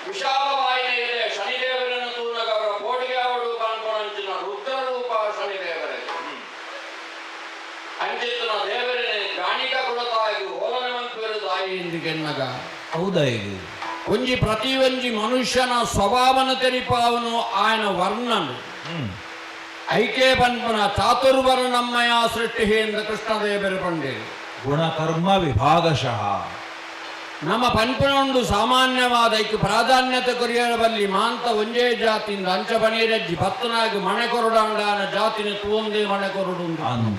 ವಿಶಾಲವಾಯಿನ ಇದೆ. ಶನಿದೇವರನ್ನು ತೂನಗ ಅವರ ಪೋಡಿಗೆ ಅವಡು ಪನ್ಪುನಂಚಿನ ರುದ್ರ ರೂಪ ಶನಿದೇವರೇ. ಅಂಚಿತ್ತಿನ ದೇವರೇ ಗಾಣಿಗ ಕುಲತಾಗಿ ಹೋಲನೆ ಮನ್ಪೇರು ದಾಯಿ ಇಂದಿಗೆನ್ನಗ. ಹೌದಾ ಇದು? ಒಂಜಿ ಪ್ರತಿ ಒಂಜಿ ಮನುಷ್ಯನ ಸ್ವಭಾವನ ತೆರಿಪಾವನು ಆಯನ ವರ್ಣನು. ಐಕೆ ಪನ್ಪುನ ಚಾತುರ್ವರ್ಣಮ್ಮಯ ಸೃಷ್ಟಿ ಎಂದು ಕೃಷ್ಣದೇವರು ಪಂಡೆ. ಗುಣಕರ್ಮ ವಿಭಾಗಶಃ. ನಮ್ಮ ಪನ್ಪುನ ಉಂಡು ಸಾಮಾನ್ಯವಾದ ಐಕ್ ಪ್ರಾಧಾನ್ಯತೆ ಕೊರಿಯರ ಬಲ್ಲಿ ಮಾಂತ ಒಂಜೇ ಜಾತಿಯಿಂದ ಅಂಚ ಬನೀರಜ್ಜಿ ಪತ್ತನಾಗಿ ಮಣೆ ಕೊರಡಾಂಡಾನ ಜಾತಿನ ತೂಂದೆ ಮಣೆ ಕೊರಡು. ಅನು.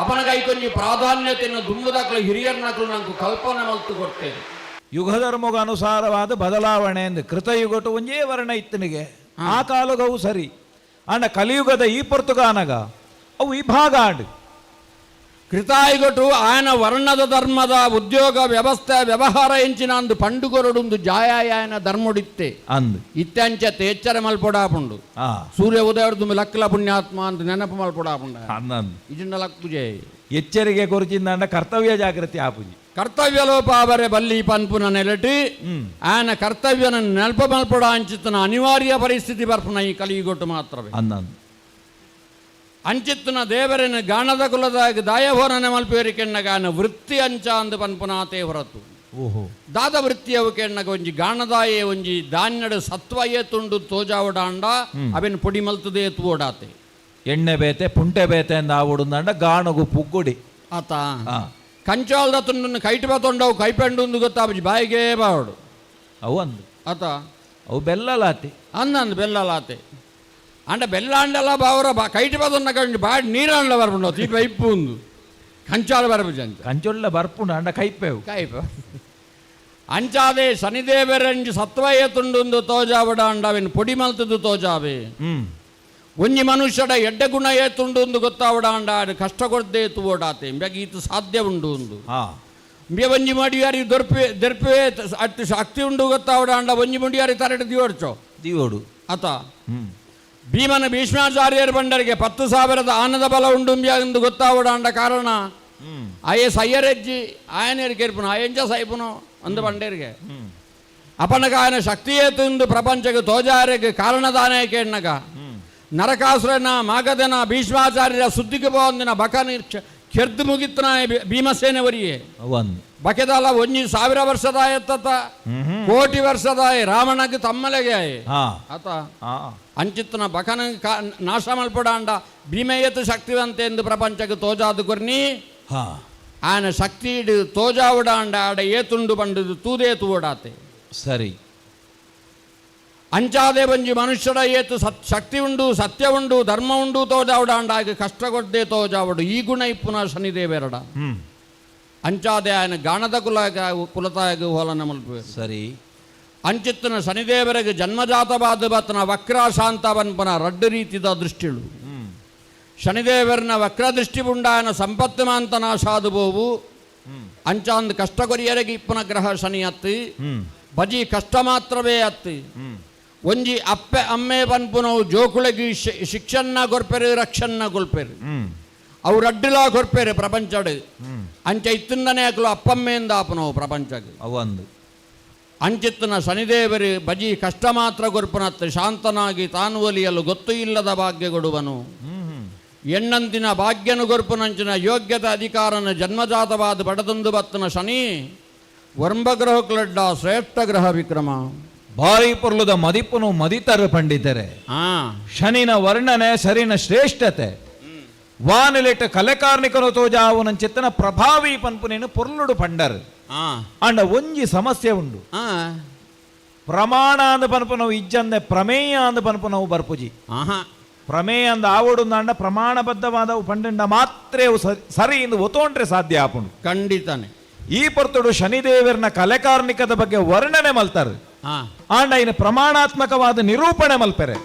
ಅಪನಗ ಐಕೊಂಜಿ ಪ್ರಾಧಾನ್ಯತೆಯನ್ನು ದುಂಬುದಕ್ಲು ಹಿರಿಯರ್ನಕ್ಲು ನಂಗೆ ಕಲ್ಪನೆ ಮಲ್ತು ಕೊಡ್ತೇನೆ. ಯುಗಧರ್ಮಗ ಅನುಸಾರವಾದ ಬದಲಾವಣೆ ಎಂದು ಕೃತಯುಗಟು ಒಂಜೇ ವರ್ಣ ಇತ್ತನಿಗೆ ಆ ಕಾಲಗವು ಸರಿ. ಅಂಡ ಕಲಿಯುಗದ ಈ ಪೊರ್ತುಗಾನಗ ಅವು ವಿಭಾಗ ಆಂಡ್. ಕೃತಾಯುಗಟು ಆಯನ ವರ್ಣದ ಧರ್ಮದ ಉದ್ಯೋಗ ವ್ಯವಸ್ಥೆ ವ್ಯವಹಾರ ಎಂಚಿನ ಅಂದು ಪಂಡುಕೊರಡುಂದು ಜಾಯಾಯನ ಧರ್ಮಡಿತ್ತೆ. ಅಂದ್. ಇತ್ಯಂಚ ಎಚ್ಚರ ಮಲ್ಪೊಡಾಪುಂಡು. ಸೂರ್ಯ ಉದಯರ್ದು ಲಕ್ಕಲ ಪುಣ್ಯಾತ್ಮ ಅಂತ ನೆನಪು ಮಲ್ಪೊಡಾಪುಂಡ. ಅಂದಂದು. ಇಜಿಂಡ ಲಕ್ಕುಜೆ. ಎಚ್ಚರಿಕೆ ಕೊರಚಿಂದ ಕರ್ತವ್ಯ ಜಾಗೃತಿ ಆಪುಜಿ. ಕರ್ತವ್ಯ ಲೋಪ ಅವರೆ ಬಲ್ಲಿ ಪನ್ಪುನ ನೆಲಟಿ ಆಯನ ಕರ್ತವ್ಯನ ನೆನಪ ಮಲ್ಪೊಡ ಅಂಚಿತ್ತನ ಅನಿವಾರ್ಯ ಪರಿಸ್ಥಿತಿ ಬರ್ಪುನ ಈ ಕಲಿಯುಗೊಟ್ಟು ಮಾತ್ರವೇ. ಅಂದಂದು. ಅಂಚಿತ್ತನ ದೇವರನ ಗಾಣದ ಕುಲದಾಗ ದಾಯಭೋರನೆ ಮಲ್ಪೇರಿಕೆಣ್ಣಗ ಆಯನ ವೃತ್ತಿ ಅಂಚ ಅಂದು ಪನ್ಪುನಾತೇ ಹೊರತು. ದಾದ ವೃತ್ತಿಯವು ಕೆಣ್ಣಗ ಒಂಜಿ ಗಾಣದಾಯೆ ಒಂಜಿ ಧಾನ್ಯಡು ಸತ್ವಯೇ ತುಂಡು ತೋಜಾವಡಾಂಡ ಅವೆನ್ ಪೊಡಿ ಮಲ್ತದೇ ತೂವಡಾತೆ. ಎಣ್ಣೆ ಬೇತೆ ಪುಂಟೆ ಬೇತೆ ಅಂದ ಆವಡುಂದಂಡ ಗಾಣಗು ಪುಗ್ಗುಡಿ. ಆತ. ಕಂಚಾಲ್ದ ತುಂಡನ್ನು ಕೈಟ್ ಬತ್ತೊಂಡವು ಕೈಪೆಂಡು ಗೊತ್ತಾಪುಜಿ ಬಾಯಿಗೆ ಬಾವಡು. ಅವು ಅಂದು. ಆತ. ಅವು ಬೆಲ್ಲಲಾತಿ. ಅಂದಂದು ಬೆಲ್ಲಲಾತೆ ಅಂಡ ಬೆಲ್ಲ ಅಂಡಲ ಬಾವರ ಬಾ ಕೈಟ್ ಬತ್ತೊಂಡ ಕಂಡು ಬಾಡಿ ನೀರಾಂಡ್ಲ ಬರ್ಪುಂಡು ತೀಪ ಇಪ್ಪು ಉಂದು ಕಂಚಾಲ ಬರ್ಪುಜಿ ಅಂಚ. ಕಂಚೊಳ್ಳ ಬರ್ಪುಂಡು ಅಂಡ ಕೈಪೆವು. ಕೈಪ ಅಂಚಾದೆ ಶನಿದೇವರಂಜಿ ಸತ್ವಯ ತುಂಡುಂದು ತೋಜಾವಡ ಅಂಡ ಅವೆನ್ ಪೊಡಿ ಮಲ್ತದ್ದು ತೋಜಾವೆ. ಒಂಜಿ ಮನುಷ್ಯಡ ಎಡ್ಡೆ ಗುಣ ಏತುಂಡು ಒಂದು ಗೊತ್ತಾವಡ ಅಂಡ ಆಡ್ ಕಷ್ಟ ಕೊಡ್ದೆ ತೂವಡಾತೆ ಇಂಬೆಗೆ ಈತ ಸಾಧ್ಯ ಉಂಡು ಒಂದು. ಇಂಬೆ ಒಂಜಿ ಮಡಿಯಾರಿ ದೊರ್ಪೆ ದೆರ್ಪೆ ಅಟ್ಟು ಶಕ್ತಿ ಉಂಡು ಗೊತ್ತಾವಡ ಅಂಡ ಒಂಜಿ ಮುಡಿಯಾರಿ ತರಡು ದಿವಡ್ಚೋ. ದಿವೋಡು. ಆತ. ಭೀಮನ ಭೀಷ್ಮಾಚಾರ್ಯರು ಬಂಡರಿಗೆ 10,000ದ ಆನದ ಬಲ ಉಂಡು ಎಂದು ಗೊತ್ತಾವಡ ಅಂಡ ಕಾರಣ ಆಯೆ ಸಯ್ಯರೆಜ್ಜಿ ಆಯನೇರು ಕೇರ್ಪುನು ಆಯಂಚ ಸೈಪುನು ಅಂದು ಬಂಡೇರಿಗೆ. ಅಪನಗ ಆಯನ ಶಕ್ತಿಯೇ ತುಂದು ಪ್ರಪಂಚಕ್ಕೆ ತೋಜಾರಿಗೆ ಕಾರಣದಾನೇ ಕೇಣ್ಣಗ ನರಕಾಸುರನ ಮಾಗದನ ಭೀಷ್ಮಾಚಾರ್ಯರ ಸುದ್ದಿಗೆ ಪೋಂದಿನ ಬಕನಿ ಕೆರ್ದು ಮುಗಿತ್ನ ಭೀಮಸೇನವರಿಯೇ. ಅವು ಅಂದು. ಬಕೆದಲ್ಲ ಒಂಜಿ ಸಾವಿರ ವರ್ಷದ ಎತ್ತತ ಕೋಟಿ ವರ್ಷದಾಯ ರಾವಣಗೆ ತಮ್ಮಲೆಗೆ ಆಯೆ. ಆತ. ಅಂಚಿತ್ತನ ಬಕನ ನಾಶ ಮಲ್ಪಡಾಂಡ ಭೀಮಯತು ಶಕ್ತಿವಂತೆ ಎಂದು ಪ್ರಪಂಚಕ್ಕೆ ತೋಜಾದು ಕೊರ್ನಿ. ಆಯನ ಶಕ್ತಿ ಇಡು ತೋಜಾವುಡಾಂಡ ಆಡ ಏತುಂಡು ಬಂಡುದು ತೂದೇ ತೂವಡಾತೆ. ಸರಿ. ಅಂಚಾದೆ ಬಂಜಿ ಮನುಷ್ಯರ ಏತು ಸತ್ ಶಕ್ತಿ ಉಂಡು ಸತ್ಯ ಉಂಡು ಧರ್ಮ ಉಂಡು ತೋಜಾವುಡಾಂಡ ಆಗ ಕಷ್ಟ ಕೊಡ್ದೆ ತೋಜಾವಡು ಈ ಗುಣ ಇಪ್ಪುನ ಶನಿದೇವೆರಡ. ಅಂಚಾದೆ ಆಯನ ಗಾಣದ ಕುಲ ಕುಲತಾಯಗ ಹೋಲನ ಮಲ್ಪುವೆ. ಸರಿ. ಅಂಚಿತ್ತನ ಶನಿದೇವರಿಗೆ ಜನ್ಮಜಾತವಾದ ಬತ್ತನ ವಕ್ರ ಶಾಂತ ಪನ್ಪನ ರಡ್ಡು ರೀತಿದ ದೃಷ್ಟಿಳು. ಶನಿದೇವರನ ವಕ್ರ ದೃಷ್ಟಿ ಉಂಡಾಯನ ಸಂಪತ್ತು ಮಾಂತ ನಾಶಾದು ಬೋವು. ಅಂಚಾಂದ್ ಕಷ್ಟ ಕೊರಿಯರಿಗೆ ಇಪ್ಪನ ಗ್ರಹ ಶನಿ ಅತ್ತಿ. ಬಜಿ ಕಷ್ಟ ಮಾತ್ರವೇ ಅತ್ತಿ. ಒಂಜಿ ಅಪ್ಪೆ ಅಮ್ಮೆ ಪನ್ಪುನವು ಜೋಕುಳಗಿ ಶಿಕ್ಷಣ ಕೊರ್ಪೆರು ರಕ್ಷಣ ಕೊಲ್ಪೆರು. ಅವು ರಡ್ಡುಲಾ ಕೊರ್ಪೆರು ಪ್ರಪಂಚಡ್. ಅಂಚ ಇತ್ತಿಂದನೇ ಅಕಲು ಅಪ್ಪಮ್ಮೆಯಿಂದ ಆಪನವು ಪ್ರಪಂಚಕ್ಕೆ. ಅವು ಅಂದು. ಅಂಚಿತ್ತನ ಶನಿದೇವರು ಬಜಿ ಕಷ್ಟ ಮಾತ್ರ ಕೊರ್ಪನತ್ತು ಶಾಂತನಾಗಿ ತಾನು ಒಲಿಯಲು ಗೊತ್ತು ಇಲ್ಲದ ಭಾಗ್ಯ ಕೊಡುವನು. ಹ್ಮ್ ಹ್ಮ್. ಎಣ್ಣಂತಿನ ಭಾಗ್ಯನು ಕೊರ್ಪುನಂಚಿನ ಯೋಗ್ಯತೆ ಅಧಿಕಾರನ ಜನ್ಮಜಾತವಾದ ಬಡದಂದು ಬತ್ತನ ಶನಿ ವರ್ಂಬಗ್ರಹಕ್ಲಡ್ಡ ಶ್ರೇಷ್ಠ ಗ್ರಹ ವಿಕ್ರಮ. ಭಾರಿ ಪೊರ್ಲುದ ಮದಿಪುನು ಮದಿತರು ಪಂಡಿತರೆ. ಶನಿನ ವರ್ಣನೆ ಸರಿನ ಶ್ರೇಷ್ಠತೆ ವಾನಿಲೆಟ್ ಕಲೆಕಾರ್ನಿಕನು ತೋಜಾವುನಂಚಿತ್ತನ ಪ್ರಭಾವಿ ಪನ್ಪುನೇನು ಪೊರ್ಲುಡು ಪಂಡರ್. ಅಂಡ ಒಂಜಿ ಸಮಸ್ಯೆ ಉಂಡು. ಪ್ರಮಾಣ ಅಂದ ಪನ್ಪುನವು ಇಜ್ಜಂದೆ ಪ್ರಮೇಯ ಅಂದ ಪನ್ಪುನವು ಬರ್ಪುಜಿ. ಪ್ರಮೇಯ ಅಂದ ಆವಡುಂದಾಂಡ ಪ್ರಮಾಣಬದ್ಧವಾದವು ಪಂಡಂಡ ಮಾತ್ರ ಅವು ಸರಿ ಸರಿ ಇಂದು ಒತ್ತೋಂಡ್ರೆ ಸಾಧ್ಯ ಆಪುಂಡು. ಖಂಡಿತಾನೆ. ಈ ಪೊರ್ತುಡು ಶನಿದೇವರನ ಕಲೆಕಾರ್ನಿಕದ ಬಗ್ಗೆ ವರ್ಣನೆ ಮಲ್ತಾರೆ. ಆಂಡ ಇನ್ನು ಪ್ರಮಾಣಾತ್ಮಕವಾದ ನಿರೂಪಣೆ ಮಲ್ಪೆರೆ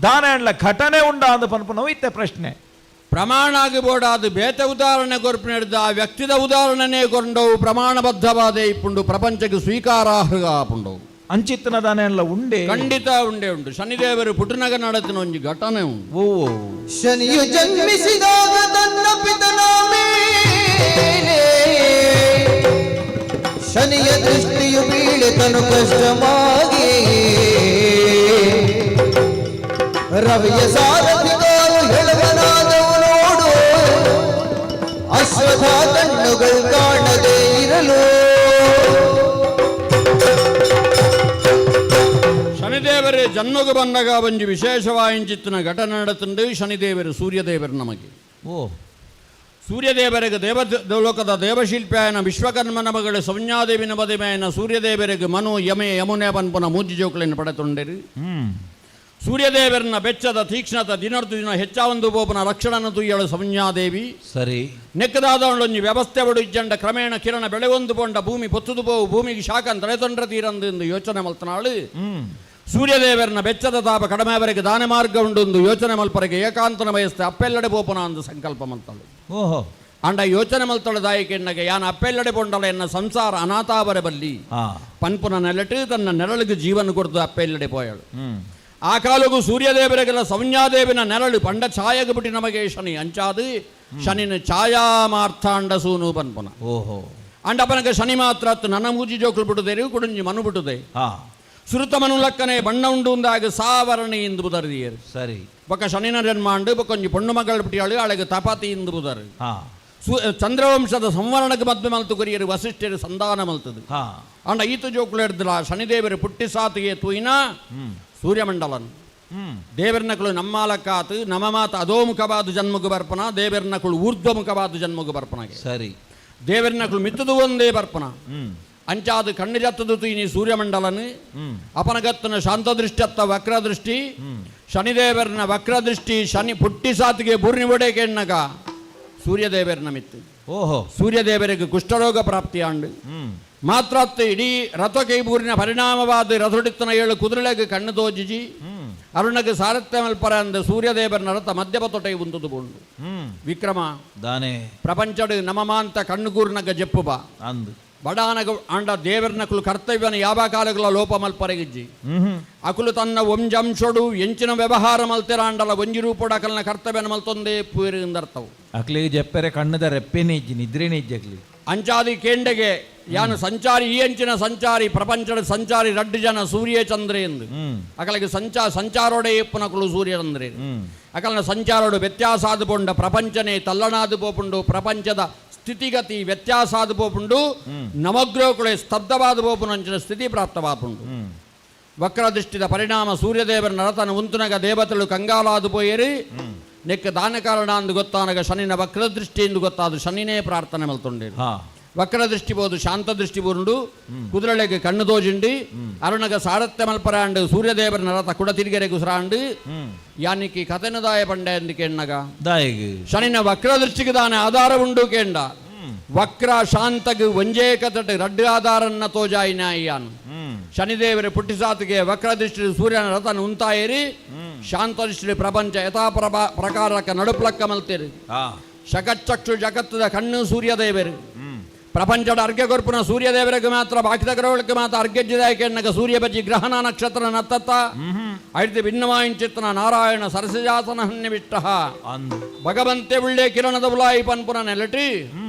ದಾನ ಘಟನೆ ಉಂಡ ಅಂದ ಪನ್ಪುನವು ಇತ್ತೆ ಪ್ರಶ್ನೆ. ಪ್ರಮಾಣ ಆಗಬೋಡಾದ ಬೇತೆ ಉದಾಹರಣೆ ಕೊರ್ಪು ನಡೆದ ಆ ವ್ಯಕ್ತಿದ ಉದಾಹರಣೆನೇ ಕೊಂಡವು ಪ್ರಮಾಣಬದ್ಧವಾದ ಇಪ್ಪುಂಡು ಪ್ರಪಂಚಕ್ಕೆ ಸ್ವೀಕಾರಾರ್ಹ ಆಪುಂಡವು. ಅಂಚಿತ್ತನ ದಾನ ಉಂಡೆ? ಖಂಡಿತ ಉಂಡೆ ಉಂಡು. ಶನಿದೇವರು ಪುಟನಗ ನಡೆತಿನ ಒಂಜಿ ಘಟನೆ ಉಂಡು. ಓ. ಶನಿಯು ಜನ್ಮಿಸಿದಾಗ ತನ್ನ ಪಿತನ ಮೇಲೆ ಶನಿಯ ದೃಷ್ಟಿಯು ಬೀಳಿತನು ಕಷ್ಟವಾಗಿ. ರವಿಯ ಸಾರಥಿಗಾರು ಹೆಳವನಾದವು ನೋಡು. ಅಶ್ವಥ ಕಣ್ಣುಗಳು ಕಾಣದೇ ಇರಲು. ಶನಿದೇವರೇ ಜನ್ಮಗು ಬಂದಾಗ ಒಂಜಿ ವಿಶೇಷವಾಯಿಂಚಿತ್ತಿನ ಘಟನೆ ನಡತುಂಡು. ಶನಿದೇವರು ಸೂರ್ಯದೇವರು ನಮಗೆ. ಓ. ಸೂರ್ಯದೇವರಿಗೆ ದೇವ ಲೋಕದ ದೇವಶಿಲ್ಪಿಯಾಯನ ವಿಶ್ವಕರ್ಮನ ಮಗಳು ಸಂಜ್ಞಾದೇವಿನ ಮದುಮೆಯನ ಸೂರ್ಯದೇವರಿಗೆ ಮನು, ಯಮೆ, ಯಮುನೆ ಪನ್ಪುನ ಮೂಜಿ ಜೋಕುలను ಪಡೆತೊಂಡಿರು. ಸೂರ್ಯದೇವರನ್ನ ಬೆಚ್ಚದ ತೀಕ್ಷ್ಣತ ದಿನರ್ದು ದಿನ ಹೆಚ್ಚಾವಂದು ಬೋಪನ ಲಕ್ಷಣನ ತುಯ್ಯಳು ಸಂಜ್ಞಾದೇವಿ. ಸರಿ. ನೆಕ್ಕದಾದವಳೊಂಜಿ ವ್ಯವಸ್ಥೆ ಬಡು ಇಜ್ಜಂಡ ಕ್ರಮೇಣ ಕಿರಣ ಬೆಳೆವೊಂದು ಪೊಂಡ ಭೂಮಿ ಪೊತ್ತುದು ಪೋವು, ಭೂಮಿಗೆ ಶಾಖ ತಡೆತೊಂಡ್ರ ತೀರಂದು ಎಂದು ಯೋಚನೆ ಮಲ್ತನಾಳು. ಸೂರ್ಯದೇವರನ್ನ ಬೆಚ್ಚದ ತಾಪ ಕಡಿಮೆವರೆಗೆ ದಾನ ಮಾರ್ಗ ಉಂಡು ಯೋಚನೆ ಮಲ್ಪರೆಗೆ ಏಕಾಂತನ ಬಯಸ್ತೆ ಅಪ್ಪೆಲ್ಲಡೆ ಪೋಪನ ಅಂದು ಸಂಕಲ್ಪ ಮಲ್ತಳು. ಓಹೋ. ಅಂಡ ಯೋಚನೆ ಮಲ್ತಳು ದಾಯಿಕೆಣ್ಣಗೆ ಯಾನ ಅಪ್ಪೆಲ್ಲಡೆ ಪೊಂಡಲ ಎನ್ನ ಸಂಸಾರ ಅನಾಥಾವರೆ ಬಲ್ಲಿ ಪನ್ಪುನ ನೆಲಟು ತನ್ನ ನೆರಳಿಗೆ ಜೀವನ ಕೊಡ್ತು ಅಪ್ಪೆಲ್ಲಡೆ ಪೋಯಳು. ಆ ಕಾಲಗೂ ಸೂರ್ಯದೇವರಿಗೆಲ್ಲ ಸಂಜ್ಞಾದೇವಿನ ನೆರಳು ಪಂಡ ಛಾಯಗೆ ಬಿಟ್ಟು ನಮಗೆ ಶನಿ ಅಂಚಾದು ಶನಿನ ಛಾಯಾ ಮಾರ್ಥಾಂಡ ಸೂನು ಪನ್ಪುನ. ಓಹೋ. ಅಂಡಪನಗೆ ಶನಿ ಮಾತ್ರ ಅತ್ತು ನನ್ನ ಮೂಜಿ ಜೋಕುಲು ಬಿಟ್ಟುದೇರು ಕುಡುಂಜಿ ಮನು ಬಿಟ್ಟುದೆ. ಸುರುತ ಮನು ಲಕ್ಕನೆ ಬಣ್ಣ ಉಂಡು ಉಂದಾಗ ಸಾವರಣಿ ಎಂದು ಬುದರ್ದಿಯರು. ಬೊಕ ಶನಿನ ಜನ್ಮಾಂಡು ಬೊಕೊಂಜಿ ಪೊಣ್ಣು ಮಗಳು ಬಿಟ್ಟಿಯಾಳು ಅಳಗೆ ತಪಾತಿ ಎಂದು ಬುದರು. ಚಂದ್ರವಂಶದ ಸಂವರಣಕ್ಕೆ ಮದ್ವೆ ಮಲ್ತು ಕೊರಿಯರು ವಸಿಷ್ಠರು ಸಂಧಾನ ಮಲ್ತದು. ಅಂಡ ಈತು ಜೋಕುಲು ಹಿಡ್ದಿಲ್ಲ ಶನಿದೇವರು ಪುಟ್ಟಿ ಸಾತಿಗೆ ತೂಯಿನ ಸೂರ್ಯಮಂಡಲನ್. ದೇವರ್ನಕಳು ನಮ್ಮಾಲಕ್ಕಾತು ನಮ ಮಾತ ಅಧೋಮುಖವಾದ ಜನ್ಮಗು ಬರ್ಪನ, ದೇವರ್ನಕಳು ಊರ್ಧ್ವಮುಖವಾದ ಜನ್ಮಗು ಬರ್ಪನಗೆ. ದೇವರ್ನಕಳು ಮಿತ್ತದು ಒಂದೇ ಬರ್ಪನ. ಅಂಚಾದ ಕಣ್ಣು ಜತ್ತದು ತೂಯಿನಿ ಸೂರ್ಯಮಂಡಲನು. ಅಪನಗತ್ತನ ಶಾಂತದೃಷ್ಟಿ ಅತ್ತ ವಕ್ರದೃಷ್ಟಿ, ಶನಿದೇವರನ ವಕ್ರದೃಷ್ಟಿ ಶನಿ ಪುಟ್ಟಿ ಸಾತಿಗೆ ಬೂರ್ಣಿ ಒಡೆಕೆಣ್ಣಗ ಸೂರ್ಯದೇವರನ ಮಿತ್ತು. ಓಹೋ. ಸೂರ್ಯದೇವರಿಗೆ ಕುಷ್ಠರೋಗ ಪ್ರಾಪ್ತಿಯಾಂಡು. ಮಾತ್ರ ಅತ್ತು ಇಡೀ ರಥಕೈ ಬೂರಿನ ಪರಿಣಾಮವಾದ ರಥೊಡಿತ್ತನ ಏಳು ಕುದುರೆಗೆ ಕಣ್ಣು ತೋಜಿಜಿ. ಅರುಣಗೆ ಸಾರಥ್ಯ ಮಲ್ಪರ ಅಂದ ಸೂರ್ಯದೇವರನ ರಥ ಮಧ್ಯಪ ತೊಟೆ ಉಂತುದು ಬೋಂಡು. ವಿಕ್ರಮ ದಾನೆ. ಪ್ರಪಂಚಡು ನಮಮಾಂತ ಕಣ್ಣುಗೂರ್ನಗ ಜಪ್ಪು ಬಾ ಅಂದು ಬಡಾನಗ ಆಂಡ ದೇವರನಕುಲು ಕರ್ತವ್ಯನ ಯಾವ ಕಾಲಗಳ ಲೋಪ ಮಲ್ಪರೆಗಿಜ್ಜಿ. ಅಕುಲು ತನ್ನ ಒಂಜಂಶೊಡು ಎಂಚಿನ ವ್ಯವಹಾರ ಮಲ್ತೆರಾಂಡಲ ಒಂಜಿ ರೂಪೊಡು ಅಕಲ್ನ ಕರ್ತವ್ಯನ ಮಲ್ತೊಂದೇ ಪೂರಿಂದರ್ಥವು. ಅಕ್ಲಿಗೆ ಜಪ್ಪೆರೆ ಕಣ್ಣದ ರೆಪ್ಪೆನೇ ಇಜ್ಜಿ, ನಿದ್ರೆನೇ ಇಜ್ಜಿ ಅಕ್ಲಿ. ಅಂಚಾದಿ ಕೇಂಡೆಗೆ ಯಾನು ಸಂಚಾರಿ ಈ ಅಂಚಿನ ಸಂಚಾರಿ ಪ್ರಪಂಚದ ಸಂಚಾರಿ ರಡ್ಡು ಜನ ಸೂರ್ಯ ಚಂದ್ರೆ ಎಂದು. ಅಕಲಿಗೆ ಸಂಚಾರೋಡೆ ಇಪ್ಪನಕುಲು ಸೂರ್ಯ ಚಂದ್ರೆ. ಅಕಲನ ಸಂಚಾರೋಡು ವ್ಯತ್ಯಾಸ ಆದು ಪೋಂಡ ಪ್ರಪಂಚನೇ ತಲ್ಲಣಾದು ಪೋಪುಂಡು, ಪ್ರಪಂಚದ ಸ್ಥಿತಿಗತಿ ವ್ಯತ್ಯಾಸ ಆದು ಪೋಪುಂಡು, ನವಗ್ರಹಗಳೇ ಸ್ತಬ್ಧವಾದ ಪೋಪುನಂಚಿನ ಸ್ಥಿತಿ ಪ್ರಾಪ್ತವಾಪುಂಡು. ವಕ್ರದೃಷ್ಟಿದ ಪರಿಣಾಮ ಸೂರ್ಯದೇವರ ನರತನ ಉಂತುನಗ ದೇವತೆಗಳು ಕಂಗಾಲಾದು ಪೋಯೇರಿ. ನೆಕ್ಕ ದಾನ ಕಾರಣ ಅಂದು ಗೊತ್ತಾನಗ ಶನಿನ ವಕ್ರದೃಷ್ಟಿ ಎಂದು ಗೊತ್ತಾದು ಶನಿನೇ ಪ್ರಾರ್ಥನೆ ಮಲ್ತೊಂಡೇರು. ವಕ್ರದೃಷ್ಟಿ ಬೋದು ಶಾಂತ ದೃಷ್ಟಿ ಬುರುಂಡು ಕುದುರೆಗೆ ಕಣ್ಣು ದೋಜಿಂಡಿ ಅರುಣಗ ಸಾರಥ್ಯ ಮಲ್ಪರಾಂಡು ಸೂರ್ಯದೇವರ ನರತ ಕುಡ ತಿರುಗೆರೆ ಗುಸರಾಂಡು. ಯಾನಿಕಿ ಕಥನದಾಯ ಪಂಡೆ ಎಂದು ಕೆಣ್ಣಗ ದಾಯಿಗ್ ಶನಿನ ವಕ್ರದೃಷ್ಟಿಗೆ ದಾನ ಆಧಾರ ಉಂಡು ಕೇಂಡ. ವಕ್ರ ಶಾಂತಗ್ ಒಂಜೇ ಕತಟ ರಡ್ಡು ಆಧಾರನ್ನ ತೋಜಾಯಿನ ಯಾನು. ಶನಿದೇವರ ಪುಟ್ಟಿಸಾತಿಗೆ ವಕ್ರದೃಷ್ಟಿ ಸೂರ್ಯನ ರಥನ ಉಂತಾಯೇರಿ, ಶಾಂತದೃಷ್ಟಿ ಪ್ರಪಂಚ ಯಥಾ ಪ್ರಕಾರಕ್ಕ ನಡುಪ್ಲಕ್ಕ ಮಲ್ತೇರಿ. ಶಕಚಕ್ಷು ಜಗತ್ತದ ಕಣ್ಣು ಸೂರ್ಯದೇವರು. ಪ್ರಪಂಚದ ಅರ್ಘ್ಯ ಕೊರ್ಪುನ ಸೂರ್ಯದೇವರಿಗೆ ಮಾತ್ರ, ಬಾಕಿದ ಗ್ರಹಗಳಿಗೆ ಮಾತ್ರ ಅರ್ಘ್ಯಜಿದಾಯಕ ಸೂರ್ಯ ಬಜ್ಜಿ ಗ್ರಹಣ ನಕ್ಷತ್ರ ನತ್ತತ್ತ ಐದು ಭಿನ್ನವಾಯಿಂಚಿತ್ತನ ನಾರಾಯಣ ಸರಸಜಾಸನ ಹನ್ನಿವಿಷ್ಟ ಅಂದು ಭಗವಂತೆ ಉಳ್ಳೆ ಕಿರಣದ ಉಲಾಯಿ ಪನ್ಪುನ ನೆಲಟಿ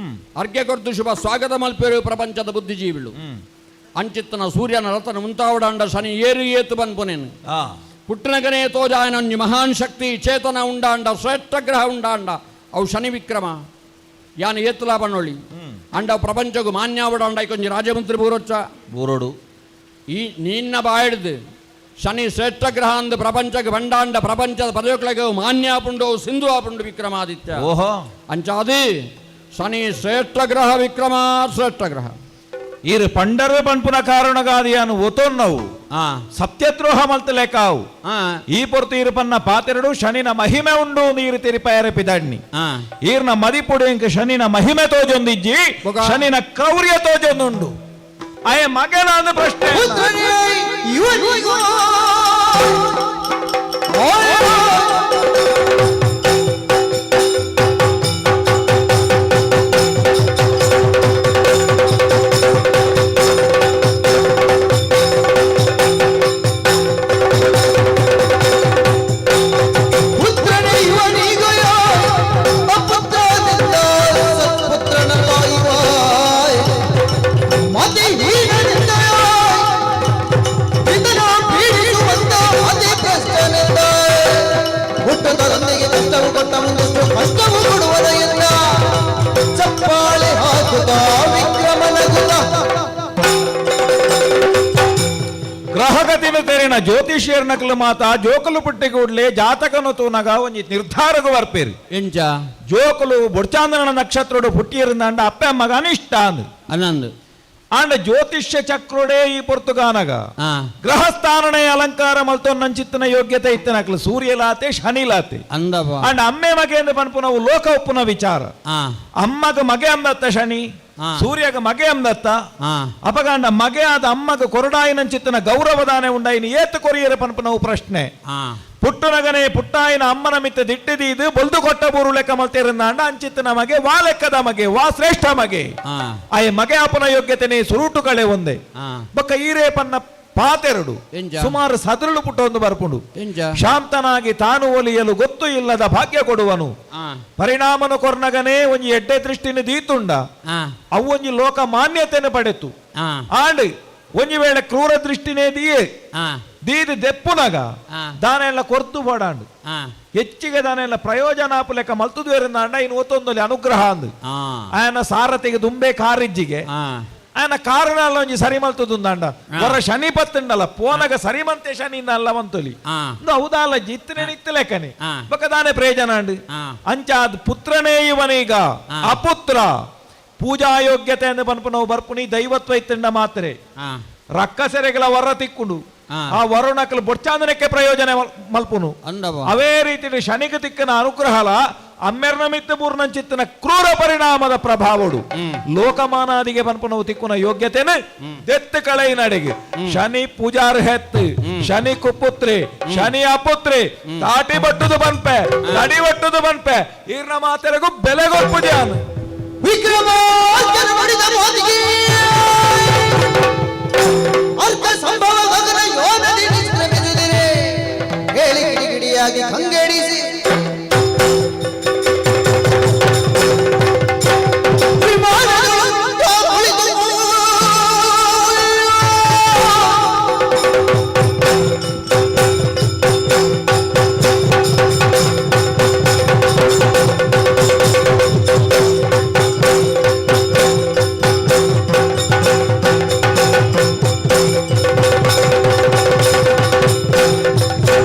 ಅರ್ಘ್ಯ ಕೊರ್ತು ಶುಭ ಸ್ವಾಗತ ಮಲ್ಪೇರು ಪ್ರಪಂಚದ ಬುದ್ಧಿಜೀವಿಳು. ಅಂಚಿತ್ತನ ಸೂರ್ಯನ ರಥನ ಮುಂತಾವಡಾಂಡ ಶನಿ ಏರು ಏತು ಪನ್ಪುನೇನು. ಪುಟ್ಟನಗನೇ ತೋಜಾಯನೊಂಜಿ ಮಹಾನ್ ಶಕ್ತಿ ಚೇತನ ಉಂಡಾಂಡ ಶ್ರೇಷ್ಠ ಗ್ರಹ ಉಂಡಾಂಡ ಅವು ಶನಿ ವಿಕ್ರಮ ಯಾನು ಏತುಲಾ ಪಣ್ಣೊಳ್ಳಿ ಅಂಡ ಪ್ರಪಂಚಗು ಮಾನ್ಯಾವಡಾಂಡ ಕೊಂಚ ರಾಜಮಂತ್ರಿ ಬೂರೊಚ್ಚ ಬೂರೋಡು ಈ ನಿನ್ನ ಬಾಯಿಡ್ದು ಶನಿ ಶ್ರೇಷ್ಠ ಗ್ರಹ ಅಂದು ಪ್ರಪಂಚಕ್ಕೆ ಬಂಡಾಂಡ ಪ್ರಪಂಚದ ಪದವಿಗಳಿಗೆ ಮಾನ್ಯ ಆಪುಂಡು ಸಿಂಧು ಆಪುಂಡು ವಿಕ್ರಮಾದಿತ್ಯ. ಓಹೋ. ಅಂಚಾದಿ ಶನಿ ಶ್ರೇಷ್ಠ ಗ್ರಹ ವಿಕ್ರಮ ಶ್ರೇಷ್ಠ ಗ್ರಹ. ಈರು ಪಂಡರು ಪನ್ಪುನ ಕಾರಣಗಾದಿಯಾನು ಒತೊನ್ನವು ಸತ್ಯದ್ರೋಹ ಮಲ್ತಲೇಕಾವು. ಈ ಪೊರ್ತು ಇರುಪನ್ನ ಪಾತೆರಡು ಶನಿನ ಮಹಿಮೆ ಉಂಡು ನೀರು ತಿರಿಪಾಯರ ಪಿದಾಡ್ನಿ. ಈರ್ನ ಮದಿಪುಡು ಇಂಕ ಶನಿನ ಮಹಿಮೆ ತೋಜೊಂದಿಜ್ಜಿ, ಶನಿನ ಕ್ರೌರ್ಯ ತೋಜೊಂದುಂಡು. ಅಯ ಮಗನ ಅಂದು ಪ್ರಶ್ನೆ. ಪುತ್ರನೇ ಯುವನಿಗೋ ಪುತ್ರನೇ ಯುವನಿಗೋ ಅಪುತ್ರನಿಂದ ಸತ್ಪುತ್ರನ ತಾಯಿವಾಯ್ ಮತಿ ಹೀನನಿಂದ ಇದನ ಪೀಡಿಸುವಂತ ಅತಿ ಭ್ರಷ್ಟನಿಂದ. ಕೊಟ್ಟ ಮುಂದಷ್ಟು ಕಷ್ಟವು ಕೊಡುವದ ಎಂದ ಚಪ್ಪಾಳೆ ಹಾಕುತ್ತ ವಿಕ್ರಮನಗುತ್ತ. ಗ್ರಹಗತಿನ ತೆರಿನ ಜ್ಯೋತಿಷ್ಯರ್ನಕಲು ಮಾತ ಜೋಕುಲು ಪುಟ್ಟಿ ಕೂಡ್ಲೆ ಜಾತಕನು ತೂನಗ ಒಂಜಿ ನಿರ್ಧಾರಗು ವರ್ಪೇರಿ. ಎಂಚ? ಜೋಕುಲು ಬೊಡ್ಚಾಂದ್ರನ ನಕ್ಷತ್ರಡು ಪುಟ್ಟಿಯರಿಂದಾಂಡ ಅಪ್ಪೆ ಅಮ್ಮಗ ಅನಿಷ್ಟ ಅಂದ್. ಅನಂದ್. ಆಂಡ ಜ್ಯೋತಿಷ್ಯ ಚಕ್ರುಡೇ ಈ ಪೊರ್ತುಗಾನಗ ಗ್ರಹಸ್ಥಾನನೇ ಅಲಂಕಾರ ಮಲ್ತೊನ್ನಂಚಿತ್ತನ ಯೋಗ್ಯತೆ ಇತ್ತನಕ್ಲು ಸೂರ್ಯಲಾತೆ ಶನಿಲಾತೆ. ಅಂದಪ್ಪ. ಆಂಡ ಅಮ್ಮೆ ಮಗೆಂದು ಪನ್ಪುನವು ಲೋಕ ಒಪ್ಪುನ ವಿಚಾರ. ಅಮ್ಮಗ ಮಗೆ ಅಂದತ್ತ ಶನಿ, ಸೂರ್ಯಗ ಮಗೆ ಅಂದತ್ತ. ಅಪಗಾಂಡ ಮಗೆ ಆದ ಅಮ್ಮಗ ಕೊರಡಾಯಿನಂಚಿತ್ತನ ಗೌರವದಾನೆ ಉಂಡಾಯಿನ ಏತು ಕೊರಿಯರ ಪನ್ಪುನವು ಪ್ರಶ್ನೆ. ಪುಟ್ಟುನಗನೇ ಪುಟ್ಟಾಯಿನ ಅಮ್ಮನ ಮಿತ್ತ ದಿಟ್ಟಿದೀದು ಬೊಲ್ದು ಕೊಟ್ಟ ಬೂರು ಲೆಕ್ಕ ಮಲ್ತಿರಂದಾಂಡ ಅಂಚಿತ್ತನ ಮಗೆ ವಾ ಲೆಕ್ಕದ ಮಗೆ, ವಾ ಶ್ರೇಷ್ಠ ಮಗೆ? ಆಯ ಮಗೆ ಅಪನ ಯೋಗ್ಯತೆನೆ ಸುರುಟು ಕಳೆ ಒಂದೇ. ಬೊಕ್ಕ ಈರೇ ಪನ್ನ ಪಾತೆರಡು ಎಂಜ? ಸುಮಾರು ಸದೃಳು ಪುಟ್ಟೊಂದು ಬರ್ಪುಂಡು. ಎಂಜ? ಶಾಂತನಾಗಿ ತಾನು ಒಲಿಯಲು ಗೊತ್ತು ಇಲ್ಲದ ಭಾಗ್ಯ ಕೊಡುವನು. ಪರಿಣಾಮನು ಕೊರ್ನಗನೇ ಒಂಜಿ ಎಡ್ಡೆ ದೃಷ್ಟಿನ ದೀತುಂಡ ಅವು ಒಂಜಿ ಲೋಕ ಮಾನ್ಯತೆಯನ್ನು ಪಡೆತು. ಆಂಡ್ ಒಂಜಿ ವೇಳೆ ಕ್ರೂರ ದೃಷ್ಟಿನೇ ದಿಯೇ ದೀದ್ ದೆಪ್ಪುನಗ ದಾನೆಲ್ಲ ಕೊರ್ತು ಬೋಡಾಂಡು. ಹೆಚ್ಚಿಗೆ ದಾನೆಲ್ಲ ಪ್ರಯೋಜನ ಆಪು ಲೆಕ್ಕ ಮಲ್ತುದುವೆರಿಂದಾಂಡ ಇನ್ನು ಒತ್ತೊಂದಲ್ಲಿ ಅನುಗ್ರಹ ಅಂದು. ಆಯನ ಸಾರಥಿಗೆ ದುಂಬೆ ಕಾರಿಜ್ಜಿಗೆ ಆಯನ ಕಾರಣ ಒಂಜಿ ಸರಿ ಮಲ್ತುದುಂದಾಂಡ ಹೊರ ಶನಿ ಪತ್ತುಂಡಲ್ಲ ಪೋನಗ ಸರಿಮಂತೆ ಶನಿ ಅಲ್ಲ ಮಂತೊಲಿ. ಹೌದಲ್ಲ, ಜಿತ್ತನೆ ನಿತ್ತ ಲೆಕ್ಕನೆ. ಬೊಕ್ಕ ದಾನೆ ಪ್ರಯೋಜನ ಅಂಡು. ಅಂಚಾದ್ ಪುತ್ರನೇ ಇವನೀಗ ಅಪುತ್ರ ಪೂಜಾ ಯೋಗ್ಯತೆ ಎಂದು ಪನ್ಪುನವು ಬರ್ಪುನಿ ದೈವತ್ವ ಇತ್ತಂಡ ಮಾತ್ರೆ. ರಕ್ಕಸೆರೆಗಳ ವರ ತಿಕ್ಕುಂಡು. ಆ ವರುಣಕಲು ಬೊಡ್ಚಾಂದನಕ್ಕೆ ಪ್ರಯೋಜನ ಮಲ್ಪುನು. ಅಂದವ. ಅವೇ ರೀತಿ ಶನಿಗೆ ತಿಕ್ಕನ ಅನುಗ್ರಹಲ ಅಮ್ಮೆರ್ನ ಮಿತ್ತ ಪೂರ್ಣಂಚಿತ್ತನ ಕ್ರೂರ ಪರಿಣಾಮದ ಪ್ರಭಾವಡು ಲೋಕಮಾನಾದಿಗೆ ಪನ್ಪುನವು ತಿಕ್ಕುನ ಯೋಗ್ಯತೆನ ದೆತ್ತು ಕಳೆಯಿನಡೆಗೆ ಶನಿ ಪೂಜಾರ್ಹೆತ್, ಶನಿ ಕುಪುತ್ರಿ, ಶನಿ ಅಪುತ್ರಿ, ತಾಟಿ ಬಟ್ಟುದು ಬನ್ಪೆ, ತಡಿ ಬಟ್ಟುದು ಬನ್ಪೆ, ಈರ್ನ ಮಾತೆರೆಗೂ ಬೆಲೆ ಕೊರ್ಪುಜಾನ್. ವಿಕ್ರಮಾರ್ಜನ ನುಡಿದ ಮಾತಿಗೆ ಅರ್ಥ ಸಂಭವ ಗಗನ ಯೋನದಿ ನಿಷ್ಕ್ರಮಿಸಿದಿರೆ ಹೇಳಿ ಗಿಡಿಗಿಡಿಯಾಗಿ ಕಂಗೆಡಿಸಿ ವಿಮಾನದೊಳಗ ಕುಳಿತು.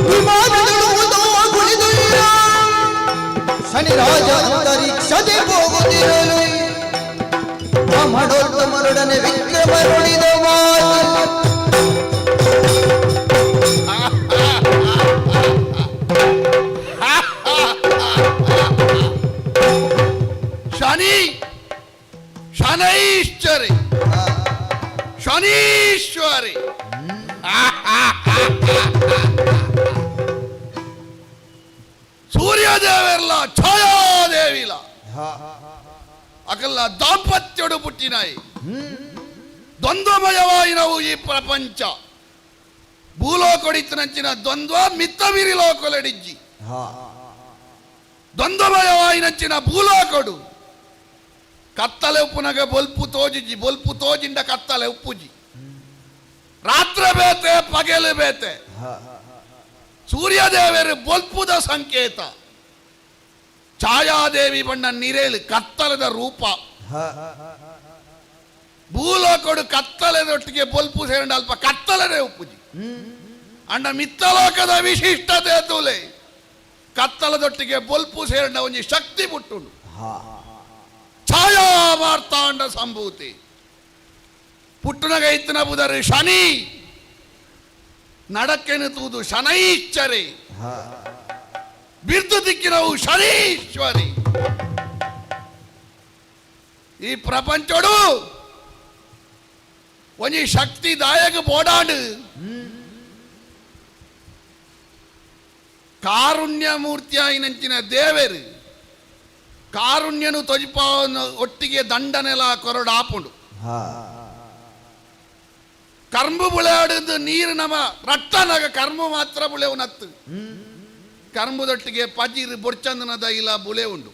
ವಿಮಾನದೊಳಗುವುದು ಕುಳಿತು ಶನಿರಾಜ ಅಂತರಿಕ್ಷದೆ ಹೋಗುತ್ತಿರಲು ಬ್ರಹ್ಮಣೋತ್ತಮರೊಡನೆ ವಿಕ್ರಮ ನುಡಿದ ಮಾತು. ಶನಿ ಶನೈಶ್ಚರಿ ಶನೀಶ್ವರಿ. ಸೂರ್ಯದೇವಿರ್ಲ ಛಾಯಾದೇವಿಲ ಅಕಲ್ಲ ದಾಂಪತ್ಯಡು ಪುಟ್ಟಿನಾಯಿ ದ್ವಂದ್ವಮಯವಾಯಿನವು ಈ ಪ್ರಪಂಚ. ಭೂಲೋಕೊಡಿತ್ತನಂಚಿನ ದ್ವಂದ್ವ ಮಿತ್ತ ಮೀರಿ ಲೋಕೊಲೆಡಿಜ್ಜಿ. ದ್ವಂದ್ವಮಯವಾಯಿನಂಚಿನ ಭೂಲೋಕೊಡು ಕತ್ತಲೆ ಉಪ್ಪುನಗ ಬೊಲ್ಪು ತೋಜಿಜಿ, ಬೊಲ್ಪು ತೋಜಿಂಡ ಕತ್ತಲೆ ಉಪ್ಪುಜಿ. ರಾತ್ರಿ ಬೇತೆ, ಪಗೆಲು ಬೇತೆ. ಸೂರ್ಯದೇವರು ಬೊಲ್ಪುದ ಸಂಕೇತ, ಛಾಯಾದೇವಿ ಬಣ್ಣ ನಿರೇಳು ಕತ್ತಲದ ರೂಪ. ಭೂಲೋಕಡು ಕತ್ತಲೆದೊಟ್ಟಿಗೆ ಬೊಲ್ಪು ಸೇರಂಡ ಅಲ್ಪ ಕತ್ತಲದೇ ಉಪ್ಪುಜಿ. ಅಂಡ ಮಿತ್ತಲೋಕದ ವಿಶಿಷ್ಟತೆ ತೂಲೆ, ಕತ್ತಲದೊಟ್ಟಿಗೆ ಬೊಲ್ಪು ಸೇರಂಡ ಒಂಜಿ ಶಕ್ತಿ ಪುಟ್ಟುಂಡು, ಛಾಯಾ ಮಾರ್ತಾಂಡ ಸಂಭೂತಿ. ಪುಟ್ಟುನಗ ಇತ್ತಿನ ಬುದರು ಶನಿ, ನಡಕೆನು ತೂದು ಶನೈಶ್ಚರಿ, ಬಿರ್ದು ದಿಕ್ಕಿನವು ಶನೀಶ್ವರಿ. ಈ ಪ್ರಪಂಚಡು ಒಂಜಿ ಶಕ್ತಿದಾಯಕ ಬೋಡಾಂಡು ಕಾರುಣ್ಯ ಮೂರ್ತಿಯಾಯಿನಂಚಿನ ದೇವೆರು ಕಾರುಣ್ಯನು ತೊಜಿಪಾವನ ಒಟ್ಟಿಗೆ ದಂಡನೆಲ ಕೊರಡು ಆಪುಂಡು. ಕರ್ಮು ಬುಳೆಯಾಡುದು ನೀರು ನಮ ರಟ್ಟನಾಗ ಕರ್ಮ ಮಾತ್ರ ಬುಳೆವು ನತ್ತು. ಕರ್ಮದೊಟ್ಟಿಗೆ ಪಜಿರು ಬೊಡ್ಚಂದನದ ಇಲ್ಲ ಬುಳೆ ಉಂಡು.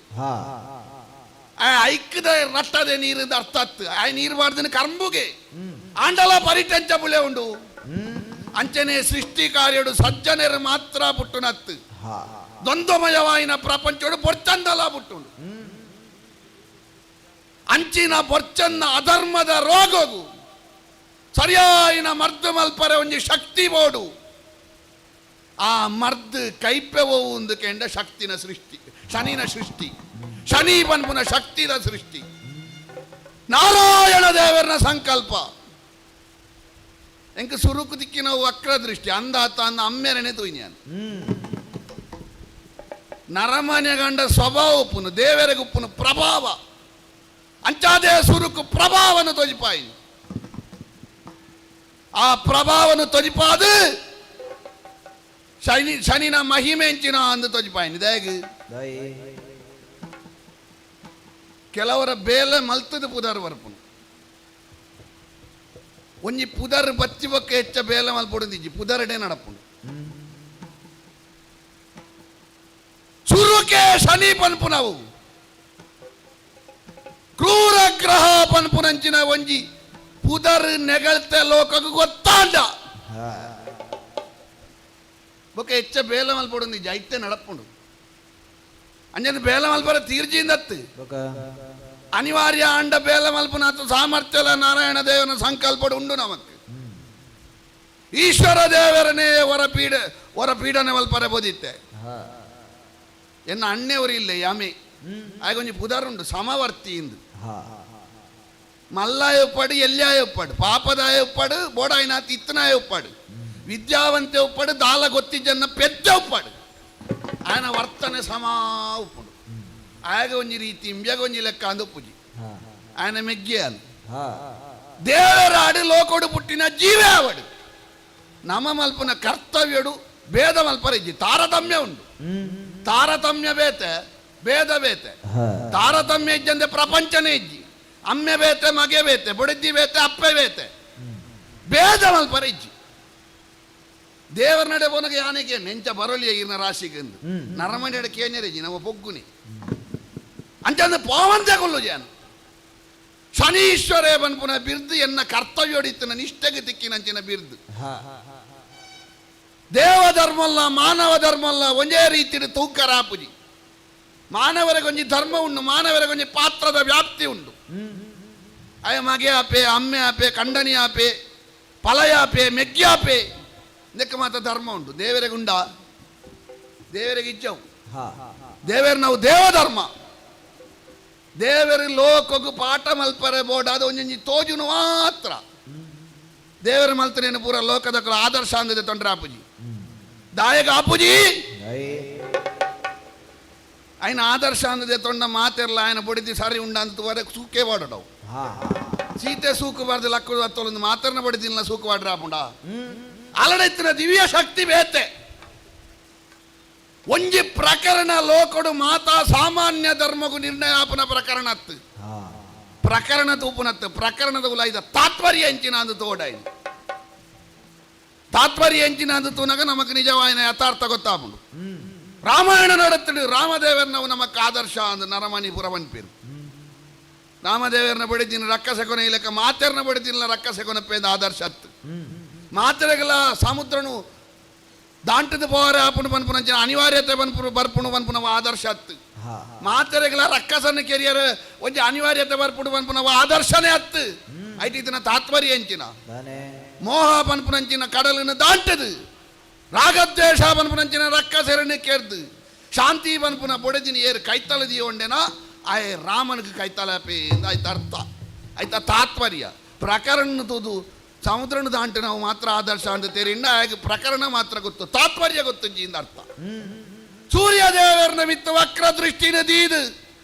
ಆ ಐಕ್ಕದ ರಟ್ಟದೆ ನೀರಿಂದ ಅರ್ಥ ಅತ್ತು ಆ ನೀರು ಬಾರ್ದಿನ ಕರ್ಂಬುಗೆ ಆಂಡಲ ಪರಿಟಂಚ ಬುಳೆ ಉಂಡು. ಅಂಚನೆ ಸೃಷ್ಟಿ ಕಾರ್ಯಡು ಸಜ್ಜನರು ಮಾತ್ರ ಪುಟ್ಟುನತ್ತು. ದ್ವಂದ್ವಮಯವಾಯಿನ ಪ್ರಪಂಚೋಡು ಬೊರ್ಚಂದಲ ಬಿಟ್ಟುಂಡು. ಅಂಚಿನ ಬೊರ್ಚನ್ನ ಅಧರ್ಮದ ರೋಗಗು ಸರಿಯಾಯಿನ ಮರ್ದು ಮಲ್ಪರೆ ಒಂಜಿ ಶಕ್ತಿ ಬೋಡು. ಆ ಮರ್ದು ಕೈಪೆ ಒಂದು ಕೆಂಡ ಶಕ್ತಿನ ಸೃಷ್ಟಿ, ಶನಿನ ಸೃಷ್ಟಿ, ಶನಿ ಪನ್ಪುನ ಶಕ್ತಿನ ಸೃಷ್ಟಿ, ನಾರಾಯಣ ದೇವರನ ಸಂಕಲ್ಪ. ಎಂಕ್ ಸುರುಕು ದಿಕ್ಕಿನ ವಕ್ರ ದೃಷ್ಟಿ ಅಂದಾತ ಅಂದ ಅಮ್ಮೆರನೆ ತೂಯ್ಯಾನ. ನರಮನೆ ಗಂಡ ಸ್ವಭಾವ ಉಪ್ಪುನು, ದೇವರಿಗೆ ಉಪ್ಪುನು ಪ್ರಭಾವ, ಅಂಚಾದೇ ಸುರುಕು ಪ್ರಭಾವನು ತೊಜಿಪಾಯಿ. ಆ ಪ್ರಭಾವನು ತೊಜಿಪಾದು ಶನಿ ಶನಿನ ಮಹಿಮೆಂಚಿನ ಅಂದು ತೊಜಿಪಾಯಿನಿ. ದೇಗ ಕೆಲವರ ಬೇಲೆ ಮಲ್ತದ ಪುದರ್ ಬರ್ಪುನು. ಒಂಜಿ ಪುದರ್ ಬಚ್ಚಿ ಬೊಕ್ಕ ಹೆಚ್ಚ ಬೇಲೆ ಮಲ್ಪೊಡು ಪುದರಡೆ ನಡಪುನು. ಸುರುಕೆ ಶನಿ ಪನ್ಪುನವು ಕ್ರೂರ ಗ್ರಹ ಪನ್ಪುನಂಚಿನ ಒಂಜಿ ಪುದರ್ ನೆಗಳ್ತೆ ಲೋಕకు ಗೊತ್ತಾಂಡ ಬೊಕ್ಕ ಹೆಚ್ಚ ಬೇಲೆ ಮಲ್ಪೊಡು ಐತೆ ನಡಪುಂಡು. ಅಂಜನ ಬೇಲೆ ಮಲ್ಪರ ತೀರ್ಜಿಂದತ್ತು ಅನಿವಾರ್ಯ ಅಂಡ ಬೇಲೆ ಮಲ್ಪುನಾಥ ಸಾಮರ್ಥ್ಯಲ ನಾರಾಯಣ ದೇವನ ಸಂಕಲ್ಪಡು ಉಂಡು ನಮಕ್. ಈಶ್ವರ ದೇವರನೇ ಹೊರ ಪೀಡ ಹೊರ ಪೀಡನೆ ಮಲ್ಪರೆ ಬೋದಿತ್ತೆ. ಎನ್ನ ಅಣ್ಣೆವರು ಇಲ್ಲ ಯಾಮೆ ಆಗ ಒಂಜಿ ಪುದರುಂಡು ಸಮವರ್ತಿ ಇಂದು. ಮಲ್ಲಾಯ ಉಪ್ಪಾಡು, ಎಲ್ಯಾಯ ಉಪ್ಪಾಡು, ಪಾಪದಾಯ ಉಪ್ಪಾಡು, ಬೋಡಾಯಿನಾಥ್ ಇತ್ತನಾಯ ಉಪ್ಪಾಡು, ವಿದ್ಯಾವಂತೆ ಉಪ್ಪಾಡು, ದಾಲ ಗೊತ್ತಿಜ್ಜನ್ನ ಪೆದ್ದ ಉಪ್ಪಾಡು, ఆయన ವರ್ತನೆ ಸಮ ಉಪ್ಪುಂಡು. ಆಗ ಒಂಜಿ ರೀತಿ ಇಂಬ್ಯಾಗ ಒಂಜಿ ಲೆಕ್ಕ ಅಂದು ಉಪ್ಪುಜಿ. ఆయన ಮೆಗ್ಗಿಯಾನು ದೇವರಾಡು ಲೋಕೋಡು ಪುಟ್ಟಿನ ಜೀವೇ ಅವಡು. ನಮ ಮಲ್ಪುನ ಕರ್ತವ್ಯಡು ಭೇದ ಮಲ್ಪರ ಇಜ್ಜಿ, ತಾರತಮ್ಯ ಉಂಡು. ತಾರತಮ್ಯ ಬೇತೆ, ಭೇದ ಬೇತೆ. ತಾರತಮ್ಯ ಇಜ್ಜಂದೆ ಪ್ರಪಂಚನೇ ಇಜ್ಜಿ. ಅಮ್ಮೆ ಬೇತೆ, ಮಗೆ ಬೇತೆ, ಬುಡಜ್ಜಿ ಬೇತೆ, ಅಪ್ಪೆ ಬೇತೆ, ಭೇದ ಮಲ್ಪರ ಇಜ್ಜಿ. ದೇವರ ನಡೆ ಪೋನಗ ಯಾನೆಗೆ ನೆಂಚ ಬರಲಿ ಈರ್ನ ರಾಶಿಗೆ ನರಮಣಿ ಕೇಂಜರೇಜಿ ನಮ್ಮ ಪೊಗ್ಗುನಿ ಅಂಚಂದು ಪೋವಂತೆ ಕೊಲ್ಲು ಜಾನ. ಶನೀಶ್ವರೇ ಬನ್ಪುನ ಬಿರ್ದು ಎನ್ನ ಕರ್ತವ್ಯೋಡಿತ್ತಿನ ನಿಷ್ಠೆಗೆ ತಿಕ್ಕಿನಂಚಿನ ಬಿರ್ದು. ದೇವಧರ್ಮಲ್ಲ ಮಾನವ ಧರ್ಮಲ್ಲ ಒಂದೇ ರೀತಿಯ ತೂಕರಾಪುಜಿ. ಮಾನವರಿಗೊಂಜಿ ಧರ್ಮ ಉಂಡು, ಮಾನವರಿಗೊಂಜಿ ಪಾತ್ರದ ವ್ಯಾಪ್ತಿ ಉಂಡು. ಅಯ ಮಗೆ ಆಪೆ, ಅಮ್ಮೆ ಆಪೆ, ಕಂಡನಿ ಆಪೆ, ಪಲಯಾಪೆ, ಮೆಗ್ಯಾಪೆ, ಇದಕ್ಕೆ ಮಾತ್ರ ಧರ್ಮ ಉಂಟು. ದೇವರಿಗುಂಡ ದೇವರಿಗೆ ಇಜ್ಜವು. ದೇವರು ನಾವು ದೇವಧರ್ಮ. ದೇವರು ಲೋಕಗು ಪಾಠ ಮಲ್ಪರೆ ಬೋರ್ಡ್ ಅದು ಒಂಜೊಂಜಿ ತೋಜುನು ಮಾತ್ರ. ದೇವರ ಮಲ್ತನೇನು ಪೂರ ಲೋಕದ ಆದರ್ಶ ಅಂದದೆ ತೊಂದರೆ ಆಪುಜಿ ದಾಯಕ ಆಪುಜಿ. ఆయన ಆದರ್ಶ ಅಂದದೆ ತೊಂಡ ಮಾತಿರಲ್ಲ. ఆయన ಬೊಡಿದಿ ಸರಿ ಉಂಡ ಅಂತ ಸೂಕೆ ವಾಡವು. ಸೀತೆ ಸೂಕು ಬಾರ್ದು ಲಕ್ಕ ಹತ್ತೊಂದು ಮಾತ್ರನ ಬಡಿದಿಲ್ಲ ಸೂಕು ವಾಡ್ರ ಆಪುಂಡ. ಅಲಡೆತ್ತಿನ ದಿವ್ಯ ಶಕ್ತಿ ಬೇತೆ. ಒಂಜಿ ಪ್ರಕರಣ ಲೋಕಡು ಮಾತಾ ಸಾಮಾನ್ಯ ಧರ್ಮಗು ನಿರ್ಣಯ ಆಪನ ಪ್ರಕರಣ ಅತ್ತು. ಪ್ರಕರಣ ತೂಪುನತ್ತು ಪ್ರಕರಣದ ಉಲಾಯ್ದ ತಾತ್ಪರ್ಯ ಎಂಚಿನ ಅಂದು ತೋಡಾಯಿ. ತಾತ್ಪರ್ಯ ಎಂಚಿನ ಅಂದು ತೂನಗ ನಮಕ್ ನಿಜವಾಯಿನ ಯಥಾರ್ಥ ಗೊತ್ತಾಪುಂಡು. ರಾಮಾಯಣ ನಡತ್ತಡು ರಾಮದೇವರ್ನವು ನಮಕ್ ಆದರ್ಶ ಅಂದು ನರಮಣಿ ಪುರವನ್ಪೇರು. ರಾಮದೇವರನ್ನ ಬಡಿದಿನ ರಕ್ಕಸೆಕೊನ ಇಲ್ಲಕ ಮಾತೆರ್ನ ಬಡಿದಿನ ರಕ್ಕಸೆಕೊನಪ್ಪೇದ ಆದರ್ಶ ಅತ್ತು. ಮಾತೆರೆಗಲ ಸಮುದ್ರನು ದಾಂಟದ ಪೋರೆ ಆಪುಣು ಪನ್ಪುನಂಚಿನ ಅನಿವಾರ್ಯತೆ ಬನ್ಪುನು ಬರ್ಪುಣು ಪನ್ಪುನವ ಆದರ್ಶ ಅತ್ತು. ಮಾತೆರೆಗಲ ರಕ್ಕಸನ ಕೆರಿಯರ್ ಒಂಜಿ ಅನಿವಾರ್ಯತೆ ಬರ್ಪುಣು ಪನ್ಪುನವ ಆದರ್ಶನೇ ಅತ್ತು. ಐಟ್ ಇದನ್ನ ತಾತ್ಪರ್ಯ ಎಂಚಿನ ಮೋಹ ಪನ್ಪುನಂಚಿನ ಕಡಲನ್ನು ದಾಂಟದು, ರಾಗದ್ವೇಷ ಪನ್ಪುನಂಚಿನ ರಕ್ಕಸೆರನ್ನು ಕೇರ್ದು, ಶಾಂತಿ ಪನ್ಪುನ ಬೊಡೆದಿನ ಏರು ಕೈತಲದಿ ಒಂಡೆನ ಆಯ್ ರಾಮನಿಗೆ ಕೈತಲಪೆ ಆಯ್ತು ಅರ್ಥ ಆಯ್ತಾ ತಾತ್ಪರ್ಯ. ಪ್ರಕರಣ ತೂದು ಸಮುದ್ರನ ದಾಂಟು ನಾವು ಮಾತ್ರ ಆದರ್ಶ ಅಂತ ತೇರಿಂದ ಆಗ ಪ್ರಕರಣ ಮಾತ್ರ ಗೊತ್ತು, ತಾತ್ಪರ್ಯ ಗೊತ್ತು ಇಂದ ಅರ್ಥ. ಸೂರ್ಯದೇವರನ ಮಿತ್ತ ವಕ್ರ ದೃಷ್ಟಿನ ದೀದು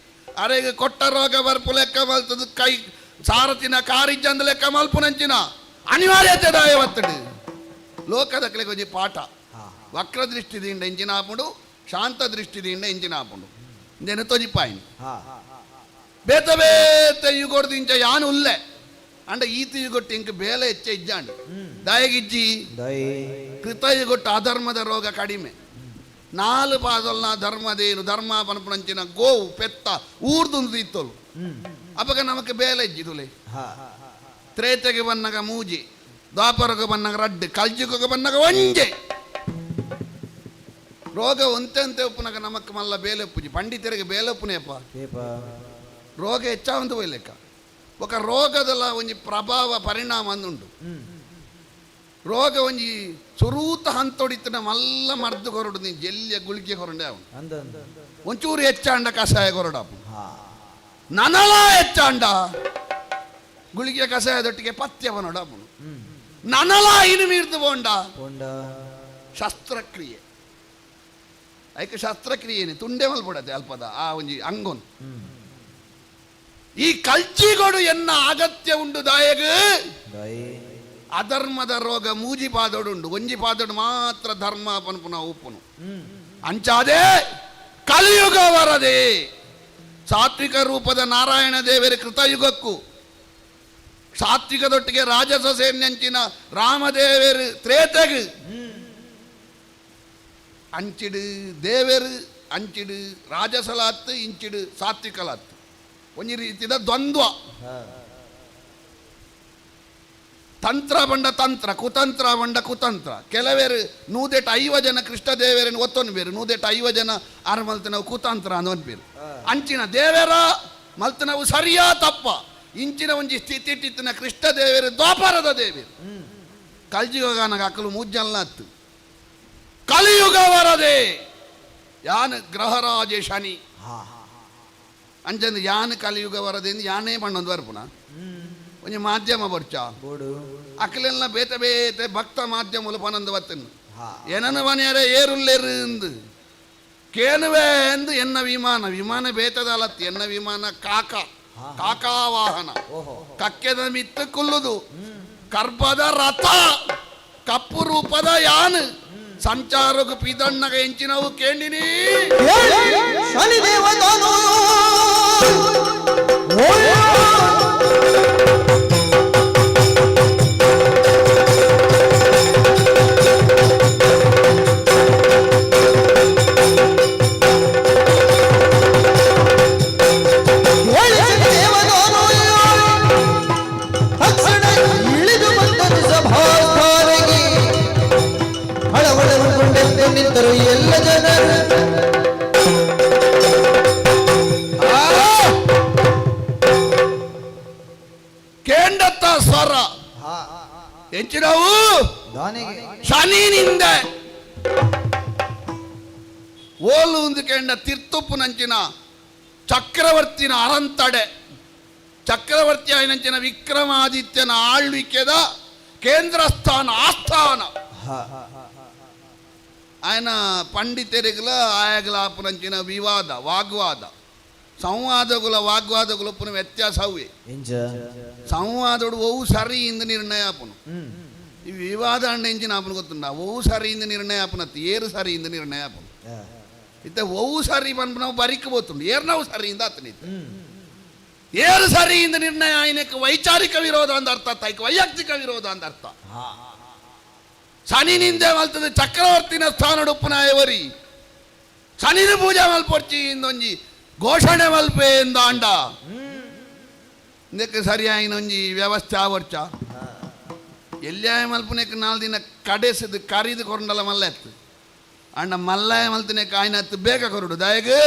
ಅರೆಗೆ ಕೊಟ್ಟ ರೋಗ ಬರ್ಪು ಲೆಕ್ಕ ಮಲ್ತದು, ಕೈ ಸಾರಥಿನ ಕಾರಿಜ್ಜಂದ ಲೆಕ್ಕ ಮಲ್ಪುನಂಚಿನ ಅನಿವಾರ್ಯತೆ ದಾಯವತ್ತಡು. ಲೋಕದ ಒಂಜಿ ಪಾಠ. ವಕ್ರ ದೃಷ್ಟಿದಿಂದ ಇಂಜಿನ ಆಪುಂಡು, ಶಾಂತ ದೃಷ್ಟಿದಿಂದ ಇಂಜಿನ ಆಪುಂಡು ಇಂದೇನು ತೊಜಿಪಾಯಿನಿ. ಬೇತೆ ಬೇತೆ ಯುಗೊಡ್ದು ಇಂಚ ಯಾನು ಉಲ್ಲೆ ಅಂಡ ಈತ ಯುಗೊಟ್ಟು ಇಂಕ್ ಬೇಲೆ ಹೆಚ್ಚ ಇಜ್ಜಾಂಡು ದಾಯಗಿಜ್ಜಿ. ಕೃತ ಯುಗೊಟ್ಟು ಅಧರ್ಮದ ರೋಗ ಕಡಿಮೆ. ನಾಲು ಪಾದೊಲ್ನ ಧರ್ಮದೇನು ಧರ್ಮ ಪನ್ಪುನಂಚಿನ ಗೋವು ಪೆತ್ತ ಊರ್ದುಂದು ಇತ್ತೋಲು. ಅಪಗ ನಮಕ್ ಬೇಲೆ ಇಜ್ಜಿದುಲೆ. ತ್ರೇತೆಗೆ ಬನ್ನಗ ಮೂಜಿ, ದ್ವಾಪರಗ ಬನ್ನಗ ರಡ್ಡು, ಕಲ್ಜುಗ ಬನ್ನಗ ಒಂಜೆ. ರೋಗ ಒಂತೆ ಉಪ್ಪುನಗ ನಮಕ್ ಮಲ್ಲ ಬೇಲೆಪ್ಪುಜಿ ಪಂಡಿತರಿಗೆ ಬೇಲೆಪ್ಪುನೇಪ ರೋಗ ಹೆಚ್ಚಾವಂತ ಹೋಯ್ಲೆಕ್ಕ ఒక ರೋಗದಲ್ಲ ಒಂಜಿ ಪ್ರಭಾವ ಪರಿಣಾಮ ಅಂದುಂಡು. ರೋಗ ಒಂಜಿ ಸುರೂತ ಹಂತೊಡಿತನ ಮಲ್ಲ ಮರ್ದು ಕೊರಡು ನೀ ಜೆಲ್ಲಿಯ ಗುಳಿಗೆ ಕೊರಂಡೆ ಅವನು ಒಂಚೂರು ಹೆಚ್ಚಾಂಡ ಕಷಾಯ ಕೊರಡಪ್ಪ ನನಲ ಹೆಚ್ಚಾಂಡ ಗುಳಿಗೆ ಕಷಾಯದೊಟ್ಟಿಗೆ ಪಥ್ಯವನೊಡಪ್ಪನು ನನಲ ಇನ್ನು ಮೀರ್ದು ಬೋಂಡ ಶಸ್ತ್ರಕ್ರಿಯೆ ಐಕೆ ಶಸ್ತ್ರಕ್ರಿಯೆನೆ ತುಂಡೆ ಮಲ್ಪಡತೆ ಅಲ್ಪದ ಆ ಒಂಜಿ ಅಂಗೋನ್. ಈ ಕಲ್ಚಿಗೊಡು ಎನ್ನ ಅಗತ್ಯ ಉಂಡು ದಾಯಗ ಅಧರ್ಮದ ರೋಗ ಮೂಜಿ ಪಾದೋಡು ಉಂಡು ಒಂಜಿ ಪಾದೋಡು ಮಾತ್ರ ಧರ್ಮ ಪನ್ಪುನ ಉಪ್ಪುನು ಅಂಚಾದೆ ಕಲಿಯುಗ ವರದೆ ಸಾತ್ವಿಕ ರೂಪದ ನಾರಾಯಣ ದೇವರ ಕೃತಯುಗಕ್ಕೂ ಸಾತ್ವಿಕದೊಟ್ಟಿಗೆ ರಾಜಸ ಸೇನ್ಯಂಚಿನ ರಾಮದೇವರು ತ್ರೇತಗ್ ಅಂಚಿಡು ದೇವರು ಅಂಚಿಡು ರಾಜಸಲಾತ್ತು ಇಂಚಿಡು ಸಾತ್ವಿಕಲಾತ್ತು ಒಂಜಿ ರೀತಿದ ದ್ವಂದ್ವ. ತಂತ್ರ ಬಂಡ ತಂತ್ರ ಕುತಂತ್ರ ಬಂಡ ಕುತಂತ್ರ. ಕೆಲವೇರು ನೂದೆಟ್ ಐವ ಜನ ಕೃಷ್ಣ ದೇವರನ್ನು ಒತ್ತೊನ್ ಬೇರು ನೂದೆಟ್ ಐವ ಜನ ಆರು ಮಲ್ತನವು ಕುತಂತ್ರ ಅಂದ್ ಬೇರು ಅಂಚಿನ ದೇವರ ಮಲ್ತನವು ಸರಿಯಾ ತಪ್ಪ ಇಂಚಿನ ಒಂಜಿ ಸ್ಥಿತಿ ಇಟ್ಟಿತ್ತಿನ ಕೃಷ್ಣ ದೇವರು ದ್ವಾಪರದ ದೇವರು ಕಲ್ಜಿಗಾನಗ ಅಕ್ಕಲು ಮೂಜ್ಜಲ್ಲ ಅತ್ತು ಕಲಿಯುಗ ವರದೆ ಯಾನ್ ಗ್ರಹರಾಜ ಶನಿ ಅಂಚಂದು ಯಾನ್ ಕಲಿಯುಗ ವರದೆ ಯಾನೇ ಪಣ್ಣೊಂದು ಬರ್ಪುನ ಒಂಜಿ ಮಾಧ್ಯಮ ಬರ್ಚ ಅಕ್ಕಲೆಲ್ಲ ಬೇತೆ ಬೇತೆ ಭಕ್ತ ಮಾಧ್ಯಮలు ಪನೊಂದು ಬತ್ತನ್ನು ಏನನ್ನು ಮನೆಯರೆ ಏರುಲ್ಲೇರು ಇಂದು ಕೇನುವೆ ಎಂದು ಎನ್ನ ವಿಮಾನ ವಿಮಾನ ಬೇತದಲತ್ತು ಎನ್ನ ವಿಮಾನ ಕಾಕ ಕಾಕಾವಾಹನ ಕಕ್ಕೆದ ಮಿತ್ತು ಕುಲ್ಲುದು ಕರ್ಬದ ರಥ ಕಪ್ಪು ರೂಪದ ಯಾನು ಸಂಚಾರಕ್ಕೆ ಪಿದಣ್ಣಗ ಎಂಚಿನವು ಕೇಂಡಿನಿ ಶನಿದೇವತಾನು ತಕ್ಷಣ ಇಳಿದು ಬಂದನು ಸಭಾಸ್ಥಾನಗೆ ಹಳವಳಗೊಂಡೆದ್ದು ನಿಂತರು ಎಲ್ಲ ಜನರು. ಕೇಂಡತ್ತ ಸ್ವರ ಎಂಚಿನವು ಶನಿನಿಂದ ಓಲು ಒಂದು ಕೇಂಡ ತಿರ್ತುಪ್ಪು ನಂಚಿನ ಚಕ್ರವರ್ತಿನ ಅರಂತಡೆ ಚಕ್ರವರ್ತಿ ಆಯ್ನಂಚಿನ ವಿಕ್ರಮಾದಿತ್ಯನ ಆಳ್ವಿಕೆದ ಕೇಂದ್ರ ಸ್ಥಾನ ಆಸ್ಥಾನ ఆయన పండిತೆರಿಗಲ ಆಯಗಲ ಆಪುನಂಚಿನ ವಿವಾದ ವಾಗ್ವಾದ ಸಂವಾದಗುಲ ವಾಗ್ವಾದಗುಲ ಪುನ ವ್ಯತ್ಯಾಸ ಅವೇ. ಸಂವಾದೋಡು ಒವು ಸರಿ ಇಂದ ನಿರ್ಣಯ ಆಪುನು. ಈ ವಿವಾದ ಅಂಡ ಎಂಚಿನ ಆಪುನು ಗೊತ್ತುಂಡ ಒವು ಸರಿ ಇಂದ ನಿರ್ಣಯ ಆಪುನತ್ತು ಏರು ಸರಿ ಇಂದ ನಿರ್ಣಯ ಆಪುನು. ಇತ್ತ ಒವು ಸರಿ ಪನ್ಪು ಬರಿಕ್ ಬೋತುಂಡು ಏರ್ನವು ಸರಿ ಇಂದ ಆತನಿತ್ತ ಏರು ಸರಿ ಇಂದ ನಿರ್ಣಯ ಆಯ್ನಕ್ಕೆ ವೈಚಾರಿಕ ವಿರೋಧ ಅಂದ ಅರ್ಥ ಆಯ್ತು ವೈಯಕ್ತಿಕ ವಿರೋಧ ಅಂದ ಅರ್ಥ. ಶನಿ ನಿಂದೆ ಮಲ್ತದೆ ಚಕ್ರವರ್ತಿನ ಸ್ಥಾನಡುಪ್ಪುನಾಯವರಿ ಶನಿನ ಪೂಜೆ ಮಲ್ಪೊರ್ಚಿ ಇಂದೊಂಜಿ ಘೋಷಣೆ ಮಲ್ಪೆ ಎಂದಾಂಡ ಇದಕ್ಕೆ ಸರಿಯಾಯಿನೊಂಜಿ ವ್ಯವಸ್ಥೆ ಆವರ್ಚ ಎಲ್ಯಾಯ ಮಲ್ಪುನೆಕ್ ನಾಲ್ ದಿನ ಕಡೆಸದು ಕರಿದು ಕೊರಂಡಲ ಮಲ್ಲ ಎತ್ತು ಅಣ್ಣ ಮಲ್ಲಾಯ ಮಲ್ತನೆಕ್ ಆಯ್ನತ್ತು ಬೇಗ ಕೊರಡು ದಯಗು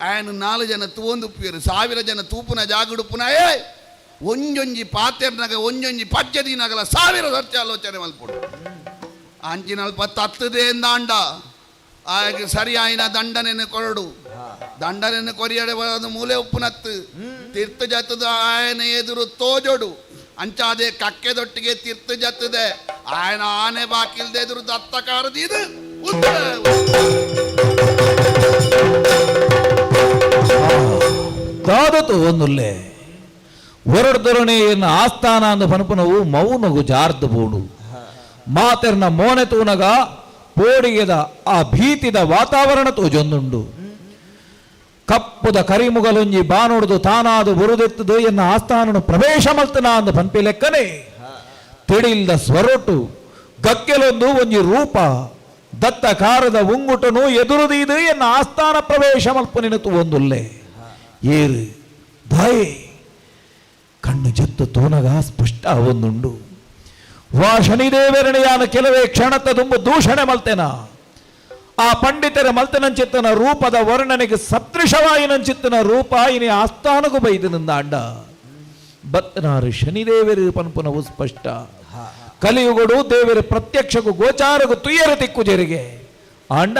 ಆಯನ ನಾಲು ಜನ ತೂಂದುಪ್ಪಿಯರು ಸಾವಿರ ಜನ ತೂಪುನ ಜಾಗುಡುಪ್ಪುನಾಯೇ ಒಂಜೊಂಜಿ ಪಾತೆರ್ನಗ ಒಂಜೊಂಜಿ ಪಜ್ಜ ದಿನಗಲ ಸಾವಿರ ಸರ್ತಿ ಆಲೋಚನೆ ಮಲ್ಪೊಡು ಅಂಚಿನಲ್ಪ ತತ್ತದೇ ಎಂದಾಂಡ ಆಗ ಸರಿ ಆಯ್ನ ದಂಡನೆಯನ್ನು ಕೊರಡು ದಂಡನೆಯನ್ನು ಕೊರಿಯಡೆ ಬರೋದು ಮೂಲೆ ಉಪ್ಪುನತ್ತು ತೀರ್ಥ ಜತ್ತದ ಆಯನ ಎದುರು ತೋಜೊಡು ಅಂಚಾದೆ ಕಕ್ಕೆದೊಟ್ಟಿಗೆ ತೀರ್ಥ ಜತ್ತದೆ ಆಯನ ಆನೆ ಬಾಕಿಲ್ದೆ ಎದುರು ದತ್ತ ಕಾರದಿದು ಉತ್ತರ ದಾದತು ಒಂದುಲ್ಲೆ ಒರಡ್ದೊರಣೆಯನ್ನು ಆಸ್ಥಾನ ಅಂದು ಪನ್ಪುನವು ಮೌನಗು ಜಾರ್ದು ಬೋಡು ಮಾತೆರ್ನ ಮೋನೆ ತೂನಗ ಪೋಡಿಗೆದ ಆ ಭೀತಿದ ವಾತಾವರಣ ತೋಜೊಂದುಂಡು. ಕಪ್ಪುದ ಕರಿಮುಗಲೊಂಜಿ ಬಾನೊಡ್ದು ತಾನಾದು ಬುರುದೆತ್ತದು ಎನ್ನ ಆಸ್ಥಾನನು ಪ್ರವೇಶ ಮಲ್ತನ ಅಂದು ಪನ್ಪಿ ಲೆಕ್ಕನೆ ತಿಳಿಲ್ದ ಸ್ವರೊಟು ಗಕ್ಕೆಲೊಂದು ಒಂಜಿ ರೂಪ ದತ್ತ ಕಾರದ ಉಂಗುಟನು ಎದುರುದೀದು ಎನ್ನ ಆಸ್ಥಾನ ಪ್ರವೇಶ ಮಲ್ಪುನಿನತು ಒಂದುಲ್ಲೆ. ಏರು ದಾಯೆ ಕಣ್ಣು ಜತ್ತು ತೋನಗ ಸ್ಪಷ್ಟ ಒಂದುಂಡು. ವಾ ಶನಿದೇವರಣೆಯಾನ ಕೆಲವೇ ಕ್ಷಣತ ದುಂಬು ದೂಷಣೆ ಮಲ್ತೆನ. ಆ ಪಂಡಿತರ ಮಲ್ತನಂಚಿತ್ತನ ರೂಪದ ವರ್ಣನೆಗೆ ಸದೃಶವಾಯಿನಂಚಿತ್ತನ ರೂಪ ಇನಿ ಆಸ್ಥಾನಗೂ ಬೈದನಿಂದ ಅಂಡ ಬತ್ತನಾರು ಶನಿದೇವರು ಪನ್ಪುನವು ಸ್ಪಷ್ಟ. ಕಲಿಯುಗಡು ದೇವರ ಪ್ರತ್ಯಕ್ಷಗೂ ಗೋಚಾರಗೂ ತುಯ್ಯರ ತಿಕ್ಕು ಜರಿಗೆ ಆಂಡ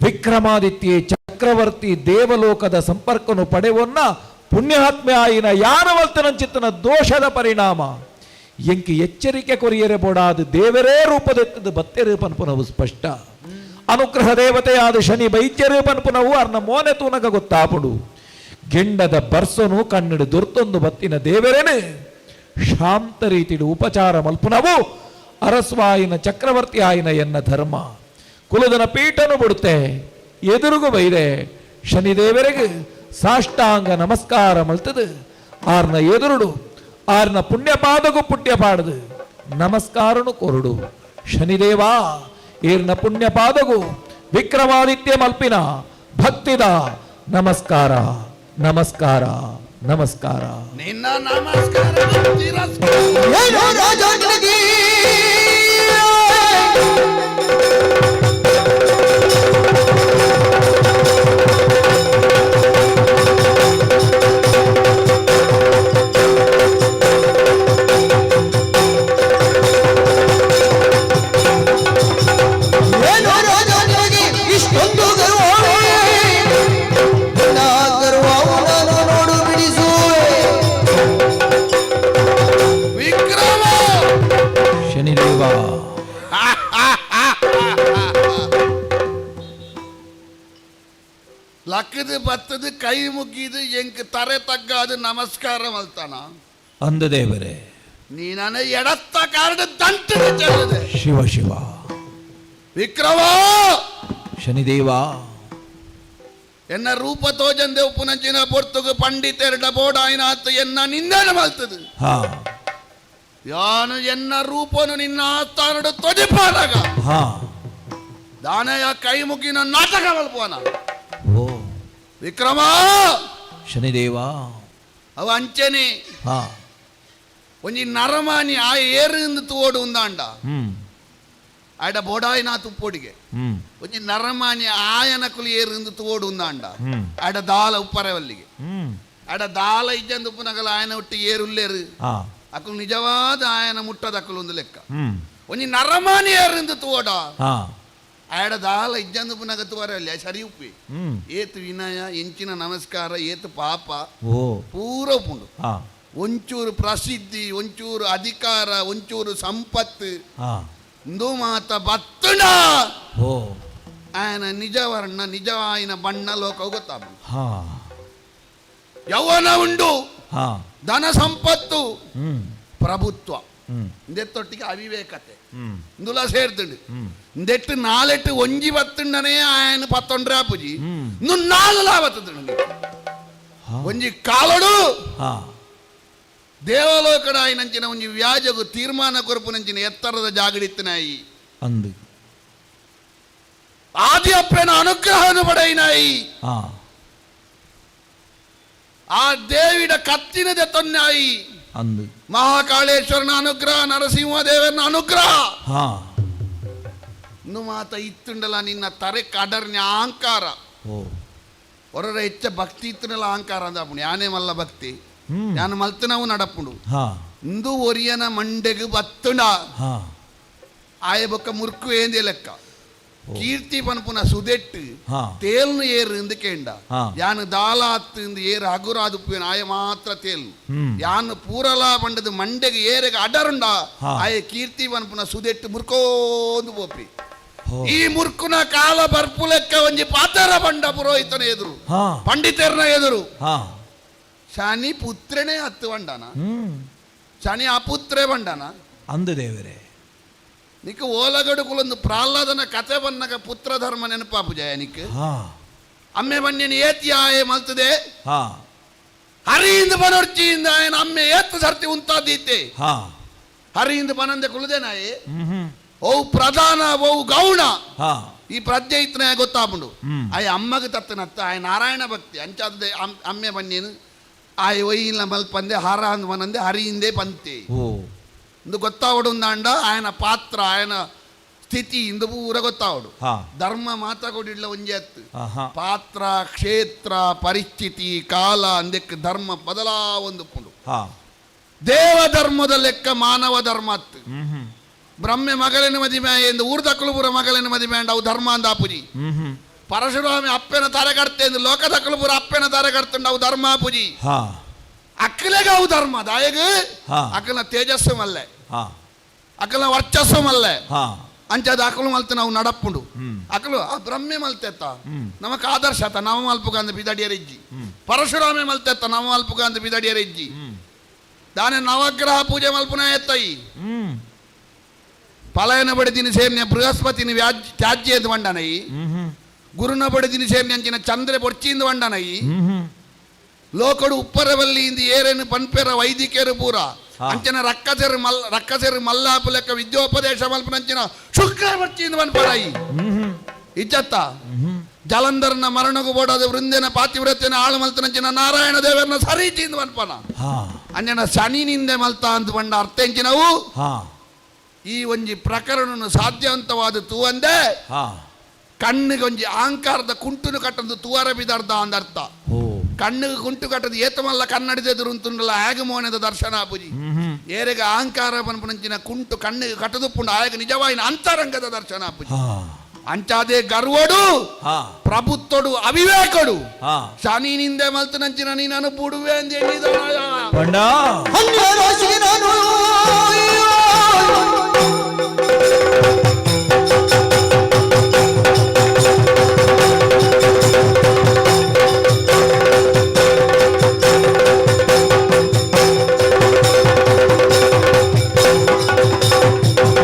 ವಿಕ್ರಮಾದಿತ್ಯ ಚಕ್ರವರ್ತಿ ದೇವಲೋಕದ ಸಂಪರ್ಕನು ಪಡೆವನ್ನ ಪುಣ್ಯಾತ್ಮೆ ಆಯಿನ ಯಾನವಲ್ತನಂಚಿತ್ತನ ದೋಷದ ಪರಿಣಾಮ ಎಂಕಿ ಎಚ್ಚರಿಕೆ ಕೊರಿಯರೆ ಬೋಡಾದ ದೇವರೇ ರೂಪದೆತ್ತದು ಬತ್ತೆರು ಪನ್ಪುನವು ಸ್ಪಷ್ಟ. ಅನುಗ್ರಹ ದೇವತೆಯಾದ ಶನಿ ಬೈದ್ಯರು ಪನ್ಪುನವು ಅರ್ನ ಮೋನೆ ತೂನಗ ಗೊತ್ತಾಪುಡು. ಗೆಂಡದ ಬರ್ಸನು ಕಣ್ಣಡು ದುರ್ತೊಂದು ಬತ್ತಿನ ದೇವರೇನೆ ಶಾಂತ ರೀತಿಡು ಉಪಚಾರ ಮಲ್ಪುನವು ಅರಸ್ವಾಯಿನ ಚಕ್ರವರ್ತಿ ಆಯಿನ ಎನ್ನ ಧರ್ಮ. ಕುಲದನ ಪೀಠನು ಬಿಡುತ್ತೆ ಎದುರುಗು ಬೈದೆ ಶನಿದೇವರಿಗೆ ಸಾಷ್ಟಾಂಗ ನಮಸ್ಕಾರ ಮಲ್ತದು ಆರ್ನ ಎದುರುಡು ಆರ್ನ ಪುಣ್ಯಪಾದಗೂ ಪುಣ್ಯ ಪಾಡದು ನಮಸ್ಕಾರನು ಕೊರಡು. ಶನಿದೇವಾ, ಈರ್ನ ಪುಣ್ಯಪಾದಗೂ ವಿಕ್ರಮಾದಿತ್ಯ ಮಲ್ಪಿನ ಭಕ್ತಿದ ನಮಸ್ಕಾರ ನಮಸ್ಕಾರ ನಮಸ್ಕಾರ. ನಿನ್ನ ನಮಸ್ಕಾರ ತಿರಸ್ಕಾರ. ಏನೋ ರಾಜ ನಿನಗೆ ಏನೋ ರಾಜ ನಿನಗೆ ಇಷ್ಟೊಂದು ಗರ್ವವೇ? ನಿನ್ನ ಗರ್ವವು ನಾನು ನೋಡು ಬಿಡಿಸುವೆ. ವಿಕ್ರಮ. ಶನಿದೇವ. ಲಕ್ಕದು ಬತ್ತದು ಕೈ ಮುಗಿದು ಎಂಕ್ ತರೆ ತಗ್ಗಾದು ನಮಸ್ಕಾರ ಮಲ್ತಾನ. ಅಂದ ದೇವರೇ. ನೀನನ ಎಡತ್ತ ಕಾರಣ ದಂಟು ಚೆಲ್ಲದೆ. ಶಿವ ಶಿವ. ವಿಕ್ರಮ. ಶನಿದೇವ. ಎನ್ನ ರೂಪ ತೋಜಂದೆ ಉಪ್ಪುನಂಚಿನ ಪೊರ್ತುಗು ಪಂಡಿತೆರಡ ಬೋಡಾಯಿನಾತ್ ಎನ್ನ ನಿಂದನೆ ಮಲ್ತದು. ಹಾ. ಯಾನು ಎನ್ನ ರೂಪನು ನಿನ್ನ ಆಸ್ಥಾನಡು ತೊಜಿಪಾದಾಗ ಹಾ. ದಾನಯ ಕೈ ಮುಗಿನ ನಾಟಕ ಮಲ್ಪುವನ. ಓ. ವಿಕ್ರಮ. ಶನಿದೇವ. ಅವ ಅಂಚನೆ. ಹಾ. ಒಂಜಿ ನರಮಾನಿ ಆ ಏರಿಂದ ತೋಡು ಉಂದಾಂಡ ಆಡ ಬೋಡಾಯಿನಾತ್ ಉಪ್ಪೊಡಿಗೆ. ಒಂಜಿ ನರಮಾನಿ ಆಯನ ಕುಲಿ ಏರಿಂದ ತೋಡು ಉಂದಾಂಡ ಆಡ ದಾಲ ಉಪ್ಪರವಲ್ಲಿಗೆ. ಆಡ ದಾಲ ಇಜ್ಜಂದು ಉಪ್ಪುನಗಲ ಆಯನ ಒಟ್ಟು ಏರುಲ್ಲೇರು. ಹಾ. ಅಕುಲು ನಿಜವಾದ ಆಯನ ಮುಟ್ಟದ ಅಕುಲು ಒಂದು ಲೆಕ್ಕ. ಒಂಜಿ ನರಮಾನಿ ಏರಿಂದ ತೋಡ ಹಾ. ಆಡ ದಾಲ ಇಜ್ಜಂದು ಉಪ್ಪುನಗ ತುವರವಲ್ಲಿ ಸರಿ ಉಪ್ಪಿ. ಏತು ವಿನಯ, ಎಂಚಿನ ನಮಸ್ಕಾರ, ಏತು ಪಾಪ. ಓ. ಪೂರ ಉಪ್ಪುಂಡು. ಹಾ. ಒಂಚೂರು ಪ್ರಸಿದ್ಧಿ, ಒಂಚೂರು ಅಧಿಕಾರ, ಒಂಚೂರು ಸಂಪತ್ತು ಹಾ. ಇಂದು ಮಾತ ಬತ್ತುಂಡ ಓ. ಆಯನ ನಿಜವರ್ಣ ನಿಜವಾಯಿನ ಬಣ್ಣ ಲೋಕ ಗೊತ್ತಾಪ. ಹಾ. ಯೌವನ ಉಂಡು, ಹಾ. ಧನ ಸಂಪತ್ತು, ಪ್ರಭುತ್ವ, ಇಂದೆತ್ತೊಟ್ಟಿಗೆ ಅವಿವೇಕತೆ ಇಂದುಲ ಸೇರ್ತುಂಡು. ಇಂದೆಟ್ಟು ನಾಲೆಟ್ಟು ಒಂಜಿ ಬತ್ತುಂಡನೇ ಆಯನ ಪತ್ತೊಂಡ್ರೆ ಆಪುಜಿ. ಇನ್ನು ನಾಲ್ ಲಾಬತ್ತುಂಡು. ಹಾ. ಒಂಜಿ ಕಾಲಡು ಹಾ. ದೇವಲೋಕಡ ಆಯಿನಂಚಿನ ಒಂಜಿ ವ್ಯಾಜಗು ತೀರ್ಮಾನ ಕೊರಪುನಂಚಿನ ಎತ್ತರದ ಜಾಗಡಿತ್ತನಾಯಿ. ಅಂದು. ಆದಿ ಅಪ್ಪನ ಅನುಗ್ರಹನು ಪಡೆಯಿನಾಯಿ. ಹಾ. ಆ ದೇವಿಡ ಕತ್ತಿನದೆ ತೊನ್ನಾಯಿ. ಅಂದು. ಮಹಾಕಾಳೇಶ್ವರನ ಅನುಗ್ರಹ, ನರಸಿಂಹ ದೇವರನ ಅನುಗ್ರಹ. ಹಾ. ಇನ್ನು ಮಾತ ಇತ್ತುಂಡಲ ನಿನ್ನ ತರೆ ಕಡರ್ನ ಅಹಂಕಾರ. ಓ. ಹೊರರ ಹೆಚ್ಚ ಭಕ್ತಿ ಇತ್ತುಂಡಲ ಅಹಂಕಾರ ಅಂದ ಯಾನೇ ಮಲ್ಲ ಭಕ್ತಿ ಯಾನು ಮಲ್ತನವು ನಡಪುಂಡು. ಹಾ. ಇಂದು ಒರಿಯನ ಮಂಡೆಗು ಬತ್ತುಂಡ ಹಾ. ಆಯ ಬೊಕ್ಕ ಮುರ್ಕು ಏಂದೆ ಲೆಕ್ಕ ಕೀರ್ತಿ ಪನ್ಪುನ ಸುದೆಟ್ಟು ಹಾ. ತೇಲ್ನು ಏರು ಇಂದು ಕೇಂಡ. ಹಾ. ಯಾನು ದಾಲಾತ್ತು ಇಂದು ಏರು ಹಗುರಾದುಪ್ಪೇನು ಆಯ ಮಾತ್ರ ತೇಲ್ನು. ಯಾನು ಪೂರಲಾ ಪಂಡದು ಮಂಡೆಗೆ ಏರೆಗೆ ಅಡರುಂಡ ಹಾ. ಆಯ ಕೀರ್ತಿ ಪನ್ಪುನ ಸುದೆಟ್ಟು ಮುರ್ಕೋಂದು ಪೋಪಿ. ಹೋ. ಈ ಮುರ್ಕುನ ಕಾಲ ಬರ್ಪುಲೆಕ್ಕ ಒಂಜಿ ಪಾತರ ಬಂಡ ಪುರೋಹಿತನ ಎದುರು, ಹಾ. ಪಂಡಿತರನ ಎದುರು. ಹಾ. ಶನಿ ಪುತ್ರನೇ ಹತ್ತು ಬಂಡನ, ಶನಿ ಅಪುತ್ರೇ ಬಂಡನ. ಅಂದು ದೇವರೇ. ನಿಕ್ ಓಲಗಡು ಕುಲೊಂದು ಪ್ರಹ್ಲಾದನ ಕತೆ ಬನ್ನಗ ಪುತ್ರ ಧರ್ಮ ನೆನಪಾಪು ಜಯ ನಿಕ್. ಹಾ. ಅಮ್ಮೆ ಬನ್ನಿನ ಏತಿ ಆಯೆ ಮಲ್ತದೆ. ಹಾ. ಹರಿಯಿಂದ ಬನೊರ್ಚಿಯಿಂದ ಆಯನ ಅಮ್ಮೆ ಏತ್ತು ಸರ್ತಿ ಉಂತಾದೀತೆ. ಹಾ. ಹರಿಯಿಂದ ಬನಂದೆ ಕುಲದೆ ನಾಯಿ. ಹ್ಮ್ ಹ್ಮ್ ಓ ಪ್ರಧಾನ ಓ ಗೌಣ. ಹಾ. ಈ ಪ್ರಜ್ಞೆ ಇತ್ತನ ಗೊತ್ತಾಪುಂಡು. ಆಯ ಅಮ್ಮಗ ತತ್ತನತ್ತ ಆಯ ನಾರಾಯಣ ಭಕ್ತಿ ಅಂಚಾದ ಅಮ್ಮೆ ಬನ್ನೇನು ಆಯ್ ಒಯ್ಯಿಲ್ಲ ಮಲ್ಪಂದೆ ಹರ ಅಂದ್ ಬನಂದೆ ಹರಿಯಿಂದೆ ಪಂತೆ. ಓ. ಇಂದು ಗೊತ್ತಾವಡು ಅಂಡ ಆಯನ ಪಾತ್ರ ಆಯನ ಸ್ಥಿತಿ ಇಂದು ಪೂರ ಗೊತ್ತಾವಡು. ಧರ್ಮ ಮಾತ್ರ ಕೊಡಿಡ್ಲ ಒಂಜೆ ಅತ್ತು. ಪಾತ್ರ ಕ್ಷೇತ್ರ ಪರಿಸ್ಥಿತಿ ಕಾಲ ಅಂದಕ್ಕೆ ಧರ್ಮ ಬದಲಾವೊಂದು ಪುಂಡು. ದೇವಧರ್ಮದ ಲೆಕ್ಕ ಮಾನವ ಧರ್ಮ ಅತ್ತು. ಬ್ರಹ್ಮೆ ಮಗಳನ ಮದಿಮೆ ಎಂದು ಊರ್ದಕ್ಕಲು ಪೂರ ಮಗಳನ ಮದಿಮೆ ಅಂಡ್ ಅವು ಧರ್ಮ ಅಂದ ಆಪುಜಿ. ಪರಶುರಾಮಿ ಅಪ್ಪೆನ ತಾರೆ ಕಡ್ತೆ ಎಂದು ಲೋಕದಕ್ಕಲು ಪೂರ ಅಪ್ಪೆನ ತಾರೆ ಕಡ್ತುಂಡು ಅವು ಧರ್ಮ ಆಪುಜಿ. ಅಕ್ಕಲೆಗ ಅವು ಧರ್ಮ ದಾಯಗ ಅಕ್ಕನ ತೇಜಸ್ಸು ಮಲ್ಲೆ, ಅಕ್ಕನ ವರ್ಚಸ್ಸು ಮಲ್ಲೆ, ಅಂಚಾದ ಅಕಲು ಮಲ್ತು ನಾವು ನಡಪ್ಪುಂಡು. ಅಕಲು ಆ ಬ್ರಹ್ಮೆ ಮಲ್ತೆತ್ತ ನಮಕ್ ಆದರ್ಶ ಆತ ನವ ಮಲ್ಪುಗ ಅಂದ ಬಿದಡಿಯರಿಜ್ಜಿ. ಪರಶುರಾಮೆ ಮಲ್ತೆತ್ತ ನವ ಮಲ್ಪುಗ ಅಂದ ಬಿದಡಿಯರಿಜ್ಜಿ. ದಾನೆ ನವಗ್ರಹ ಪೂಜೆ ಮಲ್ಪುನ ಎತ್ತಯಿ ಪಲಾಯನ ಬಡಿದಿನ ಸೇರ್ನೆ ಬೃಹಸ್ಪತಿನ ತ್ಯಾಜ್ಯದ ವಂಡನೈ, ಗುರುನ ಬಡಿದಿನ ಸೇರ್ನೆ ಅಂಚಿನ ಚಂದ್ರೆ ಬೊಡ್ಚಿಂದ ವಂಡನೈ, ಲೋಕಡು ಉಪ್ಪರವಲ್ಲಿ ಇಂದ ಏರೇನು ಪನ್ಪೆರ ವೈದಿಕರು ಪೂರ ಅಂಚನ ರಕ್ಕಸೆರು ಮಲ್ ರಕ್ಕಸೆರು ಮಲ್ಲಾಪು ಲೆಕ್ಕ ವಿದ್ಯೋಪದೇಶ ಮಲ್ಪನಂಚಿನ ಶುಕ್ರ ಬೊಡ್ಚಿಂದ ಪನ್ಪರಾಯಿ ಇಜ್ಜತ್ತ. ಜಲಂಧರ್ನ ಮರಣಗು ಬೋಡಾದ ವೃಂದೆನ ಪಾತಿವ್ರತ್ಯನ ಆಳು ಮಲ್ತನಂಚಿನ ನಾರಾಯಣ ದೇವರನ್ನ ಸರೀಚಿಂದ ಪನ್ಪನ ಅಂಜನ ಶನಿನಿಂದೆ ಮಲ್ತ ಅಂತ ಬಂಡ ಅರ್ಥ ಎಂಚಿನವು ಈ ಒಂಜಿ ಪ್ರಕರಣ ಸಾಧ್ಯವಂತವಾದ ತೂವಂದೆ ಕಣ್ಣಿಗೆ ಒಂಜಿ ಅಹಂಕಾರದ ಕುಂಟುನು ಕಟ್ಟಂದು ತೂವರ ಬಿದರ್ದ ಅಂದ ಅರ್ಥ. ಕಣ್ಣಿಗೆ ಕುಂಟು ಕಟ್ಟದು ಏತಮಲ್ಲ ಕನ್ನಡಿದ ಉಂಟುಂಡಲ್ಲ ಆಗಮೋನದ ದರ್ಶನ ಪೂಜಿ. ಏರೆಗ ಅಹಂಕಾರ ಪನ್ಪುನಂಚಿನ ಕುಂಟು ಕಣ್ಣಿಗೆ ಕಟ್ಟದುಪ್ಪುಂಡು ಆಯಗ ನಿಜವಾಯಿನ ಅಂತರಂಗದ ದರ್ಶನ ಪೂಜಿ. ಅಂಚಾದೆ ಗರ್ವಡು ಪ್ರಭುತ್ವಡು ಅವಿವೇಕಡು ಶನಿನಿಂದೆ ಮಲ್ತನಂಚಿನ ನೀನನು ಬುಡುವೆ ಅಂದ ಎಣ್ಣಿದನಾಯ. ಪಂಡ ಅನ್ಯ ರಾಶಿಗೆ ನಾನು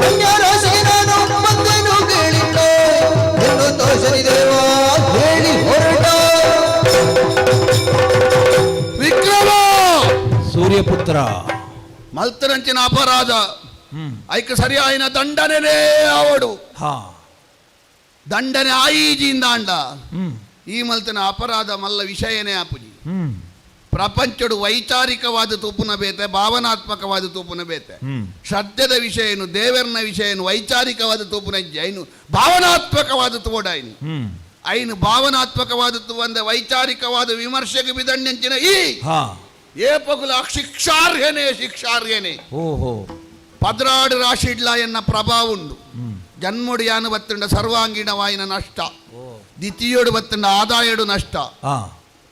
ಅನ್ಯ ರಾಶಿಗೆ ನಾನು ಬಂದೆನು ಕೇಳಿಲ್ಲ ಎನ್ನುತ್ತ ಶನಿದೇವ ಹೇಳಿ ಹೊರಟ. ವಿಕ್ರಮ ಸೂರ್ಯಪುತ್ರ ಮಲ್ತನಂಚಿನ ಅಪರಾಧ ಐಕ ಸರಿಯಾಯಿನ ದಂಡನೆನೇ ಅವಡು. ದಂಡನೆ ಆಯಿಜಿಂದ ಅಂಡ ಈ ಮಲ್ತನ ಅಪರಾಧ ಮಲ್ಲ ವಿಷಯನೇ ಆಪುಜಿ. ಪ್ರಪಂಚಡು ವೈಚಾರಿಕವಾದ ತೂಪುನ ಬೇತೆ, ಭಾವನಾತ್ಮಕವಾದ ತೂಪುನ ಬೇತೆ. ಶ್ರದ್ಧೆದ ವಿಷಯನು ದೇವರನ ವಿಷಯನು ವೈಚಾರಿಕವಾದ ತೂಪುನ ಐನು ಭಾವನಾತ್ಮಕವಾದ ತೋಡಾಯ್ನು ಐನು ಭಾವನಾತ್ಮಕವಾದ ಅಂದ ವೈಚಾರಿಕವಾದ ವಿಮರ್ಶೆಗೆ ಬಿದಂಡೆಂಚಿನ ಈ ಏಪಗುಲ ಶಿಕ್ಷಾರ್ಹನೆ ಶಿಕ್ಷಾರ್ಹನೆ. ಓಹೋ 16 ರಾಶಿ ಇಡ್ಲ ಎನ್ನ ಪ್ರಭಾವ ಉಂಡು. ಜನ್ಮುಡು ಯಾನು ಬತ್ತುಂಡ ಸರ್ವಾಂಗೀಣ ವಾಯಿನ ನಷ್ಟ, ದ್ವಿತೀಯೋಡು ಬತ್ತುಂಡ ಆದಾಯಡು ನಷ್ಟ,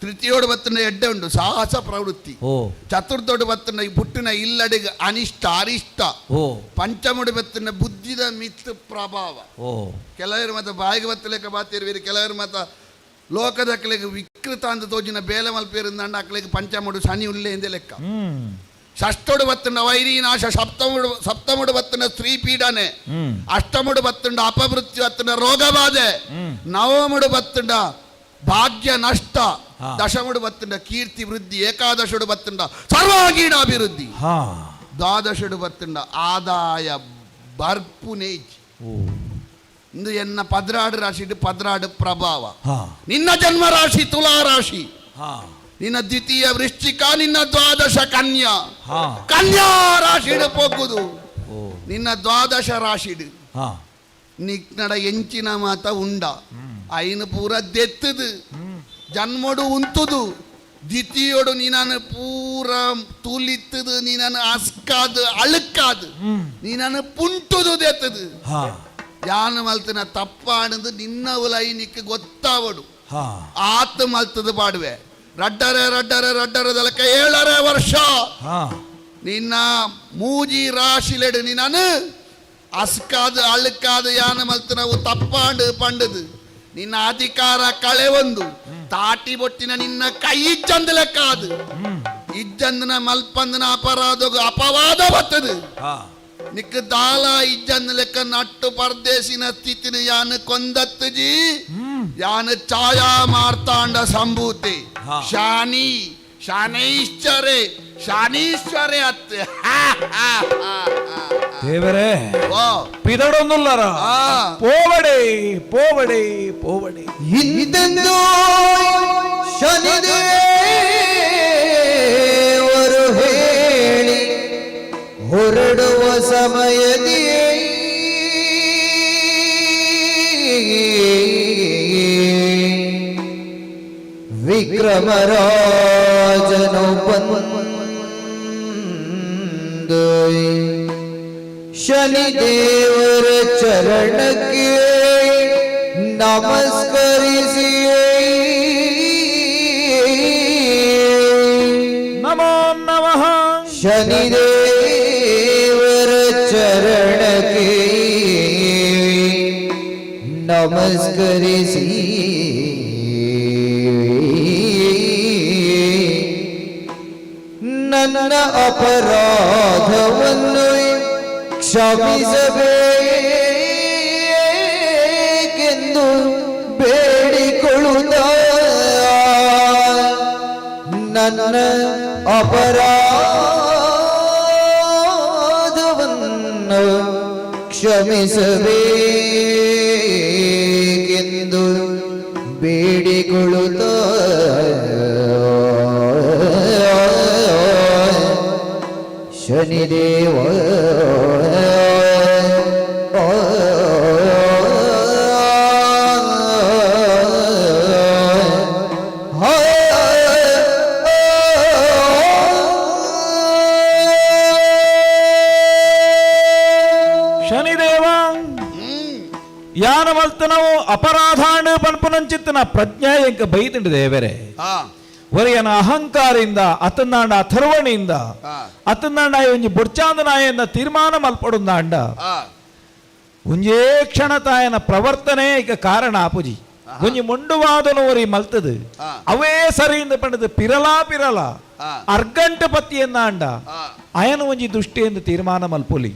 ತೃತೀಯೋಡು ಬತ್ತುಂಡ ಎಡ್ಡೆ ಉಂಡು ಸಾಹಸ ಪ್ರವೃತ್ತಿ, ಚತುರ್ಥೋಡು ಬತ್ತುಂಡ ಈ ಪುಟ್ಟಿನ ಇಲ್ಲಡಿಗೆ ಅನಿಷ್ಟ ಅರಿಷ್ಟ, ಪಂಚಮುಡು ಬತ್ತುಂಡ ಬುದ್ಧಿದ ಮಿತ್ ಪ್ರಭಾವ. ಕೆಲವರು ಮತ ಬಾಯಿಗೆ ಬತ್ತಲೆಕ್ಕ ಬಾತಿರುವಿರಿ, ಕೆಲವರು ಮತ ಲೋಕದ ಅಕ್ಲೆಗೆ ವಿಕೃತ ಅಂತ ತೋಜಿನ ಬೇಲೆ ಮಲ್ಪೇರಿಂದಂಡ ಅಕ್ಲೆಗೆ ಪಂಚಮುಡು ಶನಿ ಉಲ್ಲೆ ಎಂದೇ ಲೆಕ್ಕ. ಷಷ್ಠೋಡು ಬತ್ತುಂಡ ವೈರಿ ನಾಶ, ಸಪ್ತಮುಡು ಸಪ್ತಮುಡು ಬತ್ತುಂಡ ಸ್ತ್ರೀ ಪೀಡನೆ, ಅಷ್ಟಮುಡು ಬತ್ತುಂಡ ಅಪಮೃತ್ಯು ಹತ್ತುಂಡ ರೋಗಬಾಧೆ, ನವಮುಡು ಬತ್ತುಂಡ ಭಾಗ್ಯ ನಷ್ಟ, ದಶಮುಡು ಬತ್ತುಂಡ ಕೀರ್ತಿ ವೃದ್ಧಿ, ಏಕಾದಶುಡು ಬತ್ತುಂಡ ಸರ್ವಾಂಗೀಣ ಅಭಿವೃದ್ಧಿ, ದ್ವಾದಶುಡು ಬತ್ತುಂಡ ಆದಾಯ ಬರ್ಪುನೇಜ್. ಇಂದು ಎನ್ನ 16 ರಾಶಿ 16 ಪ್ರಭಾವ. ನಿನ್ನ ಜನ್ಮ ರಾಶಿ ತುಲಾ ರಾಶಿ, ನಿನ್ನ ದ್ವಿತೀಯ ವೃಶ್ಚಿಕ, ನಿನ್ನ ದ್ವಾದಶ ಕನ್ಯಾ. ಕನ್ಯಾ ರಾಶಿಡು ಪೊಗ್ಗುದು ನಿನ್ನ ದ್ವಾದಶ ರಾಶಿಡು ನಿಕ್ನಡ ಎಂಚಿನ ಮಾತ ಉಂಡ ಐನು ಪೂರ ದೆತ್ತದು ಜನ್ಮಡು ಉಂತುದು ದ್ವಿತೀಯೋಡು ನೀನನ್ನು ಪೂರ ತುಲಿತ್ತದು, ನೀನನ್ನು ಅಸ್ಕಾದು ಅಳುಕಾದು ನೀನನ್ನು ಪುಂಟುದು ದೆತ್ತದು. ಯಾನು ಮಲ್ತನ ತಪ್ಪಾಣದು ನಿನ್ನ ಉಲೈ ನಿಕ್ ಗೊತ್ತಾವಡು. ಆತ ಮಲ್ತದು ಪಾಡುವೆ ರಡ್ಡರೆ ರಡ್ಡರೆ ರಡ್ಡರೆ ದಲಕ 7.5 ವರ್ಷ ನಿನ್ನ ಮೂಜಿ ರಾಶಿಲೆಡು ನಿನ್ನನು ಅಸ್ಕಾದು ಅಳುಕಾದು ಯಾನ ಮಲ್ತನವು ತಪ್ಪಾಂಡು ಪಂಡದು ನಿನ್ನ ಅಧಿಕಾರ ಕಳೆ ಒಂದು ತಾಟಿ ಬೊಟ್ಟಿನ ನಿನ್ನ ಕೈ ಇಜ್ಜಂದ ಲೆಕ್ಕ ಅದು ಇಜ್ಜಂದನ ಮಲ್ಪಂದನ ಅಪರಾಧ ಅಪವಾದ ಬರ್ತದೆ. ನಿಕ್ಕ ದಾಲ ಇಜ್ಜಂದ ಲೆಕ್ಕ ನಟ್ಟು ಪರದೇಶಿನ ಸ್ಥಿತಿನ ಯಾನು ಕೊಂದತ್ತುಜಿ ಯಾನು ಛಾಯಾ ಮಾರ್ತಾಂಡ ಸಂಭೂತಿ ಶಾನಿ ಶಾನೈಶ್ಚರೆ ಶಾನೀಶ್ವರೇ ಅತ್ತೆ. ದೇವರೇ ಪಿದಡೊಂದುಲ್ಲರ ಪೋವಡೆ ಪೋವಡೆ ಪೋವಡೆ. ಹಿಂದೆಂದೂ ಶನಿದೇವರು ಹೇಳಿ ಹೊರಡುವ ಸಮಯದಿ ವಿಕ್ರಮರಾಜನು ಬಂದು ಶನಿದೇವರ ಚರಣಕ್ಕೆ ನಮಸ್ಕರಿಸಿ. ನಮೋ ನಮಃ. ಶನಿದೇವರ ಚರಣಕ್ಕೆ ನಮಸ್ಕರಿಸಿ ನನ್ನ ಅಪರಾಧವನ್ನು ಕ್ಷಮಿಸಬೇಕೆಂದು ಬೇಡಿಕೊಳ್ಳುತ್ತ, ನನ್ನ ಅಪರಾಧವನ್ನು ಕ್ಷಮಿಸಬೇಕೆಂದು ಬೇಡಿಕೊಳ್ಳುತ್ತ ಶನಿದೇವ ಶನಿದೇವ, ಯಾನ ಮಲ್ತನವು ಅಪರಾಧಾಂಡು ಪನ್ಪುನಂಚಿತ್ತನ ಪ್ರಜ್ಞೆ ಎಂಕ ಬೈತುಂಡು ದೇವರೇ. ಒರೆಯನ ಅಹಂಕಾರಿಂದ ಅತನಾಂಡ ಅಥರ್ವಣಿಯಿಂದ ಅತನಾಂಡ ಒಂಜಿ ಬೊಡ್ಚಾಂದನಾಯನ್ನ ತೀರ್ಮಾನ ಮಲ್ಪಡುಂದಾಂಡ ಒಂಜೇ ಕ್ಷಣ ತಾಯನ ಪ್ರವರ್ತನೆ ಈಗ ಕಾರಣ ಆಪುಜಿ. ಒಂಜಿ ಮೊಂಡುವಾದನು ಒರಿ ಮಲ್ತದು ಅವೇ ಸರಿಯಿಂದ ಪಂಡದು ಪಿರಲಾ ಪಿರಲ ಅರ್ಗಂಟ ಪತ್ತಿಯನ್ನಾಂಡ ಅಯನ ಒಂಜಿ ದೃಷ್ಟಿಯಿಂದ ತೀರ್ಮಾನ ಮಲ್ಪೊಲಿ.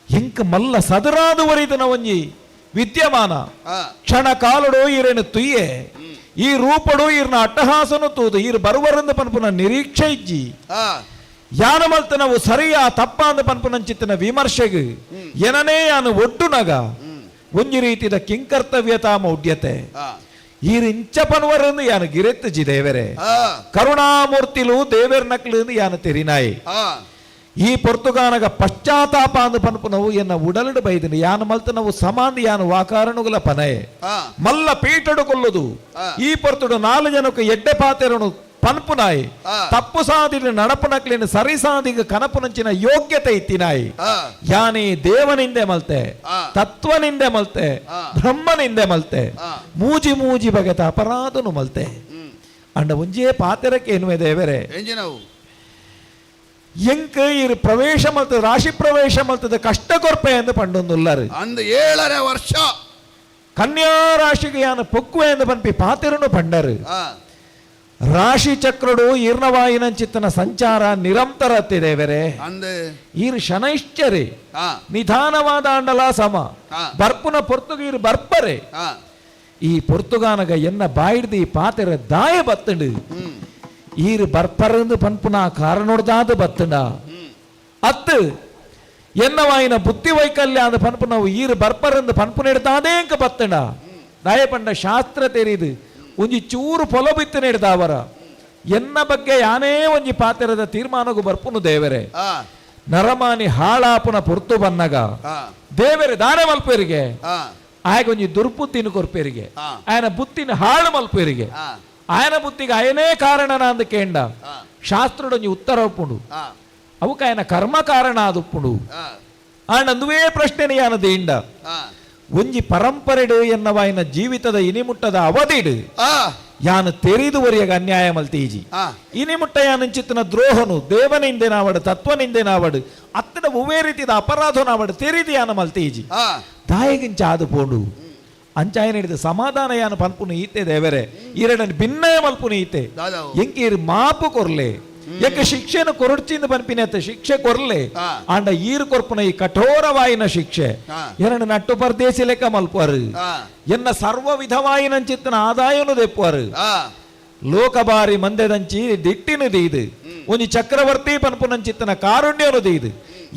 ಎಂಕ ಮಲ್ಲ ಸದರಾದ ಒರಿದನ ಒಂಜಿ ವಿದ್ಯಮಾನ ಕ್ಷಣ ಕಾಲುಡು ಈರೇನು ತುಯ್ಯೆ, ಈ ರೂಪಡು ಈರ್ನ ಅಟ್ಟಹಾಸನು ತೂದು ಈರ್ ಬರುವರಂದು ಪನ್ಪುನ ನಿರೀಕ್ಷೆ ಇಜ್ಜಿ. ಯಾನ ಮಲ್ತನವು ಸರಿಯಾ ತಪ್ಪಾಂದ ಪನ್ಪುನಂಚಿತ್ತನ ವಿಮರ್ಶೆಗ್ ಏನನೇ ಯಾನು ಒಡ್ಡುನಗ ಒಂಜಿ ರೀತಿದ ಕಿಂಕರ್ತವ್ಯತಾ ಮೌಢ್ಯತೆ ಈರ್ ಇಂಚ ಪನ್ವರಂದು ಯಾನು ಗಿರೆತ್ತಜಿ ದೇವರೇ. ಕರುಣಾಮೂರ್ತಿಲು ದೇವೇರ್ ನಕ್ಲು ಯಾನು ತೆರಿನಾಯಿ. ಈ ಪೊರ್ತುಗಾನಗ ಪಶ್ಚಾತ್ತಾಪ ಅಂದು ಪನ್ಪುನವು ಎನ್ನ ಉಡಲಡು ಬೈದಿನಿ. ಯಾನು ಮಲ್ತನವು ಸಮಾಂದು ಯಾನು ವಾಕಾರಣುಗಳ ಪನಯೆ ಮಲ್ಲ ಪೀಟಡು ಕೊಲ್ಲುದು. ಈ ಪೊರ್ತುಡು ನಾಲು ಜನಕ್ಕೆ ಎಡ್ಡೆ ಪಾತೆರನು ಪನ್ಪುನಾಯಿ, ತಪ್ಪು ಸಾದಿಲು ನಡಪುನಕ್ಲಿನ ಸರಿ ಸಾದಿಗೆ ಕನಪುನಂಚಿನ ಯೋಗ್ಯತೆ ಇತ್ತಿನಾಯಿ. ಯಾನಿ ದೇವನಿಂದೆ ಮಲ್ತೆ, ತತ್ವನಿಂದೆ ಮಲ್ತೆ, ಬ್ರಹ್ಮನಿಂದೆ ಮಲ್ತೆ, ಮೂಜಿ ಮೂಜಿ ಬಗೆತ ಅಪರಾಧನು ಮಲ್ತೆ. ಅಂಡ ಒಂಜೇ ಪಾತೆರಕ್ಕೆ ಎನ್ನುವೆ ದೇವರೇ, ಎಂಜಿನವು ಎಂಕ್ ಇರು ಪ್ರವೇಶ ಮಲ್ತದ ರಾಶಿ ಪ್ರವೇಶ ಮಲ್ತದ ಕಷ್ಟ ಕೊರ್ಪೆ ಎಂದು ಪಂಡೊಂದುಲ್ಲರು. ಅಂದು 7.5 ವರ್ಷ ಕನ್ಯಾ ರಾಶಿಗೆ ಯಾನು ಪೊಕ್ಕುವೆ ಎಂದು ಪನ್ಪಿ ಪಾತೆರನು ಪಂಡರು. ರಾಶಿ ಚಕ್ರಡು ಈರ್ಣವಾಯಿನಂಚಿತ್ತನ ಸಂಚಾರ ನಿರಂತರ ದೇವರೇ. ಅಂದು ಈರು ಶನೈಶ್ಚರಿ ನಿಧಾನವಾದ ಅಂಡಲ ಸಮ ಬರ್ಪುನ ಪೊರ್ತುಗು ಈರು ಬರ್ಪರೆ. ಈ ಪೊರ್ತುಗಾನಗ ಎನ್ನ ಬಾಯಿಡ್ದು ಈ ಪಾತೆರ ದಾಯ ಬತ್ತಂಡು ಈರು ಬರ್ಪರಂದು ಪನ್ಪುನ ಕಾರಣೊಡ್ದಾದ ಬತ್ತಂಡ ಅತ್ತು ಎನ್ನವಾಯಿನ ಬುದ್ಧಿ ವೈಕಲ್ಯ ಅಂದ ಪನ್ಪುನವು ಈರು ಬರ್ಪರಂದು ಪನ್ಪುನೆಡ್ದಾದೇ ಅಂಕ ಬತ್ತಂಡ ದಾಯ ಪಂಡ ಶಾಸ್ತ್ರ ತೆರೀದು ಒಂಜಿ ಚೂರು ಪೊಲ ಬಿತ್ತು ನೆಡ್ದಾವರ ಎನ್ನ ಬಗ್ಗೆ ಯಾನೇ ಒಂಜಿ ಪಾತೆರದ ತೀರ್ಮಾನಗು ಬರ್ಪುನು ದೇವರೇ. ನರಮಾನಿ ಹಾಳಾಪುನ ಪೊರ್ತು ಬನ್ನಗ ದೇವರೇ ದಾನೆ ಮಲ್ಪೇರಿಗೆ ಆಯಗ ಒಂಜಿ ದುರ್ಬುದ್ಧಿನ ಕೊರ್ಪೇರಿಗೆ ಆಯನ ಬುದ್ಧಿನ ಹಾಳು ಮಲ್ಪೇರಿಗೆ ಆಯನ ಬುದ್ಧಿಗೆ ಅಯನೇ ಕಾರಣನ ಅಂದ ಕೇಂಡ ಶಾಸ್ತ್ರಡೊಂಜಿ ಉತ್ತರ ಉಪ್ಪುಂಡು ಅವಕ್ಕೆ ಆಯನ ಕರ್ಮ ಕಾರಣ ಅದುಪ್ಪುಂಡು. ಆಂಡ ಅಂದುವೇ ಪ್ರಶ್ನೆ ಯಾನ ದೇಂಡ ಒಂಜಿ ಪರಂಪರೆಡು ಎನ್ನವಾಯಿನ ಜೀವಿತದ ಇನಿಮುಟ್ಟದ ಅವಧಿಡು ಯಾನು ತೆರಿದು ಒರಿಯಗ ಅನ್ಯಾಯ ಮಲ್ತೀಜಿ. ಇನಿಮುಟ್ಟ ಯಾನಂಚಿತ್ತನ ದ್ರೋಹನು ದೇವನಿಂದೆ ನಾವಡು ತತ್ವನಿಂದೆ ನಾವಡು ಅತ್ತನ ಒವ್ವೇ ರೀತಿದ ಅಪರಾಧ ನಾವಡು ತೆರಿದು ಯಾನ ಮಲ್ತೀಜಿ. ದಾಯಗಿಂಚ ಆದು ಪೋಂಡು ಅಂಚಾಯನ ಹಿಡಿದ ಸಮಾಧಾನ ಯಾನು ಪನ್ಪುನು ಈತೆ ದೇವರೇ. ಈರಡನ್ ಭಿನ್ನಯ ಮಲ್ಪುನು ಈತೆ ಎಂಕೀರು ಮಾಪು ಕೊರ್ಲೆ ಎಕ್ಕ ಶಿಕ್ಷೆನು ಕೊರಡ್ಚಿಂದ ಪನ್ಪಿನ ಶಿಕ್ಷೆ ಕೊರ್ಲೆ ಆಂಡ ಈರು ಕೊರ್ಪುನ ಈ ಕಠೋರವಾಯಿನ ಶಿಕ್ಷೆ ಎರಡು ನಟ್ಟು ಪರದೇಸಿ ಲೆಕ್ಕ ಮಲ್ಪುವರು ಎನ್ನ ಸರ್ವ ವಿಧವಾಯಿನಂಚಿತ್ತನ ಆದಾಯನು ದೆಪ್ಪುವರು ಲೋಕಬಾರಿ ಮಂದೆದಂಚಿ ದಿಟ್ಟಿನ ದೀದು ಒಂಜಿ ಚಕ್ರವರ್ತಿ ಪನ್ಪುನಂಚಿತ್ತನ ಕಾರುಣ್ಯನು ದೀದು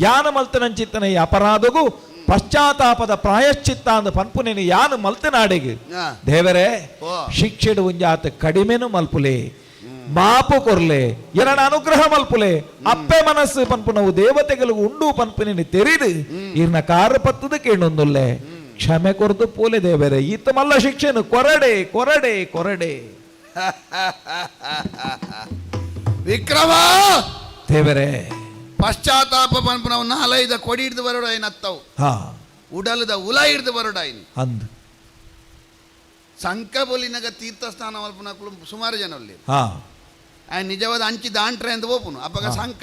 ಯಾನ ಮಲ್ತನಂಚಿತ್ತನ ಈ ಅಪರಾಧಗೂ ಪಶ್ಚಾತ್ತಾಪದ ಪ್ರಾಯಶ್ಚಿತ್ತ ಅಂದ ಪನ್ಪುನೇನು ಯಾನು ಮಲ್ತನಾಡೆಗೆ ದೇವರೇ ಶಿಕ್ಷೆಡು ಒಂಜಾತ ಕಡಿಮೆನು ಮಲ್ಪುಲೆ ಮಾಪು ಕೊರ್ಲೆ ಎರಡ ಅನುಗ್ರಹ ಮಲ್ಪುಲೆ ಅಪ್ಪೆ ಮನಸ್ಸು ಪನ್ಪುನವು ದೇವತೆಗಳು ಉಂಡು ಪನ್ಪುನೇನು ತೆರಿದು ಇರ್ನ ಕಾರು ಪತ್ತದ ಕೇಣೊಂದುಲ್ಲೆ ಕ್ಷಮೆ ಕೊರ್ದು ಪೋಲೆ ದೇವರೇ. ಈತ ಮಲ್ಲ ಶಿಕ್ಷೆನು ಕೊರಡೆ ಕೊರಡೆ ಕೊರಡೆ. Vikrama ದೇವರೇ. ಪಶ್ಚಾತ್ತಾಪ ಪನ್ಪುನವು ನಾಲೈದ ಕೊಡಿ ಹಿಡ್ದು ಬರೋಡಾಯಿನ ಅತ್ತವು. ಹಾ. ಉಡಲದ ಉಲ ಹಿಡ್ದು ಬರೋಡಾಯಿನಿ. ಅಂದ್. ಸಂಕ ಬೊಲಿನಗ ತೀರ್ಥ ಸ್ನಾನ ಮಲ್ಪುನಕುಲು ಸುಮಾರು ಜನ ಅಲ್ಲಿ. ಹಾ. ಆ ನಿಜವಾದ ಅಂಚಿ ದಾಂಟ್ರೆ ಅಂತ ಹೋಪುನು ಅಪ್ಪಗ ಸಂಕ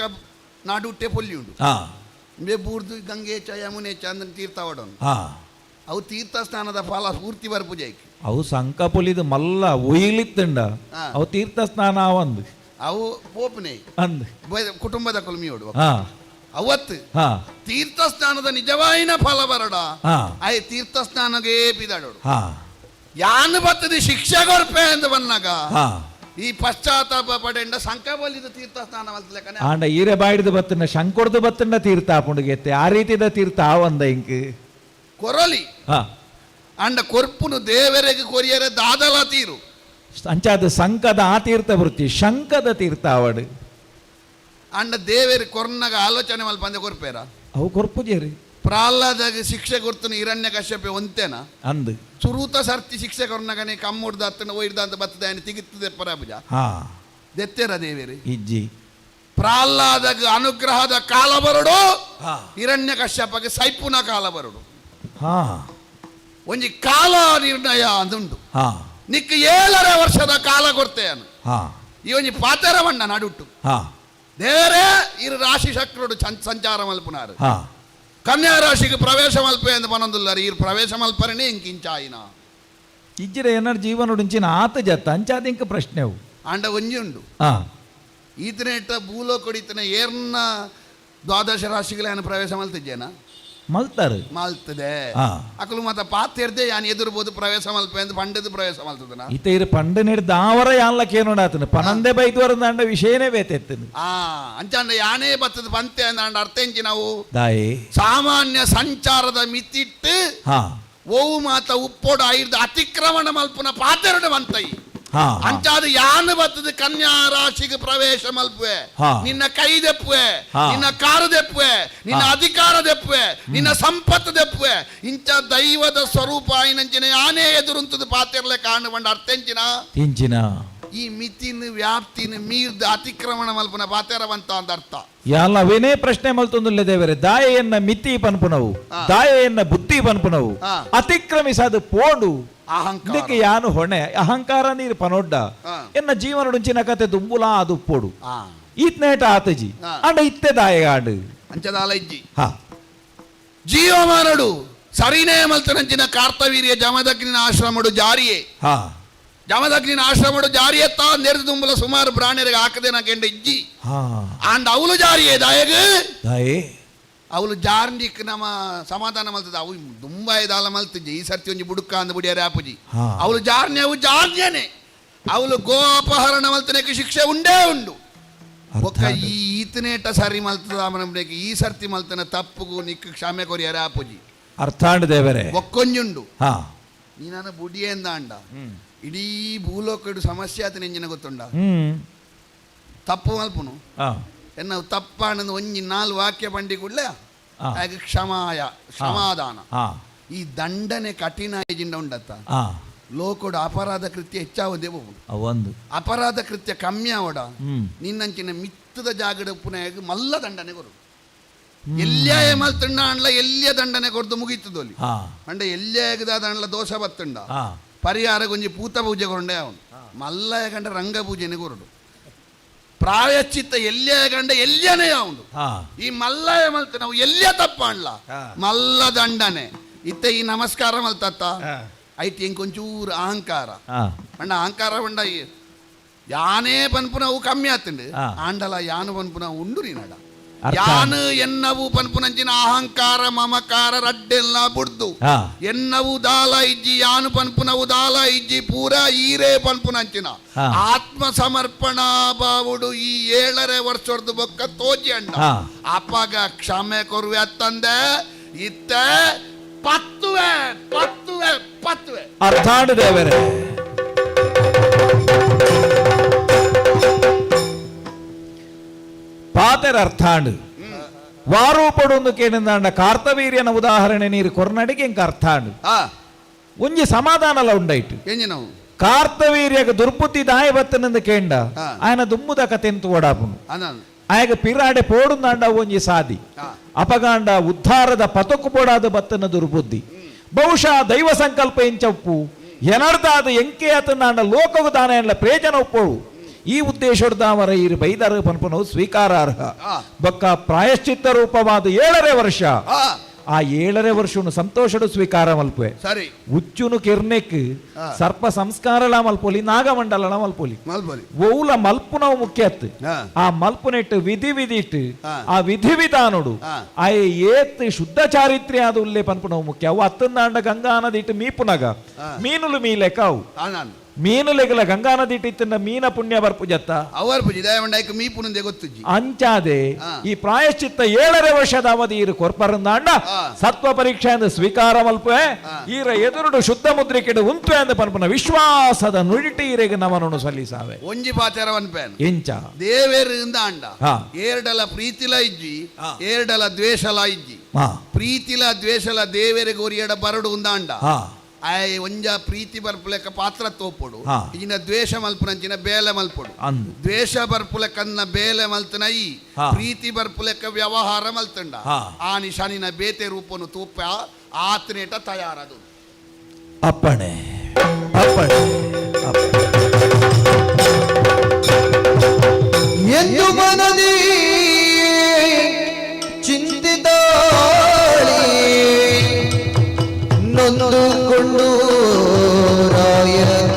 ನಾಡುಟ್ಟೆ ಪೊಲ್ಲಿ ಉಂಡು. ಹಾ. ಬೇ ಬೂರ್ದು ಗಂಗೆ ಚ ಯಮುನೆ ಚ ಅಂದ್ರೆ ತೀರ್ಥ ಹೊಡೋನು. ಹಾ. ಅವು ತೀರ್ಥ ಸ್ನಾನದ ಫಲ ಪೂರ್ತಿ ಬರ್ಪುಜೈಕ್. ಅವು ಸಂಕ ಪೊಲಿದು ಮಲ್ಲ ಒಯ್ಲಿತ್ತಂಡ. ಹಾ. ಅವು ತೀರ್ಥ ಸ್ನಾನ ಅವಂದು. ಅವು ಪೋಪುನೆ. ಅಂದ್. ಕುಟುಂಬದ ಕುಲ್ಮಿಯೋಡು. ಹಾ. ಅವತ್ತು ಹಾ. ತೀರ್ಥ ಸ್ನಾನದ ನಿಜವಾಯಿನ ಫಲ ಬರಡ. ಹಾ. ಆಯ್ ತೀರ್ಥ ಸ್ನಾನಗೆ ಬಿದಾಡೋಡು. ಹಾ. ಯಾನು ಬರ್ತದೆ ಶಿಕ್ಷೆ ಕೊರ್ಪೆ ಅಂತ ಬಂದಾಗ ಹಾ. ಈ ಪಶ್ಚಾತ್ತಾಪ ಪಡೆಂಡ ಸಂಕ ಬಲಿದ ತೀರ್ಥ ಸ್ನಾನ ಮಲ್ತಲೆಕ್ಕನೆ. ಆಂಡ ಈರೆ ಬಾಯಿಡ್ದು ಬತ್ತಂಡ ಶಂಕೊಡ್ದು ಬತ್ತಂಡ ತೀರ್ಥ ಆಪುಂಡುಗೆತ್ತೆ ಆ ರೀತಿದ ತೀರ್ಥ ಆವಂದ ಇಂಕ್. ಕೊರಲಿ. ಹಾ. ಅಂಡ ಕೊರ್ಪುನು ದೇವರಿಗೆ ಕೊರಿಯರೆ ದಾದಲ ತೀರು. ಅಂಚಾದ ಸಂಕದ ಆ ತೀರ್ಥ ವೃತ್ತಿ ಶಂಕದ ತೀರ್ಥ ಆವಡು. ಅಂಡ ದೇವೇರು ಕೊರ್ನಗ ಆಲೋಚನೆ ಮಲ್ಪ ಅಂದೆ ಕೊರ್ಪೇರ. ಅವು ಕೊರ್ಪುಜೇರಿ. ಪ್ರಹ್ಲಾದಾಗ ಶಿಕ್ಷೆ ಕೊರ್ತನು ಹಿರಣ್ಯ ಕಶ್ಯಪೆ ಒಂತೇನ. ಅಂದ್. ಸುರೂತ ಸರ್ತಿ ಶಿಕ್ಷೆ ಕೊರ್ನಗನೆ ಕಮ್ಮುಡ್ದ ಅತ್ತನ ಒಯ್ದ ಅಂತ ಬರ್ತದೆ ఆయన ತಿಗಿತ್ತದೆ ಪರಾಪುಜ. ಹಾ. ದೆತ್ತೆರ ದೇವೇರಿ. ಇಜ್ಜಿ. ಪ್ರಹ್ಲಾದಾಗ ಅನುಗ್ರಹದ ಕಾಲ ಬರಡು. ಹಾ. ಹಿರಣ್ಯ ಕಶ್ಯಪಗೆ ಸೈಪುನ ಕಾಲ ಬರಡು. ಹಾ. ಒಂಜಿ ಕಾಲ ನಿರ್ಣಯ ಅಂದುಂಡು. ಹಾ. ನಿಕ್ 7.5 ವರ್ಷದ ಕಾಲ ಕೊಡ್ತೇನು. ಹಾ. ಈ ಒಂಜಿ ಪಾತೆರವಣ್ಣ ನಡುಟ್ಟು. ಹಾ. ದೇವರೇ ಇರು ರಾಶಿ ಶಕ್ರುಡು ಸಂಚಾರ ಮಲ್ಪುನಾರು. ಹಾ. ಕನ್ಯಾ ರಾಶಿಗೆ ಪ್ರವೇಶ ಮಲ್ಪೆ ಎಂದು ಪನೊಂದುಲ್ಲಾರು ಈ ಪ್ರವೇಶ ಮಲ್ಪರನೇ ಇಂಕಿಂಚಾಯಿನ. ಇಜ್ಜಿರ ಏನಾರು ಜೀವನ ಉಂಚಿನ ಆತ ಜತ್ತ ಅಂಚಾದ ಇಂಕ ಪ್ರಶ್ನೆ ಅವು. ಆಂಡ ಒಂಜಿ ಉಂಡು. ಹಾ. ಈತನೇಟ ಭೂಲೋಕಡು ಈತನ ಏರ್ನ ದ್ವಾದಶ ರಾಶಿಗಳೇನು ಪ್ರವೇಶ ಮಲ್ತಿದ್ದೇನ. ಮಲ್ತಾರು. ಮಲ್ತದೆ. ಹಾ. ಅಕಲು ಮತ ಪಾತೆರ್ದೆ ಯಾನ್ ಎದುರ್ಬೋದು ಪ್ರವೇಶ ಮಲ್ಪೆ ಅಂತ ಪಂಡದ ಪ್ರವೇಶ ಮಲ್ತದನ. ಇತ ಇರು ಪಂಡ ನೀಡ್ ದಾವರ ಯಾನ್ಲಕ್ಕೇನೋಡಾತನ ಪನಂದೆ ಬೈದ್ವರ ದಾಂಡ ವಿಷಯನೇ ಬೇತೆತ್ತನು. ಆ ಅಂಚಾಂಡ ಯಾನೇ ಬತ್ತದ ಪಂತೆ ಅಂದ ಅರ್ಥ ಎಂಚಿ ನಾವು. ದಾಯಿ. ಸಾಮಾನ್ಯ ಸಂಚಾರದ ಮಿತಿಟ್ಟು ಹಾ. ಓವು ಮಾತ ಉಪ್ಪೋಡು ಐರ್ದ ಅತಿಕ್ರಮಣ ಮಲ್ಪುನ ಪಾತೆರಡು ಬಂತೈ. ಹಾ. ಅಂಚಾದ ಯಾನು ಬತ್ತದ ಕನ್ಯಾ ರಾಶಿಗೆ ಪ್ರವೇಶ ಮಲ್ಪುವೆ. ಹಾ. ನಿನ್ನ ಕೈ ದೆಪ್ಪುವೆ. ಹಾ. ನಿನ್ನ ಕಾರು ದೆಪ್ಪುವೆ, ನಿನ್ನ ಹಾ. ಅಧಿಕಾರ ದೆಪ್ಪುವೆ, ನಿನ್ನ ಸಂಪತ್ತು ದೆಪ್ಪುವೆ. ಇಂಚ ದೈವದ ಸ್ವರೂಪ ಆಯ್ನಂಚಿನ ಯಾನೇ ಎದುರುಂತದ ಪಾತೆರ್ಲೆ ಕಾಣು ಬಂಡ ಅರ್ಥೆಂಚಿನ. ಇಂಚಿನ. ಈ ಮಿತಿನ ವ್ಯಾಪ್ತಿನ ಮೀರ್ದ ಅತಿಕ್ರಮಣ ಮಲ್ಪುನ ಪಾತೆರವಂತ ಅಂತ ಅರ್ಥ. ಯಾಲ ಅವೇನೇ ಪ್ರಶ್ನೆ ಮಲ್ತೊಂದುಲ್ಲೆ ದೇವರೇ ದಾಯೆಯನ್ನ ಮಿತಿ ಪನ್ಪುನವು. ಹಾ. ದಾಯೆಯನ್ನ ಬುದ್ಧಿ ಪನ್ಪುನವು. ಹಾ. ಅತಿಕ್ರಮಿಸದು ಪೋಂಡು. ಅಹಂಕಾರ. ಇದಕ್ಕೆ ಯಾನು ಹೊಣೆ ಅಹಂಕಾರ ನೀರು ಪನೊಡ್ಡ. ಹಾ. ಎನ್ನ ಜೀವನ ಉಂಚಿನ ಕತೆ ದುಂಬುಲಾ ಅದು ಪೋಡು. ಆ. ಈತ್ನೇಟ ಆತಜಿ. ಹಾ. ಅಂಡ ಇತ್ತೆ ದಾಯಗಾಂಡು. ಅಂಚದಾಲ ಇಜ್ಜಿ. ಹಾ. ಜೀವಮಾನಡು ಸರಿನೇ ಮಲ್ತನಂಚಿನ ಕಾರ್ತವೀರ್ಯ ಜಮದಗ್ನಿನ ಆಶ್ರಮಡು ಜಾರಿಯೇ. ಹಾ. ಜಮದಗ್ನಿನ ಆಶ್ರಮಡು ಜಾರಿಯತ್ತ ನೆರೆದು ದುಂಬುಲ ಸುಮಾರು ಬ್ರಾಣ್ಯರಿಗೆ ಹಾಕದೆ ನಾಕೆಂಡ ಇಜ್ಜಿ. ಹಾ. ಆಂಡ ಅವಳು ಜಾರಿಯೇ ದಾಯಗ. ದಾಯೆ. ಅವಳು ಜಾರ್ನಿಕ್ ನಮ್ಮ ಸಮಾಧಾನ ಮಲ್ತದ ಅವು ದುಂಬಾಯ ದಾಲ ಮಲ್ತಿಜ್ಜಿ ಈ ಸರ್ತಿ ಒಂಜಿ ಬುಡುಕ ಅಂದ ಬುಡಿಯಾರೆ ಆಪುಜಿ. ಹಾ. ಅವಳು ಜಾರ್ನ್ಯ ಅವು ಜಾರ್ನ್ಯನೇ ಅವಳು ಗೋ ಅಪಹರಣ ಮಲ್ತನಕ್ಕೆ ಶಿಕ್ಷೆ ಉಂಡೇ ಉಂಡು. ಅರ್ಥ ಒಕ್ಕ ಆಂಡ್. ಈ ಈತನೇಟ ಸರಿ ಮಲ್ತದ ಮನಂಬ್ರೇಕ್ ಈ ಸರ್ತಿ ಮಲ್ತನ ತಪ್ಪುಗು ನಿಕ್ ಕ್ಷಮೆ ಕೊರಿಯಾರೆ ಆಪುಜಿ. ಅರ್ಥಾಂಡ್ ದೇವರೇ. ಒಕ್ಕೊಂಜುಂಡು. ಹಾ. ನೀ ನನ್ನ ಬುಡಿಯೇಂದ ಅಂಡ ಇಡೀ ಭೂಲೋಕಡು ಸಮಸ್ಯೆ ಆತನ ಎಂಜಿನ ಗೊತ್ತುಂಡ. ಹ್ಮ್. ತಪ್ಪು ಮಲ್ಪುನು. ಹಾ. ಎನ್ನ ತಪ್ಪಾಣಂದು ಒಂಜಿ ನಾಲ್ ವಾಕ್ಯ ಪಂಡಿ ಕೂಡಲೇ ಹಾ. ಆಗ ಕ್ಷಮಾಯ ಕ್ಷಮಾದಾನ. ಹಾ. ಈ ದಂಡನೆ ಕಠಿಣ ಜಿಂಡ ಉಂಡತ್ತ. ಹಾ. ಲೋಕಡು ಅಪರಾಧ ಕೃತ್ಯ ಹೆಚ್ಚಾವದೇ ಹೋಗುದು. ಒಂದು. ಅಪರಾಧ ಕೃತ್ಯ ಕಮ್ಮಿ ಆವಡ. ಹ್ಮ್. ನಿನ್ನಂಚಿನ ಮಿತ್ತದ ಜಾಗಡ ಪುನಃ ಮಲ್ಲ ದಂಡನೆ ಕೊರು ಎಲ್ಲಿಯ ಮಲ್ತುಂಡ ಅಂಡ್ಲ ಎಲ್ಲಿಯ ದಂಡನೆ ಕೊರ್ದು ಮುಗೀತದೊಲಿ. ಹಾ. ಅಂಡ ಎಲ್ಲಿಯ ಅಂಡ್ಲ ದೋಷ ಬತ್ತುಂಡ. ಹಾ. ಪರಿಹಾರ ಗೊಂಜಿ ಪೂತ ಪೂಜೆ ಕೊಂಡೆ ಅವನು ಮಲ್ಲಯ ಕಂಡ ರಂಗ ಪೂಜೆನೆ ಕೊರಡು ಪ್ರಾಯಶ್ಚಿತ್ತ ಎಲ್ಲಿಯ ಕಂಡ ಎಲ್ಲಿಯನೇ ಅವನು. ಹಾ. ಈ ಮಲ್ಲಯ ಮಲ್ತ ನಾವು ಎಲ್ಲಿಯ ತಪ್ಪ ಅನ್ಲ. ಹಾ. ಮಲ್ಲ ದಂಡನೆ ಇತ್ತ ಈ ನಮಸ್ಕಾರ ಮಲ್ತತ್ತ. ಹಾ. ಐತಿ ಇಂಕೊಂಚೂರು ಅಹಂಕಾರ. ಹಾ. ಅಣ್ಣ ಅಹಂಕಾರ ಉಂಡ ಯಾನೇ ಪನ್ಪುನ ಅವು ಕಮ್ಮಿ ಆತುಂಡು. ಹಾ. ಆಂಡಲ ಯಾನು ಪನ್ಪುನ ಉಂಡು ನೀನಡ. ಅರ್ಥ. ಯಾನು ಎನ್ನವು ಪನ್ಪುನಂಚಿನ ಅಹಂಕಾರ ಮಮಕಾರ ರಡ್ಡೆಲ್ಲ ಬುಡ್ದು. ಹಾ. ಎನ್ನವು ದಾಲ ಇಜ್ಜಿ ಯಾನು ಪನ್ಪುನವು ದಾಲ ಇಜ್ಜಿ ಪೂರ ಈರೇ ಪನ್ಪುನಂಚಿನ. ಹಾ. ಆತ್ಮ ಸಮರ್ಪಣಾ ಬಾವುಡು ಈ 7.5 ವರ್ಷದ ಬೊಕ್ಕ ತೋಜಿ ಅಣ್ಣ. ಹಾ. ಅಪ್ಪಗ ಕ್ಷಮೆ ಕೊರುವೆ ಅತ್ತಂದೆ ಇತ್ತ ಪತ್ತುವೆ ಪತ್ತುವೆ ಪತ್ತುವೆ. ಅರ್ಥಾಂಡ್ ದೇವರೇ. ಪಾತೆರ ಅರ್ಥಾಂಡ್ ವಾರೂಪಡು ಕೇಳಿದಾಂಡ ಕಾರ್ತವೀರ್ಯನ ಉದಾಹರಣೆ ನೀರು ಕೊರ್ನಡಿಗೆ ಇಂಕ ಅರ್ಥಾಂಡ್. ಆ. ಒಂಜಿ ಸಮಾಧಾನಲ ಉಂಡೈಟ್. ಎಂಜಿನವು. ಕಾರ್ತವೀರ್ಯಗ ದುರ್ಬುದ್ಧಿ ದಾಯ ಬತ್ತನಂದ ಕೇಂಡ ಹಾ. ఆయన ದುಮ್ಮುದ ಕತೆಂತು ಓಡಾಪುನು ಅನನ್ ಆಯಗ ಪಿರಾಡೆ ಪೋಡುಂದಾಂಡ ಒಂಜಿ ಸಾದಿ ಹಾ. ಅಪಗಾಂಡ ಉದ್ಧಾರದ ಪತಕು ಪೋಡಾದ ಬತ್ತನ ದುರ್ಬುದ್ಧಿ ಬಹುಶಃ ದೈವ ಸಂಕಲ್ಪ ಎಂಚಪ್ಪು ಎನರ್ದಾದ ಎಂಕೆ ಆತನಾಂಡ ಲೋಕಗು ದಾನ ಎನ್ಲ ಪ್ರೇಜನ ಒಪ್ಪೋಳು ಈ ಉದ್ದೇಶದಾವರ ಈರು ಬೈದರ ಪನ್ಪನವು ಸ್ವೀಕಾರಾರ್ಹ ಹಾ. ಬೊಕ್ಕ ಪ್ರಾಯಶ್ಚಿತ್ತ ರೂಪವಾದ 7.5 ವರ್ಷ ಆ ಆ 7.5 ವರ್ಷನು ಸಂತೋಷಡು ಸ್ವೀಕಾರ ಮಲ್ಪೆ ಸರಿ ಉಚ್ಚುನು ಕಿರ್ನೆಕ್ ಹಾ. ಸರ್ಪ ಸಂಸ್ಕಾರಲ ಮಲ್ಪೊಲಿ ನಾಗಮಂಡಲಲ ಮಲ್ಪೊಲಿ ಮಲ್ಪೊಲಿ ಓಲ ಮಲ್ಪುನವು ಮುಖ್ಯತ್ತು ಹಾ. ಆ ಮಲ್ಪುನೆಟ್ಟು ವಿಧಿ ವಿಧಿಟ್ಟು ಹಾ. ಆ ವಿಧಿ ವಿಧಾನುಡು ಹಾ. ಆ ಏತ್ ಶುದ್ಧ ಚಾರಿತ್ರ್ಯ ಅದು ಉಲ್ಲೆ ಪನ್ಪುನವು ಮುಖ್ಯ ಅವು ಅತ್ತಂದಾಂಡ ಗಂಗಾ ನದಿಟ್ಟು ಮೀಪುನಗ ಮೀನುಲು ಮೀಲೆಕ ಅವು ಅನನ್ ಮೀನುಲೆಗಲ ಗಂಗಾ ನದಿಟ್ಟು ಇತ್ತಿನ ಮೀನ ಪುಣ್ಯ ಬರ್ಪು ಜತ್ತ ಅವರ್ ಪೂಜೆ ದಯವಂಡಾಯ್ಕ ಮೀಪುನಂದೆ ಗೊತ್ತುಜ್ಜಿ ಅಂಚಾದೆ ಹಾ. ಈ ಪ್ರಾಯಶ್ಚಿತ್ತ 7.5 ವರ್ಷದ ಅವಧಿ ಇರು ಕೊರ್ಪರಂದಾಂಡ ಹಾ. ಸತ್ವ ಪರೀಕ್ಷೆ ಎಂದು ಸ್ವೀಕಾರ ಮಲ್ಪೆ ಹಾ. ಈರ ಎದುರುಡು ಶುದ್ಧ ಮುದ್ರಿಕೆಡು ಉಂತು ಎಂದು ಪನ್ಪುನ ವಿಶ್ವಾಸದ ನುಡಿಟಿ ಈರೆಗೆ ನಮನನ್ನು ಸಲ್ಲಿಸಾವೆ ಒಂಜಿ ಪಾತೆರವನ್ ಪೇನ್ ಎಂಚ ದೇವೇರಿಂದ ಅಂಡ ಹಾ. ಏರ್ಡಲ ಪ್ರೀತಿಲ ಇಜ್ಜಿ ಹಾ. ಏರ್ಡಲ ದ್ವೇಷಲ ಇಜ್ಜಿ ಹಾ ಪ್ರೀತಿಲ ದ್ವೇಷಲ ದೇವೆರೆಗೆ ಒರಿಯಡ ಬರಡು ಉಂದಾಂಡ ಹಾ ಆಯ್ ಒಂಜ ಪ್ರೀತಿ ಬರ್ಪುಲೆಕ ಪಾತ್ರ ತೋಪೊಡು ಹಾ. ಇಜಿನ ದ್ವೇಷ ಮಲ್ಪುನಂಚಿನ ಬೇಲೆ ಮಲ್ಪೊಡು ಅಂದು ದ್ವೇಷ ಬರ್ಪುಲೆಕನ್ನ ಬೇಲೆ ಮಲ್ತನ ಈ ಹಾ. ಪ್ರೀತಿ ಬರ್ಪುಲೆಕ ವ್ಯವಹಾರ ಮಲ್ತಂಡ ಹಾ. ಆ ನಿಶಾನಿನ ಬೇತೆ ರೂಪನು ತೂಪ ಆತನೇಟ ತಯಾರದು ಅಪ್ಪಣೆ ಅಪ್ಪಣೆ ಅಪ್ಪಣೆ. ಎಂದು ಮನದಿ ಚಿಂತಿತಾಳಿ ನೊಂದುಕೊಂಡು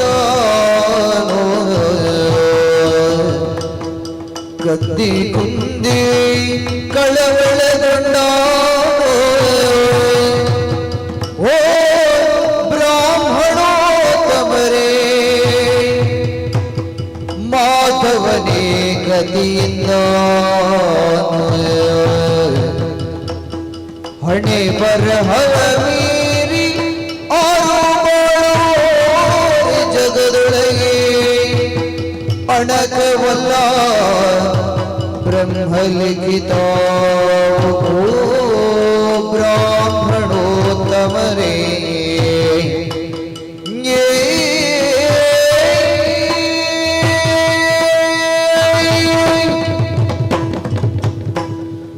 ರಾಯತಾನೋ ಕದ್ದಿ ಕುಂದಿ ಕಳವಳಗೊಂಡ ಓ ಬ್ರಾಹ್ಮಣೋತ್ತಮರೇ ಮಾಧವನೇ ಗತಿಯಿಂದ ಹಣೆ ಬರಹವ ಮೀರಿ ಆರು ಬಾಳೋರಿ ಜಗದೊಳಗೆ ಅಣಕವಲ್ಲ ಬ್ರಹ್ಮಲಿಖಿತ ಬ್ರಾಹ್ಮಣೋತ್ತಮರೇ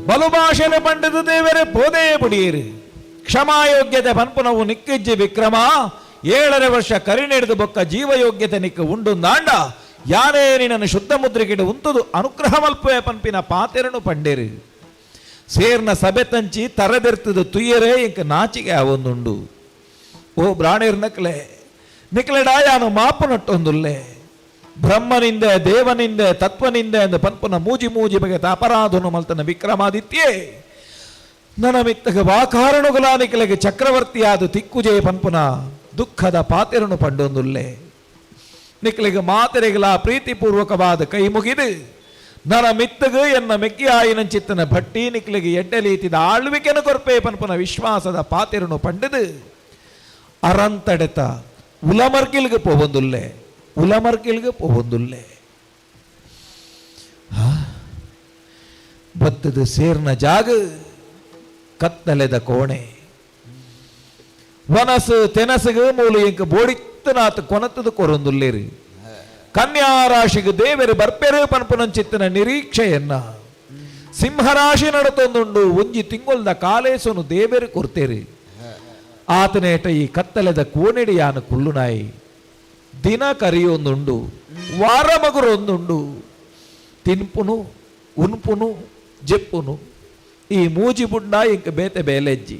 ಬಲು ಭಾಷೆನ ಪಂಡಿತ ದೇವರೇ ಪೋದೇ ಪುಡಿಯಿರಿ ಕ್ಷಮಾಯೋಗ್ಯತೆ ಪನ್ಪುನವು ನಿಕ್ಕಿಜ್ಜಿ ವಿಕ್ರಮ 7.5 ವರ್ಷ ಕರಿನೆಡೆದು ಬೊಕ್ಕ ಜೀವಯೋಗ್ಯತೆ ನಿಕ್ಕ ಉಂಡು ನಾಂಡ ಯಾರೇ ನಿನ್ನನ್ನು ಶುದ್ಧ ಮುದ್ರಿಗಿಡು ಉಂತುದು ಅನುಗ್ರಹ ಮಲ್ಪುವೆ ಪನ್ಪಿನ ಪಾತೆರನು ಪಂಡೇರು ಸೇರ್ನ ಸಭೆ ತಂಚಿ ತರದೆರ್ತದು ತುಯ್ಯರೇ ಇಂಕ ನಾಚಿಗೆ ಅವೊಂದುಂಡು ಓ ಬ್ರಾಣೇರ್ ನಕ್ಲೆ ನಿಕ್ಲೆಡ ಯಾನು ಮಾಪು ನಟ್ಟೊಂದುಲ್ಲೆ ಬ್ರಹ್ಮನಿಂದೆ ದೇವನಿಂದೆ ತತ್ವನಿಂದೆ ಎಂದು ಪನ್ಪುನ ಮೂಜಿ ಮೂಜಿ ಬಗೆತ ಅಪರಾಧನು ಮಲ್ತನ ವಿಕ್ರಮಾದಿತ್ಯೇ ನನ್ನ ಮಿತ್ತಗ ವಾಕಾರಣುಗುಲಾನಿಕಲೆಗೆ ಚಕ್ರವರ್ತಿಯಾದ ತಿಕ್ಕುಜೆ ಪನ್ಪುನ ದುಃಖದ ಪಾತೆರನು ಪಂಡೊಂದುಲ್ಲೆ ನಿಕ್ಲೆಗೆ ಮಾತೆರೆಗಲ ಪ್ರೀತಿಪೂರ್ವಕವಾದ ಕೈ ಮುಗಿದು ನನ್ನ ಮಿತ್ತಗು ಎನ್ನ ಮೆಕ್ಕಿಯಾಯಿನಂಚಿತ್ತನ ಭಟ್ಟಿ ನಿಕ್ಲೆಗೆ ಎಡ್ಡಲೀತಿದ ಆಳ್ವಿಕೆನ ಕೊರ್ಪೆ ಪನ್ಪುನ ವಿಶ್ವಾಸದ ಪಾತೆರನು ಪಂಡದು ಅರಂತಡೆತ ಉಲಮರ್ಕಿಲ್ಗೆ ಪೋವೊಂದುಲ್ಲೆ ಉಲಮರ್ಕಿಲ್ಗೆ ಪೋವೊಂದುಲ್ಲೆ ಬತ್ತದ ಸೇರ್ನ ಜಾಗ ಕತ್ತಲೆದ ಕೋಣೆ ವನಸು ತೆನಸುಗು ಮೂಲು ಇಂಕ ಬೋಡಿತ್ತನಾತ್ ಕೊನತದ ಕೊರೊಂದುಲ್ಲೇರು ಕನ್ಯಾ ರಾಶಿಗೆ ದೇವರು ಬರ್ಪೆರು ಪನ್ಪುನಂಚಿತ್ತನ ನಿರೀಕ್ಷೆಯನ್ನ ಸಿಂಹರಾಶಿ ನಡತೊಂದುಂಡು ಒಂಜಿ ತಿಂಗೊಲ್ದ ಕಾಲೇಸುನು ದೇವರು ಕೊರ್ತೇರು ಆತನೇಟ ಈ ಕತ್ತಲೆದ ಕೋಣೆಡಿಯಾನ ಕುಳ್ಳುನಾಯಿ ದಿನ ಕರಿಯೊಂದುಂಡು ವಾರ ಮಗುರೊಂದುಂಡು ತಿನ್ಪುನು ಉನ್ಪುನು ಜೆಪ್ಪುನು ಈ ಮೂಜಿ ಬುಡ್ಡ ಇಂಕ ಬೇತೆ ಬೇಲೆಜ್ಜಿ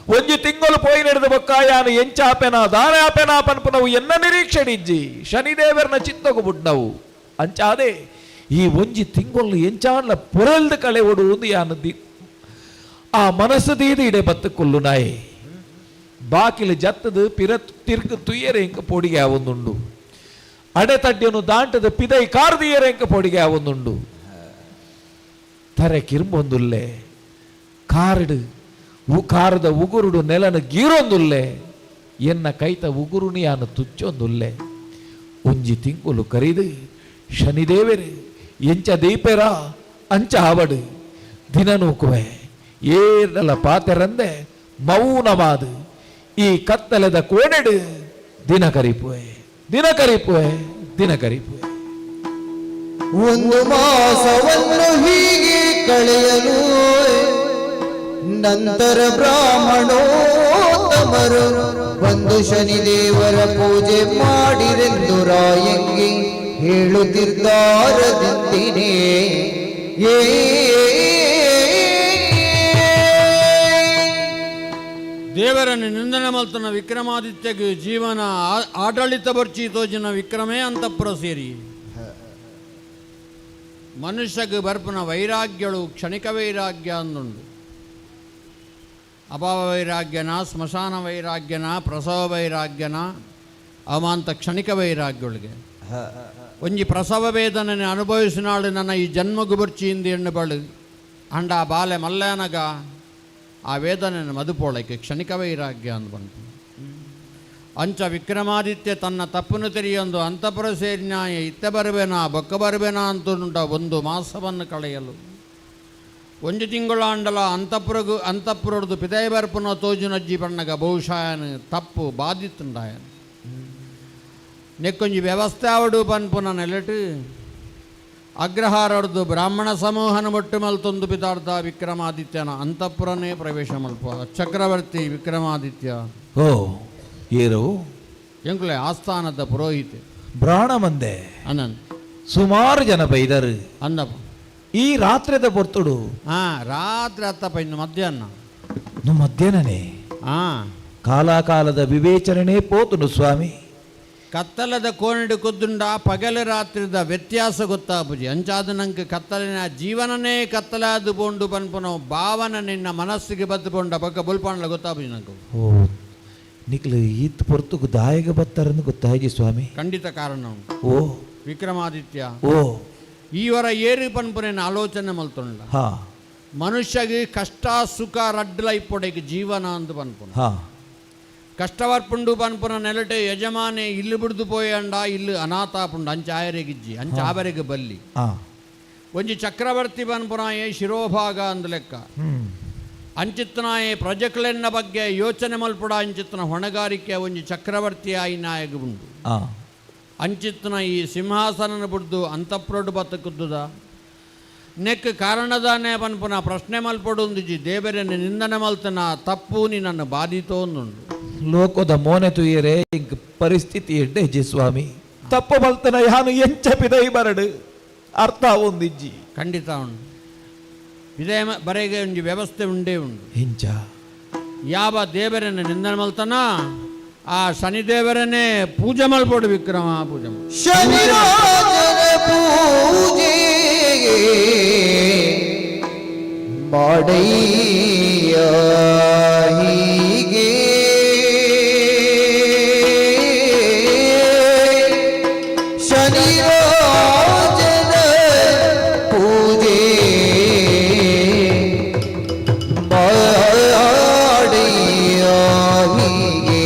ಒಂಜಿ ತಿಂಗಳು ಪೋಯಿ ನಡೆದ ಬೊಕ್ಕಾಯಾನು ಎಂಚಾಪೆನ ದಾರಾಪೆನ ಪನ್ಪುನವು ಎನ್ನ ನಿರೀಕ್ಷೆಡಿಜ್ಜಿ ಶನಿದೇವರನ ಚಿತ್ತಗು ಬುಡ್ನವು ಅಂಚಾದೆ ಈ ಒಂಜಿ ತಿಂಗೊಲ್ಲು ಎಂಚಾನ್ಲ ಪೊರಲ್ದು ಕಳೆ ಒಡುವುದು ಯಾನು the ಆ ಮನಸ್ಸು ದೀದು ಇಡೆ ಬತ್ತು ಕೊಲ್ಲು ನಾಯಿ ಬಾಕಿಲು ಜತ್ತದು ಪಿರ ತಿರ್ಕು ತುಯ್ಯರೆ ಇಂಕ ಪೊಡಿಗೆ ಒಂದುಂಡು ಅಡೆತಡ್ಯನು ದಾಂಟದ ಪಿದೈ ಕಾರ್ದಿಯರೆ ಇಂಕ ಪೊಡಿಗೆ ಒಂದುಂಡು ತರೆ ಕಿರ್ಬೊಂದುಲ್ಲೆ ಕಾರಡು ಕಾರದ ಉಗುರುಡು ನೆಲನ ಗೀರೊಂದುಲ್ಲೆ ಎನ್ನ ಕೈತ ಉಗುರುನಿಯಾನು ತುಚ್ಚೊಂದುಲ್ಲೆ ಒಂಜಿ ತಿಂಗುಲು ಕರಿದು ಶನಿದೇವರೇ ಎಂಚ ದೀಪೆರ ಅಂಚ ಆವಡು ದಿನ ನೂಕುವೆ ಏರ್ನಲ ಪಾತೆರಂದೆ ಮೌನವಾದು ಈ ಕತ್ತಲೆದ ಕೋಣೆಡು ದಿನ ಕರಿಪುವೆ. ದಿನ ಕರಿಪುವೆ, ದಿನ ಕರಿಪುವೆ. ಒಂದು ಮಾಸವನ್ನು ಹೀಗೆ ಕಳೆಯಲು ನಂತರ ಬ್ರಾಹ್ಮಣೋತ್ತಮರು ಬಂದು ಶನಿದೇವರ ಪೂಜೆ ಮಾಡಿರೆಂದು ರಾಯಂಗಿ ಹೇಳುತ್ತಿದ್ದಾರದಿಂದಿನೇ. ಏ ದೇವರನ್ನು ನಿಂದನೆ ಮಲ್ತನ ವಿಕ್ರಮಾದಿತ್ಯಗೆ ಜೀವನ ಆಡಳಿತ ಬರ್ಚಿ ತೋಜಿನ ವಿಕ್ರಮೇ ಅಂತಃಪುರ ಸೇರಿ. ಮನುಷ್ಯಗೆ ಬರ್ಪನ ವೈರಾಗ್ಯಳು ಕ್ಷಣಿಕ ವೈರಾಗ್ಯ ಅಂದುಂಡು. ಅಭಾವ ವೈರಾಗ್ಯನ, ಸ್ಮಶಾನ ವೈರಾಗ್ಯನ, ಪ್ರಸವ ವೈರಾಗ್ಯನ, ಅವಾಂತ ಕ್ಷಣಿಕ ವೈರಾಗ್ಯೊಳಗೆ ಒಂಜಿ ಪ್ರಸವ ವೇದನೆ ಅನುಭವಿಸಿನಾಳು ನನ್ನ ಈ ಜನ್ಮಗು ಬರ್ಚಿಯಿಂದ ಎಣ್ಣು ಬಳು ಅಂಡ ಆ ಬಾಲೆ ಮಲ್ಯಾನಗ ಆ ವೇದನೆ ಮದುಪೋಳಕ್ಕೆ ಕ್ಷಣಿಕ ವೈರಾಗ್ಯ ಅಂದು ಬಂತು. ಅಂಚ ವಿಕ್ರಮಾದಿತ್ಯ ತನ್ನ ತಪ್ಪನ್ನು ತೆರೆಯೊಂದು ಅಂತಪುರ ಸೇರಿನಾಯ ಇತ್ತ ಬರುವೆನಾ ಬೊಕ್ಕ ಬರುವೆನಾ ಅಂತುಂಟ ಒಂದು ಮಾಸವನ್ನು ಕಳೆಯಲು ಒಂಜಿ ತಿಂಗಳಾಂಡಲ ಅಂತಪುರಗು ಅಂತಪುರಡ್ದು ಪಿದಯ ಬರ್ಪುನ ತೋಜುನಜ್ಜಿ ಬಣ್ಣಗ ಬಹುಶಾಯನ ತಪ್ಪು ಬಾಧಿತುಂಡಾಯನ ನೆಕ್ಕೊಂಜಿ ವ್ಯವಸ್ಥೆ ಅವಡು ಪನ್ಪುನ ನೆಲೆಟು ಅಗ್ರಹಾರಡ್ದು ಬ್ರಾಹ್ಮಣ ಸಮೂಹನ ಮೊಟ್ಟು ಮಲ್ತೊಂದು ಪಿತಾರ್ಥ ವಿಕ್ರಮಾದಿತ್ಯನ ಅಂತಃಪುರನೇ ಪ್ರವೇಶ ಮಲ್ಪ ಚಕ್ರವರ್ತಿ ವಿಕ್ರಮಾದಿತ್ಯ. ಓ ಏರು ಎಂಕುಲೆ ಆಸ್ಥಾನದ ಪುರೋಹಿತೆ ಬ್ರಾಣ ಮಂದೆ ಅನನ್ ಸುಮಾರು ಜನ ಬೈದರು ಅಂದಪ್ಪ. ಈ ರಾತ್ರಿದ ಪೊರ್ತುಡು. ಹಾ, ರಾತ್ರಿ ಅತ್ತಪ್ಪ, ಇನ್ನು ಮಧ್ಯಾಹ್ನ. ಮಧ್ಯಾಹ್ನನೇ. ಹಾ. ಕಾಲಕಾಲದ ವಿವೇಚನೆ ಪೋತುನು ಸ್ವಾಮಿ. ಕತ್ತಲದ ಕೋಣಿಡು ಕುದ್ದುಂಡ ಪಗಲ ರಾತ್ರಿದ ವ್ಯತ್ಯಾಸ ಗೊತ್ತಾಪುಜಿ. ಅಂಚಾದ ನಂಗೆ ಕತ್ತಲಿನ ಜೀವನನೇ ಕತ್ತಲಾದು ಪೋಂಡು ಪನ್ಪುನ ಭಾವನ ನಿನ್ನ ಮನಸ್ಸಿಗೆ ಬದ್ದು ಪೋಂಡ ಬೊಕ್ಕ ಬುಲ್ಪಾಂಡ್ಲ ಗೊತ್ತಾಪುಜಿ ನಂಗೆ. ಓ, ನಿಕ್ಲು ಈತ್ ಪೊರ್ತುಗು ದಾಯಗ ಬತ್ತಾರನ್ನು ಗೊತ್ತಾಗಿ ಸ್ವಾಮಿ. ಖಂಡಿತ ಕಾರಣ ಉಂಟು. ಓ. ವಿಕ್ರಮಾದಿತ್ಯ. ಓ. ಈವರ ಏರು ಪನ್ಪುನ ಆಲೋಚನೆ ಮಲ್ತುಂಡ. ಮನುಷ್ಯಗೆ ಕಷ್ಟ ಸುಖ ರಡ್ಡ್ಲ ಇಪ್ಪೊಡೆಗೆ ಜೀವನ ಅಂದು ಪನ್ಪುನ. ಕಷ್ಟವರ್ಪುಂಡು ಪನ್ಪುನ ನೆಲಟೆ ಯಜಮಾನೆ ಇಲ್ಲು ಬಿಡ್ದು ಪೋಯಂಡ ಇಲ್ಲು ಅನಾಥಾಪುಂಡು ಅಂಚ ಆಯರೆಗಿಜ್ಜಿ ಅಂಚ ಆಬರೆಗೆ ಬಲ್ಲಿ. ಒಂಜಿ ಚಕ್ರವರ್ತಿ ಪನ್ಪುನಾಯೆ ಶಿರೋಭಾಗ ಅಂದು ಲೆಕ್ಕ. ಅಂಚಿತ್ತನಾಯೆ ಪ್ರಜೆಕ್ಲೆನ್ನ ಬಗ್ಗೆ ಯೋಚನೆ ಮಲ್ಪುಡ ಅಂಚಿತ್ತನ ಹೊಣೆಗಾರಿಕೆ ಒಂಜಿ ಚಕ್ರವರ್ತಿ ಆಯಿ ನಾಯಕ ಉಂಡು. ಅಂಚಿತ್ತನ ಈ ಸಿಂಹಾಸನನ ಬಿಡ್ದು ಅಂತಃಪ್ರೊಡು ಬತ್ತಕುದ್ದುದ ನೆಕ್ ಕಾರಣದಾನೆ ಪನ್ಪುನ ಪ್ರಶ್ನೆ ಮಲ್ಪೊಡುಂದಿಜಿ. ದೇವರನ್ನು ನಿಂದನೆ ಮಲ್ತನ ತಪ್ಪು ನಿನ್ನನ್ನು ಬಾಧಿತೋ ಅಂದುಂಡು. ಲೋಕದ ಮೋನೆ ತುಯರೆ ಇಂಕ್ ಪರಿಸ್ಥಿತಿ ಎಡ್ಡೆ ಇಜ್ಜಿ ಸ್ವಾಮಿ. ತಪ್ಪು ಮಲ್ತನ ಯಾನು ಎಂಚ ಪಿದೈ ಬರಡು ಅರ್ಥ ಒಂದಿಜ್ಜಿ. ಖಂಡಿತ ಉಂಡು. ಇದೇ ಬರೆಗೆ ಒಂಜಿ ವ್ಯವಸ್ಥೆ ಉಂಡೇ ಉಂಡು. ಇಂಚ ಯಾವ ದೇವರನ್ನು ನಿಂದನೆ ಮಲ್ತನ ಆ ಶನಿದೇವರನ್ನೇ ಪೂಜೆ ಮಲ್ಪೊಡು ವಿಕ್ರಮ, ಪೂಜೆ ಮಲ್. ಶನಿರಾಜನ ಪೂಜೆ ಮಾಡಯ್ಯ ಹೀಗೆ ಶನಿರಾಜನ ಪೂಜೆ ಮಾಡಯ್ಯ ಹೀಗೆ.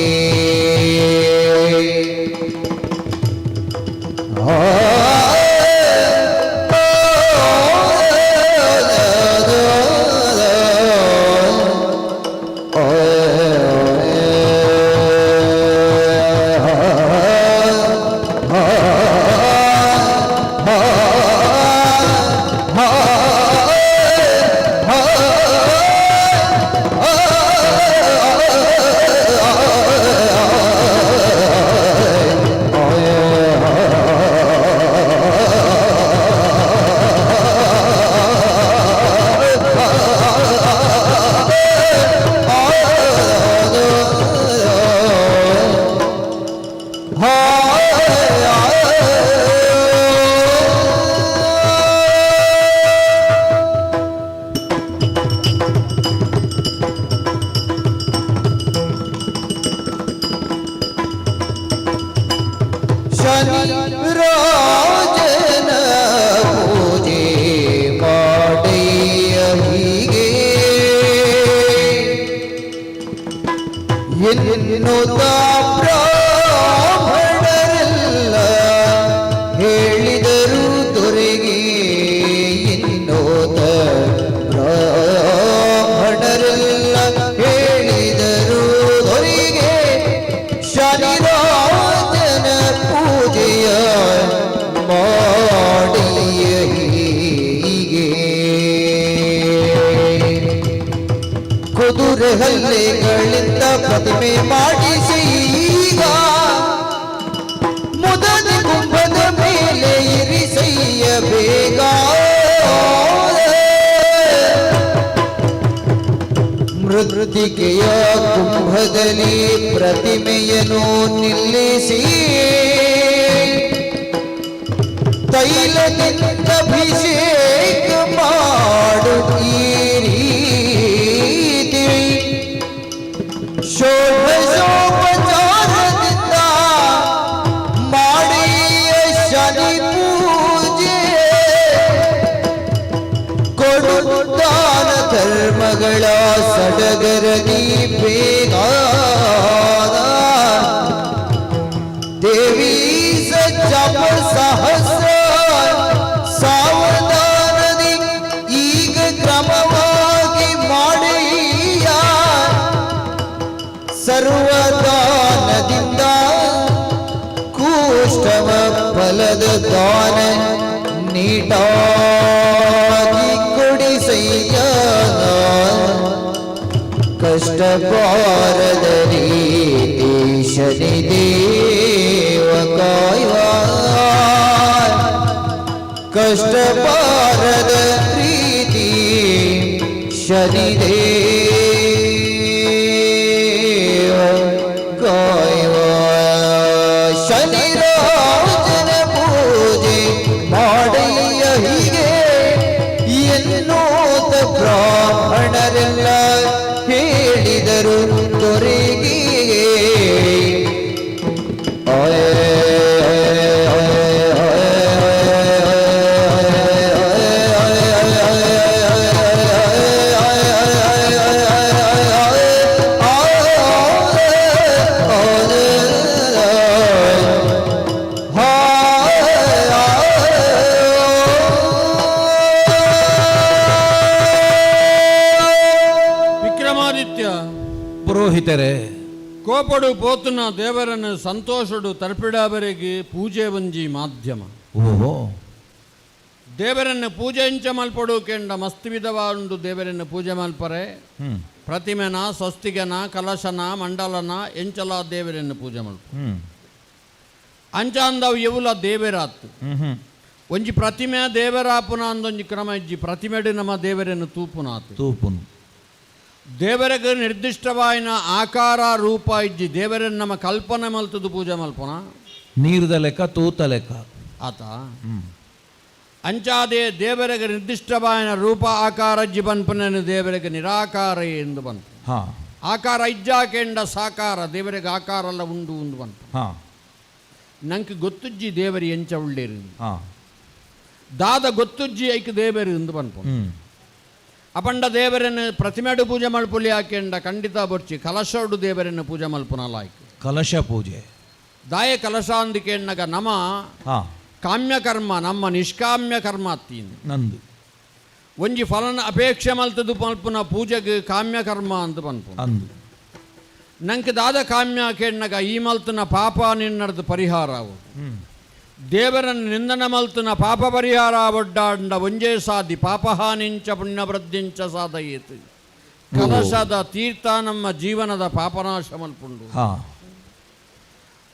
ಶನಿ ರಾಜನ ಪೂಜೆ ಮಾಡಯ್ಯ ಹೀಗೆ ಎನ್ನುತ್ತ ಬ್ರಾಹ್ಮಣರೆಲ್ಲ ಹೇಳಿದರು ದೊರೆಗೆ. ಎನ್ನೋತ ಬ್ರಾಹ್ಮಣರೆಲ್ಲ ಹೇಳಿದರು ದೊರೆಗೆ ಶನಿರಾಜನ ಪೂಜೆ ಕುದುರೆ ಹಲ್ಲೆಗಳಿಂದ ಪ್ರತಿಮೆ ಮಾಡಿಸಿ ಈಗ ಮುದದಿ ಕುಂಭದ ಮೇಲೆ ಇರಿಸಯ್ಯ ಬೇಗ. ಮೃತ್ತಿಕೆಯ ಕುಂಭದಲ್ಲಿ ಪ್ರತಿಮೆಯನ್ನು ನಿಲ್ಲಿಸಿ ತೈಲದಿಂದ ಅಭಿಷೇಕ ಮಾಡು ಈ ರೀತಿ. ಷೋಡಶೋಪಚಾರದಿಂದ ಮಾಡಿಯ ಶನಿ ಪೂಜೆ, ಕೊಡು ದಾನ ಧರ್ಮಗಳ ಸಡಗರದಿ ಬೇಗ. ದೇವಿ ಜಪ ಸಹಸ್ರ ಸಾವಧಾನದಿ ಈಗ ಕ್ರಮವಾಗಿ ಮಾಡಿಯ, ಸರ್ವದಾನದಿಂದ ಕೂಷ್ಠವ ಫಲದ ದಾನ ನೀಟಾಗಿ ಕೊಡಿಸಯ್ಯ. ಕಷ್ಟ ಬಾರದ ರೀತಿ ಶನಿದೇವ ಕಾಯುವ, ಕಷ್ಟ ಬಾರದ ರೀತಿ ಶನಿದೇವ ಕಾಯುವ. ಶನಿರಾಜನ ಪೂಜೆ ಮಾಡಯ್ಯ ಹೀಗೆ ಎನ್ನೋತ ಬ್ರಾಹ್ಮಣರೆಲ್ಲ ಹೇಳಿದರು ದೊರೆಗೆ. ಆಯ್ ವಿಕ್ರಮಾದಿತ್ಯ. ಪುರೋಹಿತರೇ. ಕೋಪಡು ಪೋತುನ ದೇವರನ್ನು ಸಂತೋಷಡು ತರ್ಪಿಡಾಬರಿಗೆ ಪೂಜೆ ಒಂಜಿ ಮಾಧ್ಯಮ. ಓಹೋ. ದೇವರನ್ನು ಪೂಜೆ ಇಂಚ ಮಲ್ಪಡು ಕೆಂಡ ಮಸ್ತ್ ವಿಧವಾದುಂಡು. ದೇವರನ್ನು ಪೂಜೆ ಮಲ್ಪರೆ ಪ್ರತಿಮೆನ, ಸ್ವಸ್ತಿಗನ, ಕಲಶನ, ಮಂಡಲನ, ಎಂಚಲ ದೇವರನ್ನು ಪೂಜೆ ಮಲ್ಪ. ಅಂಚಾಂದವು ಎವುಲ ದೇವರಾತ್. ಹ್ಮ್ ಹ್ಮ್ ಒಂಜಿ ಪ್ರತಿಮೆ ದೇವರಾಪುನ ಅಂದೊಂಜಿ ಕ್ರಮ ಇಜ್ಜಿ. ಪ್ರತಿಮೆಡು ನಮ್ಮ ದೇವರನ್ನು ತೂಪುನಾತು. ತೂಪುನು. ದೇವರಿಗೆ ನಿರ್ದಿಷ್ಟವಾಯಿನ ಆಕಾರ ರೂಪ ಇಜ್ಜಿ. ದೇವರನ್ನು ನಮ್ಮ ಕಲ್ಪನೆ ಮಲ್ತದು ಪೂಜೆ ಮಲ್ಪುನ. ನೀರ್ದ ಲೆಕ್ಕ, ತೂತ ಲೆಕ್ಕ. ಆತ ಅಂಚಾದೆ ದೇವರಿಗೆ ನಿರ್ದಿಷ್ಟವಾಯಿನ ರೂಪ ಆಕಾರ ಇಜ್ಜಿ ಪನ್ಪುನನು ದೇವರಿಗೆ ನಿರಾಕಾರ ಎಂದು ಬಂತು. ಆಕಾರ ಇಜ್ಜಾಕೆಂಡ ಸಾಕಾರ, ದೇವರಿಗೆ ಆಕಾರ ಎಲ್ಲ ಉಂಡು ಎಂದು ಬಂತು. ನಂಗೆ ಗೊತ್ತುಜ್ಜಿ ದೇವರಿ ಎಂಚ ಉಳ್ಳೇರು. ದಾದ ಗೊತ್ತುಜ್ಜಿ ಐಕ್ ದೇವರು ಎಂದು ಪನ್ಪು. ಅಪಂಡ ದೇವರನ್ನು ಪ್ರತಿಮೆಡು ಪೂಜೆ ಮಲ್ಪುಲಿ ಹಾಕೆಂಡ ಖಂಡಿತ ಬೊರ್ಚಿ. ಕಲಶೋಡು ದೇವರನ್ನು ಪೂಜೆ ಮಲ್ಪುನಲಾಯ್ಕು. ಕಲಶ ಪೂಜೆ. ದಾಯ ಕಲಶಾಂದಿಕೆಣ್ಣಗ ನಮ ಕಾಮ್ಯ ಕರ್ಮ, ನಮ್ಮ ನಿಷ್ಕಾಮ್ಯ ಕರ್ಮ ಅತ್ತೀನಿ. ನಂದು. ಒಂಜಿ ಫಲನ ಅಪೇಕ್ಷೆ ಮಲ್ತದು ಮಲ್ಪುನ ಪೂಜೆಗೆ ಕಾಮ್ಯ ಕರ್ಮ ಅಂತ ಪನ್ಪು. ಅಂದು. ನಂಗೆ ದಾದ ಕಾಮ್ಯ ಕೆಣ್ಣಗ ಈ ಮಲ್ತನ ಪಾಪ ನಿನ್ನರ್ದು ಪರಿಹಾರ ಅವು. ದೇವರನ್ನು ನಿಂದನ ಮಲ್ತನ ಪಾಪ ಪರಿಹಾರ ಒಡ್ಡಾಂಡ ಒಂಜೇ ಸಾಧಿ, ಪಾಪಹಾನಿಂಚ ಪುಣ್ಯವೃದ್ಧಿಂಚ ಸಾಧಯೇತು. ಕಲಶದ ತೀರ್ಥ ನಮ್ಮ ಜೀವನದ ಪಾಪನಾಶ ಮಲ್ಪುಂಡು.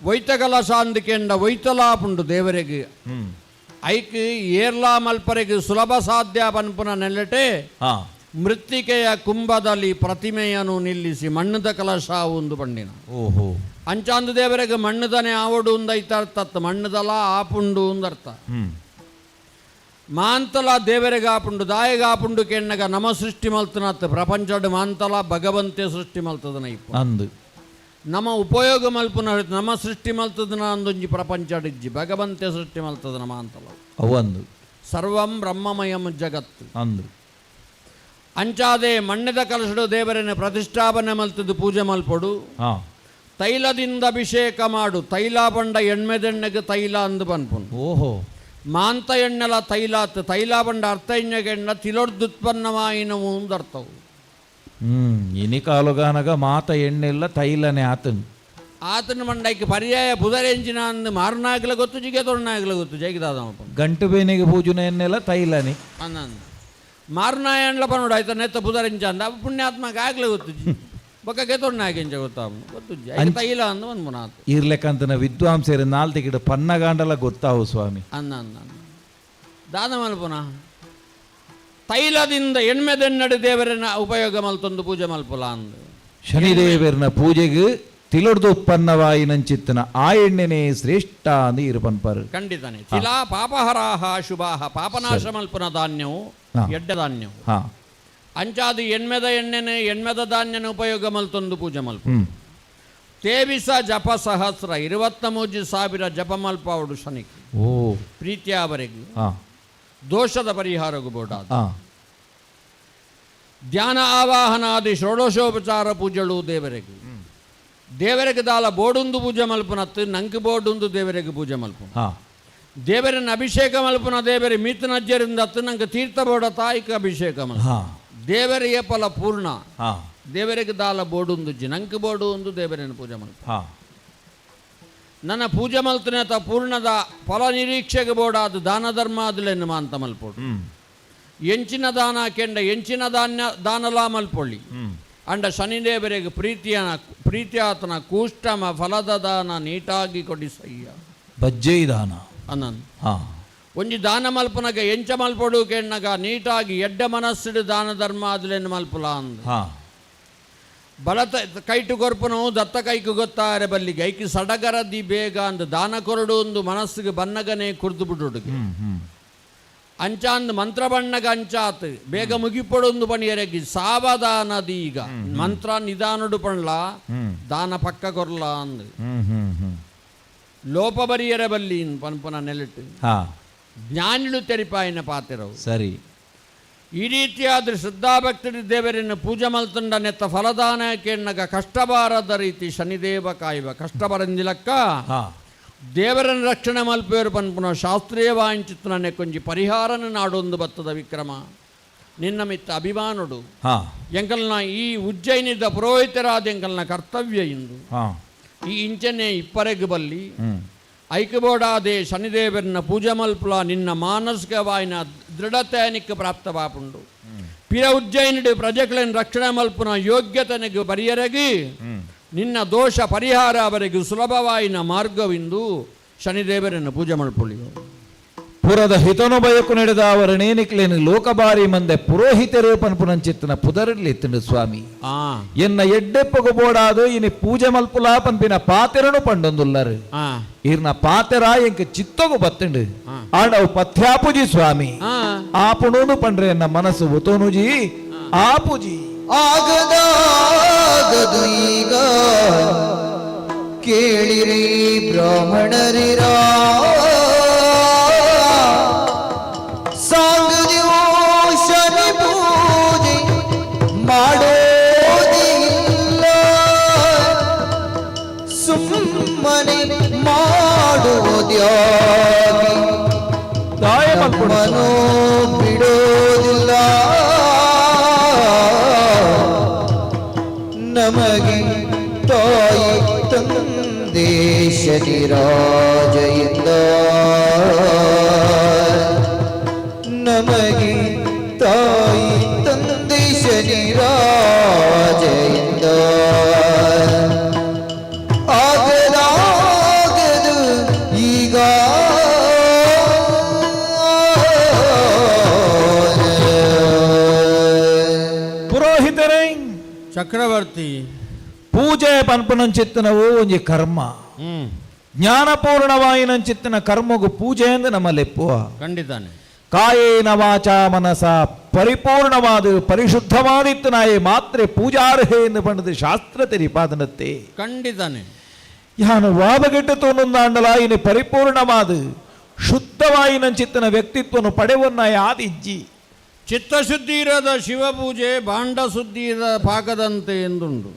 ವೈತ ಕಲಶ ಅಂದಕೆಂಡ ವೈತಲಾಪುಂಡು ದೇವರಿಗೆ. ಐಕ್ ಏರ್ಲಾ ಮಲ್ಪರೆಗೆ ಸುಲಭ ಸಾಧ್ಯ ಪನ್ಪುನ ನೆಲೆಟೆ ಮೃತ್ತಿಕೆಯ ಕುಂಭದಲ್ಲಿ ಪ್ರತಿಮೆಯನ್ನು ನಿಲ್ಲಿಸಿ ಮಣ್ಣದ ಕಲಶ ಒಂದು ಪಂಡಿನ. ಓಹೋ. ಅಂಚಾಂದು ದೇವರಿಗೆ ಮಣ್ಣುದನೆ ಆವಡು ಒಂದೈತ ಅರ್ಥ, ಮಣ್ಣದಲ ಆಪುಂಡು ಒಂದರ್ಥ. ಮಾಂತಲ ದೇವರಿಗೆ ಆಪುಂಡು. ದಾಯಗ ಆಪುಂಡು ಕೆಣ್ಣಗ ನಮ ಸೃಷ್ಟಿ ಮಲ್ತನತ್ತ ಪ್ರಪಂಚಡ್ ಮಾಂತಲ ಭಗವಂತೆ ಸೃಷ್ಟಿ ಮಲ್ತದನ ಇಪ್ಪ. ಅಂದು. ನಮ್ಮ ಉಪಯೋಗ ಮಲ್ಪುನ ನಮ್ಮ ಸೃಷ್ಟಿ ಮಲ್ತದನ ಅಂದೊಂಜಿ ಪ್ರಪಂಚಡಿಜ್ಜಿ, ಭಗವಂತೆ ಸೃಷ್ಟಿ ಮಲ್ತದನ ಮಾಂತಲ. ಅವಂದು. ಸರ್ವಂ ಬ್ರಹ್ಮಮಯಂ ಜಗತ್ತು. ಅಂದು. ಅಂಚಾದೆ ಮಣ್ಣದ ಕಲಶಡು ದೇವರನ್ನು ಪ್ರತಿಷ್ಠಾಪನೆ ಮಲ್ತದ್ದು ಪೂಜೆ ಮಲ್ಪಡು. ತೈಲದಿಂದ ಅಭಿಷೇಕ ಮಾಡು. ತೈಲ ಬಂಡ ಎಣ್ಮೆದೆಣ್ಣೆಗೆ ತೈಲ ಅಂದು ಪನ್ಪುನು. ಓಹೋ. ಮಾಂತ ಎಣ್ಣೆಲ ತೈಲಾತ್. ತೈಲ ಬಂಡ ಅರ್ಥ ಎಣ್ಣೆಗೆಣ್ಣ ತಿಲೊಡ್ದುತ್ಪನ್ನವಾಯಿನವು ಅಂದರ್ಥವು. ಇನಿ ಕಾಲುಗಾನಗ ಮಾತ ಎಣ್ಣೆಲ್ಲ ತೈಲನೆ ಆತನು. ಆತನ ಮಂಡಕ್ಕೆ ಪರ್ಯಾಯ ಬುಧರೆಂಜಿನ ಅಂದು ಮಾರುನಾಗಲ ಗೊತ್ತು, ಜಿಗೆ ತೊಣ್ಣಾಗಲ ಗೊತ್ತು ಜೈಗಿದಾದಪ್ಪ. ಗಂಟು ಬೇನಿಗೆ ಪೂಜುನ ಎಣ್ಣೆಲ್ಲ ತೈಲನೆ. ಅನ್ನಂದು ಮಾರುನಾಯಂಡ್ಲ ಪನೋಡು ಆಯ್ತ ನೆತ್ತ ಪುದರಿಂಚ ಅಂದ ಅವು ಪುಣ್ಯಾತ್ಮಕ ಆಗ್ಲೇ ಗೊತ್ತುಜಿ ಬೊಕ್ಕ ಗೆತೊಣ್ಣಾಗೆ ಇಂಚ ಗೊತ್ತಾವು ಗೊತ್ತುಜ್ಜಿ ಐಕ್ ತೈಲ ಅಂದು ಒಂದು ಮುನಾತು. ಇರ್ಲೆಕ್ಕಂತನ ವಿದ್ವಾಂಸರು ನಾಲ್ತಿಗಿಡ ಪನ್ನಗಾಂಡಲ ಗೊತ್ತಾವು ಸ್ವಾಮಿ. ಅನ್ನ ಅನ್ನ ಅನ್ನ ದಾನ ಮಲ್ಪುನ ತೈಲದಿಂದ ಎಣ್ಮೆದೆನ್ನಡಿ ದೇವರನ್ನ ಉಪಯೋಗ ಮಲ್ತೊಂದು ಪೂಜೆ ಮಲ್ಪುಲ ಅಂದು. ಶನಿದೇವರನ ಪೂಜೆಗೆ ತಿಲೊಡ್ದು ಉತ್ಪನ್ನವಾಯಿನಂಚಿತ್ತನ ಆ ಎಣ್ಣೆನೇ ಶ್ರೇಷ್ಠ ಅಂದು ಇರು ಪನ್ಪರು. ಖಂಡಿತನೆ ತಿಲಾ ಪಾಪಹರಾಹ ಶುಭಾಹ ಪಾಪನಾಶ ಮಲ್ಪುನ ಧಾನ್ಯವು ಎಡ್ಡೆ ಧಾನ್ಯವು. ಅಂಚಾದು ಎಣ್ಮೆದ ಎಣ್ಣೆನೆ ಎಣ್ಮೆದ ಧಾನ್ಯನ ಉಪಯೋಗ ಮಲ್ತೊಂದು ಪೂಜೆ ಮಲ್ಪ. ತೇವಿಸ ಜಪ ಸಹಸ್ರ 23,000 ಜಪ ಮಲ್ಪಾವಡು ಶನಿಕ್ ಪ್ರೀತಿಯಾವರೆಗೂ ದೋಷದ ಪರಿಹಾರಗೂ ಬೋಡಾದ. ಧ್ಯಾನ ಆವಾಹನಾದಿ ಷೋಡಶೋಪಚಾರ ಪೂಜೆಳು ದೇವರಿಗೆ ದೇವರಿಗೆ ದಾಲ ಬೋಡುಂದು ಪೂಜೆ ಮಲ್ಪುನತ್ತು ನಂಗೆ ಬೋಡುಂದು ದೇವರಿಗೆ ಪೂಜೆ ಮಲ್ಪು. ದೇವರನ್ನ ಅಭಿಷೇಕ ಮಲ್ಪುನ ದೇವರಿ ಮೀತನಜ್ಜರಿಂದ ಅತ್ತು ನಂಗೆ ತೀರ್ಥ ಬೋಡ ತಾಯಿಗೆ ಅಭಿಷೇಕ ಮಲ್ಪ. ದೇವರಿಗೆ ಫಲ ಪೂರ್ಣ. ದೇವರಿಗೆ ದಾಲ ಬೋಡುಂದು ಜಿ ನಂಗೆ ಬೋಡು ಒಂದು ದೇವರನ್ನು ಪೂಜೆ ಮಲ್ಪ. ನನ್ನ ಪೂಜೆ ಮಲ್ತನೆ ತ ಪೂರ್ಣದ ಫಲ ನಿರೀಕ್ಷೆಗೆ ಬೋಡಾದ ದಾನ ಧರ್ಮ ಅದುಲೆನ್ನು ಮಾಂತ ಮಲ್ಪೋಡು. ಎಂಚಿನ ದಾನ ಕೆಂಡ ಎಂಚಿನ ಧಾನ್ಯ ದಾನಲಾ ಮಲ್ಪೊಳ್ಳಿ. ಅಂಡ ಶನಿದೇವರಿಗೆ ಪ್ರೀತಿಯನ ಪ್ರೀತಿಯಾತನ ಕೂಷ್ಟಮ ಫಲದ ದಾನ ನೀಟಾಗಿ ಕೊಡಿಸಯ್ಯ. ಬಜ್ಜೈ ದಾನ. ಅನ್ನನ್ ಒಂಜಿ ದಾನ ಮಲ್ಪನಗ ಎಂಚ ಮಲ್ಪೊಡು ಕೆಣ್ಣಗ ನೀಟಾಗಿ ಎಡ್ಡ ಮನಸ್ಸಿಡು ದಾನ ಧರ್ಮ ಅದುಲೆನ್ನು ಮಲ್ಪುಲ ಅಂದ. ಬಲತ ಕೈಟು ಕೊರ್ಪುನವು ದತ್ತ ಕೈಕು ಗೊತ್ತಾರೆ ಬಲ್ಲಿಗೆ ಐಕಿ ಸಡಗರ the ಬೇಗ ಅಂದ್ ದಾನ ಕೊರಡು ಒಂದು ಮನಸ್ಸಿಗೆ ಬನ್ನಗನೆ ಕುರ್ದು ಬಿಡುಡುಗೆ. ಹ್ಮ್ ಹ್ಮ್ ಅಂಚಾಂದ್ ಮಂತ್ರ ಬಣ್ಣಗ ಅಂಚಾತ್ ಬೇಗ ಮುಗಿಪೊಡೊಂದು ಬಣಿಯರೆಗಿ ಸಾವಧಾನದೀಗ ಮಂತ್ರ ನಿಧಾನಡು ಪಣ್ಲ ದಾನ ಪಕ್ಕ ಕೊರ್ಲ ಅಂದ್. ಹ್ಮ್ ಹ್ಮ್ ಹ್ಮ್ ಲೋಪ ಬರಿಯರ ಬಲ್ಲಿ ಪನ್ಪುನ ನೆಲೆಟ್ಟು ಜ್ಞಾನಿಳು ತೆರಿಪಾಯಿನ ಪಾತಿರವು. ಸರಿ. ಈ ರೀತಿಯಾದ ಶ್ರದ್ಧಾಭಕ್ತರು ದೇವರನ್ನು ಪೂಜೆ ಮಲ್ತುಂಡ ನೆತ್ತ ಫಲದಾನ ಕೇಣ್ಣಗ ಕಷ್ಟಬಾರದ ರೀತಿ ಶನಿದೇವ ಕಾಯುವ ಕಷ್ಟ ಬರಂದಿಲಕ್ಕ ದೇವರನ್ನು ರಕ್ಷಣೆ ಮಲ್ಪೇರು ಪನ್ಪುನ ಶಾಸ್ತ್ರೀಯ ವಾಂಚಿತ್ನನೆ ಕೊಂಜಿ ಪರಿಹಾರನ ನಾಡೊಂದು ಬತ್ತದ ವಿಕ್ರಮ ನಿನ್ನ ಮಿತ್ತ ಅಭಿಮಾನುಡು. ಎಂಕಲ್ನ ಈ ಉಜ್ಜಯಿನಿದ ಪುರೋಹಿತರಾದ ಎಂಕಲ್ನ ಕರ್ತವ್ಯ ಇಂದು. ಈ ಇಂಚನೆ ಇಪ್ಪರೆಗ್ ಬಲ್ಲಿ ಐಕಬೋಡಾದೆ ಶನಿದೇವರನ್ನ ಪೂಜೆ ಮಲ್ಪುಲ ನಿನ್ನ ಮಾನಸಿಕವಾಯಿನ ದೃಢತೆನಿಕ್ ಪ್ರಾಪ್ತವಾಪುಂಡು. ಪಿರ ಉಜ್ಜಯಿನಿಡು ಪ್ರಜೆಗಳನ್ನು ರಕ್ಷಣೆ ಮಲ್ಪುನ ಯೋಗ್ಯತನಿಗೆ ಬರಿಯರಗಿ ನಿನ್ನ ದೋಷ ಪರಿಹಾರ ಅವರಿಗೆ ಸುಲಭವಾಯಿನ ಮಾರ್ಗವಿಂದು ಶನಿದೇವರನ್ನು ಪೂಜೆ ಮಲ್ಪುಳಿ. ಪುರದ ಹಿತನು ಬಯಕು ನಡೆದ ಅವರ ನೇನಿಕ್ಲೇನು ಲೋಕಬಾರಿ ಮಂದೆ ಪುರೋಹಿತರು ಪನ್ಪುನಂಚಿತ್ತನ ಪುದರಲ್ಲಿ ಎತ್ತಂಡು ಸ್ವಾಮಿ. ಎನ್ನ ಎಡ್ಡೆಪ್ಪಗು ಬೋಡಾದು ಇನಿ ಪೂಜೆ ಮಲ್ಪುಲಾ ಪನ್ಪಿನ ಪಾತೆರನು ಪಂಡೊಂದುಲ್ಲರು. ಇರ್ನ ಪಾತೆರ ಎಂಕ್ ಚಿತ್ತಗು ಬತ್ತಂಡು. ಆಂಡವು ಪಥ್ಯಾಪುಜಿ ಸ್ವಾಮಿ. ಆಪುಣೂನು ಪಂಡ್ರೆ ಎನ್ನ ಮನಸ್ಸು ಒತೋನುಜಿ ಆಪುಜಿ. ಆಗದಾಗದು ಈಗ ಕೇಳಿರಿ ಬ್ರಾಹ್ಮಣರಿರ ಸಾಂಗದಿವು ಶನಿ ಪೂಜೆ ಮಾಡೋದಿಲ್ಲ ಸುಮ್ಮನೆ ಮಾಡುವುದ್ಯಾಗಿ ದಾಯ ಮಲ್ಪೊಡು ನಮ್ಮನು ಬಿಡೋದಿಲ್ಲ ನಮಗೆ ತಾಯಿ ತಂದೆ ಶನಿರಾಜ ಎಂದ ನಮಗೆ ತಾಯಿ ತಂದೆ ಶನಿರಾಜ ಎಂದ ಆಗದಾಗದು ಈಗ. ಪುರೋಹಿತರೇ. ಚಕ್ರವರ್ತಿ. ಪೂಜೆ ಪನ್ಪುನಂಚಿತ್ತನವು ಒಂಜಿ ಕರ್ಮ. ಜ್ಞಾನಪೂರ್ಣವಾಯಿನಂಚಿತ್ತನ ಕರ್ಮಗು ಪೂಜೆ ಎಂದು ನಮ್ಮ ಲೆಪ್ಪುವ. ಖಂಡಿತಾನೆ. ಕಾಯೇನ ವಾಚ ಮನಸ ಪರಿಪೂರ್ಣವಾದ ಪರಿಶುದ್ಧವಾದಿತ್ತು ನಾಯೇ ಮಾತ್ರೆ ಪೂಜಾರ್ಹೆ ಎಂದು ಪಂಡದು ಶಾಸ್ತ್ರ ತೆರಿಪಾದನತ್ತೆ. ಖಂಡಿತಾನೆ. ಯಾನು ವಾಬಗೆಟ್ಟ ತೋನೊಂದಾಂಡಲ ಇನಿ ಪರಿಪೂರ್ಣವಾದ ಶುದ್ಧವಾಯಿನಂಚಿತ್ತನ ವ್ಯಕ್ತಿತ್ವನು ಪಡೆವನ್ನ ಯಾದಿಜ್ಜಿ. ಚಿತ್ತಶುದ್ಧಿ ಇರದ ಶಿವಪೂಜೆ ಬಾಂಡ ಸುದ್ದಿ ಇರದ ಪಾಕದಂತೆ ಎಂದುಂಡು.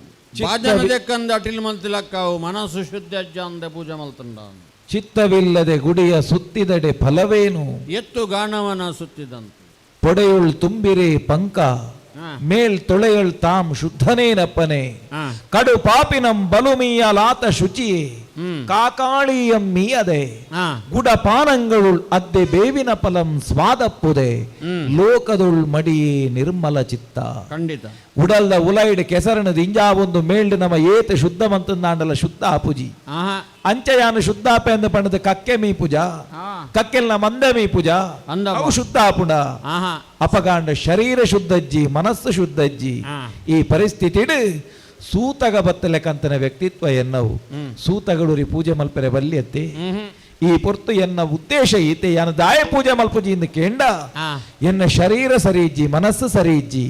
ಬಾಜನ ದೆಕ್ಕಂದ ಅಟಿಲ್ ಮಲ್ತಿಲಕ್ಕಾವು ಮನಸ್ಸು ಶುದ್ಧಿ ಅಜ್ಜ ಅಂದೆ ಪೂಜೆ ಮಲ್ತುಂಡ. ಚಿತ್ತವಿಲ್ಲದೆ ಗುಡಿಯ ಸುತ್ತಿದಡೆ ಫಲವೇನು? ಎತ್ತು ಗಾಣವನ ಸುತ್ತಿದಂತೆ. ಪೊಡೆಯುಳ್ ತುಂಬಿರೆ ಪಂಕ. ಮೇಲ್ ತೊಳೆಯಳ್ ತಾಂ ಶುದ್ಧನೇನಪ್ಪನೆ, ಕಡು ಪಾಪಿನಂ ಬಲುಮೀಯಲಾತ ಶುಚಿಯೇ, ಕಾಕಾಳಿಯಂ ಮೀಯದೆ, ಗುಡ ಪಾನಂಗಳುಳ್ ಅದ್ದೆ ಬೇವಿನ ಫಲಂ ಸ್ವಾದಪ್ಪುದೆ, ಲೋಕದುಳ್ ಮಡಿಯೇ ನಿರ್ಮಲ ಚಿತ್ತ. ಖಂಡಿತ. ಉಡಲ್ದ ಉಲೈಡ್ ಕೆಸರನ ದಿಂಜಾ ಒಂದು ಮೇಲ್ಡ್ ನಮ ಏತ ಶುದ್ಧ ಮಂತಂದಾಂಡಲ ಶುದ್ಧ ಆಪುಜಿ. ಅಂಚಯಾನ ಶುದ್ಧಾಪೆ ಅಂದ ಪಂಡದ ಕಕ್ಕೆ ಮೀ ಪೂಜಾ, ಕಕ್ಕೆಲ್ನ ಮಂದ ಮೀ ಪೂಜಾ, ಅಂದವ. ಅವು ಶುದ್ಧ ಆಪುಂಡ. ಅಪಗಾಂಡ ಶರೀರ ಶುದ್ಧಜ್ಜಿ, ಮನಸ್ಸು ಶುದ್ಧಜ್ಜಿ. ಈ ಪರಿಸ್ಥಿತಿಡ್ ಸೂತಗ ಬತ್ತಲೆಕಂತನ ವ್ಯಕ್ತಿತ್ವ ಎನ್ನವು ಸೂತಗಳುರಿ ಪೂಜೆ ಮಲ್ಪೆರೆ ಬಲ್ಯತ್ತೆ. ಈ ಪೊರ್ತು ಎನ್ನ ಉದ್ದೇಶ ಈತೆ, ಯಾನ ದಾಯ ಪೂಜೆ ಮಲ್ಪುಜಿ ಇಂದು ಕೇಂಡ, ಎನ್ನ ಶರೀರ ಸರಿ ಇಜ್ಜಿ, ಮನಸ್ಸು ಸರಿ ಇಜ್ಜಿ,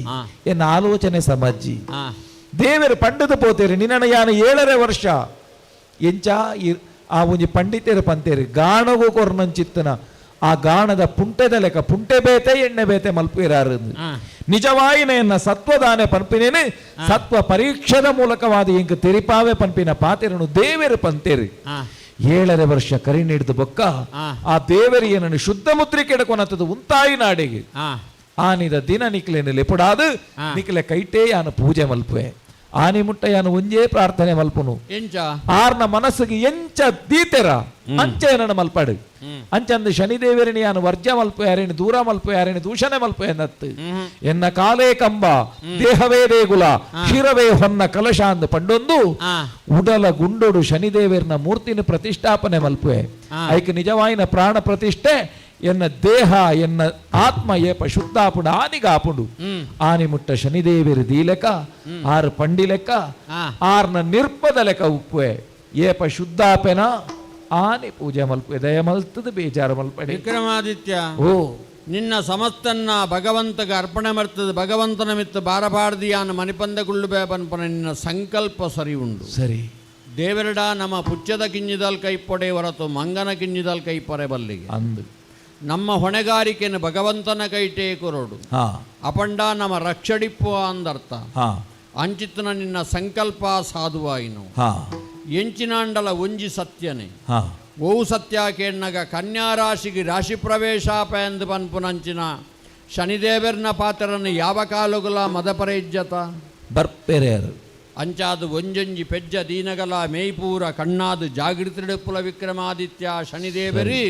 ಎನ್ನ ಆಲೋಚನೆ ಸಮಜ್ಜಿ. ದೇವರು ಪಂಡದ ಪೋತೇರಿ ನಿನ್ನ ಯಾನ 7.5 ವರ್ಷ ಎಂಚ ಆ ಒಂಜಿ ಪಂಡಿತರು ಪಂತೇರಿ ಗಾಣಗೂ ಕೊರ್ನಂಚಿತ್ತನ ಆ ಗಾಣದ ಪುಂಟೆದ ಲೆಕ್ಕ ಪುಂಟೆ ಬೇತೆ ಎಣ್ಣೆ ಬೇತೆ ಮಲ್ಪಿರಾರು. ನಿಜವಾಯಿನ ಎನ್ನ ಸತ್ವದಾನೆ ಪನ್ಪಿನೇನೆ ಸತ್ವ ಪರೀಕ್ಷೆದ ಮೂಲಕವಾದ ಇಂಕ ತೆರಿಪಾವೆ ಪನ್ಪಿನ ಪಾತೆರನು ದೇವರು ಪಂತೇರಿ. 7.5 ವರ್ಷ ಕರಿ ನೀಡಿದ ಬೊಕ್ಕ ಆ ದೇವರಿ ಏನನ್ನು ಶುದ್ಧ ಮುದ್ರಿಕೆ ಎಡಕೊನತ್ತದು ಉಂತಾಯಿ ನಾಡಿಗೆ. ಆನಿದ ದಿನ ನಿಕ್ಲೇನು ಲೆಪುಡಾದು ನಿಕ್ಲೆ ಕೈಟೇ ಯಾನು ಪೂಜೆ ಮಲ್ಪುವೆ, ಆನಿ ಮುಟ್ಟ ಯಾನು ಒಂಜೇ ಪ್ರಾರ್ಥನೆ ಮಲ್ಪುನು. ಎಂಚ? ಆರ್ನ ಮನಸ್ಸಿಗೆ ಎಂಚ ದೀತೆರ ಅಂಚ ಏನನ್ನ ಮಲ್ಪಾಡು. ಅಂಚಂದು ಶನಿದೇವರಿನಿ ಯಾನು ವರ್ಜ ಮಲ್ಪು, ಯಾರೇನು ದೂರ ಮಲ್ಪು, ಯಾರೇನು ದೂಷಣೆ ಮಲ್ಪು ಎನ್ನತ್ತು. ಎನ್ನ ಕಾಲೇ ಕಂಬ, ದೇಹವೇ ದೇಗುಲ, ಶಿರವೇ ಹೊನ್ನ ಕಲಶ ಅಂದು ಪಂಡೊಂದು ಉಡಲ ಗುಂಡೊಡು ಶನಿದೇವರನ ಮೂರ್ತಿನ ಪ್ರತಿಷ್ಠಾಪನೆ ಮಲ್ಪುವೆ. ಐಕ್ ನಿಜವಾಯಿನ ಪ್ರಾಣ ಪ್ರತಿಷ್ಠೆ ಎನ್ನ ದೇಹ ಎನ್ನ ಆತ್ಮ ಏಪ ಶುದ್ಧಾಪುಂಡು ಆನಿಗಾಪುಂಡು. ಆನಿ ಮುಟ್ಟ ಶನಿದೇವಿರು ದೀಲೆಕ ಆರು ಪಂಡಿ ಲೆಕ್ಕ ಆರ್ನ ನಿರ್ಪದ ಲೆಕ್ಕ ಉಪ್ಪುವೆ. ಏಪ ಶುದ್ಧಾಪೆನ ಆನಿ ಪೂಜೆ ಮಲ್ಪುವೆ. ದಯ ಮಲ್ತದ ಬೇಜಾರು ಮಲ್ಪಡೆ. ವಿಕ್ರಮಾದಿತ್ಯ, ಓ ನಿನ್ನ ಸಮಸ್ತನ್ನ ಭಗವಂತಗೆ ಅರ್ಪಣೆ ಮಾಡ್ತದೆ, ಭಗವಂತನ ಮಿತ್ತ ಬಾರಬಾರ್ದಿಯಾನ ಮನಿಪಂದ ಗುಳ್ಳುಬೇ ಪನ್ಪನ ನಿನ್ನ ಸಂಕಲ್ಪ ಸರಿ ಉಂಡು. ಸರಿ. ದೇವರಡ ನಮ್ಮ ಪುಚ್ಚದ ಕಿಂಜಿದಲ್ ಕೈಪೊಡೆ ಹೊರತು ಮಂಗನ ಕಿಂಜಿದಲ್ ಕೈಪೊರೆ ಬಲ್ಲಿಗೆ. ಅಂದು ನಮ್ಮ ಹೊಣೆಗಾರಿಕೆಯನ್ನು ಭಗವಂತನ ಕೈಟೇ ಕೊರೋಡು. ಅಪಂಡ ನಮ್ಮ ರಕ್ಷಡಿಪ್ಪು ಅಂದರ್ಥ. ಅಂಚಿತನ ನಿನ್ನ ಸಂಕಲ್ಪ ಸಾಧುವಾಯಿನು. ಎಂಚಿನಾಂಡಲ ಒಂಜಿ ಸತ್ಯನೇ. ಓವು ಸತ್ಯ ಕೇಣ್ಣಗ ಕನ್ಯಾ ರಾಶಿಗೆ ರಾಶಿ ಪ್ರವೇಶಾಪ ಎಂದು ಪನ್ಪುನಂಚಿನ ಶನಿದೇವರ್ನ ಪಾತ್ರನ ಯಾವ ಕಾಲುಗಲ ಮದಪರ ಇಜ್ಜತ ಬರ್ಪೆರೆಯರು. ಅಂಚಾದು ಒಂಜೊಂಜಿ ಪೆಜ್ಜ ದೀನಗಲ ಮೇಯ್ಪೂರ ಕಣ್ಣಾದು ಜಾಗೃತಿಡುಪ್ಪುಲ ವಿಕ್ರಮಾದಿತ್ಯ. ಶನಿದೇವರಿ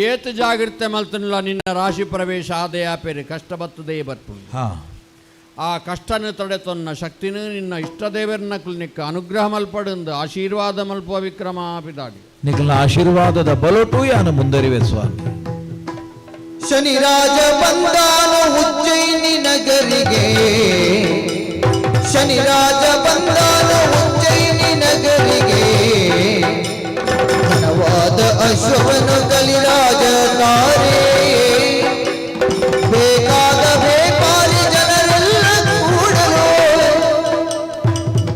ಏತು ಜಾಗೃತೆ ಮಲ್ತನಿಲ್ಲ ನಿನ್ನ ರಾಶಿ ಪ್ರವೇಶ ಆದಯ ಪೇರು ಕಷ್ಟ ಬತ್ತದೇ ಬರ್ಪುಂಡು. ಆ ಕಷ್ಟನ ತಡೆತೊನ್ನ ಶಕ್ತಿನ ನಿನ್ನ ಇಷ್ಟ ದೇವರನ್ನ ನಿಕ್ಕ ಅನುಗ್ರಹ ಮಲ್ಪಡುಂದು ಆಶೀರ್ವಾದ ಮಲ್ಪುವ ವಿಕ್ರಮ ಪಿದಾಡಿ. ನಿಖಲ ಆಶೀರ್ವಾದದ ಬಲಟು ಯಾನು ಮುಂದರಿವೆ ಸ್ವಾಮಿ. ಶನಿರಾಜ ಬಂದಾನು ಉಜ್ಜಯಿನಿ ನಗರಿಗೆ, ಶನಿರಾಜ ಬಂದಾನು ಉಜ್ಜಯಿನಿ ನಗರಿಗೆ, ಘನವಾದ ಅಶ್ವವನು ಕಲಿರಾಜ ತಾರೆ, ಬೇಕಾದ ವ್ಯಾಪಾರಿ ಜನರೆಲ್ಲ ಕೂಡಲು,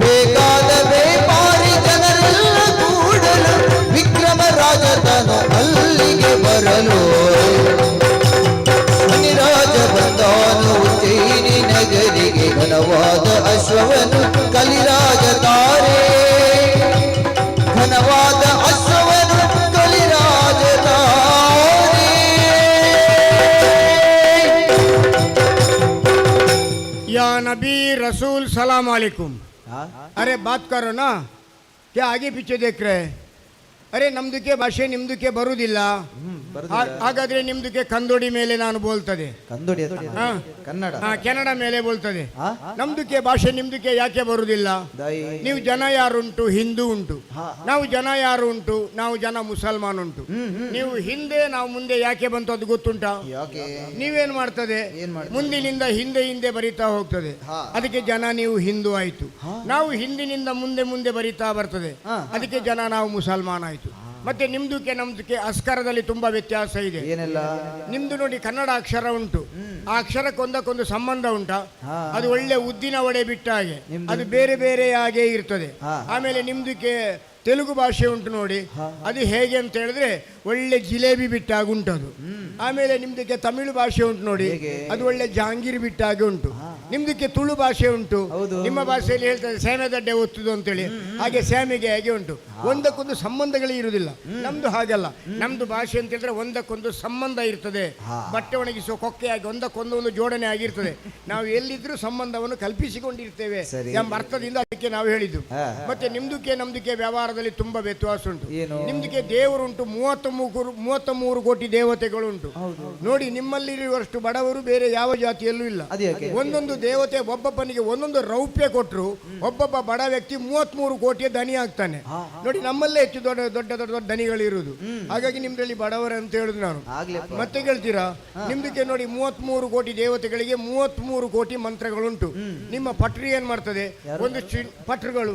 ಬೇಕಾದ ವ್ಯಾಪಾರಿ ಜನರೆಲ್ಲ ಕೂಡಲು, ವಿಕ್ರಮ ರಾಜತನು ಅಲ್ಲಿಗೆ ಬರಲು, ಶನಿರಾಜ ಬಂದಾನು ಉಜ್ಜಯಿನಿ ನಗರಿಗೆ, ಘನವಾದ ಅಶ್ವವನು ಕಲಿರಾಜ ತಾರೆ, ಘನವಾದ ಅಶ್ವವನು ಕಲಿರಾಜ ತಾರೆ. या नबी रसूल सलाम अलैकुम. अरे बात करो ना, क्या आगे पीछे देख रहे हैं? ಅರೆ ನಮ್ದಕ್ಕೆ ಭಾಷೆ ನಿಮ್ದಕ್ಕೆ ಬರುವುದಿಲ್ಲ. ಹಾಗಾದ್ರೆ ನಿಮ್ದಕ್ಕೆ ಕಂದೋಡಿ ಮೇಲೆ ನಾನು ಬೋಲ್ತದೆ. ಕಂದೋಡಿ? ಹಾ. ಕನ್ನಡ. ಹಾ, ಕೆನಡಾ ಮೇಲೆ ಬೋಲ್ತದೆ. ಹಾ? ನಮ್ದಕ್ಕೆ ಭಾಷೆ ನಿಮ್ದಕ್ಕೆ ಯಾಕೆ ಬರುವುದಿಲ್ಲ? ದೈ. ನೀವು ಜನ ಯಾರುಂಟು? ಹಿಂದೂ ಉಂಟು. ನಾವು ಜನ ಯಾರು ಉಂಟು? ನಾವು ಜನ ಮುಸಲ್ಮಾನ್ ಉಂಟು. ನೀವು ಹಿಂದೆ ನಾವು ಮುಂದೆ ಯಾಕೆ ಬಂತು ಅದು ಗೊತ್ತುಂಟಾ? ಯಾಕೆ? ನೀವೇನ್ ಮಾಡ್ತದೆ? ಏನ್ ಮಾಡ್ತದೆ? ಮುಂದಿನಿಂದ ಹಿಂದೆ ಹಿಂದೆ ಬರೀತಾ ಹೋಗ್ತದೆ. ಅದಕ್ಕೆ ಜನ ನೀವು ಹಿಂದೂ ಆಯ್ತು. ನಾವು ಹಿಂದಿನಿಂದ ಮುಂದೆ ಮುಂದೆ ಬರೀತಾ ಬರ್ತದೆ. ಅದಕ್ಕೆ ಜನ ನಾವು ಮುಸಲ್ಮಾನ್ ಆಯ್ತು. ಮತ್ತೆ ನಿಮ್ದಕ್ಕೆ ನಮ್ದಕ್ಕೆ ಅಸ್ಕರದಲ್ಲಿ ತುಂಬಾ ವ್ಯತ್ಯಾಸ ಇದೆ. ಏನೆಲ್ಲ? ನಿಮ್ದು ನೋಡಿ ಕನ್ನಡ ಅಕ್ಷರ ಉಂಟು, ಆ ಅಕ್ಷರಕ್ಕೊಂದಕ್ಕೊಂದು ಸಂಬಂಧ ಉಂಟಾ? ಅದು ಒಳ್ಳೆ ಉದ್ದಿನ ವಡೆ ಬಿಟ್ಟ ಹಾಗೆ. ನಿಮ್ದು? ಅದು ಬೇರೆ ಬೇರೆ ಹಾಗೆ ಇರ್ತದೆ. ಆಮೇಲೆ ನಿಮ್ದಕ್ಕೆ Telugu ಭಾಷೆ ಉಂಟು ನೋಡಿ, ಅದು ಹೇಗೆ ಅಂತ ಹೇಳಿದ್ರೆ ಒಳ್ಳೆ ಜಿಲೇಬಿ ಬಿಟ್ಟಾಗ ಉಂಟು ಅದು. ಆಮೇಲೆ ನಿಮ್ದಕ್ಕೆ ತಮಿಳು ಭಾಷೆ ಉಂಟು ನೋಡಿ, ಹೇಗೆ? ಅದು ಒಳ್ಳೆ ಜಾಂಗೀರ್ ಬಿಟ್ಟಾಗ ಉಂಟು. ನಿಮ್ದಕ್ಕೆ ತುಳು ಭಾಷೆ ಉಂಟು. ಹೌದು. ನಿಮ್ಮ ಭಾಷೆಯಲ್ಲಿ ಹೇಳ್ತಾರೆ ಸೇಮೆದಡ್ಡೆ ಒತ್ತುದು ಅಂತೇಳಿ, ಹಾಗೆ ಸ್ಯಾಮಿಗೆ ಹಾಗೆ ಉಂಟು. ಒಂದಕ್ಕೊಂದು ಸಂಬಂಧಗಳೇ ಇರುವುದಿಲ್ಲ. ನಮ್ದು ಹಾಗಲ್ಲ. ನಮ್ದು ಭಾಷೆ ಅಂತ ಹೇಳಿದ್ರೆ ಒಂದಕ್ಕೊಂದು ಸಂಬಂಧ ಇರ್ತದೆ. ಬಟ್ಟೆ ಒಣಗಿಸುವ ಕೊಕ್ಕೆಯಾಗಿ ಒಂದಕ್ಕೊಂದು ಒಂದು ಜೋಡಣೆ ಆಗಿರ್ತದೆ. ನಾವು ಎಲ್ಲಿದ್ರೂ ಸಂಬಂಧವನ್ನು ಕಲ್ಪಿಸಿಕೊಂಡಿರ್ತೇವೆ ಸರಿ. ಎಂಬ ಅರ್ಥದಿಂದ ಅದಕ್ಕೆ ನಾವು ಹೇಳಿದ್ದು. ಮತ್ತೆ ನಿಮ್ದಕ್ಕೆ ನಮ್ದಕ್ಕೆ ವ್ಯವಹಾರದಲ್ಲಿ ತುಂಬಾ ವ್ಯತ್ಯಾಸ ಉಂಟು. ಏನು? ನಿಮ್ದಕ್ಕೆ ದೇವರುಂಟು, 33 ಕೋಟಿ ದೇವತೆಗಳುಂಟು ನೋಡಿ. ನಿಮ್ಮಲ್ಲಿರುವಷ್ಟು ಬಡವರು ಬೇರೆ ಯಾವ ಜಾತಿಯಲ್ಲೂ ಇಲ್ಲ. ಅದ್ಯಾಕೆ? ಒಂದೊಂದು ದೇವತೆ ಒಬ್ಬೊಬ್ಬನಿಗೆ ಒಂದೊಂದು ರೌಪ್ಯ ಕೊಟ್ಟರು ಒಬ್ಬೊಬ್ಬ ಬಡ ವ್ಯಕ್ತಿ 33 ಕೋಟಿಯ ದನಿ ಆಗ್ತಾನೆ ನೋಡಿ. ನಮ್ಮಲ್ಲೇ ಹೆಚ್ಚು ದೊಡ್ಡ ದೊಡ್ಡ ದೊಡ್ಡ ದೊಡ್ಡ ದನಿಗಳು ಇರುವುದು. ಹಾಗಾಗಿ ನಿಮ್ದ್ರಲ್ಲಿ ಬಡವರು ಅಂತ ಹೇಳುದು ನಾನು. ಆಗ್ಲಪ್ಪ. ಮತ್ತೆ ಕೇಳ್ತೀರಾ, ನಿಮ್ದಕ್ಕೆ ನೋಡಿ 33 ಕೋಟಿ ದೇವತೆಗಳಿಗೆ 33 ಕೋಟಿ ಮಂತ್ರಗಳುಂಟು. ನಿಮ್ಮ ಪಟ್ರಿ ಏನ್ ಮಾಡ್ತದೆ, ಒಂದಿಷ್ಟು ಪಟ್ರುಗಳು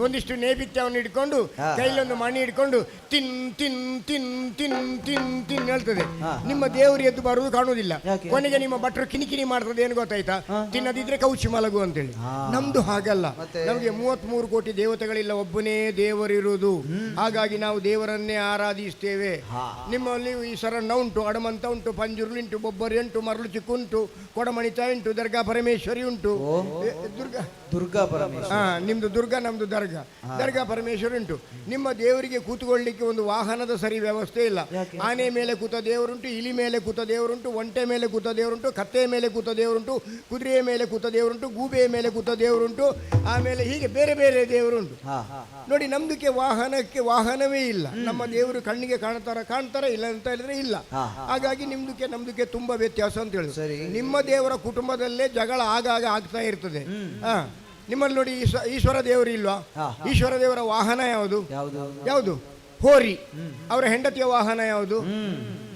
ಒಂದಿಷ್ಟು ನೇಬಿತ್ಯವನ್ನು ಹಿಡ್ಕೊಂಡು ಕೈಲೊಂದು ಮಣಿ ಹಿಡ್ಕೊಂಡು ತಿನ್ ತಿನ್ ತಿನ್ ತಿನ್ ತಿನ್ ತಿನ್ ಹೇಳ್ತದೆ. ನಿಮ್ಮ ದೇವರು ಎದ್ದು ಬರುವುದು ಕಾಣುವುದಿಲ್ಲ. ಯಾಕೆ? ಕೊನೆಗೆ ನಿಮ್ಮ ಭಟ್ರು ಕಿಣಿಕಿಣಿ ಮಾಡ್ತದೆ, ಏನು ಗೊತ್ತಾಯ್ತಾ, ತಿನ್ನದಿದ್ರೆ ಕೌಚಿ ಮಲಗು ಅಂತೇಳಿ. ನಮ್ದು ಹಾಗಲ್ಲ. ಮತ್ತೆ? ನಮಗೆ 33 ಕೋಟಿ ದೇವತೆಗಳಿಲ್ಲ, ಒಬ್ಬನೇ ದೇವರಿರುವುದು. ಹಾಗಾಗಿ ನಾವು ದೇವರನ್ನೇ ಆರಾಧಿಸ್ತೇವೆ. ನಿಮ್ಮಲ್ಲಿ ಈಶ್ವರಣ್ಣ ಉಂಟು, ಅಡಮಂತ ಉಂಟು, ಪಂಜುರ್ಲಿ ಉಂಟು, ಬೊಬ್ಬರಿ ಉಂಟು, ಮರಳು ಚಿಕ್ಕು ಉಂಟು, ಕೊಡಮಣಿತ ಉಂಟು, ದರ್ಗಾ ಪರಮೇಶ್ವರಿ ಉಂಟು. ದುರ್ಗಾ ದುರ್ಗಾ ಪರಮೇಶ್ವರ. ನಿಮ್ದು ದುರ್ಗಾ, ನಮ್ದು ದರ್ಗಾ. ದರ್ಗಾ ಪರಮೇಶ್ವರ ಉಂಟು. ನಿಮ್ಮ ದೇವರಿಗೆ ಕೂತ್ಕೊಳ್ಳಿಕ್ಕೆ ಒಂದು ವಾಹನದ ಸರಿ ವ್ಯವಸ್ಥೆ ಇಲ್ಲ. ಆನೆ ಮೇಲೆ ಕೂತ ದೇವರುಂಟು, ಇಲಿ ಮೇಲೆ ಕೂತ ದೇವರುಂಟು, ಒಂಟೆ ಮೇಲೆ ಕೂತ ದೇವರುಂಟು, ಕತ್ತೆ ಮೇಲೆ ಕೂತ ದೇವರುಂಟು, ಕುದುರೆಯ ಮೇಲೆ ಕೂತ ದೇವರುಂಟು, ಗೂಬೆಯ ಮೇಲೆ ಕೂತ ದೇವರುಂಟು, ಆಮೇಲೆ ಹೀಗೆ ಬೇರೆ ಬೇರೆ ದೇವರುಂಟು ನೋಡಿ. ನಮ್ದಕ್ಕೆ ವಾಹನಕ್ಕೆ ವಾಹನವೇ ಇಲ್ಲ. ನಮ್ಮ ದೇವರು ಕಣ್ಣಿಗೆ ಕಾಣ್ತಾರ ಕಾಣ್ತಾರ, ಇಲ್ಲ ಅಂತ ಹೇಳಿದ್ರೆ ಇಲ್ಲ. ಹಾಗಾಗಿ ನಿಮ್ದಕ್ಕೆ ನಮ್ದಕ್ಕೆ ತುಂಬಾ ವ್ಯತ್ಯಾಸ ಅಂತ ಹೇಳುದು. ಸರಿ. ನಿಮ್ಮ ದೇವರ ಕುಟುಂಬದಲ್ಲೇ ಜಗಳ ಆಗಾಗ ಆಗ್ತಾ ಇರ್ತದೆ. ನಿಮ್ಮಲ್ಲಿ ನೋಡಿ ಈಶ್ವರ ದೇವರು ಇಲ್ವಾ? ಈಶ್ವರ ದೇವರ ವಾಹನ ಯಾವುದು? ಯಾವುದು? ಯಾವುದು? ಹೋರಿ. ಅವರ ಹೆಂಡತಿಯ ವಾಹನ ಯಾವುದು?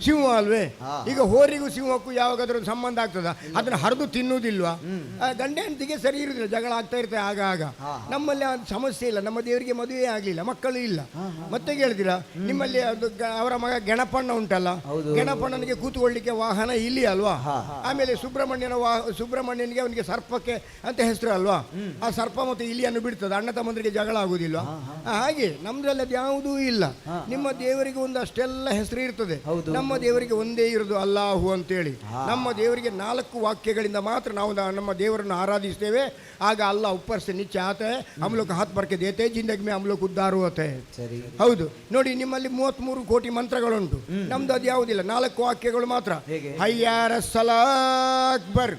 ಸಿಂಹ ಅಲ್ವೇ? ಈಗ ಹೋರಿಗೂ ಸಿಂಹಕ್ಕೂ ಯಾವಾಗಾದ್ರೂ ಒಂದು ಸಂಬಂಧ ಆಗ್ತದ? ಅದನ್ನ ಹರಿದು ತಿನ್ನುವುದಿಲ್ವಾ? ಗಂಡ ಹೆಂಡತಿಗೆ ಸರಿ ಇರುವುದಿಲ್ಲ, ಜಗಳ ಆಗ್ತಾ ಇರ್ತದೆ ಆಗಾಗ. ನಮ್ಮಲ್ಲಿ ಅದು ಸಮಸ್ಯೆ ಇಲ್ಲ. ನಮ್ಮ ದೇವರಿಗೆ ಮದುವೆ ಆಗಲಿಲ್ಲ, ಮಕ್ಕಳು ಇಲ್ಲ. ಮತ್ತೆ ಕೇಳ್ತೀರಾ, ನಿಮ್ಮಲ್ಲಿ ಅದು ಅವರ ಮಗ ಗಣಪಣ್ಣ ಉಂಟಲ್ಲ, ಗಣಪಣ್ಣನಿಗೆ ಕೂತ್ಕೊಳ್ಳಿಕ್ಕೆ ವಾಹನ ಇಲ್ಲಿ ಅಲ್ವಾ? ಆಮೇಲೆ ಸುಬ್ರಹ್ಮಣ್ಯನ ಸುಬ್ರಹ್ಮಣ್ಯನಿಗೆ ಅವನಿಗೆ ಸರ್ಪಕ್ಕೆ ಅಂತ ಹೆಸರು ಅಲ್ವಾ? ಆ ಸರ್ಪ ಮತ್ತು ಇಲಿಯನ್ನು ಬಿಡ್ತದೆ, ಅಣ್ಣ ತಮ್ಮಂದ್ರಿಗೆ ಜಗಳ ಆಗುದಿಲ್ವಾ? ಹಾಗೆ ನಮ್ದ್ರಲ್ಲಿ ಅದು ಯಾವುದೂ ಇಲ್ಲ. ನಿಮ್ಮ ದೇವರಿಗೆ ಒಂದು ಅಷ್ಟೆಲ್ಲ ಹೆಸರು ಇರ್ತದೆ. ನಮ್ಮ ದೇವರಿಗೆ ಒಂದೇ ಇರುವುದು, ಅಲ್ಲಾಹು ಅಂತೇಳಿ. ನಮ್ಮ ದೇವರಿಗೆ 4 ವಾಕ್ಯಗಳಿಂದ ಮಾತ್ರ ನಾವು ನಮ್ಮ ದೇವರನ್ನು ಆರಾಧಿಸ್ತೇವೆ. ಆಗ ಅಲ್ಲ ಉಪ್ಪರ್ ಸೆ ನಿಚ್ಚೆ ಆತೆ, ಹಮ್ ಲೋಗ್ ಹಾತ್ ಬರ್ಕೆ ದೇತೆ, ಜಿಂದಗಿ ಮೇ ಹಮ್ ಲೋಗ್ ಉದ್ಧಾರ ಹೋತೆ. ಸರಿ. ಹೌದು ನೋಡಿ, ನಿಮ್ಮಲ್ಲಿ 33 ಕೋಟಿ ಮಂತ್ರಗಳುಂಟು, ನಮ್ದು ಅದು ಯಾವುದಿಲ್ಲ, 4 ವಾಕ್ಯಗಳು ಮಾತ್ರ. ಹೇಗೆ? ಹಯ್ಯಾರ ಸಲಾಕ್ಬರ್,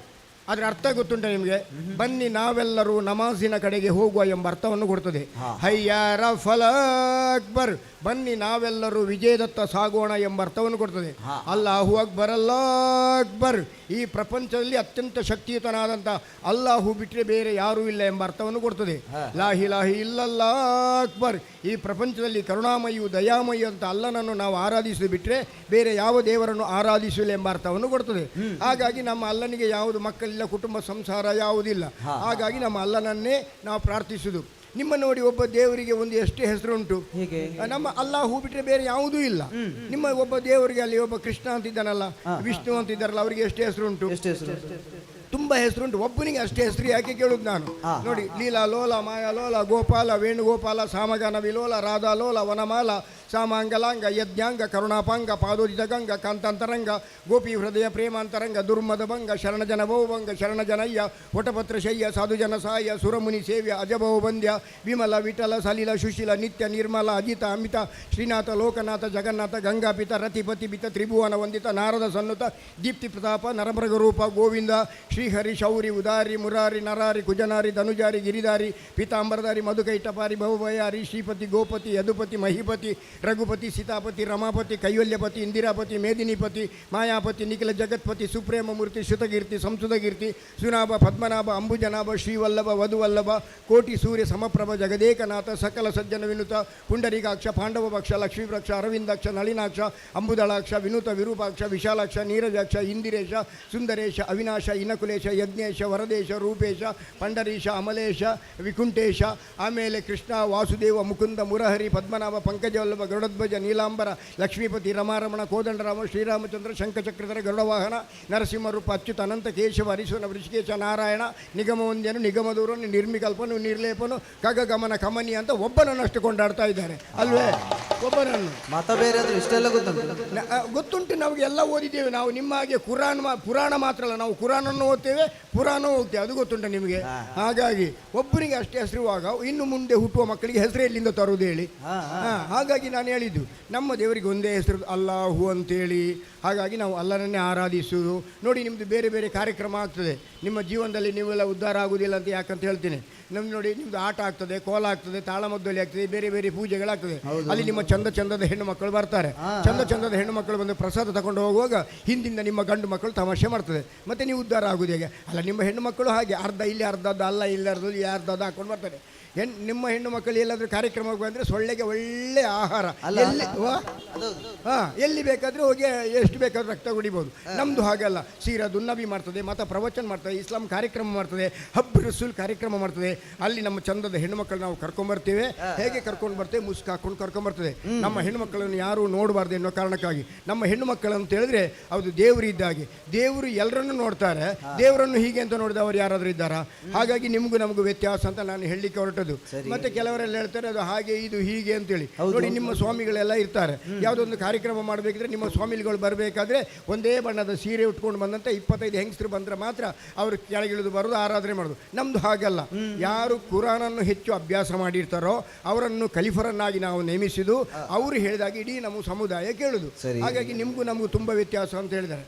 ಅದರ ಅರ್ಥ ಗೊತ್ತುಂಟ ನಿಮಗೆ? ಬನ್ನಿ ನಾವೆಲ್ಲರೂ ನಮಾಜಿನ ಕಡೆಗೆ ಹೋಗುವ ಎಂಬ ಅರ್ಥವನ್ನು ಕೊಡ್ತದೆ. ಹಯ್ಯಾರ ಫಲಾಕ್ಬರ್, ಬನ್ನಿ ನಾವೆಲ್ಲರೂ ವಿಜಯದತ್ತ ಸಾಗೋಣ ಎಂಬ ಅರ್ಥವನ್ನು ಕೊಡ್ತದೆ. ಅಲ್ಲಾಹು ಅಕ್ಬರ್, ಅಲ್ಲಾಹ್ ಅಕ್ಬರ್, ಈ ಪ್ರಪಂಚದಲ್ಲಿ ಅತ್ಯಂತ ಶಕ್ತಿಯುತನಾದಂಥ ಅಲ್ಲಾಹು ಬಿಟ್ಟರೆ ಬೇರೆ ಯಾರೂ ಇಲ್ಲ ಎಂಬ ಅರ್ಥವನ್ನು ಕೊಡ್ತದೆ. ಲಾಹಿ ಲಾಹಿ ಇಲ್ಲಲ್ಲಾ ಅಕ್ಬರ್, ಈ ಪ್ರಪಂಚದಲ್ಲಿ ಕರುಣಾಮಯಿಯು ದಯಾಮಯಿ ಅಂತ ಅಲ್ಲನನ್ನು ನಾವು ಆರಾಧಿಸಿ ಬಿಟ್ಟರೆ ಬೇರೆ ಯಾವ ದೇವರನ್ನು ಆರಾಧಿಸಿಲ್ಲ ಎಂಬ ಅರ್ಥವನ್ನು ಕೊಡ್ತದೆ. ಹಾಗಾಗಿ ನಮ್ಮ ಅಲ್ಲನಿಗೆ ಯಾವುದು ಮಕ್ಕಳಿಲ್ಲ, ಕುಟುಂಬ ಸಂಸಾರ ಯಾವುದಿಲ್ಲ. ಹಾಗಾಗಿ ನಮ್ಮ ಅಲ್ಲನನ್ನೇ ನಾವು ಪ್ರಾರ್ಥಿಸುವುದು. ನಿಮ್ಮ ನೋಡಿ ಒಬ್ಬ ದೇವರಿಗೆ ಒಂದು ಎಷ್ಟು ಹೆಸರುಂಟು. ಹೇಗೆ? ನಮ್ಮ ಅಲ್ಲಾಹು ಬಿಟ್ಟರೆ ಬೇರೆ ಯಾವುದೂ ಇಲ್ಲ. ನಿಮ್ಮ ಒಬ್ಬ ದೇವರಿಗೆ ಅಲ್ಲಿ ಒಬ್ಬ ಕೃಷ್ಣ ಅಂತಿದ್ದಾನಲ್ಲ, ವಿಷ್ಣು ಅಂತಿದ್ದಾರಲ್ಲ, ಅವರಿಗೆ ಎಷ್ಟು ಹೆಸರುಂಟು? ಎಷ್ಟು ಹೆಸರು? ತುಂಬ ಹೆಸರುಂಟು. ಒಬ್ಬನಿಗೆ ಅಷ್ಟೇ ಹೆಸರು ಯಾಕೆ ಕೇಳುದು ನಾನು? ನೋಡಿ, ಲೀಲಾ ಲೋಲ ಮಾಯಾ ಲೋಲ ಗೋಪಾಲ ವೇಣುಗೋಪಾಲ ಸಾಮಗಾನ ವಿಲೋಲ ರಾಧಾ ಲೋಲ ವನಮಾಲ ಸಾಮಾಂಗಲಾಂಗ ಯಜ್ಞಾಂಗ ಕರುಣಾಪಾಂಗ ಪಾದೋದಿತ ಗಂಗ ಕಾಂತಾಂತರಂಗ ಗೋಪಿ ಹೃದಯ ಪ್ರೇಮಾಂತರಂಗ ದುರ್ಮದ ಭಂಗ ಶರಣಜನ ಭವಭಂಗ ಶರಣಜನಯ್ಯ ವಟಪತ್ರ ಶಯ್ಯ ಸಾಧುಜನ ಸಾಯ ಸುರಮುನಿ ಸೇವ್ಯ ಅಜಭವ ಬಂದ್ಯ ವಿಮಲ ವಿಠಲ ಸಲಿಲ ಸುಶೀಲ ನಿತ್ಯ ನಿರ್ಮಲ ಅಜಿತ ಅಮಿತ ಶ್ರೀನಾಥ ಲೋಕನಾಥ ಜಗನ್ನಾಥ ಗಂಗಾಪಿತ ರತಿಪತಿ ಬಿತ ತ್ರಿಭುವನ ವಂದಿತ ನಾರದ ಸನ್ನುತ ದೀಪ್ತಿ ಪ್ರತಾಪ ನರಮೃಗ ರೂಪ ಗೋವಿಂದ ಶ್ರೀಹರಿ ಶೌರಿ ಉದಾರಿ ಮುರಾರಿ ನರಾರಿ ಕುಜನಾರಿ ಧನುಜಾರಿ ಗಿರಿಧಾರಿ ಪೀತಾಂಬರಧಾರಿ ಮಧುಕೈಟಪಾರಿ ಭವಭಯಾರಿ ಶ್ರೀಪತಿ ಗೋಪತಿ ಯದುಪತಿ ಮಹಿಪತಿ ರಘುಪತಿ ಸೀತಾಪತಿ ರಮಾಪತಿ ಕೈವಲ್ಯಪತಿ ಇಂದಿರಾಪತಿ ಮೇದಿನಿಪತಿ ಮಾಯಾಪತಿ ನಿಖಿಲ ಜಗತ್ಪತಿ ಸುಪ್ರೇಮ ಮೂರ್ತಿ ಶ್ರುತಕೀರ್ತಿ ಸಂಸುತಕೀರ್ತಿ ಸುನಾಭ ಪದ್ಮನಾಭ ಅಂಬುಜನಾಭ ಶ್ರೀವಲ್ಲಭ ವಧುವಲ್ಲಭ ಕೋಟಿ ಸೂರ್ಯ ಸಮಪ್ರಭ ಜಗದೇಕನಾಥ ಸಕಲ ಸಜ್ಜನ ವಿನುತ ಪುಂಡರೀಕಾಕ್ಷ ಪಾಂಡವ ಭಕ್ಷ ಲಕ್ಷ್ಮೀವೃಕ್ಷ Aravindaksha Nalinaksha ಅಂಬುದಳಾಕ್ಷ Vinuta Virupaksha Vishalaksha ನೀರಜಾಕ್ಷ Indiresha Sundaresha Avinash ಇನಕುಲೇಶ Venkatesha, Yajnesha, Varadesha, Rupesha, Pandarisha, Amalesha, Vikunthesha, ಆಮೇಲೆ ಕೃಷ್ಣ, ವಾಸುದೇವ, ಮುಕುಂದ, ಮುರಹರಿ, ಪದ್ಮನಾಭ, ಪಂಕಜವಲ್ಲಭ, ಗರುಡಧ್ವಜ, ನೀಲಾಂಬರ, ಲಕ್ಷ್ಮೀಪತಿ, ರಮಾರಮಣ, ಕೋದಂಡರಾಮ, ಶ್ರೀರಾಮಚಂದ್ರ, ಶಂಖಚಕ್ರಧರ, ಗರುಡವಾಹನ, ನರಸಿಂಹರೂಪ, ಅಚ್ಯುತ, ಅನಂತ, ಕೇಶವ, ಹರಿಸುವನ, ಋಷಿಕೇಶ, ನಾರಾಯಣ, ನಿಗಮವಂದ್ಯನು, ನಿಗಮದೂರನು, ನಿರ್ಮಿಕಲ್ಪನು, ನಿರ್ಲೇಪನು, ಖಗಗಮನ ಕಮನಿ ಅಂತ ಒಬ್ಬನನ್ನಷ್ಟು ಕೊಂಡಾಡ್ತಾ ಇದ್ದಾರೆ ಅಲ್ವೇ? ಒಬ್ಬನನ್ನು. ಮತ ಬೇರೆ ಆದ್ರೂ ಇಷ್ಟೆಲ್ಲ ಗೊತ್ತುಂಟು. ಗೊತ್ತುಂಟು ನಮಗೆ, ಎಲ್ಲ ಓದಿದ್ದೇವೆ ನಾವು. ನಿಮ್ಮ ಹಾಗೆ ಕುರಾನ್ ಪುರಾಣ ಮಾತ್ರ ಅಲ್ಲ, ನಾವು ಕುರಾನನ್ನು ಓದ್ತೇವೆ, ಪುರಾಣ ಓದ್ತೇವೆ, ಅದು ಗೊತ್ತುಂಟು ನಿಮಗೆ. ಹಾಗಾಗಿ ಒಬ್ಬರಿಗೆ ಅಷ್ಟೇ ಹೆಸರುವಾಗ ಇನ್ನು ಮುಂದೆ ಹುಟ್ಟುವ ಮಕ್ಕಳಿಗೆ ಹೆಸರು ಎಲ್ಲಿಂದ ತರುವುದು ಹೇಳಿ? ಹಾಗಾಗಿ ನಾನು ಹೇಳಿದ್ದು ನಮ್ಮ ದೇವರಿಗೆ ಒಂದೇ ಹೆಸರು ಅಲ್ಲಾಹು ಅಂತೇಳಿ. ಹಾಗಾಗಿ ನಾವು ಅಲ್ಲನನ್ನೇ ಆರಾಧಿಸುವುದು. ನೋಡಿ, ನಿಮ್ಮದು ಬೇರೆ ಬೇರೆ ಕಾರ್ಯಕ್ರಮ ಆಗ್ತದೆ ನಿಮ್ಮ ಜೀವನದಲ್ಲಿ, ನೀವೆಲ್ಲ ಉದ್ಧಾರ ಆಗುವುದಿಲ್ಲ ಅಂತ ಯಾಕಂತ ಹೇಳ್ತೀನಿ. ನಮ್ದು ನೋಡಿ, ನಿಮ್ಮದು ಆಟ ಆಗ್ತದೆ, ಕೋಲ ಆಗ್ತದೆ, ತಾಳಮದ್ದಲಿ ಆಗ್ತದೆ, ಬೇರೆ ಬೇರೆ ಪೂಜೆಗಳಾಗ್ತದೆ. ಅಲ್ಲಿ ನಿಮ್ಮ ಚಂದ ಚಂದದ ಹೆಣ್ಣು ಮಕ್ಕಳು ಬರ್ತಾರೆ. ಚಂದ ಚಂದದ ಹೆಣ್ಣು ಮಕ್ಕಳು ಬಂದು ಪ್ರಸಾದ ತಗೊಂಡು ಹೋಗುವಾಗ ಹಿಂದಿಂದ ನಿಮ್ಮ ಗಂಡು ಮಕ್ಕಳು ತಮಾಷೆ ಮಾಡ್ತದೆ. ಮತ್ತೆ ನೀವು ಉದ್ಧಾರ ಆಗುವುದು ಹೇಗೆ? ಅಲ್ಲ, ನಿಮ್ಮ ಹೆಣ್ಣು ಮಕ್ಕಳು ಹಾಗೆ ಅರ್ಧ ಇಲ್ಲಿ ಅರ್ಧದ್ದು, ಅಲ್ಲ ಇಲ್ಲಿ ಅರ್ಧದ್ದು, ಇಲ್ಲಿ ಅರ್ಧದ್ದು ಹಾಕೊಂಡು ಬರ್ತಾರೆ. ನಿಮ್ಮ ಹೆಣ್ಣು ಮಕ್ಕಳು ಎಲ್ಲಾದರೂ ಕಾರ್ಯಕ್ರಮಕ್ಕೆ ಬಂದರೆ ಸೊಳ್ಳೆಗೆ ಒಳ್ಳೆ ಆಹಾರ. ಎಲ್ಲಿ ಎಲ್ಲಿ ಬೇಕಾದರೂ ಹೋಗಿ ಎಷ್ಟು ಬೇಕಾದರೂ ರಕ್ತ ಕುಡಿಬೋದು. ನಮ್ಮದು ಹಾಗಲ್ಲ. ಸೀರದು ನಬಿ ಮಾಡ್ತದೆ, ಮತ ಪ್ರವಚನ ಮಾಡ್ತದೆ, ಇಸ್ಲಾಂ ಕಾರ್ಯಕ್ರಮ ಮಾಡ್ತದೆ, ಹಬ್ ರಸೂಲ್ ಕಾರ್ಯಕ್ರಮ ಮಾಡ್ತದೆ. ಅಲ್ಲಿ ನಮ್ಮ ಚಂದದ ಹೆಣ್ಣು ಮಕ್ಕಳು ನಾವು ಕರ್ಕೊಂಬರ್ತೇವೆ. ಹೇಗೆ ಕರ್ಕೊಂಡು ಬರ್ತೇವೆ? ಮುಸ್ಕು ಹಾಕೊಂಡು ಕರ್ಕೊಂಬರ್ತದೆ. ನಮ್ಮ ಹೆಣ್ಣು ಮಕ್ಕಳನ್ನು ಯಾರೂ ನೋಡಬಾರ್ದು ಎನ್ನುವ ಕಾರಣಕ್ಕಾಗಿ. ನಮ್ಮ ಹೆಣ್ಣು ಮಕ್ಕಳು ಅಂತ ಹೇಳಿದ್ರೆ ಅದು ದೇವರು ಇದ್ದಾಗೆ. ದೇವರು ಎಲ್ಲರನ್ನೂ ನೋಡ್ತಾರೆ, ದೇವರನ್ನು ಹೀಗೆ ಅಂತ ನೋಡಿದವರು ಯಾರಾದರೂ ಇದ್ದಾರಾ? ಹಾಗಾಗಿ ನಿಮಗೂ ನಮಗೂ ವ್ಯತ್ಯಾಸ ಅಂತ ನಾನು ಹೇಳಲಿಕ್ಕೆ ಹೊರಟದ್ದು. ಮತ್ತೆ ಕೆಲವರೆಲ್ಲ ಹೇಳ್ತಾರೆ ಅದು ಹಾಗೆ ಇದು ಹೀಗೆ ಅಂತೇಳಿ. ನೋಡಿ, ನಿಮ್ಮ ಸ್ವಾಮಿಗಳೆಲ್ಲ ಇರ್ತಾರೆ. ಯಾವುದೊಂದು ಕಾರ್ಯಕ್ರಮ ಮಾಡಬೇಕಿದ್ರೆ ನಿಮ್ಮ ಸ್ವಾಮಿಗಳು ಬರಬೇಕಾದ್ರೆ ಒಂದೇ ಬಣ್ಣದ ಸೀರೆ ಉಟ್ಕೊಂಡು ಬಂದಂತೆ 25 ಹೆಂಗಸರು ಬಂದರೆ ಮಾತ್ರ ಅವರು ಕೆಳಗಿಳಿದು ಬರೋದು, ಆರಾಧನೆ ಮಾಡೋದು. ನಮ್ಮದು ಹಾಗಲ್ಲ. ಯಾರು ಕುರಾನನ್ನು ಹೆಚ್ಚು ಅಭ್ಯಾಸ ಮಾಡಿರ್ತಾರೋ ಅವರನ್ನು ಖಲೀಫರನ್ನಾಗಿ ನಾವು ನೇಮಿಸಿದು, ಅವರು ಹೇಳಿದಾಗ ಇಡೀ ನಮ್ಮ ಸಮುದಾಯ ಕೇಳುದು. ಹಾಗಾಗಿ ನಿಮಗೂ ನಮಗೂ ತುಂಬ ವ್ಯತ್ಯಾಸ ಅಂತ ಹೇಳಿದ್ದಾರೆ.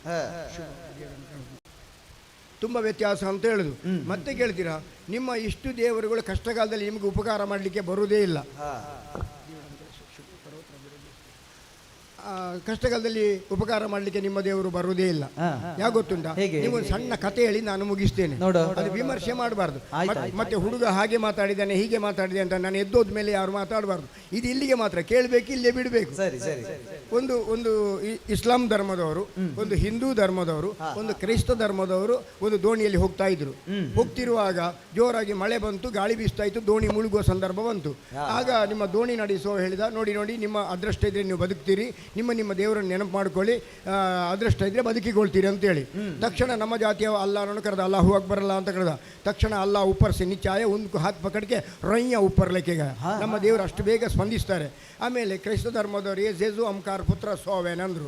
ತುಂಬ ವ್ಯತ್ಯಾಸ ಅಂತ ಹೇಳುದು. ಮತ್ತೆ ಕೇಳ್ತೀರಾ, ನಿಮ್ಮ ಇಷ್ಟು ದೇವರುಗಳು ಕಷ್ಟಕಾಲದಲ್ಲಿ ನಿಮಗೆ ಉಪಕಾರ ಮಾಡಲಿಕ್ಕೆ ಬರುವುದೇ ಇಲ್ಲ. ಕಷ್ಟಕಾಲದಲ್ಲಿ ಉಪಕಾರ ಮಾಡಲಿಕ್ಕೆ ನಿಮ್ಮ ದೇವರು ಬರುವುದೇ ಇಲ್ಲ. ಯಾಕೆ ಗೊತ್ತುಂಟಾ? ನೀವು ಒಂದು ಸಣ್ಣ ಕತೆ ಹೇಳಿ ನಾನು ಮುಗಿಸ್ತೇನೆ. ಅದು ವಿಮರ್ಶೆ ಮಾಡಬಾರ್ದು. ಮತ್ತೆ ಹುಡುಗ ಹಾಗೆ ಮಾತಾಡಿದ್ದಾನೆ, ಹೀಗೆ ಮಾತಾಡಿದೆ ಅಂತ ನಾನು ಎದ್ದೋದ ಮೇಲೆ ಯಾರು ಮಾತಾಡಬಾರ್ದು. ಇದು ಇಲ್ಲಿಗೆ ಮಾತ್ರ ಕೇಳಬೇಕು, ಇಲ್ಲೇ ಬಿಡಬೇಕು. ಒಂದು ಒಂದು ಇಸ್ಲಾಂ ಧರ್ಮದವರು, ಒಂದು ಹಿಂದೂ ಧರ್ಮದವರು, ಒಂದು ಕ್ರೈಸ್ತ ಧರ್ಮದವರು ಒಂದು ದೋಣಿಯಲ್ಲಿ ಹೋಗ್ತಾ ಇದ್ರು. ಹೋಗ್ತಿರುವಾಗ ಜೋರಾಗಿ ಮಳೆ ಬಂತು, ಗಾಳಿ ಬೀಸ್ತಾ ಇತ್ತು, ದೋಣಿ ಮುಳುಗುವ ಸಂದರ್ಭ ಬಂತು. ಆಗ ನಿಮ್ಮ ದೋಣಿ ನಡೆಸುವ ಹೇಳಿದ, ನೋಡಿ ನೋಡಿ, ನಿಮ್ಮ ಅದೃಷ್ಟ ಇದ್ರೆ ನೀವು ಬದುಕ್ತೀರಿ, ನಿಮ್ಮ ನಿಮ್ಮ ದೇವರನ್ನು ನೆನಪು ಮಾಡ್ಕೊಳ್ಳಿ, ಅದೃಷ್ಟ ಇದ್ರೆ ಬದುಕಿಕೊಳ್ತೀರಿ ಅಂತೇಳಿ. ತಕ್ಷಣ ನಮ್ಮ ಜಾತಿಯ ಅಲ್ಲಾನನ್ನು ಕರೆದ, ಅಲ್ಲಾಹು ಅಕ್ಬರ್ ಅಲ್ಲ ಅಂತ ಕರೆದ. ತಕ್ಷಣ ಅಲ್ಲ ಉಪ್ಪರ್ಸಿ ನಿಚ್ಚಾಯ ಒಂದು ಹಾತ್ ಪಕಡ್ಕೆ ರೊಯ್ಯ ಉಪ್ಪರ್ಲೆಕ್ಕೆಗ. ನಮ್ಮ ದೇವರು ಅಷ್ಟು ಬೇಗ ಸ್ಪಂದಿಸ್ತಾರೆ. ಆಮೇಲೆ ಕ್ರೈಸ್ತ ಧರ್ಮದವರು ಏಸು ಅಂಕಾರ ಪುತ್ರ ಸೋವೆನಂದ್ರು.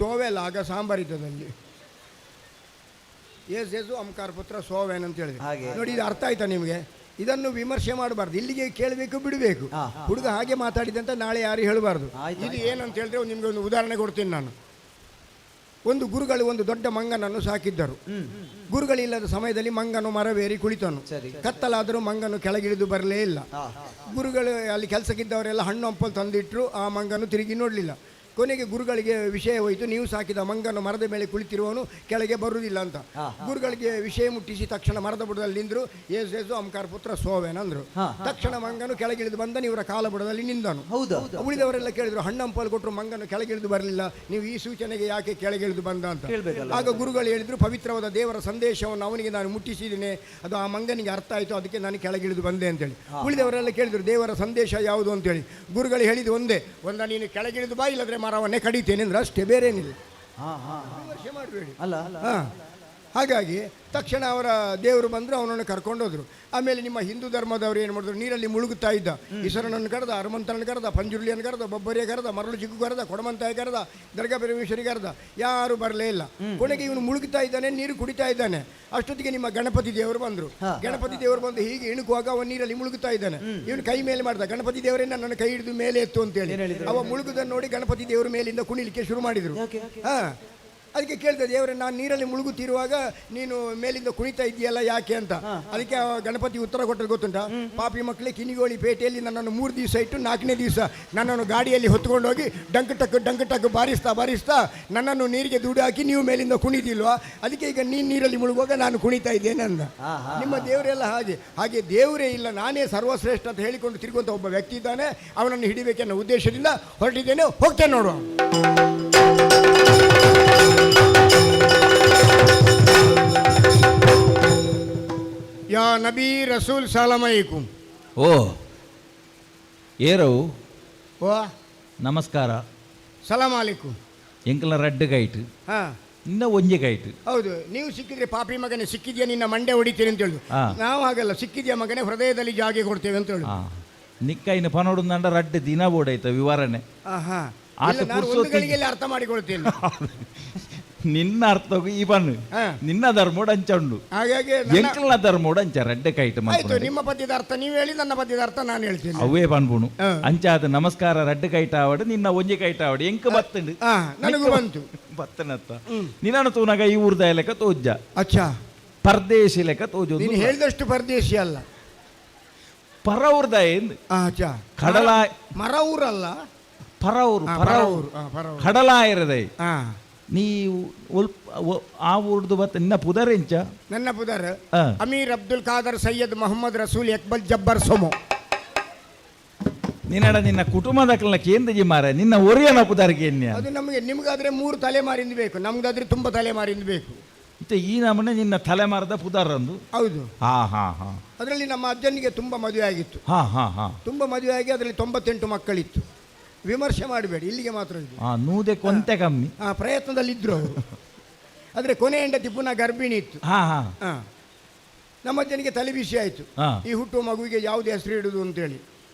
ತೋವೆಲ್ಲ ಆಗ ಸಾಂಬಾರಿತದಲ್ಲಿ ಏಸು ಅಂಕಾರ ಪುತ್ರ ಸೋವೆನ್ ಅಂತ ಹೇಳಿದ್ರು. ನೋಡಿ, ಇದು ಅರ್ಥ ಆಯ್ತಾ ನಿಮಗೆ? ಇದನ್ನು ವಿಮರ್ಶೆ ಮಾಡಬಾರ್ದು, ಇಲ್ಲಿಗೆ ಕೇಳಬೇಕು, ಬಿಡಬೇಕು. ಹುಡುಗ ಹಾಗೆ ಮಾತಾಡಿದಂತ ನಾಳೆ ಯಾರು ಹೇಳಬಾರ್ದು. ಇದು ಏನಂತ ಹೇಳಿದ್ರೆ ನಿಮಗೆ ಒಂದು ಉದಾಹರಣೆ ಕೊಡ್ತೀನಿ ನಾನು. ಒಂದು ಗುರುಗಳು ಒಂದು ದೊಡ್ಡ ಮಂಗನನ್ನು ಸಾಕಿದ್ದರು. ಗುರುಗಳಿಲ್ಲದ ಸಮಯದಲ್ಲಿ ಮಂಗನು ಮರವೇರಿ ಕುಳಿತನು. ಕತ್ತಲಾದರೂ ಮಂಗನು ಕೆಳಗಿಳಿದು ಬರಲೇ ಇಲ್ಲ. ಗುರುಗಳು ಅಲ್ಲಿ ಕೆಲಸಕ್ಕಿದ್ದವರೆಲ್ಲ ಹಣ್ಣು ಹಂಪಲು ತಂದಿಟ್ಟರು, ಆ ಮಂಗನು ತಿರುಗಿ ನೋಡಲಿಲ್ಲ. ಕೊನೆಗೆ ಗುರುಗಳಿಗೆ ವಿಷಯ ಹೋಯಿತು, ನೀವು ಸಾಕಿದ ಮಂಗನು ಮರದ ಮೇಲೆ ಕುಳಿತಿರುವವನು ಕೆಳಗೆ ಬರುವುದಿಲ್ಲ ಅಂತ. ಗುರುಗಳಿಗೆ ವಿಷಯ ಮುಟ್ಟಿಸಿ ತಕ್ಷಣ ಮರದ ಬುಡದಲ್ಲಿ ನಿಂದರು. ಏಸು ಏಸು ಅಂಕಾರ ಪುತ್ರ ಸೋವೆನಂದ್ರು. ತಕ್ಷಣ ಮಂಗನು ಕೆಳಗಿಳಿದು ಬಂದನು, ಇವರ ಕಾಲ ಬುಡದಲ್ಲಿ ನಿಂದನು. ಉಳಿದವರೆಲ್ಲ ಕೇಳಿದ್ರು, ಹಣ್ಣಂಪಲು ಕೊಟ್ಟರು ಮಂಗನು ಕೆಳಗಿಳಿದು ಬರಲಿಲ್ಲ, ನೀವು ಈ ಸೂಚನೆಗೆ ಯಾಕೆ ಕೆಳಗಿಳಿದು ಬಂದ ಅಂತ. ಆಗ ಗುರುಗಳು ಹೇಳಿದ್ರು, ಪವಿತ್ರವಾದ ದೇವರ ಸಂದೇಶವನ್ನು ಅವನಿಗೆ ನಾನು ಮುಟ್ಟಿಸಿದ್ದೇನೆ, ಅದು ಆ ಮಂಗನಿಗೆ ಅರ್ಥ ಆಯಿತು, ಅದಕ್ಕೆ ನಾನು ಕೆಳಗಿಳಿದು ಬಂದೆ ಅಂತೇಳಿ. ಉಳಿದವರೆಲ್ಲ ಕೇಳಿದ್ರು, ದೇವರ ಸಂದೇಶ ಯಾವುದು ಅಂತೇಳಿ. ಗುರುಗಳು ಹೇಳಿದ್ದು ಒಂದೇ, ಒಂದ ನೀನು ಕೆಳಗಿಳಿದು ಬಾ, ಇಲ್ಲದ್ರೆ ಮರವನ್ನೇ ಕಡಿತೇನೆ ಅಂದ್ರೆ ಅಷ್ಟೇ, ಬೇರೇನಿಲ್ಲ. ವಿಮರ್ಶೆ ಮಾಡಬೇಡಿ. ಹಾಗಾಗಿ ತಕ್ಷಣ ಅವರ ದೇವರು ಬಂದರು, ಅವನನ್ನು ಕರ್ಕೊಂಡೋದ್ರು. ಆಮೇಲೆ ನಿಮ್ಮ ಹಿಂದೂ ಧರ್ಮದವರು ಏನು ಮಾಡಿದ್ರು, ನೀರಲ್ಲಿ ಮುಳುಗುತ್ತಾ ಇದ್ದ ಈಶ್ವರನನ್ನು ಕರೆದ, ಹನುಮಂತನನ್ನು ಕರೆದ, ಪಂಜುರ್ಲಿಯನ್ನು ಕರೆದ, ಬೊಬ್ಬರಿಯ ಕರೆದ, ಮರಳು ಚಿಕ್ಕು ಕರೆದ, ಕೊಡಮಂತಾಯ ಕರೆದ, ದರ್ಗಾ ಪರಮೇಶ್ವರಿ ಕರೆದ, ಯಾರು ಬರಲೇ ಇಲ್ಲ. ಕೊನೆಗೆ ಇವನು ಮುಳುಗುತ್ತಾ ಇದ್ದಾನೆ, ನೀರು ಕುಡಿತಾ ಇದ್ದಾನೆ. ಅಷ್ಟೊತ್ತಿಗೆ ನಿಮ್ಮ ಗಣಪತಿ ದೇವರು ಬಂದರು. ಗಣಪತಿ ದೇವರು ಬಂದು ಹೀಗೆ ಇಣುಕುವಾಗ ಅವನು ನೀರಲ್ಲಿ ಮುಳುಗುತ್ತಾ ಇದ್ದಾನೆ. ಇವನು ಕೈ ಮೇಲೆ ಮಾಡ್ದ, ಗಣಪತಿ ದೇವರೇ ನನ್ನನ್ನು ಕೈ ಹಿಡಿದು ಮೇಲೆ ಎತ್ತು ಅಂತೇಳಿ. ಅವ ಮುಳುಗುದನ್ನು ನೋಡಿ ಗಣಪತಿ ದೇವರು ಮೇಲಿಂದ ಕುಣಿಲಿಕ್ಕೆ ಶುರು ಮಾಡಿದರು. ಅದಕ್ಕೆ ಕೇಳಿದೆ, ದೇವರೇ ನಾನು ನೀರಲ್ಲಿ ಮುಳುಗುತ್ತಿರುವಾಗ ನೀನು ಮೇಲಿಂದ ಕುಣಿತಾ ಇದೆಯಲ್ಲ ಯಾಕೆ ಅಂತ. ಅದಕ್ಕೆ ಗಣಪತಿ ಉತ್ತರ ಕೊಟ್ಟದ್ದು ಗೊತ್ತುಂಟಾ? ಪಾಪಿ ಮಕ್ಕಳೇ, ಕಿನಿಗೋಳಿ ಪೇಟೆಯಲ್ಲಿ ನನ್ನನ್ನು 3 ದಿವಸ ಇಟ್ಟು 4ನೇ ದಿವಸ ನನ್ನನ್ನು ಗಾಡಿಯಲ್ಲಿ ಹೊತ್ಕೊಂಡೋಗಿ ಡಂಕ್ ಟಕ್ ಡಂಕ್ ಟಕ್ ಬಾರಿಸ್ತಾ ಬಾರಿಸ್ತಾ ನನ್ನನ್ನು ನೀರಿಗೆ ದುಡ್ಡು ಹಾಕಿ ನೀವು ಮೇಲಿಂದ ಕುಣಿದಿಲ್ವಾ, ಅದಕ್ಕೆ ಈಗ ನೀನು ನೀರಲ್ಲಿ ಮುಳುಗುವಾಗ ನಾನು ಕುಣಿತಾ ಇದ್ದೇನೆ ಅಂದ. ನಿಮ್ಮ ದೇವರೆಲ್ಲ ಹಾಗೆ ಹಾಗೆ ದೇವರೇ ಇಲ್ಲ, ನಾನೇ ಸರ್ವಶ್ರೇಷ್ಠ ಅಂತ ಹೇಳಿಕೊಂಡು ತಿರುಗುವಂಥ ಒಬ್ಬ ವ್ಯಕ್ತಿ ಇದ್ದಾನೆ, ಅವನನ್ನು ಹಿಡಿಬೇಕೆನ್ನೋ ಉದ್ದೇಶದಿಂದ ಹೊರಟಿದ್ದೇನೆ, ಹೋಗ್ತೇನೆ ನೋಡುವ. ಯಾ ನಬಿ ರಸೂಲ್ ಸಲಾಮ್ ಅಲೈಕುಂ. ಓ ಏರವು. ಓ. ನಮಸ್ಕಾರ. ಸಲಾಮ್ ಅಲೈಕುಂ. ಎಂಕಲ ರಡ್ಡು ಕೈಟ್. ಹಾ. ಇನ್ನ ಒಂಜಿ ಕೈಟ್. ಹೌದು, ನೀವು ಸಿಕ್ಕಿದ್ರೆ ಪಾಪಿ ಮಗನೇ ಸಿಕ್ಕಿದ್ಯಾ ನಿನ್ನ ಮಂಡೆ ಹೊಡಿತೀನಿ ಅಂತ ಹೇಳುದು. ನಾವು ಹಾಗಲ್ಲ, ಸಿಕ್ಕಿದ್ಯಾ ಮಗನೇ ಹೃದಯದಲ್ಲಿ ಜಾಗೆ ಕೊಡ್ತೇವೆ ಅಂತ ಹೇಳುದು. ನಿಕ್ಕ ಇನ್ನು ಪನೋಡು ನಂಡ ರಡ್ಡು ದಿನ ಬೋಡೈತ ವಿವರಣೆ. ಆಹಾ. ಆತ ಇಲ್ಲ, ನಾನು ಒಂದು ಪುರ್ಸೊತ್ತಿಗೆ- ಗಳಿಗೆಯಲ್ಲಿ ಅರ್ಥ ಮಾಡಿಕೊಳ್ತೇನೆ. ನಿನ್ನ ಅರ್ಥಗೂ ಈ ಬನ್ನು. ನಿನ್ನ ಧರ್ಮೋಡು ಅಂಚ ಉಂಡು. ಹಾಗಾಗಿ ಎಂಕಲ್ನ ಧರ್ಮೋಡು ಅಂಚ ರಡ್ಡೆ ಕೈಟ್ ಆಯ್ತು, ಮಲ್ಪುನು. ನಿಮ್ಮ ಪದ್ಯದ ಅರ್ಥ ನೀವು ಹೇಳಿ, ನನ್ನ ಪದ್ಯದ ಅರ್ಥ ನಾನು ಹೇಳ್ತೇನೆ. ಅವೇ ಪನ್ಪುಣು. ಅಂಚಾದ ನಮಸ್ಕಾರ ರಡ್ಡು ಕೈಟ ಆವಡು, ನಿನ್ನ ಒಂಜಿ ಕೈಟ ಆವಡು, ಎಂಕ್ ಬತ್ತಂಡು. ನನಗೂ ಬಂತು. ಬತ್ತನತ್ತ ನಿನ್ನನ್ನು ತೂನಾಗ ಈ ಊರ್ದ ಲೆಕ್ಕ ತೋಜ್ಜ. ಅಚ್ಚಾ. ಪರದೇಶಿ ಲೆಕ್ಕ ತೋಜ. ನೀನು ಹೇಳಿದಷ್ಟು ಪರದೇಶಿ ಅಲ್ಲ. ಪರ ಊರ್ದ ಎಂದು. ಅಚ್ಚಾ. ಕಡಲ ಮರ ಊರಲ್ಲ. ಪರ ಊರು. ಪರ ಊರು. ಪರ ಊರು, ಪರ ಊರು. ಕಡಲಾಯಿರದೈ. ನೀವು ಆ ಊರ್ದು ಬತ್ತ ನಿನ್ನ ಪುದರೆಂಚ? ನನ್ನ ಪುದರ್ ಅಮೀರ್ ಅಬ್ದುಲ್ ಖಾದರ್ ಸೈಯದ್ ಮೊಹಮ್ಮದ್ ರಸೂಲ್ ಅಕ್ಬಲ್ ಜಬ್ಬರ್ ಸೊಮೊ. ನಿನ್ನಡ ನಿನ್ನ ಕುಟುಂಬದ ಕೇಂದ್ರ ಮಾರ ನಿನ್ನ ಒರಿಯನ ಪುದರ್ಗೆ ಎನ್ಯ. ಅದು ನಮಗೆ, ನಿಮ್ಗಾದ್ರೆ 3 ತಲೆಮಾರಿಂದ ಬೇಕು, ನಮ್ಗಾದ್ರೆ ತುಂಬಾ ತಲೆಮಾರಿಂದ ಬೇಕು. ಇತ್ತ ಈ ನಮೂನೆ ನಿನ್ನ ತಲೆಮಾರದ ಪುದರಂದು. ಹೌದು. ಹಾ ಹಾ ಹಾ. ಅದರಲ್ಲಿ ನಮ್ಮ ಅಜ್ಜನಿಗೆ ತುಂಬ ಮದುವೆ ಆಗಿತ್ತು. ಹಾ ಹಾ ಹಾ. ತುಂಬ ಮದುವೆ ಆಗಿ ಅದರಲ್ಲಿ 98 ಮಕ್ಕಳಿತ್ತು. ವಿಮರ್ಶೆ ಮಾಡಬೇಡಿ, ಇಲ್ಲಿಗೆ ಮಾತ್ರ ಇದು. ನೂದೆ ಕೊಂತೆ ಕಮ್ಮಿ. ಪ್ರಯತ್ನದಲ್ಲಿದ್ದರು ಅವರು. ಆದರೆ ಕೊನೆ ಹೆಂಡತಿ ಪುನಃ ಗರ್ಭಿಣಿ ಇತ್ತು. ಹಾ ಹಾ. ನಮ್ಮ ಅಜ್ಜನಿಗೆ ತಲೆ ಬಿಸಿ ಆಯಿತು. ಈ ಹುಟ್ಟುವ ಮಗುವಿಗೆ ಯಾವುದೇ ಹೆಸರು ಇಡುವುದು ಅಂತೇಳಿ.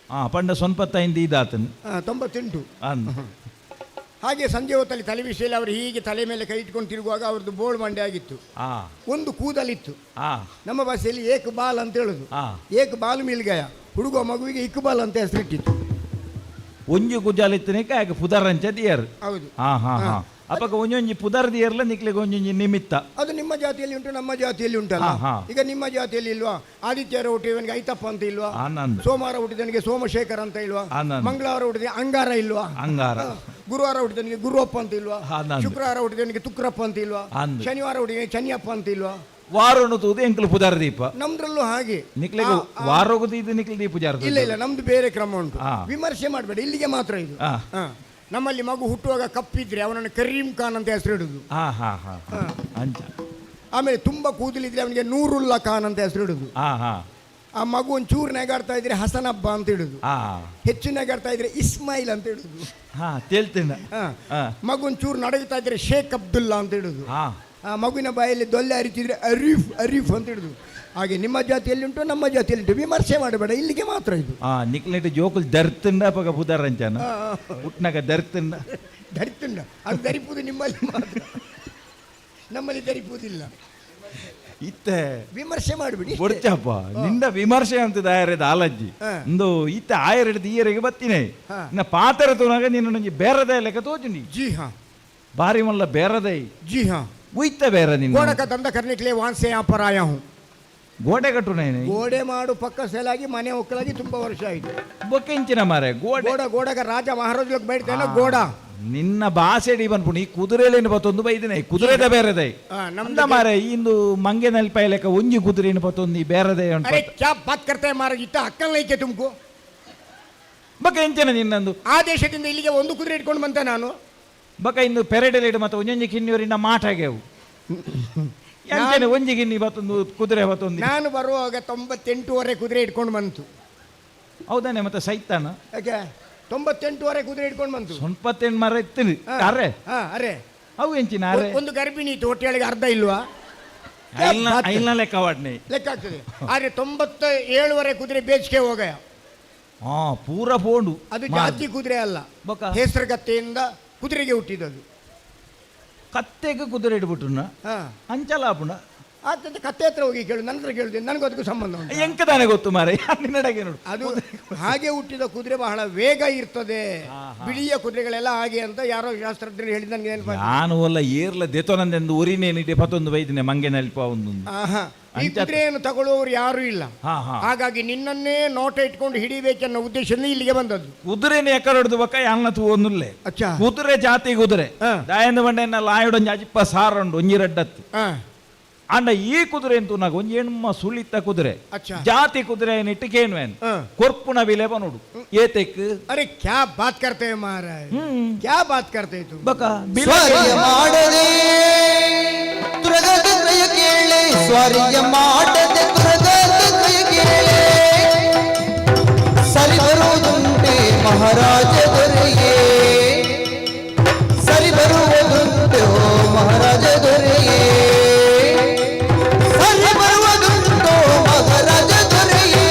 ಪಂಡ ಸ್ವಂಪತ್ತೈಂದು ಇದಾತನು. 98. ಅಂದ್. ಹಾಗೆ ಸಂಜೆ ಹೊತ್ತಲ್ಲಿ ತಲೆ ಬಿಸಿಯಲ್ಲಿ ಅವರು ಹೀಗೆ ತಲೆ ಮೇಲೆ ಕೈ ಇಟ್ಕೊಂಡು ತಿರುಗುವಾಗ ಅವ್ರದ್ದು ಬೋಳ್ ಮಂಡೆ ಆಗಿತ್ತು. ಒಂದು ಕೂದಲಿತ್ತು. ನಮ್ಮ ಭಾಷೆಯಲ್ಲಿ ಏಕ್ ಬಾಲ್ ಅಂತ ಹೇಳುದು. ಏಕ್ ಬಾಲ್ ಮಿಲ್ಗಯ ಹುಡುಗ ಮಗುವಿಗೆ ಇಕ್ಬಾಲ್ ಅಂತ ಹೆಸರಿಟ್ಟಿತ್ತು. ಒಂಜಿ ಗುಜಾಲಿತ್ತನಿಕ ಆಗ ಪುದರಂಚ ದಿಯರ್. ಹೌದು. ಹಾ ಹಾ ಹಾ. ಅಪ್ಪಗ ಒಂಜೊಂಜಿ ಪುದರ್ ದಿಯರ್ಲ ನಿಕ್ಲಿಗೆ ಒಂಜೊಂಜಿ ನಿಮಿತ್ತ. ಅದು ನಿಮ್ಮ ಜಾತಿಯಲ್ಲಿ ಉಂಟು, ನಮ್ಮ ಜಾತಿಯಲ್ಲಿ ಉಂಟಲ್ಲ. ಈಗ ನಿಮ್ಮ ಜಾತಿಯಲ್ಲಿ ಇಲ್ವಾ? ಆದಿತ್ಯರ ಹುಟ್ಟಿದವನಿಗೆ ಐತಪ್ಪ ಅಂತ ಇಲ್ವಾ? ಆನಂದ್. ಸೋಮವಾರ ಹುಟ್ಟಿದವನಿಗೆ ಸೋಮಶೇಖರ್ ಅಂತ ಇಲ್ವಾ? ಆನಂದ್. ಮಂಗಳವಾರ ಹುಟ್ಟಿದ ಅಂಗಾರ ಇಲ್ವಾ? ಅಂಗಾರ. ಗುರುವಾರ ಹುಟ್ಟಿದವನಿಗೆ ಗುರುವಪ್ಪ ಅಂತ ಇಲ್ವಾ? ಆನಂದ್. ಶುಕ್ರವಾರ ಹುಟ್ಟಿದವನಿಗೆ ತುಕ್ರಪ್ಪ ಅಂತ ಇಲ್ವಾ? ಆನಂದ್. ಶನಿವಾರ ಹುಟ್ಟಿದವನಿಗೆ ಚನ್ಯಪ್ಪ ಅಂತ ಇಲ್ವಾ? ವಾರನು ತೂದು ಎಂಕ್ಲು ಪುದರ್ ದೀಪ. ನಮ್ದ್ರಲ್ಲೂ ಹಾಗೆ. ನಿಕ್ಲಿಗೆ ವಾರೋಗದು ಇದು ನಿಕ್ಲಿ ದೀಪ ಜಾರ. ಇಲ್ಲ ಇಲ್ಲ, ನಮ್ದು ಬೇರೆ ಕ್ರಮ ಉಂಟು. ವಿಮರ್ಶೆ ಮಾಡಬೇಡಿ, ಇಲ್ಲಿಗೆ ಮಾತ್ರ ಇದು. ನಮ್ಮಲ್ಲಿ ಮಗು ಹುಟ್ಟುವಾಗ ಕಪ್ಪಿದ್ರೆ ಅವನನ್ನು ಕರೀಂ ಖಾನ್ ಅಂತ ಹೆಸರು ಇಡುದು. ಹಾ ಹಾ ಹಾ. ಅಂಚ. ಆಮೇಲೆ ತುಂಬಾ ಕೂದಲಿದ್ರೆ ಅವನಿಗೆ ನೂರುಲ್ಲಾ ಖಾನ್ ಅಂತ ಹೆಸರು ಇಡುದು. ಹಾ ಹಾ. ಆ ಮಗು ಒಂದು ಚೂರು ನೆಗಾಡ್ತಾ ಇದ್ರೆ ಹಸನಬ್ಬ ಅಂತ ಇಡುದು. ಹೆಚ್ಚು ನೆಗಾಡ್ತಾ ಇದ್ರೆ ಇಸ್ಮಾಯಿಲ್ ಅಂತ ಇಡುದು. ಹಾ, ತೇಲ್ತಿನ. ಮಗು ಒಂದು ಚೂರು ನಡಗುತ್ತಾ ಇದ್ರೆ ಶೇಖ್ ಅಬ್ದುಲ್ಲಾ ಅಂತ ಇಡುದು. ಆ ಮಗುವಿನ ಬಾಯಲ್ಲಿ ದೊಲ್ಲೆ ಅರಿತಿದ್ರೆ ಅರೀಫ್ ಅರೀಫ್ ಅಂತ ಇಡುದು. ಹಾಗೆ ನಿಮ್ಮ ಜಾತಿಯಲ್ಲಿ ಉಂಟು, ನಮ್ಮ ಜಾತಿಯಲ್ಲಿ ಉಂಟು. ವಿಮರ್ಶೆ ಮಾಡಬೇಡ, ಇಲ್ಲಿಗೆ ಮಾತ್ರ ಇದು. ನಿಕ್ಲೆಟ್ ಜೋಕುಲ್ ದರ್ತುಂಡ ಪಗ ಪುದರ್ ಅಂಚನ ಉಟ್ನಾಗ ದರ್ತುಂಡ. ಧರಿತುಂಡ, ಅದು ಧರಿಪುದು ನಿಮ್ಮಲ್ಲಿ ಮಾತ್ರ, ನಮ್ಮಲ್ಲಿ ಧರಿಪುವುದಿಲ್ಲ. ಇತ್ತೆ ವಿಮರ್ಶೆ ಮಾಡಿಬಿಡಿ. ಬೊಡ್ಚಪ್ಪ ನಿಂದ ವಿಮರ್ಶೆ ಅಂತ ದಾಯರದ ಆಲಜ್ಜಿ. ಇಂದು ಇತ್ತ ಆಯರೆಡ್ದು ಈಯರಿಗೆ ಬತ್ತಿನೇ. ಇನ್ನ ಪಾತ್ರ ತೂನಾಗ ನಿನ್ನ ಒಂಜಿ ಬೇರದೇ ಲೆಕ್ಕ ತೋಜುಂಡಿ. ಜಿ ಹಾ. ಬಾರಿ ಮಲ್ಲ ಬೇರದೈ. ಜಿ ಹಾ. ಉಯ್ತ ಬೇರೆ ನಿನ್ನ. ಗೋಡಕ ದಂದ करने के लिए वहां से यहाँ पर आया हूँ. ಗೋಡೆ ಕಟ್ಟುನೇನೆ. ಗೋಡೆ ಮಾಡು ಪಕ್ಕ ಸಲಾಗಿ ಮನೆ ಒಕ್ಕಲಾಗಿ ತುಂಬಾ ವರ್ಷ ಆಯ್ತು. ಬೊಕ್ಕೆಂಚಿನ ಮಾರೆ ಗೋಡೆ. ಗೋಡ ಗೋಡಗ ರಾಜ ಮಹಾರಾಜ ಬೇಡ್ತೇನೆ ಗೋಡ. ನಿನ್ನ ಭಾಷೆಡಿ ಬಂದ್ಪುಣಿ ಈ ಕುದುರೆಲೇನು ಬತ್ತೊಂದು ಬೈದಿನ ಕುದುರೆದ ಬೇರೆದೈ. ನಮ್ದು ಅಂದ ಮಾರೆ ಇಂದು ಮಂಗೆ ನಲ್ಪಾಯ ಲೆಕ್ಕ ಒಂಜಿ ಕುದುರೆನು ಬತ್ತೊಂದು ಈ ಬೇರೆದೈ ಉಂಟು. ಅರೆ ಕ್ಯಾ ಬಾತ್ ಕರ್ತೆ ಮಾರ, ಇತ್ತ ಅಕ್ಕಲ್ ಐಕೆ ತುಮಕು. ಬೊಕ್ಕ ಎಂಚನ ನಿನ್ನಂದು. ಆ ದೇಶದಿಂದ ಇಲ್ಲಿಗೆ ಒಂದು ಕುದುರೆ ಇಟ್ಕೊಂಡು ಬಂತೆ ನಾನು. ಬೊಕ್ಕ ಇಂದು ಪೆರಡೆಲೇಡು ಮತ್ತೆ ಒಂಜೊಂಜಿ ಕಿನ್ನಿಯವರಿನ ಮಾಟಾಗೆವು. ಎಂಚನೆ ಒಂಜಿ ಗಿನ್ನಿ ಬತ್ತೊಂದು ಕುದುರೆ ಬತ್ತೊಂದು. ನಾನು ಬರುವಾಗ 98.5 ಕುದುರೆ ಇಟ್ಕೊಂಡು ಬಂತು. ಹೌದಾನೆ ಮತ್ತೆ ಸೈತಾನ. ಯಾಕೆ 98.5 ಕುದುರೆ ಇಟ್ಕೊಂಡು ಬಂತು. 98 ಮರ ಇತ್ತು ಅರೆ. ಅರೆ. ಅವು ಎಂಚಿನ ಅರೆ. ಒಂದು ಗರ್ಭಿಣಿ ಇತ್ತು, ಹೊಟ್ಟೆಯೊಳಗೆ ಅರ್ಧ ಇಲ್ವಾ? ಐಲ್ನ ಲೆಕ್ಕ ವಾಡ್ನೆ. ಲೆಕ್ಕ ಆಗ್ತದೆ. ಆದ್ರೆ 97.5 ಕುದುರೆ ಬೇಚಿಗೆ ಹೋಗಯ. ಪೂರ ಪೋಂಡು. ಅದು ಜಾತಿ ಕುದುರೆ ಅಲ್ಲ, ಹೆಸರುಗತ್ತೆಯಿಂದ ಕುದುರೆಗೆ ಹುಟ್ಟಿದದು. ಕತ್ತೆಗೆ ಕುದುರೆ ಇಡ್ಬಿಟ್ಟು ಅಂಚಲ ಆಪುಂಡ. ಆತಂತ ಕತ್ತೆ ಹತ್ರ ಹೋಗಿ ಕೇಳು, ನನ್ನ ಹತ್ರ ಕೇಳುದು, ನನಗೂ ಅದಕ್ಕೂ ಸಂಬಂಧ ಉಂಟು. ಎಂಕ ತಾನೆ ಗೊತ್ತು ಮಾರೆ, ನಿನ್ನಡಗೆ ನೋಡು. ಅದು ಹಾಗೆ ಹುಟ್ಟಿದ ಕುದುರೆ ಬಹಳ ವೇಗ ಇರ್ತದೆ, ಬಿಳಿಯ ಕುದುರೆಗಳೆಲ್ಲ ಹಾಗೆ ಅಂತ ಯಾರೋ ಶಾಸ್ತ್ರಜ್ಞರು ಹೇಳಿದ ನನಗೆ ನೆನಪಾಯ್ತು. ನಾನು ಅಲ್ಲ ಏರ್ಲ ದೆತೊನಂದೆಂದು ಉರಿನೇನಿದೆ ಪತ್ತೊಂದು ಬೈದಿನಿ ಮಂಗೆ ನಲ್ಪ ಒಂದು. ಈ ಕುದುರೆಯನ್ನು ತಗೊಳ್ಳುವವರು ಯಾರು ಇಲ್ಲ, ಹಾಗಾಗಿ ನಿನ್ನನ್ನೇ ನೋಟ ಇಟ್ಕೊಂಡು ಹಿಡಿಬೇಕೆನ್ನೋ ಉದ್ದೇಶದಿಂದ ಇಲ್ಲಿಗೆ ಬಂದದ್ದು. ಕುದುರೆನ ಎಕ್ಕಡ ಹೊಡೆದು ಬಕ್ಕ ಯಾಲ್ನ ತೂವೊಂದುಲ್ಲೆ. ಕುದುರೆ ಜಾತಿ ಕುದುರೆ ದಾಯಂದ ಬಂಡೆನ ಲಾಯೊಡೊಂಜಿ ಅಜಿಪ್ಪ ಸಾರಂಡು ಒಂಜಿ ರಡ್ಡತ್ತು. ಅಂಡ ಈ ಕುದುರೆ ಅಂತೂ ನಾಗ ಒಂಜಿ ಹೆಣ್ಮ ಸುಳಿತ ಕುದುರೆ ಜಾತಿ ಕುದುರೆ ಇಟ್ಟುಕೇನು ಕೊರ್ಪುನ ಬಿಲೆ ಬನೋಡು ಏತೆಕ್. ಅರೆ ಕ್ಯಾ ಬಾತ್ ಕರ್ತೆ ಮಹಾರಾಜ್, ಕ್ಯಾ ಬಾತ್ ಕರ್ತೆ ತು ಬಕ ಸ್ವಾರಿಯ ಮಾಡದೆ ತುರಗದ ತ್ರಯ ಕೇಳೆ, ಸ್ವಾರಿಯ ಮಾಡದೆ ತುರಗದ ಮಹಾರಾಜ ದೊರೆಯೇ, ಸರಿ ಬರುವುದುಂಟು ಮಹಾರಾಜ ದೊರೆಯೇ, ಸರಿ ಬರುವುದುಂಟು ಮಹಾರಾಜ ದೊರೆಯೇ.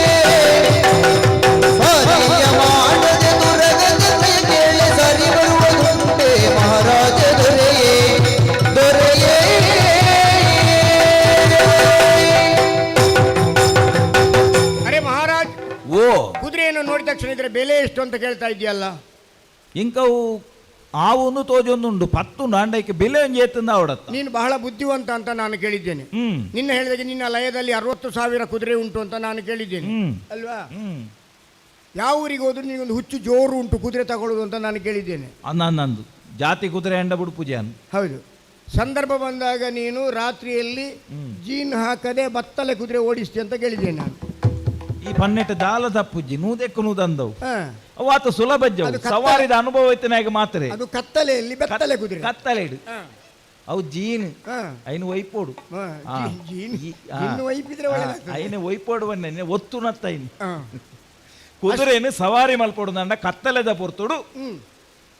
ಸರಿಯ ಮಾಡದೆ ದುರಗತಿಯ ಕೇಳಿ ಸರಿ ಬರುವುದುಂಟೆ ಮಹಾರಾಜ ದೊರೆಯೇ, ದೊರೆಯೇ. ಅರೆ ಮಹಾರಾಜ್, ಓ, ಕುದುರೆಯನ್ನು ನೋಡಿದ ತಕ್ಷಣ ಇದರ ಬೆಲೆ ಎಷ್ಟು ಅಂತ ಕೇಳ್ತಾ ಇದೆಯಲ್ಲ. ಇಂಕವು ಆವೊಂದು ತೋಜೊಂದುಂಡು ಪತ್ತು ನಾಂಡೈಕೆ ಬೆಲೆ ಒಂಜಿ ಏತಂದ ಅವಡತ್ತ. ನೀನು ಬಹಳ ಬುದ್ಧಿವಂತ ಅಂತ ನಾನು ಕೇಳಿದ್ದೇನೆ. ನಿನ್ನ ಹೇಳಿದಾಗೆ ನಿನ್ನ ಲಯದಲ್ಲಿ 60,000 ಕುದುರೆ ಉಂಟು ಅಂತ ನಾನು ಕೇಳಿದ್ದೇನೆ, ಅಲ್ವಾ? ಯಾವ ಊರಿಗೆ ಹೋದ್ರು ನಿನಗೊಂದು ಹುಚ್ಚು ಜೋರು ಉಂಟು ಕುದುರೆ ತಗೊಳ್ಳೋದು ಅಂತ ನಾನು ಕೇಳಿದ್ದೇನೆ. ನಂದು ಜಾತಿ ಕುದುರೆ ಎಂಡ ಬಿಡು ಪೂಜೆ ಅನ್. ಹೌದು, ಸಂದರ್ಭ ಬಂದಾಗ ನೀನು ರಾತ್ರಿಯಲ್ಲಿ ಜೀನ್ ಹಾಕದೆ ಬತ್ತಲೆ ಕುದುರೆ ಓಡಿಸ್ತಿ ಅಂತ ಕೇಳಿದ್ದೇನೆ ನಾನು. ಈ ಪನ್ನೆಟ್ಟು ದಾಲ ತಪ್ಪುಜ್ಜಿ ನೂದೆಕ್ಕು ನೂದಂದವು. ಅವು ಆತ ಸುಲಭ ಜವು. ಅದು ಕತ್ತಲೆ- ಸವಾರಿದ ಅನುಭವ ಇತ್ತನಾಗ ಮಾತ್ರ. ಅದು ಕತ್ತಲೆಯಲ್ಲಿ ಬೆತ್ತಲೆ ಕುದುರೆ. ಕತ್ತಲೆ ಇಡು. ಅವು ಜೀನ್ ಐನು ವೈಪೋಡು. ಜೀನ್ ಜೀನ್ ವೈಪಿದ್ರೆ ಒಳ್ಳೆದಾಗ್ತದೆ. ಐನೆ ವೈಪೋಡು ಬನ್ನೆ ಒತ್ತು ನತ್ತ ಐನು. ಕುದುರೆನು ಸವಾರಿ ಮಲ್ಪೋಡು ನಂಡ ಕತ್ತಲೆದ ಪೊರ್ತುಡು.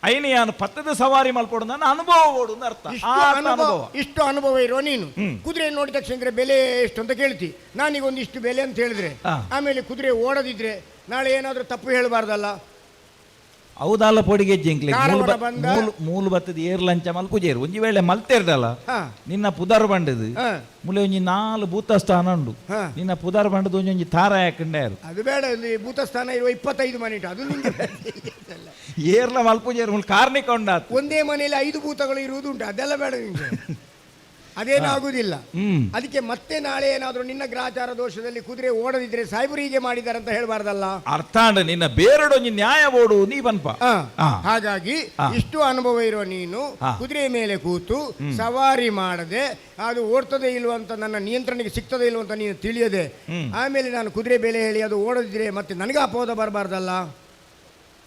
ಐನು ಯಾನು ಪತ್ತದ ಸವಾರಿ ಮಲ್ಪೋಡು ನನ್ನ ಅನುಭವ ಓಡು ಅಂತ ಅರ್ಥ. ಇಷ್ಟು ಆ ಅರ್ಥ ಅನುಭವ ಅನುಭವ. ಇಷ್ಟು ಅನುಭವ ಇರೋ ನೀನು ಕುದುರೆ ನೋಡಿದ ತಕ್ಷಣ ಇದ್ರ ಬೆಲೆ ಎಷ್ಟು ಅಂತ ಕೇಳ್ತಿ. ನಾನೀಗ ಒಂದಿಷ್ಟು ಬೆಲೆ ಅಂತ ಹೇಳಿದ್ರೆ, ಆಮೇಲೆ ಕುದುರೆ ಓಡದಿದ್ರೆ ನಾಳೆ ಏನಾದ್ರೂ ತಪ್ಪು ಹೇಳಬಾರ್ದಲ್ಲ. ಹೌದಲ್ಲ ಪೊಡಿಗೆ ಜಿಂಕ್ಲೆ ಕಾರವಾರ ಬಂದ- ಮೂಲು ಬತ್ತದ ಏರ್ ಲಂಚ ಮಲ್ಪುಜೇರು ಒಂಜಿ ವೇಳೆ ಮಲ್ತೇರ್ದಲ್ಲ. ನಿನ್ನ ಪುದರ್ ಬಂಡದು ಮುಲೆ ಒಂಜಿ 4 ಭೂತಸ್ಥಾನ ಉಂಡು. ನಿನ್ನ ಪುದರ್ ಬಂಡದು ಒಂಜೊಂಜಿ ತಾರ ಹಾಕಂಡೆ ಯಾರು. ಅದು ಬೇಡ, ಇಲ್ಲಿ ಭೂತಸ್ಥಾನ ಇರುವ 25 ಮನೆ ಉಂಟು, ಅದು ನಿಂಗೆ ಬೇಡ. ಏರ್ಲ ಮಲ್ಪುಜೇರು ಮುಲ್ ಕಾರ್ನಿಕ ಉಂಡಾತು. ಒಂದೇ ಮನೆಯಲ್ಲಿ 5 ಭೂತಗಳು ಇರುವುದು ಉಂಟು, ಅದೆಲ್ಲ ಬೇಡ ನಿಂಗೆ, ಅದೇನಾಗುದಿಲ್ಲ. ಅದಕ್ಕೆ ಮತ್ತೆ ನಾಳೆ ಏನಾದರೂ ನಿನ್ನ ಗ್ರಹಚಾರ ದೋಷದಲ್ಲಿ ಕುದುರೆ ಓಡದಿದ್ರೆ ಸಾಹೇಬರು ಹೀಗೆ ಮಾಡಿದ್ದಾರೆ ಅಂತ ಹೇಳಬಾರ್ದಲ್ಲ. ಅರ್ಥ ಅಂಡ ನಿನ್ನ ಬೇರಡೊಂಜಿ ನ್ಯಾಯ ಓಡು ನೀ ಬನ್ಪ. ಹಾಗಾಗಿ ಇಷ್ಟು ಅನುಭವ ಇರುವ ನೀನು ಕುದುರೆ ಮೇಲೆ ಕೂತು ಸವಾರಿ ಮಾಡದೆ ಅದು ಓಡ್ತದೆ ಇಲ್ವ ಅಂತ, ನನ್ನ ನಿಯಂತ್ರಣಕ್ಕೆ ಸಿಗ್ತದೆ ಇಲ್ವ ಅಂತ ನೀನು ತಿಳಿಯದೆ ಆಮೇಲೆ ನಾನು ಕುದುರೆ ಬೆಲೆ ಹೇಳಿ ಅದು ಓಡದಿದ್ರೆ ಮತ್ತೆ ನನಗೆ ಅಪವಾದ ಬರಬಾರ್ದಲ್ಲ.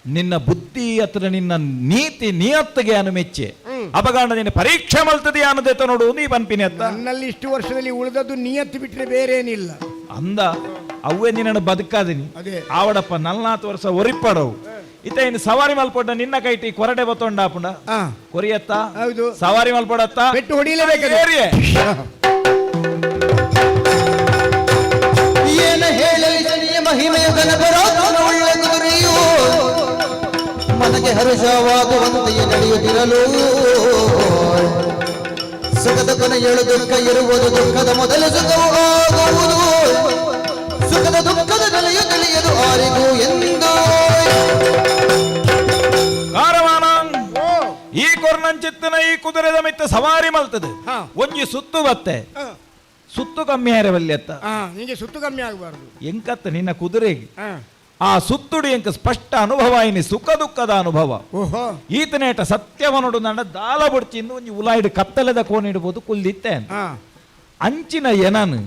ನಿನ್ನ ಬುದ್ಧಿ ಹತ್ರ ನಿನ್ನ ನೀತಿ ನಿಯತ್ತಿಗೆ ಅನು ಮೆಚ್ಚೆ ಅಪಗಾಂಡ ನಿನ್ನ ಪರೀಕ್ಷೆ ಮಲ್ತದೆ ಅನ್ನದೇತ ನೋಡು ನೀ ಬನ್ಪಿನಿ ಅತ್ತ. ನನ್ನಲ್ಲಿ ಇಷ್ಟು ವರ್ಷದಲ್ಲಿ ಉಳಿದದ್ದು ನಿಯತ್ತು ಬಿಟ್ಟರೆ ಬೇರೇನಿಲ್ಲ. ಅಂದ ಅವೇ ನಿನ್ನನ್ನು ಬದುಕಾದಿನಿ. ಅದೇ. ಆವಡಪ್ಪ 40 ವರ್ಷ ಒರಿಪ್ಪಡವು ಇತ್ತ ಇನ್ನು ಸವಾರಿ ಮಲ್ಪೊಡ್ಡ ನಿನ್ನ ಕೈಟಿ ಕೊರಡೆ ಬತ್ತೊಂಡಾಪುಂಡ ಕೊರಿಯತ್ತ. ಹೌದು. ಸವಾರಿ ಮಲ್ಪೊಡತ್ತ ಪೆಟ್ಟು ಹೊಡಿಲೇಬೇಕು. ಏರಿಯೆ. ಏನ ಹೇಳಲಿ ಶನಿಯ ಮಹಿಮೆಯು ಘನಪರಾತ್ಮನ ಉಳ್ಳ ಕುದುರೆಯು ಮನಗೆ ಹರುಷವಾಗುವಂತೆಯೇ ನಡೆಯುತ್ತಿರಲು ಸುಖದ ಕೊನೆಯಳು ದುಃಖ ಇರುವುದು, ದುಃಖದ ಮೊದಲು ಸುಖವು ಆಗುವುದು, ಸುಖದ ದುಃಖದ ನೆಲೆಯು ತಿಳಿಯದು ಆರಿಗೂ ಎಂದು. ಕಾರವಾನ ಈ ಕೊರ್ನಂಚಿತ್ತನ ಈ ಕುದುರೆದ ಮಿತ್ತ ಸವಾರಿ ಮಲ್ತದೆ. ಒಂಜಿ ಸುತ್ತು ಬತ್ತೆ. ಸುತ್ತು ಕಮ್ಮಿ ಹಾರವಲ್ಲಿ ಅತ್ತ. ನಿಂಗೆ ಸುತ್ತು ಕಮ್ಮಿ ಆಗಬಾರ್ದು. ಎಂಕತ್ತ ನಿನ್ನ ಕುದುರೆಗೆ ಆ ಸುತ್ತುಡಿ ಎಂಕ ಸ್ಪಷ್ಟ ಅನುಭವ ಇನಿ ಸುಖ ದುಃಖದ ಅನುಭವ. ಈತನೇಟ ಸತ್ಯವನೊಡು ನನ್ನ ದಾಲ ಬುಡ್ಚಿಂದು ಒಂಜಿ ಉಲಾಯಿಡು ಕತ್ತಲೆದ ಕೋಣಿಡ್ಬೋದು ಕುಲ್ದಿತ್ತೆ. ಅಂಚಿನ ಎನನು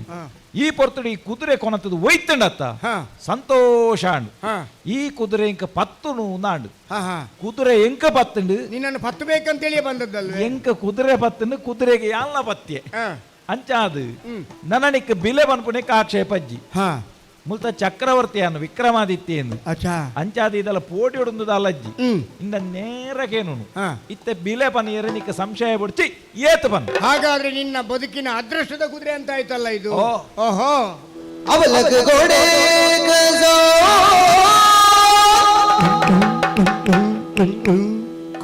ಈ ಪೊರ್ತುಡು ಈ ಕುದುರೆ ಕೊನತದು ಒಯ್ತಂಡತ್ತ. ಸಂತೋಷ ಅಂಡು. ಈ ಕುದುರೆ ಎಂಕ ಪತ್ತುನು ನಾಂಡು. ಕುದುರೆ ಎಂಕ ಪತ್ತುಂಡು. ನಿನ್ನನ್ನು ಪತ್ತು ಬೇಕಂತೇಳಿಯೇ ಬಂದದ್ದಲ್ವೇ? ಎಂಕ ಕುದುರೆ ಪತ್ತುಂಡು, ಕುದುರೆಗೆ ಯಾಲ್ನ ಪತ್ಯೆ ಅಂಚಾದು ನನನಿಕ್ ಬಿಲೆ ಬನ್ಪುಣಿಕ್ ಆಕ್ಷೇಪಜ್ಜಿ. ಮುಲ್ತ ಚಕ್ರವರ್ತಿಯನ್ನು ವಿಕ್ರಮಾದಿತ್ಯನು. ಅಂಚಾದ ಇದೆಲ್ಲ ಪೋಟಿ ಹೊಡಂದುದ ಅಲ್ಲಜ್ಜಿ. ಇಂದ ನೇರಕೇನು ಇತ್ತೆ ಬಿಲೆ ಪನಿಯರೆ ನಿಕ್ಕ ಸಂಶಯ ಬಿಡ್ಚಿ ಏತು ಬನ್. ಹಾಗಾದ್ರೆ ನಿನ್ನ ಬದುಕಿನ ಅದೃಷ್ಟದ ಕುದುರೆ ಅಂತ ಆಯ್ತಲ್ಲ ಇದು. ಓಹೋ. ಅವಲಕ ಗೋಡೆ ಕಸೋ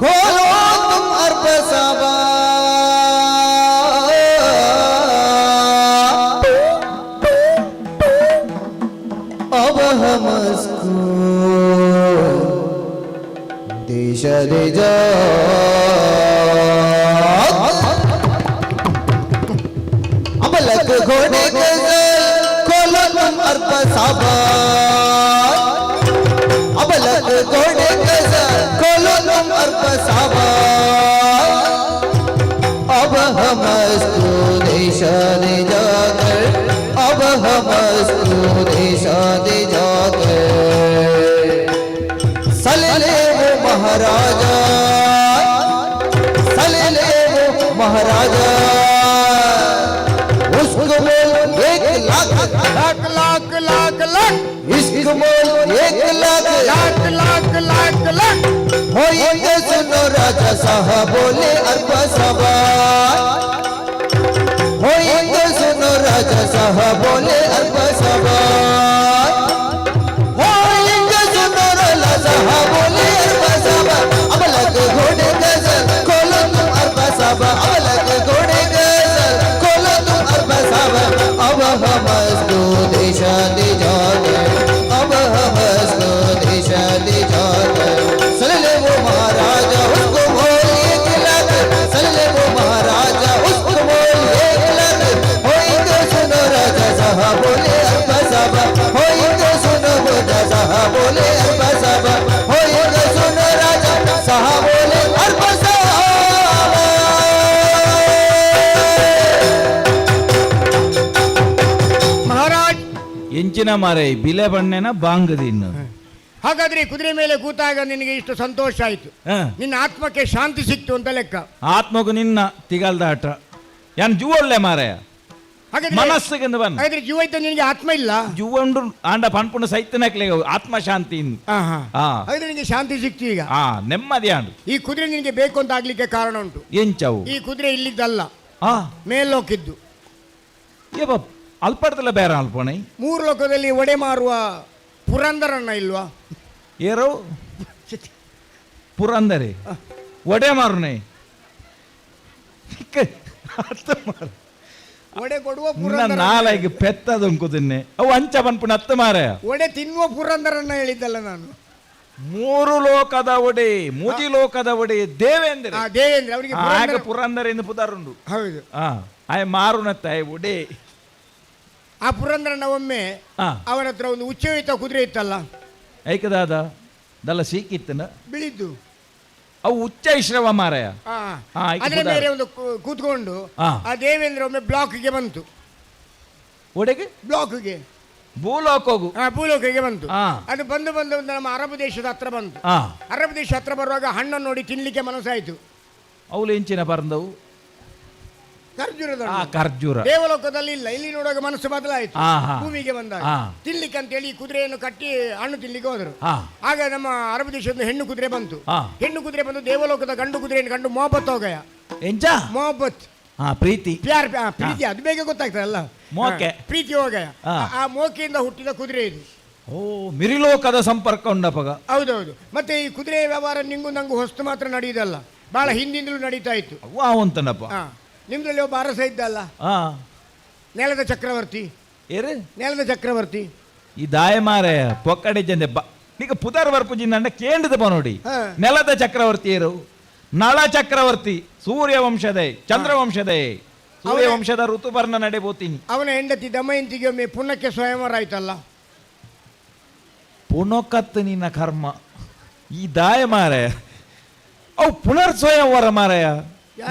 ಖೋಲೋ ತುಮ್ ಅರ್ಪ ಸಬಾ अब हम उसको देश दे जा अबलक घोड़े गजल खोलो तुम अर्प साबा अबलक घोड़े गजल खोलो तुम अर्प साबा अब हम उसको देश दे जाकर अब हम उसको देश दे जाकर सले वो महाराजा सले वो महाराजा उसको बोल 1 लाख लाख लाख लाख Lakh. इश्क मोल 1 लाख लाख लाख लाख लाख. होइंगे सुनो राजा साहब बोले अरब सवार, होइंगे सुनो राजा साहब बोले अरब सवार, होइंगे सुनो राजा साहब बोले अरब सवार, अब लग घोड़े गजल खोलो तुम अरब सवार, अब लग घोड़े गजल खोलो तुम अरब सवार, अब हम इसको दिशा दी जाते, अब हम इसको दिशा दी जाते, सुन ले वो महाराजा उसको बोल 1 लाख, सुन ले वो महाराजा उसको बोल 1 लाख, होइंगे सुनो राजा साहब बोले अरब साहब, होइंगे सुनो राजा साहब बोले अरब साहब, होइंगे सुनो राजा साहब बोले अरब साहब. ಮಹಾರಾಜ್, ಎಂಚಿನ ಮಾರೈ ಬಿಲೆ ಬಣ್ಣೆನ ಬಾಂಗದಿನ್ನು. ಹಾಗಾದ್ರೆ ಈ ಕುದುರೆ ಮೇಲೆ ಕೂತಾಗ ನಿನಗೆ ಇಷ್ಟು ಸಂತೋಷ ಆಯ್ತು, ನಿನ್ನ ಆತ್ಮಕ್ಕೆ ಶಾಂತಿ ಸಿಕ್ತು ಅಂತ ಲೆಕ್ಕ. ಆತ್ಮಗು ನಿನ್ನ ತಿಗಲ್ದಾಟ ಯಾನ್ ಜೂವೊಳ್ಳೆ ಮಾರಾಯ. ಹಾಗಾದ್ರೆ ಮನಸ್ಸಿಗೆ ಬನ್ನ ಹಾಗಾದ್ರೆ ಜೀವ ಇದ್ದ ನಿನಗೆ ಆತ್ಮ ಇಲ್ಲ. ಜೂವಂಡು ಆಂಡ ಪನ್ಪುಣ ಸೈತನಕ್ಲೆ ಆತ್ಮ ಶಾಂತಿ. ಹಾಗಾದ್ರೆ ನಿನಗೆ ಶಾಂತಿ ಸಿಕ್ತು ಈಗ. ನೆಮ್ಮದಿ ಆಂಡು. ಈ ಕುದುರೆ ನಿನಗೆ ಬೇಕು ಅಂತ ಆಗ್ಲಿಕ್ಕೆ ಕಾರಣ ಉಂಟು. ಎಂಚವು? ಈ ಕುದುರೆ ಇಲ್ಲಿದ್ದಲ್ಲ, ಮೇಲ್ಲೋಕಿದ್ದು. ಏ ಬಾಪ್ ಅಲ್ಪಡ್ತಲ್ಲ ಬೇರೆ ಅಲ್ಪಣೆ. 3 ಲೋಕದಲ್ಲಿ ಒಡೆ ಮಾರುವ ಪುರಂದರಣ್ಣ ಇಲ್ವಾ? ಏರೋ ಪುರಂದರೆ ಒಡೆ ಮಾರುನೆ ಒಡೆ ಕೊಡುವ ಪುರಂದರ. ನಾಳೆಗೆ ಪೆತ್ತದುಂಕುದಿನ್ನೆ ಅವು ಅಂಚ ಪನ್ಪುಣ ಹತ್ತು ಮಾರಾಯ. ಒಡೆ ತಿನ್ನುವ ಪುರಂದರನ್ನ ಹೇಳಿದ್ದಲ್ಲ ನಾನು. 3 ಲೋಕದ ಒಡೆ, ಮೂಜಿ ಲೋಕದ ಒಡೆ ದೇವೇಂದ್ರ. ದೇವೇಂದ್ರ ಅವರಿಗೆ ಆಗ ಪುರಂದರ ಎಂದು ಪುದಾರುಂಡು. ಹೌದು. ಆಯ್ ಮಾರುನತ್ತ ಆಯ್ ಒಡೆ. ಆ ಪುರಂದರನ ಒಮ್ಮೆ ಅವನ ಹತ್ರ ಒಂದು ಉಚ್ಚಯುತ ಕುದುರೆ ಇತ್ತಲ್ಲ. ಐಕದಾದ ದಲ್ಲ ಸೀಕಿತ್ತನ ಬಿಳಿದ್ದು. ಅವು ಉಚ್ಚ ಇಶ್ರವ ಮಾರಾಯ. ಅದರ ಮೇಲೆ ಒಂದು ಕೂತ್ಕೊಂಡು ಆ ದೇವೇಂದ್ರ ಒಮ್ಮೆ ಬ್ಲಾಕ್ಗೆ ಬಂತು. ಒಡೆಗೆ? ಬ್ಲಾಕ್ಗೆ. ಭೂಲೋಕಗೂ. ಭೂಲೋಕಕ್ಕೆ ಬಂತು. ಅದು ಬಂದು ಬಂದು ನಮ್ಮ ಅರಬ್ ದೇಶದ ಹತ್ರ ಬಂತು. ಅರಬ್ ದೇಶ ಹತ್ರ ಬರುವಾಗ ಹಣ್ಣನ್ನು ನೋಡಿ ತಿನ್ಲಿಕ್ಕೆ ಮನಸ್ಸಾಯ್ತು. ಅವಳು ಎಂಚಿನ ಬಂದವು? ಖರ್ಜೂರದ. ಖರ್ಜೂರ. ದೇವಲೋಕದಲ್ಲಿ ಇಲ್ಲ, ಇಲ್ಲಿ ನೋಡುವಾಗ ಮನಸ್ಸು ಬದಲಾಯಿತು. ಭೂಮಿಗೆ ಬಂದಾಗ ತಿನ್ಲಿಕ್ಕೆ ಅಂತೇಳಿ ಕುದುರೆಯನ್ನು ಕಟ್ಟಿ ಹಣ್ಣು ತಿನ್ಲಿಕ್ಕೆ ಹೋದರು. ಆಗ ನಮ್ಮ ಅರಬ್ ದೇಶದ ಹೆಣ್ಣು ಕುದುರೆ ಬಂತು. ಹೆಣ್ಣು ಕುದುರೆ ಬಂದು ದೇವಲೋಕದ ಗಂಡು ಕುದುರೆಯನ್ನು ಕಂಡು ಮೊಹಬ್ಬತ್ ಹೋಗಯ. ಎಂಚ? ಮೊಹಬ್ಬತ್. ಪ್ರೀತಿ. ಪ್ಯಾರ್, ಪ್ರೀತಿ ಅದು ಬೇಗ ಗೊತ್ತಾಗ್ತದಲ್ಲ. ಮೋಕೆ. ಪ್ರೀತಿ ಹೋಗಯ. ಆ ಮೋಕೆಯಿಂದ ಹುಟ್ಟಿದ ಕುದುರೆ ಇದು. ಓ, ಮಿರಿಲೋಕದ ಸಂಪರ್ಕ ಉಂಡಪಗ. ಹೌದೌದು. ಮತ್ತೆ ಈ ಕುದುರೆ ವ್ಯವಹಾರ ನಿಂಗು ನಂಗೂ ಹೊಸ್ತು ಮಾತ್ರ ನಡೆಯುವುದಲ್ಲ, ಬಹಳ ಹಿಂದಿಂದಲೂ ನಡೀತಾ ಇತ್ತು. ಅವಂತನಪ್ಪ. ನಿಮ್ದ್ರಲ್ಲಿ ಒಬ್ಬ ಅರಸ ಇದ್ದಲ್ಲ, ನೆಲದ ಚಕ್ರವರ್ತಿ. ಏರು? ನೆಲದ ಚಕ್ರವರ್ತಿ. ಈ ದಾಯ ಮಾರೆ ಪೊಕ್ಕಡೆ ಜಂದೆ ನಿಗ ಪುದರ್ ಬರ್ಪುಜಿಂದ ಕೇಂದ್ರದ ನೋಡಿ. ನೆಲದ ಚಕ್ರವರ್ತಿ ಏರು, ನಳ ಚಕ್ರವರ್ತಿ, ಸೂರ್ಯ ವಂಶದ, ಚಂದ್ರವಂಶದ, ಸೂರ್ಯವಂಶದ ಋತುಪರ್ಣ ನಡೆ ಬೋತೀನಿ. ಅವನ ಹೆಂಡತಿ ದಮಯಂತಿಗೆ ಒಮ್ಮೆ ಪುನಕ್ಕೆ ಸ್ವಯಂವರ ಆಯ್ತಲ್ಲ. ಪುನಕತ್ತು ನಿನ್ನ ಕರ್ಮ. ಈ ದಾಯ ಮಾರೆ ಅವು ಪುನರ್ ಸ್ವಯಂವರ ಮಾರಾಯ.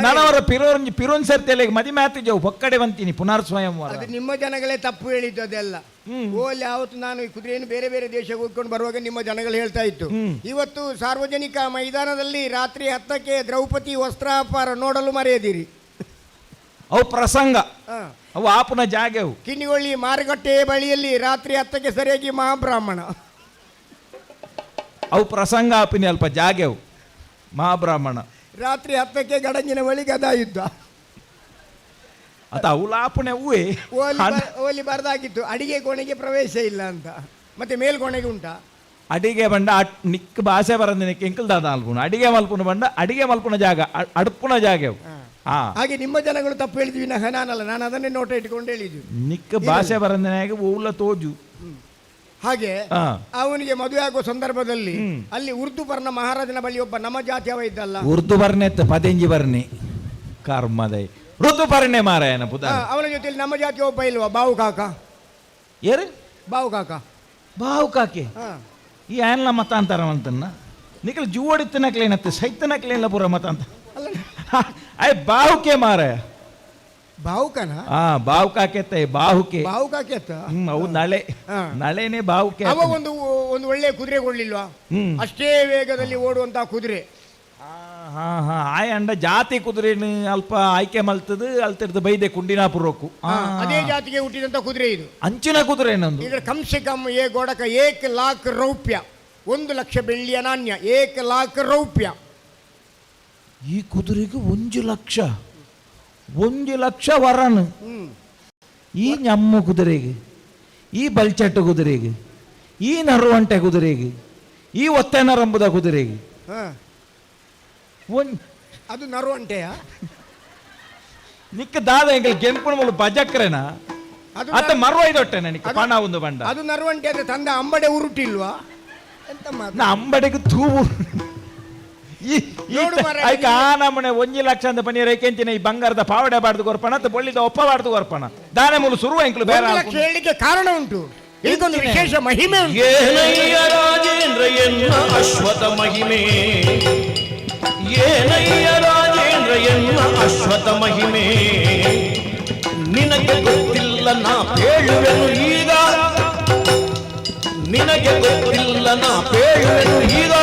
ನನವರ ಪಿರೋನ್ ಪಿರೋನ್ ಸರ್ತಿಯಲ್ಲಿ ಮದಿ ಮಾತಿಜವು ಪೊಕ್ಕಡೆ ಬಂತೀನಿ ಪುನರ್ ಸ್ವಯಂವರ. ಅದು ನಿಮ್ಮ ಜನಗಳೇ ತಪ್ಪು ಹೇಳಿದ್ದು ಅದೆಲ್ಲ. ಓಲಿ ಆವತ್ತು ನಾನು ಈ ಕುದುರೆಯನ್ನು ಬೇರೆ ಬೇರೆ ದೇಶಕ್ಕೆ ಹೋಗ್ಕೊಂಡು ಬರುವಾಗ ನಿಮ್ಮ ಜನಗಳು ಹೇಳ್ತಾ ಇತ್ತು, ಇವತ್ತು ಸಾರ್ವಜನಿಕ ಮೈದಾನದಲ್ಲಿ ರಾತ್ರಿ 10ಕ್ಕೆ ದ್ರೌಪದಿ ವಸ್ತ್ರಾಪಾರ ನೋಡಲು ಮರೆಯದಿರಿ. ಅವು ಪ್ರಸಂಗ, ಅವು ಆಪುನ ಜಾಗೆವು. ಕಿನ್ನಿಗೊಳ್ಳಿ ಮಾರುಕಟ್ಟೆ ಬಳಿಯಲ್ಲಿ ರಾತ್ರಿ 10ಕ್ಕೆ ಸರಿಯಾಗಿ ಮಹಾಬ್ರಾಹ್ಮಣ. ಅವು ಪ್ರಸಂಗ ಆಪಿನಿ ಅಲ್ಪ ಜಾಗೆವು ಮಹಾಬ್ರಾಹ್ಮಣ. ರಾತ್ರಿ 10ಕ್ಕೆ ಗಡಂಗಿನ ಬಳಿ ಗದಾ ಯುದ್ಧ. ಅತ ಅವು ಲಾಪುಣೆ ಹೂವೇ. ಓಲಿ ಬರ್ದಾಗಿತ್ತು ಅಡಿಗೆ ಕೋಣೆಗೆ ಪ್ರವೇಶ ಇಲ್ಲ ಅಂತ. ಮತ್ತೆ ಮೇಲ್ಕೋಣೆಗೆ ಉಂಟಾ ಅಡಿಗೆ ಬಂಡ ನಿಕ್ ಭಾಷೆ ಬರಂದಿನ ಕೆಂಕಲ್ ದಾದ ಅಲ್ಪುಣ ಅಡಿಗೆ ಮಲ್ಪುನ ಬಂಡ ಅಡಿಗೆ ಮಲ್ಪುನ ಜಾಗ ಅಡುಪುನ ಜಾಗ. ಹಾಗೆ ನಿಮ್ಮ ಜನಗಳು ತಪ್ಪು ಹೇಳಿದ್ವಿ ನಾನಲ್ಲ, ನಾನು ಅದನ್ನೇ ನೋಟ ಇಟ್ಕೊಂಡು ಹೇಳಿದ್ವಿ. ನಿಕ್ಕ ಭಾಷೆ ಬರಂದಿನ ಓಲ ತೋಜು. ಹಾಗೆ ಅವನಿಗೆ ಮದುವೆ ಆಗುವ ಸಂದರ್ಭದಲ್ಲಿ ಅಲ್ಲಿ ಉರ್ದು ಬರ್ಣ ಮಹಾರಾಜನ ಬಳಿ ಒಬ್ಬ ನಮ್ಮ ಜಾತಿಯವ ಇದ್ದಲ್ಲ. ಉರ್ದು ಬರ್ಣೆ ಪದಂಜಿ ಬರ್ಣೆ ಕರ್ಮದೈ ಋತುಪರ್ಣೆ ಮಾರಾಯನ ಪುದ. ಅವನ ಜೊತೆಯಲ್ಲಿ ನಮ್ಮ ಜಾತಿಯ ಒಬ್ಬ ಇಲ್ವಾ, ಬಾವು ಕಾಕ. ಏರು ಬಾವು ಕಾಕ. ಬಾವು ಕಾಕೆ ಈ ಆನ್ಲ ಮತಾಂತರ ಅಂತನ್ನ ನಿಖಲ್ ಜೂವಡಿತ್ತನಕ್ಲೇನತ್ತೆ ಸೈತನಕ್ಲೇನ ಪೂರ ಮತಾಂತ ಅಲ್ಲ. ಅಯ್ಯ ಬಾಹುಕೆ ಮಾರಾಯ. ಬಾಹುಕನ? ಬಾವು ಕಾಕೆತ್ತ ಬಾಹುಕೆ. ಬಾವು ಕಾಕೆತ್ತ. ಅವು ನಳೆ ನಳೆನೇ ಬಾಹುಕೆ. ಅವ ಒಂದು ಒಂದು ಒಳ್ಳೆ ಕುದುರೆ ಕೊಡ್ಲಿಲ್ವಾ? ಅಷ್ಟೇ ವೇಗದಲ್ಲಿ ಓಡುವಂತಹ ಕುದುರೆ. ಹಾ ಹಾ ಆಯ್ ಅಂಡ ಜಾತಿ ಕುದುರೆನು ಅಲ್ಪ ಆಯ್ಕೆ ಮಲ್ತದು ಅಲ್ತಿರ್ದು ಬೈದೆ ಕುಂಡಿನಾಪುರಕ್ಕೂ. ಅದೇ ಜಾತಿಗೆ ಹುಟ್ಟಿದಂತ ಕುದುರೆ ಇದು. ಅಂಚಿನ ಕುದುರೆ ನಂದು. ಇದರ ಕಮ್ಸೆ ಕಮ್ ಏ ಗೋಡಕ 1 ಲಾಖ್ ರೌಪ್ಯ, 1 ಲಕ್ಷ ಬೆಳ್ಳಿಯ ನಾಣ್ಯ, 1 ಲಾಖ್ ರೌಪ್ಯ. ಈ ಕುದುರೆಗೆ 1 ಲಕ್ಷ, 1 ಲಕ್ಷ ವರನ್. ಈ ഞമ്മ ಕುದುರೆಗೆ, ಈ ಬಲ್ಚಟ್ಟು ಕುದುರೆಗೆ, ಈ ನರುವಂಟೆ ಕುದುರೆಗೆ, ಈ ಒತ್ತೆ ನರಂಬುದ ಕುದುರೆಗೆ ಅದು ನರುವಂಟೆಯಾ? ನಿಕ್ಕ ದಾದ ಎಂಕಲ್ ಕೆಂಪುನ ಮೂಲು ಬಜಕ್ರೆನಾ? ಅದು ಅತ್ತ ಮರ್ವ ಇದೊಟ್ಟೆ ನನಗೆ ಪಣ ಒಂದು ಬಂಡ. ಅದು ನರುವಂಟೆ ಅಂದ್ರೆ ತಂದ ಅಂಬಡೆ ಉರುಟಿಲ್ವಾ ಎಂತ ಮಾತು? ನಾ ಅಂಬಡೆಗೆ ತೂವು ಈ ನೋಡು ಮಾರ್ರೆ, ಐಕ ಆ ನಮ್ಮನೆ 1 ಲಕ್ಷ ಅಂತ ಪನೀರ್ ಐಕೆಂಚಿನ ಈ ಬಂಗಾರದ ಪಾವಡೆ ಬಾರ್ದು ಕೊರ್ಪಣ ಅತ್ತ ಬೊಳ್ಳಿದ ಒಪ್ಪ ಬಾರ್ದು ಕೊರ್ಪಣ ದಾನೆ ಮೂಲು ಸುರುವ ಎಂಕಲು ಬೇರೆ 1 ಲಕ್ಷ ಹೇಳಲಿಕ್ಕೆ ಕಾರಣ ಉಂಟು, ಇದಕ್ಕೊಂದು ವಿಶೇಷ ಮಹಿಮೆ ಉಂಟು. ಏನಯ್ಯ ರಾಜೇಂದ್ರ ಎನ್ನ ಅಶ್ವಥ ಮಹಿಮೆ, ಏನಯ್ಯ ರಾಜೇಂದ್ರ ಎನ್ನ ಅಶ್ವಥ ಮಹಿಮೆ, ನಿನಗೆ ಗೊತ್ತಿಲ್ಲ ನಾ ಪೇಳುವೆನು ಈಗ, ನಿನಗೆ ಗೊತ್ತಿಲ್ಲ ನಾ ಪೇಳುವೆನು ಈಗ.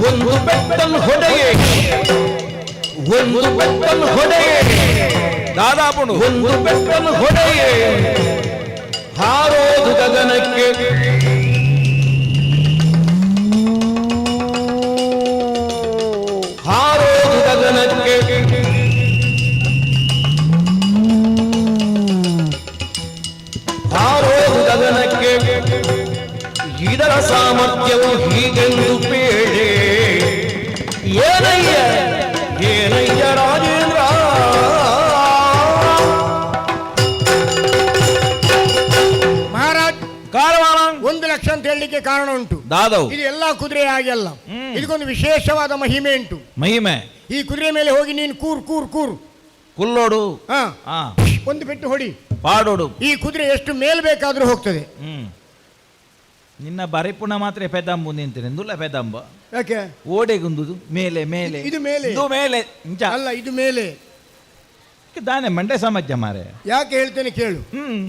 ಒಂದು ಬೆಟ್ಟನ್ನು ಹೊಡೆಯೇ, ಒಂದು ಬೆಟ್ಟನ್ನು ಹೊಡೆಯೇ, ದಾದಾಪುಣು ಒಂದು ಬೆಟ್ಟನ್ನು ಹೊಡೆಯೇ, ಹಾರೋದು ಗಗನಕ್ಕೆ. ಹಾರೋದು ಗಗನಕ್ಕೆ. ಹಾರೋದು ಗಗನಕ್ಕೆ. ಇದರ ಸಾಮರ್ಥ್ಯವು ಹೀಗೆಂದು ಪೇಳೆ. ಏನಯ್ಯ ಏನಯ್ಯ ರಾಜೇಂದ್ರ. ಮಹಾರಾಜ್ ಕಾರವಾನ 1 ಲಕ್ಷ ಅಂತ ಹೇಳಲಿಕ್ಕೆ ಕಾರಣ ಉಂಟು. ದಾದವು ಇದು ಎಲ್ಲಾ ಕುದುರೆ ಹಾಗೆ ಅಲ್ಲ, ಇದಕ್ಕೊಂದು ವಿಶೇಷವಾದ ಮಹಿಮೆ ಉಂಟು. ಮಹಿಮೆ. ಈ ಕುದುರೆ ಮೇಲೆ ಹೋಗಿ ನೀನು ಕೂರ್ ಕೂರ್ ಕೂರ್ ಕುಲ್ಲೋಡು, ಒಂದು ಪೆಟ್ಟು ಹೊಡಿ, ಪಾಡೋಡು. ಈ ಕುದುರೆ ಎಷ್ಟು ಮೇಲ್ ಬೇಕಾದ್ರೂ ಹೋಗ್ತದೆ. ನಿನ್ನ ಬರಿಪುಣ ಮಾತ್ರ ಪೆದಂಬು ನಿಂತೇನೆ ನುಲ್ಲ ಪೆದಂಬ. ಯಾಕೆ ಓಡೆಗುಂದುದು ಮೇಲೆ ಮೇಲೆ. ಇದು ಮೇಲೆ. ಇದು ಮೇಲೆ ಇಂಚ. ಅಲ್ಲ, ಇದು ಮೇಲೆ. ದಾನೆ ಮಂಡೆ ಸಮಾಜ ಮಾರೆ. ಯಾಕೆ ಹೇಳ್ತೇನೆ ಕೇಳು.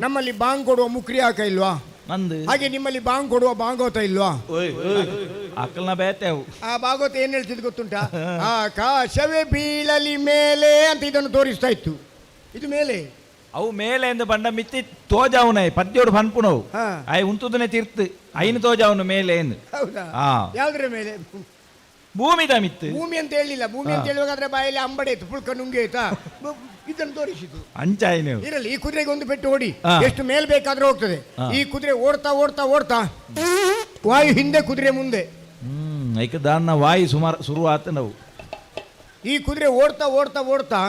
ನಮ್ಮಲ್ಲಿ ಬಾಂಗ್ ಕೊಡುವ ಮುಕ್ರಿ ಹಾಕ ಇಲ್ವಾ? ನಂದು. ಹಾಗೆ ನಿಮ್ಮಲ್ಲಿ ಬಾಂಗ್ ಕೊಡುವ ಭಾಗವತ ಇಲ್ವಾ? ಅಕ್ಕಲ್ನ ಬೇತೆವು. ಆ ಭಾಗವತ ಏನ್ ಹೇಳ್ತಿದ್ ಗೊತ್ತುಂಟಾ? ಆಕಾಶವೇ ಬೀಳಲಿ ಮೇಲೆ ಅಂತ ಇದನ್ನು ತೋರಿಸ್ತಾ ಇತ್ತು. ಇದು ಮೇಲೆ. ಅವು ಮೇಲೆ ಎಂದು ಬಂಡ ಮಿತ್ತಿ ತೋಜಾವುನ ಪದ್ಯೋಡು ಪನ್ಪುನವು. ಆಯ್ ಉಂತುದನೆ ತೀರ್ತು ಐನು ತೋಜಾವುನು ಮೇಲೆ ಎಂದು. ಹೌದಾ? ಯಾವ್ದ್ರ ಮೇಲೆ? ಭೂಮಿದ ಮಿತ್ತು. ಭೂಮಿ ಅಂತ ಹೇಳಿಲ್ಲ. ಭೂಮಿ ಅಂತ ಹೇಳುವಾಗಾದ್ರೆ ಬಾಯಲ್ಲಿ ಅಂಬಡೆ ಇತ್ತು, ಪುಳ್ಕ ನುಂಗಿ ಆಯ್ತಾ, ಇದನ್ನು ತೋರಿಸಿತು. ಅಂಚಾಯಿನ ಇರಲಿ, ಈ ಕುದುರೆಗೆ ಒಂದು ಪೆಟ್ಟು ಹೊಡಿ, ಎಷ್ಟು ಮೇಲ್ ಬೇಕಾದ್ರೂ ಹೋಗ್ತದೆ. ಈ ಕುದುರೆ ಓಡ್ತಾ ಓಡ್ತಾ ಓಡ್ತಾ ವಾಯು ಹಿಂದೆ, ಕುದುರೆ ಮುಂದೆ. ಐಕ ದಾನ್ನ ವಾಯು ಸುಮಾರು ಶುರು ಆತ ನಾವು. ಈ ಕುದುರೆ ಓಡ್ತಾ ಓಡ್ತಾ ಓಡ್ತಾ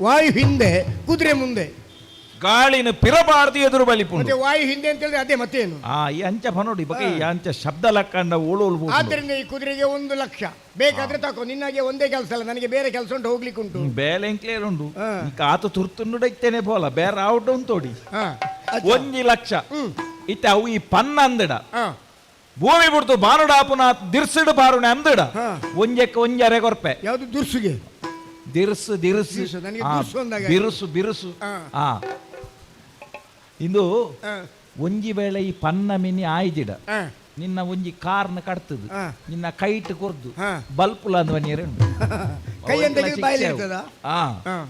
ವಾಯು ಹಿಂದೆ, ಕುದುರೆ ಮುಂದೆ. ಗಾಳಿನ ಪಿರಬಾರ್ದು ಎದುರು ಬಲಿಪುಂಡು. ಮತ್ತೆ ವಾಯು ಹಿಂದೆ ಅಂತ ಹೇಳಿದ್ರೆ ಅದೇ ಮತ್ತೇನು? ಈ ಅಂಚ ಫನೋಡಿ ಬಗೆ ಈ ಅಂಚ ಶಬ್ದ ಲಕ್ಕಂಡ ಓಳು ಓಳು. ಆದ್ರಿಂದ ಈ ಕುದುರೆಗೆ 1 ಲಕ್ಷ ಬೇಕಾದ್ರೆ ತಕೋ. ನಿನ್ನಾಗೆ ಒಂದೇ ಕೆಲಸ ಅಲ್ಲ, ನನಗೆ ಬೇರೆ ಕೆಲಸ ಉಂಟು, ಹೋಗ್ಲಿಕ್ಕೆ ಉಂಟು. ಬೇಲೆ ಎಂಕ್ಲೇರ್ ಉಂಟು. ಆತ ತುರ್ತುಂಡು ಪೋಲ ಬೇರೆ ಔಟ್ ಉಂಟೋಡಿ. 1 ಲಕ್ಷ ಇತ್ತೆ ಅವು ಈ ಪನ್ನ ಅಂದಡ ಭೂಮಿ ಬಿಡ್ತು ಬಾನುಡಾಪುನ ದಿರ್ಸಿಡು ಬಾರುಣೆ ಅಂದಡ ಒಂಜಕ್ಕೆ ಒಂಜರೆ ಕೊರ್ಪೆ. ಯಾವುದು ದುರ್ಸುಗೆ? ದಿರ್ಸು ದಿರ್ಸು ಬಿರುಸು ಬಿರುಸು. ಇಂದು ಒಂಜಿ ವೇಳೆ ಈ ಪನ್ನ ಮಿನಿ ಆಯ್ದಿಡ ನಿನ್ನ ಒಂಜಿ ಕಾರ್ನ ಕಡ್ತದು ನಿನ್ನ ಕೈಟ್ ಕೊರ್ದು ಬಲ್ಪುಲ ಅಂದ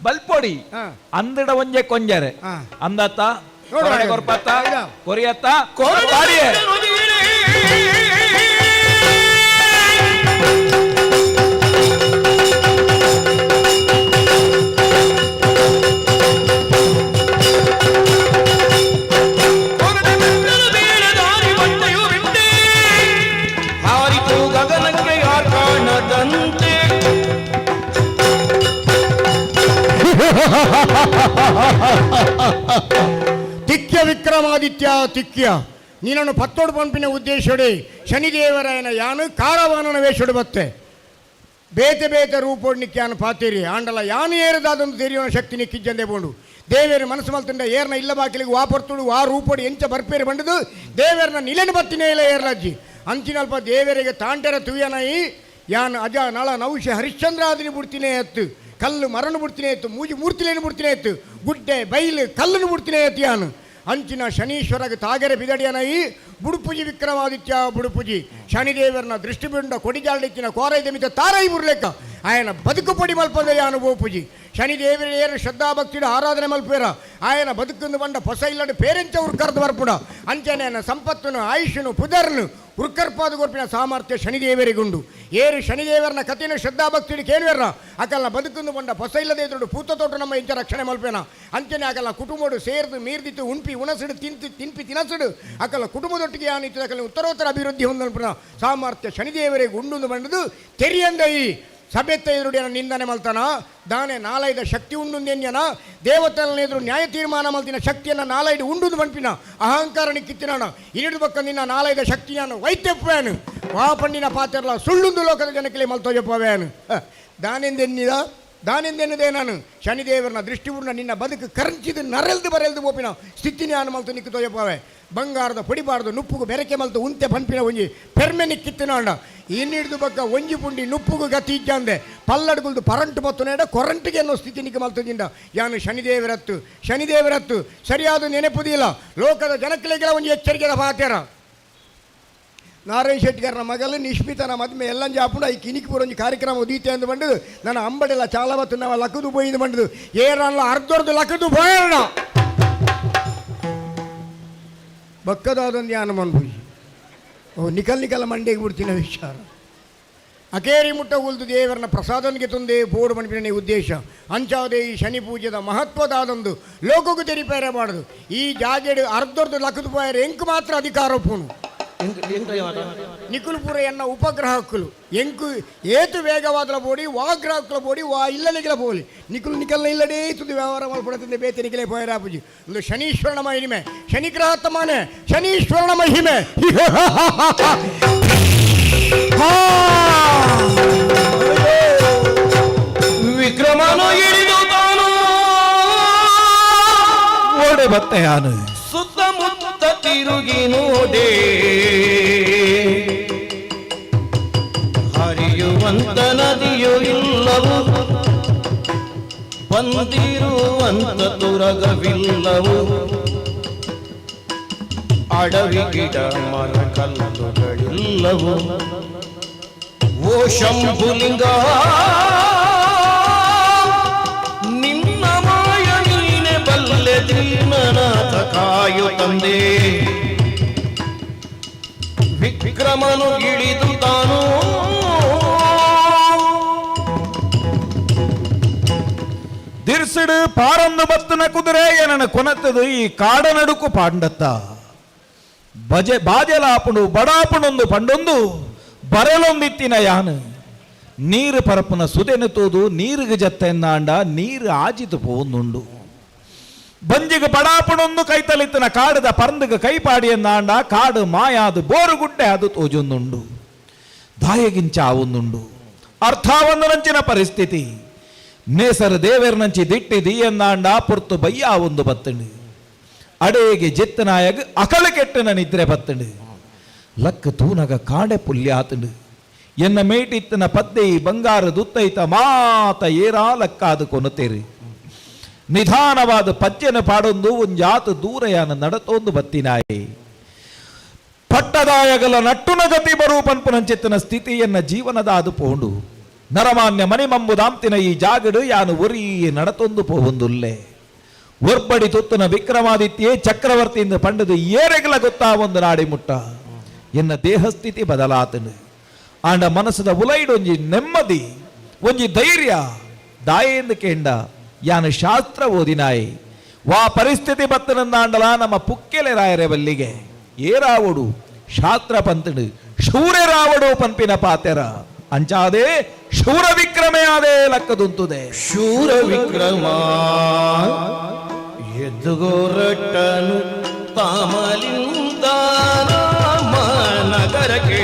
ಬಲ್ಪೊಡಿ ಅಂದಡ ಒಂಜೆ ಕೊಂಜರೆ ಅಂದತ್ತ ಕೊರ್ಪತ್ತ ಕೊರಿಯತ್ತ ತಿಕ್ಯ ವಿಕ್ರಮಾದಿತ್ಯ ತಿಕ್ಯ ನೀನನ್ನು ಪತ್ತೋಡು ಪಂಪಿನ ಉದ್ದೇಶಡೆ ಶನಿದೇವರಾಯನ ಯಾನು ಕಾರವಾನನ ವೇಷಡು ಬತ್ತೆ ಬೇತೆ ಬೇತೆ ರೂಪೋಡ್ನಿಕ್ಯಾನು ಪಾತೇರಿ ಆಂಡಲ ಯಾನು ಏರದಾದೊಂದು ತೆರಿಯೋನ ಶಕ್ತಿ ನಿಕ್ಕಿಜ್ಜಂದೆ ಬೋಂಡು ದೇವೇರು ಮನಸ್ಸು ಮಲ್ತುಂಡ ಏರ್ನ ಇಲ್ಲ ಬಾಕಿಲಿಗೆ ವಾ ಪರ್ತುಡು ವಾ ರೂಪೋಡು ಎಂಚ ಬರ್ಪೇರು ಬಂಡದು ದೇವೇರ್ನ ನಿಲೆನ ಬತ್ತಿನೇ ಇಲ್ಲ ಏರ್ಲಜ್ಜಿ ಅಂಚಿನಲ್ಪ ದೇವರಿಗೆ ತಾಂಟರ ತುಯ್ಯನಾಯಿ ಯಾನು ಅಜ ನಳ ನೌಷ ಹರಿಶ್ಚಂದ್ರಾದಿನಿ ಬಿಡ್ತಿನೇ ಎತ್ತು ಕಲ್ಲು ಮರನು ಬಿಡ್ತಿನೇ ಇತ್ತು ಮೂಜಿ ಮೂರ್ತಿಲೇನು ಬಿಡ್ತಿನೇ ಇತ್ತು ಗುಡ್ಡೆ ಬೈಲು ಕಲ್ಲನ್ನು ಬಿಡ್ತಿನೇ ಎತ್ತು ಯಾನು ಅಂಚಿನ ಶನೀಶ್ವರಗೆ ತಾಗೆರೆ ಬಿದಡಿಯನೈ ಬುಡುಪುಜಿ ವಿಕ್ರಮಾದಿತ್ಯ ಬುಡುಪುಜಿ ಶನಿದೇವರನ ದೃಷ್ಟಿ ಬಿಂಡ ಕೊಡಿಜಾಳಿಚ್ಚಿನ ಕೋರೈದ ಮಿತ ತಾರೈ ಬುರ್ಲೆಕ್ಕ ఆయన ಬದುಕು ಪೊಡಿ ಮಲ್ಪದ ಯಾನು ಬೋಪುಜಿ ಶನಿದೇವರ ಏರು ಶ್ರದ್ಧಾಭಕ್ತಿಡು ಆರಾಧನೆ ಮಲ್ಪೇರ ఆయన ಬದುಕುಂದು ಬಂಡ ಹೊಸ ಇಲ್ಲಡು ಪೇರೆಂಚ ಉರ್ಕರ್ದು ಬರ್ಪುಡ ಅಂಚನೆ ಸಂಪತ್ತುನು ಆಯುಷ್ನು ಪುದರ್ನು ಉರ್ಕರ್ಪಾದ ಕೊರ್ಪಿನ ಸಾಮರ್ಥ್ಯ ಶನಿದೇವರಿಗುಂಡು. ಏರು ಶನಿದೇವರನ ಕಥೆಯನ್ನು ಶ್ರದ್ಧಾಭಕ್ತಿಡು ಕೇಳುವೆರ ಅಕಲ್ನ ಬದುಕುಂದು ಬಂಡ ಹೊಸ ಇಲ್ಲದೆ ಇದ್ರು ಪೂತ ತೋಟ ನಮ್ಮ ಇಂಚ ರಕ್ಷಣೆ ಮಲ್ಪೇನ ಅಂಚನೆ ಅಕಲ್ನ ಕುಟುಂಬಡು ಸೇರ್ದು ಮೀರ್ದಿತ್ತು ಉಂಪಿ ಉಣಸಿಡು ತಿಂತು ತಿನ್ಪಿ ತಿನಸುಡು ಅಕಲ್ನ ಕುಟುಂಬದೊಟ್ಟಿಗೆ ಯಾನಿತ್ತು ಅಕಲ್ನ ಉತ್ತರೋತ್ತರ ಅಭಿವೃದ್ಧಿ ಹೊಂದಲ್ಪಿನ ಸಾಮರ್ಥ್ಯ ಶನಿದೇವರಿಗೆ ಉಂಡುಂದು ಬಂಡದು ತೆರಿಯಂದ ಈ ಸಭೆತ್ತ ಎದುರುಡಿಯನ ನಿಂದನೆ ಮಲ್ತಾನ ದಾನೆ ನಾಲೈದ ಶಕ್ತಿ ಉಂಡುಂದೆನ್ಯನ ದೇವತನ ಎದುರು ನ್ಯಾಯ ತೀರ್ಮಾನ ಮಲ್ತಿನ ಶಕ್ತಿಯನ್ನು ನಾಲೈದು ಉಂಡುಂದು ಬಂಪಿನ ಅಹಂಕಾರ ನಿಕ್ಕಿತ್ತಿನಾನ ಇನಿಡು ಬಕ್ಕ ನಿನ್ನ ನಾಲೈದ ಶಕ್ತಿಯನ್ನು ವೈದ್ಯಪ್ಪೇನು ವಾ ಪಂಡಿನ ಪಾತ್ರಲ ಸುಳ್ಳುಂದು ಲೋಕದ ಜನಕ್ಕೆ ಮಲ್ತೋಜಪ್ಪವೇನು ದಾನೆಂದೆನ್ನಿದ ದಾನೆಂದೆನ್ನದೇ ನಾನು ಶನಿದೇವರನ ದೃಷ್ಟಿ ಉಂಡ ನಿನ್ನ ಬದುಕು ಕರಂಚಿದು ನರೆಲ್ದು ಬರೆಲ್ದು ಬೋಪಿನ ಸ್ಥಿತಿ ನಾನು ಮಲ್ತು ನಿಕ್ಕು ತೋಜಪ್ಪವೆ ಬಂಗಾರದ ಪೊಡಿಬಾರ್ದು ನುಪ್ಪುಗು ಬೆರಕೆ ಮಲ್ತು ಉಂತೆ ಪಂಪಿನ ಒಂಜಿ ಪೆರ್ಮೆ ನಿಕ್ಕಿತ್ತಿನಾಂಡ ಇನ್ನಿಡ್ದು ಬಕ್ಕ ಒಂಜಿ ಪುಂಡಿ ನುಪ್ಪುಗು ಗತಿ ಇಜ್ಜಂದೆ ಪಲ್ಲಡ್ಗುಲ್ದು ಪರಂಟು ಬತ್ತು ಕೊರಂಟಿಗೆ ಅನ್ನೋ ಸ್ಥಿತಿ ನಿಕ್ಕ ಮಲ್ತದಿಂದ ಯಾನು ಶನಿದೇವರತ್ತು ಶನಿದೇವರತ್ತು ಸರಿಯಾದ ನೆನಪುದಿಲ್ಲ ಲೋಕದ ಜನಕ್ಲೆಗೆಲ್ಲ ಒಂದು ಎಚ್ಚರಿಕೆದ ಪಾತ್ಯರ. ನಾರಾಯಣ ಶೆಟ್ಟಿಗಾರನ ಮಗಲು ನಿಷ್ಮಿತನ ಮದ್ಮೆ ಎಲ್ಲ ಜಾಪುಂಡು I ಕಿನಿಕ್ಪುರ ಒಂಜಿ ಕಾರ್ಯಕ್ರಮ ಉದೀತೆ ಅಂದು ಬಂಡದು ನನ್ನ ಅಂಬಡೆಲ್ಲ ಚಾಲವತ್ತು ನಾವು ಲಕ್ಕದು ಪೋಯಿಂದು ಬಂಡದು ಏರಲ್ಲ ಅರ್ಧರ್ದು ಲಕ್ಕದು ಪೋಯಣ ಬಕ್ಕದಾದೊಂದು ಯಾನು ಮನ್ಪುಜಿ ಓ ನಿಕಲ್ ನಿಕಲ್ ಮಂಡೆಗೆ ಬಿಡ್ತೀನಿ ವಿಚಾರ. ಅಕೇರಿ ಮುಟ್ಟ ಉಲ್ದು ದೇವರನ ಪ್ರಸಾದನಿಗೆ ತಂದೆ ಬೋರ್ಡ್ ಮನ್ಪಿನ ಉದ್ದೇಶ ಅಂಚಾದೆ ಈ ಶನಿ ಪೂಜೆದ ಮಹತ್ವದಾದೊಂದು ಲೋಕಕ್ಕೂ ತೆರಿಪೇರೆ ಮಾಡುದು ಈ ಜಾಗೆಡು ಅರ್ಧರ್ದು ಲಕ್ಕದು ಪೋಯರೆ ಎಂಕು ಮಾತ್ರ ಅಧಿಕಾರ ಪೂನು ನಿಕುಲ್ಪುರ ಎನ್ನ ಉಪಗ್ರಹಕ್ಕಲು ಎಂಕು ಏತು ವೇಗವಾದಲ ಬೋಡಿ ವಾ ಗ್ರಹಕ್ಕಲ ಬೋಡಿ ವಾ ಇಲ್ಲಲಿಗೆಲ ಬೋಲಿ ನಿಕುಲ್ ನಿಕಲ್ನ ಇಲ್ಲಡೇ ತುದು ವ್ಯವಹಾರ ಮಲ್ಪಡತಿಂದೆ ಬೇತೆ ನಿಕಲೆ ಪೋಯರಾಪುಜಿ ಒಂದು ಶನೀಶ್ವರನ ಮಹಿಮೆ ಶನಿಗ್ರಹ ಮಾನೆ ಶನೀಶ್ವರನ ಮಹಿಮೆ. ವಿಕ್ರಮನು ಹಿಡಿದು ತಾನು ಓಡೆ ಬತ್ತೆ ಯಾನು ಸುತ್ತಮುತ್ತ ತಿರುಗಿ ನೋಡೆ ಹರಿಯುವಂತ ನದಿಯು ಇಲ್ಲವು ಬಂದಿರುವಂತ ತುರಗವಿಲ್ಲವು ಅಡವಿ ಗಿಡ ಮರ ಕಲ್ಲುಗಳಿಲ್ಲವು. ಓ ಶಂಭುಲಿಂಗ ನಿನ್ನ ಮಾಯ ನೀನೆ ಬಲ್ಲೆ ದೀನನಾಥ ಕಾಯು ತಂದೆ. ವಿಕ್ರಮನು ಇಳಿದು ತಾನು ದಿರ್ಸಿಡು ಪಾರೊಂದು ಬತ್ತನ ಕುದುರೆ ಏನನ ಕೊನತ್ತದು ಈ ಕಾಡ ನಡುಕು ಪಾಂಡತ್ತ ಬಜೆ ಬಾಜೆಲಾಪುಂಡು ಬಡಾಪುಣೊಂದು ಪಂಡೊಂದು ಬರಲೊಂದಿತ್ತಿನ ಯಾನು ನೀರು ಪರಪುನ ಸುದೆನು ತೂದು ನೀರಿಗೆ ಜತ್ತೆಂದಾಂಡ ನೀರು ಆಜಿತು ಪೋಂದುಂಡು ಬಂಜಿಗೆ ಬಡಾಪುಣೊಂದು ಕೈತಲಿತ್ತಿನ ಕಾಡದ ಪರಂದುಗ ಕೈಪಾಡಿ ಎಂದಾಂಡ ಕಾಡು ಮಾಯಾದು ಬೋರುಗುಡ್ಡೆ ಅದು ತೋಜೊಂದುಂಡು ದಾಯಗಿಂಚ ಆವೊಂದುಂಡು ಅರ್ಥಾವಂದನಂಚಿನ ಪರಿಸ್ಥಿತಿ ನೇಸರ ದೇವೆರ್ನಂಚಿ ದಿಟ್ಟಿ ದಿಯಂದಾಂಡ ಪುರ್ತು ಬಯ್ಯ ಒಂದು ಬತ್ತಂಡು ಅಡೇಗೆ ಜೆತ್ತನಾಯಗ್ ಅಕಳ ಕೆಟ್ಟನ ನಿದ್ರೆ ಬತ್ತಂಡು ಲಕ್ಕ ತೂನಗ ಕಾಡೆ ಪುಲ್ಯಾತಂಡು ಎನ್ನ ಮೇಟಿತ್ತನ ಪದ್ದೆ ಬಂಗಾರ ದುತ್ತೈತ ಮಾತ ಏರಾ ಲಕ್ಕಾದು ಕೊನುತೇರಿ ನಿಧಾನವಾದ ಪಜ್ಜನ ಪಾಡೊಂದು ಒಂಜಾತು ದೂರಯಾನ ನಡತೊಂದು ಬತ್ತಿನಾಯಿ ಪಟ್ಟದಾಯಗಲ ನಟ್ಟುನ ಗತಿ ಬರು ಪನ್ಪುನಂಚಿತ್ತನ ಸ್ಥಿತಿಯನ್ನ ಜೀವನದ ಅದು ಪೋಂಡು ನರಮಾನ್ಯ ಮಣಿಮಂಬುದಾಂತಿನ ಈ ಜಾಗಡು ಯಾನು ಒರಿ ನಡತೊಂದು ಪೋವೊಂದುಲ್ಲೆ ಒರ್ಬಡಿ ತುತ್ತನ ವಿಕ್ರಮಾದಿತ್ಯೇ ಚಕ್ರವರ್ತಿಯಿಂದ ಪಂಡದು ಏರೆಗಲ ಗೊತ್ತಾ ಒಂದು ನಾಡಿ ಮುಟ್ಟ ಎನ್ನ ದೇಹಸ್ಥಿತಿ ಬದಲಾತನು ಆಂಡ ಮನಸ್ಸದ ಉಲೈಡೊಂಜಿ ನೆಮ್ಮದಿ ಒಂಜಿ ಧೈರ್ಯ ದಾಯೆಂದು ಕೇಂಡ ಯಾನು ಶಾಸ್ತ್ರ ಓದಿನಾಯಿ ವಾ ಪರಿಸ್ಥಿತಿ ಬತ್ತನಂದಾಂಡಲ ನಮ್ಮ ಪುಕ್ಕೆಲೆ ರಾಯರೆ ಬಲ್ಲಿಗೆ ಏರಾವಡು ಶಾಸ್ತ್ರ ಪಂತಡು ಶೂರ್ಯರಾವಡು ಪಂಪಿನ ಪಾತೆರ ಅಂಚಾದೆ ಶೂರ ವಿಕ್ರಮೆ ಆದೆ ಲಕ್ಕದುಂತುದೆ. ಶೂರ ವಿಕ್ರಮ ಎದ್ದುಗೋರಟ್ಟನು ತಾಮಲಿಂದ ರಾಮ ನಗರಕ್ಕೆ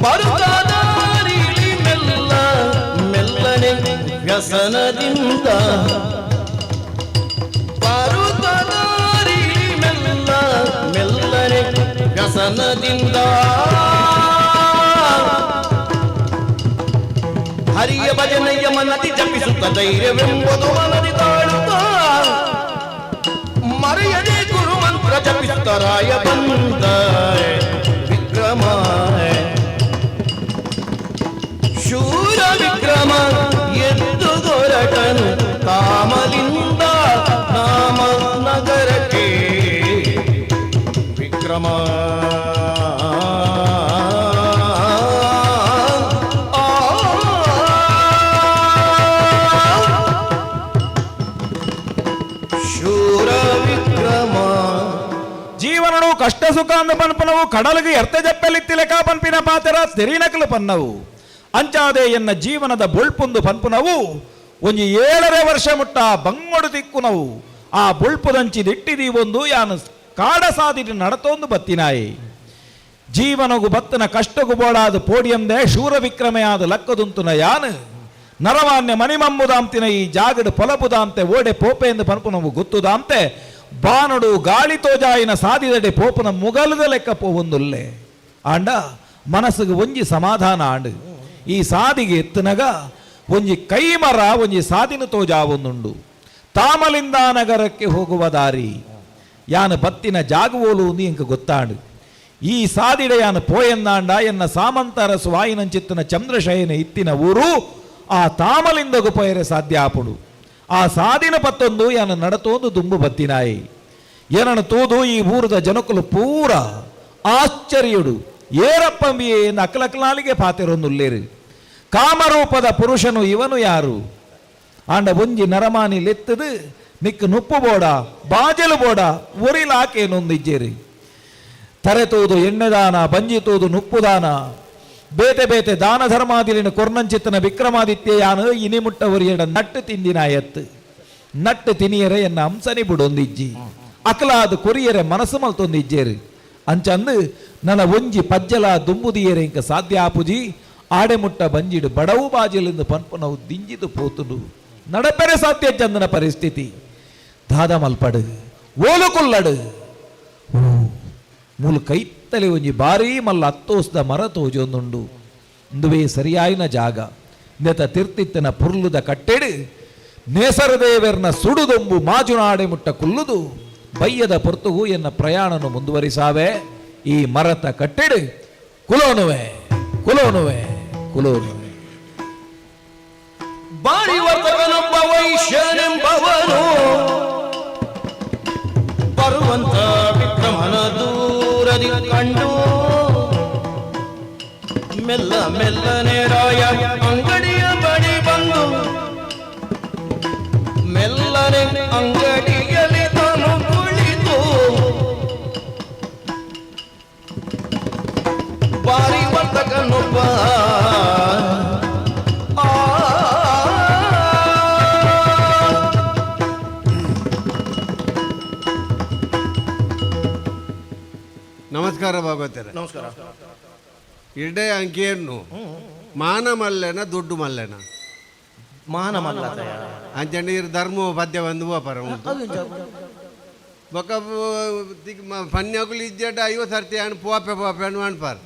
ಬರುತ್ತಾದಾರಿಲಿ ಮೆಲ್ಲ ಮೆಲ್ಲನೆ ವ್ಯಸನದಿಂದ ಬರುತ್ತದಾರಿಲಿ ಮೆಲ್ಲ ಮೆಲ್ಲನೆ ವ್ಯಸನದಿಂದ ಹರಿಯ ಭಜನೆಯ ಮನದಿ ಜಪಿಸುತ್ತ ಧೈರ್ಯವೆಂಬುದು ಮನದಿ ತಾಳುತ್ತ ಮರೆಯದೆ ಗುರು ಮಂತ್ರ ಜಪಿಸುತ್ತ ರಾಯ ಬಂದ ವಿಕ್ರಮ ಶೂರ ವಿಕ್ರಮ ಎದ್ದು ದೊರಟನು ತಾಮಲಿಂದ ನಾಮ ನಗರಕ್ಕೆ ವಿಕ್ರಮ ಶೂರ ವಿಕ್ರಮ. ಜೀವನನು ಕಷ್ಟ ಸುಖ ಅಂದ ಪನ್ಪನವು ಕಡಲಿಗೆ ಎರ್ತೆ ಜಪ್ಪೆಲಿತ್ತಿಲೆಕ ಪನ್ಪಿನ ಪಾತೆರ ತೆರಿನಕಲು ಪನ್ನವು. ಅಂಚಾದೆ ಎನ್ನ ಜೀವನದ ಬೊಳ್ಪುಂದು ಪನ್ಪುನವು ಒಂಜಿ 7.5 ವರ್ಷ ಮುಟ್ಟ ಬಂಗೊಡು ತಿಕ್ಕುನವು. ಆ ಬೊಳ್ಪುದಂಚಿ ದಿಟ್ಟಿದಿ ಒಂದು ಯಾನು ಕಾಡ ಸಾದಿಟ್ಟು ನಡತೊಂದು ಬತ್ತಿನಾಯಿ. ಜೀವನಗು ಬತ್ತನ ಕಷ್ಟಗು ಬೋಡಾದ ಪೋಡಿಯಂದೆ ಶೂರ ವಿಕ್ರಮೆಯಾದ ಲಕ್ಕದುಂತುನ ಯಾನು ನರಮಾನ್ಯ ಮಣಿಮಂಬುದಾಂತಿನ ಈ ಜಾಗಡು ಪೊಲಬುದಾಂತೆ ಓಡೆ ಪೋಪೆ ಎಂದು ಪನ್ಪುನವು ಗೊತ್ತುದಾಂತೆ ಬಾನಡು ಗಾಳಿ ತೋಜಾಯಿನ ಸಾದಿದಡೆ ಪೋಪುನ ಮುಗಲದ ಲೆಕ್ಕ ಪೋವೊಂದುಲ್ಲೆ. ಆಂಡ ಮನಸ್ಸುಗೆ ಒಂಜಿ ಸಮಾಧಾನ ಆಂಡು. ಈ ಸಾದಿಗೆ ಎತ್ತುನಗ ಒಂಜಿ ಕೈಮರ ಒಂಜಿ ಸಾದಿನ ತೋಜಾವೊಂದುಂಡು. ತಾಮಲಿಂದ ನಗರಕ್ಕೆ ಹೋಗುವ ದಾರಿ ಯಾನು ಬತ್ತಿನ ಜಾಗುವೋಲು ಇಂಕ ಗೊತ್ತಾಂಡು. ಈ ಸಾದಿಡೆ ಯಾನು ಪೋಯೆಂದಾಂಡ ಎನ್ನ ಸಾಮಂತರ ಸ್ವಾಯಿನಂಚಿತ್ತನ ಚಂದ್ರಶಯನ ಇತ್ತಿನ ಊರು ಆ ತಾಮಲಿಂದಗು ಪೋಯರೆ ಸಾಧ್ಯ ಆಪುಡು. ಆ ಸಾದಿನ ಪತ್ತೊಂದು ಯಾನು ನಡತೋಂದು ದುಂಬು ಬತ್ತಿನಾಯಿ. ಏನನ್ನು ತೂದು ಈ ಊರದ ಜನಕುಲು ಪೂರ ಆಶ್ಚರ್ಯುಡು. ಏರಪ್ಪಂಬಿಯೇ ಅಕ್ಲಕ್ಲಾಲಿಗೆ ಪಾತೆರೊಂದುಲ್ಲೇರು. ಕಾಮರೂಪದ ಪುರುಷನು ಇವನು ಯಾರು? ಆಂಡ ಒಂಜಿ ನರಮಾನಿ ಲೆತ್ತದು ನಿಕ್ಕು ನುಪ್ಪು ಬೋಡ ಬಾಜಲು ಬೋಡ ಒರಿಲಾಕೇನೊಂದಿಜ್ಜೇರಿ. ತರೆ ತೂದು ಎಣ್ಣೆದಾನ, ಬಂಜಿ ತೂದು ನುಪ್ಪುದಾನ, ಬೇತೆ ಬೇತೆ ದಾನ ಧರ್ಮಾದಿಲಿನ ಕೊರ್ನಂಚಿತ್ತನ ವಿಕ್ರಮಾದಿತ್ಯ ಯಾನು ಇನಿ ಮುಟ್ಟ ಒರಿಯಡ ನಟ್ಟು ತಿಂದಿನಾಯತ್ತು. ನಟ್ಟು ತಿನಿಯರೆ ಎನ್ನ ಅಂಸನಿ ಬುಡೊಂದಿಜ್ಜಿ. ಅಕಲಾದ ಕೊರಿಯರೆ ಮನಸ್ಸು ಮಲ್ತೊಂದಿಜ್ಜೇರು. ಅಂಚಂದು ನನ್ನ ಒಂಜಿ ಪಜ್ಜಲ ದುಂಬುದಿಯರೆ ಇಂಕ ಸಾಧ್ಯ ಆಪುಜಿ. ಆಡೆ ಮುಟ್ಟ ಬಂಜಿಡು ಬಡವು ಬಾಜಿಲಿಂದು ಪನ್ಪುನವು ದಿಂಜಿದು ಪೋತುಂಡು. ನಡಪೆರೆ ಸಾಧ್ಯ ಚಂದನ ಪರಿಸ್ಥಿತಿ. ದಾದ ಮಲ್ಪಡು ಓಲು ಕುಲ್ಲಡು ಮೂಲು ಕೈತ್ತಲೆ ಒಂಜಿ ಬಾರೀ ಮಲ್ಲ ಅತ್ತೋಸ್ದ ಮರ ತೋಜೊಂದುಂಡು. ಇಂದುವೇ ಸರಿಯಾಯಿನ ಜಾಗ. ನೆತ ತಿರ್ತಿತ್ತನ ಪುರ್ಲುದ ಕಟ್ಟೆಡು ನೇಸರದೇವರ್ನ ಸುಡುದೊಂಬು ಮಾಜುನಾಡೆ ಮುಟ್ಟ ಕುಲ್ಲುದು ಬಯ್ಯದ ಪೊರ್ತುಗು ಎನ್ನ ಪ್ರಯಾಣನು ಮುಂದುವರಿಸಾವೆ. ಈ ಮರತ ಕಟ್ಟೆಡು ಕುಲೋನುವೆ ಕುಲೋನುವೆ ಕುಲೋನುವೆ. ಬಾರಿ ವರ್ತಕನೊಬ್ಬ ವೈಶ್ಯನೆಂಬವನು ಬರುವಂತ ವಿಕ್ರಮನ ದೂರದಿ ಕಂಡು ಮೆಲ್ಲ ಮೆಲ್ಲನೆ ರಾಯ ಅಂಗಡಿಯ ಬಳಿ ಬಂದು ಮೆಲ್ಲನೆ ಅಂಗಡಿಯಲ್ಲಿ ತಾನು ಕುಳಿತು ಬಾರಿ ವರ್ತಕನೊಬ್ಬ ಆ ನಮಸ್ಕಾರ ಭಾಗವತರ. ನಮಸ್ಕಾರ. ಇಡೇ ಅಂಕೇರ್ನು ಮಾನ ಮಲ್ಲೆನ ದುಡ್ಡು ಮಲ್ಲೆನ? ಮಾನ ಮಲ್ಲತಯ. ಅಂಚಂಡ ಇರ್ ಧರ್ಮ ಪದ್ಯ ಬಂದು ಪರ ಬೊಕ ಪನ್ಯಾಕುಲು ಇಜ್ಜಡ 50 ಸರ್ತಿ ಅಣ್ ಪೋಪೆ ಪೋಪೆ ಅಣ್ ಅನ್ಪಾರ್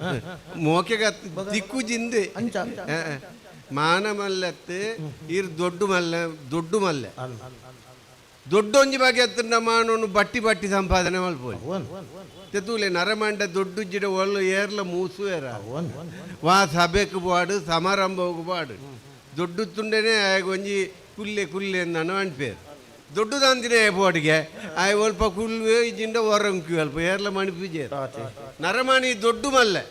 ಮೋಕೆ ದಿಕ್ಕು ಜಿಂದೆ. ಮಾನ ಮಲ್ಲತ್ತು ಇರ್ ದೊಡ್ಡ ಮಲ್ಲ ದೊಡ್ಡ ಮಲ್ಲೆ ದೊಡ್ಡೊಂಜಿ ಬಗ್ಗೆ ಎತ್ತಂಡ ಮಾನೋನು ಬಟ್ಟಿ ಬಟ್ಟಿ ಸಂಪಾದನೆ ಮಲ್ಪೋಲಿ ತೆತ್ತೂಲೆ ನರಮಂಡ ದೊಡ್ಡ ಜಿಡ ಒಳ್ಳು ಏರ್ಲ ಮೂಸು ಏರ ವಾ ಸಭೆಕ್ ಬಾಡು ಸಮಾರಂಭಕ್ಕೆ ಬಾಡು ದೊಡ್ಡ ತುಂಡನೆ ಒಂಜಿ ಕುಲ್ಲೆ ಕುಲ್ಲೆ ಅಂದನು ಅನ್ಪೇರು. ದೊಡ್ಡದಂತಿನೇ ಬೋಡಿಗೆ ಆಯ್ ಒಲ್ಪ ಕುಲ್ವೆ ಇಜ್ಜಿಂಡ ಹೊರಂಕಿ ಅಲ್ಪ ಏರ್ಲ ಮಣಿಪುಜೆ ನರಮಾಣಿ ದೊಡ್ಡ ಮಲ್ಲೆ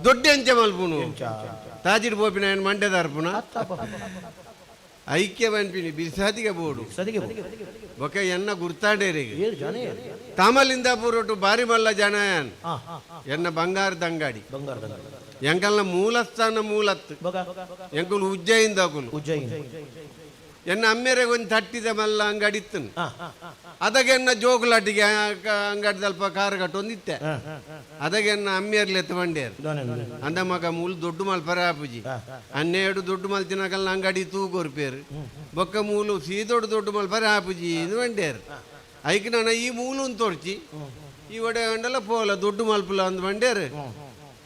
ದೊಡ್ಡ ಎಂಚ ಮಲ್ಪುನು ತಾಜಿಡ್ ಪೋಪಿನ ಏನು ಮಂಡ್ಯದಾರ್ಪುನ ಐಕ್ಯ ಬನ್ಪಿನಿ ಬಿಸಾದಿಗೆ ಬೋಡು ಬೊಕ ಎನ್ನ ಗುರ್ತಾಂಡೇರಿಗೆ ತಾಮಲಿಂದ ಪೂರೊಟ್ಟು ಬಾರಿ ಮಲ್ಲ ಜನ ಎನ್ನ ಬಂಗಾರದ ಅಂಗಡಿ ಎಂಕಲ್ನ ಮೂಲಸ್ಥಾನ ಮೂಲತ್ತು ಎಂಕುಲು ಉಜ್ಜಯಿನ್ ಉಜ್ಜಯಿನಿ. ಎನ್ನ ಅಮ್ಮೆರೆಗೆ ಒಂದು ತಟ್ಟಿದ ಮಲ್ಲ ಅಂಗಡಿ ಇತ್ತು. ಅದಕ್ಕೆ ಎನ್ನ ಜೋಗುಲಾಟಿಗೆ ಅಂಗಡಿ ಸ್ವಲ್ಪ ಕಾರು ಕಟ್ಟೊಂದಿತ್ತೆ. ಅದಕ್ಕೆ ಎನ್ನ ಅಮ್ಮಿಯರ್ಲೆ ಎತ್ತು ಅಂದ ಮಗ ಮೂಲು ದೊಡ್ಡ ಮಲ್ಪರ ಆಪುಜಿ 12 ದೊಡ್ಡ ಮಲ್ತಿನಕಲ್ನ ಅಂಗಡಿ ತೂಗೊರ್ಪೇರು ಬೊಕ್ಕ ಮೂಲು ಸೀದೊಡ್ಡು ದೊಡ್ಡ ಮಲ್ಪರ ಆಪುಜಿ ಇದು ಬಂಡೇರು. ಐಕ್ ನಾನು ಈ ಮೂಲು ತೋರ್ಚಿ ಈ ಒಡೆ ಗಂಡಲ ಪೋಲ ದೊಡ್ಡ ಮಲ್ಪುಲ ಅಂದ್ ಬಂಡೇರು.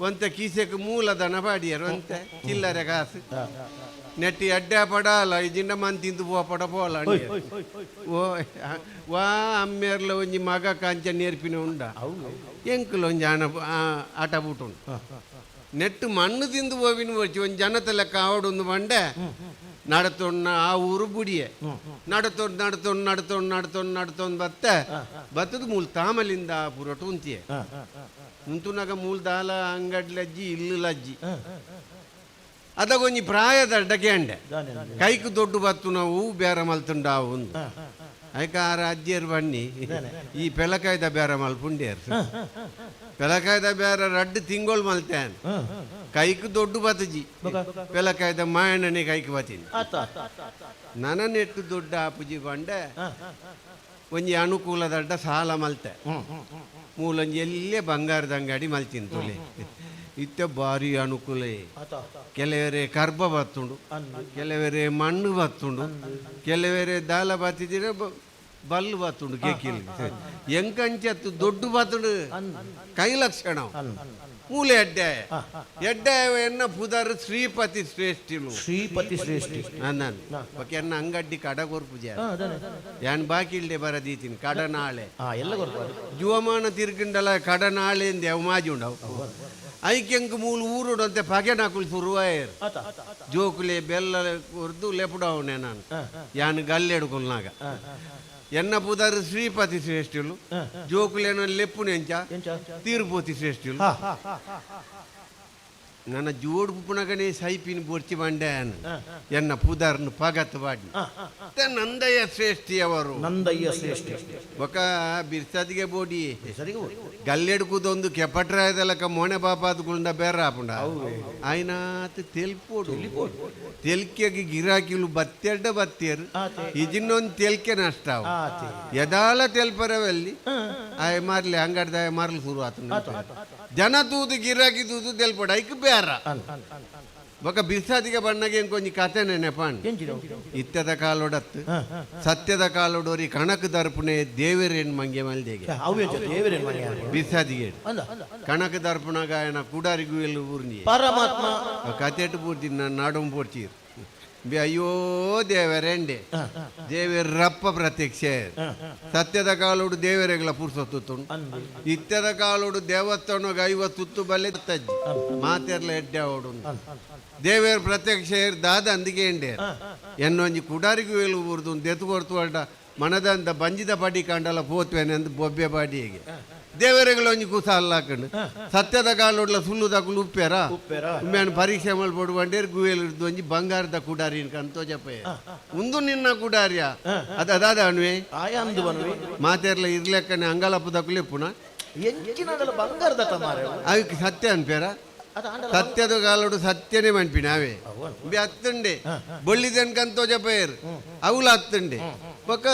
ಒಂತೆ ಕೀಸೆಕ್ ಮೂಲ ದನ ಪಾಡಿಯರು ಒಂತೆ ಚಿಲ್ಲರೆ ಕಾಸು. ನೆಟ್ಟಿ ಎಡ್ಡೆ ಪಡಾಲ ಇಜಿಂಡ ಮನ್ ತಿಂದು ಪೋ ಪಡ ಪೋಲ. ಓ ವಾ ಅಮ್ಮೇರ್ಲ ಒಂಜಿ ಮಗ ಕಾಂಚ ನೇರ್ಪಿನ ಉಂಡ ಎಂಕುಲು ಒಂಜಿ ಆಣ ಆಟ ಬೂಟುಂಡು. ನೆಟ್ಟು ಮಣ್ಣು ತಿಂದು ಹೋವಿನ ಬರ್ಚಿ ಒಂಜಿ ಜನತ ಲೆಕ್ಕ ಆವಡೊಂದು ಬಂಡೆ ನಡತೊಣ್ಣ ಆ ಊರು ಬುಡಿಯೆ ನಡತೊಂಡು ನಡತೊಂಡು ನಡತೊಂಡು ನಡತೊಂಡು ನಡತೊಂದು ಬತ್ತೆ ಬತ್ತದ ಮೂಲ ತಾಮಲಿಂದ ಪುರಟು ಉಂತಿಯೆ ಉಂತುನಾಗ ಮೂಲ ದಾಲ ಅಂಗಡ್ಲಜ್ಜಿ ಇಲ್ಲು ಲಜ್ಜಿ ಅದಗೊಂಜಿ ಪ್ರಾಯದ ಅಡ್ಡಕ್ಕೆ ಕೈಕು ದೊಡ್ಡ ಬತ್ತು ನಾವು ಬೇರೆ ಮಲ್ತುಂಡ ಒಂದು ಐಕ ಆ ಅಜ್ಜಿಯರು ಬನ್ನಿ ಈ ಪೆಲಕಾಯ್ದ ಬೇರೆ ಮಲ್ಪುಂಡೇರು ಪೆಲಕಾಯ್ದ ಬೇರೆ ರಡ್ಡು ತಿಂಗಳು ಮಲ್ತೇನೆ ಕೈಕು ದೊಡ್ಡ ಬತ್ತಜಿ ಪೆಲಕಾಯ್ದ ಮಾಯಣ್ಣನೆ ಕೈಕು ಬತ್ತೀನಿ ನನ ನೆಟ್ಟು ದೊಡ್ಡ ಆಪುಜಿ ಬಂಡೆ ಒಂಜಿ ಅನುಕೂಲದಡ್ಡ ಸಾಲ ಮಲ್ತೆ ಮೂಲೊಂಜಿ ಎಲ್ಲೇ ಬಂಗಾರದ ಅಂಗಡಿ ಮಲ್ತೀನಿ ತುಲೆ ಇತ್ತೆ ಭಾರಿ ಅನುಕೂಲ. ಕೆಲವರೆ ಕರ್ಬ ಬತ್ತುಂಡು, ಕೆಲವರೆ ಮಣ್ಣು ಬತ್ತುಂಡು, ಕೆಲವರೆ ದಾಲ ಬತ್ತಿದ್ರೆ ಬಲ್ಲು ಬತ್ತುಂಡು ಕೇಕಿಲ್ ಎಂಕಂಚತ್ತು ದೊಡ್ಡ ಬತ್ತುಂಡು ಕೈ ಲಕ್ಷಣ ಮೂಲೆ ಎಡ್ಡೆ ಎಡ್ಡೆ ಎನ್ನ ಪುದರ್ ಶ್ರೀಪತಿ ಶ್ರೇಷ್ಠಿಲು ಶ್ರೀಪತಿ ಶ್ರೇಷ್ಠಿ ನಾನು ಓಕೆ ಎನ್ನ ಅಂಗಡ್ಡಿ ಕಡ ಕೊರ್ಪುಜ ಯಾನ್ ಬಾಕಿ ಇಲ್ದೆ ಬರದೀತೀನಿ ಕಡ ನಾಳೆ ಜೀವಮಾನ ತಿರ್ಗಿಂಡಲ ಕಡ ನಾಳೆ ಎಂದೆ ಅವು ಮಾಜಿ ಉಂಡವು ಐಕೆಂಕ್ ಮೂಲು ಊರುಡಂತೆ ಪಗೆನಾಕುಲು ಶುರುವಾಯರ್ ಜೋಕುಲೆ ಬೆಲ್ಲ ಕೊರ್ದು ಲೆಪುಡವನೆ ನಾನು ಯಾನ್ ಗಲ್ಲೆಡುಕೊಲ್ನಾಗ ಎನ್ನ ಪುದರ್ ಶ್ರೀಪತಿ ಶ್ರೇಷ್ಠಿಲು ಜೋಕುಲೇನ ಲೆಪ್ಪುನೆಂಚ ತಿರುಪತಿ ಶ್ರೇಷ್ಠಿಲು ನನ್ನ ಜೋಡು ಪುನಗನೇ ಸೈಪಿನ ಬೊರ್ಚಿ ಬಂಡೆ ಎನ್ನ ಪುದರ್ನು ಪಗತ್ ಬಾಡಿ ನಂದಯ್ಯ ಶ್ರೇಷ್ಠಿಯವರು ನಂದಯ್ಯ ಶ್ರೇಷ್ಠಿ ಬೊಕ ಬಿರ್ಸದಿಗೆ ಬೋಡಿ ಗಲ್ಲೆಡ್ಕುದೊಂದು ಕೆಪಟ್ರಾಯದಲಕ ಮೋಣೆ ಬಾಪಾದುಗುಂಡ ಬೇರೆ ಆಪುಂಡ ಆಯ್ನಾತ್ ತೆಲ್ಪೋಡು ತೆಲ್ಕೆಗೆ ಗಿರಾಕಿಲು ಬತ್ತೆಡ್ಡ ಬತ್ತೇರು ಇಜಿನ್ನೊಂದು ತೆಲ್ಕೆ ನಷ್ಟ ಎದಾಲ ತೆಲ್ಪರವಲ್ಲಿ ಆಯ್ ಮಾರ್ಲಿ ಅಂಗಡ್ದ ಆಯ್ ಮಾರ್ಲಿ ಶುರು ಆತು ಜನ ತೂದು ಗಿರಾಕಿ ತೂದು ತೆಲ್ಪೋಡು ಐಕ್ ಬೇರ ಬೊಕ ಬಿರ್ಸಾದಿಗೆ ಬಣ್ಣಗೆ ಇಂಕೊಂಜಿ ಕತೆ ನೆನಪಾಣ್ ಇತ್ತದ ಕಾಲೋಡತ್ತು ಸತ್ಯದ ಕಾಲೋಡೋರಿ ಕಣಕ್ ದರ್ಪಣೆ ದೇವರೇನ್ ಮಂಗೆ ಮಲ್ದೆಗೆ ಬಿರ್ಸಾದಿಗೆ ಕಣಕ್ ದರ್ಪಣ ಗಾಯನ ಕುಡಾರಿಗೂ ಎಲ್ಲ ಊರ್ನಿ ಪರಮಾತ್ಮ ಕತೆಟು ಪೂರ್ತಿ ನಾನು ನಾಡಂ ಪೋಡ್ತೀರ್ ಬಿ ಅಯ್ಯೋ ದೇವರೇಂಡೆ ದೇವರಪ್ಪ ಪ್ರತ್ಯಕ್ಷ ಸತ್ಯದ ಕಾಲೋಡು ದೇವರೆಗಳ ಪುರ್ಸೊತ್ತು ಇತ್ತದ ಕಾಲೋಡು ದೇವಸ್ಥಾನಗ 50 ಬಲ್ಲೆ ತಜ್ಜಿ ಮಾತೆರ್ಲ ಎಡ್ಡೆ ಅವಡು ದೇವೇರ್ ಪ್ರತ್ಯಕ್ಷ ದಾದ ಅಂದಿಗೆ ಎಂಡೆ ಎನ್ನೊಂಜಿ ಕುಡಾರಿಗೂ ಎಲು ಊರ್ದು ದೆತ್ತು ಕೊರ್ತು ಅಡ್ಡ ಮನದಂತ ಬಂಜಿದ ಪಡಿ ಕಂಡಲ ಪೋತ್ವೇನೆ ಅಂದ್ ಬೊಬ್ಬೆ ಬಾಡಿಗೆ ದೇವರೆಗಳ ಒಂಜಿ ಕುಸ ಅಲ್ಲಾಕಂಡು ಸತ್ಯದ ಕಾಲೋಡ್ಲ ಸುಳ್ಳುದಕುಲು ಉಪ್ಪೇರ ಉಮ್ಮೆನ್ ಪರೀಕ್ಷೆ ಮಲ್ಪೊಡು ಬಂಡೇರ್ ಗುವೇಲ್ ಒಂಜಿ ಬಂಗಾರದ ಕುಡಾರಿ ಕಂತೋ ಜಪೆ ಉಂದು ನಿನ್ನ ಕುಡಾರಿಯ ಅದ ಅದಾದ ಅಣ್ವೆ ಮಾತೆರ್ಲ ಇರ್ಲೆಕ್ಕನೆ ಅಂಗಲಪ್ಪದಕುಲು ಪುನ ಬಂಗಾರದ ಅದಕ್ಕೆ ಸತ್ಯ ಅನ್ಪೇರ ಸತ್ಯದ ಕಾಲೋಡು ಸತ್ಯನೇ ಮನ್ಪಿನ ಅವೇ ಬಿ ಅತ್ತುಂಡೆ ಬೊಳ್ಳಿದನ್ ಕಂತೋ ಜಪೇರ್ అవుಲ ಅತ್ತುಂಡೆ ಬೊಕ್ಕ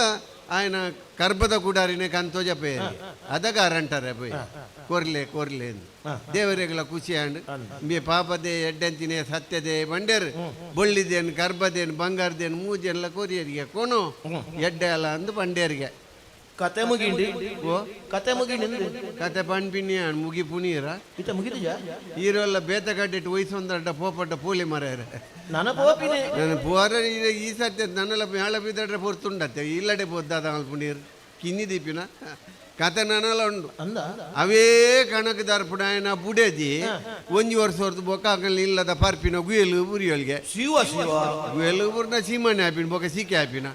ఆయన ಕರ್ಬದ ಕುಡಾರಿನೇ ಕಂತೋ ಜಪೇರ್ ಅದಗಾರಂಟಾರೆ ಪೋಯ್ ಕೊರ್ಲೆ ಕೊರ್ಲೆ ದೇವರೆಗಳ ಖುಷಿ ಆಂಡ್ ಬಿ ಪಾಪದೆ ಎಡ್ಡಂತಿನೇ ಸತ್ಯದೆ ಬಂಡೇರ್ ಬೊಳ್ಳಿದೇನು ಕರ್ಬದೇನು ಬಂಗಾರದೇನು ಮೂಜೆಲ್ಲ ಕೊರಿಯರಿಗೆ ಕೋನು ಎಡ್ಡೆ ಅಲ್ಲ ಅಂದು ಬಂಡೇರಿಗೆ ಕತೆ ಮುಗಿಂಡಿ ಓ ಕತೆ ಮುಗಿಂಡಿ ಕತೆ ಪಣ್ಪಿನಿ ಮುಗಿ ಪುನೀರ ಇತ್ತ ಮುಗಿದಿಜಾ ಈರೆಲ್ಲ ಬೇತ ಕಡ್ಡಿಟ್ಟು ವಯಸ್ಸೊಂದಡ್ಡ ಪೋಪಡ್ಡ ಪೋಲಿ ಮರ ನನ್ನ ಪೋಪಿನೆ ನಾನು ಪೋರ ಈ ಸತ್ಯ ನನ್ನೆಲ್ಲ ಮೇಳ ಬಿದ್ದಡ್ರೆ ಪೊರ್ತುಂಡತ್ತೆ ಇಲ್ಲಡೆ ಪೊದ್ದಾದ ಪುನೀರ್ ಕಿನ್ನಿ ದೀಪಿನ ಕತೆ ನನ್ನಲ್ಲ ಉಂಡು ಅಂದ ಅವೇ ಕಣಕ್ ದರ್ಪುಡಾಯನ ಬುಡೇದಿ ಒಂಜಿ ವರ್ಷ ಹೊರತು ಬೊಕ್ಕ ಇಲ್ಲದ ಪರ್ಪಿನ ಗುಯಲು ಬುರಿಯೊಲ್ಗೆ ಶಿವ ಶಿವ ಗುಯಲು ಬುರ್ನ ಸೀಮನೆ ಆಪಿನ ಬೊಕ್ಕ ಸೀಕೆ ಆಪಿನ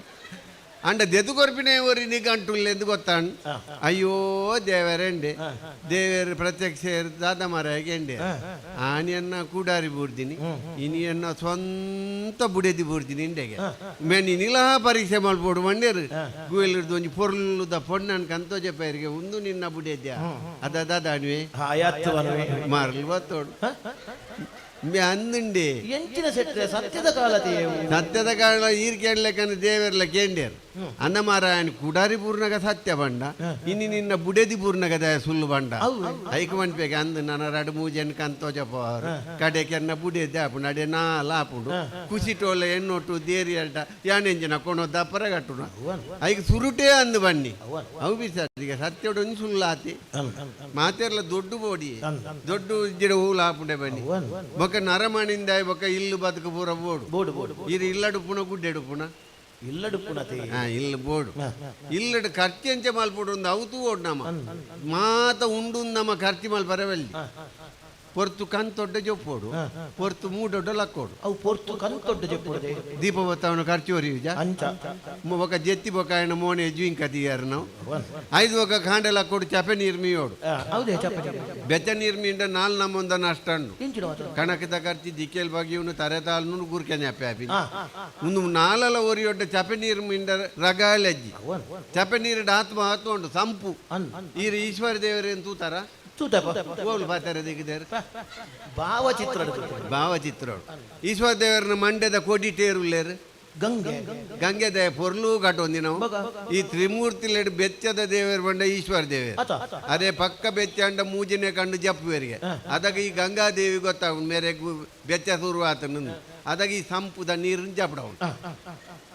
ಅಂಡ ದೆದು ಕೊರ್ಪಿನ ಒರಿ ನಿಗಂಟುಲ್ಲೆಂದು ಗೊತ್ತಾಣ್ ಅಯ್ಯೋ ದೇವರೆಂಡೆ ದೇವರ ಪ್ರತ್ಯಕ್ಷ ದಾದ ಮರ ಎಂಡೆ ಆನಿಯನ್ನ ಕೂಡಾರಿ ಬೂರ್ದಿನಿ ಇನಿಯನ್ನ ಸ್ವಂತ ಬುಡೇದಿ ಬೂರ್ದಿನಿ ಇಂಡೆಗೆ ಮೇನ್ ನಿಲಾ ಪರೀಕ್ಷೆ ಮಲ್ಪೋಡು ಮಂಡೇರು ಗುಯಲಿರ್ದು ಒಂಜಿ ಪೊರ್ಲುದ ಪೊಣ್ಣನ್ ಕಂತೋ ಜಪೇರಿಗೆ ಒಂದು ನಿನ್ನ ಬುಡೇದ್ಯ ಅದ ದಾದ ಅಣ್ವೆ ಮಾರ್ಲು ಬತ್ತೋಡು ಅಂದುಂಡೆ ಎಂಚಿನ ಸೆಟ್ರೆ ಸತ್ಯದ ಕಾಲತೆ ಸತ್ಯದ ಕಾಲ ಈರ್ ಕೇಳಲೆಕ್ಕಂದ್ರೆ ದೇವರ್ಲ ಕೇಂಡೇರ್ ಅನ್ನಮಾರಾಯಣ ಕುಡಾರಿ ಪೂರ್ಣಗ ಸತ್ಯ ಬಂಡ ಇನ್ನು ನಿನ್ನ ಬುಡೇದಿ ಪೂರ್ಣಗ ದಯ ಸುಳ್ಳು ಬಂಡ ಐಕ ಮನ್ಪೇಗೆ ಅಂದು ನನ್ನ ರಡು ಮೂಜನ್ ಕಂತೋ ಜಪವರು ಕಡೆ ಕೆನ್ನ ಬುಡೇದಿ ಆಪುಂಡು ಅಡೆ ನಾಲ ಆಪುಂಡು ಕುಸಿಟೋಲ ಎಣ್ಣೊಟ್ಟು ದೇರಿ ಅಲ್ಟ ಯಾನೆಂಜಿನ ಕೊಣೋ ದಪ್ಪರ ಕಟ್ಟುನ ಐಕ ಸುರುಟೇ ಅಂದು ಬನ್ನಿ ಅವು ಬಿಸಾರಿಗೆ ಸತ್ಯೋಡು ಒಂಜಿ ಸುಳ್ಳು ಆತಿ ಮಾತೆರ್ಲ ದೊಡ್ಡ ಬೋಡಿ ದೊಡ್ಡ ಜಿಡ ಹೂಲು ಆಪುಂಡೆ ಬನ್ನಿ. ಬೊಕ ನರಮಣಿಂದ ಬೊಕ ಇಲ್ಲು ಬದುಕು ಪೂರ ಬೋಡು ಬೋಡು ಬೋಡು. ಇದು ಇಲ್ಲಡುಪ್ಪುನ ಗುಡ್ಡೆಡುಪ್ಪುನ ಇಲ್ಲಡುಪ್ಪುನತೆ. ಇಲ್ಲು ಬೋಡು ಇಲ್ಲಡು ಖರ್ಚು ಎಂಚ ಮಲ್ಪೊಡು ಒಂದು ಅವು ತೂವೋಡು ನಮ್ಮ ಮಾತ ಉಂಡು ನಮ್ಮ ಖರ್ಚು ಮಲ್ಪರವಲ್ಲಿ ಪೊರ್ತು ಕಂತೊಡ್ಡ ಜೊಪ್ಪೋಡು ಪೊರ್ತು ಮೂಡೊಡ್ಡ ಲಕ್ಕೋಡು ಅವು ಪೊರ್ತು ಕಂತೊಡ್ಡ ಜೊಪ್ಪುಡುದೆ ದೀಪ ಬತ್ತವನು ಖರ್ಚು ಒರಿಯುಜ ಅಂಚ ಬೊಕ ಜೆತ್ತಿ ಬೊಕ ಆಯನ ಮೋನೆ ಜ್ವಿಂಕ ತೀಯರ್ ನಾವು ಐದು ಬೊಕ ಖಾಂಡೆ ಲಕ್ಕೋಡು ಚಪೆ ನೀರು ಮೀಯೋಡು ಹೌದೇ ಚಪ್ಪ ಬೆಚ್ಚ ನೀರು ಮೀಂಡ ನಾಲ್ ನಮ್ಮೊಂದ ನಷ್ಟ ಉಂಡು ಎಂಚಿನ ಮಾತ್ರ ಕಣಕದ ಖರ್ಚು ದಿಕ್ಕೆಲ್ ಬಗೆಯುನು ತರೆ ತಾಲ್ನು ಗುರ್ಕೆ ஞಾಪೆ ಆಪಿ ಒಂದು ನಾಲಲ ಒರಿಯೊಡ್ಡ ಚಪೆ ನೀರು ಮೀಂಡ ರಗಾಲಜ್ಜಿ ಚಪೆ ನೀರು ಆತ್ಮ ಆತ್ಮ ಉಂಡು ಸಂಪು ಈರು ಈಶ್ವರ ದೇವರೇನು ತೂತಾರ ತೂತಪ್ಪ ಓಲು ಪಾತಾರೆ ದಿಗಿದಾರೆ ಭಾವಚಿತ್ರ ಭಾವಚಿತ್ರ ಈಶ್ವರ ದೇವರನ ಮಂಡ್ಯದ ಕೋಡಿ ಟೇರುಲ್ಲೇರು ಗಂಗೆ ಗಂಗೆ ದೇವ ಪೊರ್ಲು ಕಟ್ಟೊಂದಿ ನಾವು ಈ ತ್ರಿಮೂರ್ತಿಲೆಡ್ ಬೆಚ್ಚದ ದೇವರು ಬಂಡ ಈಶ್ವರ ದೇವರು ಅದೇ ಪಕ್ಕ ಬೆಚ್ಚ ಅಂಡ ಮೂಜಿನೆ ಕಂಡು ಜಪ್ಪುವರಿಗೆ ಅದಾಗ ಈ ಗಂಗಾದೇವಿ ಗೊತ್ತಾಗ ಮೇರೆ ಬೆಚ್ಚ ಶುರು ಆತನ ಅದಾಗ ಈ ಸಂಪುದ ನೀರನ್ನು ಜಪಡವನು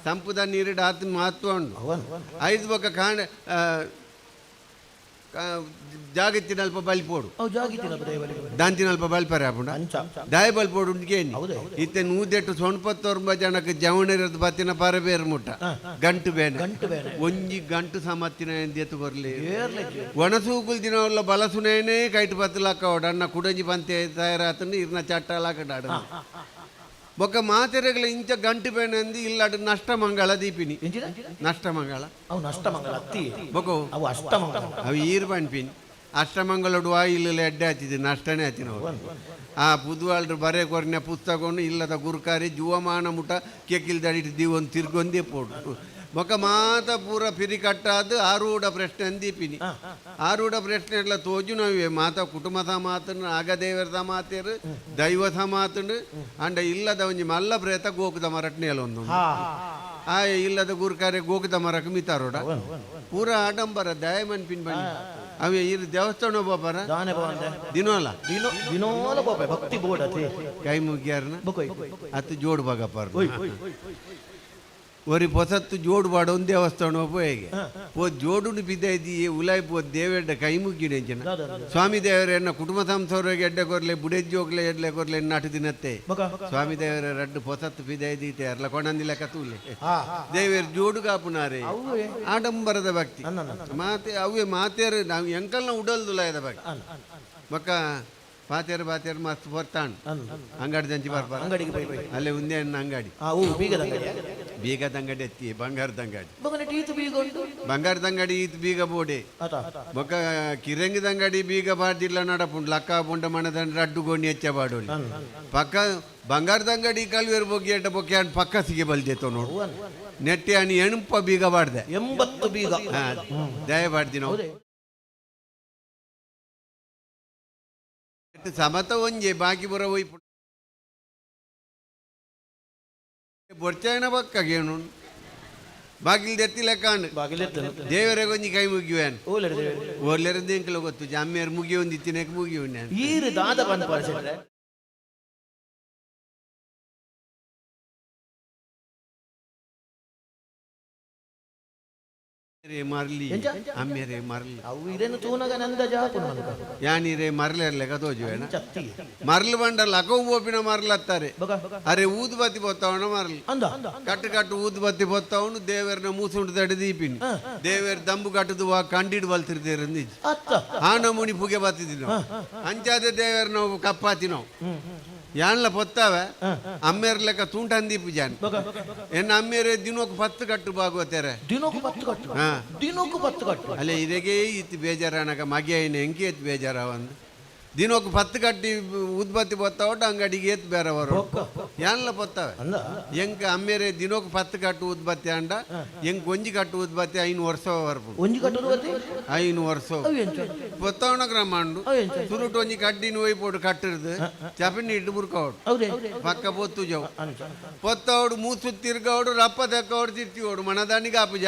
ಸಂಪುದ ನೀರಿಡ ಆತನ ಮಹತ್ವ ಉಂಟು ಐದು ಬೊಕ್ಕ ಕಾಣ ಜಾಗತ್ತಿನಲ್ಪ ಬಲಿಪೋಡು ದಾಂತಿನಲ್ಪ ಬಲ್ಪರೆ ಆಪುಂಡ ದಾಯ ಬಲ್ಪೋಡು ಉಂಟು ಇತ್ತೆ ನೂದೆಟ್ಟು ಸೊಣ್ಪತ್ತೊಂಬ ಜನಕ್ಕೆ ಜವಣರದ್ದು ಬತ್ತಿನ ಪರಬೇರು ಮುಟ್ಟ ಗಂಟು ಬೇನೆ ಒಂಜಿ ಗಂಟು ಸಮತ್ತಿನ ಎಂದೆತ್ತು ಬರ್ಲಿ ಒಣಸೂಕುಲ್ ದಿನವಲ್ಲ ಬಲಸುನೇನೆ ಕೈಟು ಪತ್ತು ಲಕ್ಕ ಅಣ್ಣ ಕುಡಂಜಿ ಪಂತೆ ತಯಾರಾತನು ಇರ್ನ ಚಟ್ಟ ಲಾಕಡಾಡ ಬೊಕ್ಕ ಮಾತೆರೆಗಳ ಇಂಚ ಗಂಟು ಬೇನೆ ಅಂದು ಇಲ್ಲಾಡು ನಷ್ಟ ಮಂಗಳ ದೀಪಿನಿ ನಷ್ಟ ಮಂಗಳ ಅವು ನಷ್ಟಮಂಗಳ ಅತ್ತಿ ಬೊಕೋ ಅವು ಅಷ್ಟಮಂಗಳ ಅವು ಈರ್ ಪನ್ಪಿನಿ ಅಷ್ಟಮಂಗಳೊಡು ಆ ಇಲ್ಲ ಎಡ್ಡೆ ಆತಿದ್ದು ನಷ್ಟನೇ ಆತಿನ ಆ ಪುದುವಾಳ್ರು ಬರೆ ಕೊರ್ನ ಪುಸ್ತಕವನ್ನು ಇಲ್ಲದ ಗುರುಕಾರಿ ಜುವಮಾನ ಮುಟ ಕೆಕಿಲ್ದಡಿಟ್ಟು ದೀವೊಂದು ತಿರ್ಗೊಂದೇ ಪೋಡು ಬೊಕ್ಕ ಮಾತ ಪೂರ ಪಿರಿ ಕಟ್ಟಾದ ಆರೂಢ ಪ್ರಶ್ನೆ ಅಂದೀಪಿನಿ ಆರೂಢ ಪ್ರಶ್ನೆ ಎಲ್ಲ ತೋಜು ನಾವೇ ಮಾತ ಕುಟುಂಬ ಸಮಾತನು ನಾಗದೇವರ ಸಮಾತೇರು ದೈವ ಸಮಾತನು ಅಂಡ ಇಲ್ಲದ ಒಂಜಿ ಮಲ್ಲ ಪ್ರೇತ ಗೋಕುದ ಮರಟ್ನೇಲೊಂದು ಆ ಇಲ್ಲದ ಗುರುಕಾರೆ ಗೋಕುದ ಮರಕ್ಕೆ ಮಿತಾರೋಡ ಪೂರ ಆಡಂಬರ ದಯಮನ್ ಪಿನ್ ಬನ್ನಿ ಅವೇ ಇರು ದೇವಸ್ಥಾನ ಒಬ್ಬರ ದಿನೋಲ ದಿನೋಲ ಬೋಪೆ ಭಕ್ತಿ ಬೋಡತಿ ಕೈ ಮುಗಿಯಾರನ ಅತ್ತು ಜೋಡು ಬಾಗಪ್ಪಾರ ಒರಿ ಪೊಸತ್ತು ಜೋಡು ಬಾಡ ಒಂದು ದೇವಸ್ಥಾನ ಒಬ್ಬ ಹೇಗೆ ಪೋ ಜೋಡುನು ಬಿದ್ದೈದಿ ಉಲಾಯ್ ಪೋ ದೇವೆಡ್ಡ ಕೈ ಮುಗ್ಗಿನ ಸ್ವಾಮಿ ದೇವರನ್ನ ಕುಟುಂಬ ಸಂಸಾರಗೆ ಎಡ್ಡೆ ಕೊರ್ಲೆ ಬುಡೆಜ್ಜಿ ಹೋಗ್ಲೆ ಎಡ್ಲೆ ಕೊರ್ಲೆ ನಾಟು ದಿನತ್ತೆ ಸ್ವಾಮಿ ದೇವರ ರಡ್ಡು ಪೊಸತ್ತು ಬಿದ್ದೈದಿ ಅರ್ಲ ಕೊಣಂದಿಲ್ಲ ಕತೂಲೆ ದೇವೇರ್ ಜೋಡು ಕಾಪುನಾರೆ ಆಡಂಬರದ ಭಕ್ತಿ ಮಾತೆ ಅವೇ ಮಾತೇರು ನಾವು ಎಂಕಲ್ನ ಉಡಲ್ದುಲಾಯದ ಭಕ್ತಿ ಬೊಕ್ಕ ಪಾತೇರು ಪಾತೇರು ಮಸ್ತ್ ಬರ್ತಾಣ್ ಅಂಗಡಿ ದಂಚಿ ಬರ್ಪಾರ ಅಂಗಡಿಗೆ ಪೋಯಿ ಪೋಯಿ ಅಲ್ಲೇ ಉಂದೆ ಅಂಗಡಿ ಬೀಗದ ಅಂಗಡಿ ಬೀಗದ ಅಂಗಡಿ ಎತ್ತಿ ಬಂಗಾರದ ಅಂಗಡಿ ಈತು ಬೀಗ ಉಂಟು ಬಂಗಾರದ ಅಂಗಡಿ ಈತು ಬೀಗ ಬೋಡೆ ಬೊಕ್ಕ ಕಿರಂಗಿದ ಅಂಗಡಿ ಬೀಗ ಬಾರ್ದಿಲ್ಲ ನಡಪುಂಡು ಲಕ್ಕ ಪುಂಡ ಮಣದಂಡ ರಡ್ಡು ಗೋಣಿ ಹೆಚ್ಚ ಬಾಡೋಲಿ ಪಕ್ಕ ಬಂಗಾರದ ಅಂಗಡಿ ಕಲ್ವೇರು ಬೊಗ್ಗೆ ಎಡ್ಡ ಬೊಕ್ಕೆ ಅನ್ ಪಕ್ಕ ಸಿಗೆ ಬಲ್ದೇತೋ ನೋಡು ನೆಟ್ಟೆ ಅಣಿ ಎಣುಪ ಬೀಗ ಬಾಡ್ದೆ 80 ಬೀಗ ದಯ ಬಾಡ್ದಿ ನಾವು ಸಮತ ಒಂಜೆ ಬಾಕಿ ಬರ ಒಯ್ಪು ಬೊರ್ಚಾಯನ ಬಕ್ಕಗೇನು ಬಾಗಿಲು ದೆತ್ತಿ ಲೆಕ್ಕಾಂಡು ದೇವರೇ ಒಂಜಿ ಕೈ ಮುಗಿಯುವೇನು ಓರ್ಲೆರಂದು ಎಂಕಲ ಗೊತ್ತು ಜಾಮ್ಯರ್ ಮುಗಿಯೊಂದಿತ್ತಿನಕ್ಕೆ ಮುಗಿಯುವನ್ ಈರು ದಾದ ಬಂದ ಪರಿಸರ ಮರ್ಲಿ ಅಮ್ಮೇರೆ ಮರ್ಲಿ ಅವು ಇರೇನು ತೂನಗ ನಂದ ಜಾಪುನ ಮನಕ ಯಾನಿರೆ ಮರ್ಲೆರ್ಲೆಕ ತೋಜುವೇನ ಮರ್ಲು ಬಂಡ ಲಕವು ಬೋಪಿನ ಮರ್ಲತ್ತಾರೆ ಅರೆ ಊದು ಬತ್ತಿ ಪೊತ್ತವನ ಮರ್ಲಿ ಕಟ್ಟು ಕಟ್ಟು ಊದು ಬತ್ತಿ ಪೊತ್ತವನು ದೇವರನ್ನ ಮೂಸುಂಡು ತಡೆ ದೀಪಿನಿ ದೇವರ ದಂಬು ಕಟ್ಟದು ವಾ ಕಂಡಿಡ್ ಬಲ್ತಿರ್ದೇರಂದು ಆ ನಮೂನಿ ಪುಗೆ ಬತ್ತಿದಿ ನಾವು ಅಂಚಾದ ದೇವರ ನಾವು ಕಪ್ಪಾತಿ ನಾವು ಯಾನ್ಲ ಪೊತ್ತಾವೆ ಅಮ್ಮೇರ್ ಲೆಕ್ಕ ತೂಂಟಂದೀಪು ಜಾನ್ ಎನ್ನ ಅಮ್ಮೇರೆ ದಿನಕ್ಕೆ 10 ಕಟ್ಟು ಬಾಗುವತ್ತೇರೆ ದಿನಕ್ಕೂ 10 ಕಟ್ಟು ದಿನಕ್ಕೂ 10 ಕಟ್ಟು ಅಲ್ಲ ಇದಕ್ಕೆ ಇತ್ತು ಬೇಜಾರನಕ ಮಗೆಯಿನ ಎಂಕೆ ಇತ್ತು ಬೇಜಾರ ಒಂದು ದಿನಕ್ಕೆ 10 ಕಟ್ಟಿ ಉದ್ಬತ್ತಿ ಪೊತ್ತಾವಟ್ಟು ಅಂಗಡಿಗೆ ಏತ್ ಬೇರೆವರು ಯಾನ್ಲ ಪೊತ್ತಾವೆ ಎಂಕ ಅಮ್ಮೇರೆ ದಿನಕ್ಕೆ 10 ಕಟ್ಟು ಉದ್ಬತ್ತಿ ಅಂಡ ಎಂಕ್ ಒಂಜಿ ಕಟ್ಟು ಉದ್ಬತ್ತಿ 5 ವರ್ಷ ಬರ್ಪು ಒಂಜಿ ಕಟ್ಟು ಉದ್ಬತ್ತಿ 5 ವರ್ಷ ಪೊತ್ತವಣ ಕ್ರಮ ಉಂಡು ಸುರುಟು ಒಂಜಿ ಕಡ್ಡಿನ ಒಯ್ಪೋಡು ಕಟ್ಟಿರ್ದು ಚಪಿನಿ ಇಟ್ಟು ಬುರ್ಕವಡು ಪಕ್ಕ ಪೊತ್ತು ಜವು ಪೊತ್ತವಡು ಮೂಸು ತಿರ್ಗವಡು ರಪ್ಪ ತೆಕ್ಕವಡು ತಿರ್ತಿವಡು ಮನದಾನಿಗೆ ಆಪುಜ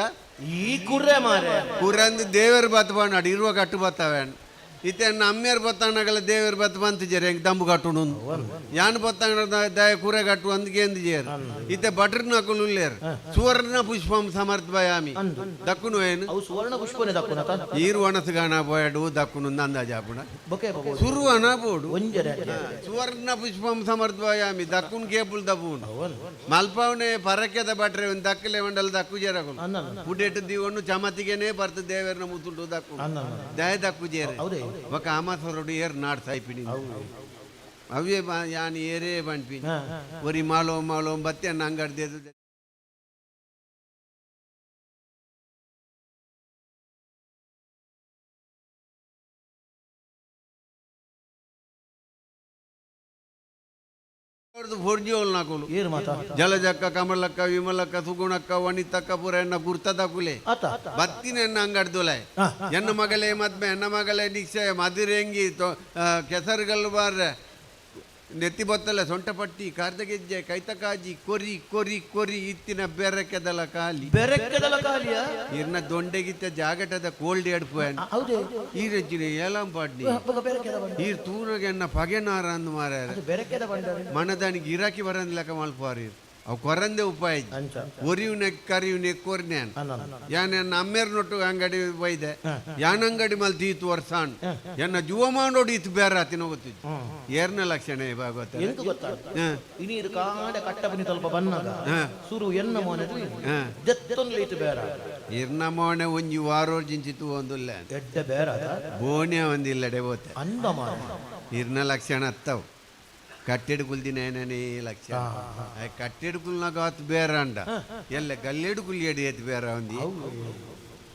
ಈ ಕುರ್ರೆ ಮಾರೆ ಕುರ್ರೆ ಅಂದು ದೇವರು ಬತ್ತ ಬಾಣಾಡು ಇರುವ ಕಟ್ಟು ಬತ್ತವೆ ಇತ್ತೆ ಎನ್ನ ಅಮ್ಮೇರ್ ಬತ್ತಾನಗಲ ದೇವೇರ್ ಬತ್ತ ಬಂತಿಜೇರ್ ಹೆಂಗ್ ದಂಬು ಕಟ್ಟುನು ಯಾನ್ ಬತ್ತಾನ ದಯ ಕೂರೆ ಕಟ್ಟು ಅಂದ್ ಕೇಂದಿಜೇರ್ ಇತ್ತೆ ಬಟ್ರ್ ನಕುಲು ಉಲ್ಲೇರ್ ಸುವರ್ಣ ಪುಷ್ಪಂ ಸಮರ್ಪಯಾಮಿ ದಕ್ಕುನು ಏನು ಅವು ಸುವರ್ಣ ಪುಷ್ಪನೆ ದಕ್ಕುನ ಈರು ಒಣಸುಗಾನ ಪೋಯಡು ದಕ್ಕುನು ಅಂದಾಜಾಪುಣ ಬೊಕೆ ಸುರುವನ ಬೋಡು ಒಂಜರೆ ಸುವರ್ಣ ಪುಷ್ಪಂ ಸಮರ್ಪಯಾಮಿ ದಕ್ಕುನ್ ಕೇಪುಲ್ ದಪೂನ್ ಮಲ್ಪವನೆ ಪರಕೆದ ಬಟ್ರೆ ಒಂದು ದಕ್ಕಲೆ ಮಂಡಲ ದಕ್ಕು ಜೇರకును ಪುಡೆಟ್ ದೀವಣ್ಣು ಚಮತಿಗೆನೇ ಬರ್ತು ದೇವೇರ್ನ ಮುತ್ತುಂಟು ದಕ್ಕು ದಯ ದಕ್ಕು ಜೇರೆ ఒక ಆಮಾಸರುಡು ಏರ್ ನಾಡ್ ಸಾಯ್ಪಿನಿ ಅವೇ ಯಾನ್ ಏರೇ ಬಂಡ್ಪಿನಿ ಒರಿ ಮಾಲೋ ಮಾಲೋ ಬತ್ತೆ ಅಂಗಡ್ದೇದು ಫೋರ್ಜಿಯೋಲ್ ನಾಕುಲು ಏರು ಮಾತಾ ಜಲಜಕ್ಕ ಕಮಲಕ್ಕ ವಿಮಲಕ್ಕ ಸುಗುಣಕ್ಕ ವನಿತಕ್ಕ ಪೂರ ಎನ್ನ ಗುರ್ತ ದಕುಲೆ ಬತ್ತಿನ ಎನ್ನ ಅಂಗಡ್ದುಲೆ ಎನ್ನ ಮಗಳೇ ಮದ್ಮೆ ಎನ್ನ ಮಗಳೇ ನಿಕ್ಷಯ ಮಧುರೆಂಗಿ ಕೆಸರುಗಲ್ಲು ಬಾರ್ರೆ ನೆತ್ತಿ ಬತ್ತಲ್ಲ ಸೊಂಟಪಟ್ಟಿ ಕಾರ್ದಗೆಜ್ಜೆ ಕೈತಕಾಜಿ ಕೊರಿ ಕೊರಿ ಕೊರಿ ಇತ್ತಿನ ಬೆರಕೆದಲ ಕಾಲಿ ಬೆರಕೆದಲ ಕಾಲಿಯ ಇರ್ನ ದೊಂಡೆಗಿತ್ತ ಜಾಗಟದ ಕೋಲ್ಡ್ ಎಡ್ಪು ಹೌದೇ ಈರಜ್ಜಿನ ಏಲಂ ಪಾಡ್ನಿ ಬೆರಕೆದ ಬಂಡ ಈರ್ ತೂನಗೆ ಎನ್ನ ಪಗೆನಾರ ಅಂದ್ ಮಾರ್ಯಾರ ಬೆರಕೆದ ಬಂಡ ಮನದಾನಿ ಗಿರಾಕಿ ಬರಂದ್ ಲೆಕ್ಕ ಮಲ್ಪಾರಿ ಅವು ಕೊರಂದೆ ಉಪಾಯ ಅಂಚ ಒರಿಯುನೆ ಕರಿಯುನೆ ಕೊರ್ನ್ಯಾನ್ ಯಾನ್ ಎನ್ನ ಅಮ್ಮೇರ್ ನೊಟ್ಟು ಅಂಗಡಿ ಬೈದೆ ಯಾನ್ ಅಂಗಡಿ ಮಲ್ತಿ ಈತು ವರ್ಷಾನ್ ಎನ್ನ ಜೀವಮಾನೋಡು ಈತು ಬೇರೆ ಆತಿನ ಗೊತ್ತಿತ್ತು ಏರ್ನ ಲಕ್ಷಣ ಭಾಗವತ ಎಂತ ಗೊತ್ತಾಗ್ತದೆ ಇನೀರು ಕಾಡೆ ಕಟ್ಟಪನಿ ತಲ್ಪ ಬನ್ನಗ ಸುರು ಎನ್ನ ಮೋನೆ ಜತ್ತೊಂದು ಇತ್ತು ಬೇರ ಇರ್ನ ಮೋನೆ ಒಂಜಿ ವಾರೋ ಜಿಂಚಿತು ಒಂದುಲ್ಲ ಎಡ್ಡೆ ಬೇರ ಬೋನೆ ಒಂದಿಲ್ಲಡೆ ಬೋತೆ ಅಂದ ಮಾರ ಇರ್ನ ಲಕ್ಷಣ ಅತ್ತವು ಕಟ್ಟೆಡುಕುಲ್ದಿನ ಏನೇ ಲಕ್ಷಣ ಕಟ್ಟೆಡುಕುಲ್ನಾಗ ಆತು ಬೇರ ಅಂಡ ಎಲ್ಲ ಗಲ್ಲೆಡುಕುಲ್ ಎಡಿ ಆತು ಬೇರ ಒಂದಿ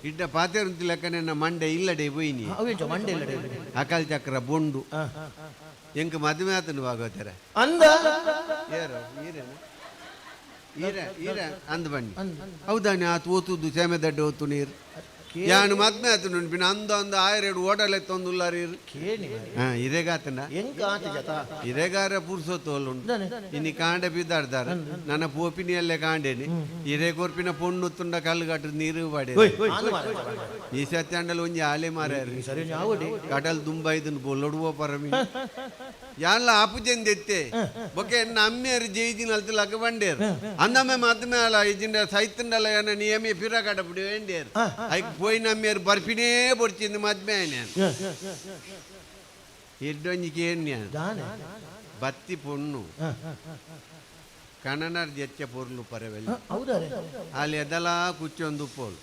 ಇಡ್ಡ ಪಾತೆರುಂತಿ ಲೆಕ್ಕನೆ ಮಂಡೆ ಇಲ್ಲಡೆ ಪೋಯಿನಿ ಅವೆಂಚ ಮಂಡೆ ಇಲ್ಲಡೆ ಅಕಲ್ ಚಕ್ರ ಬೊಂಡು ಎಂಕ್ ಮದುವೆ ಆತನು ಭಾಗವತರ ಅಂದ ಏರು ಈರೇನ ಈರ ಈರ ಅಂದ್ ಬನ್ನಿ ಹೌದಾನೆ ಆತು ಓತುದು ಸೇಮೆ ದಡ್ಡ ಓತು ನೀರು ಯಾನು ಮದ್ಮೆ ಆತು ನುಣ್ಪಿನ ಅಂದ ಅಂದ ಆಯರೆಡು ಓಡಲೆ ತೊಂದುಲ್ಲಾರ ಇರು ಕೇಣಿ ಹಾ ಇರೇಗಾತನ ಎಂಕ ಆತ ಜತ ಇರೆಗಾರ ಪುರ್ಸೊತ್ತೋಲುಂಡು ಇನಿ ಕಾಂಡೆ ಬಿದ್ದಾಡ್ದಾರ ನನ್ನ ಪೋಪಿನಿಯಲ್ಲೇ ಕಾಂಡೇನಿ ಇರೆ ಕೊರ್ಪಿನ ಪೊಣ್ಣು ತುಂಡ ಕಲ್ಲು ನೀರು ಪಾಡೆ ಈ ಸತ್ಯಾಂಡಲ್ ಒಂಜಿ ಆಲೆ ಮಾರ್ಯಾರು ಸರಿ ಯಾವಡಿ ಕಡಲ್ ದುಂಬ ಇದನ್ನು ಬೊಲ್ಲೊಡುವ ಪರಮಿ ಯಾನ್ಲ ಆಪುಜೆಂದೆತ್ತೆ ಬೊಕೆ ಎನ್ನ ಅಮ್ಮೇರು ಜೈದಿನ ಅಲ್ತು ಲಕ್ಕ ಬಂಡೇರು ಅಂದಮ್ಮೆ ಮದ್ಮೆ ಅಲ್ಲ ಇಜಿಂಡ ಸೈತಂಡಲ ಏನ ನಿಯಮಿ ಪಿರ ಕಡಪುಡಿ ವೇಂಡೇರು ಐಕ್ ಪೋಯಿನ ಅಮ್ಮೇರು ಬರ್ಪಿನೇ ಬೊಡ್ಚಿಂದು ಮದ್ಮೆ ಆಯ್ನ ಎಡ್ಡೊಂಜಿ ಕೇನ್ಯ ದಾನೆ ಬತ್ತಿ ಪೊಣ್ಣು ಕಣನರ್ ಜೆಚ್ಚ ಪೊರ್ಲು ಪರವೆಲ್ಲ ಹೌದಾರೆ ಅಲ್ಲಿ ಎದಲ ಕುಚ್ಚೊಂದು ಪೋಲು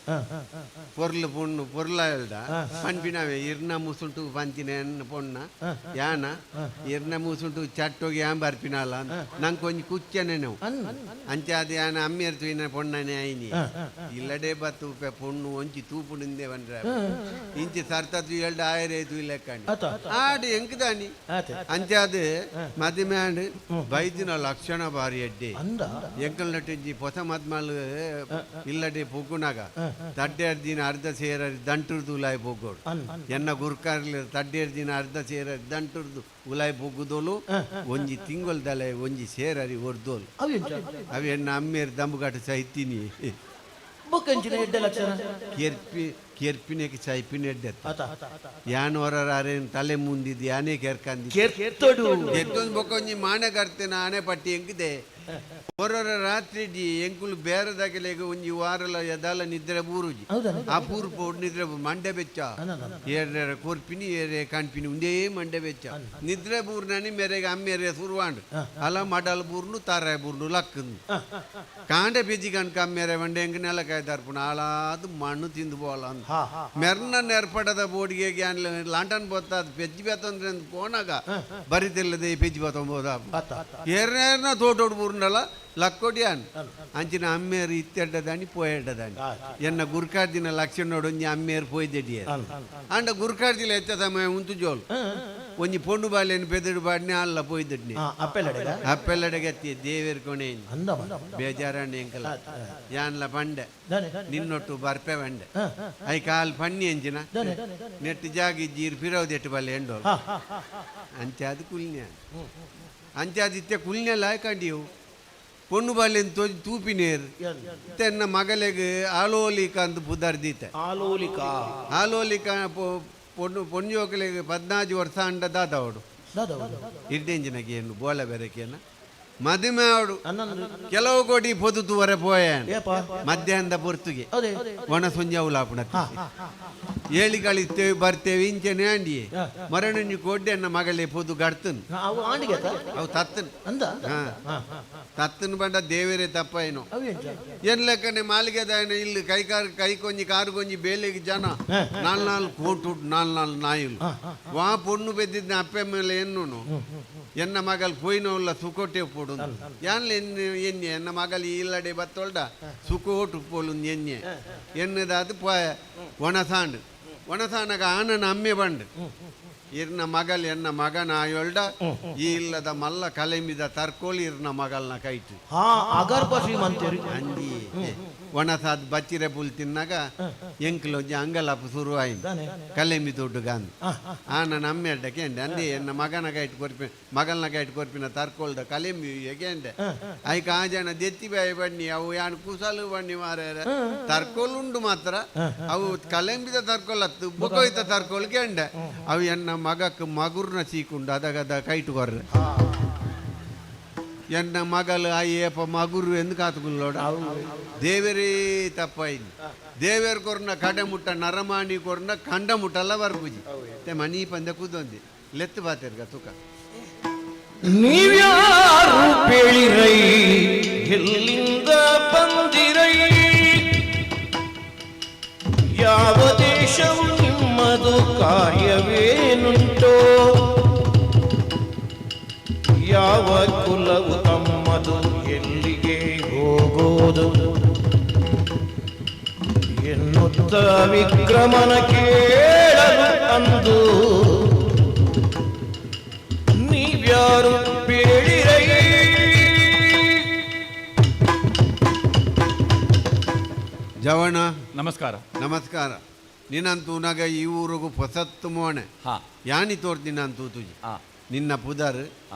ಪೊರ್ಲು ಪೊಣ್ಣು ಪೊರ್ಲ ಹೇಳ್ದ ಪನ್ಪಿನವೇ ಇರ್ನ ಮುಸುಂಟು ಪಂಚಿನ ಎನ್ನ ಪೊಣ್ಣ ಯಾನ ಇರ್ನ ಮುಸುಂಟು ಚಟ್ಟೋಗಿ ಯಾನ್ ಬರ್ಪಿನಲ್ಲ ನಂಗೆ ಕೊಂಚ ಕುಚ್ಚನೆ ನಾವು ಅಂಚೆ ಅದು ಯಾನ ಅಮ್ಮೇರ್ ತೂಯಿನ ಪೊಣ್ಣನೆ ಆಯ್ನಿ ಇಲ್ಲಡೆ ಬತ್ತು ಉಪ್ಪೆ ಪೊಣ್ಣು ಒಂಚಿ ತೂಪು ನಿಂದೆ ಬಂದ್ರೆ ಇಂಚಿ ಸರ್ತತು ಹೇಳ್ದ ಆಯರೇ ತೂಯಿಲೆಕ್ಕಂಡು ಆಡು ಎಂಕದಾನಿ ಆತೆ ಅಂಚೆ ಅದು ಮದಿಮೆ ಆಂಡ್ ಬೈದಿನ ಲಕ್ಷಣ ಬಾರಿ ಅಡ್ಡಿ ಅಂದ ಎಂಕಲ್ ನಟ್ಟಿಂಜಿ ಹೊಸ ಮದ್ಮಲ್ ಇಲ್ಲಡೆ ಪೊಗ್ಗುನಾಗ ತಡ್ಡೇರ್ ದಿನ ಅರ್ಧ ಸೇರ ದಂಟುರ್ದು ಉಲಾಯ್ ಪೊಗ್ಗೋಡು ಎನ್ನ ಗುರ್ಕಾರ್ಲಿ ತಡ್ಡೇರ್ ದಿನ ಅರ್ಧ ಸೇರ ದಂಟುರ್ದು ಉಲಾಯ್ ಪೊಗ್ಗುದೋಲು ಒಂಜಿ ತಿಂಗೊಲ್ದಲೆ ಒಂಜಿ ಸೇರರಿ ಒರ್ದೋಲು ಅವೆಂಚ ಅవి ಎನ್ನ ಅಮ್ಮೇರ್ ದಂಬುಗಾಟ ಸೈತೀನಿ ಬೊಕ್ಕಂಚಿನ ಎಡ್ಡೆ ಲಕ್ಷಣ ಕೆರ್ಪಿ ಕೆರ್ಪಿನೆಗೆ ಸೈಪಿನ ಎಡ್ಡೆ ಆತ ಯಾನ್ ಹೊರ ಅರೇನ್ ತಲೆ ಮುಂದಿದ್ದು ಯಾನೇ ಕೆರ್ಕಂದಿ ಕೆರ್ತೊಡು ಎತ್ತೊಂದು ಬೊಕ್ಕೊಂಜಿ ಮಾಣೆ ಕರ್ತೇನೆ ಆಣೆ ಪಟ್ಟಿ ಎಂಕಿದೆ ಹೊರೊರ ರಾತ್ರಿ ಡಿ ಎಂಕುಲು ಬೇರೆದಾಗಲೇಗ ಒಂಜಿ ವಾರಲ ಎದಾಲ ನಿದ್ರೆ ಬೂರುಜಿ ಆ ಪೂರು ಪೋಡು ನಿದ್ರೆ ಮಂಡೆ ಬೆಚ್ಚ ಏರೆ ಕೊರ್ಪಿನಿ ಏರೆ ಕಾಣ್ಪಿನಿ ಒಂದೇ ಮಂಡೆ ಬೆಚ್ಚ ನಿದ್ರೆ ಬೂರ್ನನಿ ಮೇರೆಗೆ ಅಮ್ಮೇರೆ ಸುರುವಾಂಡ್ ಅಲ ಮಡಲ್ ಬೂರ್ನು ತಾರಾಯ ಬೂರ್ನು ಲಕ್ಕಂದು ಕಾಂಡೆ ಪೆಜ್ಜಿ ಕಣ್ಕ ಅಮ್ಮೇರೆ ಮಂಡೆ ಎಂಕ್ ನೆಲಕಾಯಿ ತರ್ಪುಣ ಆಳಾದು ಮಣ್ಣು ತಿಂದು ಪೋಲ ಅಂತ ಮೆರ್ನ ನೆರ್ಪಡದ ಬೋಡಿಗೆ ಗ್ಯಾನ್ ಲಾಂಟನ್ ಬೊತ್ತಾದ ಪೆಜ್ಜಿ ಬೇತಂದ್ರೆ ಪೋನಾಗ ಬರಿತಿಲ್ಲದೆ ಈ ಪೆಜ್ಜಿ ಬತ್ತೊಂಬೋದ ಏರ್ನೇರ್ನ ತೋಟೋಡು ಬೂರ್ನಲ್ಲ ಲಕ್ಕೊಡಿಯಾನ್ ಅಂಚಿನ ಅಮ್ಮೇರು ಇತ್ತೆಡ್ಡದಾನಿ ಪೋಯೆಡ್ಡದಾನಿ ಎನ್ನ ಗುರ್ಕಾರ್ದಿನ ಲಕ್ಷಣ ನೋಡು ಒಂಜಿ ಅಮ್ಮೇರು ಪೋಯ್ದೆಡಿಯ ಅಂಡ ಗುರ್ಕಾರ್ದಿಲ ಎತ್ತ ಸಮಯ ಉಂತು ಜೋಲು ಒಂಜಿ ಪೊಣ್ಣು ಬಾಲೆನ್ ಪೆದಡು ಬಾಡ್ನೆ ಅಲ್ಲ ಪೋಯ್ದಡ್ನೆ ಅಪ್ಪೆಲ್ಲಡೆಗ ಅಪ್ಪೆಲ್ಲಡೆಗತ್ತಿ ದೇವೇರ್ ಕೊಣೆ ಅಂದ ಬೇಜಾರಣ್ಣ ಎಂಕಲ ಯಾನ್ಲ ಪಂಡೆ ದಾನೆ ನಿನ್ನೊಟ್ಟು ಬರ್ಪೆ ಬಂಡೆ I call ಪಣ್ಣಿ ಅಂಚಿನ ನೆಟ್ಟು ಜಾಗಿ ಜೀರ್ ಫಿರೋದೆಟ್ಟು ಬಲ್ಲೆ ಎಂಡೋಲು ಅಂಚಾದ ಕುಲ್ನ್ಯ ಅಂಚಾದಿತ್ಯ ಕುಲ್ನ್ಯ ಲಾಯ್ಕಂಡಿಯವು ಪೊಣ್ಣು ಬಾಲೆನ್ ತೋ ತೂಪಿನೇರ್ ತೆನ್ನ ಮಗಲೆಗ್ ಆಲೋಲಿಕ ಅಂತ ಪುದರ್ದೀತೆ ಆಲೋಲಿಕ ಆಲೋಲಿಕ ಪೊಣ್ಣು ಪೊಂಜೋಕಲಿಗೆ 14 ವರ್ಷ ಅಂಡ ದಾದವಡು ದಾದವಡು ಇಡ್ಡೆಂಜಿನಗೆ ಏನು ಬೋಲ ಬೆರಕೇನ ಮದುವೆ ಅವಡು ಕೆಲವು ಕೋಟಿ ಪೊದು ತೂವರೆ ಪೋಯ ಮಧ್ಯಾಹ್ನದ ಪೊರ್ತುಗೆ ಒಣ ಸುಂಜಾವುಲಾಪುಣ ಏಳಿ ಕಳಿಸ್ತೇವೆ ಬರ್ತೇವೆ ಇಂಚನೆ ಆಂಡಿಯೇ ಮರಣಿ ಕೋಡ್ಡೆ ಅನ್ನ ಮಗಳೇ ಪೊದು ಗಡ್ತನ್ ಅವು ಆಂಡಿಗೆ ಅವು ತತ್ತನ್ ಅಂದ ತತ್ತನ್ ಬಂಡ ದೇವರೇ ತಪ್ಪ ಏನೋ ಏನ್ ಲೆಕ್ಕನೆ ಮಾಲಿಗೆದಾಯನ ಇಲ್ಲಿ ಕೈ ಕಾರ್ ಕೈ ಕೊಂಜಿ ಕಾರು ಕೊಂಜಿ ಬೇಲೆಗೆ ಜನ ನಾಲ್ ನಾಲ್ ಕೋಟು ನಾಲ್ ನಾಲ್ ನಾಯಿಲು ವಾ ಪೊಣ್ಣು ಬೆದ್ದಿದ್ನ ಅಪ್ಪೆ ಮೇಲೆ ಎನ್ನುನು ಎನ್ನ ಮಗಲ್ ಪೋಯಿನವುಲ್ಲ ಸುಕೋಟೆ ಪೋಡು ಯಾನ್ಲ ಎನ್ನೆ ಎನ್ನೆ ಎನ್ನ ಮಗಲ್ ಇಲ್ಲಡೆ ಬತ್ತೊಲ್ಡ ಸುಕೋಟು ಪೋಲು ಎನ್ನೆ ಎನ್ನದಾದು ಪೋಯ ಒಣಸಾಂಡು ಒಣಸಾನಗ ಆನನ ಅಮ್ಮೆ ಬಂಡು ಇರ್ನ ಮಗಲ್ ಎನ್ನ ಮಗನ ಆಯೊಲ್ಡ ಈ ಇಲ್ಲದ ಮಲ್ಲ ಕಲೆಂಬಿದ ತರ್ಕೋಲಿ ಇರ್ನ ಮಗಲ್ನ ಕೈಟು ಹಾ ಅಗರ್ಭ ಶ್ರೀಮಂತರು ಅಂದಿ ಒಣಸಾದ್ ಬಚ್ಚಿರೆ ಪುಲ್ ತಿನ್ನಾಗ ಎಂಕ್ಲೊಂಜಿ ಅಂಗಲಾಪು ಶುರು ಆಯ್ತು ಕಲೆಂಬಿ ದುಡ್ಡು ಗಾಂಧಿ ಆ ನನ್ನ ಅಮ್ಮೆ ಅಡ್ಡ ಕೇಂಡೆ ಅಂದಿ ಎನ್ನ ಮಗನ ಕೈಟ್ ಕೊರ್ಪಿ ಮಗಲ್ನ ಕೈಟ್ ಕೊರ್ಪಿನ ತರ್ಕೊಳ್ದ ಕಲೆಂಬಿ ಕೇಂಡೆ ಐಕ ಆ ಜನ ದೆತ್ತಿ ಬಾಯಿ ಬಣ್ಣಿ ಅವು ಯಾನ್ ಕುಸಲು ಬಣ್ಣಿ ಮಾರ್ಯಾರ ತರ್ಕೋಲ್ ಉಂಡು ಮಾತ್ರ ಅವು ಕಲೆಂಬಿದ ತರ್ಕೊಲತ್ತು ಬೊಕೊಯ್ತ ತರ್ಕೋಲ್ ಕೇಂಡೆ ಅವು ಎನ್ನ ಮಗಕ್ಕೆ ಮಗುರ್ನ ಚೀಕುಂಡು ಅದಗದ ಕೈಟು ಕೊರ್ರೆ ಎನ್ನ ಮಗಲು ಅಯ್ಯಪ್ಪ ಮಗುರು ಎಂದು ಕಾತುకుల్లోಡ ದೇವರೇ ತಪ್ಪಾಯಿನಿ ದೇವೇರ್ ಕೊರ್ನ ಕಡೆ ಮುಟ್ಟ ನರಮಾಣಿ ಕೊರ್ನ ಕಂಡ ಮುಟ್ಟಲ್ಲ ಬರ್ಪುಜಿ ते ಮನಿ ಪಂದೆ ಕೂದೊಂದಿ ಲೆತ್ತು ಬಾತೆರ್ಗ ತುಕ ನೀವ್ಯಾರು ಪೇಳಿರೈ ಎಲ್ಲಿಂದ ಬಂದಿರೈ ಯಾವ ದೇಶವು ನಿಮ್ಮದು ಕಾರ್ಯವೇನುಂಟೋ ಯಾವ ಕುಲವು ತಮ್ಮದು ಎಲ್ಲಿಗೆ ಹೋಗೋದು ಎನ್ನುತ್ತ ವಿಕ್ರಮನ ಕೇಳಲು ಅಂದು ನೀವ್ಯಾರು ಬೇಡಿರೈ. ಜವಣ ನಮಸ್ಕಾರ ನಮಸ್ಕಾರ. ನಿನ್ನಂತೂ ನಗ ಈ ಊರಿಗೂ ಹೊಸತ್ತು ಮೋಣೆ ಯಾನಿ ತೋರ್ದಿನಂತೂ ತುಜಿ ನಿನ್ನ ಪುದಾರು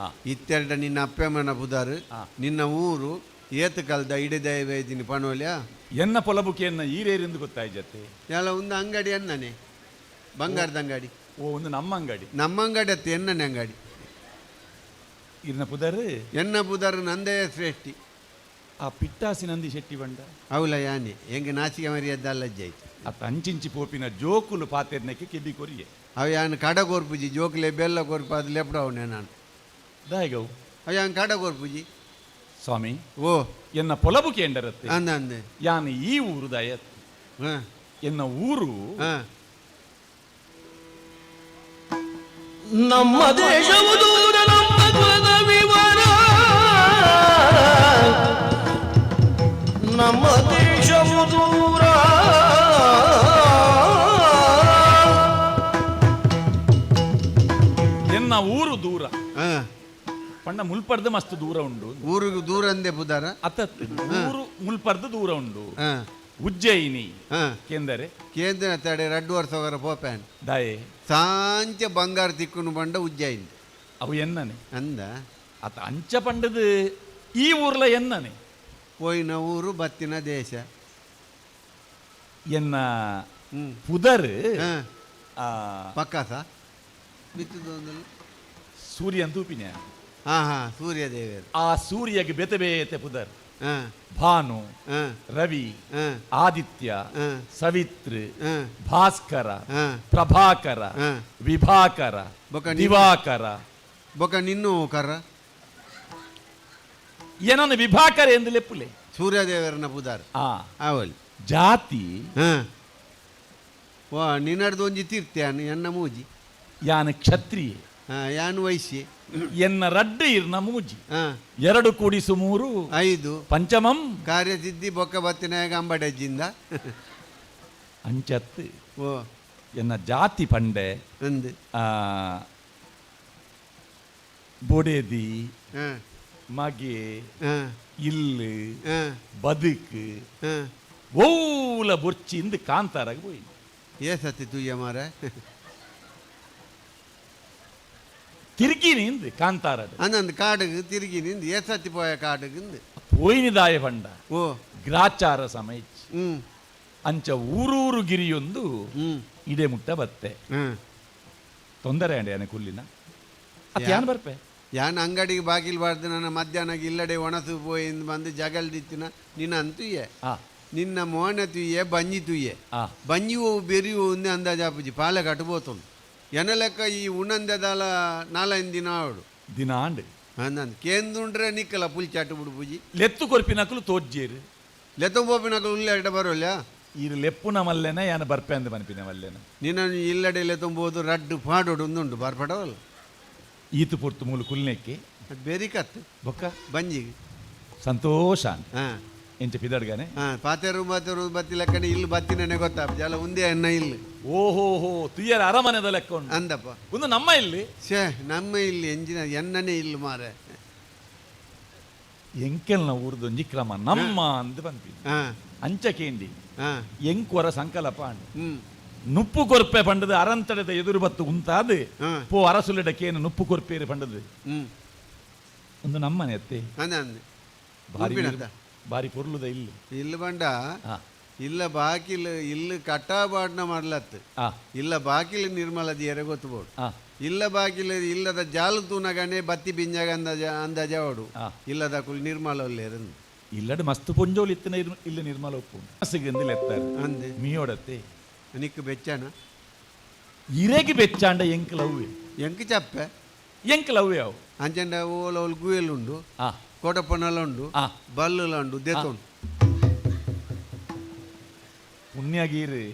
ಇತ್ತೆರಡ ನಿನ್ನ ಅಪ್ಪಮ್ಮನ ಪುದಾರು ನಿನ್ನ ಊರು ಏತು ಕಲ್ದ ಇಡದೈವೇದಿನಿ ಪಣೋಲ್ಯ ಎನ್ನ ಪೊಲಬುಕಿಯನ್ನ ಈರೇರೆಂದು ಗೊತ್ತಾಯ್ಜತ್ತೆ ಎಲ್ಲ ಒಂದು ಅಂಗಡಿ ಅನ್ನನೆ ಬಂಗಾರದ ಅಂಗಡಿ. ಓ ಒಂದು ನಮ್ಮ ಅಂಗಡಿ. ನಮ್ಮ ಅಂಗಡಿ ಅತ್ತೆ ಎನ್ನನೆ ಅಂಗಡಿ. ಇರ್ನ ಪುದಾರು ಎನ್ನ ಪುದಾರು ನಂದೇ ಶ್ರೇಷ್ಠಿ. ಆ ಪಿಟ್ಟಾಸಿ ನಂದಿ ಶೆಟ್ಟಿ ಬಂಡ ಅವಲ ಯಾನೆ ಹೆಂಗೆ ನಾಚಿಕೆ ಮರ್ಯಾದ ಅಜ್ಜಾಯ್ತು. ಆ ತಂಚಿಂಚಿ ಪೋಪಿನ ಜೋಕುಲು ಪಾತೆರ್ನಕ್ಕೆ ಕೆಬಿ ಕೊರಿಯೆ ಅವ ಯಾನ್ ಕಡ ಕೊರ್ಪುಜಿ ಜೋಕುಲೆ ಬೆಲ್ಲ ಕೊರ್ಪ ಅದು ಲೆಪ್ಡವನೆ ನಾನು ದಾಯಗವು ಅವ ಯಾನ್ ಕಡ ಕೊರ್ಪುಜಿ ಸ್ವಾಮಿ ಓ ಎನ್ನ ಪೊಲಬು ಕೇಂಡರತ್ತೆ ಅಂದ ಅಂದೆ ಯಾನ್ ಈ ಊರು ದಯತ್ ಎನ್ನ ಊರು ನಮ್ಮ ದೇಶವು ದೂರ ನಮ್ಮ ಕುಲದ ವಿವರ ನಮ್ಮ ದೇಶವು ದೂರ ಎನ್ನ ಊರು ದೂರ ಪಂಡ ಮುಲ್ಪರ್ದು ಮಸ್ತ್ ದೂರ ಉಂಡು. ಊರಿಗೆ ದೂರ ಅಂದೆ ಪುದಾರ ಅತ್ತ ಊರು ಮುಲ್ಪರ್ದು ದೂರ ಉಂಡು. ಉಜ್ಜಯಿನಿ ಕೇಂದರೆ ಕೇಂದ್ರ ತಡೆ ರಡ್ಡು ವರ್ಷ ಹೋಗರ ಪೋಪ್ಯಾನ್ ದಾಯೆ ಸಾಂಚ ಬಂಗಾರ ತಿಕ್ಕುನು ಬಂಡ ಉಜ್ಜಯಿನಿ ಅವು ಎನ್ನನೆ ಅಂದ ಅತ ಅಂಚ ಪಂಡದು ಈ ಊರ್ಲ ಎನ್ನನೆ ಪೋಯಿನ ಊರು ಬತ್ತಿನ ದೇಶ ಎನ್ನ ಪುದರ್ ಪಕ್ಕಾಸ ಬಿತ್ತುದು ಸೂರ್ಯ ತೂಪಿನ ಹಾ ಹಾ ಸೂರ್ಯದೇವರು ಆ ಸೂರ್ಯಗೆ ಬೆತೆ ಬೇತೆ ಪುದರ್ ಭಾನು ರವಿ ಆದಿತ್ಯ ಸವಿತ್ರು ಭಾಸ್ಕರ ಪ್ರಭಾಕರ ವಿಭಾಕರ ದಿವಾಕರ ಬೊಕ ನಿನ್ನು ಕರ ಏನನ್ನು ವಿಭಾಕರ ಎಂದು ಲೆಪ್ಪುಲೆ ಸೂರ್ಯದೇವರನ ಪುದಾರ್ ಆವಲ್ ಜಾತಿ ವಾ ನಿನ್ನಡ್ದು ಒಂಜಿ ತೀರ್ತ್ಯಾನು ಎನ್ನ ಮೂಜಿ ಯಾನ ಕ್ಷತ್ರಿಯೆ ಯಾನು ವೈಶ್ಯೆ ಎನ್ನ ರಡ್ಡು ಇರ್ನ ಮೂಜಿ 2 ಕೂಡಿಸು 3 5 ಪಂಚಮಂ ಕಾರ್ಯಸಿದ್ಧಿ ಬೊಕ್ಕ ಬತ್ತಿನಾಗ ಅಂಬಡಜ್ಜಿಂದ ಅಂಚತ್ತು ಓ ಎನ್ನ ಜಾತಿ ಪಂಡೆ ಅಂದು ಬೊಡೆದಿ ಮಗೆ ಇಲ್ಲು ಬದುಕು ಓಲ ಬೊರ್ಚಿಂದು ಕಾಂತಾರಾಗ ಪೋಯಿ ಏ ಸತಿ ತುಯ್ಯ ಮಾರ ತಿರುಗಿ ನಿಂದು ಕಾಂತಾರದ ಅಂದಂದು ಕಾಡುಗು ತಿರುಗಿ ನಿಂದು ಏ ಸತಿ ಪೋಯ ಕಾಡುಗಂದು ಪೋಯಿನಿದಾಯ ಪಂಡ ಓ ಗ್ರಾಚಾರ ಸಮಯ ಅಂಚ ಊರೂರು ಗಿರಿಯೊಂದು ಇಡೆ ಮುಟ್ಟ ಬತ್ತೆ. ತೊಂದರೆ ಅಂಡೆ ಯಾನೆ ಕುಲ್ಲಿನ ಅತ್ಯಾನ್ ಬರ್ಪೆ ಯಾನ್ ಅಂಗಡಿಗೆ ಬಾಗಿಲು ಬಾರ್ದು ನನ್ನ ಮಧ್ಯಾಹ್ನ ಇಲ್ಲಡೆ ಒಣಸು ಪೋಯಿಂದ್ ಬಂದು ಜಗಲ್ದಿತ್ತಿನ ನಿನ್ನ ಅಂತುಯ್ಯೆ ನಿನ್ನ ಮೋನ ತುಯ್ಯೆ ಬಂಜಿ ತುಯ್ಯೆ ಬಂಜಿ ಹೂವು ಬೆರಿ ಹೂವು ಅಂದಾಜಾಪುಜಿ ಪಾಲೆ ಕಟ್ಟಬೋತುಂಡು ಎನ ಲೆಕ್ಕ ಈ ಉಣಂದೆದಾಲ ನಾಲೈದು ದಿನ ಆವಡು ದಿನ ಆಂಡ್ ಅಂದಂದು ಕೇಂದುಂಡ್ರೆ ನಿಕ್ಕಲ ಪುಲ್ಚಾಟು ಬಿಡು ಲೆತ್ತು ಕೊರ್ಪಿನಕುಲು ತೋಜ್ಜೇರು ಲೆತ್ತೊಂಬೋಪಿನಕುಲು ಉಲ್ಲೆಡ ಬರೋಲ್ಲ ಈ ಲೆಪ್ಪುನ ಮಲ್ಲೆನ ಯಾನ ಬರ್ಪೆ ಅಂದ ಮನ್ಪಿನ ಮಲ್ಲೆನ ನಿನ್ನ ಇಲ್ಲಡೆ ಲೆತ್ತೊಂಬೋದು ರಡ್ಡು ಪಾಡೋಡು ಒಂದುಂಡು ಬರ್ಪಡವಲ್ಲ ಈತು ಪೊರ್ತು ಮೂಲು ಕುಲ್ನೆಕ್ಕೆ ಅದು ಬೇರಿಕತ್ತು ಬೊಕ್ಕ ಬಂಜಿಗೆ ಸಂತೋಷ ಹಾಂ ಎಂಚ ಪಿದಡ್ಗಾನೆ ಹಾಂ ಪಾತೆರು ಪಾತೆರು ಬತ್ತಿ ಲೆಕ್ಕನೆ ಇಲ್ಲಿ ಬತ್ತಿನೇ ಗೊತ್ತಾ ಜಲ ಒಂದೇ ಅನ್ನ ಇಲ್ಲಿ ಓಹೋ ಹೋ ತುಯ್ಯರ ಅರಮನೆದ ಲೆಕ್ಕ ಉಂಟು ಅಂದಪ್ಪ ಒಂದು ನಮ್ಮ ಇಲ್ಲಿ ಛೇ ನಮ್ಮ ಇಲ್ಲಿ ಎಂಜಿನ ಎನ್ನನೇ ಇಲ್ಲಿ ಮಾರೆ ಎಂಕೆಲ್ನ ಊರ್ದೊಂಜಿ ಕ್ರಮ ನಮ್ಮ ಅಂದ್ ಪನ್ಪಿ ಅಂಚ ಕೇಂದಿ ಎಂಕುವರ ಸಂಕಲ್ಪ ಅಂಡ್ ನುಪ್ಪು ಕೊರ್ಪೆ ಪಂಡದು ಅರಂತಡೆದ ಎದುರು ಬತ್ತು ಉಂತಾದು ಪೋ ಅರಸುಲೆಡ ಕೇನು ನುಪ್ಪು ಕೊರ್ಪೇರು ಪಂಡದು ಒಂದು ನಮ್ಮನೆ ಅತ್ತೆ ಅಂದ ಅಂದೆ ಭಾರಿ ಉಪ್ಪಿನತ್ತ? ಭಾರಿ ಪೊರ್ಲುದ ಇಲ್ಲಿ ಇಲ್ಲ ಬಂಡ ಇಲ್ಲ ಬಾಕಿಲ್ ಇಲ್ಲ ಕಟ್ಟಾಬಾಡ್ನ ಮಾಡ್ಲತ್ತು ಇಲ್ಲ ಬಾಕಿಲ್ ನಿರ್ಮಲ ದಿಯರೆ ಗೊತ್ತಬೋಡು ಇಲ್ಲ ಬಾಕಿಲ್ ಇಲ್ಲದ ಜಾಲು ತೂನಗನೆ ಬತ್ತಿ ಬಿಂಜಾಗ ಅಂದಾಜ ಅಂದಾಜ ಅವಡು ಇಲ್ಲದ ಕುಲ್ ನಿರ್ಮಲ ಒಲ್ಲೇರಂದು ಇಲ್ಲಡ ಮಸ್ತ್ ಪೊಂಜೋಲು ಇತ್ತಿನ ಇಲ್ಲ ನಿರ್ಮಲ ಉಪ್ಪು ಸಿಗಂದಿಲ್ಲ ಎತ್ತಾರೆ ಅಂದೆ ಮೀಯೋಡತ್ತೆ ನಿಕ್ಕು ಬೆಚ್ಚನ ಇರೆಗೆ ಬೆಚ್ಚಾಂಡ ಎಂಕ್ ಲವ್ವೆ ಎಂಕ್ ಚಪ್ಪೆ ಎಂಕ್ ಲವ್ವೆ ಅವು ಅಂಚಂಡ ಓಲ ಓಲ್ ಗುಯಲ್ ಉಂಡು ಕೋಟಪ್ಪನಲ ಉಂಡು ಬಲ್ಲುಲ ಉಂಡು ದೇತೋಂಡು ಪುಣ್ಯಗೀರಿ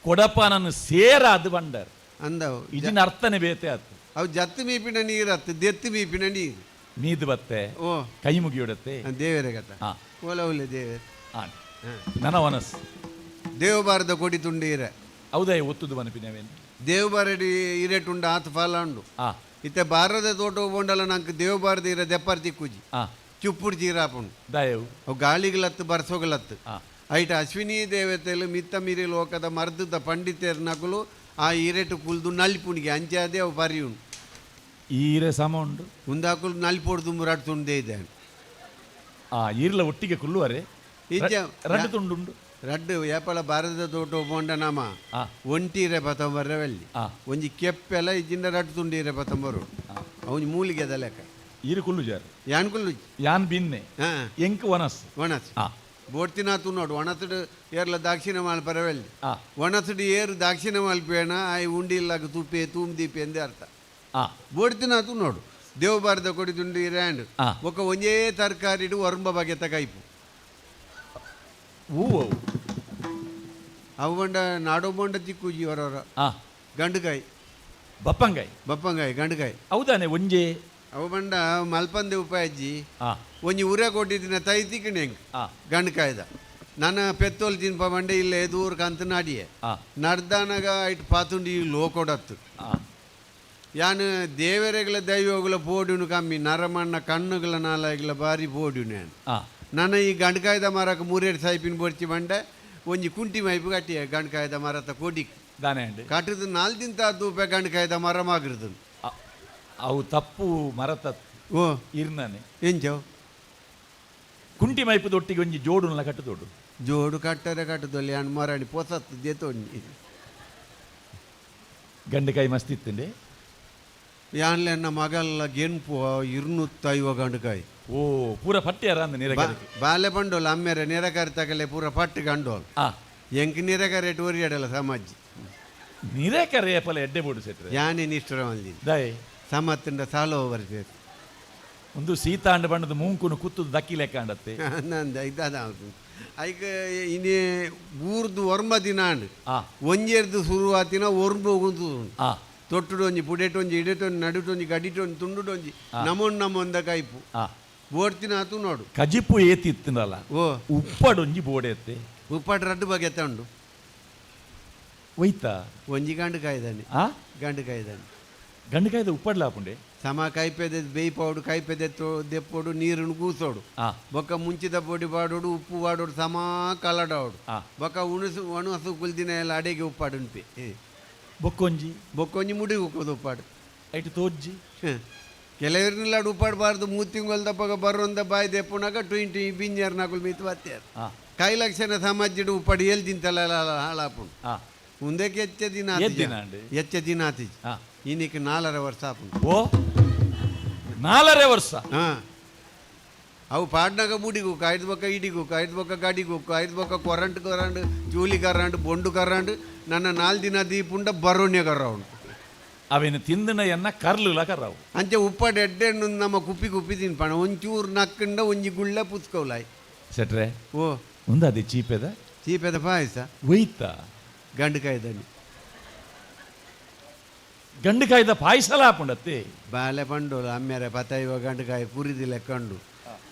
ಕೊಡಪನನ್ನು ಸೇರಾದು ಬಂಡರ್ ಅಂದವು ಇದಿನ ಅರ್ಥನೆ ಬೇತೆ ಆತು ಅವು ಜತ್ತು ಮೀಪಿನ ನೀರು ಅತ್ತು ದೆತ್ತು ಮೀಪಿನ ನೀರು ಮೀದು ಬತ್ತೆ ಓ ಕೈ ಮುಗಿಯೋಡತ್ತೆ ದೇವರೇ ಕಥ ಓಲ ಓಲೆ ದೇವರೇ ನನ್ನ ಮನಸ್ಸು ದೇವಬಾರದ ಕೊಡಿ ತುಂಡು ಇರೆ ಹೌದಾ ಒತ್ತುದು ಮನಪಿನವೇನು ದೇವಬಾರಡಿ ಇರೆಟುಂಡು ಆತು ಫಲ ಉಂಡು ಇತ್ತೆ ಬಾರದ ತೋಟ ಬೋಂಡಲ ನಂಗೆ ದೇವಬಾರದ ಇರ ದೆಪ್ಪರ್ ತಿಕ್ಕುಜಿ ಚುಪ್ಪುಡು ಚೀರಾಪುಂಡು ದಾಯವು ಅವು ಗಾಳಿಗಳತ್ತು ಬರ್ಸೋಗಳತ್ತು ಐಟ ಅಶ್ವಿನಿ ದೇವತೆಲು ಮಿತ್ತ ಮೀರಿ ಲೋಕದ ಮರ್ದದ ಪಂಡಿತರ್ನಕುಲು ಆ ಇರೆಟು ಕುಲ್ದು ನಲ್ಪುಣಿಗೆ ಅಂಚಾದೆ ಅವು ಪರಿಯುಂಡು ಈರೆ ಸಮ ಉಂಡು ಉಂದಾಕುಲು ನಲ್ಪೋಡು ದುಂಬು ತುಂಡೇ ಇದೆ ಆ ಈರ್ಲ ಒಟ್ಟಿಗೆ ಕುಲ್ಲುವರೆ ಇಜ್ಜ ರಡ್ಡು ತುಂಡುಂಡು ರಡ್ಡು ಏಪಳ ಭಾರತ ತೋಟ ಬೋಂಡ ನಾಮ ಒಂಟೀರೆ ಪತಂಬರ வெಲ್ಲಿ ಒಂಜಿ ಕೆಪ್ಪೆಲ ಇಜ್ಜಿಂಡ ರಡ್ಡು ತುಂಡೀರೆ ಪತಂಬರು ಅವನ್ ಮೂಲಿಗೆ ಲೆಕ್ಕ ಈರು ಕುಲ್ಲು ಜಾರು ಯಾನ್ ಕುಲ್ಲು ಯಾನ್ ಬಿನ್ನೆ ಎಂಕ್ ವನಸ್ ಒಣಸ್ ಬೋಡ್ತಿನ ನೋಡು ಒಣಸುಡು ಏರ್ಲ ದಾಕ್ಷಿಣ ಮಲ್ಪರ வெಲ್ಲಿ ಒಣಸುಡು ಏರು ದಾಕ್ಷಿಣ ಮಲ್ಪೇಣ ಆಯ್ ಉಂಡಿಲ್ಲಾಗ ತುಪ್ಪೆ ತೂಮ್ ದೀಪೆ ಎಂದೇ ಅರ್ಥ ಬೋಡ್ತಿನ ನೋಡು ದೇವಬಾರದ ಕೊಡಿ ತುಂಡು ಇರಾಂಡ್ ಒಕ್ಕ ಒಂಜೇ ತರಕಾರಿಡು ಒರಂಬ ಬಗೆತ ಕೈಪು ಹೂವು ಅವು ಬಂಡ ನಾಡೋ ಬೊಂಡ ತಿಕ್ಕುಜಿ ಹೊರವರ ಗಂಡುಕಾಯಿ ಬಪ್ಪಂಗಾಯಿ ಬಪ್ಪಂಗಾಯಿ ಗಂಡುಕಾಯಿ ಹೌದಾನೆ ಒಂಜೆ ಅವು ಬಂಡ ಮಲ್ಪಂದೆ ಉಪಾಯಜ್ಜಿ ಒಂಜಿ ಉರೆ ಕೊಟ್ಟಿದ್ದಿನ ತೈ ತಿಕ್ಕಣೆ ಹೆಂಗ್ ಗಂಡುಕಾಯ್ದ ನನ್ನ ಪೆತ್ತೋಲ್ ತಿನ್ಪ ಬಂಡೆ ಇಲ್ಲೇ ದೂರ ಕಂತ ನಾಡಿಯೆ ನಡ್ದಾನಗ ಐಟ್ ಪಾತುಂಡಿ ಲೋಕೊಡತ್ತು ಯಾನ್ ದೇವರೆಗಳ ದೈವಗಳ ಪೋಡಿನು ಕಮ್ಮಿ ನರಮಣ್ಣ ಕಣ್ಣುಗಳ ನಾಲಾಯಿಗಳ ಬಾರಿ ಪೋಡಿನು ಯಾನ್ ನನ್ನ ಈ ಗಂಡಕಾಯ್ದ ಮರಕ್ಕೆ ಮೂರೇರು ಸಾಯಿಪಿನ ಬೊರ್ಚಿ ಬಂಡೆ ಒಂಜಿ ಕುಂಟಿ ಮೈಪು ಕಟ್ಟಿಯ ಗಂಡಕಾಯ್ದ ಮರತ ಕೊಡಿ ದಾನೆ ಅಂಡ್ ಕಟ್ಟದು ನಾಲ್ ದಿನ ತೂಪೆ ಗಂಡಕಾಯ್ದ ಮರ ಮಾಗಿರ್ತದೆ ಅವು ತಪ್ಪು ಮರತ ಓ ಇರ್ನಾನೆ ಎಂಚವು ಕುಂಟಿ ಮೈಪು ದೊಟ್ಟಿಗೆ ಒಂಜಿ ಜೋಡುನ್ಲ ಕಟ್ಟುದೋಡು ಜೋಡು ಕಟ್ಟರೆ ಕಟ್ಟದೊಲ್ಲಿ ಯಾನ್ ಮರಾಣಿ ಪೊಸತ್ತು ದೇತೊಂಜಿ ಗಂಡಕಾಯಿ ಮಸ್ತ್ ಇತ್ತಂಡೆ ಯಾನ್ಲೆ ಮಗಲ್ಲ ಗೆನ್ಪು ಇರ್ನುತ್ತೈವ ಗಂಡಕಾಯಿ ಓ ಪೂರ ಪಟ್ಟಿಯಾರ ಅಂದ ನೀರಕರಿ ಬಾಲೆ ಬಂಡೋಲ್ ಅಮ್ಮೇರೆ ನಿರಕಾರಿ ತಗಲೆ ಪೂರ ಪಟ್ಟು ಗಂಡೋಲ್ ಎಂಕ್ ನಿರಕಾರಿ ಒರಿಯಡಲ್ಲ ಸಮಾಜಿ ನಿರೇಕರೆ ಪಲ ಎಡ್ಡೆ ಬೋಡು ಸೆಟ್ರೆ ಯಾನೇ ನಿಷ್ಠುರ ಮಲ್ದಿ ದಾಯೆ ಸಮತ್ತಿಂದ ಸಾಲೋ ಬರ್ತೇವೆ ಒಂದು ಸೀತಾಂಡ ಬಣ್ಣದ ಮೂಂಕುನು ಕುತ್ತುದು ದಕ್ಕಿ ಲೆಕ್ಕ ಅಂಡತ್ತೆ ನಂದ ಇದಾದ ಐಕ ಇನ್ನೇ ಊರ್ದು ಒರ್ಮ ದಿನ ಅಂಡ್ ಒಂಜೇರ್ದು ಶುರುವಾತಿನ ಒರ್ಂಬ ಹೋಗುದು ತೊಟ್ಟುಡು ಒಂಜಿ ಪುಡೆಟೊಂಜಿ ಇಡೆಟೊಂಜಿ ನಡುಟೊಂಜಿ ಗಡಿಟೊಂಜಿ ತುಂಡುಡೊಂಜಿ ನಮೊನ್ ನಮೊಂದ ಕೈಪು ಬೋಡ್ತಿನ ಆತು ನೋಡು ಕಜಿಪು ಏತಿ ಇತ್ತನಲ್ಲ ಓ ಉಪ್ಪಡೊಂಜಿ ಬೋಡೆ ಎತ್ತೆ ಉಪ್ಪಾಡು ರಡ್ಡು ಬಗೆ ಉಂಡು ಒಯ್ತಾ ಒಂಜಿ ಗಂಡು ಕಾಯ್ದಾನೆ ಆ ಗಂಡು ಕಾಯ್ದಾನೆ ಗಂಡು ಕಾಯ್ದ ಉಪ್ಪಡ್ಲ ಆಪುಂಡೆ ಸಮ ಕೈಪೆದೆ ಬೇಯ್ಪಾಡು ಕೈಪೆದೆ ದೆಪ್ಪೋಡು ನೀರನ್ನು ಕೂಸೋಡು ಬೊಕ್ಕ ಮುಂಚಿದ ಪೊಡಿ ಪಾಡೋಡು ಉಪ್ಪು ಪಾಡೋಡು ಸಮ ಕಲಡಾವಡು ಬೊಕ್ಕ ಉಣಸು ಒಣಸು ಕುಲ್ದಿನ ಎಲ್ಲ ಅಡೆಗೆ ಉಪ್ಪಾಡು ಉಂಪೆ ಬೊಕ್ಕೊಂಜಿ ಬೊಕ್ಕೊಂಜಿ ಮುಡಿ ಉಕ್ಕೋದು ಉಪ್ಪಾಡು ಐಟು ತೋಜ್ಜಿ ಕೆಲವರಿನೆಲ್ಲ ಉಪ್ಪಾಡಬಾರ್ದು ಮೂರು ತಿಂಗಳ ದಪ್ಪಗ ಬರೋಂದ ಬಾಯಿ ದೆಪ್ಪುನಾಗ ಟ್ವಿನ್ ಟ್ವಿ ಬಿಂಜರ್ ನಾಕುಲು ಮೀತು ಬತ್ತಾರು ಕೈ ಲಕ್ಷಣ ಸಮಾಜಿಡು ಉಪ್ಪಾಡು ಏಲ್ ತಿಂತಲ್ಲ ಹಾಳಾಪುಂಡು ಉಂದಕ್ಕೆ ಹೆಚ್ಚ ದಿನ ಏತ್ ದಿನ ಆಂಡ್? ಹೆಚ್ಚ ದಿನ ಆತಿಜಿ. ಇನ್ನಿಕ್ 4.5 ವರ್ಷ ಆಪುಂಡು. ಓ 4.5 ವರ್ಷ. ಹಾ ಅವು ಪಾಡ್ನಾಗ ಮುಡಿಗೋಕ ಐದು ಬೊಕ್ಕ ಇಡಿಗೋಕ ಐದು ಬೊಕ್ಕ ಗಾಡಿಗೋಕ ಐದು ಬೊಕ್ಕ ಕೊರಂಟ್ ಕರಂಡು ಜೂಲಿ ಕರಂಡು ಬೊಂಡು ಕರಂಡು ನನ್ನ 4 ದಿನ ದೀಪುಂಡ ಬರೋಣ್ಯ ಕರ್ರವನು. ಅವೇನು ತಿಂದಿನ ಎನ್ನ ಕರ್ಲುಲ ಕರ್ರವು. ಅಂಚೆ ಉಪ್ಪಡು ಎಡ್ಡೆ ನಮ್ಮ ಕುಪ್ಪಿ ಕುಪ್ಪಿ ತಿನ್ಪಣ ಒಂಚೂರು ನಕ್ಕಂಡ ಒಂಜಿ ಗುಳ್ಳ ಪುತ್ಕೌಲಾಯ್. ಸೆಟ್ರೆ ಓ ಒಂದು ಅದೇ ಚೀಪೆದ ಚೀಪೆದ ಪಾಯಸ ಒಯ್ತ ಗಂಡು ಕಾಯ್ದಾನೆ ಗಂಡು ಕಾಯ್ದ ಪಾಯಸಲ ಹಾಪುಂಡತ್ತೆ ಬಾಲೆ ಪಂಡೋಲು ಅಮ್ಮೆರೆ ಪತೈವ ಗಂಡುಕಾಯಿ ಕುರಿದಿ ಲೆಕ್ಕಂಡು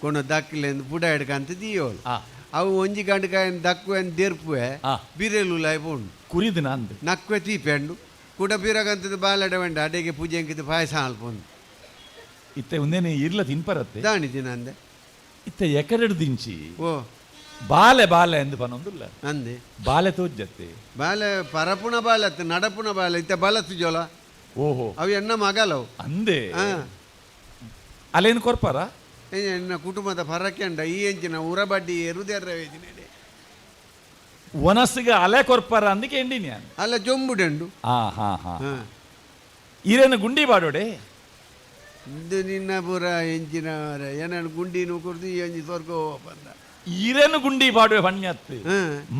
ಕೊನ ದಕ್ಕಿಲೆಂದು ಪುಡ ಹಿಡ್ಕಂತ ದಿಯೋಲು. ಅವು ಒಂಜಿ ಗಂಡುಕಾಯಿನ ದಕ್ಕುವೆ ದೇರ್ಪುವೆ ಬಿರೆಲು ಪೋಂಡು ಕುರಿದು ನಂದು ನಕ್ಕುವೆ ತೀಪೆಂಡು ಕುಡ ಬಿರಗಂತದ ಬಾಲಡ ವೆಂಡ ಅಡೆಗೆ ಪೂಜೆ ಅಂಕಿತ ಪಾಯಸ ಹಾಲ್ಪೊಂದು. ಇತ್ತೆ ಒಂದೇನೆ ಇರ್ಲ ತಿನ್ಪರತ್ತೆ ದಾಣಿ ದಿನಂದೆ ಇತ್ತೆ ಎಕರೆಡು ದಿಂಚಿ ಓ ಬಾಲೆ ಬಾಲೆ ಎಂದು ಪನೊಂದುಲ್ಲ ಅಂದೆ ಬಾಲೆ ತೋಜ್ಜತ್ತೆ ಬಾಲೆ ಪರಪುಣ ಬಾಲೆ ಅತ್ತೆ ನಡಪುಣ ಬಾಲೆ ಇತ್ತೆ ಬಲಸು ಜೋಲ. ಓಹೋ ಅವು ಎಣ್ಣ ಮಗಲವು ಅಂದೆ ಅಲ್ಲೇನು ಕೊರ್ಪಾರ ಎನ್ನ ಕುಟುಂಬದ ಪರಕೆಂಡ ಈ ಎಂಚಿನ ಉರಬಡ್ಡಿ ಎರುದೆರ್ರವೇದಿನೆಡೆ ವನಸ್ಸಿಗೆ ಅಲೆ ಕೊರ್ಪಾರ ಅಂದಕ್ಕೆ ಎಂಡಿನಿ ಅಲ್ಲ ಜೊಂಬುಡೆಂಡು. ಹಾ ಹಾ ಹಾ ಈರೇನು ಗುಂಡಿ ಬಾಡೋಡೆ ಇದು ನಿನ್ನ ಪೂರ ಎಂಚಿನ ಏನನ್ನು ಗುಂಡಿನೂ ಕುರ್ದು ಈ ಎಂಜಿ ಸ್ವರ್ಗ ಬಂದ ಈರೇನು ಗುಂಡಿ ಬಾಡುವೆ ಪಣ್ಯತ್ತು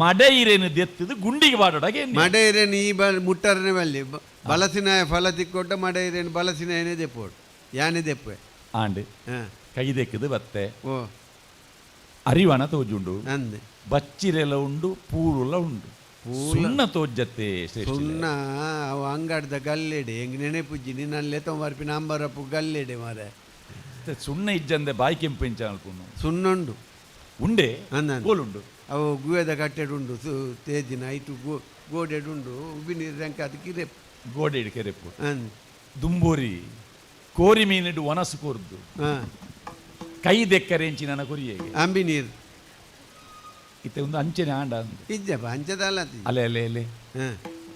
ಮಡೆ ಈರೇನು ದೆತ್ತದು ಗುಂಡಿಗೆ ಬಾಡೋಡಾಗೆ ಮಡೆ ಇರೇನು ಈ ಬ ಮುಟ್ಟರನೆ ಬಲ್ಲಿ ಬಲಸಿನಾಯ ಫಲ ತಿಕ್ಕೊಟ್ಟ ಮಡೆ ಇರೇನು ಬಲಸಿನಾಯನೇ ದೆಪ್ಪೋಡು ಯಾನೆ ದೆಪ್ಪೆ ಆಂಡ್ ಕೈದೆಕ್ಕದು ಬತ್ತೆ ಓ ಅರಿವಣ ತೋಜುಂಡು ಅಂದೆ ಬಚ್ಚಿರೆಲ ಉಂಡು ಪೂರುಲ ಉಂಡು ಸುಣ್ಣ ತೋಜ್ಜತ್ತೆ ಸುಣ್ಣ ಅವು ಅಂಗಡ್ದ ಗಲ್ಲೆಡೆ ಹೆಂಗ್ ನೆನೆಪುಜ್ಜಿ ನಿನ್ನಲ್ಲೇ ತೊಂಬರ್ಪಿ ನಂಬರಪ್ಪು ಗಲ್ಲೆಡೆ ಮಾರೆ ಸುಣ್ಣ ಇಜ್ಜಂದೆ ಬಾಯಿ ಕೆಂಪು ಇಂಚ ಅಲ್ಪುನು ಸುಣ್ಣುಂಡು ಉಂಡೆ ಕೋಲುಂಡು ಅವು ಗುವೆದ ಕಟ್ಟೆಡುಂಡು ತೇಜಿನ ಐಟು ಗೋಡೆಡುಂಡು ಉಬ್ಬಿ ನೀರು ಅಂಕ ಅದು ಕಿರೆಪ್ಪು ಗೋಡೆ ಕೆರೆಪ್ಪು ದುಂಬೋರಿ ಕೋರಿ ಮೀನಿಡು ಒನಸು ಕೋರ್ದು ಕೈ ದೆಕ್ಕರೆಂಚಿ ನನ್ನ ಕೊರಿಯೇಗೆ ಅಂಬಿ ನೀರು ಇತ್ತೆ ಒಂದು ಅಂಚೆನೆ ಆಂಡ ಇಜ್ಜಪ್ಪ ಅಂಚದಲ್ಲ ಅಲೆ ಅಲೆ ಅಲೆ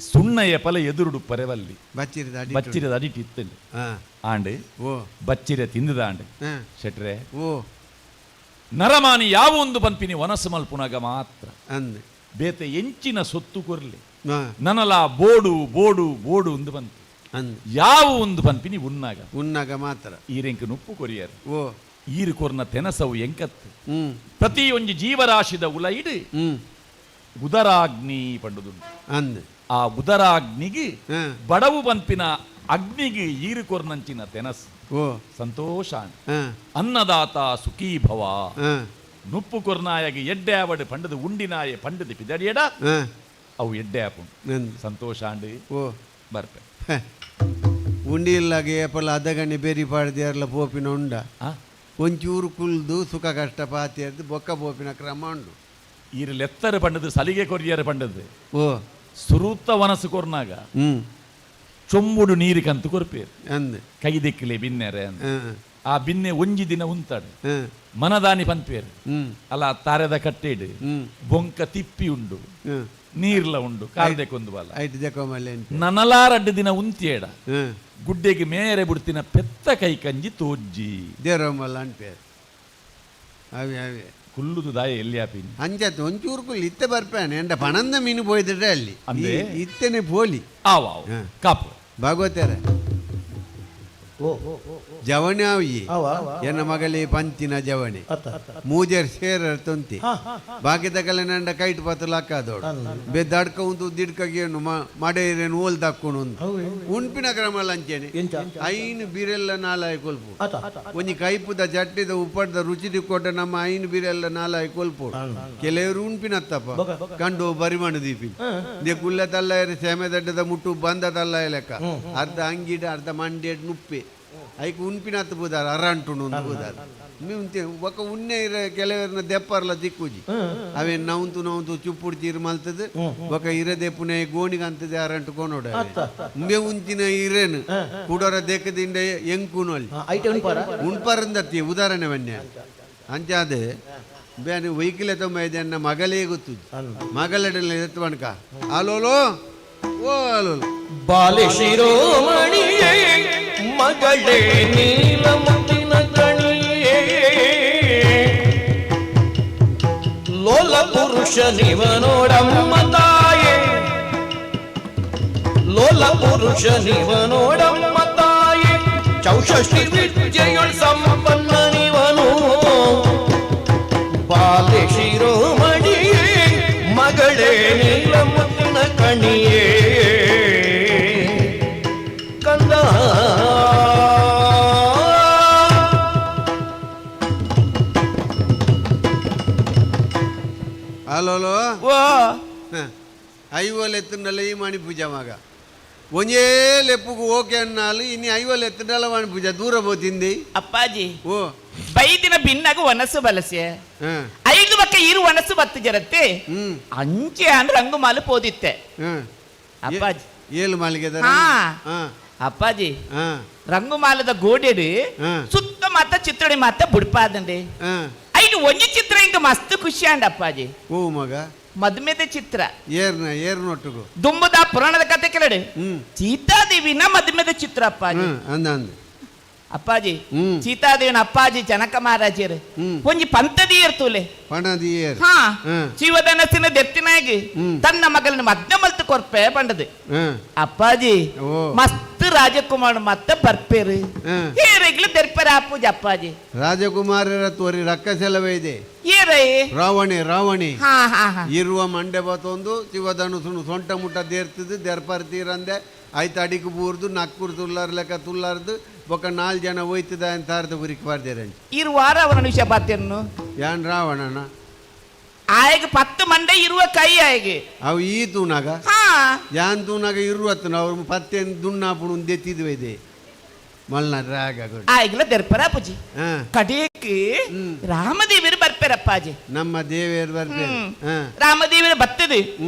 ಸುಣ್ಣಯ್ಯ ಪಲ ಎದುರುಡು ಪರೆವಲ್ಲಿ ಬಚ್ಚಿರದ ಅಡಿ ಬಚ್ಚಿರದ ಅಡಿಟ್ ಇತ್ತಂಡು ಆಂಡ್ ಓ ಬಚ್ಚಿರೆ ತಿಂದದ ಆಂಡ್ ಶೆಟ್ರೆ ಓ ನರಮಾನಿ ಯಾವ ಒಂದು ಪಂಪಿನಿ ವನಸು ಮಲ್ಪುನಾಗ ಮಾತ್ರ ಅಂದೆ ಬೇತೆ ಎಂಚಿನ ಸೊತ್ತು ಕೊರ್ಲಿ ನನಲ ಬೋಡು ಬೋಡು ಬೋಡು ಒಂದು ಬಂತು ಯಾವ ಒಂದು ಪಂಪಿನಿ ಉನ್ನಾಗ ಉನ್ನಾಗ ಮಾತ್ರ ಈರೆಂಕ ನುಪ್ಪು ಕೊರಿಯರ್ ಓ ಈರು ಕೊರ್ನ ತೆನಸವು ಎಂಕತ್ತು ಪ್ರತಿಯೊಂದು ಜೀವರಾಶಿದ ಉಲೈಡು ಉದರಾಗ್ನಿ ಪಂಡುದುಂಡು ಅಂದ್ ಆ ಉದರಾಗ್ನಿಗೆ ಬಡವು ಪಂಪಿನ ಅಗ್ನಿಗೆ ಈರು ಕೊರ್ನಂಚಿನ ತೆನಸು ಓ ಸಂತೋಷ ಅನ್ನದಾತ ಸುಖೀ ಭವ ನುಪ್ಪು ಕೊರ್ನಾಯಗೆ ಎಡ್ಡೆ ಆವಡು ಪಂಡದು ಉಂಡಿನಾಯ ಪಂಡದು ಪಿದಡಿಯಡ ಅವು ಎಡ್ಡೆ ಆಪುಂಡು ಸಂತೋಷ ಅಂಡು ಓ ಬರ್ಪೆ ಉಂಡಿ ಇಲ್ಲಾಗೆ ಏಪಲ ಅದಗಣಿ ಬೇರಿ ಪಾಡ್ದು ಪೋಪಿನ ಉಂಡ ಒಂಚೂರು ಕುಲ್ದು ಸುಖ ಕಷ್ಟ ಪಾತಿಯರ್ದು ಬೊಕ್ಕ ಪೋಪಿನ ಕ್ರಮ ಉಂಡು ಈರು ಲೆತ್ತರ ಪಂಡದು ಸಲಿಗೆ ಕೊರಿಯರ ಪಂಡದು ಓ ಸುರೂತ ವನಸು ಕೊರ್ನಾಗ ಚೊಂಬುಡು ನೀರು ಕಂತು ಕೊರ್ಪೇರು ಅಂದ್ ಕೈ ದಿಕ್ಕಲೆ ಬಿನ್ನೆರೆ ಅಂದ್ ಆ ಬಿನ್ನೆ ಒಂಜಿ ದಿನ ಉಂತಾಡು ಮನದಾನಿ ಪನ್ಪೇರು ಅಲ್ಲ ತಾರೆದ ಕಟ್ಟೆಡು ಬೊಂಕ ತಿಪ್ಪಿ ಉಂಡು ನೀರ್ಲ ಉಂಡು ಕಾರ್ದೆಕೊಂದು ಬಲ ನನಲಾರಡ್ಡು ದಿನ ಉಂತಿಯೇಡ ಗುಡ್ಡೆಗೆ ಮೇರೆ ಬಿಡ್ತಿನ ಪೆತ್ತ ಕೈ ಕಂಜಿ ತೋಜ್ಜಿ ದೇರಮಲ್ಲ ಅನ್ಪೇರು ಅವೆ ಅವೆ ಕುಲ್ಲುದು ದಾಯ ಎಲ್ಲಿ ಆಪಿನಿ ಅಂಚತ್ ಒಂಚೂರು ಕುಲ್ಲು ಇತ್ತೆ ಬರ್ಪೇನೆ ಎಂಡ ಪಣಂದ ಮೀನು ಪೋಯ್ದಿಡ್ರೆ ಅಲ್ಲಿ ಅಂದೆ? ಇತ್ತೇನೆ ಪೋಲಿ ಆವ ಕಾಪು ಭಾಗವತರ ಜವಣಿ ಆವಿ ಎನ್ನ ಮಗಲಿ ಪಂಚಿನ ಜವಣಿ ಮೂಜರ್ ಸೇರರ್ ತೊಂತಿ ಬಾಕಿದ ಕಲೆ ನಂಡ ಕೈಟ್ ಪತ್ತು ಲಕ್ಕಾದೋಡು ಬೆದ್ದಾಡ್ಕ ಉಂತು ದಿಡ್ಕಗೇನು ಮಡೆರೇನು ಓಲ್ ದಕ್ಕೊಂಡು ಉಂತು ಉಣ್ಪಿನ ಕ್ರಮ ಲಂಚೇನೆ ಐನು ಬಿರೆಲ್ಲ ನಾಲಾಯಿ ಕೊಲ್ಪು ಒಂಜಿ ಕೈಪುದ ಜಟ್ಟಿದ ಉಪ್ಪಡ್ದ ರುಚಿ ದಿಕ್ಕೊಟ್ಟ ನಮ್ಮ ಐನು ಬಿರೆಲ್ಲ ನಾಲಾಯಿ ಕೊಲ್ಪು ಕೆಲವರು ಉಣ್ಪಿನತ್ತಪ್ಪ ಕಂಡು ಬರಿಮಣ್ಣು ದೀಪಿ they ಕುಲ್ಲ ತಲ್ಲ ಸೇಮೆ ದಡ್ಡದ ಮುಟ್ಟು ಬಂದ ತಲ್ಲ ಲೆಕ್ಕ ಅರ್ಧ ಅಂಗಿಡ ಅರ್ಧ ಮಂಡಿ ನುಪ್ಪೆ ಐಕ್ ಉನ್ಪಿನತ್ತು ಬೂದಾರ ಅರಂಟು ಒಂದು ಬೂದಾರ ಉಂತೆ ಒಕ್ಕ ಉನ್ನೆ ಇರ ಕೆಲವರನ್ನ ದೆಪ್ಪರ್ಲ ದಿಕ್ಕುಜಿ ಅವೇನ್ ನೌಂತು ನೌಂತು ಚುಪ್ಪುಡು ಚೀರು ಮಲ್ತದ ಒಕ್ಕ ಇರ ದೆಪ್ಪುನೆ ಗೋಣಿಗಂತದೆ ಅರಂಟು ಕೋನೋಡ ಉಂಬೆ ಉಂಚಿನ ಇರೇನು ಕೂಡೋರ ದೇಕದಿಂದ ಎಂಕುನು ಅಲ್ಲಿ ಉಣ್ಪರಂದತ್ತಿ ಉದಾಹರಣೆ ಬನ್ಯ ಅಂಚಾದ ಬೇನೆ ವೆಹಿಕಲ್ ತೊಂಬ ಇದೆ ಅನ್ನ ಮಗಳೇ ಗೊತ್ತು ಮಗಲೆಡಲ್ಲ ಎತ್ತು ಬಣಕ ಅಲೋಲೋ ಓ ಅಲೋಲು ಬಾಲೆ ಶಿರೋಮಣಿಯೇ ಮಗಳೇ ನೀಲಮುತ್ತಿನ ಕಣಿಯೇ ಲೋಲ ಪುರುಷ ನಿವನೋಡಮ್ಮ ತಾಯೇ ಸ್ಥೂಲ ಪುರುಷ ನಿವನೋಡಮ್ಮ ತಾಯಿ, ಚೌಷಷ್ಟಿ ವಿದ್ಯೆಯುಳ್ ಸಂಪನ್ನ ನಿವನು. ಬಾಲೆ ಶಿರೋಮಣಿಯೇ ಮಗಳೇ ನೀಲಮುತ್ತಿನ ಕಣಿಯೇ ಕಂದ. ಹಲೋ ಓ ಐವಲ್ ಎತ್ತುಂಡಲ್ಲ ಈ ಮಣಿ ಪೂಜೆ ಮಗ ಒಂಜೇ ಲೆಪ್ಪುಗು ಓಕೆ ಅನ್ನಾಲು ಇನಿ ಐವಲ್ ಎತ್ತುಂಡಲ್ಲ ಮಣಿ ಪೂಜೆ ದೂರ ಪೋತಿಂದಿ. ಅಪ್ಪಾಜಿ, ಓ ಬೈದಿನ ಬಿನ್ನಾಗ ಒನಸು ಬಲಸೆ ಐದು ಬಕ್ಕ ಇರು ಒನಸು ಬತ್ತು ಜರತ್ತೆ ಅಂಚೆ ಅಂದ್ರೆ ರಂಗು ಮಾಲು ಪೋದಿತ್ತೆ ಅಪ್ಪಾಜಿ. ಏಳು ಮಾಲಿಗೆ. ಹಾ. ಅಪ್ಪಾಜಿ, ರಂಗುಮಾಲದ ಗೋಡೆಡು ಸುತ್ತ ಮಾತ ಚಿತ್ರಡಿ ಮಾತ ಬುಡ್ಪಾದಂಡಿ. ಐದು ಒಂಜಿ ಚಿತ್ರ ಇಂಕ ಮಸ್ತ್ ಖುಷಿ ಅಂಡ ಅಪ್ಪಾಜಿ. ಓ ಮಗ, ಮದ್ಮೆದ ಚಿತ್ರ. ಏರ್ನ ಏರ್ನೊಟ್ಟುಗು ದುಂಬುದ ಪುರಾಣದ ಕತೆ ಕೆಲಡೆ ಸೀತಾದೇವಿನ ಮದ್ಮೆದ ಚಿತ್ರ ಅಪ್ಪಾಜಿ. ಅಂದ ಅಂದ ಅಪ್ಪಾಜಿ, ಸೀತಾದೇವಿನ ಅಪ್ಪಾಜಿ ಜನಕ ಮಹಾರಾಜರು ಒಂಜಿ ಪಂತದೀಯರ್ ತೂಲೆ. ಪಣದಿಯರ್. ಹಾ, ಶಿವಧನಸ್ಸಿನ ದೆತ್ತಿನಾಗಿ ತನ್ನ ಮಗಳನ್ನ ಮದ್ಯ ಮಲ್ತು ಕೊರ್ಪೆ ಪಂಡದು ಅಪ್ಪಾಜಿ. ಮಸ್ತ್ ರಾಜಕುಮಾರ ಮತ್ತ ಬರ್ಪೇರು ಹೇರೆಗ್ಲು ದೆರ್ಪೆರ ಅಪ್ಪುಜಿ ಅಪ್ಪಾಜಿ. ರಾಜಕುಮಾರರ ತೋರಿ ರಕ್ಕಸೆಲವೇ ಇದೆ. ಏರೈ ರಾವಣಿ ರಾವಣಿ ಹಾ ಹಾ ಹಾ ಇರುವ ಮಂಡೆ ಬತ್ತೊಂದು ಶಿವಧನುಸುನು ಸೊಂಟ ಮುಟ್ಟ ದೇರ್ತಿದ್ದು ದೆರ್ಪರ್ ತೀರಂದೆ ಆಯ್ತು ಅಡಿಗೆ ಬೂರ್ದು ನಕ್ಕುರು ತುಲ್ಲಾರ್ ಲೆಕ್ಕ ತುಲ್ಲಾರ್ದು ಬೊಕ್ಕ ನಾಲ್ ಜನ ಹೋಯ್ತದ ಅಂತ ಅರ್ಧ ಗುರಿಕ್ ಬಾರ್ದೇರಂಚ. ಇರುವಾರ ಅವನ ವಿಷಯ ಬಾತೇನು. ಯಾನ್ ರಾವಣನ ಆಯಗ 10 ಮಂಡೆ ಇರುವ ಕೈ ಆಯಗೆ. ಅವು ಈ ತೂನಾಗ ಹಾ ಯಾನ್ ತೂನಾಗ ಇರುವತ್ತನ ಅವ್ರು ಪತ್ತೇನು ದುಣ್ಣಾಪುಣು ದೆತ್ತಿದ್ವ ಇದೆ ಮಲ್ನ ರಾಗ. ಆಯಗ್ಲ ದೆರ್ಪರ ಅಪ್ಪುಜಿ. ಕಡೇಕ್ ರಾಮದೇವರು ಬರ್ಪೇರಪ್ಪಾಜಿ. ನಮ್ಮ ದೇವಿಯರು ಬರ್ಪೇರು. ರಾಮದೇವರು ಬರ್ತದೆ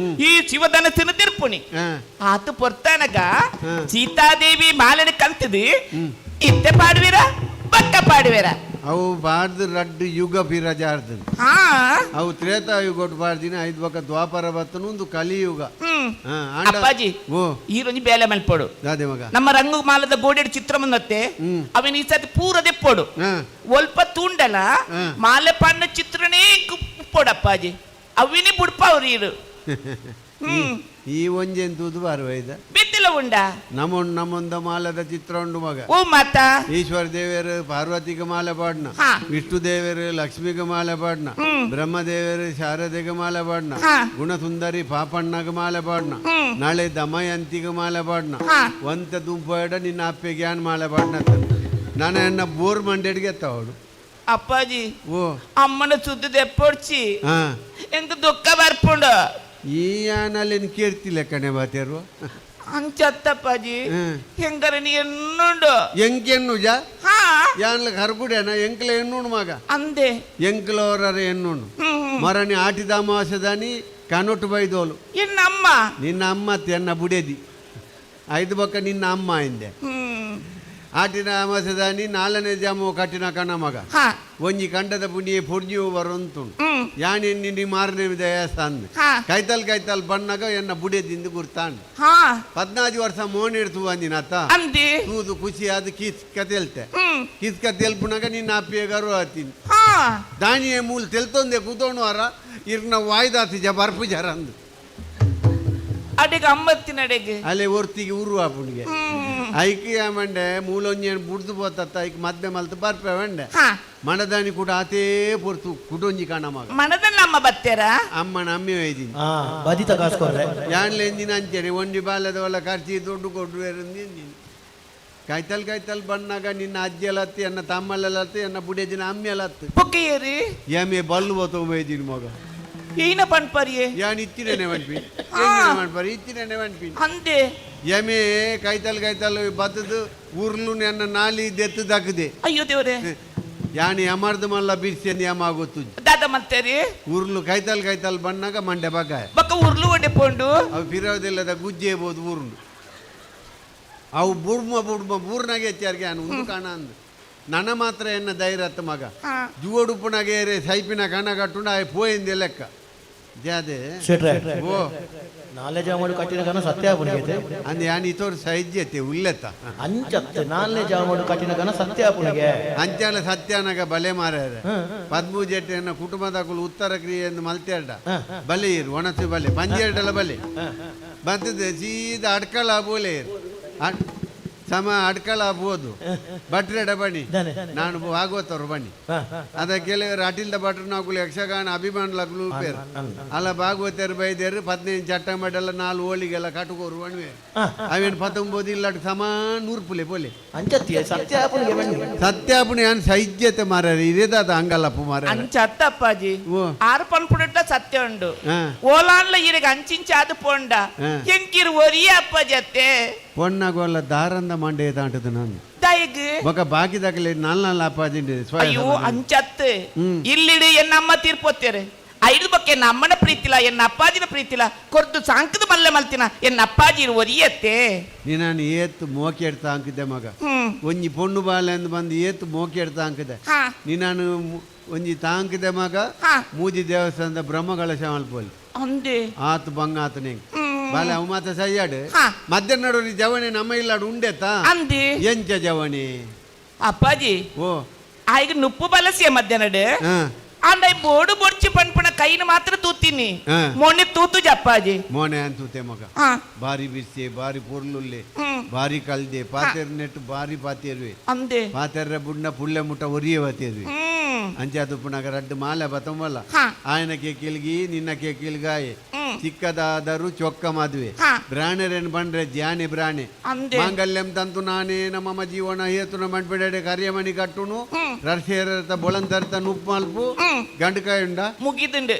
ಈ ಶಿವಧನಸ್ಸಿನ ತಿರ್ಪುಣಿ ಆತು ಪೊರ್ತಾನಗ ಸೀತಾದೇವಿ ಮಾಲನೆ ಕಂತದು ಇತ್ತೆ ಪಾಡುವೀರ ಬಕ್ಕ ಪಾಡುವೀರ. ಅವು ಬಾರ್ದು ರಡ್ಡು ಯುಗ ಪಿರಜಾರ್ದು. ಹಾ ಅವು ತ್ರೇತಾಯುಗ ಬಾರ್ದಿನ ಐದು ಬಕ್ಕ ದ್ವಾಪರ ಬತ್ತನು ಒಂದು ಕಲಿಯುಗ. ಅಪ್ಪಾಜಿ, ಓ ಈ ರೊಂಜಿ ಬೇಲೆ ಮಲ್ಪೋಡು ದಾದೆ ಮಗ. ನಮ್ಮ ರಂಗು ಮಾಲದ ಗೋಡೆಡ್ ಚಿತ್ರ ಬಂದತ್ತೆ ಅವನ ಈ ಸತಿ ಪೂರ ದೆಪ್ಪೋಡು ಒಲ್ಪ ತೂಂಡಲ ಮಾಲೆ ಪನ್ನ ಚಿತ್ರನೇ ಉಪ್ಪೋಡು ಅಪ್ಪಾಜಿ. ಅವಿನಿ ಬುಡ್ಪ ಅವ್ರು ಇರು. ಈ ಒಂಜೆನ್ ತೂದು ಬಾರ್ವೈದ ಬಿತ್ತಿಲ ಉಂಡ ನಮೊಂದು ನಮ್ಮೊಂದ ಮಾಲದ ಚಿತ್ರ ಉಂಡು ಮಗ. ಓ ಮಾತಾ ಈಶ್ವರ ದೇವರು ಪಾರ್ವತಿಗೆ ಮಾಲೆ ಪಾಡ್ನ, ವಿಷ್ಣು ದೇವರು ಲಕ್ಷ್ಮಿಗೆ ಮಾಲೆ ಪಾಡ್ನ, ಬ್ರಹ್ಮದೇವರು ಶಾರದೆಗೆ ಮಾಲೆ ಪಾಡ್ನ, ಗುಣಸುಂದರಿ ಪಾಪಣ್ಣಗೆ ಮಾಲೆ ಪಾಡ್ನ, ನಾಳೆ ದಮಯಂತಿಗೆ ಮಾಲೆ ಪಾಡ್ನ, ಒಂತ ದುಂಪೇಡ ನಿನ್ನ ಅಪ್ಪೆಗೆ ಯಾನ್ ಮಾಲೆ ಪಾಡ್ನ. ನಾನು ಎನ್ನ ಬೋರ್ ಮಂಡೆಡ್ಗೆ ಎತ್ತವಳು. ಅಪ್ಪಾಜಿ, ಓ ಅಮ್ಮನ ಸುದ್ದಿ ದೆಪ್ಪೊಡ್ಚಿ ಎಂತ ದುಃಖ ಬರ್ಪುಂಡು. ಈ ಯಾನಲ್ಲಿ ಕೀರ್ತಿಲ್ಲ ಕಣೆ ಬಾತೇರು. ಅಂಚತ್ತಪ್ಪಾಜಿ, ಹೆಂಗರ ನೀ ಎನ್ನುಂಡು ಎಂಕೆನ್ನು ಜಾ ಹಾ ಯಾನ್ಲ ಕರ್ಗುಡೇನ ಎಂಕ್ಲ ಎನ್ನುಂಡು ಮಗ. ಅಂದೆ ಎಂಕ್ಲವರ ಎನ್ನುಂಡು ಮರಣಿ ಆಟಿದ ಅಮಾವಾಸ್ಯದಾನಿ ಕನೊಟ್ಟು ಬೈದೋಲು. ಎನ್ನ ಅಮ್ಮ ನಿನ್ನ ಅಮ್ಮ ಎನ್ನ ಬುಡೇದಿ ಐದು ಬಕ್ಕ ನಿನ್ನ ಅಮ್ಮ ಇಂದೆ. ಆಟಿನ ಅಮಾವಾಸ್ಯದಾನಿ ನಾಲ್ನೇ ಜಾಮು ಕಟ್ಟಿನ ಕಣ ಮಗ. ಒಂಜಿ ಕಂಡದ ಪುಣ್ಯ ಪುಣ್ಯವು ಬರುಂತುಂಡು ಯಾನ್ ಎನ್ನಿ ಮಾರನೇ ದಯಾಸಂದ್ ಕೈತಲ್ ಕೈತಲ್ ಬಣ್ಣಗ ಎನ್ನ ಬುಡೇದಿಂದ ಗುರ್ತಾಂಡು. 14 ವರ್ಷ ಮೋನಿಡ್ತು ಅಂದಿನತ್ತ ತೂದು ಖುಷಿ ಆದ ಕಿಸ್ಕ ತೆಲ್ತೆ ಕಿಸ್ಕ ತೆಲ್ಪುನಾಗ ನಿನ್ನ ಅಪ್ಪಿಯಗಾರು ಆತೀನಿ ದಾನಿಯ ಮೂಲ ತೆಲ್ತೊಂದೆ ಕೂತೋಣು ವಾರ ಇರ್ನ ವಾಯ್ದಾತಿ ಜ ಬರ್ಪು ಜರ ಅಂದು ಅಡೆಗೆ ಅಮ್ಮತ್ತಿನ ಅಡೆಗೆ ಅಲ್ಲೇ ಒರ್ತಿಗೆ ಉರು ಆಪುಣಿಗೆ ಐಕ್ ಮಂಡೆ ಮೂಲೊಂಜಿ ಬುಡ್ದು ಪೋತತ್ತ ಐಕ್ ಮದ್ದೆ ಮಲ್ತು ಬರ್ಪೆ ವಂಡೆ ಮಣದಾನಿ ಕೂಡ ಆತೇ ಪೊರ್ತು ಕುಡೊಂಜಿ ಕಾಣ ಮಗ. ಮಣದನ್ನ ಅಮ್ಮ ಬತ್ತೇರ ಅಮ್ಮನ ಅಮ್ಮೆ ಒಯ್ದಿನಿ ಬದಿತ ಕಾಸ್ಕೊರ್ರೆ ಯಾನ್ಲೆ ಎಂದಿನ ಅಂಚೇನೆ ಒಂಜಿ ಬಾಲ್ಯದ ಒಲ್ಲ ಖರ್ಚಿ ದುಡ್ಡು ಕೊಡು ಎಂದಿನಿ ಕೈತಲ್ ಕೈತಲ್ ಬಣ್ಣಾಗ ನಿನ್ನ ಅಜ್ಜಿಯಲತ್ತಿ ಎನ್ನ ತಮ್ಮಲ್ಲತ್ತಿ ಎನ್ನ ಬುಡಿಯಜ್ಜಿನ ಅಮ್ಮೆಲತ್ತು ಪುಕ್ಕಿಯೇರಿ ಎಮ್ಮೆ ಬಲ್ಲು ಬತ್ತೊಂಬೈದಿನಿ ಮಗ. ಏನ ಪನ್ಪರಿಯೇ ಯಾನ್ ಇತ್ತಿನೇನೆ ಮನ್ಪಿ ಮನ್ಪರಿ ಇತ್ತಿನೇನೆ ಮನ್ಪಿ ಅಂದೆ ಎಮೆ ಕೈತಲ್ ಕೈತಲ್ ಬತ್ತದು ಉರ್ಲು ನನ್ನ ನಾಲಿ ದೆತ್ತು ದಕ್ಕದೆ. ಅಯ್ಯೋ ದೇವ್ರೆ ಯಾನ್ ಯಮರ್ದ ಮಲ್ಲ ಬಿರ್ಸಿ ಯಮ ಗೊತ್ತು ದಾದ ಮಲ್ತೇರಿ ಉರ್ಲು ಕೈತಲ್ ಕೈತಲ್ ಬಣ್ಣಾಗ ಮಂಡೆ ಬಗ್ಗ ಬಕ್ಕ ಉರ್ಲು ಒಡೆ ಪೋಂಡು ಅವು ಫಿರೋದಿಲ್ಲದ ಗುಜ್ಜೆ ಬೋದು ಊರ್ಲು ಅವು ಬುಡ್ಮ ಬುಡ್ಮ ಬೂರ್ನಾಗೆ ಹೆಚ್ಚಾರಿಗೆ ಯಾನು ಒಂದು ಕಾಣ ಅಂದು ನನ್ನ ಮಾತ್ರ ಎನ್ನ ಧೈರ್ಯತ್ತ ಮಗ. ಜುವಡುಪ್ಪುನಾಗೆ ಏರೆ ಸೈಪಿನ ಕಣ ಕಟ್ಟುಂಡು ಆಯ್ ಪೋಯಿಂದೆ ಲೆಕ್ಕ. ಜಾದೆ ಶೆಟ್ರೆ ಓ ನಾಲ್ನೇ ಜಾಮಡು ಕಟ್ಟಿನ ಕನ ಸತ್ಯ ಪುಣಿಗೆ ಅಂದ್ ಯಾನ್ ಇತೋರ್ ಸೈಜ್ಯತೆ ಉಲ್ಲೆತ್ತ ಅಂಚತ್ತೆ ನಾಲ್ನೇ ಜಾಮಡು ಕಟ್ಟಿನ ಕನ ಸತ್ಯ ಪುಣಿಗೆ ಅಂಚಾಲ ಸತ್ಯಾನಗ ಬಲೆ ಮಾರ್ಯಾರ ಪದ್ಮು ಜೆಟ್ಟೆನ ಕುಟುಂಬದಾಕುಲು ಉತ್ತರ ಕ್ರಿಯೆಯನ್ನು ಮಲ್ತೇರ್ಡ ಬಲೆ ಇರು ಒಣಸು ಬಲೆ ಪಂಜೇರ್ಡಲ ಬಲೆ ಬರ್ತದೆ ಸೀದಾ ಅಡ್ಕಳ ಬೋಲೆ ಇರು ಸಮ ಅಡ್ಕಳ ಬೋದು ಭಟ್ರೆಡ ಬಣಿ ನಾನು ಭಾಗವತರು ಬನ್ನಿ ಅದ ಕೆಲವರು ಅಟಿಲ್ದ ಭಟ್ರು ನಾಕುಲು ಯಕ್ಷಗಾನ ಅಭಿಮಾನುಲಕುಲು ಪೇರು ಅಲ್ಲ ಭಾಗವತರು ಬೈದೇರು 15 ಚಟ್ಟ ಮಡ್ಡೆಲ್ಲ 4 ಹೋಳಿಗೆಲ್ಲ ಕಟುಕೋರು ಬಣ್ವೇರು ಅವೇನು 19 ಇಲ್ಲಾಟ ಸಮ ನೂರ್ಪುಲೆ ಪೋಲೆ ಅಂಚತ್ತಿ ಸತ್ಯ ಪುಣಿಗೆ ಬನ್ನಿ ಸತ್ಯಾಪುಣಿ ಅನ್ ಸೈಜ್ಯತೆ ಮಾರ್ಯಾರ ಇದೇದಾದ ಅಂಗಲ್ಲಪ್ಪು ಮಾರ್ಯಾರ ಅಂಚತ್ತ ಅಪ್ಪಾಜಿ ಓ. ಆರು ಪನ್ಪುಡಿಟ್ಲ ಸತ್ಯ ಉಂಡು ಹಾ. ಓಲಾನ್ಲ ಇರಗ ಅಂಚಿಂಚ ಅದು ಪೋಂಡ ಹಾ. ಎಂಕಿರು ಒರಿಯ ಅಪ್ಪಾಜಿ ಅತ್ತೆ ಪೊಣ್ಣಗೋಲ್ಲ ದಾರಂದ ಮಂಡೆ ತಾಂಟದ ನಾನು ದಯಗ್ ಬೊಕ ಬಾಕಿ ದಾಕಲೆ ನಾಲ್ ನಾಲ್ ಅಪ್ಪಾಜಿಂಡೆ ಅಯ್ಯೋ ಅಂಚತ್ತು ಇಲ್ಲಿಡು ಎನ್ನಮ್ಮ ತೀರ್ಪೋತ್ತೇರೆ ಐದು ಬೊಕ್ಕೆ ಎನ್ನ ಅಮ್ಮನ ಪ್ರೀತಿಲ ಎನ್ನ ಅಪ್ಪಾಜಿನ ಪ್ರೀತಿಲ ಕೊರ್ದು ಸಾಂಕದ ಮಲ್ಲೆ ಮಲ್ತಿನ ಎನ್ನ ಅಪ್ಪಾಜಿ ಒರಿಯತ್ತೆ ನೀನು ಏತ್ ಮೋಕೆ ಎಡ್ತಾ ಅಂಕಿದ್ದೆ ಮಗ ಒಂಜಿ ಪೊಣ್ಣು ಬಾಲೆ ಅಂದ್ ಬಂದು ಏತ್ ಮೋಕೆ ಎಡ್ತಾ ಅಂಕಿದ್ದೆ ಹಾ. ನೀನು ಒಂಜಿ ತಾಂಕಿದೆ ಮಗ ಹಾ. ಮೂಜಿ ದೇವಸ್ಥಾನದ ಬ್ರಹ್ಮಕಲಶ ಮಲ್ಪೋಲಿ ಅಂದೆ ಆತು ಬಂಗ ಆತನೇ ಬಾಲೆ ಅವು ಮಾತ ಸಯ್ಯಾಡು ಹಾ. ಮಧ್ಯಾಹ್ನ ನಡುವೆ ಜವಣಿ ನಮ್ಮ ಇಲ್ಲಾಡು ಉಂಡೆತಾ ಅಂದೆ ಎಂಚ ಜವಣಿ ಅಪ್ಪಾಜಿ ಓ ಆಯ್ಗ ನುಪ್ಪು ಬಲಸಿಯ ಮಧ್ಯಾಹ್ನಡು ಹಾ ಅಂಡ ಈ ಬೋಡು ಬೊಡ್ಚಿ ಪನ್ಪುಣ ಕೈನ ಮಾತ್ರ ತೂತೀನಿ ಹಾ. ಮೊನ್ನೆ ತೂತು ಜಪ್ಪಾಜಿ ಮೋನೆ ಅಂತೂತೆ ಮಗ ಹಾ ಬಾರಿ ಬಿಸಿ ಬಾರಿ ಪೊರ್ಲುಲ್ಲೆ ಹ್ಮ್. ಬಾರಿ ಕಲ್ದೆ ಪಾತೆರ್ ನೆಟ್ಟು ಬಾರಿ ಪಾತೇರುವೆ ಅಂದೆ ಪಾತೆರ್ರ ಬುಡ್ನ ಪುಳ್ಳೆ ಮುಟ್ಟ ಒರಿಯ ಪಾತೇರುವೆ ಹ್ಮ್ ಅಂಚಾದುಪ್ಪುನಗ ರಡ್ಡು ಮಾಲೆ ಬತ್ತಂಬಲ್ಲ ಹಾ. ಆಯನ ಕೇಕಿಲ್ಗಿ ನಿನ್ನ ಕೇಕಿಲ್ಗಾಯೆ ಹ್ಮ್. ಚಿಕ್ಕದಾದರೂ ಚೊಕ್ಕ ಮದುವೆ ಹಾ. ಬ್ರಾಣರೇನು ಬಂಡ್ರೆ ಜ್ಯಾನೆ ಬ್ರಾಣೆ ಅಂದೆ. ಮಾಂಗಲ್ಯಂ ತಂತು ನಾನೇ ನಮ್ಮ ಜೀವನ ಹೇತುನ ಮಂಡ್ಬಿಡೆ ಕರಿಯಮಣಿ ಕಟ್ಟುನು ರರ್ಸೇರತ ಬೊಳಂತರ್ತ ನುಪ್ಪು ಮಲ್ಪು ಗಂಡಕಾಯ ಉಂಡ ಮುಗಿದುಂಡು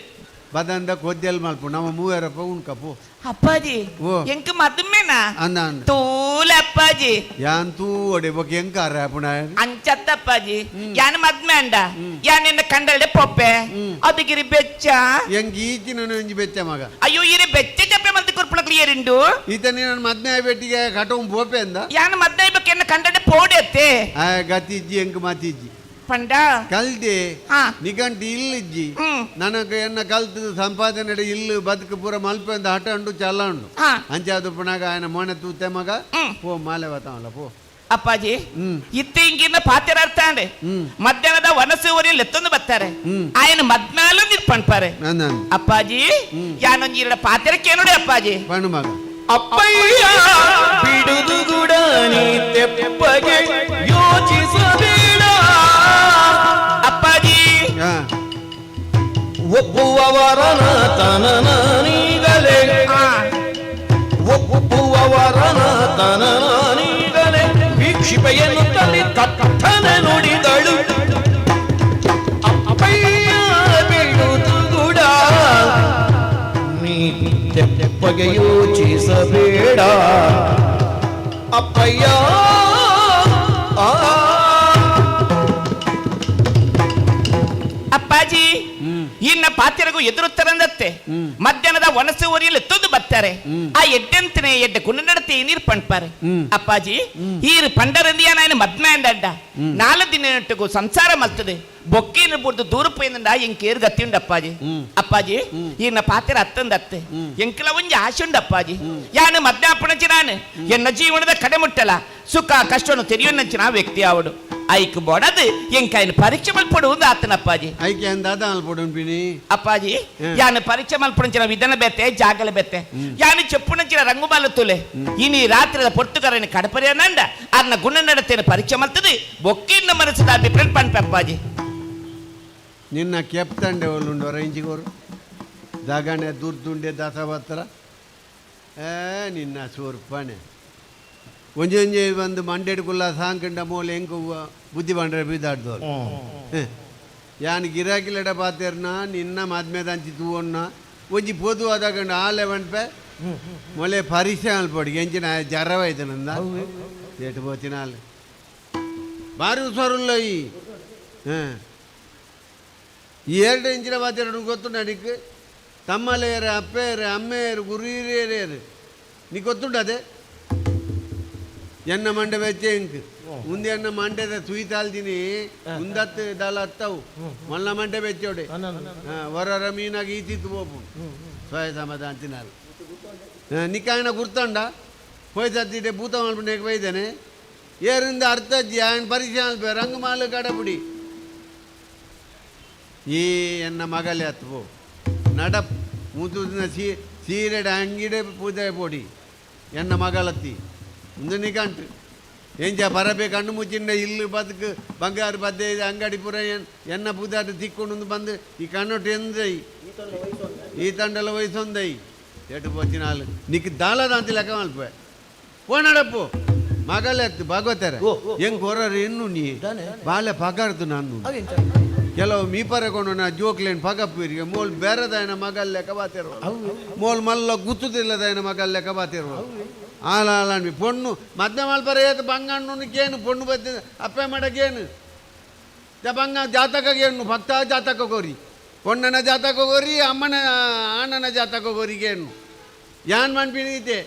ಬದಂದ ಕೊದ್ದೆಲ್ ಮಲ್ಪು ನಮ್ಮ ಮೂವರಪ್ಪ ಉಣ್ಕಪ್ಪು ಅಪ್ಪಾಜಿ ಓ. ಎಂಕ್ ಮದುಮೆನಾ ಅಂದ ಅಂದ ತೂಲ ಅಪ್ಪಾಜಿ ಯಾನ್ ತೂ ಒಡೆ ಬೊಕ್ಕ ಎಂಕಾರ ಪುಣ ಅಂಚತ್ತ ಅಪ್ಪಾಜಿ ಯಾನ್ ಮದ್ಮೆ ಅಂಡ ಯಾನ್ ಎನ್ನ ಕಂಡಲ್ಡೆ ಪೊಪ್ಪೆ ಅದಗಿರಿ ಬೆಚ್ಚ ಎಂಕ್ ಈಚಿನ ಒಂಜಿ ಬೆಚ್ಚ ಮಗ ಅಯ್ಯೋ ಇರಿ ಬೆಚ್ಚ ಚಪ್ಪೆ ಮಲ್ತಿ ಕುರ್ಪುಣಕ್ಲಿ ಏರಿಂಡು ಈತ ನೀನು ಮದ್ಮೆ ಬೆಟ್ಟಿಗೆ ಕಟೋಂ ಪೋಪೆ ಅಂದ ಯಾನ್ ಮದ್ಮೆ ಬಗ್ಗೆ ಎನ್ನ ಕಂಡಲ್ಡೆ ಪೋಡೆತ್ತೆ ಆ ಗತಿಜ್ಜಿ ಎಂಕ್ ಮತಿಜ್ಜಿ ಪಂಡ ಕಲ್ದೆ ಹಾ. ನಿಗಂಟು ಇಲ್ಲಿಜ್ಜಿ ಹ್ಮ್. ನನಗೆ ಎನ್ನ ಕಲ್ತು ಸಂಪಾದನೆ ಇಲ್ಲು ಬದುಕು ಪೂರ ಮಲ್ಪೆ ಅಂದ ಹಠ ಉಂಡು ಚಲ ಉಂಡು ಹಾ. ಅಂಚಾದು ಪುಣಗ ఆయన ಮೋನೆ ತೂತೆ ಮಗ ಹ್ಮ್. ಪೋ ಮಾಲೆ ಬತ್ತಾವಲ್ಲ ಪೋ ಅಪ್ಪಾಜಿ ಹ್ಮ್. ಇತ್ತೆ ಹಿಂಗಿನ್ನ ಪಾತೆರಾರ್ತಾಂಡೆ ಹ್ಮ್. ಮಧ್ಯಾಹ್ನದ ವನಸು ಊರಲ್ಲಿ ಎತ್ತೊಂದು ಬರ್ತಾರೆ ಹ್ಮ್. ಆಯನ ಮದ್ನಾಲು ನಿರ್ಪಣ್ಪಾರೆ ನನ್ನ ಅಪ್ಪಾಜಿ ಯಾನೊಂದು ಇರಡ ಪಾತೆರಕ್ಕೆ ನೋಡಿ ಅಪ್ಪಾಜಿ ಪಣ್ಣು ಮಗ ಅಪ್ಪಯ್ಯ ಬಿಡುದು ಗುಡ ನೀ ತೆಪ್ಪಗೆ ಯೋಚಿಸಬೇಡ ಅಪ್ಪಾಜಿ ಹಾ ಒಪ್ಪುವವರನ ತನನೀಗಲೇ ಆ, ಒಪ್ಪುವವರನ ತನನೀಗಲೇ ವೀಕ್ಷಿಪೆಯನ್ನು ತಟ್ಟನೆ ನುಡಿದಳು ಅಪ್ಪಯ್ಯ ಬಿಡುದು ಗುಡ ನೀ ತೆಪ್ಪಗೆ ಯೋಚಿಸಬೇಡ ಅಪ್ಪಯ್ಯ ಆ ಅಪ್ಪಾಜಿ ಇನ್ನ ಪಾತೆರಗು ಎದುರುತ್ತರಂದತ್ತೆ ಮಧ್ಯಾಹ್ನದ ಒಣಸು ಊರಿಯಲ್ಲಿ ಎತ್ತೊಂದು ಬರ್ತಾರೆ ಆ ಎಡ್ಡೆಂತನೆ ಎಡ್ಡೆ ಕುಂಡ ನಡತೆ ನೀರು ಪಣ್ಪಾರೆ ಅಪ್ಪಾಜಿ ಈರು ಪಂಡರಂದಿಯ ನಾನು ಮದ್ಮೆ ಅಂದಡ್ಡ ನಾಲ್ಕು ದಿನ ಸಂಸಾರ ಮಲ್ತದೆ ಬೊಕ್ಕಿನ ಬುಡ್ದು ದೂರ ಪೋಯಿಂದಂಡ ಎಂಕೇರು ಗತಿ ಉಂಡು ಅಪ್ಪಾಜಿ ಅಪ್ಪಾಜಿ ಈನ ಪಾತೆರ ಅತ್ತಂದ ಅತ್ತೆ ಎಂಕಲ ಒಂಜಿ ಆಶೆ ಉಂಡು ಅಪ್ಪಾಜಿ ಯಾನು ಮದ್ಯಾಪಣಚಿ ನಾನು ಎನ್ನ ಜೀವನದ ಕಡೆ ಮುಟ್ಟಲ ಸುಖ ಕಷ್ಟವನ್ನು ತೆರೆಯುವನಂಚಿನ ವ್ಯಕ್ತಿ ಅವಡು ಐಕ್ ಬೋಡದು ಎಂಕಾಯನ ಪರೀಕ್ಷೆ ಮಲ್ಪಡು ಒಂದು ಆತನ ಅಪ್ಪಾಜಿ ಐಕೆ ಅಂದಾದ ಅಲ್ಪೊಡುಂಪಿನಿ ಅಪ್ಪಾಜಿ ಯಾನು ಪರೀಕ್ಷೆ ಮಲ್ಪುಣಂಚಿನ ವಿಧಾನ ಬೆತ್ತೆ ಜಾಗಲ ಬೆತ್ತೆ ಯಾನು ಚೆಪ್ಪುಣಂಚಿನ ರಂಗುಮಾಲ ತುಲೆ ಇನಿ ರಾತ್ರಿದ ಪೊರ್ತುಗರನ ಕಡಪರಿಯನಂಡ ಅರ್ನ ಗುಣ ನಡತೇನೆ ಪರೀಕ್ಷೆ ಮಲ್ತದೆ ಬೊಕ್ಕಿನ ಮನಸ್ಸದ ಅಭಿಪ್ರಾಯ ಪನ್ಪೆ ಅಪ್ಪಾಜಿ ನಿನ್ನ ಕೆಪ್ತಂಡೆ ಒಲ್ಲುಂಡು ರಂಜಿಗೋರು ದಗಣೆ ದುರ್ದುಂಡೆ ದಸವತ್ರ ಏ ನಿನ್ನ ಸೂರ್ಪಣೆ ಒಂಜೊಂಜೆ ಬಂದು ಮಂಡೆಡ್ ಕುಲ್ಲ ಸಾಂಕಂಡ ಮೂಲೆ ಎಂಕು ಬುದ್ಧಿ ಬಂಡ್ರೆ ಬೀದಾಡ್ದೋರು ಯಾನ್ ಗಿರಾಕಿಲಡ ಪಾತೇರ್ನ ನಿನ್ನ ಮಾದ್ಮೇದಂಚಿ ತೂವಣ್ಣ ಒಂಜಿ ಪೊದು ಆದಾಗಂಡ ಆಲೆ ಪೆ ಮೊಲೆ ಪರಿಸೆ ಅಲ್ಪೊಡಿ ಎಂಚಿನ ಜರವಾಯ್ತು ನಂದ ಏಟು ಬೋತಿನ ಆಲೆ ಭಾರಿ ಹುಷಾರುಲ್ಲ ಈ ಹಾಂ ಈ ಎರಡು ಇಂಚಿನ ಪಾತೆರಡು ಗೊತ್ತುಂಡ ನಿಕ್ ತಮ್ಮಲೇರು ಅಪ್ಪೇರು ಅಮ್ಮೇರು ಗುರುಹಿರಿಯರು ನೀ ಗೊತ್ತುಂಡ ಅದೇ ಎನ್ನ ಮಂಡೆ ಬೆಚ್ಚೆ ಇಂಕ್ ಉಂದು ಎನ್ನ ಮಂಡೆದ ಸುಯಿತಾಲ್ದಿನಿ ಉಂದತ್ ದಾಲ ಅತ್ತವು ಮಲ್ಲ ಮಂಡೆ ಬೆಚ್ಚೋಡೆ ವರರ ಮೀನಾಗಿ ಈತಿತ್ತು ಪೋಪು ಸ್ವಯ ಸಮಾಧಾನ ತಿನ್ನಾರು ನಿಕ್ಕಾಯನ ಗುರ್ತಂಡ ಪೋಯ್ ಭೂತ ಮಲ್ಪುಂಡೇಕ್ ಬೈದೇನೆ ಏರಿಂದ ಅರ್ಥ ఆయన ಪರೀಕ್ಷೆ ಅಲ್ಪ ರಂಗಮಾಲು ಕಡಪುಡಿ ಈ ಎನ್ನ ಮಗಲೆ ಅತ್ಪೋ ನಡ ಮುತುದಿನ ಸೀರೆಡೆ ಅಂಗಿಡೆ ಪೂಜೆ ಪೋಡಿ ಎನ್ನ ಮಗಳತ್ತಿ ಉಂದು ನಿಕಂಟು ಎಂಚ ಪರಬೆ ಕಣ್ಣು ಮುಚ್ಚಿಂಡ ಇಲ್ಲು ಬದುಕು ಬಂಗಾರ ಬದ್ದೆ ಅಂಗಡಿ ಪೂರ ಎನ್ನ ಪೂಜಾಟ ತಿಕ್ಕೊಂಡು ಬಂದು ಈ ಕಣ್ಣೊಟ್ಟು ಎಂದೈ ಈ ತಂಡಲ ವಯಸ್ಸೊಂದೈ ಎಟ್ಟು ಪೋಚಿನಾಲು ನಿಕ್ ದಾಲ ದಾಂತಿ ಲೆಕ್ಕ ಮಲ್ಪೆ ಪೋನಡಪ್ಪು ಮಗಲೆತ್ತು ಭಾಗವತರ ಹೆಂಗ್ ಹೊರರು ಎನ್ನು ನೀ ಬಾಲೆ ಪಗಾರ್ದು ನಾನು ಕೆಲವು ಮೀಪರೆ ಕೊಂಡು ನಾ ಜೋಕ್ಲೇನ್ ಪಗಪ್ಪೀರಿಗೆ ಮೋಲ್ ಬೇರೆದಾಯನ ಮಗಲ್ ಲೆಕ್ಕ ಬಾತಿರುವ ಮೋಲ್ ಮಲ್ಲ ಗುತ್ತುದಿಲ್ಲದಾಯನ ಮಗಲ್ ಲೆಕ್ಕ ಬಾತಿರುವ ಆಲ ಆಲ ಅನ್ವಿ ಪೊಣ್ಣು ಮದ್ದೆ ಮಲ್ಪರೆ ಏತು ಬಂಗಣ್ಣು ಕೇನು ಪೊಣ್ಣು ಬತ್ತಿ ಅಪ್ಪೆ ಮಾಡಕೇನು ಬಂಗ ಜಾತಕಗೇನು ಭಕ್ತ ಜಾತಕ ಕೋರಿ ಪೊಣ್ಣನ ಜಾತಕ ಕೋರಿ ಅಮ್ಮನ ಆನನ ಜಾತಕ ಕೋರಿಗೇನು ಯಾನ್ ಮನ್ಪಿನೀತೆ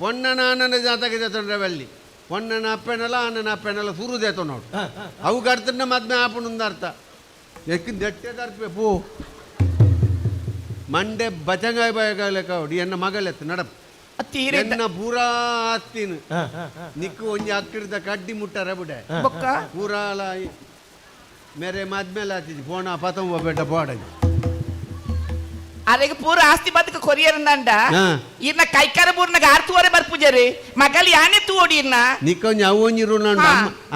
ಪೊಣ್ಣನ ಆನನ ಜಾತಕ ದೇತೊಂಡ್ರೆ ಬಲ್ಲಿ ಪೊಣ್ಣನ ಅಪ್ಪೆನಲ ಆನನ ಅಪ್ಪೆನಲ ಸುರು ದೇತೊನೋಡು ಅವು ಕಡ್ತಂಡ ಮದ್ಮೆ ಆಪುಣಂದ ಅರ್ಥ ಎಕ್ಕಿನ ದಟ್ಟೆ ತರ್ಪೆ ಪೋ ಮಂಡೆ ಬಚಂಗಾಯಿ ಬಾಯಗಾಲ ಕಾವಡಿ ಎನ್ನ ಮಗಲೆತ್ತು ನಡಪ್ ಎನ್ನ ಪೂರಾ ಆಸ್ತಿನ ನಿಕ್ಕು ಒಂಜಿ ಅಕ್ಕಿಡ್ದ ಕಡ್ಡಿ ಮುಟ್ಟಾರ ಬುಡೆ ಬೊಕ್ಕ ಪೂರಾಲ ಮೇರೆ ಮದ್ಮೇಲೆ ಆತಿದ್ದಿ ಫೋನ ಪತಂಬ ಬೆಟ್ಟ ಪೋಡಂಜಿ ಅರೆಗೆ ಪೂರ ಆಸ್ತಿ ಬದುಕು ಕೊರಿಯರ್ ಅಂಡ ಇನ್ನ ಕೈಕಾರ ಬೂರ್ನಾಗ ಆರ್ತುವರೆ ಬರ್ಪುಜರಿ ಮಗಲ್ ಯಾನೆ ತೂಡಿ ಇನ್ನ ನಿಕ್ಕೊಂಜಿ ಅವೊಂಜಿ ಋಣ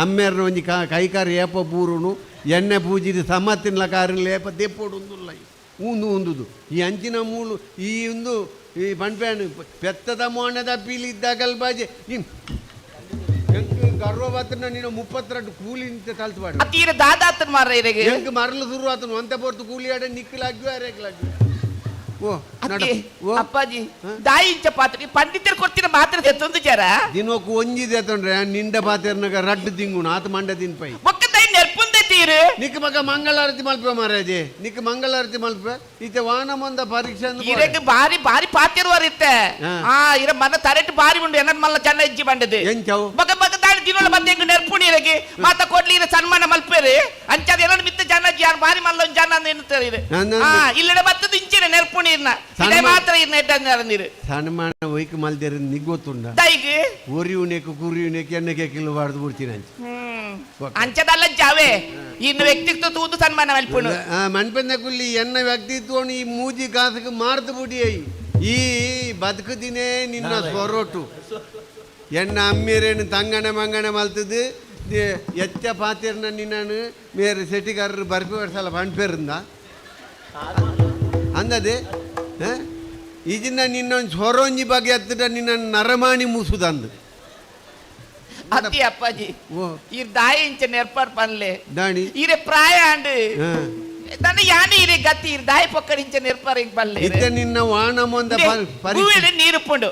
ಅಮ್ಮೇರ್ನ ಒಂಜಿ ಕೈಕಾರ ಏಪ ಬೂರುನು ಎಣ್ಣೆ ಪೂಜಿದ ಸಮ ತಿನ್ಲ ಕಾರಿನ ಲೇಪ ದೆಪ್ಪೋಡು ಉಂದುಲ್ಲ ಉಂದು ಉಂದುದು ಈ ಅಂಚಿನ ಮೂಲು ಈ ಒಂದು ಈ ಪಣ್ಪೇಣು ಪೆತ್ತದ ಮೋಣದ ಪೀಲಿ ಬಾಜೆ ನೀನು ಗರ್ವ ಬತ್ತನ ನೀನು 32 ಕೂಲಿ ನಿಂತ ತಲ್ತು ಪಾಡು ತೀರ ದಾದಾತನ್ ಮಾರ ಇರೆಗೆ ಎಂಕ್ ಮರಲು ಸುರು ಆತನು ಒಂತೆ ಪೊರ್ತು ಕೂಲಿ ಆಡೆ ನಿಕ್ಕಲಾಗ್ಯೋ ಅರೇಕ್ಲಾಗ್ಯೋ ಓ ನಡ ಅತ್ತೆ ಅಪ್ಪಾಜಿ ದಾಯಿ ಇಂಚ ಪಾತ್ರೆ ಪಂಡಿತರು ಕೊಡ್ತಿನ ಮಾತ್ರ ತೆತ್ತೊಂದು ಜರ ದಿನಕ್ಕೆ ಒಂಜಿ ದೇತೊಂಡ್ರೆ ನಿಂಡ ಪಾತೆರ್ನಗ ರಡ್ಡು ತಿಂಗುಣ ಆತ ಮಂಡ ತಿನ್ಪೈ ಬೊಕ್ಕ ದಾಯಿ ನೆರ್ಪುಂದೆ ತೀರು ನಿಕ್ ಮಗ ಮಂಗಳಾರತಿ ಮಲ್ಪೆ ಮಹಾರಾಜೆ ನಿಕ್ ಮಂಗಳಾರತಿ ಮಲ್ಪೆ ಈತೆ ವಾನ ಮಂದ ಪರೀಕ್ಷೆ ಅಂದ್ ಇರೆಗ್ ಬಾರಿ ಬಾರಿ ಪಾತಿರುವರ್ ಇತ್ತೆ ಆ ಇರ ಮನ ತರೆಟ್ ಬಾರಿ ಉಂಡು ಎನ್ನನ್ ಮಲ್ಲ ಚೆನ್ನ ಇಜ್ಜಿ ಬಂಡದು ಎಂಚವು ಬೊಕ ಬೊಕ ದಾಳಿ ದಿನೊಳ ಬಂದ ಎಂಗ್ ನೆರ್ಪುಣಿ ಇರೆಗೆ ಮಾತ ಕೊಡ್ಲಿ ಇರ ಸನ್ಮಾನ ಮಲ್ಪೇರು ಅಂಚಾದ ಏನೋ ಮಿತ್ತ ಜನ ಯಾರು ಬಾರಿ ಮಲ್ಲ ಒಂಜಿ ಜನ ಅಂದ್ ಎನ್ನುತ್ತಾರೆ ಇರು ಆ ಇಲ್ಲಡೆ ಬತ್ತದ ಇಂಚಿನ ನೆರ್ಪುಣಿ ಇರ್ನ ಇದೇ ಮಾತ್ರ ಇರ್ನ ಎಡ್ಡ ನೀರು ಸನ್ಮಾನ ಒಯ್ಕ್ ಮಲ್ದೇರ ನಿಗ್ಗೊತ್ತುಂಡ ದೈಗ್ ಒರಿಯುನೇಕು ಕುರಿಯುನೇಕು ಎಣ್ಣೆಗೆ ಕಿಲ್ಲು ಬಾರ್ದು ಬಿಡ್ತೀನಿ ಅಂಚ ಅಂಚದಲ್ಲ ಜಾವೆ ಇನ್ನು ವ್ಯಕ್ತಿತ್ವ ತೂದು ಸನ್ಮಾನ ಮಲ್ಪುಣು ಮನ್ಪಂದ ಕುಲ್ಲಿ ಎನ್ನ ವ್ಯಕ್ತಿತ್ವ ಈ ಮೂಜಿ ಕಾಸಕ್ಕೆ ಮಾರ್ದು ಬಿಡಿ ಈ ಬದುಕುದಿನೇ ನಿನ್ನ ಸ್ವರೋಟು ಎನ್ನ ಅಮ್ಮಿರೇನು ತಂಗಣೆ ಮಂಗಣೆ ಮಲ್ತದು ಎಚ್ಚ ಪಾತಿರ್ನ ನಿನ್ನನು ಮೇರೆ ಸೆಟ್ಟಿಗಾರರು ಬರ್ಪಿ ವರ್ಷಲ ಪಣ್ಪೇರಿಂದ ಅಂದದೆ ಈಜಿನ ನಿನ್ನೊಂದು ಸ್ವರೋಂಜಿ ಬಗ್ಗೆ ಎತ್ತಿದ ನಿನ್ನ ನರಮಾಣಿ ಮುಸುದಂದು ಅತ್ತಿ ಅಪ್ಪಾಜಿ ಈ ದಾಯಿ ಇಂಚ ನೆರ್ಪರ್ ಪನ್ಲೆ ದಾಣಿ ಇರೆ ಪ್ರಾಯ ಅಂಡ್ ನನ್ನ ಯಾನೆ ಇರೆ ಗತಿ ಇರ್ ದಾಯಿ ಪೊಕ್ಕಡಿ ಇಂಚ ನೆರ್ಪರ್ ಇಂಕ್ ಪನ್ಲೆ ಇತ್ತೆ ನಿನ್ನ ವಾಣ ಮೊಂದ ಗುವೆಲೆ ನೀರು ಪುಂಡು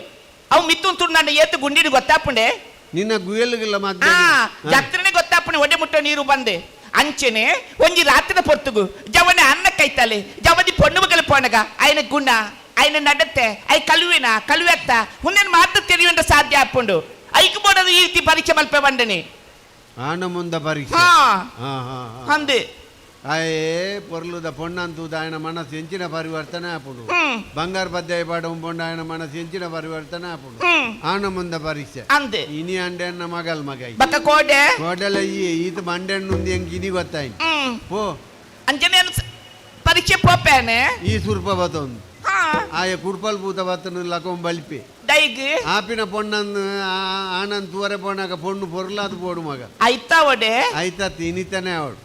ಅವು ಮಿತ್ತುನ್ ತುಂಡಂಡ ಏತು ಗುಂಡಿಡು ಗೊತ್ತಾಪುಂಡೆ ನಿನ್ನ ಗುಯಲ್ಗಿಲ್ಲ ಮತ್ತೆ ಆ ಜಾತ್ರೆನೆ ಗೊತ್ತಾಪುಂಡೆ ಒಡೆ ಮುಟ್ಟ ನೀರು ಬಂದೆ ಅಂಚೆನೆ ಒಂಜಿ ರಾತ್ರಿದ ಪೊರ್ತುಗು ಜವನೆ ಅನ್ನ ಕೈತಾಲೆ ಜವದಿ ಪೊಣ್ಣು ಮಗಲ ಪೋಣಗ ಆಯ್ನ ಗುಣ ಆಯ್ನ ನಡತೆ I ಕಲುವಿನ ಕಲುವೆತ್ತ ಹುನ್ನೇನು ಮಾತ್ರ ತಿಳಿಯುವಂತ ಸಾಧ್ಯ ಆಪುಂಡು ಐಕ್ ಬೋಡದು ಈ ರೀತಿ ಪರೀಕ್ಷೆ ಮಲ್ಪೆ ಬಂಡನೆ ಆಣ ಮುಂದ ಪರೀಕ್ಷೆ ಹಾ ಹಾ ಹಾ ಅಂದೆ ಆಯೇ ಪೊರ್ಲುದ ಪೊಣ್ಣಂತೂದ ఆయన మనసు ఎంచిన పరివర్తన అప్పుడు బంగారు పద్యాయ పాఠం పొండు ఆయన మనసు ఎంచిన పరివర్తన అప్పుడు ఆన ముంద పరీక్ష అంದೆ ಇನಿ ಅಂಡೆన్న ಮಗಲ್ ಮಗ ಬಕ್ಕ ಕೋಡೆ ಕೋಡೆಲ ಈ ಈತ ಮಂಡೆಣ್ಣು ఉంది ಎಂಕ್ ಇನಿ ಗೊತ್ತಾಯ್ತು ಪೋ ಅಂಚನೆ ಪರೀಕ್ಷೆ ಪೋಪೇನೆ ಈ ಸುರ್ಪ ಬತ್ತೊಂದು ಆಯ ಕುಡ್ಪಲ್ ಪೂತ ಬತ್ತನು ಲಕೊಂಬ ಬಲಿಪೆ ದೈಗ್ ಆಪಿನ ಪೊಣ್ಣನ್ ಆನಂದ್ ತೂವರೆ ಪೊಣ್ಣಾಗ ಪೊಣ್ಣು ಪೊರ್ಲಾದ ಪೋಡು ಮಗ ಐತಾ ಒಡೆ ಐತಾತ್ ಇನಿತನೇ ಅವಳು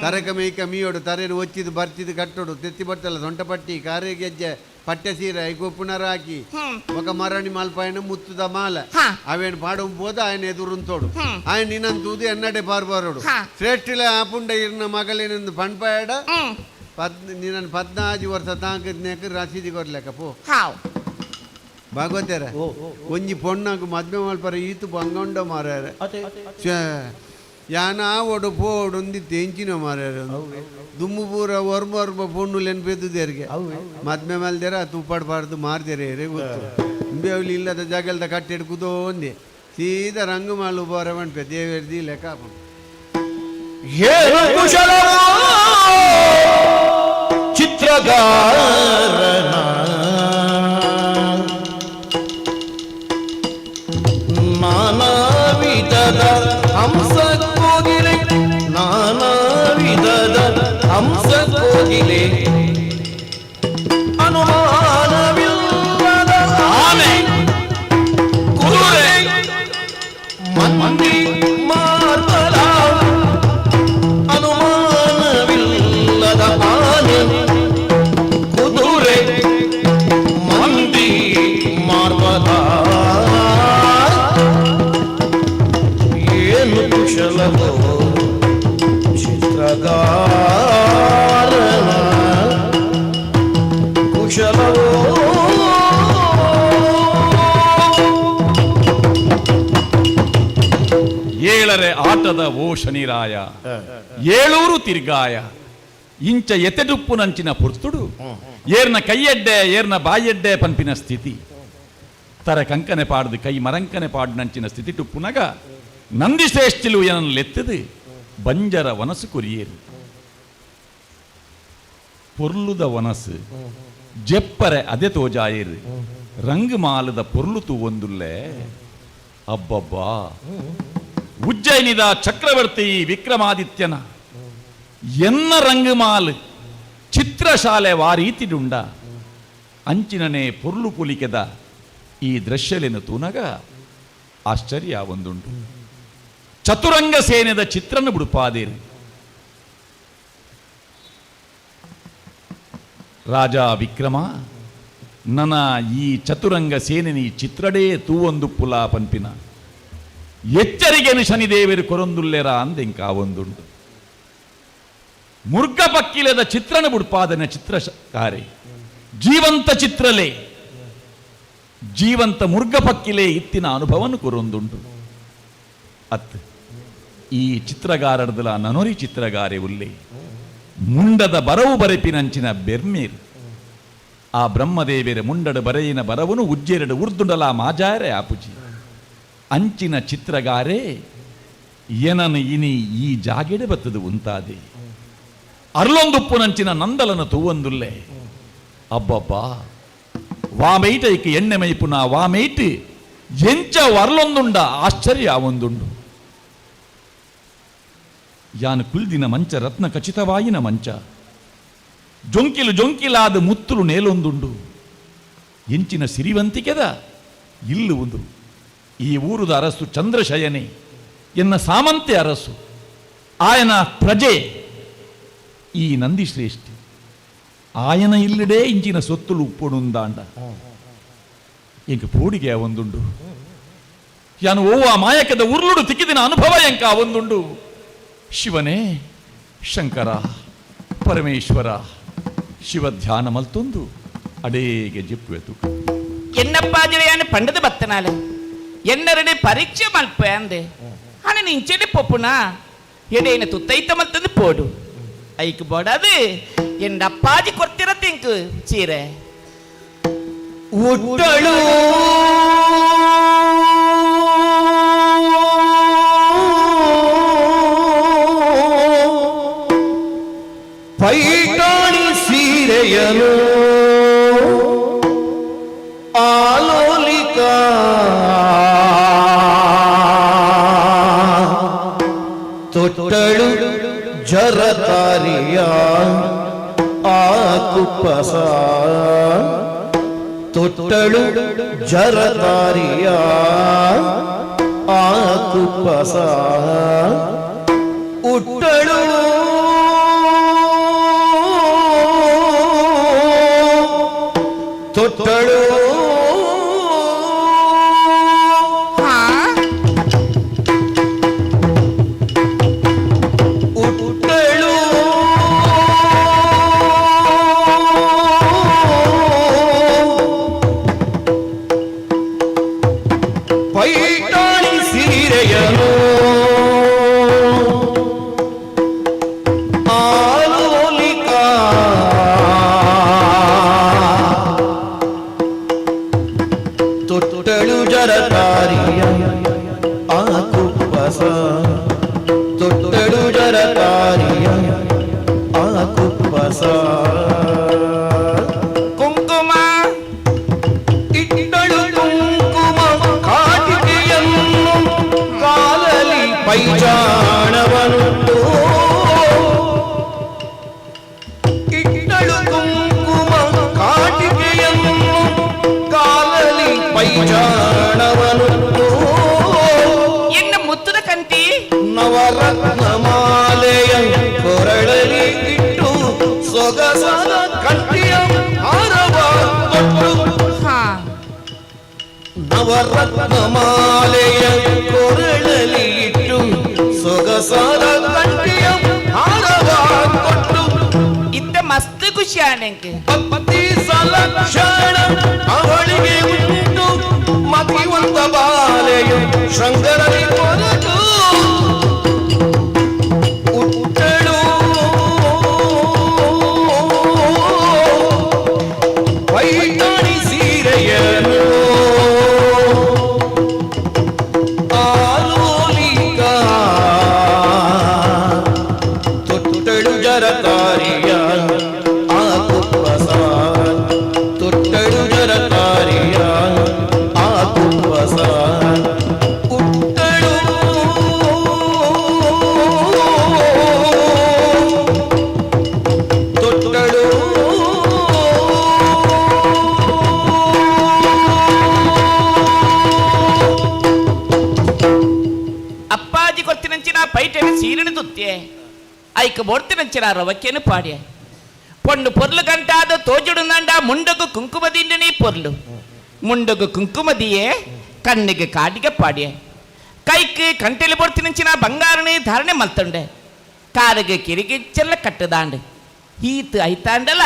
ತರಕ ಮೇಯ್ಕ ಮೀಯೋಡು ತರೇನು ಒಚ್ಚಿದು ಬರ್ತಿದ್ದು ಕಟ್ಟೋಡು ತೆತ್ತಿ ಬರ್ತಲ್ಲ ಸೊಂಟ ಪಟ್ಟಿ ಕಾರೆ ಗೆಜ್ಜೆ ಪಟ್ಟೆ ಸೀರೆ ಐಗೊಪ್ಪುನರ ಹಾಕಿ ఒక ಮರಣಿ ಮಲ್ಪಾಯನ ಮುತ್ತುದ ಮಾಲ ಅವೇನು ಪಾಡು పోದ ఆయన ಎದುರುಂತೋಡು ఆయన ನಿನ್ನನ್ ತೂದು ಎನ್ನಡೆ ಪಾರ್ಬಾರೋಡು ಶ್ರೇಷ್ಠಿಲ ಆಪುಂಡ ಇರ್ನ ಮಗಲಿನಿಂದ ಪಣ್ಪಾಯಡ ನಿನ್ನ 14 ವರ್ಷ ತಾಂಕದ್ನೇಕ ರಸೀದಿ ಕೊರ್ಲೆಕ್ಕ ಪೋ ಭಾಗವತರ ಒಂಜಿ ಪೊಣ್ಣಗ್ ಮದ್ಮೆ ಮಲ್ಪರ ಈತು ಬಂಗೊಂಡ ಮಾರ್ಯಾರ ಯಾನ ಓಡು ಪೋಡು ಒಂದಿತ್ತು ಎಂಚಿನ ಮಾರ್ಯಾರ ದುಮ್ಮು ಪೂರ ಒರ್ಮ ಒರ್ಮ ಪೊಣ್ಣು ನೆನ್ಪೆದ್ದುದೇರಿಗೆ ಮದ್ಮೆ ಮಲ್ದೇರ ತೂಪಾಡ್ಬಾರ್ದು ಮಾರ್ದೇರೆ ಗೊತ್ತು ಇಂಬೆ ಅವ್ಲು ಇಲ್ಲದ ಜಾಗಲ್ದ ಕಟ್ಟೆಡ್ ಕುದೋ ಒಂದೆ. ಸೀದಾ ರಂಗು ಮಾಲು ಬೋರೆ ಪನ್ಪೆ ದೇವೇರ್ ದಿ ಲೆಕ್ಕ ಆಪುಂಡು. ಏನು ಕುಶಲವೋ ಚಿತ್ರಗಾರನ ನಾನಾ ವಿಧದ ಹಂಸ ಕೋಗಿಲೆ, ನಾನಾ ವಿಧದ ಹಂಸ ಕೋಗಿಲೆ, ಅನುಮಾನವಿಲ್ಲದ ಆನೆ, ಕುದುರೆ, ಮಂದಿ ಮಾರ್ಬಲ, ಅನುಮಾನವಿಲ್ಲದ ಆನೆ ಕುದುರೆ ಮಂದಿ ಮಾರ್ಬಲ. ಏನು ಕುಶಲವೋ ಚಿತ್ರಗಾರನ ಕುಶಲವೋ. ಏಳರೆ ಆಟದ ಓ ಶನಿರಾಯ, ಏಳೂರು ತಿರ್ಗಾಯ, ಇಂಚ ಎತೆಡುಪ್ಪುನಂಚಿನ ಪುರ್ತುಡು ಏರ್ನ ಕೈಯಡ್ಡೆ ಏರ್ನ ಬಾಯಡ್ಡೆ ಪನ್ಪಿನ ಸ್ಥಿತಿ, ತರ ಕಂಕನೆ ಪಾಡ್ದು ಕೈ ಮರಂಕನೆ ಪಾಡ್ನಂಚಿನ ಸ್ಥಿತಿ ಟುಪ್ಪುನಗ ನಂದಿಶ್ರೇಷ್ಠಿಲು ಏನನ್ನು ಲೆತ್ತದು ಬಂಜರ ವನಸು ಕೊರಿಯೇರು. ಪೊರ್ಲುದ ವನಸು ಜೆಪ್ಪರೆ ಅದೆ ತೋಜಾಯೇರು, ರಂಗು ಮಾಲದ ಪೊರ್ಲು ತೂವೊಂದುಲ್ಲೆ. ಅಬ್ಬಬ್ಬಾ, ಉಜ್ಜಯಿನಿದ ಚಕ್ರವರ್ತಿ ವಿಕ್ರಮಾದಿತ್ಯನ ಎನ್ನ ರಂಗುಮಾಲ್ ಚಿತ್ರಶಾಲೆ ವಾರೀತಿಡುಂಡ ಅಂಚಿನನೆ ಪೊರ್ಲು ಪುಲಿಕೆದ ಈ ದೃಶ್ಯಲೆನು ತೂನಗ ಆಶ್ಚರ್ಯ ಒಂದುಂಟು. ಚತುರಂಗ ಸೇನೆದ ಚಿತ್ರನ ಬುಡುಪಾದೇರು. ರಾಜ ವಿಕ್ರಮ ನನ ಈ ಚತುರಂಗ ಸೇನೆನಿ ಚಿತ್ರಡೇ ತೂವೊಂದು ಪುಲ ಪನ್ಪಿನ ಎಚ್ಚರಿಗೆನು ಶನಿದೇವರು ಕೊರೊಂದುಲ್ಲೆರ ಅಂದೆಂಕ ಒಂದುಂಡು. ಮುರ್ಗ ಪಕ್ಕಿಲದ ಚಿತ್ರನ ಬುಡ್ಪಾದನ ಚಿತ್ರಕಾರೆ ಜೀವಂತ ಚಿತ್ರಲೇ ಜೀವಂತ ಮುರ್ಗ ಪಕ್ಕಿಲೆ ಇತ್ತಿನ ಅನುಭವನು ಕೊರೊಂದುಂಟು. ಅತ್ ಈ ಚಿತ್ರಗಾರದಲ ನನೊರಿ ಚಿತ್ರಗಾರೆ ಉಲ್ಲೆ ಮುಂಡದ ಬರವು ಬರೆಪಿನಂಚಿನ ಬೆರ್ಮೀರ್. ಆ ಬ್ರಹ್ಮದೇವಿರ ಮುಂಡಡು ಬರೆಯಿನ ಬರವನು ಉಜ್ಜೆರಡು ಉರ್ದುಂಡಲ ಮಾಜಾರೆ ಆಪುಜಿ ಅಂಚಿನ ಚಿತ್ರಗಾರೆ ಏನನು ಇನಿ ಈ ಜಾಗೆಡೆ ಬತ್ತದು ಉಂತಾದೆ. ಅರ್ಲೊಂದುಪ್ಪುನಂಚಿನ ನಂದಲನ ತೂವಂದುಲ್ಲೆ. ಅಬ್ಬಬ್ಬಾ, ವಾಮೈಟ ಇಕ್ಕ ಎಣ್ಣೆ ಮೈಪುನ ವಾಮೈಟ್ ಎಂಚ ಅರ್ಲೊಂದುಂಡ ಆಶ್ಚರ್ಯ ಒಂದುಂಡು. ಯಾನು ಕುಲ್ದಿನ ಮಂಚ ರತ್ನ ಖಚಿತವಾಯಿನ ಮಂಚ, ಜೊಂಕಿಲು ಜೊಂಕಿಲಾದ ಮುತ್ತುಲು ನೇಲೊಂದುಂಡು. ಎಂಚಿನ ಸಿರಿವಂತಿಕೆದ ಇಲ್ಲು ಒಂದು. ಈ ಊರುದ ಅರಸು ಚಂದ್ರಶಯನೆ ಎನ್ನ ಸಾಮಂತೆ ಅರಸು, ಆಯನ ಪ್ರಜೆ ಈ ನಂದಿಶ್ರೇಷ್ಠಿ. ಆಯನ ಇಲ್ಲಡೆ ಇಂಚಿನ ಸೊತ್ತುಲು ಉಪ್ಪುಣುಂದಾಂಡ ಎಂಕ ಪೋಡಿಗೆ ಒಂದುಂಡು. ಯಾನು ಓವ ಮಾಯಕದ ಉರ್ಲುಡು ತಿಕ್ಕಿದಿನ ಅನುಭವ ಎಂಕ ಒಂದುಂಡು. ಶಿವನೇ ಶಂಕರ ಪರಮೇಶ್ವರ ಶಿವ ಧ್ಯಾನ ಮಲ್ತೊಂದು ಅಡೇಗೆ ಜಿಪ್ಪುವೆತು. ಎನ್ನಪ್ಪಾಜಿವೆಯಾನು ಪಂಡದ ಬತ್ತನಾಲೆ ಎನ್ನರಡೆ ಪರೀಕ್ಷೆ ಮಲ್ಪೆ ಅಂದೆ ಅಣ್ಣ ನಿಂಚೆಡೆ ಪೊಪ್ಪುನ ಎಡೇನ ತುತ್ತೈತ ಮಲ್ತಂದು ಪೋಡು ಐಕ್ ಬೋಡದು ಎನ್ನ ಅಪ್ಪಾಜಿ ಕೊಡ್ತಿರ ತಿಂಕು ಚೀರೆ. ಉಟ್ಟಳು ಪೈಠಾಣಿ ಸೀರೆಯನು ಆಲೋಲಿಕ ತೊಟ್ಟಳು ಜರತಾರಿಯ ಆ ಕುಪ್ಪಸ, ತೊಟ್ಟಳು ಜರತಾರಿಯ ಆ ಕುಪ್ಪಸ, ಉಟ್ಟಳು ತೊಟ್ಟಳು ಉಟ್ಟಳು ಪೈಠಾಣಿ ಸೀರೆಯನು ಆಲೋಲಿಕ ತೊಟ್ಟಳು ಜರತಾರಿಯ ಕುಪ್ಪಸ ತೊಟ್ಟಳು ಜರತಾರಿಯ ಆ ಕುಪ್ಪಸ ಕುಂಕುಮ ಇಟ್ಟಳು ಕುಂಕುಮ ಕಾಟಿಕೆಯನ್ನು ಕಾಲಲಿ ಪೈಜಾಣವನುಟ್ಟು ಇಟ್ಟಳು ಕುಂಕುಮ ಕಾಟಿಕೆಯನ್ನು ಕಾಲಲಿ ಪೈಜಾಣವನುಟ್ಟು ಎನ್ನ ಮುತ್ತುದ ಕಂತಿ ನವರತ್ನ ಮಾಲೆಯ ಕೊರಳಲಿ ಇಟ್ಟು ಸೊಗಸಾದ ಕಂಠಿಯ ಹಾರವ ಕೊಟ್ಟು ಹಾ ನವರತ್ನ ಮಾಲೆಯ ಕೊರಳಲಿ ಇಟ್ಟು ಸೊಗಸಾದ ಕಂಠಿಯ ಹಾರವ ಕೊಟ್ಟು ಇತ್ತ ಮಸ್ತ್ ಖುಷಿ ಆಣೆಂಕ್ ಪತಿ ಸಲಕ್ಷಣ ಅವಳಿಗೆ ಉಂಟು ಮತಿವಂತ ಬಾಲೆಯು ಶೃಂಗರಲಿ ಕೊರಟು ಉಟ್ಟಳು ಪೈಠಣಿ ಸೀರೆಯನು ಆಲೋಲಿಕ ತೊಟ್ಟಳು ಜರತಾರಿಯ ಆ ಕುಪ್ಪಸ ತೊಟ್ಟಳು ಜರತಾರಿಯ ಆ ಕುಪ್ಪಸ ಉಟ್ಟಳು ತೊಟ್ಟಳು ಅಪ್ಪಾಜಿ ಕೊರ್ತಿನಂಚಿನ ಪೈಟೆನ ಸೀರೆನು ತುತ್ತೆ ಐಕ ಬೋಡ್ತಿನಂಚಿನ ರವಕ್ಕೆನು ಪಾಡ್ಯ ಪೊಣ್ಣು ಪೊರ್ಲು ಗಂಟಾದ ತೋಜುಡುನಂಡ ಮುಂಡಗು ಕುಂಕುಮದಿಂಡನೇ ಪೊರ್ಲು ಮುಂಡಗು ಕುಂಕುಮದಿಯೇ ಕಣ್ಣಿಗೆ ಕಾಡಿಗೆ ಪಾಡ್ಯ ಕೈಕ್ ಕಂಟೆಲಿ ಬೊಡ್ತಿನಂಚಿನ ಬಂಗಾರನೇ ಧಾರಣೆ ಮಲ್ತಂಡೆ ಕಾರಿಗೆ ಕಿರಿಗೆ ಚೆಲ್ಲ ಕಟ್ಟದಾಂಡೆ ಈತ್ ಐತಾಂಡಲ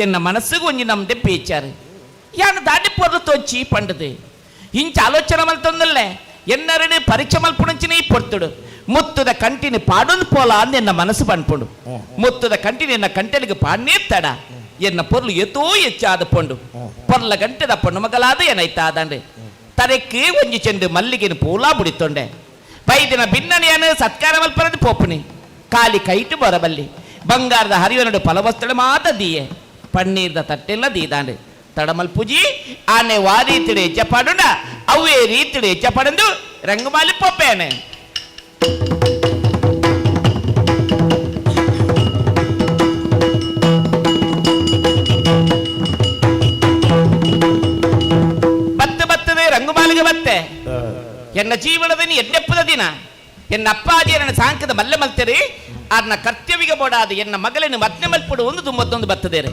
ಎನ್ನ ಮನಸ್ಸುಗೂ ಒಂಜಿ ನಮ್ದೆ ಪೇಚಾರು ಯಾನು ದಾಡಿ ಪೊರ್ಲು ತೋಚಿ ಪಂಡದು ಇಂಚ ಆಲೋಚನೆ ಮಲ್ತೊಂದಲ್ಲೇ ಎನ್ನರಡು ಪರೀಕ್ಷೆ ಮಲ್ಪುಣಂಚಿನ ಈ ಪೊರ್ತುಡು ಮುತ್ತುದ ಕಂಟಿನ ಪಾಡೊಂದು ಪೋಲ ಅಂದ್ ಎನ್ನ ಮನಸ್ಸು ಪನ್ಪುಂಡು ಮುತ್ತುದ ಕಂಟಿನ ಎನ್ನ ಕಂಟೆಲಿಗೆ ಪಾಡ್ನೇ ತಡ ಎನ್ನ ಪೊರ್ಲು ಎತೋ ಹೆಚ್ಚಾದ ಪೊಂಡು ಪೊರ್ಲ ಗಂಟೆದ ಪೊಣ್ಣು ಮಗಲಾದ ಏನೈತಾದಂಡೆ ತರೆಕ್ಕೆ ಒಂಜಿ ಚೆಂಡು ಮಲ್ಲಿಗೆನ ಪೂಲಾ ಬುಡಿತೊಂಡೆ ಪೈದಿನ ಬಿನ್ನನೆಯನ್ನು ಸತ್ಕಾರ ಮಲ್ಪನದು ಪೋಪುನಿ ಕಾಲಿ ಕೈಟು ಬರಬಲ್ಲಿ ಬಂಗಾರದ ಹರಿವನಡು ಫಲವಸ್ತುಳು ಮಾತ ದೀಯೆ ಪನ್ನೀರ್ದ ತಟ್ಟೆಲ್ಲ ದೀದಾಂಡೆ ತಡಮಲ್ಪುಜಿ ಆನೆ ವಾರೀತಿಡು ಹೆಜ್ಜೆ ಪಾಡುಂಡ ಅವೇ ರೀತಿಡು ಹೆಜ್ಜೆ ಪಾಡಂದು ರಂಗಮಾಲಿ ಪೋಪೇನೆ. ಬತ್ತ ಬತ್ತದೆ ರಂಗುಮಾಲಿಗೆ ಬತ್ತೆ ಎನ್ನ ಜೀವನದಲ್ಲಿ ಎಡ್ಡೆಪ್ಪದ ದಿನ ಎನ್ನ ಅಪ್ಪಾಜಿ ನನ್ನ ಸಾಂಕದ ಮಲ್ಲೆ ಮಲ್ತೆರಿ ಆರ್ನ ಕರ್ತವ್ಯಗೆ ಬೋಡಾದ ಎನ್ನ ಮಗಲನ್ನು ಮದ್ನೆ ಮಲ್ಪಡು ಒಂದು ತುಂಬತ್ತೊಂದು ಬತ್ತದೇರಿ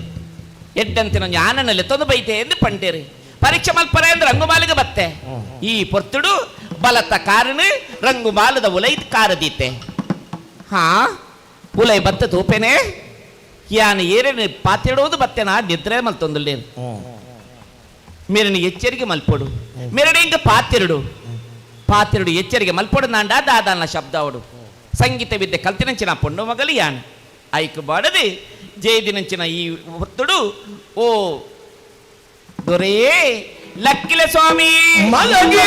ಎಡ್ಡಂತಿನ ಜ್ಞಾನನಲ್ಲಿ ತೊಂದು ಬೈತೆ ಎಂದು ಪಂಡೇರಿ ಪರೀಕ್ಷೆ ಮಲ್ಪರೆ ಅಂದ್ರೆ ರಂಗುಮಾಲಿಗೆ ಬತ್ತೆ ಈ ಪೊರ್ತುಡು ಬಲತ್ತ ಕಾರಣ ರಂಗುಮಾಲದ ಉಲೈ ಕಾರದೀತೆ ಹಾ ಉಲೈ ಬತ್ತ ತೂಪೇನೆ ಯಾನು ಏರೇನು ಪಾತಿಡೋದು ಬತ್ತೆನಾ ನಿದ್ರೆ ಮಲ್ತೊಂದುಲ್ಲೇನು ಮೇರನ ಎಚ್ಚರಿಕೆ ಮಲ್ಪೊಡು ಮೇರಡೆ ಇಂಕ ಪಾತಿರುಡು ಪಾತಿರುಡು ಎಚ್ಚರಿಕೆ ಮಲ್ಪೊಡು ನಾಂಡ ದಾದಾನ ಶಬ್ದ ಅವಡು ಸಂಗೀತ ವಿದ್ಯೆ ಕಲ್ತಿನಂಚಿನ ಪೊಣ್ಣು ಮಗಲು ಯಾನ್ ಐಕು ಬಾಡದೆ ಜಯದಿನಂಚಿನ ಈ ಒತ್ತುಡು ಓ ದೊರೆಯೇ ಲಕ್ಕಿಲ ಸ್ವಾಮಿ ಮಲಗಿ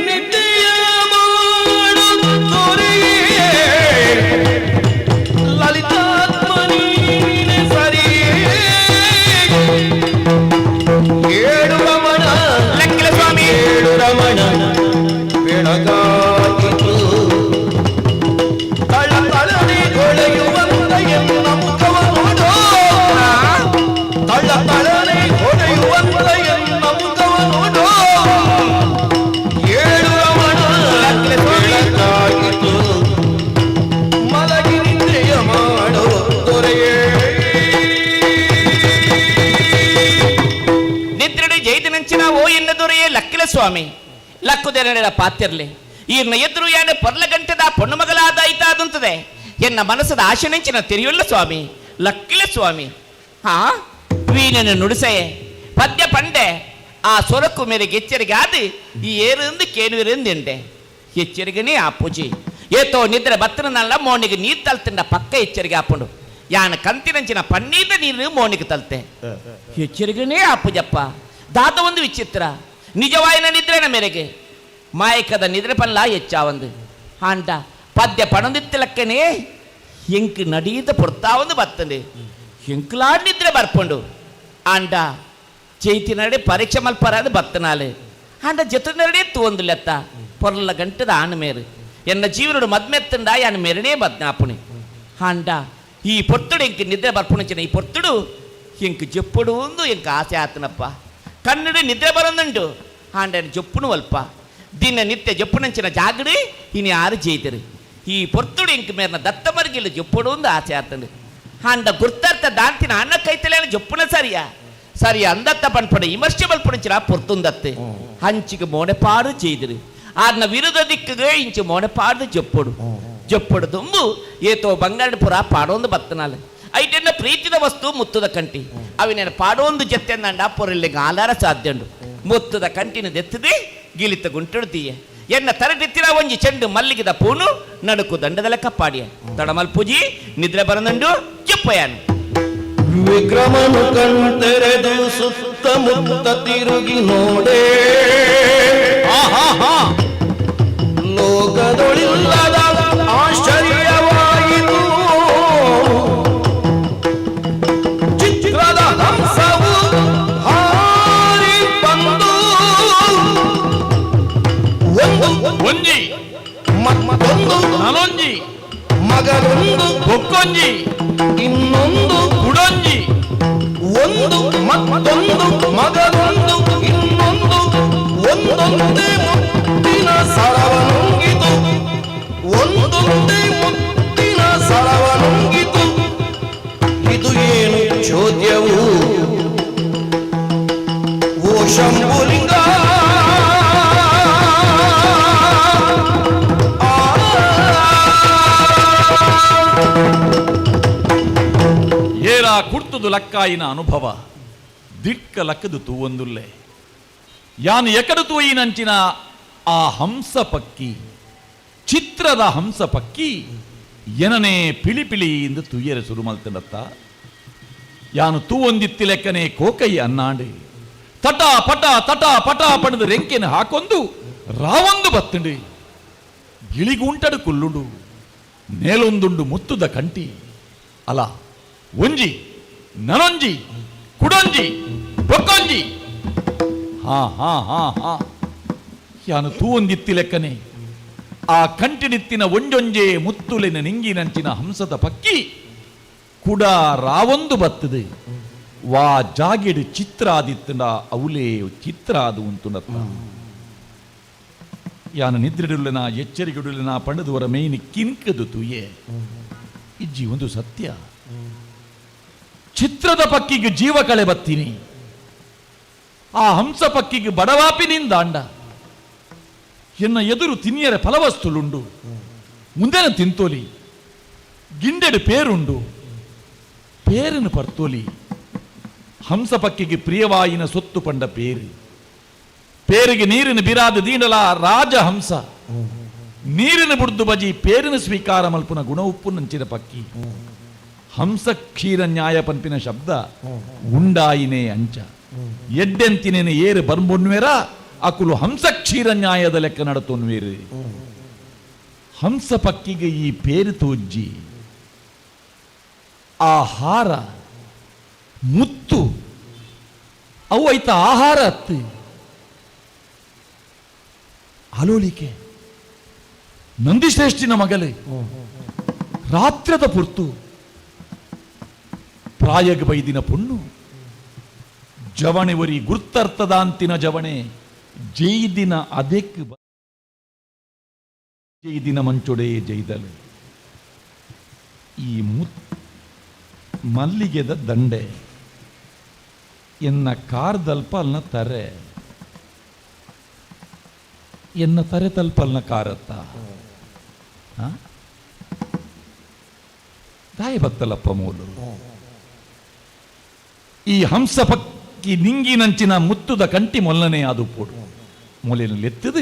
ನಿದ್ದೆಯ ಮಾಡು ದೊರೆಯೇ ಲಲಿತಾತ್ಮನೀನೆ ಸರಿಯೇ ಏಳು ರಮಣ ಲಕ್ಕಿಲ ಸ್ವಾಮಿ ಏಳು ರಮಣ ಬೆಳಗಾಯಿತು ತಳ ತಳನೆ ಹೊಳೆಯುವಂತ ಎನ್ನ ಮುಖವ ನೋಡು ತಳ ತಳನೆ ಹೊಳೆಯುವಂತ ಎನ್ನ ಮುಖವ ನೋಡು ಏಳು ರಮಣ ಬೆಳಗಾಯಿತು ಮಲಗಿ ನಿದ್ರೆಯ ಮಾಡೋ ದೊರೆಯೇ ನಿದ್ರೆಡು ಜೈದಿನಂಚಿನ ಓ ಎನ್ನ ದೊರೆಯೇ ಲಕ್ಕಿಲ ಸ್ವಾಮಿ ಲಕ್ಕುದೆರಡೆರ ಪಾತಿರ್ಲಿ ಈರ್ನ ಎದುರು ಯಾನೆ ಪೊರ್ಲ ಗಂಟೆದ ಪೊಣ್ಣು ಮಗಲಾದ ಐತಾದಂತದೆ ಎನ್ನ ಮನಸ್ಸದ ಆಶೆನೆಂಚಿನ ತೆರೆಯುಲ್ಲ ಸ್ವಾಮಿ ಲಕ್ಕಿಲ ಸ್ವಾಮಿ ಹಾ ವೀಣನ ನುಡಿಸೆಯೇ ಪದ್ಯ ಪಂಡೆ ಆ ಸೊರಕು ಮೇರೆಗೆ ಎಚ್ಚರಿಕೆ ಆದಿ ಈ ಏರಿಂದ ಕೇನುವಿರಿಂದ ಎಚ್ಚರಿಕೆನೇ ಆ ಪೂಜಿ ಏತೋ ನಿದ್ರೆ ಬತ್ತನಲ್ಲ ಮೋನಿಗೆ ನೀರು ತಲ್ತಿಂಡ ಪಕ್ಕ ಎಚ್ಚರಿಕೆ ಆಪುಂಡು ಯಾನ ಕಂತಿನಂಚಿನ ಪನ್ನೀದ ನೀರು ಮೋನಿಗೆ ತಲ್ತೆ ಎಚ್ಚರಿಕೆನೇ ಆ ಪೂಜಪ್ಪ ದಾದ ಒಂದು ವಿಚಿತ್ರ ನಿಜವಾಯಿನ ನಿದ್ರೆನ ಮೇರೆಗೆ ಮಾಯಕದ ನಿದ್ರೆ ಪಲ್ಲ ಹೆಚ್ಚಾವಂದು ಆಂಡ ಪದ್ಯ ಪಣದಿತ್ತಲಕ್ಕನೇ ಎಂಕ್ ನಡೀತ ಪೊರ್ತಾವೊಂದು ಬತ್ತಂಡು ಎಂಕ್ಲಾ ನಿದ್ರೆ ಬರ್ಪುಂಡು. ಆಂಡ ಚೈತಿ ನಡೆ ಪರೀಕ್ಷೆ ಮಲ್ಪರಾದ ಬತ್ತನಾಲೆ ಆಂಡ ಜೊತೆ ತೂವೊಂದುಲೆತ್ತ ಪೊರ್ಲ ಗಂಟದ ಆಣ ಮೇರು ಎನ್ನ ಜೀವನಡು ಮದ್ಮೆತ್ತಂಡ ಯಾನ್ ಮೇರನೇ ಬದ್ನಾಪುಣಿ. ಆಂಡ ಈ ಪೊರ್ತುಡು ಎಂಕ್ ನಿದ್ರೆ ಬರ್ಪುಣಂಚಿನ ಈ ಪೊರ್ತುಡು ಎಂಕ್ ಜೊಪ್ಪುಡು ಒಂದು ಎಂಕ್ ಆಸೆ ಆತನಪ್ಪ. ಕಣ್ಣಡು ನಿದ್ರೆ ಬರೋದುಂಡು ಆಂಡ ಜೊಪ್ಪುನು ಅಲ್ಪ ದಿನ ನಿತ್ಯ ಜೊಪ್ಪುನಂಚಿನ ಜಾಗಡಿ ಇನಿ ಯಾರು ಜೈತರು. ಈ ಪೊರ್ತುಡು ಎಂಕ್ ಮೇರ್ನ ದತ್ತ ಮರ್ಗಿಲ್ಲ ಜೊಪ್ಪುಡು ಒಂದು ಆಸೆ ಆತಂಡು. ಆಂಡ ಗುರ್ತಾರ್ಥ ದಾಂತಿನ ಅನ್ನ ಕೈತಲೇನ ಜೊಪ್ಪುನ ಸರಿಯಾ ಸರಿ ಅಂದತ್ತ ಪನ್ಪಡ ವಿಮರ್ಶೆ ಮಲ್ಪುಣಂಚಿನ ಪೊರ್ತುಂದತ್ತೆ ಹಂಚಿಗೆ ಮೋಣೆಪಾಡು ചെയ്തിರು ಆರ್ನ ವಿರುದ್ಧ ದಿಕ್ಕಿಗೆ ಇಂಚು ಮೋಣೆಪಾಡು ಜೊಪ್ಪುಡು ಜೊಪ್ಪುಡು ದುಂಬು ಏತೋ ಬಂಗಾರದ ಪುರ ಪಾಡೊಂದು ಬತ್ತನಾಲೆ ಐಟೆನ್ನ ಪ್ರೀತಿದ ವಸ್ತು ಮುತ್ತುದ ಕಂಟಿ ಅವಿನೇನು ಪಾಡೊಂದು ಜತ್ತೆಂದಂಡ ಪೊರಲ್ಲಿಗೆ ಆಲಾರ ಸಾಧ್ಯ ಉಂಡು. ಮುತ್ತುದ ಕಂಟಿನ ದೆತ್ತದೆ ಗಿಲಿತ ಗುಂಟುಡು ತೀಯ ಎನ್ನ ತರಟಿತ್ತಿನ ಒಂಜಿ ಚೆಂಡು ಮಲ್ಲಿಗೆದ ಪೂನು ನಡುಕು ದಂಡದ ಲೆಕ್ಕ ಪಾಡಿಯ ತಡಮಲ್ಪುಜಿ ನಿದ್ರೆ ಬರನುಂಡು ಜಪ್ಪಯಾನು. ವಿಕ್ರಮನು ಕಣ್ತೆರೆದು ಸುತ್ತಮುತ್ತ ತಿರುಗಿ ನೋಡೆ ಲೋಕದೊಳಿಲ್ಲದ ಆಶ್ಚರ್ಯವಾಯಿತು. ಚಿತ್ರದ ಹಂಸವು ಹಾರಿ ಬಂದು ಒಂದು ಒಂಜಿ ಮತ್ತೊಂದು ನನೊಂಜಿ ಮಗನೊಂದು ಬೊಕ್ಕೊಂಜಿ ಇನ್ನೊಂದು ಕುಡೊಂಜಿ ಒಂದು ಮತ್ತೊಂದು ಮಗನೊಂದು ಇನ್ನೊಂದು ಒಂದೊಂದೇ ಮುತ್ತಿನ ಸರವ ನುಂಗಿತು ಒಂದೊಂದೇ ಮುತ್ತಿನ ಸರವ ನುಂಗಿತು. ಇದು ಏನು ಚೋದ್ಯವು ಓ ಶಂಭುಲಿಂಗ? ಏರ ಕುರ್ತುದು ಲಕ್ಕಾಯಿನ ಅನುಭವ ದಿಕ್ಕ ಲಕ್ಕದು ತೂವೊಂದುಲ್ಲೆ ಯಾನು ಎಕಡು ತೂಯಿನಂಚಿನ ಆ ಹಂಸ ಪಕ್ಕಿ ಚಿತ್ರದ ಹಂಸ ಪಕ್ಕಿ ಎನನೇ ಪಿಳಿ ಪಿಳಿ ಎಂದು ತುಯ್ಯರೆ ಸುರು ಮಲ್ತಂಡತ್ತ. ಯಾನು ತೂವೊಂದಿತ್ತಿ ಲೆಕ್ಕನೆ ಕೋಕೈ ಅನ್ನಾಂಡು ತಟ ಪಟ ತಟ ಪಟ ಪಣದು ರೆಂಕೆನ ಹಾಕೊಂದು ರಾವೊಂದು ಬತ್ತುಂಡು ಗಿಳಿಗುಂಟಡು ಕುಲ್ಲುಂಡು ನೇಲೊಂದುಂಡು ಮುತ್ತುದ ಕಂಟಿ ಅಲ ಒಂಜಿ ನನೊಂಜಿ ಕುಡೊಂಜಿ ಬೊಕ್ಕೊಂಜಿ ಹಾ ಹಾ ಹಾ ಹಾ ಯಾನು ತೂವೊಂದಿತ್ತಿ ಲೆಕ್ಕನೆ ಆ ಕಂಟಿಡಿತ್ತಿನ ಒಂಜೊಂಜೆ ಮುತ್ತುಲಿನ ನಿಂಗಿನಂಚಿನ ಹಂಸದ ಪಕ್ಕಿ ಕುಡ ರಾವೊಂದು ಬತ್ತದೆ ವಾ ಜಾಗೆಡು ಚಿತ್ರ ಆದಿತ್ತಂಡ ಅವಲೇ ಚಿತ್ರ ಅದು ಉಂತುಂಡತ್ತ. ಯಾನು ನಿದ್ರೆಡುಲ್ಲನ ಎಚ್ಚರಿಕೆಡುಲ್ಲನ ಪಂಡದುವರ ಮೇಯ್ನಿ ಕಿನ್ಕದು ತುಯೆ ಇಜ್ಜಿ ಒಂದು ಸತ್ಯ ಚಿತ್ರದ ಪಕ್ಕಿಗೆ ಜೀವ ಕಳೆ ಬತ್ತೀನಿ ಆ ಹಂಸ ಪಕ್ಕಿಗೆ ಬಡವಾಪಿನಿಂದ ಅಂಡ ಎನ್ನ ಎದುರು ತಿನ್ನಿಯರೆ ಫಲವಸ್ತುಲುಂಡು ಮುಂದೆನ ತಿಂತೋಲಿ ಗಿಂಡೆಡು ಪೇರುಂಡು ಪೇರನ್ನು ಪರ್ತೋಲಿ ಹಂಸ ಪಕ್ಕಿಗೆ ಪ್ರಿಯವಾಯಿನ ಸೊತ್ತು ಪಂಡ ಪೇರು ಪೇರಿಗೆ ನೀರಿನ ಬಿರಾದ ದೀಂಡಲ ರಾಜಹಂಸ ನೀರಿನ ಬುಡ್ದು ಬಜಿ ಪೇರಿನ ಸ್ವೀಕಾರ ಮಲ್ಪುನ ಗುಣ ಉಪ್ಪು ನಂಚಿನ ಪಕ್ಕಿ ಹಂಸ ಕ್ಷೀರ ನ್ಯಾಯ ಪನ್ಪಿನ ಶಬ್ದ ಉಂಡಾಯಿನೇ ಅಂಚ ಎಡ್ಡೆಂತಿನೇನು ಏರು ಬರ್ಬೊನ್ವೇರ ಅಕುಲು ಹಂಸ ಕ್ಷೀರ ನ್ಯಾಯದ ಲೆಕ್ಕ ನಡತೊನ್ವೇರು ಹಂಸ ಪಕ್ಕಿಗೆ ಈ ಪೇರು ತೋಜ್ಜಿ ಆ ಹಾರ ಮುತ್ತು ಅವು ಐತ ಆಹಾರ ಅತ್ತು ಆಲೋಲಿಕೆ ನಂದಿಶ್ರೇಷ್ಠಿನ ಮಗಲೇ ರಾತ್ರದ ಪುರ್ತು ಪ್ರಾಯಗ ಬೈದಿನ ಪೊಣ್ಣು ಜವಣೆ ಒರಿ ಗುರ್ತರ್ಥದಾಂತಿನ ಜವಣೆ ಜೈದಿನ ಅದೆಕ್ ಜೈದಿನ ಮಂಚೊಡೆ ಜೈದಲೆ ಈ ಮುತ್ ಮಲ್ಲಿಗೆದ ದಂಡೆ ಎನ್ನ ಕಾರ್ದಲ್ಪ ಅಲ್ನ ತರೆ ಎನ್ನ ತರೆ ತಲ್ಪಲ್ನ ಕಾರತ್ತ ದಾಯ ಬತ್ತಲಪ್ಪ ಮೂಲು ಈ ಹಂಸ ಪಕ್ಕಿ ನಿಂಗಿನಂಚಿನ ಮುತ್ತುದ ಕಂಟಿ ಮೊಲ್ಲನೆ ಅದು ಪೋಡು ಮೂಲೆಯಲ್ಲಿ ಎತ್ತದು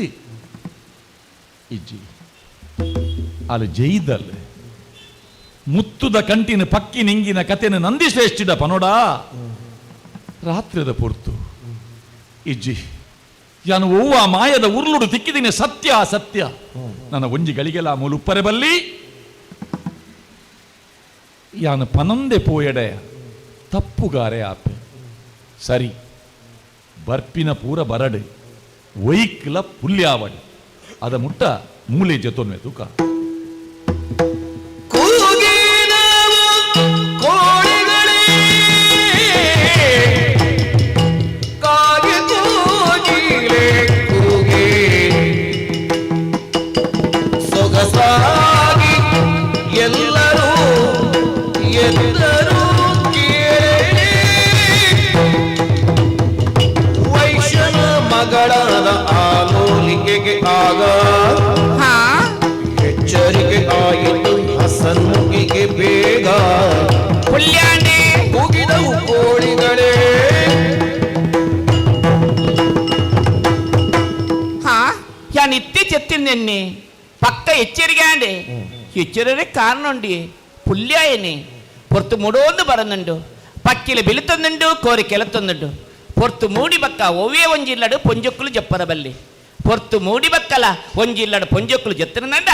ಇಜ್ಜಿ ಅಲ್ಲಿ ಜೈದಲ್ ಮುತ್ತುದ ಕಂಟಿನ ಪಕ್ಕಿ ನಿಂಗಿನ ಕತೆನ ನಂದಿಶ್ರೇಷ್ಠಿಡ ಪನೋಡ ರಾತ್ರಿದ ಪೊರ್ತು ಇಜ್ಜಿ ಯಾನು ಒವ್ವ ಮಾಯದ ಉರ್ಲುಡು ತಿಕ್ಕಿದಿನಿ ಸತ್ಯ ಸತ್ಯ. ನನ್ನ ಒಂಜಿ ಗಳಿಗೆಲ ಮೂಲು ಉಪ್ಪರೆ ಬಲ್ಲಿ ಯಾನು ಪನೊಂದೆ ಪೋಯಡೆ ತಪ್ಪುಗಾರೆ ಆಪೆ. ಸರಿ ಬರ್ಪಿನ ಪೂರ ಬರಡು ಒಯ್ಕ್ಲ ಪುಲ್ಯಾವಡು ಅದ ಮುಟ್ಟ ಮೂಲೆ ಜೊತೊನ್ವೆ ತೂಕ. ಸೊಗಸಾಗಿ ಎಲ್ಲರೂ ಎಲ್ಲರೂ ಕೇಳಿ ವೈಶ್ಯನ ಮಗಳಾದ ಆಲೋಲಿಕೆಗೆ ಆಗ ಎಚ್ಚರಿಕೆ ಆಯಿತು ಹಸನ್ಮುಖಿಗೆ ಬೇಗ. ಪುಲ್ಯಾಂಡಿ ಕೂಗಿದವು ಕೋಳಿಗಳೇ. ಹಾ ಯಾನ್ ಇತ್ತಿ ಚೆತ್ತಿನ್ನೆನ್ನಿ ಪಕ್ಕ ಎಚ್ಚರಿಕೆ ಎಚ್ಚರೇ ಕಾರಣ ಉಂಡಿ ಪುಲ್ಯಾಯನಿ ಪೊರ್ತು ಮುಡೋಂದು ಬರನುಂಡು ಪಕ್ಕಿಲ ಬಿಳುತ್ತೊಂದುಂಡು ಕೋರಿ ಕೆಲತ್ತೊಂದುಂಡು ಪೊರ್ತು ಮೂಡಿ ಬಕ್ಕ ಒವ್ವೇ ಒಂಜಿಲ್ಲಡು ಪೊಂಜೊಕ್ಕುಲು ಜಪ್ಪರ ಬಲ್ಲಿ ಪೊರ್ತು ಮೂಡಿ ಬಕ್ಕಲ ಒಂಜಿಲ್ಲಡು ಪೊಂಜೊಕ್ಕುಲು ಜತ್ತನಂಡ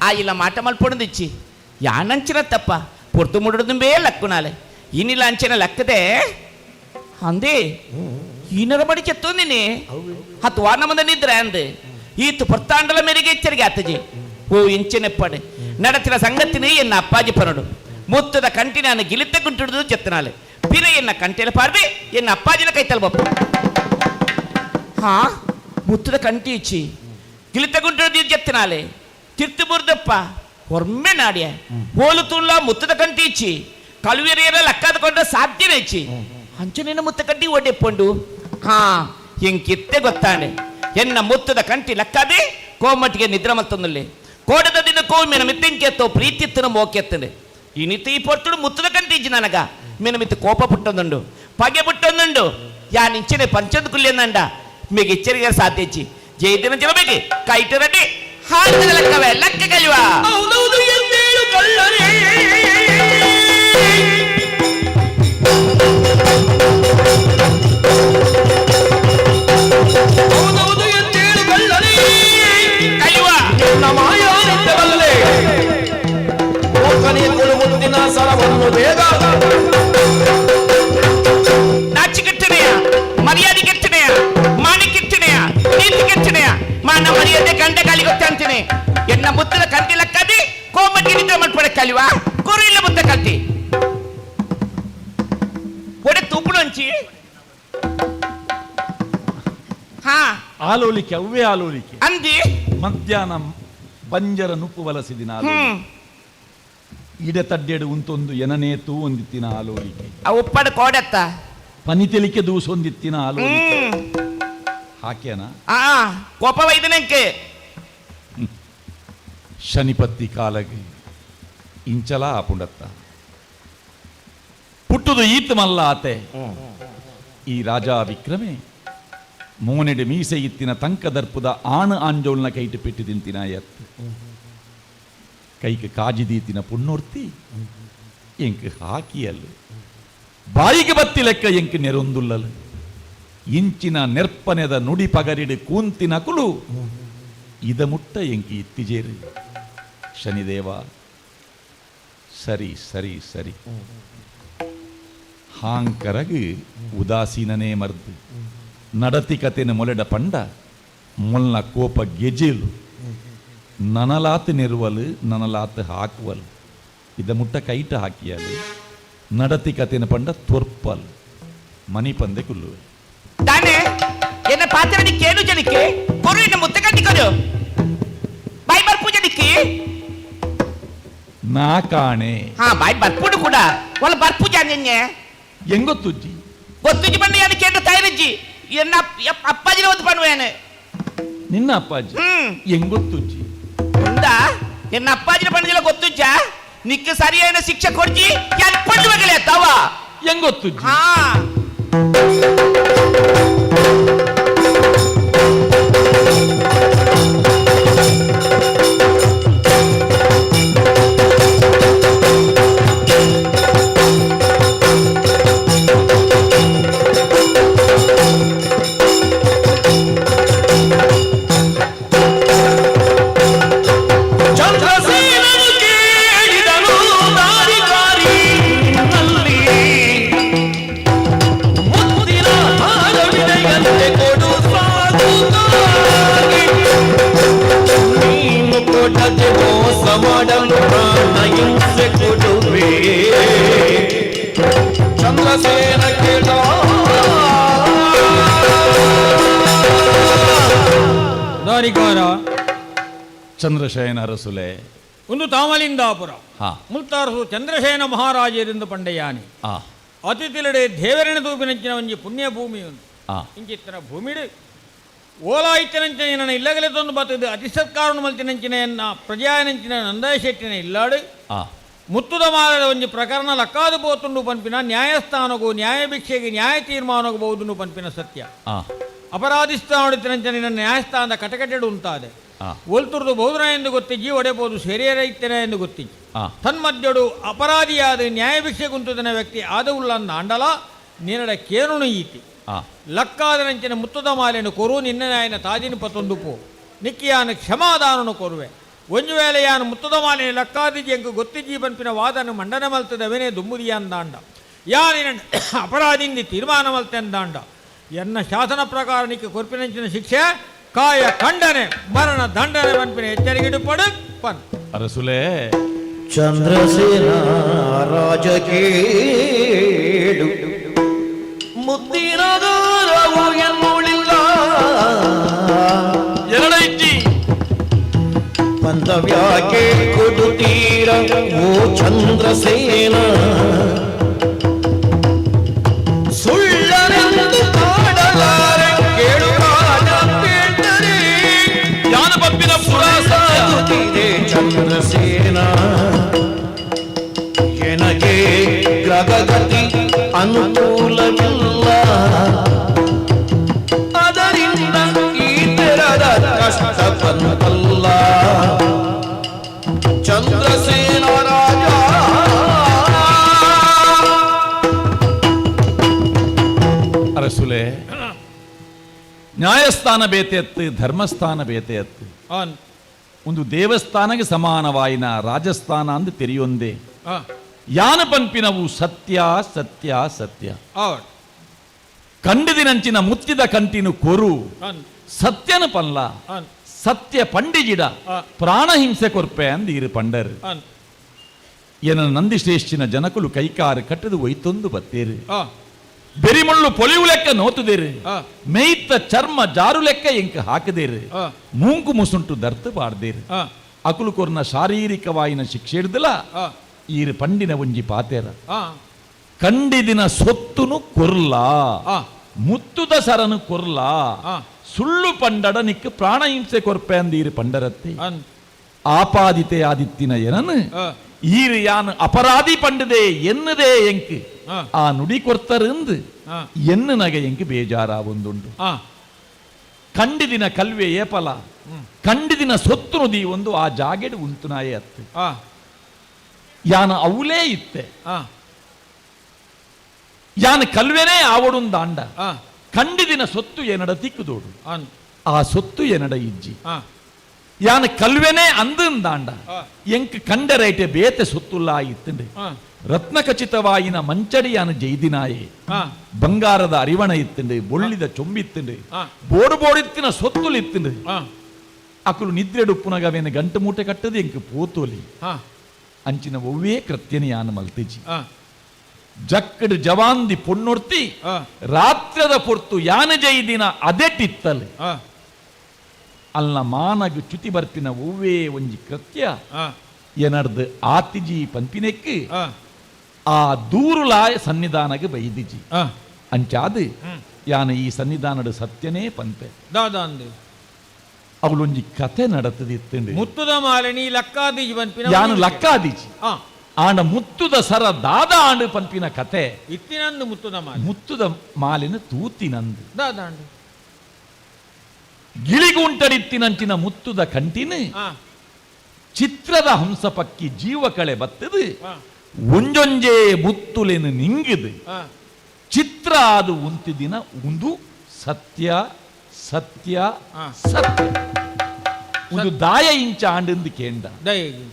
ಆ ಇಲ್ಲ ಮಾಟ ಮಲ್ಪೊಡುದಿಚ್ಚಿ ಯಾನಂಚಿನ ತಪ್ಪ ಪೊರ್ತು ಮುಡುದುಂಬೇ ಲಕ್ಕುನಾಲೆ ಇನಿಲ ಅಂಚಿನ ಲಕ್ಕದೆ ಅಂದೇ ಈನರ ಬಡಿ ಚೆತ್ತೊಂದಿನಿ ಹತ್ತು ವಾರ ಮಂದ ನಿದ್ರೆ ಅಂದೆ ಈತು ಪೊರ್ತಾಂಡಲ ಮೇರೆಗೆ ಎಚ್ಚರಿಕೆ ಆತಜಿ ಓ ಇಂಚಿನೆಪ್ಪಡೆ ನಡತಿನ ಸಂಗತಿನಿ ಎನ್ನ ಅಪ್ಪಾಜಿ ಪನಡು ಮುತ್ತದ ಕಂಟಿನ ಗಿಲಿತ ಗುಂಟುಡುದು ಚೆತ್ತನಾಲೆ ಪಿರ ಎನ್ನ ಕಂಟೆಲ ಪಾಡ್ದೆ ಎನ್ನ ಅಪ್ಪಾಜಿನ ಕೈತಲ್ ಬಪ್ಪ. ಹಾ ಮುತ್ತದ ಕಂಟಿ ಇಚ್ಚಿ ಗಿಲಿತ ಗುಂಟುಡುದು ಚೆತ್ತನಾಲೆ ತಿರ್ತು ಬುರ್ದಪ್ಪ ಹೊರ್ಮೆ ನಾಡ್ಯ ಹೋಲು ತುಳ್ಳ ಮುತ್ತದ ಕಂಟಿ ಇಚ್ಚಿ ಕಳುವೆರಿಯರ ಲಕ್ಕಾದ ಕೊಂಡ್ರೆ ಸಾಧ್ಯನೇ ಇಚ್ಚಿ ಅಂಚನೇನ ಮುತ್ತ ಕಂಟಿ ಒಡ್ಡೆಪ್ಪಂಡು. ಹಾ ಇಂಕಿತ್ತೆ ಗೊತ್ತಾಂಡೆ ಎನ್ನ ಮುತ್ತದ ಕಂಟಿ ಲಕ್ಕಾದೆ ಕೋಮಟ್ಟಿಗೆ ನಿದ್ರೆ ಮಲ್ತೊಂದುಲ್ಲೆ ಕೋಡದ ದಿನ ಕೋಮಿನ ಮಿತ್ತೆಂಕೆತ್ತೋ ಪ್ರೀತಿತ್ತನ ಮೋಕೆತ್ತಂಡೆ ಇನಿತ ಈ ಪೊರ್ತುಡು ಮುತ್ತದ ಕಂಟಿ ಇಜ್ಜಿ ನನಗ ಮಿನ ಮಿತ್ತು ಕೋಪ ಪುಟ್ಟೊಂದುಂಡು ಪಗೆ ಪುಟ್ಟೊಂದುಂಡು ಯಾ ನಿಂಚನೆ ಪಂಚದ ಕುಲ್ಯನಂಡ ಮೇಗೆ ಎಚ್ಚರಿಕೆ ಸಾಧ್ಯ ಇಚ್ಚಿ ಜೈದಿನ ಜಲಬೇಕೆ ಕೈಟರಡೆ ಹಾಡಿದ ಲೆಕ್ಕವೇ ಲೆಕ್ಕ ಕಲಿವಾ. ಹೌದೌದು ಎಂದೇಳು ಕಳ್ಳರೇ. ಹೌದೌದು ಎಂದೇಳು ಕಳ್ಳರೇ. ಕಲಿವಾ ನಿನ್ನ ಮಾಯಾನಿದ್ದೆ ಬಲ್ಲೆ ಮೂರ್ಖನೇ ಕೊಡು ಮುತ್ತಿನ ಸರವನ್ನು ಬೇಗ. ನಾಚಿಕೆಟ್ಟನೆಯ ಮರ್ಯಾದೆ ಕೆಟ್ಟನೆಯ ಮಾನಿ ಕೆಟ್ಟನೆಯ ನೀತಿ ಕೆಟ್ಟನೆಯ ಮಾನ ಮರ್ಯಾದೆ ಕಂಡ ಕಾಲಿ ಗೊತ್ತಂತೀನಿ ಎನ್ನ ಮುತ್ತದ ಕಂಟಿ ಲಕ್ಕದಿ ಕೋಮಟ್ಟಿ ನಿದ್ರೆ ಮಲ್ಪಡೆ ಕಲಿವಾ ಕುರಿಲ್ಲ ಮುತ್ತ ಕಂಟಿ ಒಡೆ ತೂಪುಣಂಚಿ. ಹಾ ಆಲೋಲಿಕೆ ಅವ್ವೇ ಆಲೋಲಿಕೆ ಅಂದಿ ಮಧ್ಯಾಹ್ನ ಬಂಜರ ನುಪ್ಪು ವಲಸಿದಿನ ಇಡೆ ತಡ್ಡೆಡು ಉಂತೊಂದು ಎನನೇ ತೂ ಒಂದಿತ್ತಿನ ಆಲೋಲಿಕೆ ಆ ಉಪ್ಪಡ ಕೋಡೆತ್ತ ಪನಿತೆಲಿಕೆ ದೂಸೊಂದಿತ್ತಿನ ಆಲೋಲಿಕೆ ಹಾಕ್ಯಾನ ಆ ಕೋಪ ವೈದನಂಕೆ ಶನಿಪತ್ತಿ ಕಾಲಗೆ ಇಂಚಲ ಆಪುಂಡತ್ತ ಪುಟ್ಟುದು ಈತ ಮಲ್ಲ ಆತೆ ಈ ರಾಜ ವಿಕ್ರಮೆ ಮೋನೆಡೆ ಮೀಸೆ ಇತ್ತಿನ ತಂಕದರ್ಪುದ ಆಣು ಆಂಜೋಲ್ನ ಕೈಟು ಪೆಟ್ಟಿ ತಿಂತಿನ ಎತ್ತು ಕೈಗೆ ಕಾಜಿ ದೀತಿನ ಪುಣ್ಣೊರ್ತಿ ಎಂಕ್ ಹಾಕಿಯಲ್ಲು ಬಾಯಿಗೆ ಬತ್ತಿ ಲೆಕ್ಕ ಎಂಕ್ ನೆರೊಂದುಲ್ಲಲು ಇಂಚಿನ ನೆರ್ಪನೆದ ನುಡಿ ಪಗರಿಡು ಕೂಂತಿನ ಕುಲು ಇದ ಮುಟ್ಟ ಎಂಕಿ ಇತ್ತಿಜೇರು ಶನಿದೇವ ಸರಿ ಸರಿ ಸರಿ ಹಾಂಕರಗು ಉದಾಸೀನನೇ ಮರ್ದು ನಡತಿ ಕತೆನ ಮೊಲೆಡ ಪಂಡ ಮೊಲ್ನ ಕೋಪ ಗೆಜೆಲು ನನಲಾತ್ ನೆರುವಲು ನನಲಾತ್ ಹಾಕುವಲು ಇದ ಮುಟ್ಟ ಕೈಟ ಹಾಕಿಯಲು ನಡತಿ ಕತೆನ ಪಂಡ ತೊರ್ಪಲ್ ಮನಿ ಪಂದೆ ಕುಲ್ಲುವೆ. ತಾನೆ ಎನ್ನ ಪಾತ್ರ ಕೇಳು ಜನಕ್ಕೆ ಕೊರು ಎನ್ನ ಮುತ್ತ ಕಂಟಿ ಕೊರು ಬಾಯ್ ಬರ್ಪು ಜನಕ್ಕೆ ನಾ ಕಾಣೆ. ಹಾ ಬಾಯ್ ಬರ್ಪುಡು ಕೂಡ ಒಲ್ಲ ಬರ್ಪು ಜಾನ್ಯನ್ಯೆ ಎಂಗೊತ್ತುಜ್ಜಿ ಗೊತ್ತುಜ್ಜಿ ಬಂದು ಯಾನು ಕೇಂದ್ರ ತಯಾರಿಜ್ಜಿ ಎನ್ನ ಅಪ್ಪಾಜಿನ ಒಂದು ಪನ್ನುವೇನೆ ನಿನ್ನ ಅಪ್ಪಾಜಿ ಎಂಗೊತ್ತುಜ್ಜಿ ఉందా ಎನ್ನ ಅಪ್ಪಾಜಿನ ಪಂಡಿಲ್ಲ ಗೊತ್ತುಜ್ಜ ನಿಕ್ಕ ಸರಿಯಾದ ಶಿಕ್ಷೆ ಕೊಡ್ಜಿ ಯಾನ್ ಪಂಡು ಮಗಳೇ ತವ ಎಂಗೊತ್ತುಜ್ಜಿ ಹಾ ಅಲ್ಲದೆ ಮೋಸ ಮಾಡಲು ಪ್ರಾಣ ಹಿಂಸೆ ಕೊಡುವೆ. ಚಂದ್ರಸೇನ ಕೇಳ ದಾರಿಕಾರ ಚಂದ್ರಶಯನ ಅರಸುಲೆ ಒಂದು ತಾಮಲಿಂದಾಪುರ ಹಾ. ಮುಲ್ತಾರಸು ಚಂದ್ರಶಯನ ಮಹಾರಾಜರಿಂದ ಪಂಡೆಯಾನಿ ಆ ಅತಿಥಿಲಡೆ ದೇವರನ ತೂಪಿನಂಚಿನ ಒಂಜಿ ಪುಣ್ಯ ಭೂಮಿ ಉಂದು ಆ ಇಂಚಿತ್ತಿನ ಭೂಮಿಡು ಓಲಾಯಿತ್ತಿನಂಚಿನ ನನ್ನ ಇಲ್ಲಗಲೆ ತಂದು ಬತ್ತದು ಅತಿ ಸತ್ಕಾರಣ ಮಲ್ತಿನಂಚಿನ ಎನ್ನ ಪ್ರಜಾಯನಂಚಿನ ನಂದಾಯ ಶೆಟ್ಟಿನ ಇಲ್ಲಾಡು ಆ ಮುತ್ತುದ ಮಾಲದ ಒಂಜಿ ಪ್ರಕರಣ ಲಕ್ಕಾದು ಪೋತುಂಡು ಪನ್ಪಿನ ನ್ಯಾಯಸ್ಥಾನಗೂ ನ್ಯಾಯಭಿಕ್ಷೆಗೆ ನ್ಯಾಯ ತೀರ್ಮಾನಗೂ ಬಹುದುಂಡು ಪನ್ಪಿನ ಸತ್ಯ ಆ ಅಪರಾಧಿಸ್ಥಾನಡಿತ್ತಿನಂಚಿನ ನಿನ್ನ ನ್ಯಾಯಸ್ಥಾನದ ಕಟಕಟೆಡು ಉಂಟಾದೆ ಆ ಒಲ್ತುರ್ದು ಬಹುದನ ಎಂದು ಗೊತ್ತಿಜ್ಜಿ ಒಡೆಬೋದು ಸೆರಿಯರ ಎಂದು ಗೊತ್ತಿಜ್ಜಿ ಆ ತನ್ಮಧ್ಯಡು ಅಪರಾಧಿಯಾದ ನ್ಯಾಯಭಿಕ್ಷೆ ಗುಂತುದನ ವ್ಯಕ್ತಿ ಆದವುಳ್ಳನ್ನ ಅಂಡಲ ನಿನ್ನಡ ಕೇನುನು ಈತಿ ಆ ಲಕ್ಕಾದನಂಚಿನ ಮುತ್ತದ ಮಾಲೆಯನ್ನು ಕೊರು ನಿನ್ನ ನಾಯನ ತಾಜಿನ ಪತೊಂದು ಪೋ ನಿಕ್ಕಿಯಾನ ಕ್ಷಮಾದಾನನು ಕೊರುವೆ ಒಂಜು ವೇಳೆ ಯಾನು ಮುತ್ತದ ಮಾಲೆ ಲಕ್ಕಾದಿಜಿ ಎಂಕು ಗೊತ್ತಿಜ್ಜಿ ಪನ್ಪಿನ ವಾದನು ಮಂಡನೆ ಮಲ್ತದವನೇ ದುಮ್ಮುದಿಯಂದಾಂಡ ಯಾನಿನ ಅಪರಾಧಿಂದಿ ತೀರ್ಮಾನ ಮಲ್ತೆಂದಾಂಡ ಎನ್ನ ಶಾಸನ ಪ್ರಕಾರ ನಿಕ್ಕ ಕೊರ್ಪಿನಂಚಿನ ಶಿಕ್ಷೆ ಕಾಯ ಖಂಡನೆ ಮರಣ ದಂಡನೆ ಪನ್ಪಿನ ಎಚ್ಚರಿಕೆ ಪಡು ಪನ್ ಅರಸುಲೆ ಚಂದ್ರಸೇನ ರಾಜ ಕೇಳು ಮುತ್ತಿನದೂರವು ಎನ್ನುಳಿಲ್ಲ ಎರಡೈತಿ ಪಂದವ್ಯಾಕೆ ಕೊಡುತ್ತೀರ ಓ ಚಂದ್ರಸೇನ ಸುಳ್ಳನೆಂದು ಕಾಡಲಾರೆ ಕೇಳು ರಾಜ ಕೇಳ್ತರೆ ಯಾನು ಪಪ್ಪಿನ ಪುರ ಸಾಗುತ್ತಿದೆ ಚಂದ್ರಸೇನ ಎನಗೆ ಗ್ರಹಗತಿ ಅನುಕೂಲವಿಲ್ಲ ಅದರಿಂದ ಈ ತೆರದ ಕಷ್ಟ ಬಂತಲ್ಲ ಚಂದ್ರಸೇನ ರಾಜ. ಅರಸುಲೆ ನ್ಯಾಯಸ್ಥಾನ ಬೇತೆ ಅತ್ತು ಧರ್ಮಸ್ಥಾನ ಬೇತೆ ಅತ್ತು ಆನ್ ಒಂದು ದೇವಸ್ಥಾನಕ್ಕೆ ಸಮಾನವಾಯಿನ ರಾಜಸ್ಥಾನ ಅಂದು ತೆರೆಯೊಂದೇ ಆ ಯಾನ ಪನ್ಪಿನವು ಸತ್ಯ ಸತ್ಯ ಸತ್ಯ ಆವಟ್ ಕಂಡದಿನಂಚಿನ ಮುತ್ತಿದ ಕಂಟಿನು ಕೊರು ಅನ್ ಸತ್ಯನ ಪಲ್ಲ ಅನ್ ಸತ್ಯ ಪಂಡಿಜಿಡ ಆ. ಪ್ರಾಣಹಿಂಸೆ ಕೊರ್ಪೆ ಅಂದ್ ಇರು ಪಂಡರ್ ಅನ್ ಎನ ನಂದಿಶ್ರೇಷ್ಠಿನ ಜನಕುಲು ಕೈಕಾರು ಕಟ್ಟದು ಒಯ್ತೊಂದು ಬತ್ತೇರು ಆ ಬೆರಿಮುಳ್ಳು ಪೊಲಿವು ಲೆಕ್ಕ ನೋತುದೇರು ಆ. ಮೇಯ್ತ ಚರ್ಮ ಜಾರು ಲೆಕ್ಕ ಎಂಕ ಹಾಕದೇರು ಆ. ಮೂಂಕು ಮುಸುಂಟು ದರ್ತು ಪಾಡ್ದೇರು ಆ ಅಕುಲು ಕೊರ್ನ ಶಾರೀರಿಕವಾಯಿನ ಶಿಕ್ಷೆ ಹಿಡ್ದಲ ಆ ಈರು ಪಂಡಿನ ಒಂಜಿ ಪಾತೇರ ಆ ಕಂಡಿದಿನ ಸೊತ್ತುನು ಕೊರ್ಲ ಆ. ಮುತ್ತುದ ಸರನು ಕೊರ್ಲ ಆ. ಸುಳ್ಳು ಪಂಡಡ ನಿಕ್ ಪ್ರಾಣಹಿಂಸೆ ಕೊರ್ಪೆ ಅಂದೀರು ಪಂಡರತ್ತೆ ಅನ್ ಆಪಾದಿತೆ ಆದಿತ್ತಿನ ಏನನು ಆ. ಈರು ಯಾನು ಅಪರಾಧಿ ಪಂಡದೆ ಎನ್ನದೇ ಎಂಕ್ ಆ. ಆ ನುಡಿ ಕೊರ್ತರಂದು ಆ. ಎನ್ನು ನಗ ಎಂಕ್ ಬೇಜಾರ ಒಂದುಂಡು ಆ ಕಂಡಿದಿನ ಕಲ್ವೆ ಏಪಲ ಕಂಡಿದಿನ ಸೊತ್ತು ನುದಿ ಒಂದು ಆ ಜಾಗೆಡು ಉಂತುನಾಯೆ ಅತ್ತು ಆ ಯಾನ ಅವಲೇ ಇತ್ತೆ ಆ ಯಾನ ಕಲ್ವೆನೇ ಆವಡುಂದಾಂಡ ಆ ಕಂಡಿದಿನ ಸೊತ್ತು ಏನಡ ತಿಕ್ಕುದೋಡು ಅನ್ ಆ ಸೊತ್ತು ಏನಡ ಇಜ್ಜಿ ಆ ಯಾನ ಕಲ್ವೆನೇ ಅಂದಂದಾಂಡ ಆ. ಎಂಕ್ ಕಂಡರೈಟೆ ಬೇತೆ ಸೊತ್ತುಲ್ಲ ಇತ್ತಂಡೆ ಆ ರತ್ನಖಚಿತವಾಯಿನ ಮಂಚಡಿ ಯಾನ ಜೈದಿನಾಯೆ ಆ ಬಂಗಾರದ ಅರಿವಣ ಇತ್ತಂಡೆ ಬೊಳ್ಳಿದ ಚೊಂಬಿತ್ತಂಡೆ ಆ. ಬೋಡು ಬೋಡಿತ್ತಿನ ಸೊತ್ತುಲು ಇತ್ತಂಡೆ ಆ ಅಕುಲು ನಿದ್ರೆಡುಪ್ಪುನಗವೇನ ಗಂಟು ಮೂಟೆ ಕಟ್ಟದು ಎಂಕ್ ಪೋತೋಲಿ ಆ ಅಂಚಿನ ಒವ್ವೇ ಕೃತ್ಯನ ಯಾನ ಮಲ್ತಿಜಿ ಆ ಜಕ್ಕಡು ಜವಾಂದಿ ಪೊಣ್ಣೊರ್ತಿ ಆ. ರಾತ್ರದ ಪೊರ್ತು ಯಾನ ಜೈದಿನ ಅದೆಟ್ಟಿತ್ತಲೆ ಆ ಅಲ್ಲ ಮಾನಗು ಚ್ಯುತಿ ಬರ್ಪಿನ ಒವ್ವೇ ಒಂಜಿ ಕೃತ್ಯ ಆ ಏನರ್ದು ಆತಿಜಿ ಪಂಪಿನೆಕ್ಕು ಆ ಆ ದೂರುಲಾ ಸನ್ನಿಧಾನಗ ಬೈದಿಜಿ ಆ ಅಂಚಾದು ಯಾನ ಈ ಸನ್ನಿಧಾನದ ಸತ್ಯನೇ ಪಂಪೆ ದಾದ ಅಂದು ಅವಳೊಂಜಿ ಕತೆ ನಡತದಿತ್ತಂಡು ಮುತ್ತುದ ಮಾಲೆ ನೀ ಲಕ್ಕಾದಿಜಿ ಪನ್ಪಿನ ಯಾನು ಲಕ್ಕಾದಿಜಿ ಆ ಆಂಡ ಮುತ್ತುದ ಸರ ದಾದ ಆಂಡು ಪಂಪಿನ ಕತೆ ಇತ್ತಿನಂದು ಮುತ್ತುದ ಮಾಲೆ ಮುತ್ತುದ ಮಾಲಿನ ತೂತಿನಂದು ದಾದ ಅಂಡು ಗಿಳಿಗುಂಟಡಿತ್ತಿನಂಚಿನ ಮುತ್ತುದ ಕಂಟಿನ ಆ ಚಿತ್ರದ ಹಂಸ ಪಕ್ಕಿ ಜೀವ ಕಳೆ ಬತ್ತದು ಆ ಒಂಜೊಂಜೇ ಮುತ್ತುಲೆನು ನಿಂಗಿದು ಆ ಚಿತ್ರ ಅದು ಉಂತಿದಿನ ಉಂದು ಸತ್ಯ ಸತ್ಯ ಆ. ಸತ್ಯ ಒಂದು ದಾಯ ಇಂಚ ಆಂಡಿಂದು ಕೇಂಡ ದಯಗೆ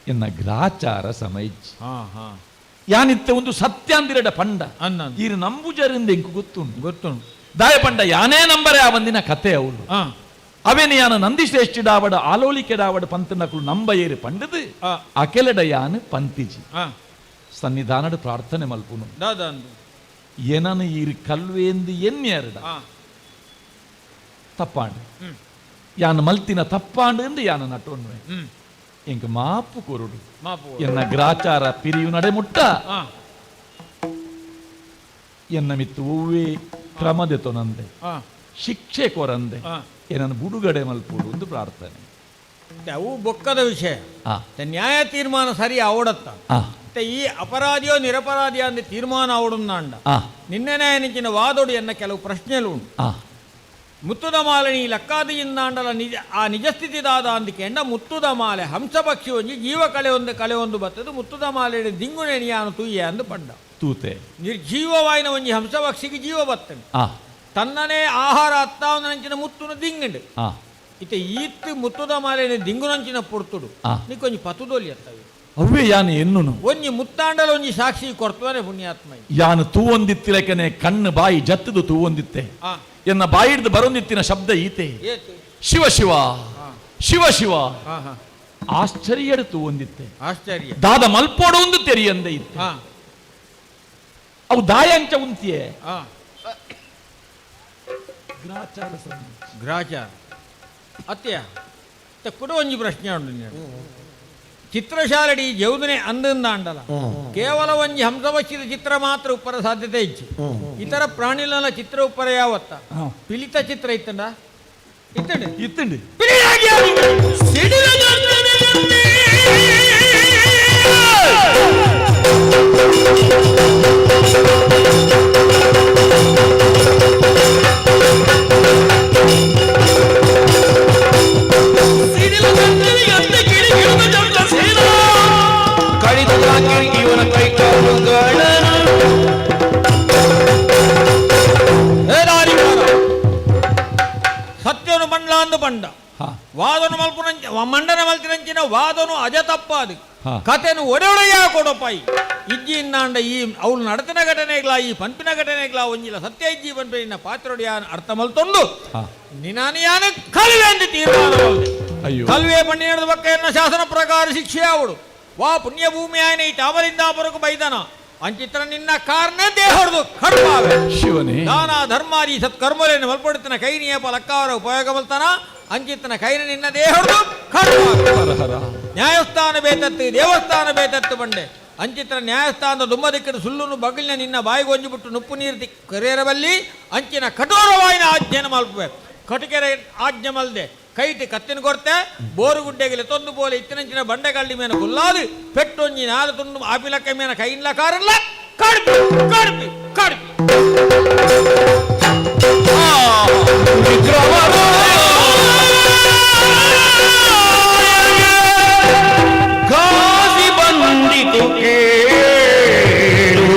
ಎನ್ನ ಗ್ರಾಚಾರ ಸಮಯಜ್ಜಿ ಹಾ ಹಾ ಯಾನಿತ್ತೆ ಒಂದು ಸತ್ಯ ಅಂದಿರಡ ಪಂಡ ಅನ್ನ ಈರು ನಂಬುಜರಿಂದ ಎಂಕು ಗೊತ್ತುಂಟು ಗೊತ್ತುಂಟು ದಾಯ ಪಂಡ ಯಾನೇ ನಂಬರೆ ಆ ಒಂದಿನ ಕತೆ ಅವಳು ಆ ಅವೆನಿಯಾನ ನಂದಿಶ್ರೇಷ್ಠಿಡಾವಡ ಆಲೋಲಿಕೆಡಾವಡ ಪಂತನಕುಲು ನಂಬಯೇರು ಪಂಡದು ಅಕೆಲಡಯಾನ ಪಂತಿಜಿ ಸನ್ನಿಧಾನಡು ಪ್ರಾರ್ಥನೆ ಮಲ್ಪುನು ಏನನ ಈರು ಕಲ್ವೇಂದು ಎನ್ನಿಯರಡ ತಪ್ಪಾಂಡು ಯಾನ ಮಲ್ತಿನ ತಪ್ಪಾಂಡು ಎಂದು ಯಾನ ನಟೋನ್ವೆ ಎಂಕ ಮಾಪು ಕೊರುಡು ಎನ್ನ ಗ್ರಾಚಾರ ಪಿರಿಯು ನಡೆ ಮುಟ್ಟ ಎನ್ನ ಮಿತ್ತು ಒವ್ವೇ ಕ್ರಮದೆ ತೊನಂದೆ ಶಿಕ್ಷೆ ಕೊರಂದೆ ಏನನ್ನು ಬುಡುಗಡೆ ಮಲ್ಪುಡು ಎಂದು ಪ್ರಾರ್ಥನೆ. ಅವು ಬೊಕ್ಕದ ವಿಷಯ. ನ್ಯಾಯ ತೀರ್ಮಾನ ಸರಿ ಅವಡತ್ತ ಈ ಅಪರಾಧಿಯೋ ನಿರಪರಾಧಿಯೋ ಅಂದ ತೀರ್ಮಾನ ಅವಡುಂದಾಂಡ ನಿನ್ನೆ ನಿಂಚಿನ ವಾದೋಡು ಎನ್ನ ಕೆಲವು ಪ್ರಶ್ನೆಗಳು ಉಂಟು. ಮುತ್ತುದ ಮಾಲೆ ಈ ಲಕ್ಕಾದಿಯಿಂದಾಂಡಲ ನಿಜ ಆ ನಿಜಸ್ಥಿತಿ ದಾದ ಅಂದಕೆಂಡ ಮುತ್ತುದ ಮಾಲೆ ಹಂಸಪಕ್ಷಿ ಒಂಜಿ ಜೀವ ಕಳೆ ಒಂದು ಕಳೆ ಒಂದು ಬತ್ತದು ಮುತ್ತುದ ಮಾಲೆ ದಿಂಗುನೆಣಿಯಾನು ತುಯ್ಯ ಅಂದು ಪಂಡ ತೂತೆ ನಿರ್ಜೀವವಾಯಿನ ಒಂಜಿ ಹಂಸಪಕ್ಷಿಗೆ ಜೀವ ಬತ್ತನೆ ತನ್ನನೇ ಆಹಾರ ಅತ್ತಾವನಂಚಿನ ಮುತ್ತುನ ದಿಂಗಂಡು ಇತ್ತೆ ಈತ್ ಮುತ್ತುದ ಮಾಲೆ ದಿಂಗುನಂಚಿನ ಪೊರ್ತುಡು ನೀಕೊಂಜಿ ಪತುದೋಲಿ ಅತ್ತವೆ ಅವೇ ಯಾನು ಎನ್ನುನು ಒಂಜಿ ಮುತ್ತಾಂಡಲ ಒಂಜಿ ಸಾಕ್ಷಿ ಕೊರ್ತುವನೆ ಪುಣ್ಯಾತ್ಮ ಯಾನು ತೂವೊಂದಿತ್ತಿಲಕನೆ ಕಣ್ಣು ಬಾಯಿ ಜತ್ತದು ತೂವೊಂದಿತ್ತೆ ಎನ್ನ ಬಾಯಿಡ್ದು ಬರೊಂದಿತ್ತಿನ ಶಬ್ದ ಈತೆ ಶಿವ ಶಿವ ಶಿವ ಶಿವ ಆಶ್ಚರ್ಯಡು ತೂವೊಂದಿತ್ತೆ ಆಶ್ಚರ್ಯ ದಾದ ಮಲ್ಪೋಡು ಒಂದು ತೆರಿಯಂದೆ ಇತ್ತೆ ಅವು ದಾಯಾಂಚ ಉಂತಿಯೇ ಗ್ರಾಚಾರ ಗ್ರಾಚಾರ ಅತ್ಯ ಕುಡ ಒಂಜಿ ಪ್ರಶ್ನೆ ಉಂಟು. ಚಿತ್ರಶಾಲೆಡಿ ಜೌದನೆ ಅಂದಂದಾಂಡಲ ಕೇವಲ ಒಂಜಿ ಹಂಸವಶಿದ ಚಿತ್ರ ಮಾತ್ರ ಉಪ್ಪರ ಸಾಧ್ಯತೆ ಇಚ್ಚು ಇತರ ಪ್ರಾಣಿಲ ಚಿತ್ರ ಉಪ್ಪರ ಯಾವತ್ತ ಪಿಲಿತ ಚಿತ್ರ ಇತ್ತಂಡ ಇತ್ತಂಡು ಇತ್ತಂಡು ಇವನ ಕೈ ಸತ್ಯನು ಮಂಡ್ಲ ಅಂದು ಬಂಡ ವಾದನು ಮಲ್ಪುನಂಚ ಮಂಡನ ಮಲ್ತಿನಂಚಿನ ವಾದನು ಅಜ ತಪ್ಪಾದು ಕತೆನು ಒಡೆಯೊಡೆಯ ಕೊಡಪಾಯಿ ಇಜ್ಜಿ ಇನ್ನಾಂಡ ಈ ಅವಳು ನಡತಿನ ಘಟನೆಗ್ಲಾ ಈ ಪಂಪಿನ ಘಟನೆಗ್ಲಾ ಒಂಜಿಲ್ಲ ಸತ್ಯ ಇಜ್ಜಿ ಪಂಪಿನ ಪಾತ್ರೊಡೆಯ ಅರ್ಥ ಮಲ್ತೊಂದು ನಿನಾನಿಯಾನ ಕಲ್ವೆ ಅಂತ ತೀರ್ಮಾನ ಕಲ್ವೆ ಪಣ್ಣಿನ ಬಕ್ಕ ಶಾಸನ ಪ್ರಕಾರ ಶಿಕ್ಷೆ ಅವಳು ವಾ ಪುಣ್ಯಭೂಮಿ ಆಯನ ಈ ತಾವಲಿಂದಾಪುರಕ್ಕೆ ಬೈದನ ಅಂಚಿತ್ರ ನಿನ್ನ ಕಾರಣ ದೇಹೊಡೆದು ಖಡ್ಪಾವೆ ಶಿವನೇ ದಾನ ಧರ್ಮಾದಿ ಸತ್ಕರ್ಮಲೇನು ಮಲ್ಪಡುತ್ತಿನ ಕೈ ನಿಯಪ ಲಕ್ಕಾವರ ಉಪಯೋಗ ಮಲ್ತಾನ ಅಂಚಿತ್ತನ ಕೈನ ನಿನ್ನ ದೇಹೊಡೆದು ಖಡ್ಪಾವೆ ನ್ಯಾಯಸ್ಥಾನ ಬೇತತ್ತು ದೇವಸ್ಥಾನ ಬೇತತ್ತು ಬಂಡೆ ಅಂಚಿತ್ರ ನ್ಯಾಯಸ್ಥಾನದ ದುಮ್ಮದಿಕ್ಕಡು ಸುಳ್ಳುನು ಬಗಲಿನ ನಿನ್ನ ಬಾಯಿಗೊಂಜು ಬಿಟ್ಟು ನುಪ್ಪು ನೀರು ಕರೆಯರಬಲ್ಲಿ ಅಂಚಿನ ಕಠೋರವಾಯಿನ ಆಜ್ಞೆನ ಮಲ್ಪೆ ಕಟುಕೆರೆ ಆಜ್ಞೆ ಮಲ್ದೆ ಕೈಟಿ ಕತ್ತಿನ ಕೊರ್ತೆ ಬೋರುಗುಡ್ಡೆಗೆ ತೊಂದು ಪೋಲೆ ಇತ್ತಿನಂಚಿನ ಬಂಡೆಗಳ್ಳಿ ಮೇನ ಕುಲ್ಲಾದು ಪೆಟ್ಟೊಂಜಿ ನಾಲು ತುಂಡು ಆಪಿಲಕ್ಕ ಮೇನ ಕೈಯಿಲ್ಲ ಕಾರಲ್ಲ ಕಡ್ಪಿ ಕಡ್ಪಿ ಕಡ್ಪಿ ಕಾಸಿ ಬಂದಿತು ಕೇಳು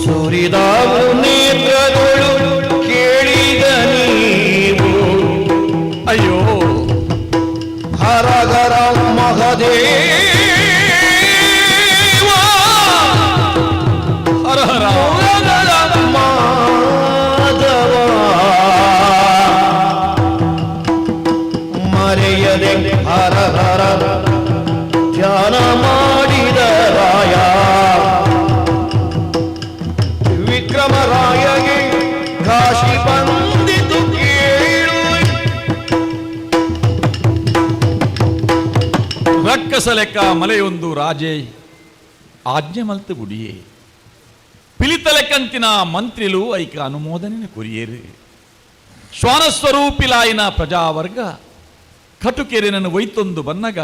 ಸುರಿದಾವು ನೇತ್ರಗಳು ಕೇಳಿದ ನೀವು ಅಯ್ಯೋ ಹರ ಹರ ಮಹದೇವ ಹರ ಹರ ಮಾಧವ ಮರೆಯದೆ ಹರ ಹರ ಧ್ಯಾನ ಮಾಡಿದ ರಾಯ ವಿಕ್ರಮರಾಯಗೆ ಕಾಶಿ ಬಂದಿತು ಕೇಳು. ರಕ್ಕಸ ಲೆಕ್ಕ ಮಲೆಯೊಂದು ರಾಜೇ ಆಜ್ಞೆ ಮಲ್ತು ಬುಡಿಯೇ ಪಿಲಿತ ಲೆಕ್ಕಂತಿನ ಮಂತ್ರಿಲು ಐಕ ಅನುಮೋದನೆ ಕೊರಿಯೇರು ಶ್ವಾನಸ್ವರೂಪಿಲಾಯಿನ ಪ್ರಜಾವರ್ಗ ಕಟುಕೆರೆನನ್ನು ಒಯ್ತೊಂದು ಬನ್ನಗ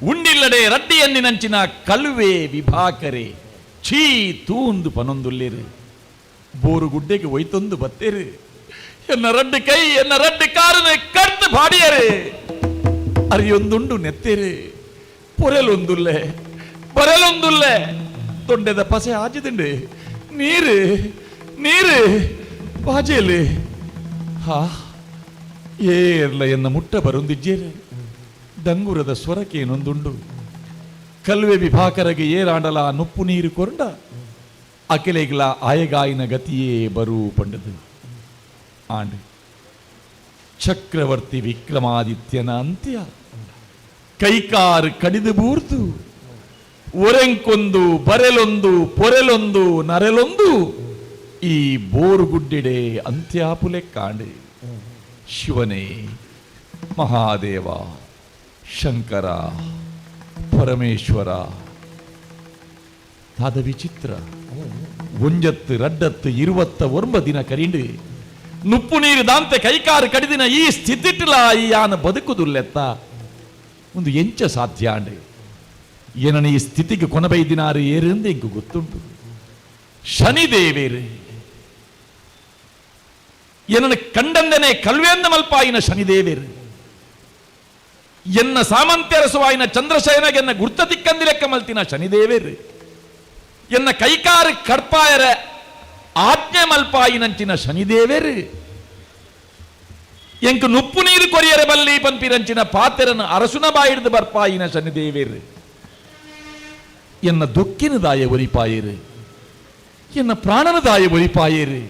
ಉಂಡಿಲ್ಲಡೆ ರಡ್ಡಿಯನ್ನಿನಂಚಿನ ಕಲುವೆ ವಿಭಾಕರೆ ಛೀ ತೂಂದು ಪನೊಂದುಲ್ಲೇರು ಬೋರುಗುಡ್ಡೆಗೆ ಒಯ್ತೊಂದು ಬತ್ತೇರು ಎನ್ನ ರಡ್ಡು ಕೈ ಎನ್ನ ರಡ್ಡು ಕಾರನ ಕರ್ತು ಬಾಡಿಯರೆ ಅರಿಯೊಂದುಂಡು ನೆತ್ತೇರು ಪೊರೆಲೊಂದುಲ್ಲೆ ಬರೆಲೊಂದುಲ್ಲೆ ತೊಂಡೆದ ಪಸೆ ಆಜಿದುಂಡು ನೀರು ನೀರು ಬಾಜೇಲಿ ಹಾ ಏರ್ಲ ಎನ್ನ ಮುಟ್ಟ ಬರೊಂದಿಜ್ಜೇರು ದಂಗುರದ ಸ್ವರಕೇನೊಂದುಂಡು ಕಲ್ವೆ ವಿಭಾಕರಗೆ ಏರಾಂಡಲ ನುಪ್ಪು ನೀರು ಕೊರಂಡ ಅಕೆಲೆಗ್ಲ ಆಯಗಾಯಿನ ಗತಿಯೇ ಬರು ಪಂಡದು ಆಂಡು. ಚಕ್ರವರ್ತಿ ವಿಕ್ರಮಾದಿತ್ಯನ ಅಂತ್ಯ ಕೈಕಾರು ಕಡಿದು ಬೂರ್ದು ಒರೆಂಕೊಂದು ಬರೆಲೊಂದು ಪೊರೆಲೊಂದು ನರೆಲೊಂದು ಈ ಬೋರುಗುಡ್ಡಿಡೆ ಅಂತ್ಯಾಪುಲೆ ಕಾಂಡೆ. ಶಿವನೇ ಮಹಾದೇವ ಶಂಕರ ಪರಮೇಶ್ವರ ತಾದ ವಿಚಿತ್ರ ಒಂಜತ್ತು ರಡ್ಡತ್ತು 29 ದಿನ ಕರಿಂಡು ನುಪ್ಪು ನೀರು ದಾಂತೆ ಕೈಕಾರು ಕಡಿದಿನ ಈ ಸ್ಥಿತಿಟ್ಟಿಲ ಈ ಯಾನ ಬದುಕುದುಲ್ಲೆತ್ತ ಒಂದು ಎಂಚ ಸಾಧ್ಯ ಅಂಡೆ. ಏನನ ಈ ಸ್ಥಿತಿಗೆ ಕೊನಬೈದಿನಾರು ಏರೆಂದು ಎಂಕು ಗೊತ್ತುಂಟು. ಶನಿದೇವೇರು ಏನನ ಕಂಡಂದನೆ ಕಲ್ವೇಂದ ಮಲ್ಪಾಯಿನ ಶನಿದೇವೇರು ಎನ್ನ ಸಾಮಂತ್ಯರಸುವಾಯಿನ ಚಂದ್ರಶಯನಗೆನ್ನ ಗುರ್ತ ತಿಕ್ಕಂದಿ ಲೆಕ್ಕ ಮಲ್ತಿನ ಶನಿದೇವೇರು ಎನ್ನ ಕೈಕಾರು ಕಡ್ಪಾಯರ ಆಜ್ಞೆ ಮಲ್ಪಾಯಿನಂಚಿನ ಶನಿದೇವೇರು ಎಂಕು ನುಪ್ಪು ನೀರು ಕೊರಿಯರ ಬಲ್ಲಿ ಪಂಪಿರಂಚಿನ ಪಾತೆರನ ಅರಸುನ ಬಾಯಿಡ್ದು ಬರ್ಪಾಯಿನ ಶನಿದೇವೇರು ಎನ್ನ ದೊಕ್ಕಿನ ದಾಯ ಒರಿಪಾಯೇರು ಎನ್ನ ಪ್ರಾಣನ ದಾಯ ಒರಿಪಾಯೇರು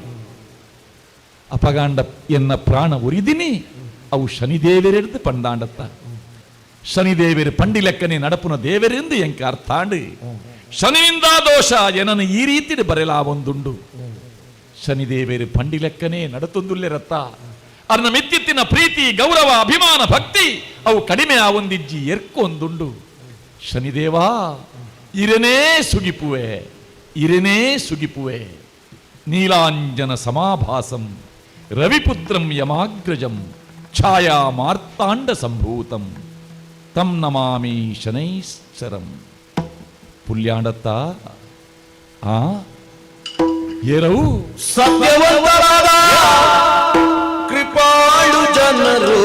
ಅಪಗಾಂಡ ಎನ್ನ ಪ್ರಾಣ ಒರಿದಿನಿ ಅವು ಶನಿದೇವರೆಡ್ದು ಪಂಡಾಂಡತ್ತ ಶನಿದೇವರು ಪಂಡಿಲೆಕ್ಕನೆ ನಡಪುನ ದೇವರೆಂದು ಎಂಕ ಅರ್ಥಾಂಡು ಶನಿಯಿಂದ ದೋಷ ಏನನ್ನು ಈ ರೀತಿ ಬರೆಲಾ ಒಂದುಂಡು. ಶನಿದೇವರು ಪಂಡಿಲೆಕ್ಕನೆ ನಡತೊಂದುಲ್ಲೆರತ್ತ ಅರ್ನ ಮಿತ್ತಿತ್ತಿನ ಪ್ರೀತಿ ಗೌರವ ಅಭಿಮಾನ ಭಕ್ತಿ ಅವು ಕಡಿಮೆ ಆವೊಂದಿಜ್ಜಿ ಎರ್ಕೊಂದುಂಡು. ಶನಿದೇವಾ ಇರನೇ ಸುಗಿಪುವೆ ಇರನೇ ಸುಗಿಪುವೆ ನೀಲಾಂಜನ ಸಮಾಭಾಸಂ ರವಿಪುತ್ರಂ ಯಮಾಗ್ರಜಂ ಛಾಯಾ ಮಾರ್ತಾಂಡ ಸಂಭೂತಂ ತಂ ನಮಾಮಿ ಶನೈಶ್ಚರಂ. ಪುಲ್ಯಾಂಡತ್ತ ಆ ಏರವು ಸತ್ಯವಂತರಾದ ಕೃಪಾಳು ಜನರು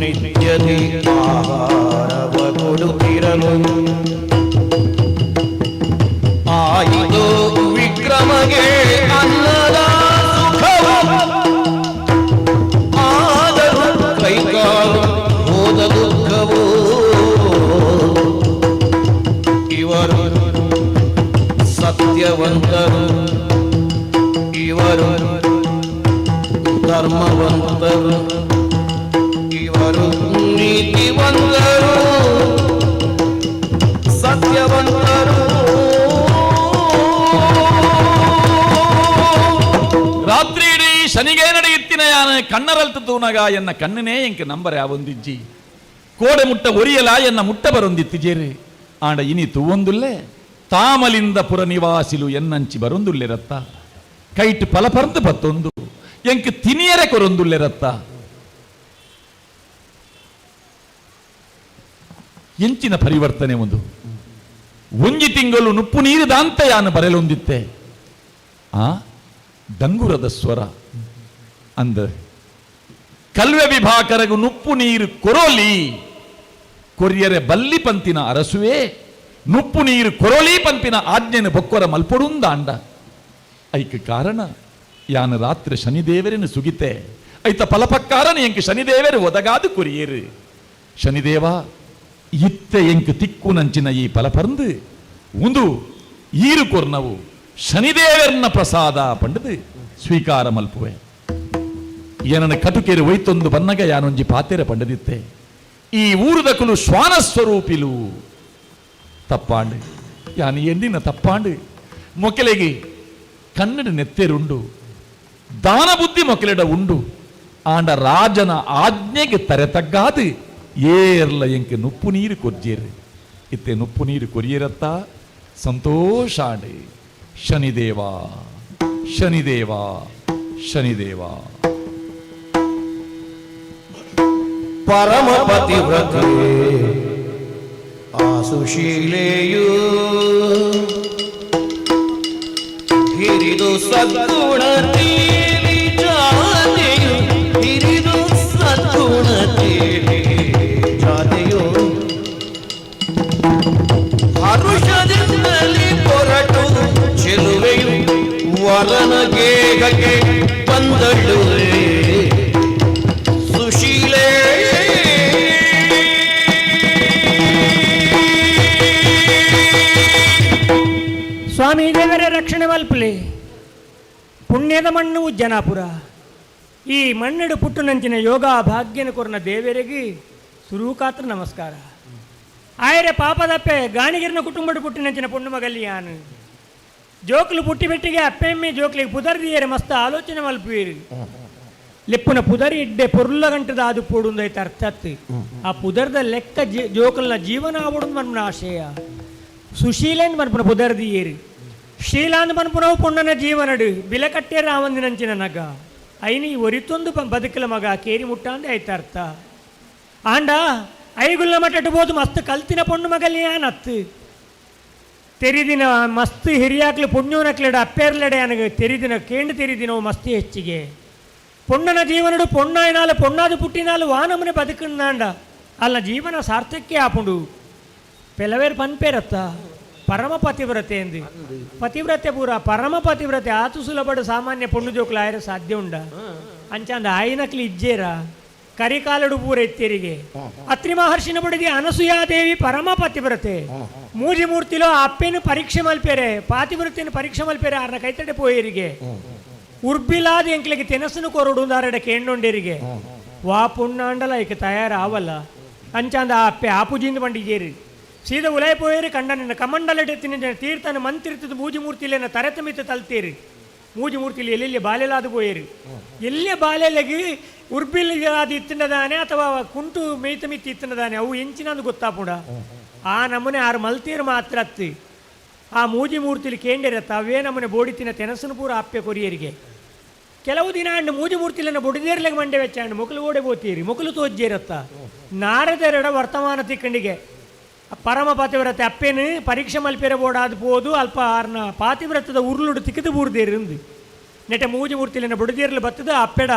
ನಿತ್ಯದಿ ಆಹಾರವ ಕೊಡುತ್ತಿರಲು ಆಯಿತು ವಿಕ್ರಮಗೆ ಅನ್ನದ ಸುಖವು ಆದರೂ ಕೈಕಾಲು ಹೋದ ದುಃಖವು. ಇವರು ಸತ್ಯವಂತರು ಇವರು ಧರ್ಮವಂತರು ಇವರು ನೀತಿವಂತರು ಸತ್ಯವಂತರು. ರಾತ್ರಿ ಇಡೀ ಶನಿಗೇ ನಡೆಯುತ್ತಿನ ಯಾನ ಕಣ್ಣರಲ್ತು ತೂನಗ ಎನ್ನ ಕಣ್ಣನೇ ಎಂಕ ನಂಬರ್ ಯಾವೊಂದಿಜ್ಜಿ ಕೋಡೆ ಮುಟ್ಟ ಒರಿಯಲ ಎನ್ನ ಮುಟ್ಟ ಬರೊಂದಿತ್ತು ಜೇರು ಆಂಡ ಇನಿ ತೂವೊಂದುಲ್ಲೆ ತಾಮಲಿಂದ ಪುರ ನಿವಾಸಿಲು ಎನ್ನಂಚಿ ಬರೊಂದುಲ್ಲೆರತ್ತ ಕೈಟ್ ಪಲಪರ್ದು ಬತ್ತೊಂದು ಎಂಕ್ ತಿನಿಯರೆ ಕೊರೊಂದುಲ್ಲೆರತ್ತ ಎಂಚಿನ ಪರಿವರ್ತನೆ ಒಂದು ಒಂಜಿ ತಿಂಗಳು ನುಪ್ಪು ನೀರು ದಾಂತ ಯಾನು ಬರೆಲೊಂದಿತ್ತೆ ಆ ಡಂಗುರದ ಸ್ವರ ಅಂದ ಕಲ್ವೆ ವಿಭಾಕರಗು ನುಪ್ಪು ನೀರು ಕೊರೋಲಿ ಕೊರಿಯರೆ ಬಲ್ಲಿ ಪಂತಿನ ಅರಸುವೆ ನುಪ್ಪು ನೀರು ಕೊರೋಲಿ ಪಂಪಿನ ಆಜ್ಞೆನ ಬೊಕ್ಕೊರ ಮಲ್ಪೊಡುಂದಾಂಡ ಐಕ್ ಕಾರಣ ಯಾನು ರಾತ್ರಿ ಶನಿದೇವರನ್ನು ಸುಗಿತೆ ಐತ ಫಲಪಕ್ಕಾರನ ಎಂಕ್ ಶನಿದೇವರು ಒದಗಾದು ಕೊರಿಯೇರು ಶನಿದೇವ ಇತ್ತೆ ಎಂಕ್ ತಿಕ್ಕು ನಂಚಿನ ಈ ಫಲಪರ್ಂದು ಉಂದು ಈರು ಕೊರ್ನವು ಶನಿದೇವರನ್ನ ಪ್ರಸಾದ ಪಂಡದು ಸ್ವೀಕಾರ ಮಲ್ಪುವೆ ಏನನ ಕಟುಕೆರು ಒಯ್ತೊಂದು ಬನ್ನಗ ಯಾನೊಂಜಿ ಪಾತೆರ ಪಂಡದಿತ್ತೆ ಈ ಊರುದಕುಲು ಶ್ವಾನ ಸ್ವರೂಪಿಲು ತಪ್ಪಾಂಡು ಯಾನು ಎಂದಿನ ತಪ್ಪಾಂಡು ಮೊಕೆಲೆಗೆ ಕನ್ನಡ ನೆತ್ತೆರುಂಡು ದಾನ ಬುದ್ಧಿ ಮೊಕೆಲೆಡ ಉಂಡು ಆಂಡ ರಾಜನ ಆಜ್ಞೆಗೆ ತರೆ ತಗ್ಗಾದು ಏರ್ಲ ಎಂಕ್ ನುಪ್ಪು ನೀರು ಕೊರ್ಜೇರು ಇತ್ತೆ ನುಪ್ಪು ನೀರು ಕೊರಿಯರತ್ತ ಸಂತೋಷಾಂಡೆ ಶನಿದೇವ ಶನಿದೇವ ಶನಿದೇವ. ಪರಮ ಪತಿವ್ರತೆ ಆಸುಶೀಲೆಯು ಹಿರಿದು ಸದ್ಗುಣ ತೇಲಿ ಜಾತೆಯು ಹಿರಿದು ಸದ್ಗುಣ ತೇಲಿ ಜಾತೆಯು ಹರುಷದಿಂದಲೇ ಹೊರಟು ಚೆಲುವೆಯು ವರನ ಗೇಹಕ್ಕೆ ಬಂದಳು ಸುಶೀಲೆ. ಸ್ವಾಮಿ ದೇವರ ರಕ್ಷಣೆ ಮಲ್ಪಲಿ. ಪುಣ್ಯ ಪುಣ್ಯದ ಮಣ್ಣು ಉಜ್ಜನಾಪುರ. ಈ ಮಣ್ಣಡು ಪುಟ್ಟುನಂಚಿನ ಯೋಗ ಭಾಗ್ಯನ ಕೊರ್ನ ದೇವರಿಗೆ ಸುರೂಕಾತ್ರ ನಮಸ್ಕಾರ. ಆಯರೆ ಪಾಪದಪ್ಪೆ ಗಾಣಿಗಿರಿನ ಕುಟುಂಬಡು ಪುಟ್ಟಿನಂಚಿನ ಪೊಣ್ಣು ಮಗಲಿಯಾನು ಜೋಕ್ಲು ಪುಟ್ಟಿ ಬೆಟ್ಟಿಗೆ ಅಪ್ಪೆಮ್ಮೆ ಜೋಕ್ಲಿಗೆ ಪುದರ್ದಿಯರೆ ಮಸ್ತ್ ಆಲೋಚನೆ ಮಲ್ಪುವೀರು. ಲೆಪ್ಪುನ ಪುದರಿ ಇಡ್ಡೆ ಪೊರ್ಲ ಗಂಟದ ಅದು ಪೋಡುಂದೈತೆ ಅರ್ಥತ್. ಆ ಪುದರ್ದ ಲೆಕ್ಕ ಜೋಕಲ್ನ ಜೀವನ ಆವಡುಂದು ಮನ್ಪುನ ಆಶಯ. ಸುಶೀಲೇನ್ ಮನ್ಪುನ ಪುದರ್ದಿಯೇರು. ಶೀಲಾಂದ್ ಮನ್ಪುನವು ಪೊಣ್ಣನ ಜೀವನಡು ಬಿಲಕಟ್ಟೆ ರಾವಂದಿನಂಚಿನ ನಗ ಐನಿ ಒರಿತೊಂದು ಬದುಕಲ ಮಗ ಕೇರಿ ಮುಟ್ಟಾಂದೆ ಐತ ಅರ್ಥ. ಆಂಡ ಐಗುಲ್ಲ ಮಟ್ಟಬೋದು ಮಸ್ತ್ ಕಲ್ತಿನ ಪೊಣ್ಣು ಮಗಲಿಯಾನತ್ತು ತೆರಿದಿನ ಮಸ್ತ್ ಹಿರಿಯಾಕ್ಲು ಪುಣ್ಯೋನಕ್ಲೆಡ ಅಪ್ಪೇರ್ಲೆಡೆ ಅನಗ ತೆರಿದಿನ ಕೇಂಡು ತೆರಿದಿನವು ಮಸ್ತಿ ಹೆಚ್ಚಿಗೆ. ಪೊಣ್ಣನ ಜೀವನಡು ಪೊಣ್ಣಾಯ್ನಾಲು ಪೊಣ್ಣಾದು ಪುಟ್ಟಿನಾಲು ವಾನಮನೆ ಬದುಕುಂದಾಂಡ ಅಲ್ಲ ಜೀವನ ಸಾರ್ಥಕ್ಕೆ ಆಪುಂಡು. ಪೆಲವೇರು ಪನ್ಪೇರತ್ತ ಪರಮ ಪತಿವ್ರತೆ ಎಂದು ಪತಿವ್ರತೆ ಪೂರ ಪರಮ ಪತಿವ್ರತೆ ಆತು ಸುಲಭಡು ಸಾಮಾನ್ಯ ಪೊಣ್ಣು ಜೋಕ್ಲು ಆಯರ ಸಾಧ್ಯ ಉಂಡ ಅಂಚಾಂದ ಆಯ್ನಕ್ಲಿ ಇಜ್ಜೇರ ಕರಿಕಾಲಡು ಪೂರ ಎತ್ತೇರಿಗೆ. ಅತ್ರಿ ಮಹರ್ಷಿನ ಬಡಿದಿ ಅನಸೂಯಾದೇವಿ ಪರಮ ಪತಿವ್ರತೆ. ಮೂಜಿ ಮೂರ್ತಿಲೋ ಅಪ್ಪೇನು ಪರೀಕ್ಷೆ ಮಲ್ಪೇರೆ ಪಾತಿವ್ರತೆಯನ್ನು ಪರೀಕ್ಷೆ ಮಲ್ಪೇರೆ ಆರ್ನ ಕೈತಡೆ ಪೋಯರಿಗೆ. ಉರ್ಬಿಲಾದ ಎಂಕ್ಲಿಗೆ ತೆನಸನು ಕೊರಡು ದಾರಡ ಕೇಂಡೊಂಡೇರಿಗೆ ವಾ ಪುಣ್ಣಾಂಡಲ ಇಕ ತಯಾರಾವಲ್ಲ ಅಂಚಾಂದ ಆ ಅಪ್ಪೆ ಆಪುಜಿಂದ ಬಂಡಿಜೇರಿ ಸೀದ ಉಲೈ ಪೋಯೇರಿ ಕಂಡ ನಿನ್ನ ಕಮಂಡಲಡೆ ತೀರ್ಥನ ಮಂತಿರ್ತದ ಮೂಜಿ ಮೂರ್ತಿಲೇನ ತರೆತಮಿತ ತಲ್ತೇರಿ. ಮೂಜಿ ಮೂರ್ತಿಲಿ ಎಲ್ಲೆಲ್ಲಿ ಬಾಲೆಲಾದ ಪೋಯೇರಿ ಎಲ್ಲೇ ಬಾಲೆಲೆಗೆ ಉರ್ಬಿಲ್ ಅದು ಇತ್ತಿನದಾನೆ ಅಥವಾ ಕುಂಟು ಮೇಯ್ತ ಮಿತ್ತಿ ಇತ್ತಿನದಾನೆ ಅವು ಎಂಚಿನಂದು ಗೊತ್ತಾಪುಡ. ಆ ನಮೂನೆ ಆರು ಮಲ್ತೇರು ಮಾತ್ರ ಅತ್ತಿ ಆ ಮೂಜಿ ಮೂರ್ತಿಲಿ ಕೇಂಡಿರತ್ತ ಅವೇ ನಮೂನೆ ಬೋಡಿತಿನ ತೆನಸನು ಪೂರ ಅಪ್ಪೆ ಕೊರಿಯರಿಗೆ. ಕೆಲವು ದಿನ ಅಂಡು ಮೂಜಿ ಮೂರ್ತಿಲನ್ನ ಬೊಡಿದೇರ್ಲೆಗೆ ಮಂಡೆ ವೆಚ್ಚಾಂಡು ಮೊಕಲು ಓಡೆ ಬೋತೀರಿ ಮೊಕಲು ತೋಜ್ಜೇರತ್ತ. ನಾರದೆರಡ ವರ್ತಮಾನ ತಿಕ್ಕಂಡಿಗೆ ಪರಮ ಪಾತಿವ್ರತೆ ಅಪ್ಪೇನು ಪರೀಕ್ಷೆ ಮಲ್ಪೆರ ಬೋಡಾದ ಪೋದು ಅಲ್ಪ ಆರ್ನ ಪಾತಿವ್ರತದ ಉರುಳುಡು ತಿಕ್ಕಿದು ಬೂರ್ದೇರಿಂದು ನೆಟೆ ಮೂಜಿ ಮೂರ್ತಿಲಿನ ಬುಡದೇರ್ಲು ಬತ್ತದ ಅಪ್ಪೆಡ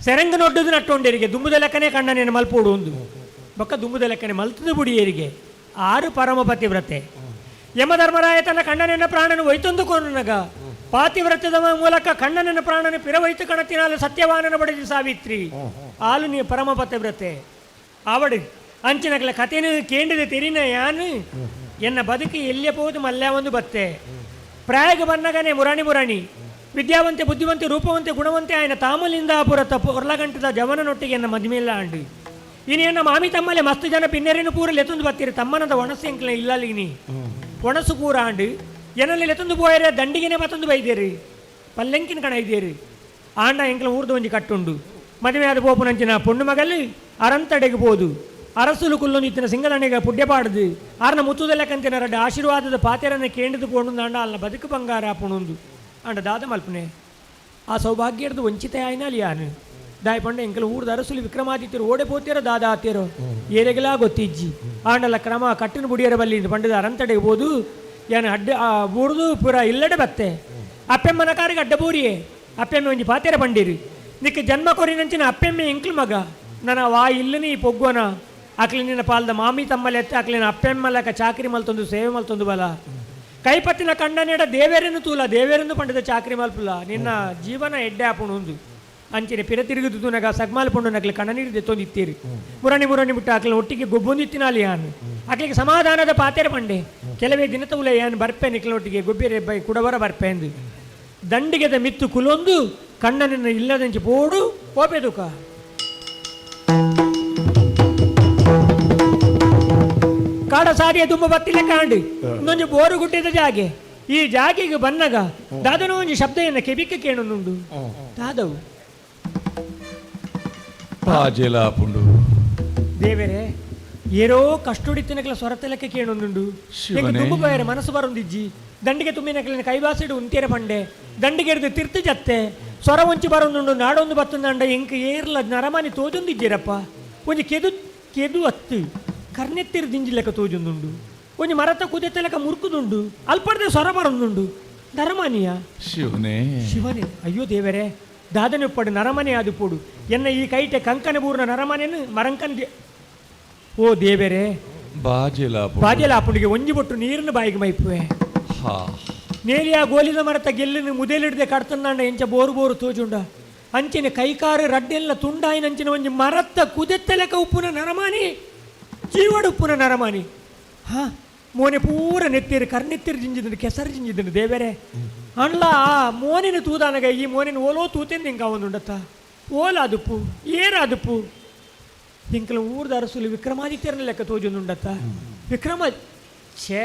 ಸೆರಂಗ ನೊಡ್ಡುದು ನಟ್ಟೊಂಡೇರಿಗೆ ದುಂಬುದ ಲೆಕ್ಕನೆ ಕಣ್ಣನೇನು ಮಲ್ಪೋಡು ಒಂದು ಬೊಕ್ಕ ದುಂಬುದ ಲೆಕ್ಕನೆ ಮಲ್ತದ ಬುಡಿಯೇರಿಗೆ ಆರು ಪರಮ ಪತಿವ್ರತೆ. ಯಮಧರ್ಮರಾಯ ತನ್ನ ಕಣ್ಣನನ್ನ ಪ್ರಾಣನ ಒಯ್ತೊಂದು ಕೊನಗ ಪಾತಿವ್ರತದ ಮೂಲಕ ಕಣ್ಣನನ್ನ ಪ್ರಾಣನ ಪಿರವೈತು ಕಣತಿನಾಲು ಸತ್ಯವಾನನ ಬಡಿದ ಸಾವಿತ್ರಿ ಆಲು ನೀ ಪರಮ ಪತಿವ್ರತೆ. ಆವಡು ಅಂಚಿನಕಲ ಕಥೆನು ಕೇಂದ್ರದ ತೆರಿನ ಯಾನು ಎನ್ನ ಬದುಕು ಎಲ್ಲಿಯ ಪೋದು ಮಲ್ಯ ಒಂದು ಬತ್ತೆ ಪ್ರಾಯಗ ಬನ್ನಗನೆ ಮುರಾಣಿ ಮುರಾಣಿ ವಿದ್ಯಾವಂತೆ ಬುದ್ಧಿವಂತೆ ರೂಪವಂತೆ ಗುಣವಂತೆ ಆಯನ ತಾಮಲಿಂದ ಪುರತ ಒರ್ಲಗಂಟದ ಜವನನೊಟ್ಟಿಗೆ ಎನ್ನ ಮದುಮೆಲ್ಲ ಅಂಡು ಇನಿ ಎನ್ನ ಮಾಮಿ ತಮ್ಮಲೆ ಮಸ್ತು ಜನ ಪಿನ್ನೆರೇನು ಪೂರ ಲೆತ್ತೊಂದು ಬತ್ತೀರಿ ತಮ್ಮನದ ಒಣಸು ಎಂಕ್ಲ ಇಲ್ಲಲ್ಲಿ ಒಣಸು ಪೂರ ಆಂಡು ಎನಲ್ಲಿ ಲೆತ್ತೊಂದು ಪೋಯರೆ ದಂಡಿಗೆನೆ ಮತ್ತೊಂದು ಬೈದೇರಿ ಪಲ್ಲೆಂಕಿನ ಕಣ ಇದ್ದೇರಿ ಆಂಡ ಎಂಕ್ಲ ಊರ್ದು ಒಂಜಿ ಕಟ್ಟುಂಡು ಮದುವೆ ಆದ ಪೋಪುನಂಚಿನ ಪೊಣ್ಣು ಮಗಲು ಅರಂತಡೆಗೆ ಪೋದು ಅರಸುಲು ಕುಲ್ಲೊಂದು ಇತ್ತಿನ ಸಿಂಗದಣ್ಣಗ ಪುಡ್ಯಪಾಡ್ದು ಆರ್ನ ಮುತ್ತುದಲೆಕ್ಕಂತಿನ ರಡ್ಡ ಆಶೀರ್ವಾದದ ಪಾತೆರನ್ನ ಕೇಂದ್ರದು ಪೋಣುಂದು ಅಂಡ ಅಲ್ಲ ಬದುಕು ಬಂಗಾರ ಪುಣುಂದು ಅಂಡ ದಾದ ಮಲ್ಪನೆ ಆ ಸೌಭಾಗ್ಯರ್ದು ವಂಚಿತ ಆಯ್ನಾಲಿ ಯಾನು ದಾಯ ಪಂಡ ಎಂಕಲ ಊರ್ದ ಅರಸುಲು ವಿಕ್ರಮಾದಿತ್ಯರು ಓಡೆ ಪೋತೀರೋ ದಾದ ಆತೀರೋ ಏರೆಗಲಾ ಗೊತ್ತಿಜ್ಜಿ ಆಂಡಲ ಕ್ರಮ ಕಟ್ಟಿನ ಬುಡಿಯರ ಬಲ್ಲಿ ಪಂಡದ ಅರಂತಡೆಗೆ ಹೋದು ಯಾನು ಅಡ್ಡ ಬೂರ್ದು ಪೂರ ಇಲ್ಲಡೆ ಬತ್ತೆ ಅಪ್ಪೆಮ್ಮನ ಕಾರಿಗೆ ಅಡ್ಡ ಬೂರಿಯೇ ಅಪ್ಪೆಮ್ಮೆ ಒಂಜಿ ಪಾತೆರ ಪಂಡಿರಿ ನಿಕ್ಕ ಜನ್ಮ ಕೊರಿನಂಚಿನ ಅಪ್ಪೆಮ್ಮೆ ಎಂಕ್ಲು ಮಗ ನನ್ನ ವಾ ಇಲ್ಲನಿ ಈ ಪೊಗ್ಗೋನ ಅಕ್ಲಿ ನಿನ್ನ ಪಾಲ್ದ ಮಾಮಿ ತಮ್ಮಲೆ ಎತ್ತ ಅಕ್ಲಿನ ಅಪ್ಪೆಮ್ಮಲಕ ಚಾಕ್ರಿ ಮಲ್ತೊಂದು ಸೇವೆ ಮಲ್ತೊಂದು ಬಲ ಕೈಪತ್ತಿನ ಕಂಡನೆಡ ದೇವೇರನ್ನು ತೂಲ ದೇವೇರನ್ನು ಪಂಡದ ಚಾಕ್ರಿ ಮಲ್ಪುಲ ನಿನ್ನ ಜೀವನ ಎಡ್ಡೆ ಆಪುಣುಂದು ಅಂಚಿನ ಪಿರ ತಿರುಗುದು ತೂನಗ ಸಗ್ಮಾಲ್ ಪಂಡು ನಕ್ಲಿ ಕಣ್ಣನೀರು ದೆತ್ತೊಂದು ಇತ್ತೀರಿ ಮುರಣಿ ಮುರಣಿ ಬಿಟ್ಟು ಅಕ್ಲಿನ ಒಟ್ಟಿಗೆ ಗೊಬ್ಬೊಂದಿತ್ತಿನಾಲಿ ಯಾನು ಅಕ್ಲಿಗೆ ಸಮಾಧಾನದ ಪಾತೆರ ಪಂಡೆ ಕೆಲವೇ ದಿನ ತೂಲ ಯಾನು ಬರ್ಪೆ ನಿಕ್ಲೊಟ್ಟಿಗೆ ಗೊಬ್ಬಿರೆ ಬೈ ಕುಡವರ ಬರ್ಪೆ ಎಂದು ದಂಡಿಗೆದ ಮಿತ್ತು ಕುಲೊಂದು ಕಣ್ಣನನ್ನು ಇಲ್ಲದಂಚಿ ಪೋಡು ಪೋಪೆದುಕ ಕಾಡ ಸಾರಿಯ ತುಂಬ ಬತ್ತಿಲ್ಲ ಕಾಂಡು ಇನ್ನೊಂದು ಬೋರು ಗುಡ್ಡಿದ ಜಾಗೆ ಈ ಜಾಗೆಗೆ ಬನ್ನಗ ದಾದನ ಒಂಜಿ ಶಬ್ದ ಎನ್ನ ಕೆಬಿಕ್ಕ ಕೇಣುಂಡು ದಾದವು ಪಾಜೆಲಾಪುಂಡು ದೇವರೇ ಏರೋ ಕಷ್ಟುಡಿತ್ತಿನಕಲ ಸ್ವರತೆಲಕ್ಕೆ ಕೇಣುಂಡು ಶಿವನೇ. ತುಂಬ ಬಯರೆ ಮನಸ್ಸು ಬರುಂದಿಜ್ಜಿ ದಂಡಿಗೆ ತುಂಬಿನಕಲಿನ ಕೈಬಾಸಿಡು ಉಂತೇರ ಪಂಡೆ ದಂಡಿಗೆರ್ದು ತಿರ್ತು ಜತ್ತೆ ಸ್ವರ ಒಂಚಿ ಬರುಂದುಂಡು ನಾಡೊಂದು ಬತ್ತುಂದಂಡ ಎಂಕ್ ಏರ್ಲ ನರಮಾನಿ ತೋಜೊಂದಿಜ್ಜಿರಪ್ಪ ಒಂಜಿ ಕೆದು ಕೆದು ಅತ್ತು ಕರ್ನೆತ್ತಿರು ದಿಂಜಿ ಲೆಕ್ಕ ತೋಜೊಂದುಂಡು ಒಂಜಿ ಮರತ ಕುದೆತ್ತ ಲೆಕ್ಕ ಮುರುಕುದುಂಡು ಅಲ್ಪಡ್ದೆ ಸ್ವರ ಬರುಂದುಂಡು ನರಮಾನಿಯ ಶಿವನೇ ಶಿವನೇ ಅಯ್ಯೋ ದೇವರೇ ದಾದನೆ ಉಪ್ಪಡು ನರಮನೆ ಅದು ಪೋಡು ಎನ್ನ ಈ ಕೈಟೆ ಕಂಕನ ಬೂರ್ನ ನರಮನೆಯನ್ನು ಮರಂಕನ್ ಓ ದೇವರೇ ಬಾಜೆಲಾಪುಂಡು ಬಾಜೆಲ ಆಪುಂಡಿಗೆ ಒಂಜಿ ಬೊಟ್ಟು ನೀರನ್ನು ಬಾಯಿಗೆ ಮೈಪುವೆ ಹಾ ನೇರಿಯ ಗೋಲಿದ ಮರತ ಗೆಲ್ಲಿನ ಮುದೇಲಿಡ್ದೆ ಕಡ್ತಂದಾಂಡ ಎಂಚ ಬೋರು ಬೋರು ತೋಜುಂಡ ಅಂಚಿನ ಕೈಕಾರು ರಡ್ಡೆಲ್ಲ ತುಂಡಾಯಿನ ಅಂಚಿನ ಒಂಜಿ ಮರತ್ತ ಕುದೆತ್ತ ಲೆಕ್ಕ ಉಪ್ಪುನ ನರಮಾನಿ ಜೀವಡು ಉಪ್ಪುನ ನರಮಾನಿ ಹಾ ಮೋನೆ ಪೂರ ನೆತ್ತಿರು ಕರ್ನೆತ್ತಿರು ಜಿಂಜಿದನು ಕೆಸರು ಜಿಂಜಿದನು ದೇವರೇ ಅಂಡ್ಲ ಮೋನಿನ ತೂದಾನಗ ಈ ಮೋನಿನ ಓಲೋ ತೂತೆಂದು ಹಿಂಗೆ ಒಂದುಂಡತ್ತ ಓಲ ಅದುಪ್ಪು ಏರ ಅದುಪ್ಪು ಇಂಕಲ ಊರ್ದ ಅರಸುಲು ವಿಕ್ರಮಾದಿತ್ಯರನ ಲೆಕ್ಕ ತೋಜೊಂದುಂಡತ್ತ ವಿಕ್ರಮ ಛೇ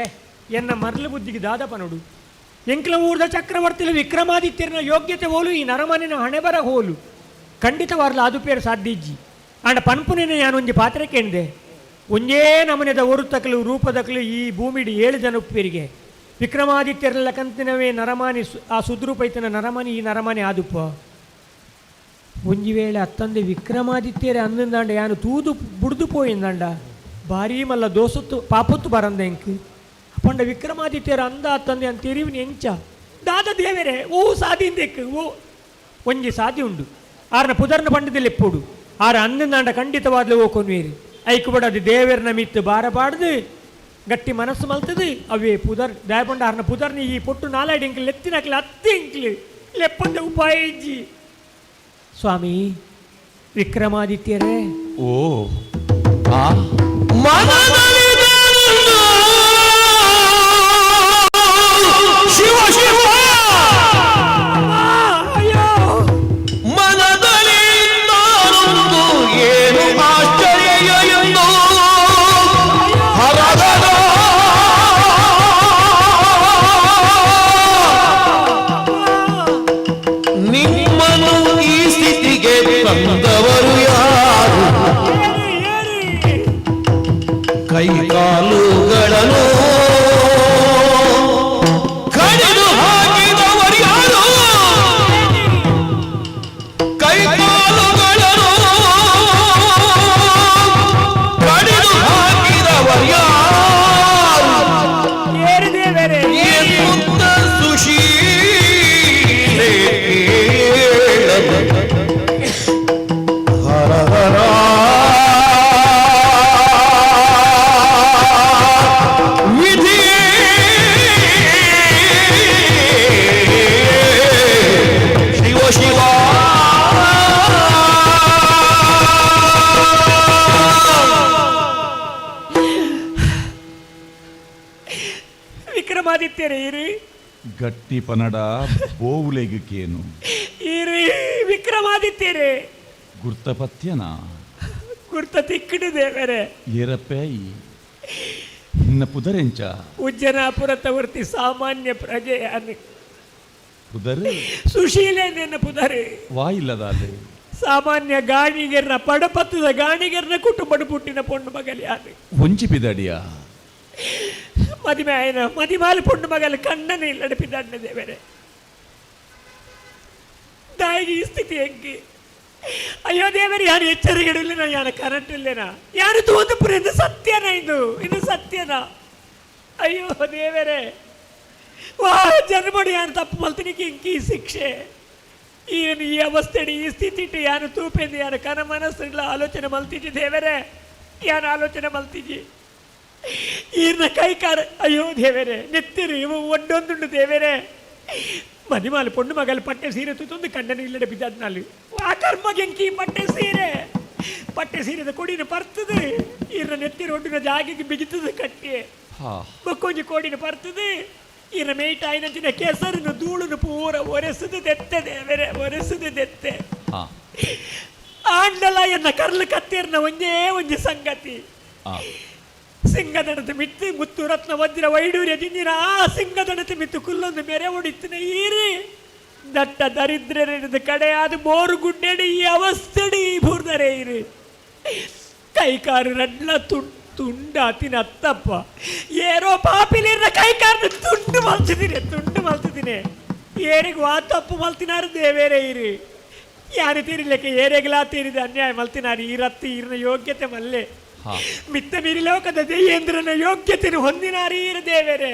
ಎನ್ನ ಮರಳು ಬುದ್ಧಿಗೆ ದಾದಪ್ಪ ನೋಡು ಎಂಕಲ ಊರ್ದ ಚಕ್ರವರ್ತಿಲು ವಿಕ್ರಮಾದಿತ್ಯರನ ಯೋಗ್ಯತೆ ಹೋಲು ಈ ನರಮನಿನ ಹಣೆಬರ ಹೋಲು ಖಂಡಿತವಾರ್ಲ ಅದು ಪೇರು ಸಾಧ್ಯ ಇಜ್ಜಿ ಅಂಡ ಪನ್ಪುನಿನ ಯಾನೊಂಜಿ ಪಾತ್ರೆ ಕೇಂದೆ ಒಂಜೇ ನಮನೆದ ಒರುತಕಲು ರೂಪದಕಲು ಈ ಭೂಮಿಡಿ 7 ಜನ ಉಪ್ಪೇರಿಗೆ ವಿಕ್ರಮಾದಿತ್ಯರಲ್ಲ ಕಂತಿನವೇ ನರಮಾನಿ ಆ ಸುದ್ರೂಪೈತನ ನರಮಾನಿ ಈ ನರಮಾನಿ ಆದುಪ್ಪ ಒಂಜಿ ವೇಳೆ ಅತ್ತಂದೆ ವಿಕ್ರಮಾದಿತ್ಯರೇ ಅಂದಂದಾಂಡ ಯಾನು ತೂದು ಬುಡ್ದು ಪೋಯಿಂದಂಡ ಭಾರೀ ಮಲ್ಲ ದೋಸೊತ್ತು ಪಾಪೊತ್ತು ಬರಂದ ಎಂಕ್ ಪಂಡ ವಿಕ್ರಮಾದಿತ್ಯರ ಅಂದ ಅತ್ತಂದೆ ಅಂತ ತೆರಿವಿನ ಎಂಚ ದಾದ ದೇವರೇ ಓ ಸಾದಿಂದೆಕ್ ಓ ಒಂಜಿ ಸಾದಿ ಉಂಡು ಆರನ ಪುದರ್ನ ಪಂಡದಲ್ಲಿ ಎಪ್ಪೋಡು ಆರ ಅಂದಂದಾಂಡ ಖಂಡಿತವಾದ್ಲೆ ಓ ಕೊನ್ವೇರಿ ಐಕು ಬಡದು ದೇವರನ ಮಿತ್ತು ಬಾರಬಾಡ್ದು ಗಟ್ಟಿ ಮನಸ್ಸು ಮಲ್ತದು ಅವೇ ಪುದರ್ ದಾಯಪಂಡ ಆರನ ಪುದರ್ನ ಈ ಪೊಟ್ಟು ನಾಲಾಡಿ ಇಂಕ್ಲು ಲೆತ್ತಿನಕ್ಲೆ ಅತ್ತೆ ಇಂಕ್ಲು ಲೆಪ್ಪಂದ ಉಪಾಯ ಇಜ್ಜಿ. ಸ್ವಾಮಿ ವಿಕ್ರಮಾದಿತ್ಯರೇ ಓ ಆ ಶಿವ ಶಿವ ಮನದಲ್ಲಿ ನಾನೊಂದು ಏನು ಆಶ್ಚರ್ಯ ಎಂದು ಹರಹರ ನಿಮ್ಮನ್ನು ಈ ಸ್ಥಿತಿಗೆ ತಂದವರು ಯಾರು? ಕೈ ಕಾಲುಗಳನ್ನು ಕಡಿದು ಹಾಕಿದವರು ಯಾರು? ಕೈ ಕಾಲುಗಳನ್ನು ಕಡಿದು ಹಾಕಿದವರು ಯಾರು? ಎನ್ನುತ್ತ ಸುಶೀಲೆ ಕೇಳಲು ಹರ ಹರ ವಿಧಿ ಶಿವ ಶಿವ ವಿಕ್ರಮಾದಿತ್ಯರೇ ಇರಿ ಗಟ್ಟಿ ಪನಡ ಬೋವುಲೆಗಕ್ಕೇನು ಇರಿ ವಿಕ್ರಮಾದಿತ್ಯರೇ ಗುರ್ತಪತ್ಯನಾ ಗುರ್ತ ತಿಕ್ಕಿಡು ದೇವರೇ ಏರಪ್ಪೆ ನಿನ್ನ ಪುದರೆಂಚ ಉಜ್ಜನಾಪುರ ತವರ್ತಿ ಸಾಮಾನ್ಯ ಪ್ರಜೆಯಾನು ಪುದರ್ ಸುಶೀಲೆ ನಿನ್ನ ಪುದರ್ ವಾಯಿಲ್ಲದಾಲೆ ಸಾಮಾನ್ಯ ಗಾಣಿಗರ್ನ ಪಡಪತ್ತದ ಗಾಣಿಗರ್ನ ಕುಟುಂಬಡು ಪುಟ್ಟಿನ ಪೊಣ್ಣು ಮಗಲಿ ಯಾನು ಒಂಜಿ ಪಿದಡಿಯ ಮದಿಮೆ ಆಯನ ಮದಿಮಾಲು ಪೊಣ್ಣು ಮಗಲು ಕಣ್ಣನೇ ಇಲ್ಲಡ ದೇವರೇ ದಾಯಿಗೆ ಈ ಸ್ಥಿತಿ ಹೆಂಗೆ? ಅಯ್ಯೋ ದೇವರೇ ಯಾರು ಎಚ್ಚರಿಕೆ ಯಾರು ಕರೆಂಟ್ ಇಲ್ಲೇನಾ ಯಾರು ತೋಂದುಪುರ ಇದು ಸತ್ಯನಾ ಇದು ಇದು ಸತ್ಯನಾ? ಅಯ್ಯೋ ದೇವರೇ ವಾ ಜನ್ಮಡಿ ಯಾರು ತಪ್ಪು ಮಲ್ತಿನಿಕ್ಕೆ ಇಂಕಿ ಈ ಶಿಕ್ಷೆ ಏನು ಈ ಅವಸ್ಥೆಡಿ ಈ ಸ್ಥಿತಿ ಯಾರು ತೂಪೆಂದು ಯಾರು ಕನ ಮನಸ್ಸಿಲ್ಲ ಆಲೋಚನೆ ಮಲ್ತಿದ್ದಿ ದೇವರೇ ಯಾರು ಆಲೋಚನೆ ಮಲ್ತಿದ್ದಿ ಈರ್ನ ಕೈ ಕಾರ ಅಯ್ಯೋ ದೇವರೇ ನೆತ್ತಿರು ಇವು ಒಡ್ಡೊಂದುಂಡು ದೇವರೇ ಮದಿಮಾಲು ಪೊಣ್ಣು ಮಗಲು ಪಟ್ಟೆ ಸೀರೆ ತುತ್ತೊಂದು ಕಣ್ಣನ ಇಲ್ಲಡೆ ಬಿದ್ದಾದ್ನಾಲು ಆ ಕರ್ಮಗೆಂಕಿ ಪಟ್ಟೆ ಸೀರೆ ಪಟ್ಟೆ ಸೀರೆದ ಕೊಡಿನ ಪರ್ತದೆ ಈರ್ನ ನೆತ್ತಿರ ಒಡ್ಡಿನ ಜಾಗಿಗೆ ಬಿಗಿತದೆ ಕಟ್ಟಿ ಬೊಕ್ಕೊಂಜಿ ಕೋಡಿನ ಪರ್ತದೆ ಈರ್ನ ಮೇಯ್ಟ ಆಯ್ನಂಚಿನ ಕೆಸರನ್ನು ಧೂಳುನು ಪೂರ ಒರೆಸುದು ದೆತ್ತೆ ದೇವರೇ ಒರೆಸುದು ದೆತ್ತೆ ಆಂಡಲ ಎನ್ನ ಕರ್ಲು ಕತ್ತೀರ್ನ ಒಂದೇ ಒಂಜಿ ಸಂಗತಿ ಸಿಂಗದಣದ ಮಿತ್ತು ಮುತ್ತು ರತ್ನ ವಜ್ರ ವೈಡೂರ್ಯ ದಿಂದಿನ ಆ ಸಿಂಗದಣದ ಮಿತ್ತು ಕುಲ್ಲೊಂದು ಮೆರೆ ಹೊಡಿತಿನ ಈರಿ ದಟ್ಟ ದರಿದ್ರರಿದ ಕಡೆಯಾದ ಬೋರು ಗುಡ್ಡೆಡಿ ಈ ಅವಸ್ಥೆಡಿ ಬೂರ್ದರೆ ಇರಿ ಕೈಕಾರು ರಡ್ಲ ತುಂಡಾತಿನ ಅತ್ತಪ್ಪ ಏರೋ ಪಾಪಿಲಿರ್ನ ಕೈಕಾರನ ತುಂಡು ಮಲ್ತಿದ್ದೀನಿ ತುಂಡು ಮಲ್ತಿದ್ದೀನಿ ಏರಿಗೂ ಆ ತಪ್ಪು ಮಲ್ತಿನಾರು ದೇವೇರೇ ಇರಿ ಯಾರು ತೀರಿಲೆಕ್ಕ ಏರೆಗ್ಲಾ ತೀರಿದ ಅನ್ಯಾಯ ಮಲ್ತಿನಾರು ಈ ರತ್ತಿ ಈರಿನ ಯೋಗ್ಯತೆ ಮಲ್ಲೆ ಮಿತ್ತ ಮೀರಿ ಲೋಕದ ದೆಯ್ಯೇಂದ್ರನ ಯೋಗ್ಯತೆಯನ್ನು ಹೊಂದಿನಾರೀರ ದೇವರೇ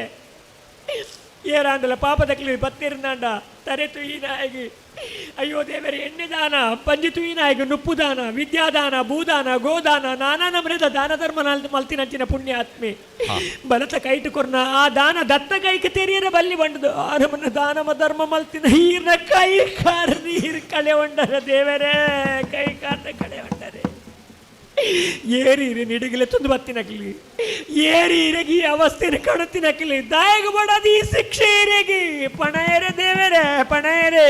ಏರಾಂಡಲ ಪಾಪದಕ್ಲಿ ಬತ್ತಿರ್ನಾಂಡ ತರೆ ತುಯಿನಾಗಿ ಅಯ್ಯೋ ದೇವರೇ ಎಣ್ಣೆ ದಾನ ಪಂಜಿ ತುಯಿನಾಗಿ ನುಪ್ಪು ದಾನ ವಿದ್ಯಾದಾನ ಭೂದಾನ ಗೋದಾನ ನಾನಾ ನಮರದ ದಾನ ಧರ್ಮ ಮಲ್ತಿನಂಚಿನ ಪುಣ್ಯಾತ್ಮೆ ಬಲತ ಕೈಟು ಕೊರ್ನ ಆ ದಾನ ದತ್ತ ಕೈಗೆ ತೆರಿಯರ ಬಲ್ಲಿ ಬಂಡದು ಆ ನಮನ ದಾನಮ ಧರ್ಮ ಮಲ್ತಿನ ಈರ್ನ ಕೈ ಕಾರ ನೀರು ಕಳೆ ಉಂಡರ ದೇವರೇ ಕೈ ಕಾರ್ನ ಕಳೆ ಉಂಡರೆ ಏರಿ ನಿಡುಗಲೆ ತುಂದು ಬತ್ತಿನಕ್ಲಿ ಏರಿ ಇರಗಿ ಅವಸ್ಥೆನ ಕಡುತ್ತಿನಕ್ಲಿ ದಾಯಗ ಬಡದಿ ಈ ಶಿಕ್ಷೆ ಇರಗಿ ಪಣಯರೆ ದೇವರೇ ಪಣಯರೆ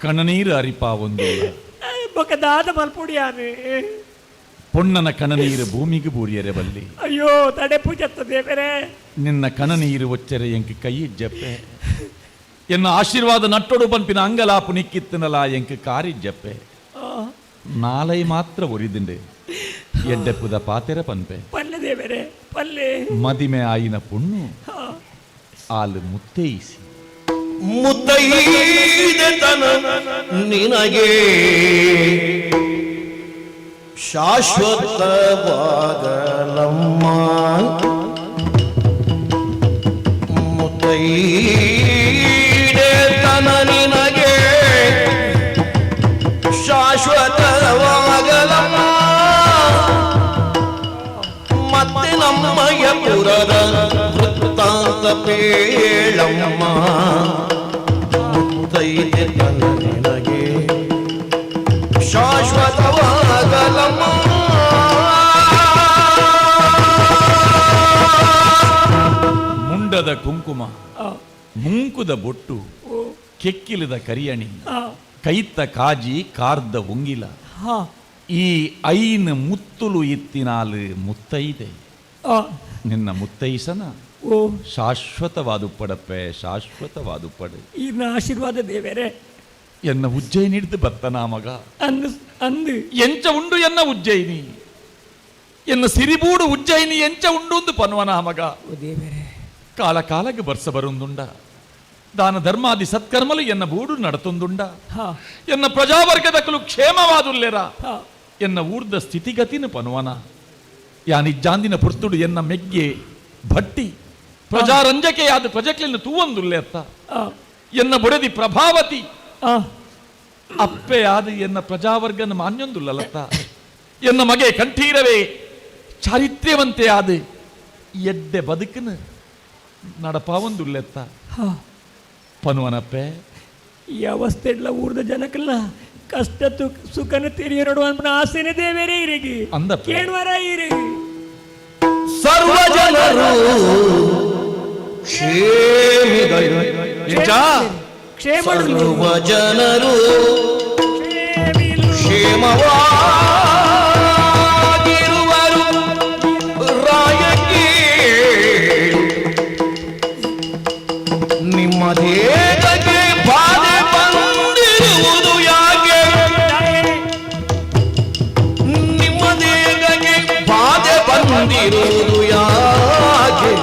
ಕಣನೀರು ಅರಿಪಾ ಒಂದು ಬೊಕ ದಾದ ಮಲ್ಪುಡಿಯಾನು ಪೊಣ್ಣನ ಕಣನೀರು ಭೂಮಿಗೆ ಬೂರಿಯರೆ ಬಲ್ಲಿ ಅಯ್ಯೋ ತಡೆ ಪೂಜತ್ತ ದೇವರೇ ನಿನ್ನ ಕಣನೀರು ಒಚ್ಚರೆ ಎಂಕ್ ಕೈ ಜಪ್ಪೆ ಎನ್ನ ಆಶೀರ್ವಾದ ನಟ್ಟೊಡು ಪನ್ಪಿನ ಅಂಗಲಾಪು ನಿಕ್ಕಿತ್ತನಲ ಎಂಕ್ ಕಾರಿ ಜಪ್ಪೆ ನಾಲೈ ಮಾತ್ರ ಒರಿದಿಂಡೆ ಎಡ್ಡೆಪ್ಪುದ ಪಾತೆರ ಪನ್ಪೆ ಪಲ್ಲೆ ದೇವರೇ ಪಲ್ಲೆ ಮದಿಮೆ ಆಯಿನ ಪುಣ್ಣು ಆಲು ಮುತ್ತೈಸಿ ಮುತ್ತೈದೆತನ ನಿನಗೆ ಶಾಶ್ವತವಾಗಲಮ್ಮ ಮುತ್ತೈದೆತನ ನಿನಗೆ ಶಾಶ್ವತವಾಗಲಮ್ಮ ಮತ್ತೆ ನಮ್ಮಯ ಪುರದ ವೃತ್ತಾಂತ ಪೇಳಮ್ಮ ಮುತ್ತೈದೆತನ ನಿನಗೆ ಶಾಶ್ವತವಾಗಲಮ್ಮ. ಮುಂಡದ ಕುಂಕುಮ, ಮುಂಕುದ ಬೊಟ್ಟು, ಕೆಕ್ಕಿಲದ ಕರಿಯಣಿ, ಕೈತ್ತ ಕಾಜಿ, ಕಾರ್ದ ಉಂಗಿಲ, ಈ ಐನ್ ಮುತ್ತುಲು ಇತ್ತಿನಾಲು ಮುತ್ತೈದೆ ನಿನ್ನ ಮುತ್ತೈಸನ ಶಾಶ್ವತವಾದುಪ್ಪಡಪ್ಪೆ, ಶಾಶ್ವತವಾದುಪ್ಪಡು. ಈರ್ನ ಆಶೀರ್ವಾದ ದೇವರೇ. ಎನ್ನ ಉಜ್ಜಯಿನಿ ಹಿಡಿದು ಬತ್ತನ ಮಗ ಅಂದು ಅಂದು ಎಂಚ ಉಂಡು ಎನ್ನ ಉಜ್ಜಯಿನಿ, ಎನ್ನ ಸಿರಿಬೂಡು ಉಜ್ಜಯಿನಿ ಎಂಚ ಉಂಡು ಅಂದು ಪನ್ವನ ಮಗ. ದೇವರೇ ಕಾಲ ಕಾಲಕ್ಕೆ ಬರ್ಸ ಬರುಂದುಂಡ, ದಾನ ಧರ್ಮಾದಿ ಸತ್ಕರ್ಮಲು ಎನ್ನ ಬೂಡು ನಡತೊಂದುಂಡ, ಎನ್ನ ಪ್ರಜಾವರ್ಗದಕಲು ಕ್ಷೇಮವಾದುಲ್ಲೆರ, ಎನ್ನ ಊರ್ದ ಸ್ಥಿತಿಗತಿನ ಪನ್ವನ. ಯಾನಿಜ್ಜಾಂದಿನ ಪುರ್ತುಡು ಎನ್ನ ಮೆಗ್ಗೆ ಭಟ್ಟಿ ಪ್ರಜಾರಂಜಕೆಯಾದ ಪ್ರಜಕ್ಲಿನ ತೂವಂದುಲ್ಲೆ ಅತ್ತ, ಎನ್ನ ಬುಡದಿ ಪ್ರಭಾವತಿ ಅಪ್ಪೆಯಾದ ಎನ್ನ ಪ್ರಜಾವರ್ಗನ ಮಾನ್ಯೊಂದುಲ್ಲಲತ್ತ, ಎನ್ನ ಮಗೆ ಕಂಠೀರವೇ ಚಾರಿತ್ರ್ಯವಂತೆ ಆದ ಎಡ್ಡೆ ಬದುಕಿನ ನಡಪಾವೊಂದುಲ್ಲೆತ್ತ ಪನುವನಪ್ಪೆ. ಈ ಅವಸ್ಥೆ ಇಲ್ಲ ಊರ್ದ ಜನಕ್ಕೆಲ್ಲ ಕಷ್ಟ ಸುಖನ ತೆರಿಯ ನೋಡುವ ಆಸೆನೆ ದೇವರೇ ಇರಗಿ ಅಂದಪ್ಪ ಕೇಳುವರ ಇರಗಿ. ಸರ್ವ ಜನರು ಕ್ಷೇಮಿಗಳು, ಸರ್ವ ಜನರು ಕ್ಷೇಮವಾಗಿರುವರು ರಾಯಕ್ಕೆ ನಿಮ್ಮ ದೇಹಕ್ಕೆ ಬಾಧೆ ಬಂದಿರುವುದು ಯಾಕೆ? ನಿಮ್ಮ ದೇಹಕ್ಕೆ ಬಾಧೆ ಬಂದಿರುವುದು ಯಾಕೆ?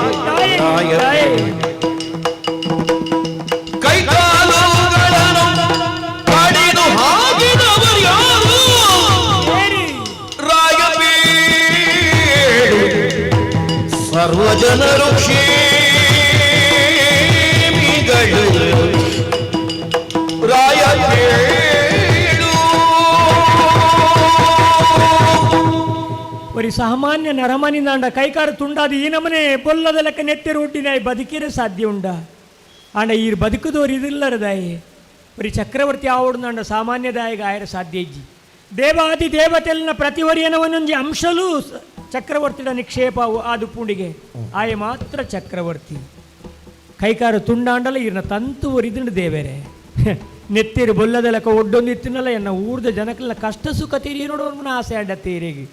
ಕೈಕಾಲುಗಳನ್ನು ಕಡಿದು ಹಾಕಿದವರು ಯಾರು? ರಾಯಬೇಡು ಸರ್ವ ಜನರು ಕ್ಷೇಮಿಗಳು ರಾಯಬೇಡು. ಒರಿ ಸಾಮಾನ್ಯ ನರಮನಿಂದಾಂಡ ಕೈಕಾರು ತುಂಡಾದ ಈ ನಮನೆ ಬೊಲ್ಲದ ಲೆಕ್ಕ ನೆತ್ತೆರು ಹುಟ್ಟಿನಾಯಿ ಬದುಕಿರೆ ಸಾಧ್ಯ ಉಂಡ. ಆಂಡ ಈ ಬದುಕುದೋರು ಇದಿಲ್ಲರದಾಯಿ ಒರಿ ಚಕ್ರವರ್ತಿ ಆವಡುಂದಾಂಡ ಸಾಮಾನ್ಯ ದಾಯಿಗೆ ಆಯರ ಸಾಧ್ಯ ಇಜ್ಜಿ. ದೇವಾದಿ ದೇವತೆಲ್ನ ಪ್ರತಿವರಿಯನ ಒಂದೊಂಜಿ ಅಂಶಲೂ ಚಕ್ರವರ್ತಿಡ ನಿಕ್ಷೇಪ ಆದು ಪೂಂಡಿಗೆ ಆಯ ಮಾತ್ರ ಚಕ್ರವರ್ತಿ. ಕೈಕಾರು ತುಂಡಾಂಡಲ ಈರ್ನ ತಂತು ಒರಿದುಂಡು ದೇವೇರೆ ನೆತ್ತಿರು ಬೊಲ್ಲದ ಲೆಕ್ಕ ಒಡ್ಡೊಂದಿತ್ತಿನಲ್ಲ ಎನ್ನ ಊರ್ದ ಜನಕ್ಕೆಲ್ಲ ಕಷ್ಟ ಸುಖ ತೀರಿ ನೋಡುವ ಆಸೆ ಅಂಡ ತೀರಿಗೆ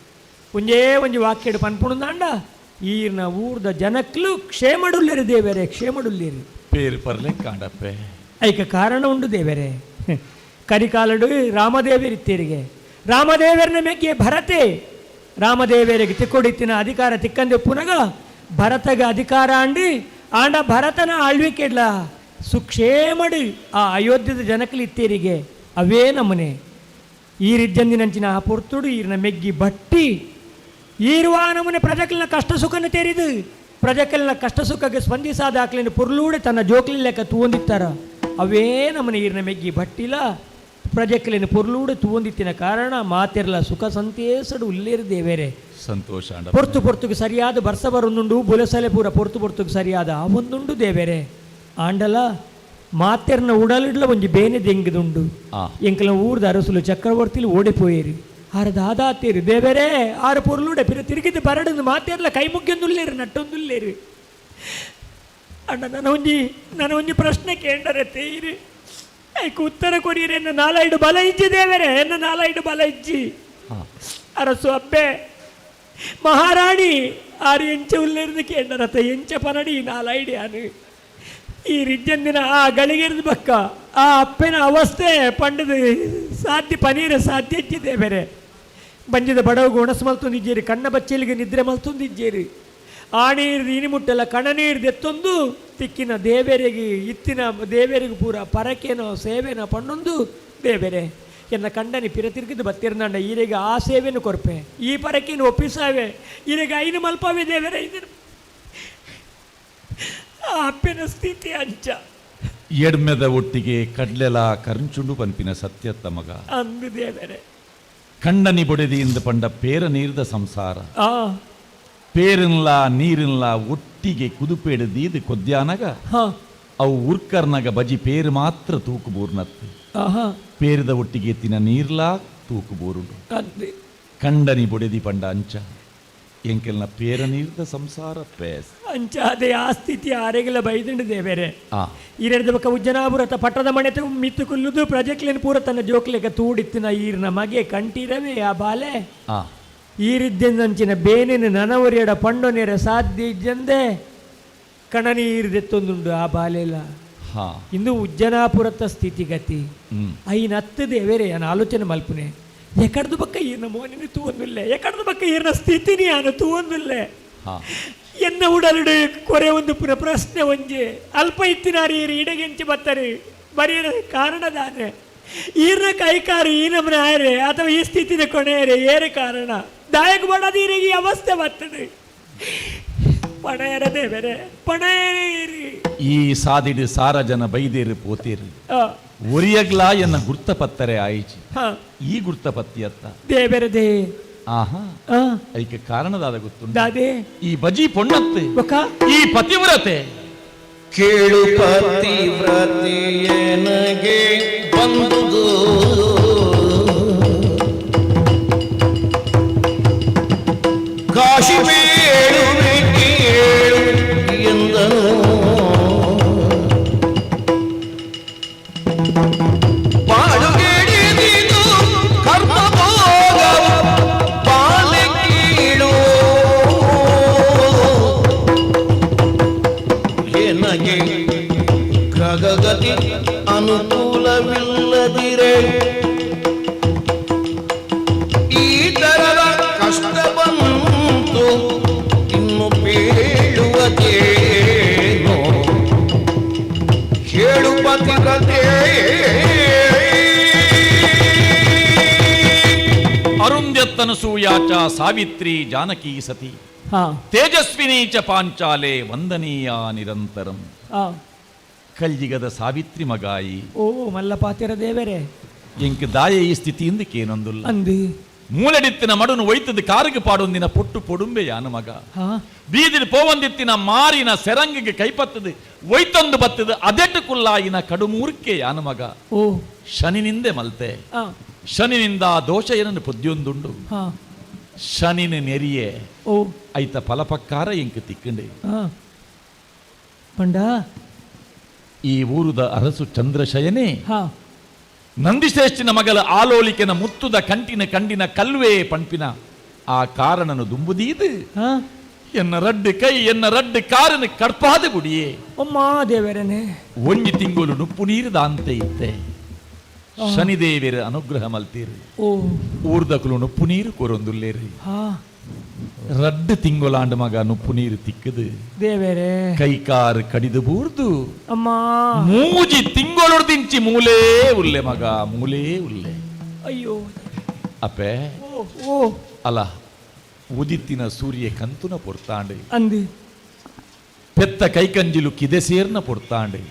ಒಂಜೇ ಒಂಜಿ ವಾಕ್ಯಡು ಪನ್ಪುಣುಂದಾಂಡ ಈರ್ನ ಊರ್ದ ಜನಕ್ಲು ಕ್ಷೇಮಡುಲ್ಲೇರಿ ದೇವೇರೆ, ಕ್ಷೇಮಡುಲ್ಲೇರಿ. ಪೇರು ಪರ್ಲೆ ಕಾಂಡಪ್ಪೆ ಐಕ ಕಾರಣ ಉಂಡು ದೇವೇರೆ. ಕರಿಕಾಲಡು ರಾಮದೇವರಿತ್ತೇರಿಗೆ ರಾಮದೇವರನ ಮೆಗ್ಗೆ ಭರತೆ ರಾಮದೇವರಿಗೆ ತಿಕ್ಕೊಡಿತ್ತಿನ ಅಧಿಕಾರ ತಿಕ್ಕಂದೆ ಪುನಗ ಭರತಗ ಅಧಿಕಾರ ಅಂಡಿ ಆಂಡ ಭರತನ ಆಳ್ವಿಕೆಡ್ಲ ಸುಕ್ಷೇಮಡು ಆ ಅಯೋಧ್ಯದ ಜನಕಲಿ ಇತ್ತೇರಿಗೆ ಅವೇ ನಮ್ಮನೆ. ಈ ರಿಜ್ಜಂದಿನಂಚಿನ ಆ ಪೊರ್ತುಡು ಈರ್ನ ಮೆಗ್ಗಿ ಬಟ್ಟಿ ಈರುವ ನಮನೆ ಪ್ರಜಕಲಿನ ಕಷ್ಟ ಸುಖನ ತೆರಿದು ಪ್ರಜಕಲಿನ ಕಷ್ಟ ಸುಖಕ್ಕೆ ಸ್ಪಂದಿಸಾದ ಆಕ್ಲಿನ ಪುರ್ಲೂಡೆ ತನ್ನ ಜೋಕ್ಲಿ ಲೆಕ್ಕ ತೂಂದಿತ್ತಾರ ಅವೇ ನಮ್ಮನೆ ಈರ್ನ ಮೆಗ್ಗಿ ಬಟ್ಟಿಲ ಪ್ರಜಕಲಿನ ಪೊರ್ಲೂಡೆ ತೂಂದಿತ್ತಿನ ಕಾರಣ ಮಾತಿರ್ಲ ಸುಖ ಸಂತೇಸಡು ಉಲ್ಲೇರು ದೇವೇರೆ. ಸಂತೋಷ ಪೊರ್ತು ಪೊರ್ತುಗೆ ಸರಿಯಾದ ಬರ್ಸ ಬರೊಂದುಂಡು ಬುಲಸಲೆ ಪೂರ ಪೊರ್ತು ಪೊರ್ತುಗೆ ಸರಿಯಾದ ಆ ಒಂದುಂಡು ದೇವೇರೆ. ಆಂಡಲ ಮಾತೆರ್ನ ಉಡಲಿಡ್ಲ ಒಂಜಿ ಬೇನೆ ದೆಂಗಿದುಂಡು. ಎಂಕಲ ಊರ್ದ ಅರಸುಲು ಚಕ್ರವರ್ತಿಲು ಓಡಿಪೋಯೇರಿ. ಆರು ದಾದಾತೀರು ದೇವರೇ ಆರು ಪೊರ್ಲುಡೆ ಪಿರ ತಿರುಗಿದ್ದು ಬರಡಂದು ಮಾತೇರ್ಲ ಕೈ ಮುಗ್ಯೊಂದುಲ್ಲೇರು ನಟ್ಟೊಂದುಲ್ಲೇರು ಅಣ್ಣ ನನ್ನ ಒಂಜಿ ಪ್ರಶ್ನೆ ಕೇಂಡರೆ ತೇಯಿರಿ ಐಕ್ ಉತ್ತರ ಕೊರಿಯರೆ ಎನ್ನ ನಾಲೈಡು ಬಲ ಇಜ್ಜಿ ದೇವರೇ ಎನ್ನ ನಾಲೈಡು ಬಲ ಇಜ್ಜಿ ಅರಸು ಅಬ್ಬೆ ಮಹಾರಾಣಿ ಆರು ಎಂಚ ಉಲ್ಲೇರ್ದು ಕೇಂಡರತ ಎಂಚ ಪನಡಿ ನಾಲೈಡಿ ಅನು ಈ ರಿಜ್ಜಂದಿನ ಆ ಗಳಿಗೆರ್ದು ಬಕ್ಕ ಆ ಅಪ್ಪನ ಅವಸ್ಥೆ ಪಂಡದು ಸಾಧ್ಯ ಪನೀರ ಸಾಧ್ಯ ಇಚ್ಚಿದೆ ಬೇರೆ ಬಂಜಿದ ಬಡವಗು ಒಣಸು ಮಲ್ತೊಂದಿದ್ದೀರಿ ಕಣ್ಣ ಬಚ್ಚಲಿಗೆ ನಿದ್ರೆ ಮಲ್ತೊಂದಿದ್ದೀರಿ ಆ ನೀರು ನೀನು ಮುಟ್ಟಲ್ಲ ಕಣ ನೀರು ದೆತ್ತೊಂದು ತಿಕ್ಕಿನ ದೇವರಿಗೆ ಇತ್ತಿನ ದೇವರಿಗೆ ಪೂರ ಪರಕೇನೋ ಸೇವೆನೋ ಪಣ್ಣೊಂದು ದೇವರೇ ಎನ್ನ ಕಂಡನಿ ಪಿರ ತಿರುಗಿದ್ದು ಬತ್ತಿರ್ನಂಡ ಈರೆಗೆ ಆ ಸೇವೆನು ಕೊರ್ಪೆ ಈ ಪರಕೇನು ಒಪ್ಪಿಸಾವೆ ಈರೆಗೆ ಐನು ಮಲ್ಪವೆ ದೇವರೇ ಇದನ್ನು ಆ ಅಪ್ಪನ ಸ್ಥಿತಿ ಅಂಚ ಎಡ್ಮೆದ ಒಟ್ಟಿಗೆ ಕಡ್ಲೆಲ ಕರಂಚುಂಡು ಪನ್ಪಿನ ಸತ್ಯತ್ತ ಮಗ ಅಂದು ದೇವರೇ ಕಂಡನಿ ಬೊಡೆದಿಯಿಂದ ಪಂಡ ಪೇರ ನೀರ್ದ ಸಂಸಾರ ಆ ಪೇರಿನ್ಲ ನೀರಿನ್ಲ ಒಟ್ಟಿಗೆ ಕುದುಪೇಡು ದೀದು ಕೊದ್ಯಾನಗ ಅವು ಉರ್ಕರ್ನಗ ಬಜಿ ಪೇರು ಮಾತ್ರ ತೂಕು ಬೋರ್ನತ್ತು ಪೇರದ ಒಟ್ಟಿಗೆ ತಿನ ನೀರ್ಲಾ ತೂಕು ಬೋರುಂಡು ಕಂಡನಿ ಬೊಡೆದಿ ಪಂಡ ಅಂಚ ಎಂಕೆಲ್ನ ಪೇರ ನೀರ್ದ ಸಂಸಾರ ಪೇಸ್ ಅಂಚ ಅದೇ ಆ ಸ್ಥಿತಿ ಆರೆಗೆಲ್ಲ ಬೈದುಂಡು ದೇವೇರೆ ಈರೆಡ್ದ ಬಕ್ಕ ಉಜ್ಜನಾಪುರತ ಪಟ್ಟದ ಮನೆ ಮಿತ್ತು ಕುಲ್ಲುದು ಪ್ರಜೆಕ್ಲೇನು ಪೂರ ತನ್ನ ಜೋಕ್ಲೆಗ ತೂಡಿತ್ತಿನ ಈರ್ನ ಮಗೆ ಕಂಠೀರವೇ ಆ ಬಾಲೆ ಈರಿದ್ದೆಂದಂಚಿನ ಬೇನೆನು ನನವರಿಯಡ ಪಂಡೊನೇರ ಸಾಧ್ಯ ಇಜ್ಜಂದೆ ಕಣನೀರ್ದೆತ್ತೊಂದುಂಡು ಆ ಬಾಲೆಲ್ಲ ಇಂದು ಉಜ್ಜನಾಪುರತ ಸ್ಥಿತಿಗತಿ ಐನ ಹತ್ತು ದೇವೇರೆ ನಾನು ಆಲೋಚನೆ ಮಲ್ಪುನೆ ಎಕಡ್ದು ಬಕ್ಕ ಈರ್ನ ಮೋನಿನ ತೂವೊಂದುಲ್ಲೆ ಎಕಡ್ದು ಬಕ್ಕ ಈರ್ನ ಸ್ಥಿತಿನಿ ನಾನು ತೂವೊಂದುಲ್ಲೆ ಎನ್ನ ಉಡಲುಡು ಕೊರೆ ಒಂದು ಪುನ ಪ್ರಶ್ನೆ ಒಂಜೆ ಅಲ್ಪ ಇತ್ತಿನಾರು ಈರು ಇಡಗೆಂಚಿ ಬತ್ತರು ಬರೀರ ಕಾರಣದಾನೆ ಈರ್ನ ಕೈಕಾರು ಈ ನಮನ ಆರೆ ಅಥವಾ ಈ ಸ್ಥಿತಿನ ಕೊನೆಯರೆ ಏರೆ ಕಾರಣ ದಾಯಕ ಬಡದ ಈರಿಗೆ ಈ ಅವಸ್ಥೆ ಬರ್ತದೆ ಪಣೆಯರದೇ ಬೇರೆ ಪಣೆಯರಿ ಈ ಸಾದಿಡು ಸಾರ ಜನ ಬೈದೇರು ಪೋತೇರು ಒರಿಯಗ್ಲಾ ಎನ್ನ ಗುರ್ತ ಪತ್ತರೆ ಆಯಿಚಿ ಈ ಗುರ್ತ ಪತ್ತಿಯತ್ತ ದೇವರದೇ ಆಹಾ ಐಕೆ ಕಾರಣದಾದ ಗೊತ್ತು ದಾದೆ ಈ ಬಜಿ ಪೊಣ್ಣತ್ತೆ ಈ ಪತಿವ್ರತೆ ಕೇಳು ಪತಿವ್ರತೆಯನಗೆ ಬಂದುದು ಕಾಶಿ ಬೇಳುವೆ ಕೇಳು ಎಂದನು ಪಾಡುಗೆಡಿದಿದು ಕರ್ಮ ಭೋಗವು ಪಾಲೆ ಕೀಳು ಎನಗೆ ಗ್ರಹಗತಿ ಅನುಕೂಲವಿಲ್ಲದಿರೆ ಈ ತರದ ಕಷ್ಟ ಬಂತು ಇನ್ನು ಬೀಳುವುದೇನೋ ಹೇಳು ಪತಿವ್ರತೆ. ಅರುಂಧ್ಯತ್ತನಸೂಯಾಚ ಸಾವಿತ್ರಿ ಜಾನಕಿ ಸತಿ ತೇಜಸ್ವಿನಿ ಚ ಪಾಂಚಾಲೆ ವಂದನೀಯ ನಿರಂತರಂ. ಕಲ್ಜಿಗದ ಸಾವಿತ್ರಿ ಮಗಾಯಿ ಓ ಮಲ್ಲಪಾತಿರ ದೇವರೇ ಎಂಕ್ ದಾಯ ಈ ಸ್ಥಿತಿಯಿಂದ ಕೇನೊಂದುಲ್ಲ ಅಂದಿ ಮೂಲಡಿತ್ತಿನ ಮಡುನು ಒಯ್ತದ ಕಾರಿಗೆ ಪಾಡೊಂದಿನ ಪೊಟ್ಟು ಪೊಡುಂಬೆ ಯಾನು ಮಗ ಬೀದಿನ ಪೋವಂದಿತ್ತಿನ ಮಾರಿನ ಸೆರಂಗಿಗೆ ಕೈಪತ್ತದು ಒಯ್ತೊಂದು ಬತ್ತದು ಅದೆಟ್ಟು ಕುಲ್ಲಾಯಿನ ಕಡುಮೂರ್ಕೆ ಯಾನು ಮಗ ಓ ಶನಿನಿಂದೆ ಮಲ್ತೆ ಶನಿನಿಂದ ದೋಷ ಏನನ್ನು ಪೊದ್ಯೊಂದುಂಡು ಶನಿನ ನೆರಿಯೆ ಓ ಐತ ಫಲಪಕ್ಕಾರ ಎಂಕ್ ತಿಕ್ಕಂಡೆ ಪಂಡ ಈ ಊರುದ ಅರಸು ಚಂದ್ರಶಯನೇ ನಂದಿಶ್ರೇಷ್ಠನ ಮಗಲ ಆಲೋಲಿಕೆನ ಮುತ್ತುದ ಕಂಟಿನ ಕಂಡಿನ ಕಲ್ವೇ ಪಂಪಿನ ಆ ಕಾರಣನು ದುಂಬುದೀದು ಎನ್ನ ರಡ್ಡು ಕೈ ಎನ್ನ ರಡ್ಡು ಕಾರನ ಕಡ್ಪಾದ ಗುಡಿಯೇ ಅಮ್ಮ ದೇವರನೆ ಒಂಜಿ ತಿಂಗಳು ನುಪ್ಪು ನೀರು ದಾಂತೆ ಇತ್ತೆ ಶನಿದೇವಿರ ಅನುಗ್ರಹ ಮಲ್ತೀರಿ ಓ ಊರ್ದಕುಲು ನುಪ್ಪು ನೀರು ಕೊರೊಂದುಲ್ಲೇರಿ ರಡ್ಡು ತಿಂಗೊಲಾಂಡ ಮಗ ನುಪ್ಪು ನೀರು ತಿಕ್ಕದು ದೇವರೇ ಕೈಕಾರು ಕಡಿದು ಬೂರ್ದು ಅಮ್ಮ ಮೂಜಿ ತಿಂಗೊಳುದಿಂಚಿ ಮೂಲೇ ಉಲ್ಲೆ ಮಗ ಮೂಲೇ ಉಲ್ಲೆ ಅಯ್ಯೋ ಅಪ್ಪೆ ಓ ಓ ಅಲ್ಲ ಉದಿತ್ತಿನ ಸೂರ್ಯ ಕಂತುನ ಪೊರ್ತಾಂಡೆ ಅಂದಿ ಪೆತ್ತ ಕೈಕಂಜಿಲು ಕಿದೆ ಸೇರ್ನ ಪೊರ್ತಾಂಡೆ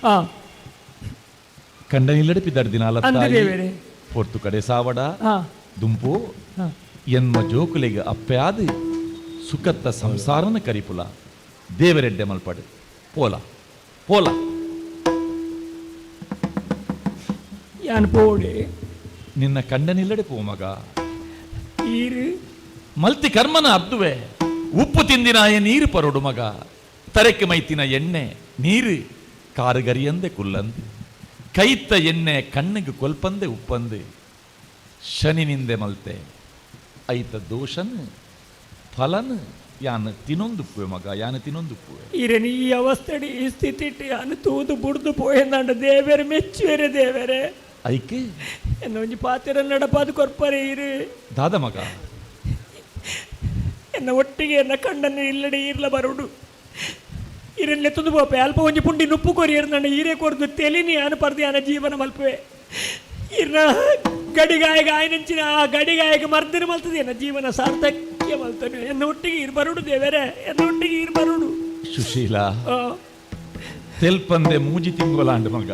ಕಂಡನಿಲ್ಲಡೆ ಪಿದಡ್ದಿನ ಅಂದಿ ದೇವರೇ ಪೊರ್ತು ಕಡೆ ಸಾವಡ ದುಂಪು ಎನ್ಮ ಜೋಕುಲೆಗೆ ಅಪ್ಪೆ ಆದ ಸುಖತ್ತ ಸಂಸಾರನ ಕರಿಪುಲ ದೇವರೆಡ್ಡೆ ಮಲ್ಪಡು ಪೋಲ ಪೋಲ ಯಾನ್ ಪೋಡೆ ನಿನ್ನ ಕಂಡನಿಲ್ಲಡೆ ಪೋ ಮಗ. ಈರು ಮಲ್ತಿ ಕರ್ಮನ ಅರ್ದುವೆ ಉಪ್ಪು ತಿಂದಿನಾಯ ನೀರು ಪರೋಡು ಮಗ ತರೆಕ್ಕೆ ಮೈತಿನ ಎಣ್ಣೆ ನೀರು ಕಾರುಗರಿಯಂದೆ ಕುಲ್ಲಂದು ಕೈತ್ತ ಎಣ್ಣೆ ಕಣ್ಣಿಗೆ ಕೊಲ್ಪಂದೆ ಉಪ್ಪಂದು ಶನಿ ನಿಂದೆ ಮಲ್ತೆ ಐತ ದೋಷನ್ ಫಲನ್ ಯಾನ್ ತಿನೊಂದುಪ್ಪುವೆ ಮಗ ಯಾನ್ ತಿನೊಂದುಪ್ಪುವೆ. ಇರನಿ ಈ ಅವಸ್ಥೆಡಿ ಈ ಸ್ಥಿತಿ ಯಾನು ತೂದು ಬುಡ್ದು ಪೋಯಂದಾಂಡ ದೇವೆರೆ ಮೆಚ್ಚುವೆರೆ ದೇವೆರೆ ಐಕೆ ಎನ್ನ ಒಂಜಿ ಪಾತೆರ ನಡಪಾದು ಕೊರ್ಪರೆ ಇರು ದಾದ ಮಗ ಎನ್ನ ಒಟ್ಟಿಗೆ ಎನ್ನ ಕಣ್ಣನ್ನು ಇಲ್ಲಡೆ ಈರ್ಲ ಬರುಡು ಇರನ್ನೆ ತುದು ಪೋಪೆ ಅಲ್ಪ ಒಂಜಿ ಪುಂಡಿ ನುಪ್ಪು ಕೊರಿ ಇರ್ನಂಡ ಈರೆ ಕೊರ್ದು ತೆಲಿನಿ ಯಾನು ಪರ್ದು ಯಾನ ಜೀವನ ಮಲ್ಪುವೆ ಇರ್ನ ಗಡಿಗಾಯಗ ಆಯ್ನಂಚಿನ ಆ ಗಡಿಗಾಯಗ ಮರ್ದಿನ ಮಲ್ತದೆ ಎನ್ನ ಜೀವನ ಸಾರ್ಥಕ್ಯ ಮಲ್ತನು ಎನ್ನ ಒಟ್ಟಿಗೆ ಇರ್ ಬರುಡು ದೇವರೇ ಎನ್ನ ಒಟ್ಟಿಗೆ ಇರ್ ಬರುಡು. ಸುಶೀಲ ತೆಲ್ಪಂದೆ ಮೂಜಿ ತಿಂಗೊಲಾಂಡು ಮಗ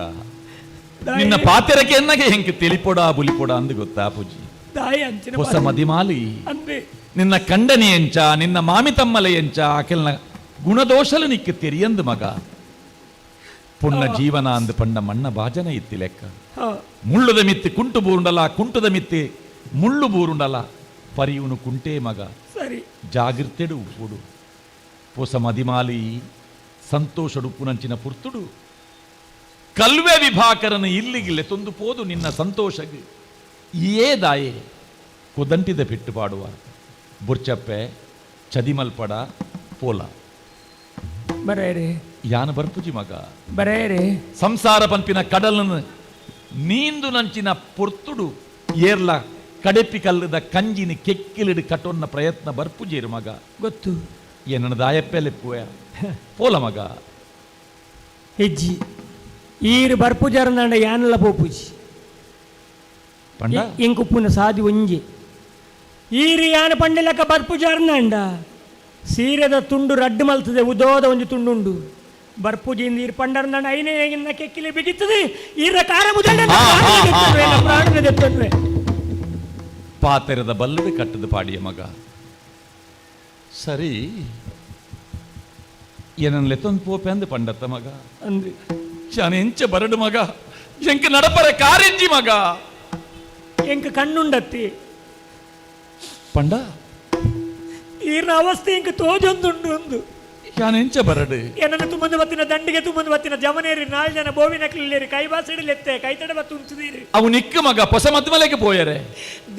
ನಿನ್ನ ಪಾತೆರಕ್ಕೆ ಎನ್ನಗೆ ಹೆಂಗೆ ತಿಳಿಪೊಡ ಬುಲಿಪೊಡ ಅಂದು ಗೊತ್ತಾ ಪೂಜಿ ದಾಯಿ ಅಂಚಿನ ಹೊಸ ಮದಿಮಾಲಿ ಅಂದೆ ನಿನ್ನ ಕಂಡನಿ ಎಂಚ ನಿನ್ನ ಮಾಮಿ ತಮ್ಮಲೆ ಎಂಚ ಆಕೆಲ್ನ ಗುಣದೋಷಲು ನಿಕ್ಕ ತೆರಿಯಂದು ಮಗ ಪುಣ್ಣ ಜೀವನ ಅಂದು ಪಂಡ ಮಣ್ಣ ಭಾಜನ ಇತ್ತಿ ಲೆಕ್ಕ ಮುಳ್ಳುದ ಮಿತ್ತಿ ಕುಂಟು ಬೂರುಂಡಲ ಕುಂಟುದ ಮಿತ್ತಿ ಮುಳ್ಳು ಬೂರುಂಡಲ ಪರಿಯುನು ಕುಂಟೇ ಮಗ ಸರಿ ಜಾಗೃತೆಡು ಉಪ್ಪುಡು ಪೊಸ ಮದಿಮಾಲಿ ಸಂತೋಷಡುಪ್ಪುನಂಚಿನ ಪುರ್ತುಡು ಕಲ್ವೆ ವಿಭಾಕರನ ಇಲ್ಲಿಗಿಲ್ಲೆ ತೊಂದು ಪೋದು ನಿನ್ನ ಸಂತೋಷಗೆ ಏ ದಾಯೆ ಕೊದಂಟಿದ ಪೆಟ್ಟು ಪಾಡುವ ಬುರ್ಚಪ್ಪೆ ಚದಿಮಲ್ಪಡ ಪೋಲ ಬರೇರೆ ಯಾನ ಬರ್ಪುಜಿ ಮಗ ಬರೇರೆ ಸಂಸಾರ ಪಂಪಿನ ಕಡಲನ್ನು ನೀಂದು ನಂಚಿನ ಪೊರ್ತುಡು ಏರ್ಲ ಕಡೆಪಿ ಕಲ್ಲದ ಕಂಜಿನ ಕೆಕ್ಕಿಲಿಡು ಕಟೊನ್ನ ಪ್ರಯತ್ನ ಬರ್ಪುಜೇರು ಮಗ ಗೊತ್ತು ಏನನ್ನ ದಾಯಪ್ಪೆ ಲೆಪ್ಪುವೆ ಪೋಲ ಮಗ ಹೆಜ್ಜಿ ಈರು ಬರ್ಪುಜಾರನಾಂಡ ಯಾನಲ ಪೋಪುಜಿ ಪಂಡ ಇಂಕುಪ್ಪುನ ಸಾದಿ ಒಂಜಿ ಈರು ಯಾನ ಪಂಡಿಲಕ್ಕ ಬರ್ಪುಜಾರನಾಂಡ ಸೀರೆದ ತುಂಡು ರಡ್ಡು ಮಲ್ತದೆ ಉದೋದ ಒಂಜಿ ತುಂಡುಂಡು ಬರ್ಪುಜಿ ನೀರು ಪಂಡರ್ನಾಂಡ ಐನೇ ಇನ್ನ ಕೆಕ್ಕಿಲೆ ಬಿಗಿತ್ತದೆ ಈರ ಕಾರ ಮುದಣ್ಣ ಪ್ರಾಣದ ದೆತ್ತನ್ವೆ ಪಾತೆರದ ಬಲ್ಲದು ಕಟ್ಟದ ಪಾಡಿಯ ಮಗ ಸರಿ ಏನನ್ ಲೆತ್ತೊಂದು ಪೋಪೆ ಅಂದು ಪಂಡತ್ತ ಮಗ ಅಂದು ಶಾನ ಎಂಚ ಬರಡು ಮಗ ಎಂಕ ನಡಪರ ಕಾರೆಂಜಿ ಮಗ ಎಂಕ ಕಣ್ಣುಂಡತ್ತಿ ಪಂಡ ಈರ್ನ ಅವಸ್ಥೆ ಎಂಕ ತೋಜೊಂದುಂಡು ಒಂದು ಯಾನ್ ಎಂಚ ಬರಡು ಏನನ್ನು ತುಂಬಂದು ಬತ್ತಿನ ದಂಡಿಗೆ ತುಂಬಂದು ಬತ್ತಿನ ಜಮನೇರಿ ನಾಲ್ ಜನ ಬೋವಿನ ಕ್ಲಿಲ್ಲೇರಿ ಕೈ ಬಾಸಿಡಲೆತ್ತೆ ಕೈ ತಡ ಬತ್ತು ಉಂಚುದೀರಿ ಅವು ನಿಕ್ಕ ಮಗ ಹೊಸ ಮದ್ಮಲೆಗೆ ಪೋಯರೆ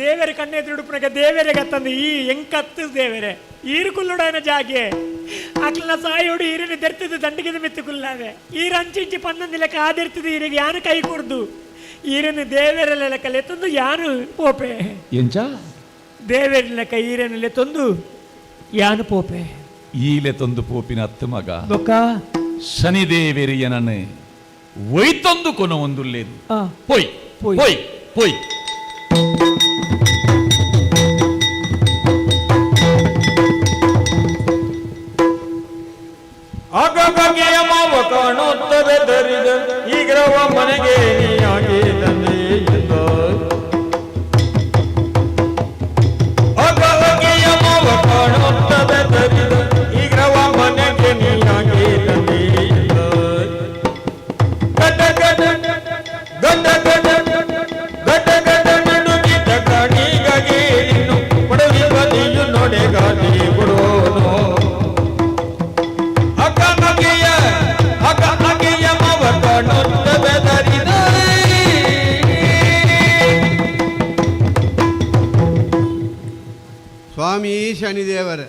ದೇವರ ಕಣ್ಣೆದುರುಡುಪನಗ ದೇವರೆ ಗತ್ತಂದು ಈ ಎಂಕತ್ತು ದೇವರೆ ಈರು ಕುಲ್ಲುಡಾನ ಜಾಗೆ ಅಕ್ಲನ ಸಾಯೋಡು ಈರಿನ ದೆರ್ತಿದ್ದು ದಂಡಿಗೆ ಮೆತ್ತು ಕುಲ್ಲಾವೆ ಈರು ಅಂಚಿಂಚಿ ಪನ್ನೊಂದು ಲೆಕ್ಕ ಆದೆರ್ತಿದ್ದು ಈರಿಗೆ ಯಾನು ಕೈ ಕೊಡ್ದು ಈರನ್ನು ದೇವರ ಲೆಕ್ಕ ಲೆತ್ತೊಂದು ಯಾನು ಪೋಪೆ ಎಂಚ ದೇವರ ಲೆಕ್ಕ ಈರನ್ನು ಲೆತ್ತೊಂದು ಯಾನು ಪೋಪೆ ಈಲೆ ತಂದು ಪೋಪಿನ ಅತ್ತು ಮಗ ಬೊಕ್ಕ ಶನಿದೇವೆರಿಯನನ್ನು ಒಯ್ತೊಂದು ಕೊನ ಒಂದುಲ್ಲೇದು ಪೊಯ್ ಪೊಯ್ ಪೊಯ್ ಅಗಬಗೆಯ ಮಾವ ಕಾಣುತ್ತದೆ ಧರಿದ ಈಗ್ರವ ಮನೆಗೆ ನೀಯಾಗಿ ತಂದೆ ಅಗಬಗೆಯ ಮಾವ ಕಾಣುತ್ತದೆ ಧರಿದ ಈಗ್ರವ ಮನೆಗೆ ನೀಯಾಗಿ ತಂದೆ ಗಡ ಗಡ ಗಡ ಗಡ ಗಡ ಗಡ ನಡುಗಿದ ಕಾಣಿಗಾಗಿ ನಿನ್ನು ಪಡವಿ ಬದಿಯು ನೋಡೆಗಾದಿ ಬಿಡೋನು ಅಗಮಗೆಯ ಅಗಮಗೆಯ ಮವ ಕಾಣುತ್ತ ಬೆದರಿದ ಸ್ವಾಮಿ ಶನಿದೇವರ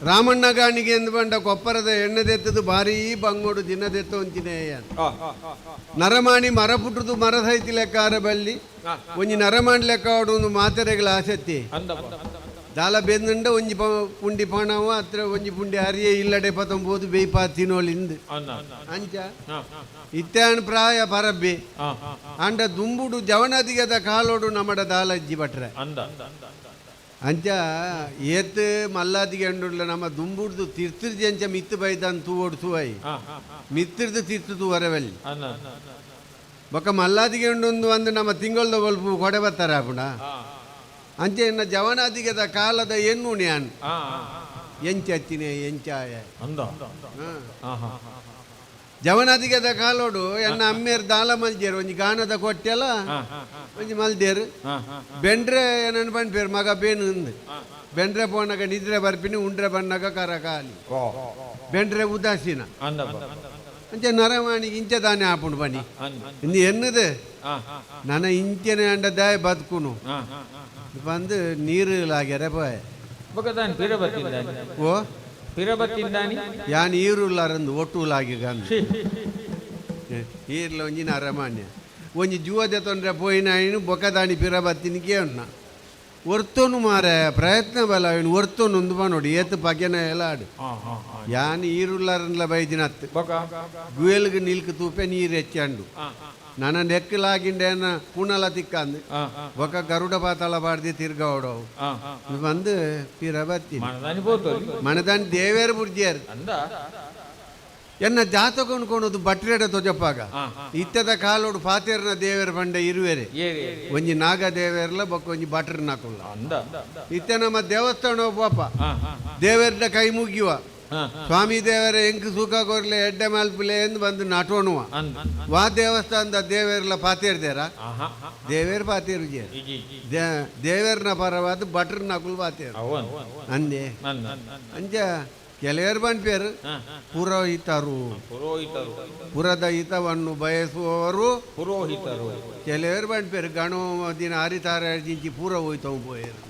ರಾಮಣ್ಣ ಗಾಣಿಗೆ ಎಂದು ಬಂಡ ಕೊಪ್ಪರದ ಎಣ್ಣೆದೆತ್ತದು ಭಾರೀ ಬಂಗೋಡು ದಿನದೆತ್ತ ಒಂಚಿನೇಯ ನರಮಾಣಿ ಮರ ಪುಟ್ಟುದು ಮರ ಸೈತಿ ಲೆಕ್ಕಾರ ಬಲ್ಲಿ ಒಂಜಿ ನರಮಾಣಿ ಲೆಕ್ಕ ಒಂದು ಮಾತೆರೆಗಳ ಆಸಕ್ತಿ ದಾಲ ಬೆಂದುಂಡ ಒಂಜಿ ಪುಂಡಿ ಪಣವು ಅತ್ರ ಒಂಜಿ ಪುಂಡಿ ಅರಿಯೇ ಇಲ್ಲಡೆ ಪತಂಬೋದು ಬೇಯ್ಪಾ ತಿನ್ನೋಲಿಂದು ಅಂಚ ಇತ್ತಾನ್ ಪ್ರಾಯ ಪರಬ್ಬಿ ಅಂಡ ದುಂಬುಡು ಜವನದಿಗದ ಕಾಲೋಡು ನಮಡ ದಾಲಜ್ಜಿ ಭಟ್ರೆ ಅಂಚ ಏತ್ ಮಲ್ಲಾದಿಗೆ ಅಂಡುಳ್ಳ ನಮ್ಮ ದುಂಬುಡ್ದು ತಿರ್ತಿರ್ಜಿ ಅಂಚ ಮಿತ್ತು ಬೈದಾನ್ ತೂವೋಡು ತೂವೈ ಮಿತ್ತಿರ್ದು ತಿರ್ತು ತೂವರವಲ್ಲಿ ಬೊಕ್ಕ ಮಲ್ಲಾದಿಗೆ ಉಂಡು ಅಂದು ನಮ್ಮ ತಿಂಗಳದ ಒಲ್ಪು ಕೊಡೆ ಬರ್ತಾರೆ ಅಪುಣ ಅಂಚೆ ಇನ್ನ ಜವನಾದಿಗದ ಕಾಲದ ಎನ್ನು ನ್ಯಾನ್ ಎಂಚ ಅತ್ತಿನೇ ಎಂಚಾಯ. ಜವನಾದಿಗದ ಕಾಲೋಡು ಎನ್ನ ಅಮ್ಮೇರ್ ದಾಲ ಮಲ್ಜೇರು ಒಂಜಿ ಗಾನದ ಕೊಟ್ಟೆಲ್ಲ ಒಂಜಿ ಮಲ್ದೇರು ಬೆಂಡ್ರೆ ಏನನ್ ಪನ್ಪೇರು ಮಗ ಬೇನು ಅಂದು ಬೆಂಡ್ರೆ ಪೋನಾಗ ನಿದ್ರೆ ಬರ್ಪಿನಿ ಉಂಡ್ರೆ ಬನ್ನಾಗ ಕರ ಕಾಲಿ ಬೆಂಡ್ರೆ ಉದಾಸೀನ ಅಂಚೆ ನರವಾಣಿಗೆ ಇಂಚೆ ದಾನೆ ಆಪುಂಡು ಬನ್ನಿ ಇಂದು ಎನ್ನದು ನನ್ನ ಇಂಚೆನೆ ಅಂಡ ದಾಯ ಬದುಕುನು ಬಂದು ನೀರು ಲಾಗ್ಯಾರ ಪೋಯೆ ಓ ಪಿರಬತ್ತಿಂದಾನಿ ಯಾನ್ ಈರುಲ್ಲಾರಂದು ಒಟ್ಟು ಲಾಗಿಗಂದು ಈರ್ಲ ಒಂಜಿ ನರಮಾನ್ಯ ಒಂಜಿ ಜೂವದ ತೊಂದರೆ ಪೋಯಿನ ಐನು ಬೊಕದಾಣಿ ಪಿರಬತ್ತಿನಿಗೆ ಉನ್ನ ಒರ್ತೋನು ಮಾರ ಪ್ರಯತ್ನ ಬಲ ಅವನು ಒರ್ತೋನು ಉಂದು ನೋಡಿ ಏತು ಪಗೆನ ಎಲ್ಲ ಆಡು ಯಾನ್ ಈರುಲ್ಲಾರನ್ಲ ಬೈದಿನತ್ತು ಗುಯಲ್ಗ್ ನಿಲ್ಕ್ ತೂಪೆ ನೀರು ಹೆಚ್ಚಂಡು ನನ್ನ ನೆಕ್ಕಲಾಗಿಂಡೇನ ಪುನಲ ತಿಕ್ಕಂದು ಬೊಕ ಗರುಡ ಪಾತಾಳ ಬಾಡ್ದಿ ತಿರ್ಗಾವಡವು ಬಂದು ಪಿರ ಬತ್ತೀನಿ ಮನದಾನಿ ದೇವೇರು ಬುರ್ಜಿಯಾರು ಎನ್ನ ಜಾತಕ ಬಟ್ರೇಡ ತೊಜಪ್ಪಾಗ ಇತ್ತದ ಕಾಲೋಡು ಫಾತೇರ್ನ ದೇವೇರ್ ಬಂಡೆ ಇರುವೆರೆ ಒಂಜಿ ನಾಗ ದೇವೇರ್ಲ ಬೊಕ್ಕ ಒಂಜಿ ಬಟ್ರ್ ನಾಕುಲ್ಲ ಇತ್ತೆ ನಮ್ಮ ದೇವಸ್ಥಾನ ಒಬ್ಬಪ್ಪ ದೇವೇರ್ನ ಕೈ ಮುಗಿಯುವ ಸ್ವಾಮಿ ದೇವರ ಎಂಕ್ ಸುಖ ಕೊರ್ಲೆ ಎಡ್ಡೆ ಮಲ್ಪುಲೆ ಎಂದು ಬಂದು ನಟೋಣುವ ವಾ ದೇವಸ್ಥಾನದ ದೇವೇರ್ಲ ಪಾತೇರ್ದೇರ ದೇವೇರ್ ಪಾತೇರು ದೇವೇರ್ನ ಪರವಾದ ಬಟ್ರ್ ನಕುಲ್ ಪಾತೇರು ಅಂದೆ ಅಂಚ ಕೆಲವರು ಪನ್ಪೇರು ಪುರೋಹಿತರು ಪುರದ ಹಿತವನ್ನು ಬಯಸುವವರು ಪುರೋಹಿತರು ಕೆಲವರು ಪನ್ಪೇರು ಗಣೋ ದಿನ ಹರಿತಾರ ಜಿಂಚಿ ಪುರೋಹಿತವು ಪೋಯರು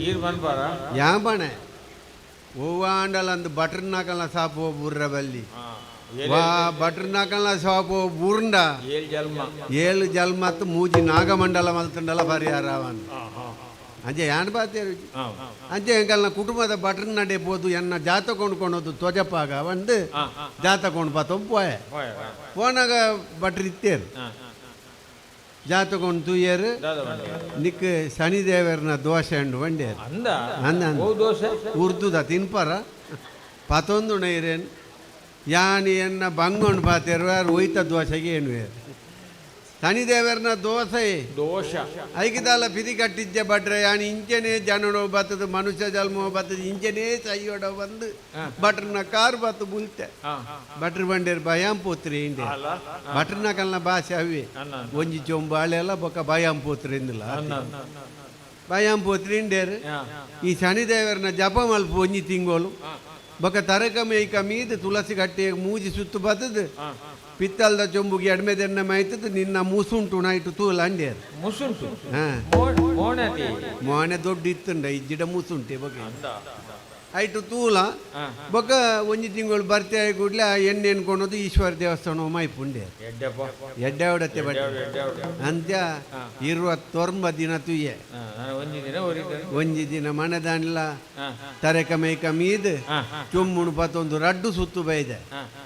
ಈರ್ ಪನ್ಪಾರ ಯಾ ಬಣೆ ಓವಾಂಡಲ ಅಂದು ಬಟರ್ ನಾಕಲ್ಲ ಸಾಪೋ ಬುರ್ರ ಬಲ್ಲಿ ವಾ ಬಟರ್ ನಾಕಲ್ಲ ಸಾಪೋ ಬುರ್ಂಡ ಏಳು ಜಲ್ಮತ್ತು ಮೂಜಿ ನಾಗಮಂಡಲ ಮಲ್ತಂಡಲ ಪರಿಹಾರವನ್ ಅಂಚೆ ಯಾನ್ ಬಾತೇರು ಅಂಚೆ ಎಂಕಲ್ನ ಕುಟುಂಬದ ಬಟರ್ ನಡೆ ಪೋದು ಎನ್ನ ಜಾತ ಕೊಂಡ್ಕೊಳೋದು ತ್ವಜಪಾಗ ಒಂದು ಜಾತ ಕೊಂಡು ಪಾತೊ ಪೋಯೆ ಪೋನಾಗ ಬಟ್ರ್ ಇತ್ತೇರು ಜಾತ ಕೊಂಡು ತೂಯರು ನಿಕ್ ಶನಿದೇವರ್ನ ದೋಸೆ ಉಂಡು ಬಂಡೇರು ಅಂದ ಉರ್ದುದ ತಿನ್ಪರ ಪತೊಂದು ನೈರೇನ್ ಯಾನ್ ಎನ್ನ ಬಂಗೊಂಡು ಪಾತೇರು ಯಾರು ಒಯ್ತ ದೋಸೆಗೆ ಏನು ಶನಿದೇವರ್ನ ದೋಸೆ ದೋಷ ಐಕಿದಾಲ ಪಿದಿ ಕಟ್ಟಿದ್ದೆ ಬಟ್ರೆ ಯಾನ್ ಇಂಚೆನೇ ಜನಡೋ ಬತ್ತದ ಮನುಷ್ಯ ಜನ್ಮೋ ಬತ್ತದ ಇಂಚೆನೇ ಸೈಯೋಡ ಬಂದು ಬಟ್ರನ ಕಾರ್ ಬತ್ತು ಬುಲ್ತೆ ಬಟ್ರ್ ಬಂಡೇರು ಬಯಾಂ ಪೋತ್ರಿ ಇಂಡೆ ಬಟ್ರನ ಕಲ್ನ ಭಾಷೆ ಅವೇ ಒಂಜಿ ಚೊಂಬು ಹಳೆಲ್ಲ ಬೊಕ್ಕ ಬಯಾಂ ಪೋತ್ರಿ ಇಂದಿಲ್ಲ ಬಯಾಂ ಪೋತ್ರಿ ಇಂಡೇರು ಈ ಶನಿದೇವರನ ಜಪ ಮಲ್ಪ ಒಂಜಿ ತಿಂಗೋಲು ಬೊಕ್ಕ ತರಕ ಮೇಯ್ಕ ಮೀದು ತುಳಸಿ ಕಟ್ಟೆ ಮೂಜಿ ಸುತ್ತು ಬತ್ತದ ಪಿತ್ತಲ್ದ ಚೊಂಬುಗೆ ಎಡ್ಮೆದೆನ್ನ ಮೈತದ ನಿನ್ನ ಮುಸುಂಟು ನೈಟು ತೂಲ ಅಂಡೇರು ಮುಸುಂಟು ಮೋನೆ ದೊಡ್ಡ ಇತ್ತುಂಡ ಇಜ್ಜಿಡ ಮುಸುಂಟೆ ಬೊಕ ಐಟು ತೂಲ ಬೊಕ್ಕ ಒಂಜಿ ತಿಂಗಳು ಬರ್ತೆ ಕೂಡಲೇ ಆ ಎಣ್ಣೆ ಎನ್ಕೊಳೋದು ಈಶ್ವರ ದೇವಸ್ಥಾನ ಮೈಪುಂಡೆ ಎಡ್ಡೆ ಹೊಡತ್ತೆ ಬಟ್ಟೆ ಅಂತ್ಯ ಇರುವ ತೊರ್ಂಬ ದಿನ ತುಯ್ಯೆ ಒಂಜಿ ದಿನ ಮನದಾನ್ಲ ತರೆಕ ಮೇಕ ಮೀದ್ ಚೊಮ್ಮುಣು ಪತ್ತೊಂದು ರಡ್ಡು ಸುತ್ತು ಬೈದೆ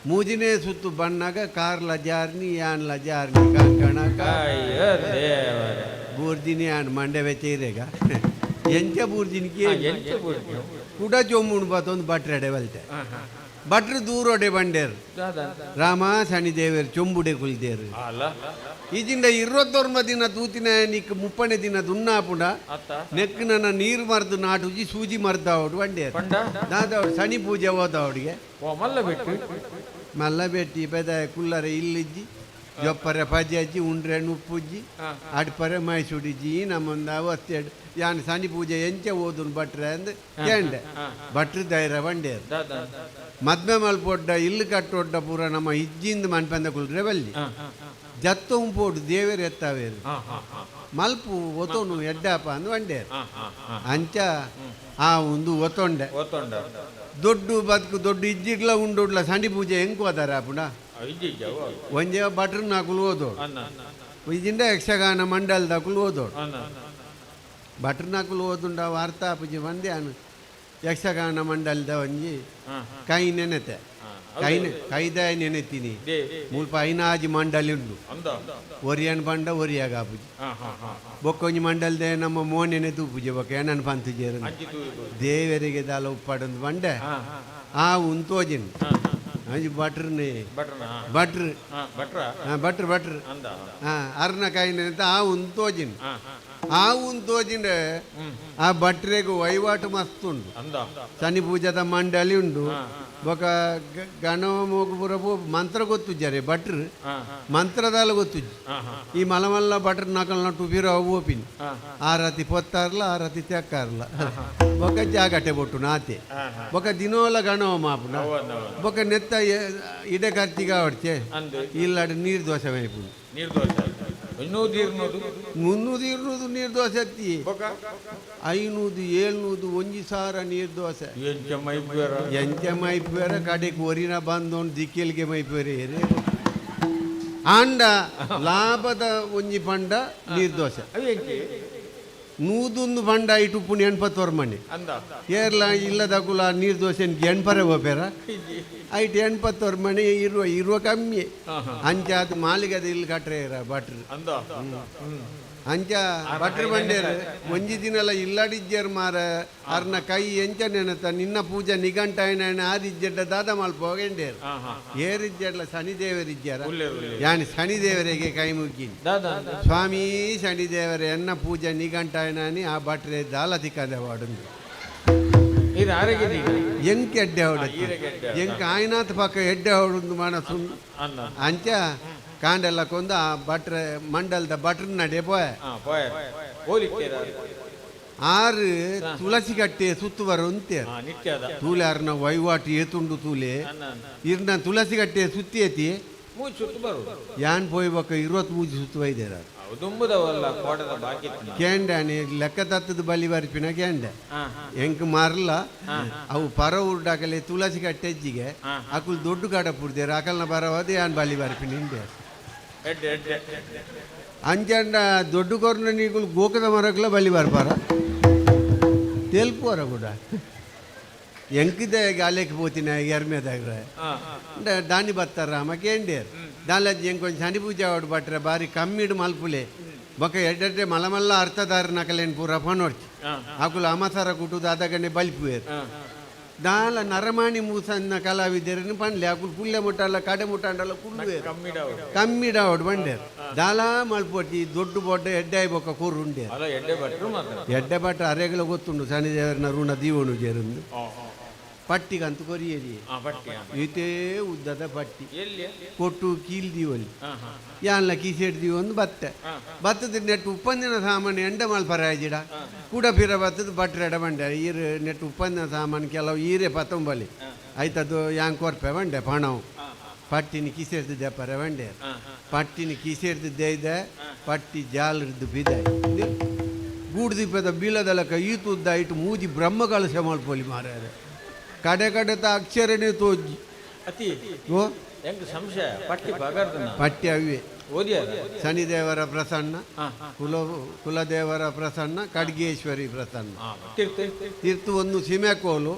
ಮೂಜಿನೇ ಸುತ್ತು ಬಣ್ಣಾಗ ಕಾರ್ಲ ಜಾರ್ನಿ ಯಾನ್ಲ ಜಾರ್ನಿ ಕಂಕಣ ಬೂರ್ದಿನಿ ಯಾನ್ ಮಂಡೆ ವೆಚ್ಚ ಎಂಚ ಬೂರ್ದಿನಿಗೆ ಕುಡ ಚೊಮ್ಮುಣು ಪತ್ತೊಂದು ಬಟ್ರೆಡೆ ಬಲ್ತೆ ಬಟ್ರು ದೂರೊಡೆ ಬಂಡೇರು ರಾಮ ಶನಿದೇವರು ಚೊಂಬುಡೆ ಕುಲ್ದೇರು ಈಜಿಂದ ಇರುವತ್ತೊರ್ಮ ದಿನ ತೂತಿನ ನಿಕ್ ಮುಪ್ಪನೇ ದಿನ ದುನ್ನಾಪುಂಡ ನೆಕ್ ನನ್ನ ನೀರು ಮರ್ದು ನಾಟುಜಿ ಸೂಜಿ ಮರ್ದಾವಡು ಬಂಡೇರು ದಾದವಡು ಶನಿ ಪೂಜೆ ಹೋದವಡಿಗೆ ಮಲ್ಲ ಬೆಟ್ಟಿ ಪೆದ ಕುಲ್ಲರೆ ಇಲ್ಲಿಜ್ಜಿ ಜೊಪ್ಪರೆ ಪಜೆ ಅಜ್ಜಿ ಉಂಡ್ರೆ ಉಪ್ಪುಜ್ಜಿ ಅಡ್ಪರೆ ಮೈಸೂಡಿಜ್ಜಿ ನಮ್ಮೊಂದು ಅವಸ್ಥೆ ಯಾನ್ ಶನಿ ಪೂಜೆ ಎಂಚೆ ಓದುನ್ ಬಟ್ರೆ ಅಂದ್ ಕೇಂಡೆ ಬಟ್ರು ಧೈರ್ಯ ಬಂಡೇರು ಮದ್ಮೆ ಮಲ್ಪೊಡ್ಡ ಇಲ್ಲು ಕಟ್ಟೊಡ್ಡ ಪೂರ ನಮ್ಮ ಇಜ್ಜಿಂದ ಮನ್ಪಂದ ಕುಲ್ರೆ ಬಲ್ಲಿ ಜತ್ತೊಂಪೋಡು ದೇವೇರು ಎತ್ತಾವೇರು ಮಲ್ಪು ಒತ್ತೋನು ಎಡ್ಡಾಪ ಅಂದ್ ಬಂಡೇರು ಅಂಚ ಆ ಒಂದು ಒತ್ತೊಂಡೆ ದೊಡ್ಡ ಬದುಕು ದೊಡ್ಡ ಇಜ್ಜಿಗ್ಲ ಉಂಡೊಡ್ಲ ಸಂಡಿ ಪೂಜೆ ಹೆಂಗ್ ಹೋದಾರ ಪುಣ ಒಂಜೆ ಬಟ್ರ್ ನಾಕುಲು ಓದೋಡು ಇಜಿಂದ ಯಕ್ಷಗಾನ ಮಂಡಲದಾಕುಲು ಓದೋಡು ಬಟ್ರ್ ನಾಕುಲು ಓದುಂಡ ವಾರ್ತಾ ಪೂಜೆ ಬಂದೆ ಅನು ಯಕ್ಷಗಾನ ಮಂಡಲದ ಒಂಜಿ ಕೈ ನೆನೆತೆ ಕೈ ಕೈದಾಯ ನೆನೆತೀನಿ ಮುಲ್ಪ ಐನಾಜಿ ಮಂಡಲಿ ಉಂಡು ಒರಿಯನ್ ಬಂಡ ಒರಿಯಾಗ ಪೂಜೆ ಬೊಕ್ಕೊಂಜಿ ಮಂಡಲದೆ ನಮ್ಮ ಮೋನೆನೆ ತೂಪುಜೆ ಬೊಕ್ಕ ಏನನ್ ಪಂತುಜೇರು ದೇವರಿಗೆ ದಾಲ ಉಪ್ಪಾಡೊಂದು ಬಂಡೆ ಆ ಉಂತೋಜಿನ್ ಅಂಜಿ ಬಟ್ರನೇ ಬಟ್ರ್ ಬಟ್ರ್ ಬಟ್ರ್ ಹಾಂ ಅರ್ನ ಕಾಯಿ ನೆನೆತ ಆ ಉಂತೋಜಿನ್ ಆ ಉಂತೋಜಿಂಡೆ ಆ ಭಟ್ರೆಗ್ ವಹಿವಾಟು ಮಸ್ತ್ ಉಂಡು. ಶನಿ ಪೂಜಾದ ಮಂಡಳಿ ಉಂಡು. ಬೊಕ ಗಣಮೋಗು ಪೂರ ಮಂತ್ರ ಗೊತ್ತುಜ್ಜಾರೆ ಭಟ್ರು, ಮಂತ್ರದಾಲ ಗೊತ್ತುಜ್ಜಿ. ಈ ಮಲಮಲ್ಲ ಭಟ್ರು ನಕಲ್ನ ಟುಬಿರ ಓಪಿನಿ ಆರತಿ ಪೊತ್ತಾರ್ಲ ಆರತಿ ತೆಕ್ಕಾರ್ಲ. ಬೊಕ ಜಾಗಟೆ ಬೊಟ್ಟು ನಾತೆ ಬೊಕ ದಿನೋಲ ಗಣವ ಮಾಪುನ ಬೊಕ ನೆತ್ತ ಇಡೆ ಖರ್ಚಿಗೆ ಆವಡ್ಚೆ ಇಲ್ಲಾಡು ನೀರು ದೋಸೆ ಮೈಪುನು. 300 200 ನೀರು ದೋಸೆ ಅತ್ತಿ 500 700 1000 ನೀರು ದೋಸೆ ಎಂಚ ಮೈಪುವೆರ ಕಡೆಗೆ ಒರಿನ ಬಂದೋನ್ ದಿಕ್ಕೆಲ್ಗೆ ಮೈಪುವೆರೆ ಆಂಡ ಲಾಭದ ಒಂಜಿ ಪಂಡ ನೀರು ದೋಸೆ 101 ಪಂಡ ಇಟುಪ್ಪುನಿ 80 ಮಣಿ ಏರ್ಲ ಇಲ್ಲದಕುಲ ನೀರು ದೋಸೆ ಎಣ್ಪರೆ ಹೋಪೇರ ಐಟ್ 80 ಮಣಿ ಇರುವ ಇರುವ ಕಮ್ಮಿ ಅಂಚ ಅದು ಮಾಲಿಗದ ಇಲ್ಲಿ ಕಟ್ರೆ ಭಟ್ರು ಅಂಚ ಭಟ್ರು ಬಂಡೇರು ಒಂಜಿ ದಿನಲ ಇಲ್ಲಡಿಜ್ಜರ್ ಮಾರ ಅರ್ನ ಕೈ ಎಂಚ ನೆನತ ನಿನ್ನ ಪೂಜೆ ನಿಘಂಟಾಯನ ಆದಿಜ್ಜಡ್ಡ ದಾದ ಮಲ್ಪ ಹೋಗಂಡೇರು ಏರಿಜ್ಜಡ್ಲ ಶನಿದೇವರಿಜ್ಜಾರ ಯಾನಿ ಶನಿದೇವರಿಗೆ ಕೈ ಮುಗ್ಗಿನಿ ಸ್ವಾಮಿ ಶನಿದೇವರೇ ಎನ್ನ ಪೂಜೆ ನಿಘಂಟಾಯನಾನಿ ಆ ಭಟ್ರೆ ದಾಲ ತಿಕ್ಕದೆ ವಾಡುಂದು ಎಂಕ್ ಎಡ್ಡೆ ಹೊಡ ಎಂಕ್ ಆಯ್ನಾಥ ಪಕ್ಕ ಎಡ್ಡೆ ಹೊಡುಂದು ಮನಸ್ಸು ಅಂಚ ಕಾಂಡೆಲ್ಲ ಕೊಂದು ಆ ಭಟ್ರೆ ಮಂಡಲದ ಭಟ್ರ ನಡೆ ಪೋಯ ಆರು ತುಳಸಿ ಕಟ್ಟೆ ಸುತ್ತು ಬರ ಅಂತೆ ತೂಲೆ ಅರ್ನ ವಹಿವಾಟು ಏತುಂಡು ತೂಲೆ ಇರ್ನ ತುಳಸಿ ಕಟ್ಟೆ ಸುತ್ತಿ ಏತಿ ಯಾನ್ ಪೋಯ್ಬಕ್ಕ 20 ಮೂಜಿ ಸುತ್ತು ವೈದ್ಯರ ಕೇಂಡಾನೆ ಲೆಕ್ಕ ತತ್ತದ ಬಲಿ ಬರ್ಪಿನ ಕೇಂಡ ಎಂಕ್ ಮಾರ್ಲ ಅವು ಪರ ಉರ್ಡಾಕಲೆ ತುಳಸಿ ಕಟ್ಟೆ ಹೆಜ್ಜಿಗೆ ಅಕುಲ್ ದೊಡ್ಡ ಕಾಡ ಪುಡ್ದೇರು ಅಕಲ್ನ ಬರವಾದ ಯಾನ್ ಬಲಿ ಬರ್ಪಿನ ಹಿಂದೆ ಅಂಚಂಡ ದೊಡ್ಡ ಕೊರ್ನ ನೀಗುಲು ಗೋಕದ ಮರಕ್ಲ ಬಲಿ ಬರ್ಪಾರ ತೆಲ್ಪುವರ ಕೂಡ ಎಂಕಿದೆ ಗಾಲೆಕ್ ಪೋತಿನ ಎರ್ಮೆದಾಗ್ರೆ ದಾನಿ ಬತ್ತಾರ ಅಮ್ಮ ಕೇಂಡೇರು ದಾಲಜ್ಜಿ ಎಂಕ್ ಒಂಜಿ ಶನಿ ಪೂಜೆ ಆವಡ್ ಬಟ್ರೆ ಬಾರಿ ಕಮ್ಮಿಡು ಮಲ್ಪುಲೆ ಬೊಕ ಎಡ್ಡೆ ಮಲಮಲ್ಲ ಅರ್ಥದಾರ ನಕಲೇನು ಪೂರ ಪನೋಡ್ಚಿ ಅಕುಲು ಅಮಸರ ಕುಟು ದಾದಗನೆ ಬಲ್ಪುವೇರು ದಾಲ ನರಮಾಣಿ ಮೂಸನ್ನ ಕಲಾವಿದರನ್ನು ಪನ್ಲೆ ಅಕುಲು ಪುಲ್ಲೆ ಮುಟ್ಟಲ್ಲ ಕಡೆ ಮುಟ್ಟಂಡಲ್ಲ ಕುಳ್ಳುವೇರು ಕಮ್ಮಿಡಾವಡ್ ಬಂಡೇರು ದಾಲ ಮಲ್ಪೊಟ್ಟಿ ದೊಡ್ಡ ಬೊಡ್ಡ ಎಡ್ಡೆ ಬೊಕ್ಕ ಕೂರು ಉಂಡೇರು ಎಡ್ಡೆ ಭಟ್ರು ಅರೆಗಳ ಗೊತ್ತುಂಡು ಶನಿದೇವರನ ಋಣ ದೀವಣು ಜೇರುಂದು ಪಟ್ಟಿಗಂತ ಕೊರಿಯರಿ ಇತೇ ಉದ್ದದ ಪಟ್ಟಿ ಕೊಟ್ಟು ಕೀಲ್ ದೀವಲಿ ಯಾನ್ಲ ಕೀಸೆಡ್ ದೀವೊಂದು ಬತ್ತೆ ಬತ್ತದ ನೆಟ್ಟು ಉಪ್ಪಂದಿನ ಸಾಮಾನು ಎಂಡ ಮಲ್ಪರಾಜಿಡ ಕೂಡ ಪಿರ ಬತ್ತದ ಬಟ್ರೆ ಎಡ ಬಂಡೆ ಈರು ನೆಟ್ಟು ಉಪ್ಪಂದಿನ ಸಾಮಾನು ಕೆಲವು ಈರೆ ಪತ್ತೊಂಬಲಿ ಆಯ್ತದು ಯಾನ್ ಕೊರ್ಪೆ ಬಂಡೆ ಪಣವು ಪಟ್ಟಿನ ಕಿಸೆಡ್ದು ದೆಪ್ಪರೆ ಬಂಡೆ ಪಟ್ಟಿನ ಕಿಸೆಡ್ದು ದೇಯ್ದೆ ಪಟ್ಟಿ ಜಾಲರ್ದು ಬಿದಾಯ್ ಗೂಡು ದೀಪದ ಬೀಳದಲಕ ಈತುದ್ದ ಇಟ್ಟು ಮೂಜಿ ಬ್ರಹ್ಮ ಕಲಶ ಮಲ್ಪೊಲಿ ಮಾರ್ಯಾರೆ ಕಡೆ ಕಡೆತ ಅಕ್ಷರನೇ ತೋಜಿ ಅತಿ ಓ ಹೆಂಗ್ ಸಂಶಯ ಪಟ್ಟಿ ಬಗರ್ದನ ಪಟ್ಟಿ ಅವೇ ಓದಿಯಾರ ಶನಿದೇವರ ಪ್ರಸನ್ನ, ಕುಲದೇವರ ಪ್ರಸನ್ನ, ಖಡ್ಗೇಶ್ವರಿ ಪ್ರಸನ್ನ. ತೀರ್ಥ ಒಂದು ಸೀಮೆಕೋಲು,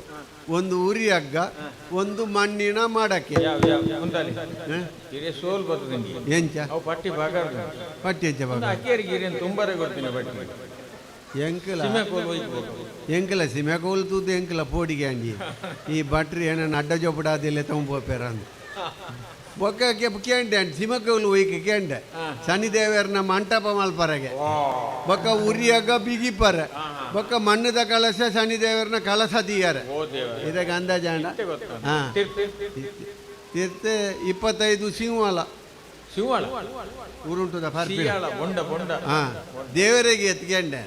ಒಂದು ಉರಿ ಹಗ್ಗ, ಒಂದು ಮಣ್ಣಿನ ಮಡಕೆ. ಸೋಲ್ ಬರ್ತದೆ ಎಂಚ ಪಟ್ಟಿ ಬಗರ್ದನ ಪಟ್ಟಿ ಎಂಚ ಬಗರ್ದು? ಅಕ್ಕಿಯರಿಗೆ ಹಿರಿಯನ್ ತುಂಬಾರೆ ಕೊಡ್ತೀನಿ ಪಟ್ಟಿ. ಎಂಕಲ ಸೀಮೆಕೋಲು ಒಯ್ಬೇಕು. ಎಂಕಲ ಸೀಮೆಕೋಲು ತೂದು ಎಂಕಲ ಪೋಡಿಗೆ ಅಂಜಿ ಈ ಭಟ್ರು ಏನನ್ನ ಅಡ್ಡ ಜೋಪಡಾದಿಲ್ಲ ತೊಂಬೋಪೇರ ಅಂದು ಬೊಕ್ಕ ಕೇಂಡೆ ಸಿಮಕೋಲು ಒಯ್ಕೆ ಕೇಂಡೆ ಶನಿದೇವರನ ಮಂಟಪ ಮಲ್ಪರಗೆ ಬೊಕ್ಕ ಉರಿಯಾಗ ಬಿಗಿಪರೆ ಬೊಕ್ಕ ಮಣ್ಣದ ಕಳಸ ಶನಿದೇವರನ ಕಳಸ ತೀಯಾರೆ. ಇದಕ್ಕೆ ಅಂದಾಜಾಂಡ ಹಾಂ ತೀರ್ಥ 25 ಸಿಂಹಲ ಸಿಂಹಳ ಉರುಂಟುದ ಸಿಯಾಳ, ಬೊಂಡ ಬೊಂಡ. ಹಾ ದೇವರಿಗೆ ಎತ್ಕೊಂಡೆ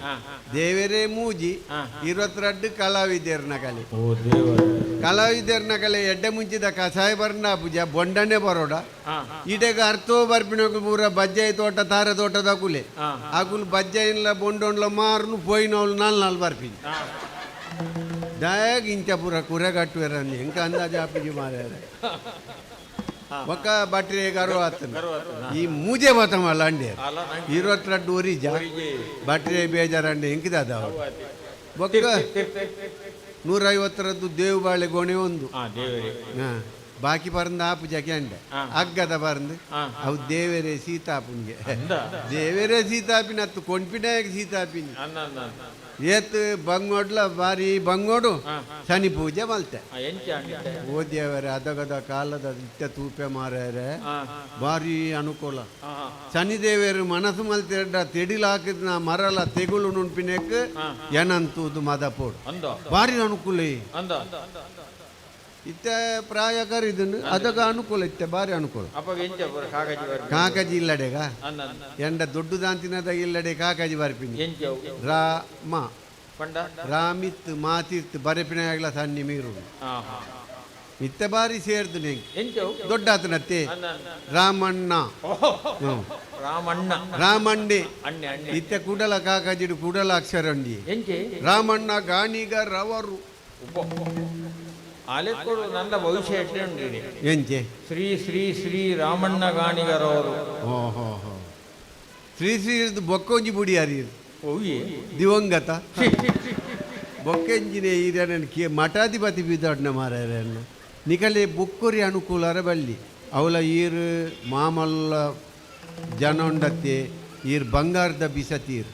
ದೇವರೇ ಮೂಜಿ 22 ಕಲಾವಿದರ್ನ ಕಲೆ ಕಲಾವಿದರ್ನ ಕಲೆ ಎಡ್ಡೆ ಮುಂಚಿದ ಕಷಾಯ ಬರ್ನ ಪೂಜೆ ಬೊಂಡನೆ ಬರೋಡ ಈಟೆಗ ಅರ್ಥೋ ಬರ್ಪಿನ ಪೂರ ಬಜ್ಜಾಯಿ ತೋಟ ತಾರ ತೋಟದ ಕುಲೆ ಆಕುಲು ಬಜ್ಜಾಯಿನ್ಲ ಬೊಂಡೊಂಡ್ಲ ಮಾರ್ನು ಪೋಯಿನವಳು ನಾಲ್ ನಾಲ್ ಬರ್ಪಿನಿ ದಾಯಾಗ ಇಂಚ ಪೂರ ಕುರೆ ಕಟ್ಟುವೆರಂದು ಎಂಕ ಅಂದಾಜು ಆಪುಜಿ ಮಾರ್ಯಾರ ಬೊಕ್ಕ ಬಟ್ರೆ ಗರ್ವ ಆತನ ಈ ಮೂಜೆ ಬತ್ತಮಲ್ಲ ಅಂಡೆ 22 ಒರಿಜ ಬಟ್ರೆ ಬೇಜಾರಂಡೆ ಎಂಕಿದಾದ ಬೊಕ್ಕ 150ರದ್ದು ದೇವು ಬಾಳೆ ಗೊಣೆ ಒಂದು ಬಾಕಿ ಪರಂದ ಆಪುಜ ಕೆಂಡೆ ಅಗ್ಗದ ಪರಂದು ಅವು ದೇವರೇ ಸೀತಾಪುನ್ಗೆ ದೇವರೇ ಸೀತಾಪಿನ ಅತ್ತು ಕೊಂಡ್ಪಿನಾಯಕ ಸೀತಾಪಿನಿ. ಏತ್ ಬಂಗೋಡ್ಲ ಬಾರಿ ಬಂಗೋಡು ಶನಿ ಪೂಜೆ ಮಲ್ತೆ ಓದ್ಯವರೆ ಅದಗದ ಕಾಲದ ಇತ್ತ ತೂಪೆ ಮಾರ್ಯಾರೆ ಬಾರಿ ಅನುಕೂಲ ಶನಿದೇವರು ಮನಸ್ಸು ಮಲ್ತೆರಡ ತೆಡಿಲ ಹಾಕಿದ್ ನಾ ಮರಲ ತೆಗುಳು ನುಣ್ಪಿನೆಕ್ ಏನಂತೂದು ಮದಪೋಡು ಬಾರಿ ಅನುಕೂಲ ಇತ್ತ ಪ್ರಾಯಕರ್ ಇದನ್ನು ಅದಗ ಅನುಕೂಲ ಇತ್ತೆ ಬಾರಿ ಅನುಕೂಲ ಕಾಕಜಿ ಇಲ್ಲಡೆಗ ಎಂಡ ದೊಡ್ಡ ದಾಂತಿನದ ಇಲ್ಲಡೆ ಕಾಕಜಿ ಬರ್ಪಿನಿ ರಾಮ ರಾಮಿತ್ ಮಾತಿರ್ತು ಬರೆಪಿನ ಆಗಲ ಸನ್ನಿ ಮೀರು ಇತ್ತೆ ಬಾರಿ ಸೇರ್ದು ನೆಂಕ್ ದೊಡ್ಡ ಆತನತ್ತೆ ರಾಮಣ್ಣ ರಾಮಣ್ಣ ರಾಮಣ್ಣೆ ಇತ್ತೆ ಕೂಡಲ ಕಾಕಜಿಡು ಕೂಡಲ ಅಕ್ಷರ ಉಂಡಿ ರಾಮಣ್ಣ ಗಾಣಿಗ ರವರು ಆಲೆಕ್ಕೊಡು ನನ್ನ ಭವಿಷ್ಯ ಎಟ್ಟೆ ಉಂಡಿದೆ ಎಂಚೆ ಶ್ರೀ ಶ್ರೀ ಶ್ರೀ ರಾಮಣ್ಣ ಗಾಣಿಗರವರು ಓಹೋ ಹೋ ಶ್ರೀ ಶ್ರೀ ಬೊಕ್ಕೊಂಜಿ ಬುಡಿಯಾರಿ ದಿವಂಗತ ಬೊಕ್ಕೆಂಜಿನೇ ಈರನ ಕೇ ಮಠಾಧಿಪತಿ ಬಿದ್ದಾಡ್ನ ಮಾರಾಯರನ್ನ ನಿಕಲೆ ಬೊಕ್ಕೊರಿ ಅನುಕೂಲರ ಬಲ್ಲಿ ಅವಲ ಈರು ಮಾಮಲ್ಲ ಜನ ಉಂಡತ್ತೆ ಈರು ಬಂಗಾರದ ಬಿಸತೀರ್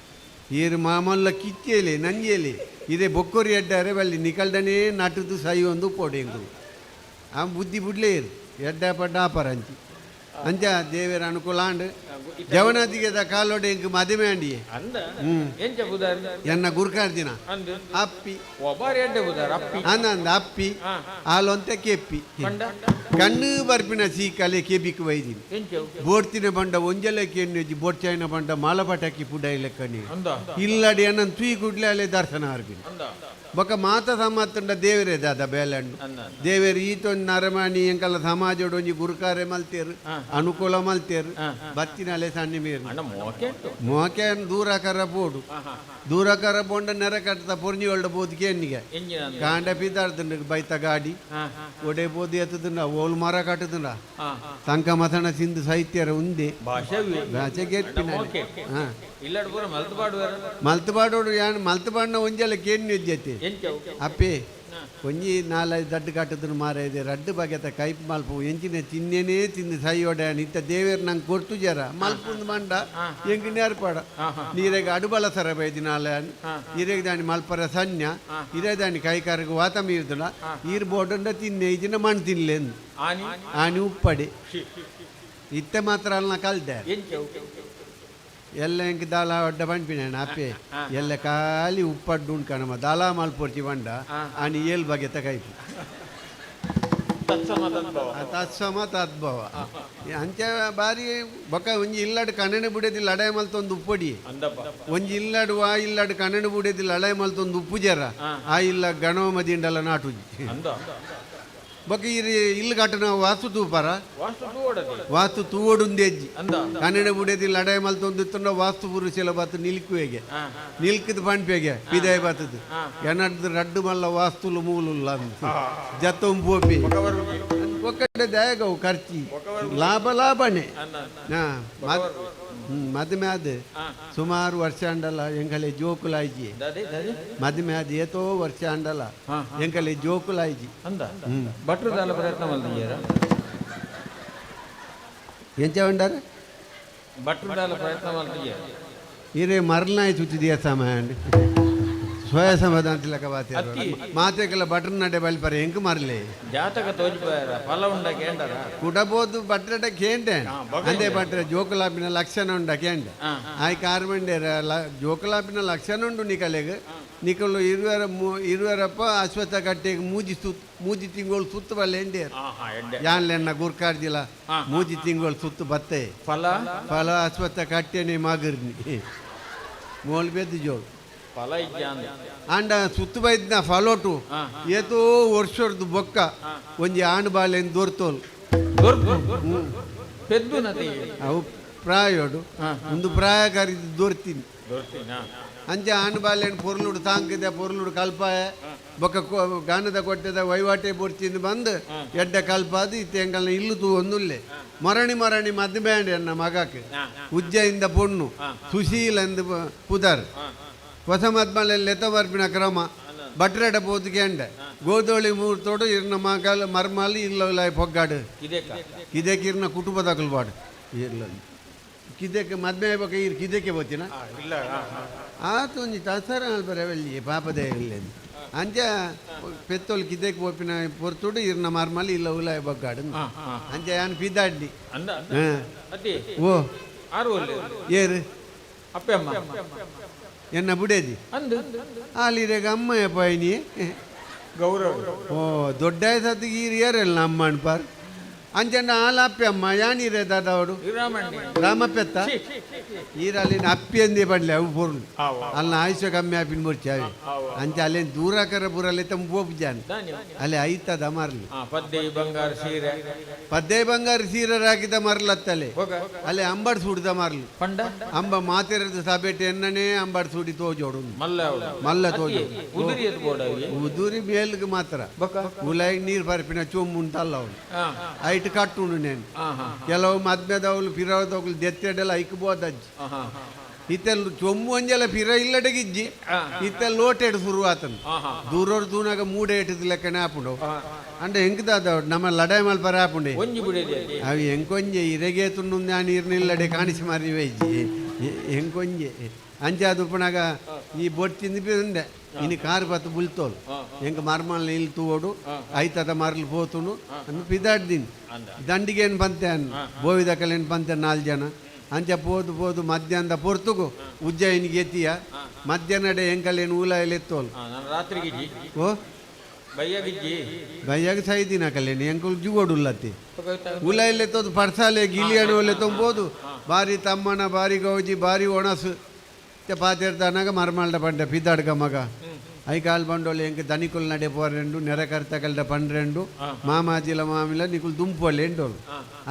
ಈರು ಮಾಮಲ್ಲ ಕಿಚ್ಚೇಲೆ ನಂಜೇಲೆ ಇದೇ ಬೊಕ್ಕೊರಿ ಎಡ್ಡಾರೆ ಬಲ್ಲಿ ನಿಕಲ್ಡನೇ ನಟದು ಸೈ ಒಂದು ಪೋಡೆಂಗು ಆ ಬುದ್ಧಿ ಬುಡ್ಲೇ ಇರು ಎಡ್ಡ ಪಡ್ಡ ಆಪರ ಅಂಚಿ ಅಂಚ ದೇವರ ಅನುಕೂಲ ಆಂಡ್ ಜವನಾದಿಗೆ ಕಾಲೋಡೆ ಇಂಕ್ ಮದುವೆ ಅಂಡಿಯೆ ಎನ್ನ ಗುರ್ಕಾರ್ದಿನ ಅಪ್ಪಿ ಅಂದ ಅಂದ ಅಪ್ಪಿ ಆಲೊಂತೆ ಕೆಪ್ಪಿ ಕಣ್ಣು ಬರ್ಪಿನ ಸೀಕಲೆ ಕೆಬಿಕ್ ವೈದಿನಿ ಬೋಡ್ತಿನ ಬಂಡ ಒಂಜಲೆ ಕೆಣ್ಣಿ ಬೋಡ್ಚಾಯಿನ ಬಂಡ ಮಾಲಪಟಕ್ಕಿ ಪುಡೈ ಲೆಕ್ಕನಿ ಇಲ್ಲಡಿ ಅನ್ನ ತೂಯಿ ಕುಡ್ಲೆ ಅಲ್ಲೇ ದರ್ಶನ ಆರ್ಪಿನ ಬೊಕ ಮಾತ ಸಮಾತುಂಡ ದೇವರೇ ದಾದ ಬೇಲಣ್ಣು ದೇವೇರು ಈತೊಂದು ನರಮಾಣಿ ಎಂಕಲ್ಲ ಸಮಾಜೋಡು ಒಂಜಿ ಗುರುಕಾರೆ ಮಲ್ತೇರು ಅನುಕೂಲ ಮಲ್ತೇರು ಬತ್ತಿನಲೆ ಸಣ್ಣ ಮೇರು ಮೋಕೆ ದೂರಕರ ಪೋಡು ದೂರಕರ ಪೋಂಡ ನೆರ ಕಟ್ಟದ ಪೊರ್ಣಿ ಒಳ್ಳೆ ಬೋದು ಕೇನಿಗೆ ಕಾಂಡ ಪಿದಾರ್ದುಂಡು ಬೈತ ಗಾಡಿ ಒಡೆ ಬೋದು ಎತ್ತದುಂಡ ಓಲ್ ಮರ ಕಟ್ಟದುಂಡ ತಂಕ ಮಸಣ ಸಿಂಧು ಸಾಹಿತ್ಯರ ಉಂದೆ ಭಾಷೆ ಗೆರ್ಪಿನ ಮಲ್ತುಪಾಡೋಡು ಯಾನ್ ಮಲ್ತುಪಾಡಿನ ಒಂಜೆಲ್ಲ ಕೇನ್ ಜೊತೆ ಅಪ್ಪೆ ಒಂಜಿ ನಾಲೈದು ದಡ್ಡು ಕಟ್ಟದನ್ನು ಮಾರ ಇದೆ ರಡ್ಡು ಬಗೆತ ಕೈಪ್ ಮಲ್ಪು ಎಂಚಿನ ತಿನ್ನೇನೇ ತಿಂದು ಸೈಯೋಡ ಇತ್ತ ದೇವೇರು ನಂಗೆ ಕೊಡ್ತು ಜರ ಮಲ್ಪುಂದು ಮಂಡ ಎಂಕ್ ನೇರ್ಪಾಡ ನೀರೆಗೆ ಅಡುಬಲ ಸರ ಬೈದಿ ನಾಲೆ ನೀರೆಗೆ ದಾನಿ ಮಲ್ಪರ ಸನ್ಯ ಇರೇ ದಾನಿ ಕೈಕಾರಗೆ ವಾತ ಮೀರ್ದುಲ ಈರ್ ಬೋಡಂಡ ತಿನ್ನೆ ಇಜಿನ ಮಣ್ಣು ತಿನ್ಲೇಂದು ಆನಿ ಉಪ್ಪಡಿ ಇತ್ತೆ ಮಾತ್ರ ಅಲ್ಲ ಕಲ್ದೆ ಎಲ್ಲ ಎಂಕ್ ದಾಲ ಅಡ್ಡ ಪಂಪಿನ ಅಪ್ಪೆ ಎಲ್ಲ ಖಾಲಿ ಉಪ್ಪಡ್ಡು ಉಂಡು ಕಣಮ ದಾಲ ಮಲ್ಪೊರ್ಚಿ ಬಂಡ ಆನಿ ಏಲ್ ಬಗೆತ ಕೈಪು ತತ್ಸಮ ತದ್ಭವ ಅಂಚೆ ಬಾರಿ ಬೊಕ ಒಂಜಿ ಇಲ್ಲಡ್ ಕಣ್ಣು ಬುಡೇದಿ ಲಡಾಯಿ ಮಲ್ತೊಂದು ಉಪ್ಪೊಡಿ ಒಂಜಿ ಇಲ್ಲಡ್ ವಾ ಇಲ್ಲಡ್ ಕಣ್ಣು ಬುಡೇದಿ ಲಡಾಯಿ ಮಲ್ತೊಂದು ಉಪ್ಪು ಜರ ಆ ಇಲ್ಲ ಗಣವ ಮದಿಂಡಲ ನಾಟುಜಿ ಬೊಕ ಇರಿ ಇಲ್ಲು ಕಟ್ಟನ ವಾಸ್ತು ತೂಪಾರ ವಾಸ್ತು ತೂವೊಡುಂದೆಜ್ಜಿ ಕನ್ನಡ ಬುಡೇದಿ ಲಡಾಯಿ ಮಲ್ತೊಂದು ಇತ್ತುಂಡ ವಾಸ್ತು ಪುರುಷಲ ಬಾತು ನಿಲ್ಕುವೆಗೆ ನಿಲ್ಕದ ಪಂಪೆಗೆ ಪಿದಾಯ ಬಾತದು ಎನ್ನಡ್ದು ರಡ್ಡು ಮಲ್ಲ ವಾಸ್ತುಲು ಮೂಲುಲ್ಲ ಜತ್ತೊಂಪೋಪಿ ಒಕ್ಕಡೆ ದಯಗವು ಖರ್ಚಿ ಲಾಭ ಲಾಭನೇ ಮದುವೆ ಆದ ಸುಮಾರು ವರ್ಷ ಅಂಡಲ್ಲ ಎಂಕಲೆ ಜೋಕುಲಾಯ್ಜಿ ಮದುವೆ ಆದ ಏತೋ ವರ್ಷ ಅಂಡಲ್ಲ ಎಂಕಲೆ ಜೋಕುಲಾಯ್ಜಿ ಭಟ್ರು ದಾಲ ಪ್ರಯತ್ನ ಮಲ್ದಿದ್ದೀರಾ ಎಂಚ ಉಂಡಾರ ಭಟ್ರು ದಾಲ ಪ್ರಯತ್ನ ಮಲ್ದಿದ್ದೀರಾ ಇರೇ ಮರನಾಯ್ ಸುತ್ತಿದೆಯ ಸಮಯ ಸ್ವಯ ಸಮಾಧಾನ ತಿಲಕ ಬಾತೆ ಮಾತೆಗೆಲ್ಲ ಬಟರ್ ನಡೆ ಬಲ್ಪರೆ ಎಂಕ್ ಮರಲೆ ಜಾತಕ ತೋಜಿಪಾಯರ ಫಲ ಉಂಡ ಕೇಂಡರ ಕುಡಬೋದು ಬಟ್ರಡ ಕೇಂಡೆ ಅಂದೆ ಬಟ್ರೆ ಜೋಕುಲಾಪಿನ ಲಕ್ಷಣ ಉಂಡ ಕೇಂಡೆ ಆಯ್ ಕಾರ್ಮಂಡೇರ ಜೋಕುಲಾಪಿನ ಲಕ್ಷಣ ಉಂಡು ನಿಕಲೆಗ್ ನಿಕಲು ಇರುವರ ಇರುವರಪ್ಪ ಅಶ್ವತ್ಥ ಕಟ್ಟೆಗೆ ಮೂಜಿ ಸುತ್ತ ಮೂಜಿ ತಿಂಗಳು ಸುತ್ತ ಬಲ್ಲೆ ಎಂಡೇರು ಯಾನ್ಲೆನ್ನ ಗುರ್ಕಾರ್ಜಿಲ ಮೂಜಿ ತಿಂಗಳು ಸುತ್ತು ಬತ್ತೆ ಫಲ ಫಲ ಅಶ್ವತ್ಥ ಕಟ್ಟೆನೆ ಮಗರ್ನಿ ಮೋಲ್ ಬೆದ್ದು ಜೋಳು ಫಲ ಇಜ್ಜಾಂದ ಆಂಡ ಸುತ್ತು ಬೈದ್ನ ಫಲೋಟು ಏತೋ ವರ್ಷರ್ದು ಬೊಕ್ಕ ಒಂಜಿ ಆಣ್ ಬಾಲೆನ್ ದೊರ್ತೋಲ್ ಪೆದ್ದು ನತಿ ಅವು ಪ್ರಾಯೋಡು ಒಂದು ಪ್ರಾಯ ಕರಿದು ದೊರ್ತೀನಿ ಅಂಚೆ ಆಣ್ ಬಾಲೆನ್ ಪೊರ್ಲುಡು ತಾಂಕಿದೆ ಪೊರ್ಲುಡು ಕಲ್ಪಾಯ ಬೊಕ್ಕ ಗಾನದ ಕೊಟ್ಟೆದ ವೈವಾಟೆ ಪೊರ್ಚಿಂದು ಬಂದು ಎಡ್ಡ ಕಲ್ಪಾದು ಇತ್ತೆ ಎಂಕಲ್ನ ಇಲ್ಲು ತೂ ಒಂದುಲ್ಲೆ ಮರಣಿ ಮರಣಿ ಮದ್ದು ಬ್ಯಾಂಡ್ ಎನ್ನ ಮಗಕ್ಕೆ ಉಜ್ಜಯಿಂದ ಪೊಣ್ಣು ಸುಶೀಲ್ ಅಂದು ಪುದರ್ ಹೊಸ ಮದ್ಮಲೆಲ್ಲ ಎತ್ತ ಬರ್ಪಿನ ಕ್ರಮ ಬಟ್ರೆಡ ಪೋತು ಕೇಂಡೆ ಗೋದೋಳಿ ಮೂರ್ತೋಡು ಇರ್ನ ಮಗಲ್ ಮರ್ಮಲ್ ಇಲ್ಲ ಪೊಗ್ಗಾಡು ಇದಕ್ಕೆ ಇರ್ನ ಕುಟುಂಬದ ಬಾಡು ಇಲ್ಲ ಕಿದಕ್ಕೆ ಮದ್ಮೆ ಆಗ್ಬೇಕು ಇರ್ ಕಿದಕ್ಕೆ ಬೋತಿನ ಆತ ಒಂಜಿ ತಸರ ಅಲ್ಪರೆ ಪಾಪದೇ ಇಲ್ಲ ಅಂಚ ಪೆತ್ತೋಲ್ ಕಿದೆಕ್ ಪೋಪಿನ ಪೊರ್ತುಡು ಇರ್ನ ಮಾರ್ಮಲ್ ಇಲ್ಲ ಉಲಾಯ ಬಗ್ಗಾಡು ಅಂಚ ಯಾನ್ ಪಿದಾಡ್ಡಿ. ಓ ಏರು ಅಪ್ಪೆ ಅಮ್ಮ ಎನ್ನ ಬುಡೇದಿ ಆಲಿರೆಗ ಅಮ್ಮಯ್ಯ ಪಾಯಿನಿ ಗೌರವ. ಓ ದೊಡ್ಡ ಸತ್ತಿಗೆ ಈರು ಏರಲ್ಲ ಅಮ್ಮ ಅನ್ಪಾರ್ ಅಂಚಂಡ ಆಲ ಅಪ್ಪೆ ಅಮ್ಮ ಯಾನೀರೆ ದಾದವಡು ರಾಮಪ್ಪೆತ್ತ ಈರಲ್ಲಿನ ಅಪ್ಪಿ ಅಂದೇ ಪಡ್ಲೆ ಅವು ಪೊರ್ಲು ಅಲ್ಲ ಆಯುಷ್ಯ ಕಮ್ಮಿ ಆಪಿನ ಮುರ್ಚಿ ಅವೆ ಅಂಚ ಅಲ್ಲೇನು ದೂರಕರ ಪೂರಲ್ಲೇ ತಮ್ಮ ಪೋಪು ಜಾನ್ ಅಲ್ಲಿ ಐತದ ಮಾರ್ಲಿ. ಪದ್ದೆ ಬಂಗಾರ ಸೀರೆ ಪದ್ದೆ ಬಂಗಾರ ಸೀರೆ ಹಾಕಿದ ಮರ್ಲತ್ತಲೆ ಅಲ್ಲಿ ಅಂಬಾಡ್ ಸೂಡಿದ ಮಾರ್ಲು ಪಂಡ ಅಂಬ ಮಾತಿರದ ಸಬೇಟೆ ಎನ್ನನೇ ಅಂಬಾಡ್ ಸೂಡಿ ತೋಜೋಡು ಮಲ್ಲ ಮಲ್ಲ ತೋಜೋಡು ಉದುರಿ ಉದುರಿ ಮೇಲ್ಗೆ ಮಾತ್ರ ಉಲಾಯಿ ನೀರು ಪರಿಪಿನ ಚೊಮ್ಮು ಉಂಟಲ್ಲ ಅವನು ಐಟ್ ಕಟ್ಟುಂಡು ನೇನು ಕೆಲವು ಮದ್ಮೆದವಳು ಪಿರವದವಳು ದೆತ್ತೆಡೆಲ್ಲ ಐಕ್ಬೋದಜ್ಜಿ ಇತ್ತೆಲ್ಲ ಚೊಮ್ಮು ಒಂಜೆಲ್ಲ ಪಿರ ಇಲ್ಲಡೆಗಿಜ್ಜಿ ಇತ್ತೆ ಲೋಟೆಡ್ ಶುರು ಆತನು ದೂರೋರು ತೂನಾಗ ಮೂಡೆ ಇಟ್ಟದ ಲೆಕ್ಕನೆ ಆಪುಂಡು ಅಂಡ ಹೆಂಗದಾದ ನಮ್ಮ ಲಡಾಯಿ ಮಲ್ಪರ ಆಪುಂಡೆ ಅవి ಎಂಕೊಂಜೆ ಇರೆಗೆ ತುಂಡು ನೀರ್ನಿಲ್ಲಡೆ ಕಾಣಿಸಿ ಮಾರಿ ವೈಜಿ ಎಂಕೊಂಜೆ ಅಂಚೆ ಅದು ಉಪ್ಪನಾಗ ಈ ಬೊಟ್ಟು ತಿಂದು ಪಿಂದೆ ಇನ್ನು ಕಾರ್ ಬತ್ತು ಬುಲ್ತೋಲು ಎಂಕ ಮರ್ಮಲ್ ಇಲ್ಲಿ ತೂವೋಡು ಐತದ ಮರ್ಲ್ ಪೋತುನು ಅಂದು ಪಿದಾಡ್ದಿನಿ ದಂಡಿಗೇನು ಬಂತೆ ಅನ್ ಬೋವಿದಕಲೇನು ಬಂತೆ ನಾಲ್ಕು ಜನ ಅಂಚ ಪೋದು ಪೋದು ಮಧ್ಯಾಹ್ನದ ಪೊರ್ತುಗು ಉಜ್ಜಯಿನಿಗೆ ಎತ್ತಿಯ ಮಧ್ಯಾಹ್ನಡೆ ಎಂಕಲೇನು ಊಲ ಎತ್ತೋಲು ರಾತ್ರಿಗೆ ಓ ಬಯ್ಯಗಿಜ್ಜಿ ಬಯ್ಯಾಗ ಸೈದಿನ ಕಲ್ಲೇನು ಎಂಕುಲು ಜುಗೋಡುಲ್ಲತ್ತಿ ಉಲ ಎತ್ತೋದು ಪರ್ಸಾಲೆ ಗಿಲಿಯಣ ಒಲೆ ತೊಂಬೋದು ಬಾರಿ ತಮ್ಮನ ಬಾರಿ ಗೌಜಿ ಬಾರಿ ಒಣಸು ಪಾತಿರ್ತಾನಾಗ ಮರ್ಮಾಲ್ಡ ಪಂಡೆ ಪಿದ್ದಾಡ್ಕ ಮಗ I call ಬಂಡೋಲಿ ಎಂಕ ದನಿಕುಲ್ ನಡೆ ಪೋರೆಂಡು ನೆರೆಕರ್ತಕಲ್ಡ ಪಂಡ್ರೆಂಡು ಮಾಮಾಜಿಲ ಮಾಮಿಲ ನಿಕುಲ್ ದುಂಪೊಲ್ಲೆ ಎಂಡೋಲು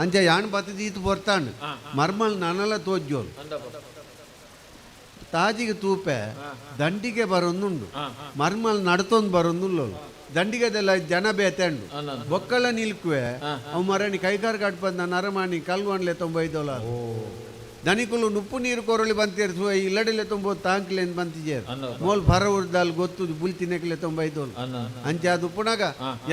ಅಂಚ ಯಾನ್ ಬತ್ತದ ಈತು ಪೊರ್ತಾಂಡು ಮರ್ಮಲ್ ನನಲ ತೋಜ್ಜೋಲು ತಾಜಿಗೆ ತೂಪೆ ದಂಡಿಗೆ ಬರೊಂದುಂಡು ಮರ್ಮಲ್ ನಡ್ತೊಂದು ಬರೊಂದುಲ್ಲೋಲು ದಂಡಿಗೆದೆಲ್ಲ ಜನ ಬೇತೆಂಡು ಬೊಕ್ಕಲ ನಿಲ್ಕುವೆ ಅವು ಮರಣಿ ಕೈಕಾರ್ ಕಟ್ಪಂದ ನರಮಾಣಿ ಕಲ್ವನ್ಲೆ ತೊಂಬೈದೋಲ ದನಿಕುಲು ನುಪ್ಪು ನೀರು ಕೊರಳಿ ಬಂತೇರು ಇಲ್ಲಡಿಲೆ ತುಂಬ ತಾಂಕ್ಲೇನ್ ಬಂತಿಜೇರು ಮೋಲ್ ಫರ ಉರ್ದಾಲ್ ಗೊತ್ತು ಬುಲ್ತಿನೆಕ್ಲೆ ತೊಂಬೈದೋಲು ಅಂಚೆ ಅದು ಪುನಗ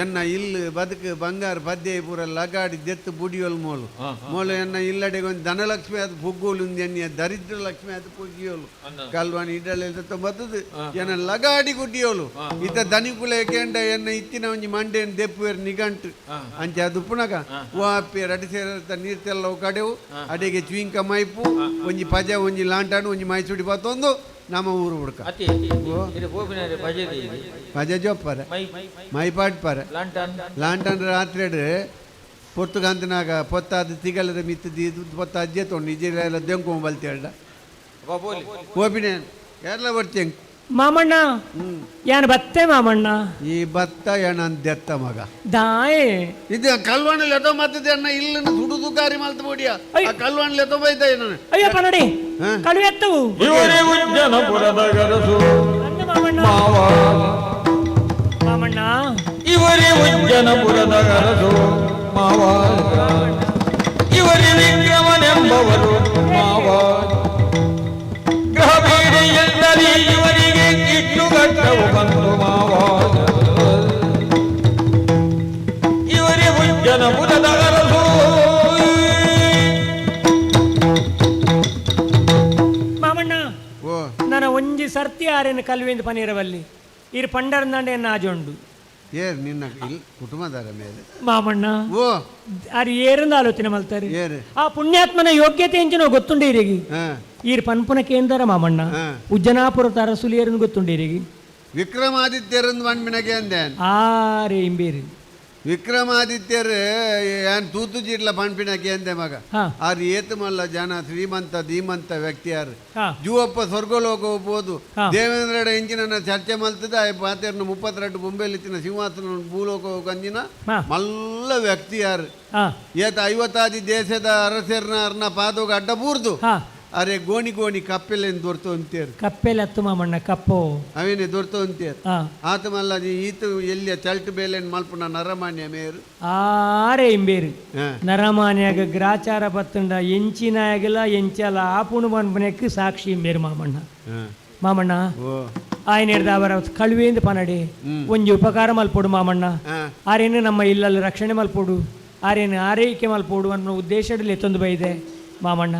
ಎನ್ನ ಇಲ್ಲು ಬದುಕು ಬಂಗಾರ ಪದ್ಯ ಪೂರ ಲಗಾಡಿ ದೆತ್ತು ಬುಡಿಯೋಲು ಮೋಲು ಮೋಲು ಎನ್ನ ಇಲ್ಲಡೆಗೆ ಒಂದು ಧನಲಕ್ಷ್ಮಿ ಅದು ಪುಗ್ಗೋಲು ಎನ್ನಿಯ ದರಿದ್ರ ಲಕ್ಷ್ಮಿ ಅದು ಪುಗ್ಗಿಯೋಲು ಕಲ್ವಾಣಿ ಇಡಲೆ ತೊಂಬತ್ತದು ಎನ್ನ ಲಗಾಡಿ ಗುಡ್ಡಿಯೋಲು ಇತ್ತ ದನಿಕುಲ ಕೆಂಡ ಎನ್ನ ಇತ್ತಿನ ಒಂಜಿ ಮಂಡೇನು ದೆಪ್ಪುವೇರು ನಿಗಂಟು ಅಂಚೆ ಅದು ಪುನಗ ಓ ಅಪ್ಪಿ ರಡಿ ಸೇರ ನೀರು ತೆಲ್ಲವು ಕಡೆವು ಅಡಿಗೆ ಚುಯಿಂಕ ಮೈಪು ಒಂಜಿ ಪಜ ಒಂಜಿ ಲಾಂಟಾನು ಒಂಜಿ ಮೈಸೂಡಿ ಬತ್ತೊಂದು ನಮ್ಮ ಊರು ಹುಡ್ಕ ಪಜೆ ಜೋಪ್ಪರೆ ಮೈಪಾಟ್ ಪಾರೆ ಲಾಂಟನ್ ರಾತ್ರಿ ಪೊರ್ತುಗಂತನಾಗ ಪೊತ್ತಾದ ತಿಗಲದ ಮಿತ್ತು ದೀದು ಪೊತ್ತ ಅಜ್ಜೆ ತೊಂಡು ಇಜಿರೆಲ್ಲ ದೆಂಕೊಂಬ ಬಲ್ತೇಳ್ಡ ಕೋಪಿನೇ ಕೇರಳ ಬರ್ತೀನಿ ಮಾಮಣ್ಣ ಯಾನ್ ಬತ್ತೆ ಮಾಮಣ್ಣ ಈ ಭತ್ತ ಏನ ದೆತ್ತ ಮಗ ದಾಯೆ ಇದು ಕಲ್ವಾಣಿ ಲೆಟೋ ಮತ್ತದೆ ಅಣ್ಣ ಇಲ್ಲ ಸುಡುದು ಕಾರಿ ಮಲ್ತ ಬೋಡಿಯ ಆ ಕಲ್ವಾಣಿ ಲೆಟೋ ಬೈತ ನಾನು ಅಯ್ಯಪ್ಪ ನೋಡಿ ಕಳುವೆ ಎತ್ತವು ಮಾಮಣ್ಣ ಮಾಮಣ್ಣ ಇವರೇ ಉಜ್ಜನಪುರದ ಅರಸು ಮಾವ ಇವರೇ ವಿಕ್ರಮನೆಂಬವರು ಮಾವ ಗ್ರಹ ಪೀಡೆಯೆಂದರೆ ಇವರಿಗೆ ಇಟ್ಟು ಘಟ್ಟವು ಬಂತು ಮಾವ ಇವರೇ ಉಜ್ಜನಪುರದ ಅರಸು ಮಾಮಣ್ಣ ನನ್ನ ಒಂಜಿ ಸರ್ತಿ ಆರೇನು ಕಲ್ವೆಂದು ಪನೀರವಲ್ಲಿ ಇರು ಪಂಡರ್ನಾಂಡೆ ನಾಜೊಂಡು ಏರ್ ನಿನ್ನ ಇಲ್ಲಿ ಕುಟುಂಬದಾರ ಮೇಲೆ ಮಾಮಣ್ಣ ಓ ಆರು ಏರಿಂದ ಆಲೋಚನೆ ಮಲ್ತಾರೆ ಏರು ಆ ಪುಣ್ಯಾತ್ಮನ ಯೋಗ್ಯತೆ ಎಂಚಿನೋ ಗೊತ್ತುಂಡು ಇರಿಗೆ ಈರ್ ಪನ್ಪುನ ಕೇಂದ್ರ ಮಾಮಣ್ಣ ಉಜ್ಜನಾಪುರ ಅರಸುಲಿಯರನ್ನು ಗೊತ್ತುಂಡು ಇರಿಗೆ ವಿಕ್ರಮಾದಿತ್ಯರಂದು ಮಣ್ಮಿನಗೆ ಅಂದೆ ಆರೆ ಇಂಬೇರಿ ವಿಕ್ರಮಾದಿತ್ಯರು ಏನ್ ತೂತು ಜಿಡ್ಲ ಪಣ್ಪಿನಕ್ಕೆ ಅಂದೆ ಮಗ ಆರು ಏತು ಮಲ್ಲ ಜನ ಶ್ರೀಮಂತ ಧೀಮಂತ ವ್ಯಕ್ತಿಯಾರು ಜೂವಪ್ಪ ಸ್ವರ್ಗಲೋಕ ಹೋಗ್ಬೋದು ದೇವೇಂದ್ರಡ ಇಂಚಿನ ಚರ್ಚೆ ಮಲ್ತದ ಪಾತೇರ್ನ 32 ಬೊಂಬೆಲಿತ್ತಿನ ಸಿಂಹಾಸನ ಭೂಲೋಕ ಕಂಜಿನ ಮಲ್ಲ ವ್ಯಕ್ತಿಯಾರು ಏತ 50 ದೇಶದ ಅರಸರ್ನ ಅರ್ನ ಪಾದೋಗ ಅಡ್ಡ ಬೂರ್ದು ಅರೆ ಗೋಣಿ ಗೋಣಿ ಕಪ್ಪೆಲೇನು ದೊರ್ತು ಅಂತೇರು ಕಪ್ಪೆಲೆ ಹತ್ತು ಮಾಮಣ್ಣ ಕಪ್ಪು ಅವೇನೆ ದೊರ್ತು ಅಂತೇರು ಆತ ಮಲ್ಲ ಈತ ಎಲ್ಲಿಯ ಚಲ್ಟ್ ಬೇಲೇನು ಮಲ್ಪುನ ನರಮಾನ್ಯ ಮೇರು ಆರೆ ಇಂಬೇರು ನರಮಾನ್ಯಾಗ ಗ್ರಾಚಾರ ಬತ್ತುಂಡ ಎಂಚಿನಾಗಲ ಎಂಚಲ ಆಪುಣು ಮನ್ಪುನಕ್ಕೆ ಸಾಕ್ಷಿ ಇಂಬೇರು ಮಾಮಣ್ಣ ಮಾಮಣ್ಣ ఆయన ಅವರ ಕಳುವೇಂದು ಪನಡಿ ಒಂಜಿ ಉಪಕಾರ ಮಲ್ಪೊಡು ಮಾಮಣ್ಣ ಆರೇನು ನಮ್ಮ ಇಲ್ಲಲ್ಲಿ ರಕ್ಷಣೆ ಮಲ್ಪೊಡು ಆರೇನು ಆರೈಕೆ ಮಲ್ಪೊಡು ಅನ್ನೋ ಉದ್ದೇಶದಲ್ಲಿ ಎತ್ತೊಂದು ಬೈದೆ ಮಾಮಣ್ಣ.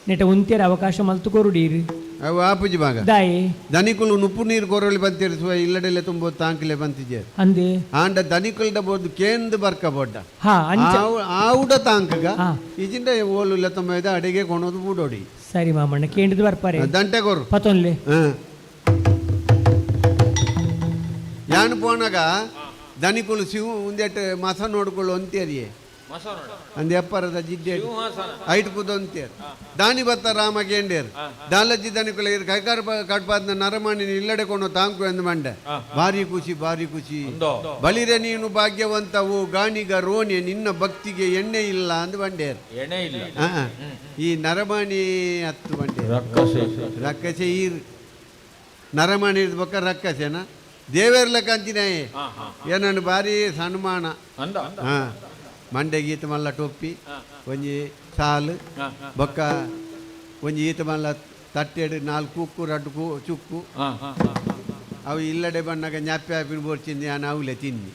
ನೆಟ ಉಂತೇರ ಅವಕಾಶ ಮಲ್ತು ಕೊರುಡೀರು. ಅವು ಆಪುಜಿ ಮಗ. ದಾಯಿ ದನಿಕುಲು ನುಪ್ಪು ನೀರು ಕೊರಳಿ ಬಂತಿರಿಸುವ ಇಲ್ಲಡೆಲೆ ತುಂಬ ತಾಂಕಿಲೆ ಬಂತಿಜೆ ಅಂದೆ ಆಂಡ ದನಿಕುಲ್ಡ ಬೋದು ಕೇಂದ್ ಬರ್ಕ ಬೋಡ್ಡ ಹಾ ಅಂಚ ಆವುಡ ತಾಂಕಗ ಇಜಿಂಡ ಓಲು ಇಲ್ಲ ತುಂಬ ಇದೆ ಅಡಿಗೆ ಕೊಣೋದು ಬೂಡೋಡಿ. ಸರಿ ಮಾಮಣ್ಣ ಕೇಂದ್ರದ ಬರ್ಪಾರೆ ದಂಟೆ ಕೊರು ಪತೊನ್ಲೆ. ಯಾನ್ ಪೋನಾಗ ದನಿಕುಲು ಶಿವ ಒಂದೆಟ್ ಮಸ ನೋಡ್ಕೊಳ್ಳು ಅಂತೀರಿಯೇ ಅಂದ್ ಎಪ್ಪರದ ಜಿಡ್ಡೆ ಐಟ್ ಕುದ ಅಂತೀರ್ ದಾನಿ ಬತ್ತ ರಾಮ ಕೇಂಡೇರ್ ದಾಲಜ್ಜಿ ದನಿಕುಲ ಇರ್ ಕೈಕಾರ ಕಟ್ಪಾದ್ನ ನರಮಾಣಿ ಇಲ್ಲಡೆ ಕೊಂಡು ತಾಂಕು ಎಂದು ಮಂಡೆ ಭಾರಿ ಖುಷಿ ಭಾರಿ ಖುಷಿ ಬಳಿರೆ ನೀನು ಭಾಗ್ಯವಂತವು ಗಾಣಿಗ ರೋಣಿ ನಿನ್ನ ಭಕ್ತಿಗೆ ಎಣ್ಣೆ ಇಲ್ಲ ಅಂದ್ ಬಂಡೇರ್. ಎಣ್ಣೆ ಇಲ್ಲ. ಈ ನರಮಾಣಿ ಹತ್ತು ಬಂಡೇರ್ ರಕ್ಕಸೆ ಈ ನರಮಾಣಿ ಬೊಕ್ಕ ರಕ್ಕಸೆನ ದೇವೇರ್ಲ ಕಂತಿನಾಯೆ ಏನನ್ನು ಭಾರಿ ಸನ್ಮಾನ. ಹಾಂ ಮಂಡೆ ಗೀತ ಮಲ್ಲ ಟೊಪ್ಪಿ ಒಂಜಿ ಸಾಲು ಬೊಕ್ಕ ಒಂಜಿ ಈತ ಮಲ್ಲ ತಟ್ಟೆಡು ನಾಲ್ಕು ಕುಕ್ಕು ರಡ್ಡು ಕೂ ಚುಕ್ಕು ಅವು ಇಲ್ಲಡೆ ಬಣ್ಣಗ ಜ್ಞಾಪಿ ಆಪಿನ ಬೋರ್ಚಿಂది ನಾನು ಅವಲೆ ತಿನ್ನಿ.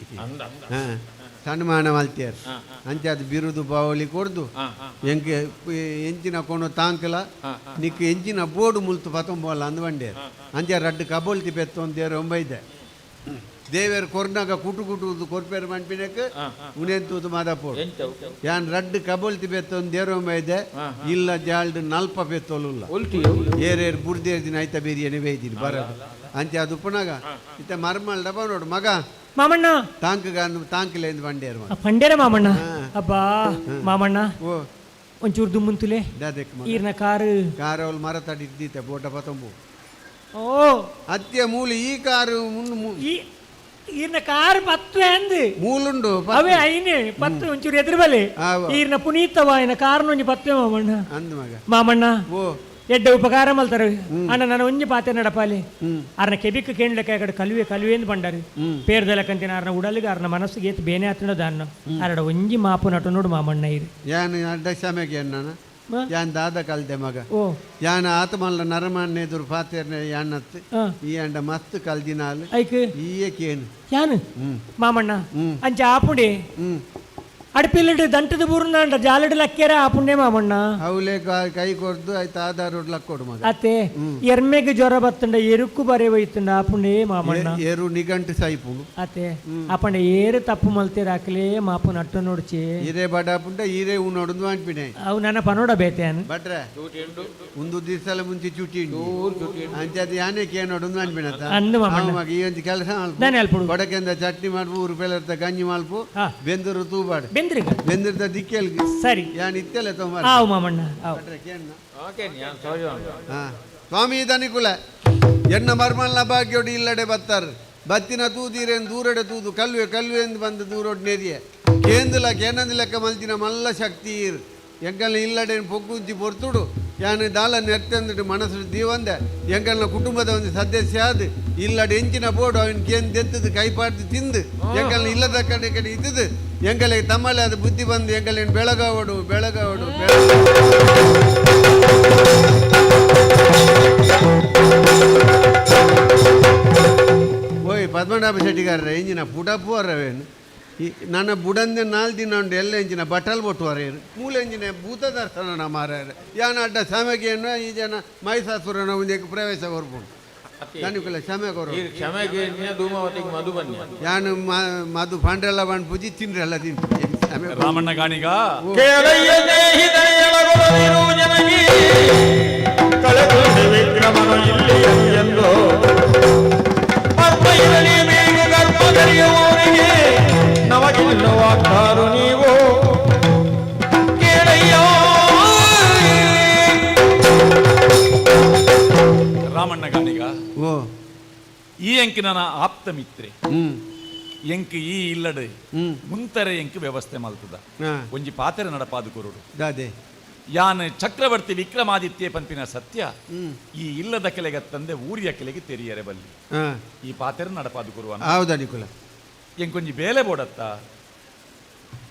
ಹಾಂ ಸನ್ಮಾನ ಮಲ್ತೇರು ಅಂಚೆ ಅದು ಬಿರುದು ಬಾವಲಿ ಕೊಡ್ದು ಎಂಕೆ ಎಂಚಿನ ಕೊನು ತಾಂಕಲ ನಿಕ್ ಎಂಚಿನ ಬೋರ್ಡು ಮುಲ್ತು ಪತೊಂಬೋಲ ಅಂದ್ ಬಂಡೇರು ಅಂಚೆ ರಡ್ಡು ಕಬೋಲ್ತಿ ಪೆತ್ತು ಅಂತೇರು ಒಂಬೈದೆ ದೇವೇರು ಕೊರ್ನಾಗ ಕುಟು ಕುಟು ಕೊರ್ಪೇರು ಮನ್ಪಿನಕ್ ಉನೆಂತೂದು ಮಾದಾಪೋಡು ಯಾನ್ ರಡ್ಡು ಕಬೋಲ್ತಿ ಪೆತ್ತೊಂದು ದೇವರೊಂಬೈದೆ ಇಲ್ಲ ಜಾಲ್ಡು ನಲ್ಪ ಪೆತ್ತೊಲುಲ್ಲ ಏರೇರು ಬುಡ್ದೇರ್ ದಿನ ಐತ ಬೇರಿಯನೆ ಬೇಯ್ತೀನಿ ಬರೋದು ಅಂಚೆ ಅದು ಉಪ್ಪನಾಗ ಇತ್ತ ಮರ್ಮಲ್ ಡಬ್ಬ ನೋಡು ಮಗ ಮಾಮಣ್ಣ ತಾಂಕಗ ತಾಂಕಿಲೆ ಎಂದು ಬಂಡೇರು ಪಂಡೇರ ಮಾಮಣ್ಣ ಅಬ್ಬಾ ಮಾಮಣ್ಣ ಒಂಚೂರು ದುಮ್ಮುಂತುಲೆ ಈರ್ನ ಕಾರು ಕಾರು ಅವಳು ಮರ ತಡಿದ್ದೀತೆ ಬೋಟ ಪತಂಬು ಓ ಅತ್ಯ ಮೂಲು ಈ ಕಾರು ಈರ್ನ ಕಾರು ಪತ್ತು ಅಂದು ಮೂಲುಂಡು ಅವೇ ಐನೆ ಪತ್ತು ಒಂಚೂರು ಎದುರು ಬಲೆ ಈರ್ನ ಪುನೀತವಾಯಿನ ಕಾರುನೊಂಜಿ ಪತ್ತೆ ಮಾಮಣ್ಣ ಅಂದು ಮಗ ಮಾಮಣ್ಣ ಓ ಎಡ್ಡ ಉಪಕಾರ ಮಲ್ತಾರೆ ಅಣ್ಣ ನಾನು ಒಂಜಿ ಪಾತೆ ನಡಪಾಲೆ ಅರ್ನ ಕೆಬಿಕ್ ಕೇಂಡ್ಲಕ್ಕ ಕಡೆ ಕಲುವೆ ಕಲುವೆ ಎಂದು ಬಂಡಾರು ಪೇರ್ದಲಕಂತಿನ ಅರ್ನ ಉಡಲಿಗೆ ಅರ್ನ ಮನಸ್ಸಿಗೆ ಏತ್ ಬೇನೆ ಆತನ ದಾನ್ನ ಅರಡ ಒಂಜಿ ಮಾಪು ನಟು ನೋಡು ಮಾಮಣ್ಣ ಇರು ಯಾನ್ ಅಡ್ಡ ಸಮಯಕ್ಕೆ ನಾನು ಯಾನ್ ದಾದ ಕಲ್ದೆ ಮಗ ಓ ಯಾನ್ ಆತಮಲ್ಲ ನರಮಾನ್ಯ ಎದುರು ಪಾತೇರ್ನ ಯಾನತ್ ಈ ಅಂಡ ಮಸ್ತ್ ಕಲ್ದಿನಾಲ್ ಐಕ್ ಈಯೇ ಕೇನು ಯಾನು ಮಾಮಣ್ಣ ಅಂಚ ಆಪುಂಡೆ ಅಡಪಿಲ್ಲಡು ದಂಟದ ಬೂರ್ನಾಂಡ ಜಾಲಡು ಲಕ್ಕೇರ ಆಪುಂಡೆ ಮಾಮಣ್ಣ ಅವಲೇ ಕೈ ಕೊಡ್ದು ಆಯ್ತು ಆಧಾರ ಲಕ್ಕೊಡು ಮಗ ಅತ್ತೆ ಎರ್ಮೆಗೆ ಜ್ವರ ಬತ್ತಂಡ ಎರುಕು ಬರೆ ಒಯ್ತುಂಡ ಆಪುಂಡೆ ಮಾಮಣ್ಣ ಏರು ನಿಗಂಟು ಸಾಯಿಪುಂಡು ಅತ್ತೆ ಆಪಂಡ ಏರು ತಪ್ಪು ಮಲ್ತೇರ್ ಹಾಕಲೇ ಮಾಪು ನಟ್ಟು ನೋಡ್ಚಿ ಈರೇ ಬಡಾಪುಂಡ ಈರೇ ಉನ್ನೋಡು ಅನ್ಪಿಣೆ ಅವು ನನ್ನ ಪನೋಡ ಬೇತೆ ಬಟ್ರೆ ಒಂದು ದಿವಸ ಮುಂಚೆ ಚುಟ್ಟಿ ಅಂಚೆ ಅದು ಯಾನೆ ಕೇನೋಡು ಅನ್ಪಿಣತ್ತ ಅಂದು ಮಾಮಣ್ಣ ಮಗ ಈ ಒಂದು ಕೆಲಸ ದಾನೆ ಅಲ್ಪುಡು ಕೊಡಕೆಂದ ಚಟ್ನಿ ಮಾಡ್ಪು ಊರು ಗಂಜಿ ಮಲ್ಪು ಬೆಂದರು ತೂಬಾಡು ಬೆಂದಿರ್ದ ದಿಕ್ಕೆಲ್ ಸರಿ ಯಾನ್ ಇತ್ತೆಲ್ಲ ತೊಂಬ ಆವು ಮಾಮಣ್ಣ ಆವು ಸ್ವಾಮಿ ದನಿಕುಲ ಎನ್ನ ಮರ್ಮಲ್ನ ಭಾಗ್ಯೋಡು ಇಲ್ಲಡೆ ಬತ್ತಾರು ಬತ್ತಿನ ತೂದೀರೇನು ದೂರಡೆ ತೂದು ಕಲ್ವೆ ಕಲ್ವೆ ಎಂದು ಬಂದು ದೂರೋಡು ನೆರಿಯ ಕೇಂದ್ಲ ಕೇನಂದ ಲೆಕ್ಕ ಮಲ್ತಿನ ಮಲ್ಲ ಶಕ್ತಿ ಇರ್ ಎಂಕಲ್ನ ಇಲ್ಲಡೆ ಪೊಗ್ಗುಂಚಿ ಪೊರ್ತುಡು ಯಾನು ದಾಲ ನೆರ್ತಂದಿಟ್ಟು ಮನಸ್ಸು ದೀವಂದೆ ಎಂಕಲ್ನ ಕುಟುಂಬದ ಒಂದು ಸದಸ್ಯ ಅದು ಇಲ್ಲಡೆ ಎಂಚಿನ ಬೋರ್ಡು ಅವನ ಕೇಂದ್ ಎತ್ತದು ಕೈಪಾಡ್ದು ತಿಂದು ಎಂಕಲ್ನ ಇಲ್ಲದ ಕಡೆ ಕಡೆ ಇದ್ದದು ಎಂಕಲಿಗೆ ತಮ್ಮಲ್ಲಿ ಅದು ಬುದ್ಧಿ ಬಂದು ಎಂಕಲಿನ ಬೆಳಗಾವಡು ಬೆಳಗಾವಡು ಓಯ್ ಪದ್ಮನಾಭ ಶೆಟ್ಟಿಗಾರ ಎಂಜಿನ ಪುಡಪು ಅರವೇನು ಈ ನನ್ನ ಬುಡಂದೆ ನಾಲ್ಕು ದಿನ ಉಂಟು ಎಲ್ಲ ಎಂಜಿನ ಬಟ್ಟಲ್ ಬೊಟ್ಟುವರ ಮೂಲ ಎಂಜಿನ ಭೂತ ದರ್ಶನ ಮಾರಾಯ ಯಾನ ಅಡ್ಡ ಸಮಯಕ್ಕೆ ಈ ಜನ ಮಹಿಷಾಸುರನ ಒಂದಕ್ಕೆ ಪ್ರವೇಶ ಕೊರ್ಪುಂಡು దానికి ಕ್ಷಮೆ ಕೊರು ಕ್ಷಮೆಗೆ ಧೂಮಾವತಿಗೆ ಮಧು ಬನ್ನಿ ಯಾನು ಮಧು ಪಾಂಡ್ರೆಲ್ಲ ಬಂದು ಪೂಜಿ ತಿಂಡ್ರೆಲ್ಲ ತಿಂದು ರಾಮಣ್ಣ ಗಾಣಿಗ ನಮಗಿಲ್ಲವಾಗ್ತಾರು ನೀವು ಕೇಳಯ್ಯ. ರಾಮಣ್ಣ ಗಾಣಿಗ ಓ ಈ ಎಂಕ್ ನನ್ನ ಆಪ್ತ ಮಿತ್ರೆ ಎಂಕ್ ಈ ಇಲ್ಲಡೆ ಮುಂತರೆ ಎಂಕ್ ವ್ಯವಸ್ಥೆ ಮಲ್ತದ ಒಂಜಿ ಪಾತ್ರೆ ನಡಪಾದು ಕೊರುಡು ದಾದೆ ಯಾನ್ ಚಕ್ರವರ್ತಿ ವಿಕ್ರಮಾದಿತ್ಯ ಪಂಪಿನ ಸತ್ಯ ಈ ಇಲ್ಲದ ಕೆಲೆಗ ತಂದೆ ಊರಿಯ ಕೆಲೆಗೆ ತೆರಿಯರೆ ಬಲ್ಲಿ ಈ ಪಾತ್ರೆ ನಡಪಾದು ಕೊರುವ ಹೌದಾ ನಿಕುಲ ಎಂಕೊಂಜಿ ಬೇಲೆ ಬೋಡತ್ತ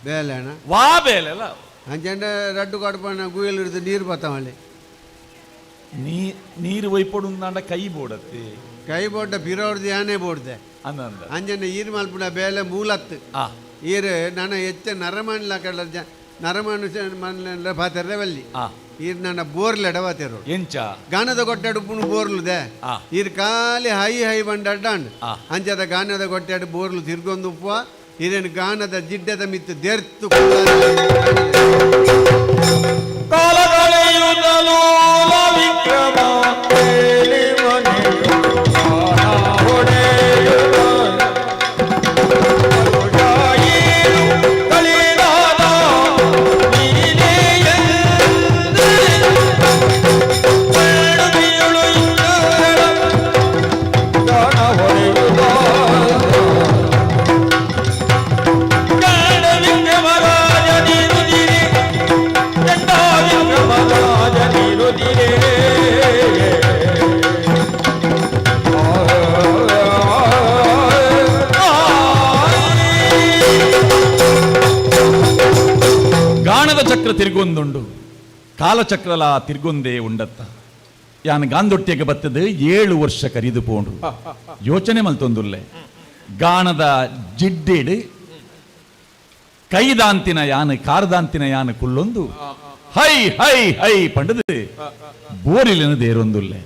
ಬೇಲೆ ಅಣ್ಣ ವಾ ಬೇಲೆ ಅಲ್ಲ ಅಂಚಂಡ ರಡ್ಡು ಕಡ್ಪಣ್ಣ ಗುಯಲ್ ಹಿಡಿದು ನೀರು ಬತ್ತಾವಲ್ಲಿ ನೀರು ಒಯ್ಪೊಡು ಕೈ ಬೋಡತ್ತೆ ಕೈ ಬೋಡ್ಡ ಪಿರೋಡ್ದು ಯಾನೇ ಬೋಡ್ದೆ ಅಂದ ಅಂಜನ ಈರು ಮಲ್ಪುಣ ಬೇಲೆ ಮೂಲತ್ತು ಈರು ನನ್ನ ಹೆಚ್ಚ ನರಮಾನ್ಲ ಕಡಲ ನರಮಾನು ಮನ್ಲ ಪಾತ್ರೆ ಬಲ್ಲಿ ಈರ್ ನನ್ನ ಬೋರ್ಲ್ ಎಡವಾತೆರು. ಎಂಚ? ಗಾನದ ಗೊಟ್ಟೆಡು ಪುಣು ಬೋರ್ಲುದೆ. ಈರ್ ಖಾಲಿ ಹೈ ಹೈ ಬಂಡಡ್ಡಾಂಡ್. ಅಂಚದ ಗಾನದ ಗೊಟ್ಟೆಡು ಬೋರ್ಲು ತಿರ್ಗೊಂದು ಉಪ್ಪುವ. ಇರೇನು ಗಾನದ ಜಿಡ್ಡದ ಮಿತ್ತು ದೇರ್ತು. ಕಾಲಗಳೆಯುತ್ತಲೋಲ ವಿಕ್ರಮ ಕೇಳಿ ಮನೆಯು ಹೊಡೆಯುತ್ತ ಕಲಿದಾದ ನೀನೇ ಎಂದು ಬಿಯುಳು ಗಾಣ ಹೊಡೆಯುತ್ತ ಗಂಡ ವಿಕ್ರಮರಾಜ ನೀರುದಿರಿ ಗಂಡ ವಿಕ್ರಮರಾಜ ನೀರುದಿರೇ. ಗಾಣದ ಚಕ್ರ ತಿರುಗೊಂದುಂಡು, ಕಾಲಚಕ್ರಲ ತಿರ್ಗೊಂದೇ ಉಂಡತ್ತ. ಯಾನ್ ಗಾಂದೊಟ್ಟಿಗೆ ಬತ್ತದು 7 ವರ್ಷ ಕರಿದು ಪೋಂಡು. ಯೋಚನೆ ಮಲ್ತೊಂದುಲ್ಲೆ, ಗಾಣದ ಜಿಡ್ಡೆಡು ಕೈದಾಂತಿನ ಯಾನ್, ಕಾರ್ದಾಂತಿನ ಯಾನ್ ಕುಲ್ಲೊಂದು ಹೈ ಹೈ ಹೈ ಪಂಡದು ಬೋರಿಲಿನ ದೇರೊಂದುಲ್ಲೆ.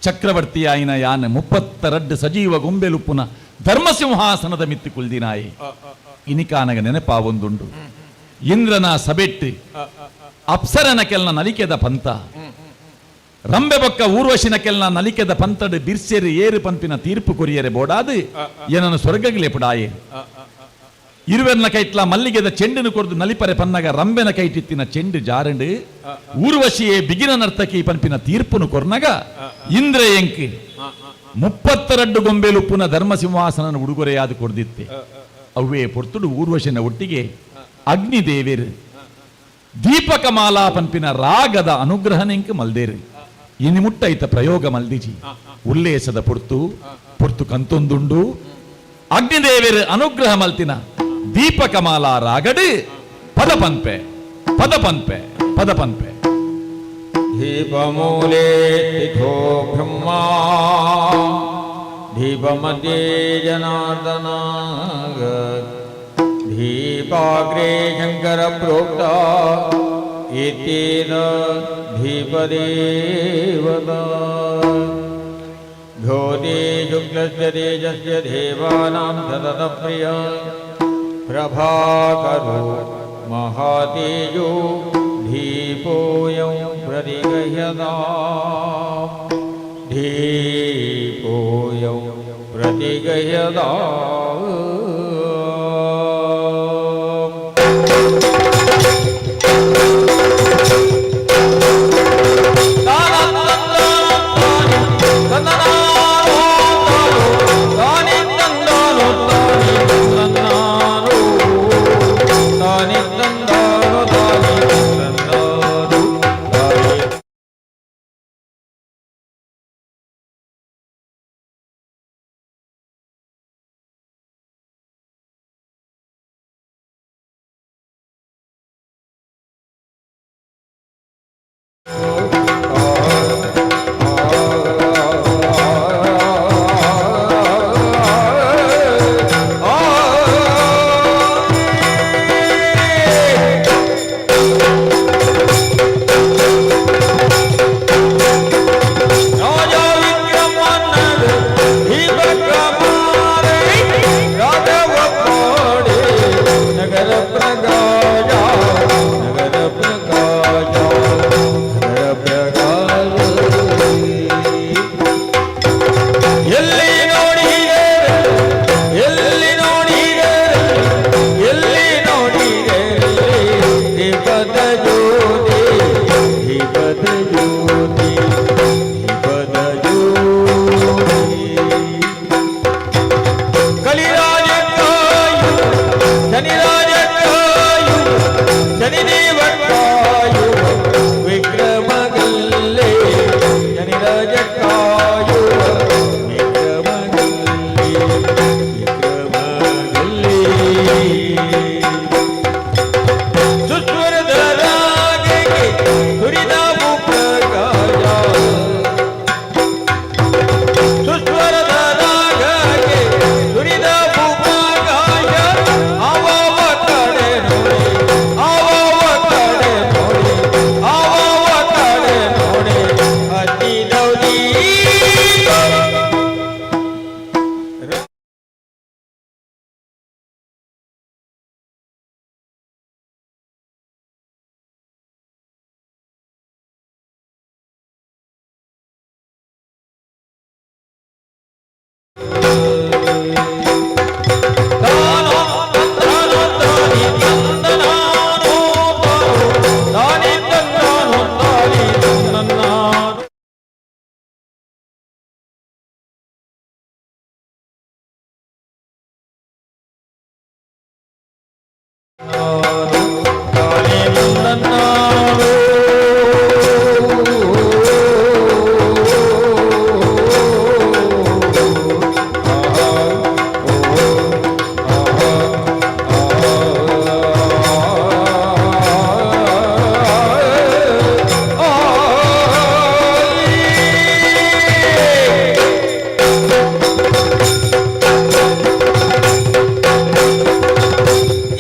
ಚಕ್ರವರ್ತಿ ಆಯಿನ ಯಾನ್ 32 ಸಜೀವ ಗೊಂಬೆಲುಪ್ಪುನ ಧರ್ಮಸಿಂಹಾಸನದ ಮಿತ್ತು ಕುಲ್ದಿನಾಯಿ. ಇನಿಕಾನಗ ನೆನಪಾವೊಂದುಂಡು, ಇಂದ್ರನ ಸಬೆಟ್ಟು ಅಪ್ಸರನ ಕೆಲ್ನ ನಲಿಕೆದ ಪಂತ, ರಂಬೆ ಬೊಕ್ಕ ಊರ್ವಶಿನ ಕೆಲ್ನ ನಲಿಕೆದ ಪಂತಡು ಬಿರ್ಸೆರು ಏರು ಪಂಪಿನ ತೀರ್ಪು ಕೊರಿಯರೆ ಬೋಡಾದು ಏನನ್ನು ಸ್ವರ್ಗಗ್ಲೆ ಪುಡಾಯೆ. ಇರುವೆರ್ನ ಕೈಟ್ಲ ಮಲ್ಲಿಗೆದ ಚೆಂಡಿನ ಕೊರ್ದು ನಲಿಪರೆ ಪನ್ನಗ ರಂಬೆನ ಕೈಟಿತ್ತಿನ ಚೆಂಡು ಜಾರಂಡು ಊರ್ವಶಿಯೇ ಬಿಗಿನ ನರ್ತಕಿ ಪಂಪಿನ ತೀರ್ಪುನು ಕೊರ್ನಗ ಇಂದ್ರ ಎಂಕ್ 32 ಗೊಂಬೆಲುಪ್ಪುನ ಧರ್ಮಸಿಂಹಾಸನ ಉಡುಗೊರೆಯಾದ ಕೊರ್ದಿತ್ತೆ. ಅವ್ವೇ ಪೊರ್ತುಡು ಊರ್ವಶಿನ ಒಟ್ಟಿಗೆ ಅಗ್ನಿದೇವಿರು ದೀಪಕಮಾಲಾ ಪಂಪಿನ ರಾಗದ ಅನುಗ್ರಹನೆಂಕ್ ಮಲ್ದೇರು. ಇನಿ ಮುಟ್ಟೈತ ಪ್ರಯೋಗ ಮಲ್ದಿಜಿ. ಉಲ್ಲೇಸದ ಪೊರ್ತು ಪೊರ್ತು ಕಂತೊಂದುಂಡು. ಅಗ್ನಿದೇವಿರು ಅನುಗ್ರಹ ಮಲ್ತಿನ ದೀಪಕಮಾಲಾ ರಾಗಡು ಪದ ಪನ್ಪೆ ಪದ ಪನ್ಪೆ ಪದ ಪನ್ಪೆ. ದೀಪಮೂಲೇ ಸ್ಥಿತೋ ಬ್ರಹ್ಮ ದೀಪಮಧ್ಯೆ ಜನಾರ್ದನ ದೀಪಾಗ್ರೇ ಶಂಕರ ಪ್ರೋಕ್ತ ಏತೇನ ದೀಪದೇವತಾ. ಜ್ಯೋತಿ ಶುಕ್ಲಸ್ಯ ತೇಜಸ್ಯ ದೇವಾನಾಂ ಸತತ ಪ್ರಿಯ ಪ್ರಭಾಕರೋ ಮಹಾತೇಜೋ ದೀಪೋಯಂ ಪ್ರತಿಗಹ್ಯತಾಂ ದೀಪೋಯಂ ಪ್ರತಿಗಹ್ಯತಾಂ.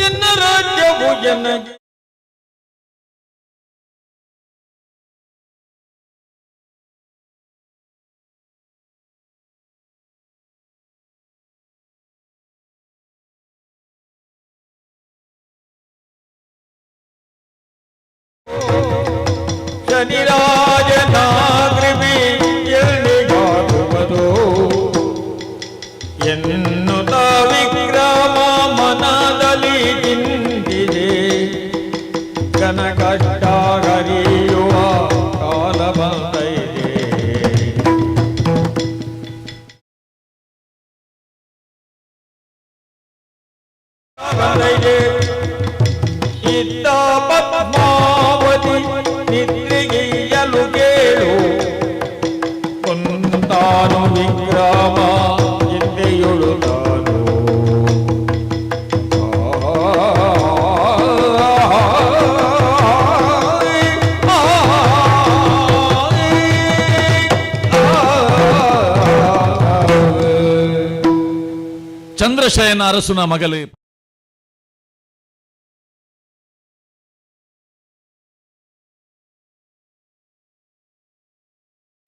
ಎನ್ನ ರಾಜ್ಯವು ಎನ್ನ ಶನಿರಾಜನಾಗೃಮಿ ಎಲ್ಲಿಗಾಗುವುದು ಎನ್ನುತ್ತ ವಿಕ್ರಮ ಮನದಲ್ಲಿ ಚಿಂತಿದೆ. ಘನ ಕಷ್ಟ ಹರಿಯುವ ಕಾಲ ಬಂದೈದೆ. ಬಂದೈದೆ. ಇದ್ದ ಪದ್ಮಾವತಿ ನಿದ್ರೆಗೆಯಲು ಕೇಳು, ಕೊಂತಾನು ವಿಕ್ರಮ ಹಿಂದೆಯೊಳು ತಾನು. ಚಂದ್ರಶಯನ ಅರಸುನ ಮಗಲು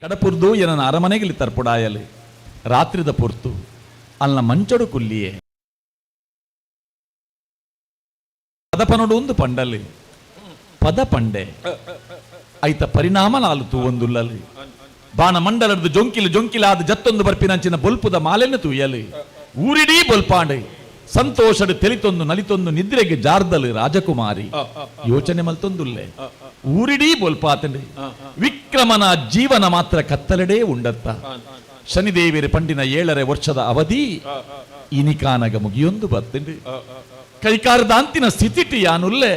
ಕಡಪುರ್ದು ಎನ್ನ ಅರಮನೆಗೆ ತರ್ಪುಡಾಯಲು ರಾತ್ರಿದ ಪೊರ್ತು ಅಲ್ಲ ಮಂಚಡು ಕುಲ್ಲಿಯೇ ಪದಪನೊಡು ಒಂದು ಪಂಡಲಿ ಪದ ಪಂಡೆ ಐತ ಪರಿಣಾಮ ನಾಲು ತೂವೊಂದುಲ್ಲಲಿ ಬಾಣ ಮಂಡಲದ ಜೊಂಕಿಲು ಜೊಂಕಿಲಾದ ಜತ್ತೊಂದು ಬರ್ಪಿನಂಚಿನ ಬೊಲ್ಪುದ ಮಾಲೆನ್ನು ತೂಯಲಿ ಊರಿಡೀ ಬೊಲ್ಪಾಂಡೆ ಸಂತೋಷಡು ತೆಲಿತೊಂದು ನಲಿತೊಂದು ನಿದ್ರೆಗೆ ಜಾರ್ದಲು ರಾಜಕುಮಾರಿ ಯೋಚನೆ ಮಲ್ತೊಂದುಲ್ಲೆ ಊರಿಡೀ ಬೊಲ್ಪಾತಂಡೆ ವಿಕ್ರಮನ ಜೀವನ ಮಾತ್ರ ಕತ್ತಲೆಡೇ ಉಂಡತ್ತ. ಶನಿದೇವಿರ ಪಂಡಿನ 7.5 ವರ್ಷದ ಅವಧಿ ಇನಿಕಾನಗ ಮುಗಿಯೊಂದು ಬತ್ತಂಡು ಕೈಕಾರದಾಂತಿನ ಸ್ಥಿತಿಟಿ ಯಾನುಲ್ಲೆ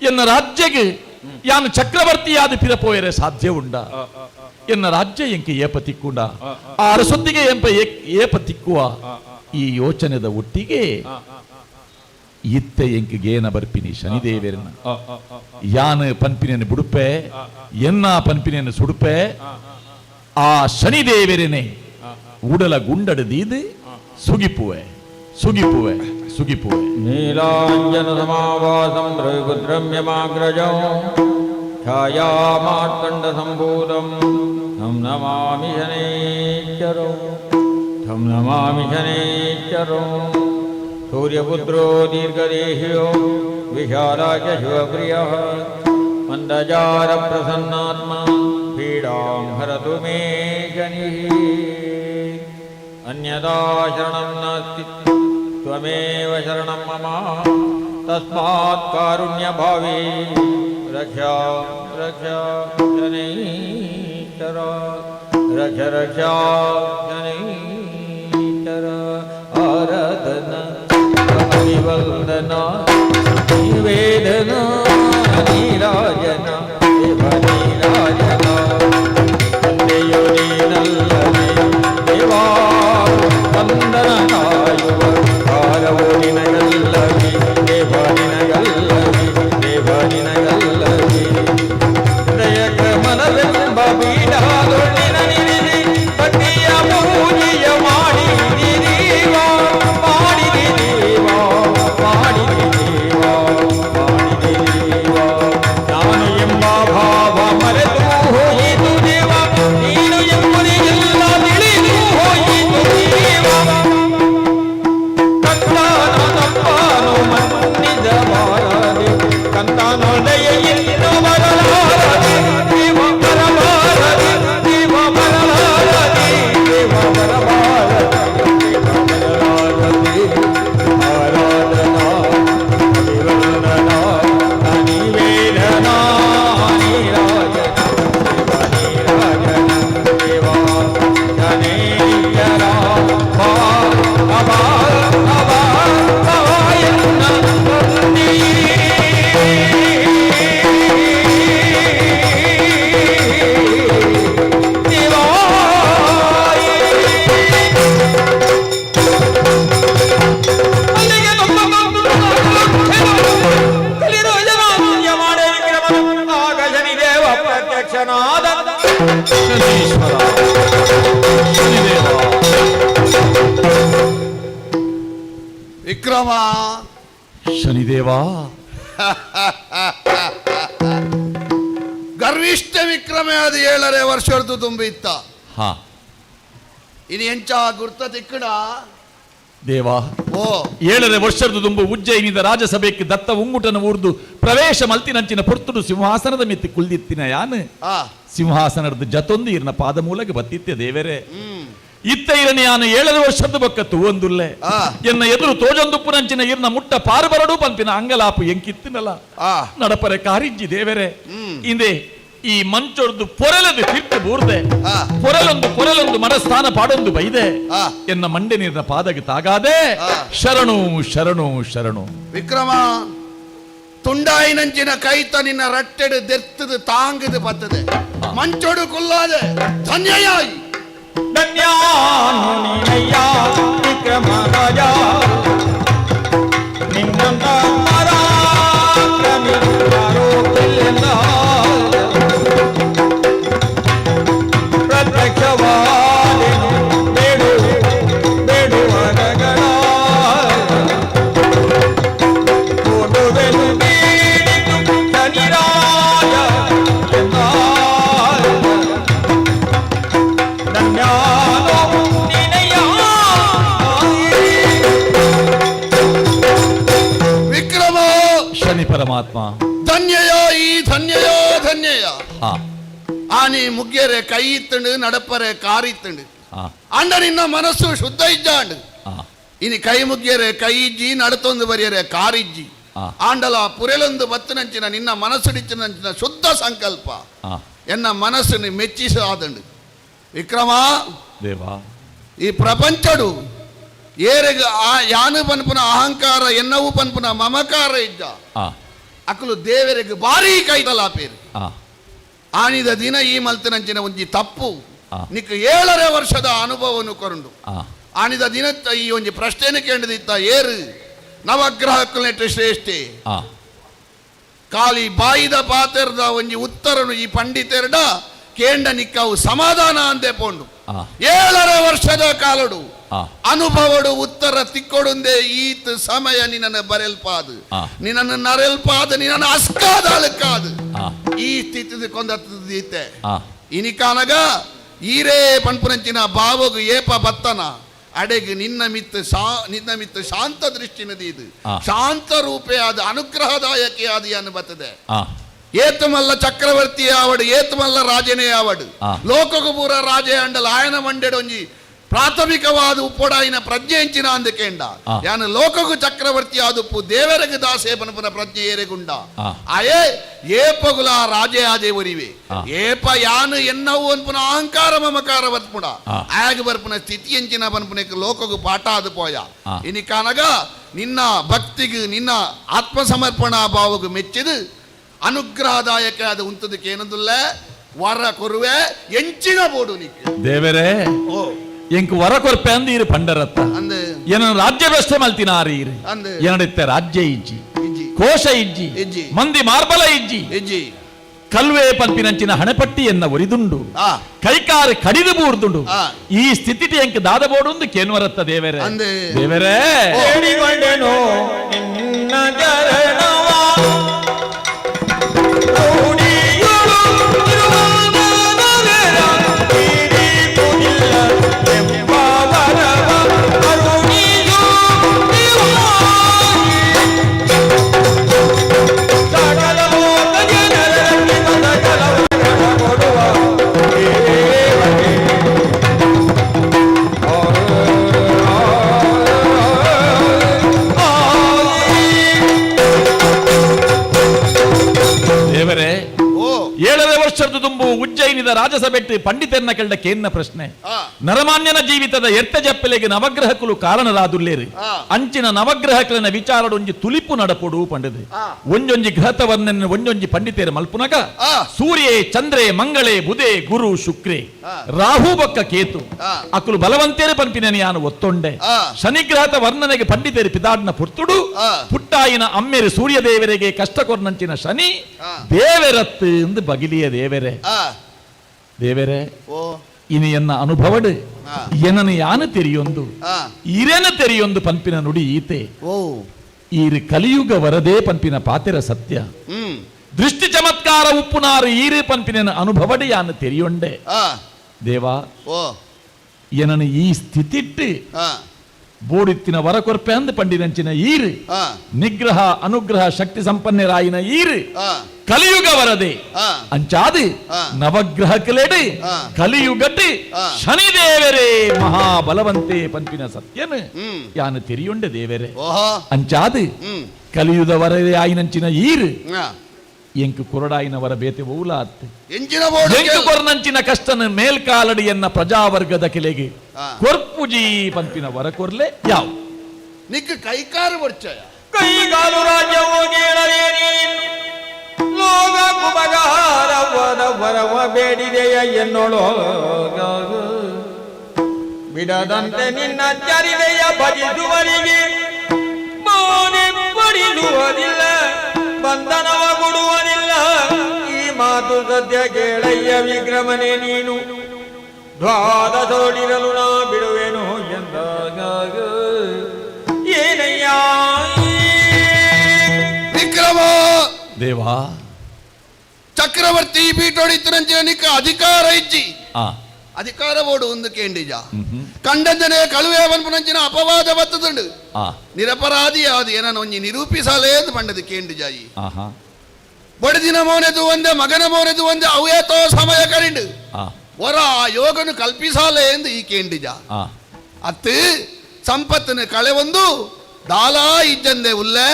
ಎನ್ನ ರಾಜ್ಯಗೆ ಯಾನು ಚಕ್ರವರ್ತಿಯಾದ ಪಿರಪೋಯರೆ ಸಾಧ್ಯ ಉಂಡ ಎನ್ನ ರಾಜ್ಯ ಎಂಕೆ ಏಪ ತಿಕ್ಕುಂಡ ಆ ಅರಸೊತ್ತಿಗೆ ಎಂಪ ಏಪ ತಿಕ್ಕುವ ಈ ಯೋಚನೆದ ಒಟ್ಟಿಗೆ ಇತ್ತೆ ಎಂಕ್ ಗೇನ ಬರ್ಪಿನಿ ಶನಿದೇವರನ್ನ ಯಾನ ಪನ್ಪಿನೇನು ಬುಡುಪೆ ಎನ್ನ ಪನ್ಪಿನೇನು ಸುಡುಪೆ ಆ ಶನಿದೇವರನೆ ಉಡಲ ಗುಂಡಡದೀದು ಸುಗಿಪುವೆ ಸುಗಿಪುವೆ ಸುಗಿಪುವೆ. ನೀಲಾಂಜನ ಸಮಾವಾಸಂ ರವಿಪುತ್ರಮ್ಯಮಾಗ್ರಜಂ ಛಾಯಾಮಾರ್ಕಂಡ ಸಂಭೂತಂ ತಂ ನಮಾಮಿ ಶನೈಶ್ಚರಂ ತಂ ನಮಾಮಿ ಶನೈಶ್ಚರಂ. ಸೂರ್ಯಪುತ್ರೋ ದೀರ್ಘದೇಹಿಯೋ ವಿಶಾಲಾಚ ಶಿವಪ್ರಿಯಃ ಮಂದಜಾರ ಪ್ರಸನ್ನಾತ್ಮ ಪೀಡಾಂ ಹರತು ಮೇ ಶನಿಃ. ಅನ್ಯದಾ ಶರಣಂ ನಾಸ್ತಿ ತ್ವಮೇವ ಶರಣಂ ಮಮ ತಸ್ಮಾತ್ ಕಾರುಣ್ಯಭಾವೇ ರಕ್ಷಾ ರಕ್ಷಾ ಶನೈಶ್ಚರ ರಕ್ಷ ರಕ್ಷಾ ಶನೈಶ್ಚರ. ಆರಾಧನಾ ಅಭಿವಂದನಾ ನಿವೇದನಾ ನೀರಾಜನ ದೇವ ನೀರಾಜನ ತಂದೆಯು ನೀನಲ್ಲದೆ ದೇವಾ ತಂದನ ಕಾಯುವ ಕಾಲವು ನಿನಗಲ್ಲವಿ ದೇವ ನಿನಗಲ್ಲವಿ ದೇವ ನಿನಗಲ್ಲವಿ. ಹೃದಯ ಕಮಲವೆಂಬ ಪೀಠದೊಳ್ಳಿನ ನಿಲ್ಲಿಸಿ ಭಕ್ತಿಯ ಪೂಜೆಯ ಮಾಡಿದಿರಿ ದೇವಾ ಮಾಡಿದಿ ದೇವಾ ಮಾಡಿದಿ ದೇವಾ. Vikrama ಶನಿದೇವಾ ಗರ್ವಿಷ್ಠ ವಿಕ್ರಮೆ ಅದು 7.5 ವರ್ಷದ್ದು ತುಂಬಿತ್ತ. ಹಾ ಇನ್ನು ಎಂಚ ಗುರ್ತ ತಿಕ್ಕಡ ದೇವಾ. ಓ 7.5 ವರ್ಷದ ತುಂಬು ಉಜ್ಜಯಿನಿದ ರಾಜಸಭೆಗೆ ದತ್ತ ಉಂಗುಟನ ಊರ್ದು ಪ್ರವೇಶ ಮಲ್ತಿನಂಚಿನ ಪೊರ್ತುಡು ಸಿಂಹಾಸನದ ಮಿತ್ತಿ ಕುಲ್ದಿತ್ತಿನ ಯಾನ್ ಸಿಂಹಾಸನದ ಜತೊಂದು ಇರ್ನ ಪಾದ ಮೂಲಕ ಬತ್ತಿತ್ತೆ ದೇವರೇ. ಇತ್ತ ಇರನಿ ಯಾನು 7.5 ವರ್ಷದ ಬೊಕ್ಕ ತೂವೊಂದುಲ್ಲೆ ಎನ್ನ ಎದುರು ತೋಜೊಂದುಪ್ಪುನಂಚಿನ ಇರ್ನ ಮುಟ್ಟ ಪಾರುಬರಡು ಪಂಪಿನ ಅಂಗಲಾಪು ಎಂಕಿತ್ತಿನಲ್ಲ ನಡಪರೆ ಕಾರಿಂಜಿ ದೇವರೇ. ಇಂದೆ ಈ ಮಂಚೊರ್ದು ಪೊರೆಲದು ತಿರ್ತು ಬೂರ್ದೆ ಪೊರೆಲೊಂದು ಪೊರೆಲೊಂದು ಮನಸ್ಥಾನ ಪಾಡೊಂದು ಬೈದೆ ಎನ್ನ ಮಂಡೆ ನೀರಿನ ಪಾದಗೆ ತಾಗಾದೆ ಶರಣು ಶರಣು ಶರಣು. ವಿಕ್ರಮ ತುಂಡಾಯಿನಂಚಿನ ಕೈತ ನಿನ್ನ ರಟ್ಟೆಡು ದೆರ್ತದು ತಾಂಗದು ಬತ್ತದೆ ಮಂಚೊಡು ಕುಲ್ಲಾದೆ ಧನ್ಯಯಾಯಿ ಧನ್ಯಾನು ನೀನಯ್ಯ ವಿಕ್ರಮ ರಾಜ ನಿನ್ನಂತ ಪರಾಕ್ರಮಿ ಯಾರೋ ಇಲ್ಲ ಪ್ರತ್ಯಕ್ಷವಾದೆನು ಬೇಡು ಬೇಡುವರಗಳ ಕೊಡುವೆನು ಬೇಡಿತು ಶನಿರಾಜ ಎಂದ ಧನ್ಯಾನು ನೀನಯ್ಯ. ವಿಕ್ರಮ ಶನಿ ಪರಮಾತ್ಮ ಧನ್ಯಯ ಈ ಧನ್ಯಯೋ ಧನ್ಯಯ. ಹಾ ಆನಿ ಮುಗ್ಗೆರೆ ಕೈ ಇತ್ತಂಡು ನಡಪರೆ ಕಾರಿತ್ತಂಡು ಅಂಡ ನಿನ್ನ ಮನಸ್ಸು ಶುದ್ಧ ಇಜ್ಜಾಂಡು ಇನಿ ಕೈ ಮುಗ್ಗೆರೆ ಕೈ ಇಜ್ಜಿ ನಡತೊಂದು ಬರಿಯರೆ ಕಾರಿಜ್ಜಿ ಆಂಡಲ ಪುರೆಲೊಂದು ಬತ್ತನಂಚಿನ ನಿನ್ನ ಮನಸ್ಸುಡಿಚಿನಂಚಿನ ಶುದ್ಧ ಸಂಕಲ್ಪ ಎನ್ನ ಮನಸ್ಸನ್ನು ಮೆಚ್ಚಿಸಾದಂಡು. ವಿಕ್ರಮ ದೇವಾ ಈ ಪ್ರಪಂಚಡು ಏರೆಗ ಆ ಯಾನು ಪನ್ಪುನ ಅಹಂಕಾರ ಎನ್ನವು ಪನ್ಪುನ ಮಮಕಾರ ಇಜ್ಜ ಅಕಲು ದೇವರಿಗೆ ಭಾರೀ ಕೈತಲಾಪೇರು. ಆನಿದ ದಿನ ಈ ಮಲ್ತನಂಚಿನ ಒಂಜಿ ತಪ್ಪು ನಿಕ್ 7.5 ವರ್ಷದ ಅನುಭವನು ಕೊರಂಡು ಆನಿದ ದಿನ ಈ ಒಂಜಿ ಪ್ರಶ್ನೆನ ಕೇಂದ್ರದಿತ್ತ ಏರು ನವಗ್ರಹಕ್ಕೂ ಶ್ರೇಷ್ಠೆ ಖಾಲಿ ಬಾಯಿದ ಪಾತೆರ್ದ ಒಂಜಿ ಉತ್ತರನು ಈ ಪಂಡಿತೆರಡ ಕೇಂಡ ನಿಕ್ಕವು ಸಮಾಧಾನ ಅಂದೆ ಪೋಂಡು. 7.5 ವರ್ಷದ ಕಾಲಡು ಅನುಭವಡು ಉತ್ತರ ತಿಕ್ಕೊಡುಂದೆ ಈತ ಸಮಯ ನಿನ್ನನ್ನು ಬರೆಲ್ಪಾದು ನಿನ್ನನ್ನು ನರೆಲ್ಪಾದ ನಿನ್ನನ್ನು ಅಸ್ಕಾದ ಅಳಕಾದು ಈ ಸ್ಥಿತಿ ಕೊಂದೀತೆ. ಇನಿಕಾನಗ ಈರೇ ಪನ್ಪುನಂಚಿನ ಬಾವಗು ಏಪ ಬತ್ತನ ಅಡೆಗೆ ನಿನ್ನ ಮಿತ್ತು ನಿನ್ನ ಮಿತ್ತು ಶಾಂತ ದೃಷ್ಟಿನದಿ ಇದು ಶಾಂತ ರೂಪೇ ಆದ ಅನುಗ್ರಹದಾಯಕಿ ಆದಿ ಅನ್ನು ಬತ್ತದೆ. ಏತಮಲ್ಲ ಚಕ್ರವರ್ತಿ ಆವಡು ಏತಮಲ್ಲ ರಾಜನೇ ಆವಡು ಲೋಕಗುಪುರ ರಾಜೇ ಅಂಡಲ ಆಯನ ಮಂಡೆಡು ಒಂಜಿ ಪ್ರಾಥಮಿಕವಾದ ಉಪ್ಪೊಡಾಯಿನ ಪ್ರಜ್ಞೆ ಎಂಚಿನ ಅಂದಕೇಂಡ ಯಾನು ಲೋಕಗು ಚಕ್ರವರ್ತಿ ಆದುಪ್ಪು ದೇವರೆಗೆ ದಾಸೇ ಪನಪುನ ಪ್ರಜ್ಞೆ ಏರೆಗುಂಡ ಆಯೇ ಏಪಗುಲ ರಾಜೇ ಆಜೆ ಒರಿವೆ ಏಪ ಯಾನು ಎನ್ನವು ಅನ್ಪುನ ಅಹಂಕಾರ ಮಮಕಾರ ಬರ್ಪುಣ ಆಗ ಬರ್ಪುನ ಸ್ಥಿತಿ ಎಂಚಿನ ಪನ್ಪುನಕ್ಕೆ ಲೋಕಗು ಪಾಠ ಆದು ಪೋಯ. ಇನಿ ಕಾನಗ ನಿನ್ನ ಭಕ್ತಿಗೆ ನಿನ್ನ ಆತ್ಮಸಮರ್ಪಣಾ ಭಾವಗು ಮೆಚ್ಚಿದು ಅನುಗ್ರಹದಾಯಕ ಅದು ಉಂತದಕ್ಕೆ ಏನಂದುಲ್ಲ ವರ ಕೊರುವೆ ಎಂಚಿನ ಬೋಡು ನಿಕ್ ದೇವರೇ ಎಂಕ್ ವರ ಕೊರ್ಪೆ ಅಂದು ಇರು ಪಂಡರತ್ತ ಏನ ರಾಜ್ಯ ವ್ಯವಸ್ಥೆ ಮಲ್ತಿನಾರಿ ಇರು ಏನಡಿತ್ತೆ ರಾಜ್ಯ ಇಜ್ಜಿ ಕೋಶ ಇಜ್ಜಿ ಮಂದಿ ಮಾರ್ಬಲ ಇಜ್ಜಿ ಇಜ್ಜಿ ಕಲ್ವೆ ಪಂಪಿನಂಚಿನ ಹಣೆಪಟ್ಟಿಯನ್ನ ಒರಿದುಂಡು ಕೈಕಾರು ಕಡಿದು ಬೂರ್ದುಂಡು ಈ ಸ್ಥಿತಿ ಎಂಕ್ ದಾದ ಬೋಡುಂದು ಕೇನ್ವರತ್ತ ದೇವರೇ ದೇವರೇ ಬೇಡಿಕೊಂಡೆನು ನಿನ್ನ ಚರಣವ ಉಜ್ಜಯಿನಿದ ರಾಜಸಭೆಟ್ಟು ಪಂಡಿತರನ್ನ ಕೇಳಿದ ಕೇನ್ನ ಪ್ರಶ್ನೆ ನರಮಾನ್ಯನ ಜೀವಿತದ ಎರ್ತ ಜಪ್ಪಲೆಗೆ ನವಗ್ರಹಕ್ಕಲು ಕಾರಣರಾದುಲ್ಲೇರಿ ಅಂಚಿನ ನವಗ್ರಹಕ್ಕಲಿನ ವಿಚಾರಡೊಂಜಿ ತುಲಿಪು ನಡಪೊಡು ಪಂಡದು ಒಂಜೊಂಜಿ ಗ್ರಹತವನ್ನ ಒಂಜೊಂಜಿ ಪಂಡಿತೇರ ಮಲ್ಪುನಗ ಸೂರ್ಯೇ ಚಂದ್ರೇ ಮಂಗಳೇ ಬುಧೇ ಗುರು ಶುಕ್ರೇ ರಾಹು ಬೊಕ್ಕ ಕೇತು ಅಕುಲು ಬಲವಂತೇರು ಪಂಪಿನ ಯಾನು ಒತ್ತೊಂಡೆ ಶನಿಗ್ರಹದ ವರ್ಣನೆಗೆ ಪಂಡಿತೇರು ಪಿದಾಡ್ನ ಪುರ್ತುಡು ಪುಟ್ಟಾಯಿನ ಅಮ್ಮೇರು ಸೂರ್ಯದೇವರಿಗೆ ಕಷ್ಟ ಕೊರ್ನಂಚಿನ ಶನಿ ದೇವರತ್ತು ಎಂದು ಬಗಿಲಿಯ ದೇವರೇ ದೇವರೇ ಇನಿ ಎನ್ನ ಅನುಭವಡು ಎನನು ಯಾನು ತೆರಿಯೊಂದು ಇರೆನ ತೆರಿಯೊಂದು ಪನ್ಪಿನ ನುಡಿ ಈತೆ. ಈರು ಕಲಿಯುಗ ವರದೇ ಪನ್ಪಿನ ಪಾತೆರ ಸತ್ಯ. ದೃಷ್ಟಿ ಚಮತ್ಕಾರ ಉಪ್ಪುನಾರು ಈರು ಪನ್ಪಿನ ಅನುಭವಡು ಯಾನು ತೆರಿಯೊಂಡೆ. ದೇವಾ, ಏನನು ಈ ಸ್ಥಿತಿಟ್ಟು ಬೋಡಿತ್ತಿನ ವರಕೊರ್ಪೆ ಅಂದ್ ಪಂಡಿನಂಚಿನ ಈರು, ನಿಗ್ರಹ ಅನುಗ್ರಹ ಶಕ್ತಿ ಸಂಪನ್ನರಾಯಿನ ಈರು ಕಲಿಯುಗ ವರದೆ ಅಂಚಾದು ನವಗ್ರಹಕ್ಲೆಡೆ ಕಲಿಯುಗಟ್ಟಿ ಶನಿದೇವರೇ ಮಹಾಬಲವಂತೆ ಪಂಪಿನ ಸತ್ಯನು ಯಾನು ತೆರಿಯೊಂಡೆ ದೇವರೇ. ಅಂಚಾದು ಕಲಿಯುಗ ವರದೆ ಆಯಿನಂಚಿನ ಈರು ಎಂಕು ಕೊರಡಾಯಿನವರ ಬೇತೆ ಓಲಾತ್ ಎಂಕು ಕೊರ್ನಂಚಿನ ಕಷ್ಟನ ಮೇಲ್ಕಾಲಡಿಯನ್ನ ಪ್ರಜಾವರ್ಗದ ಕೆಲೆಗೆ ಕೊರ್ಪುಜಿ ಪಂಪಿನ ವರ ಕೊರ್ಲೆ ಯಾವ ನಿಕ್ಕ ಕೈಕಾರು ಬರ್ಚಯ ಕೈಗಾಲು ರಾಜ್ಯವು ಲೋಕ ಕುಬಗಾರವರ ವರವ ಬೇಡಿದೆಯ ಎನ್ನೊಳೋ ಬಿಡದಂತೆ ನಿನ್ನ ಚರಿದೆಯ ಭಜಿಸುವರಿಗೆ ಮೋನೆ ಪಡಿಸುವುದಿಲ್ಲ, ಬಂಧನವ ಕೊಡುವುದಿಲ್ಲ. ಈ ಮಾತು ಸದ್ಯ ಕೇಳಯ್ಯ ವಿಕ್ರಮನೇ, ನೀನು ದ್ವಾದಶೋಡಿರಲು ನಾ ಬಿಡುವೆನು ಎಂದಾಗ ಏನಯ್ಯ ವಿಕ್ರಮ ದೇವಾ ಚಕ್ರವರ್ತಿ ಪೀಠೊಡಿತರಂಜನಿಕ ಅಧಿಕಾರ ಇಜ್ಜಿ ಅಧಿಕಾರ ಬೋಡು ಒಂದು ಕೇಂಡಿಜ ಕಂಡಂಜನೆ ಕಳುವೆ ಪನ್ಪುನಂಚಿನ ಅಪವಾದ ಬತ್ತದುಂಡು. ನಿರಪರಾಧಿ ಆದ ಏನೋ ಒಂಜಿ ನಿರೂಪಿಸಲೇ ಪಂಡದು ಕೇಂಡಿಜಾಯಿ. ಬಡದಿನ ಮೋನೆದು ಒಂದೆ ಮಗನ ಮೋನೆದು ಒಂದೆ ಅವೇತೋ ಸಮಯ ಕರಿಂಡು ವರ ಆ ಯೋಗನು ಕಲ್ಪಿಸಾಲೆ ಎಂದು ಈ ಕೇಂಡಿಜ. ಅತ್ತು ಸಂಪತ್ತನ ಕಳೆ ಒಂದು ದಾಲಾ ಇಜ್ಜಂದೆ ಉಲ್ಲೆ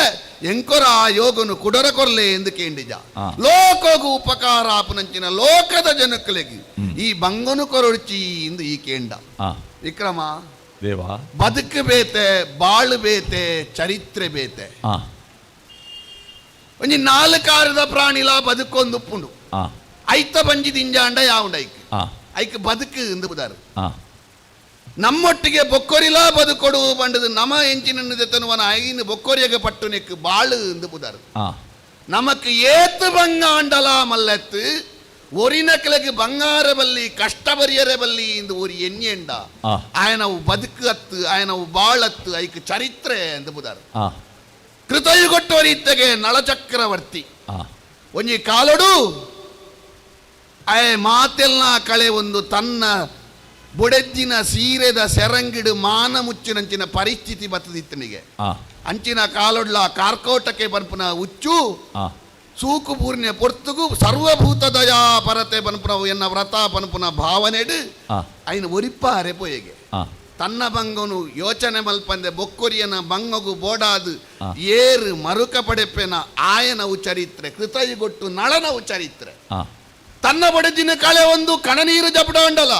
ಎಂಕೊರ ಆ ಯೋಗನು ಕುಡರ ಕೊರ್ಲೆ ಎಂದು ಕೇಂಡಿಜ. ಲೋಕಗು ಉಪಕಾರ ಆಪನಂಚಿನ ಲೋಕದ ಜನಕ್ಕಲಿಗೆ ಈ ಬಂಗನು ಕೊರೊಡ್ಚಿ ಎಂದು ಈ ಕೇಂಡ. ವಿಕ್ರಮ ದೇವಾ, ಬದುಕು ಬೇತೆ, ಬಾಳು ಬೇತೆ, ಚರಿತ್ರೆ ಬೇತೆ. ಒಂಜಿ ನಾಲ್ಕಾರದ ಪ್ರಾಣಿಲ ಬದುಕೊಂದು ಉಪ್ಪುಂಡು. ಐತ ಬಂಜಿ ದಿಂಜಾಂಡ ಯಾವುಂಡ ಐಕ್ ಐಕ್ ಬದುಕು ಎಂದು ಬುದಾರು. ನಮ್ಮೊಟ್ಟಿಗೆ ಬೊಕ್ಕೊರಿಲಾ ಬದುಕೊಡು ಬಂಡದು ನಮ ಎಂಚಿನ ತೆತ್ತನುವನ ಐನು ಬೊಕ್ಕೊರಿಯಗ ಪಟ್ಟು ನೆಕ್ಕು ಬಾಳು ಎಂದು ಬುದಾರು. ನಮಕ್ ಏತು ಬಂಗಾಂಡಲ ಮಲ್ಲತ್ತು ಒರಿನಕ್ಲೆಗ್ ಬಂಗಾರ ಬಲ್ಲಿ ಕಷ್ಟ ಬರಿಯರೆ ಬಲ್ಲಿ ಎಂದು ಒರಿ ಎಣ್ಣೆಂಡ ಆಯನವು ಬದುಕು ಅತ್ತು ಆಯನವು ಬಾಳತ್ತು ಐಕ್ ಚರಿತ್ರೆ ಎಂದು ಬುದಾರು. ಕೃತಯುಗೊಟ್ಟೋರಿತ್ತೆಗೆ ನಳಚಕ್ರವರ್ತಿ ಒಂಜಿ ಕಾಲೊಡು ಆಯ ಮಾತೆಲ್ಲ ಕಳೆ ಒಂದು ತನ್ನ ಬೊಡೆದ್ದಿನ ಸೀರೆದ ಸೆರಂಗಿಡು ಮಾನ ಮುಚ್ಚಿನಂಚಿನ ಪರಿಸ್ಥಿತಿ ಬತ್ತದಿತ್ತನಿಗೆ. ಅಂಚಿನ ಕಾಲೊಡ್ಲ ಕಾರ್ಕೋಟಕ್ಕೆ ಬನ್ಪುನ ಉಚ್ಚು ಸೂಕು ಪೂರ್ಣ್ಯ ಪೊರ್ತುಗು ಸರ್ವಭೂತ ದಯಾ ಪರತೆ ಬನ್ಪುನವು ಎನ್ನ ವ್ರತ ಬನ್ಪುನ ಭಾವನೆಡು ಐನ ಒರಿಪ್ಪ ಅರೆಪೋಯೆಗೆ ತನ್ನ ಬಂಗನು ಯೋಚನೆ ಮಲ್ಪಂದೆ ಬೊಕ್ಕೊರಿಯನ ಬಂಗಗು ಬೋಡಾದು ಏರು ಮರುಕ ಪಡೆಪೆನ ಆಯನವು ಚರಿತ್ರೆ ಕೃತಯುಗೊಟ್ಟು ನಳನವು ಚರಿತ್ರೆ. ತನ್ನ ಬಡದಿನ ಕಳೆ ಒಂದು ಕಣನೀರು ಜಪಡಂಡಲ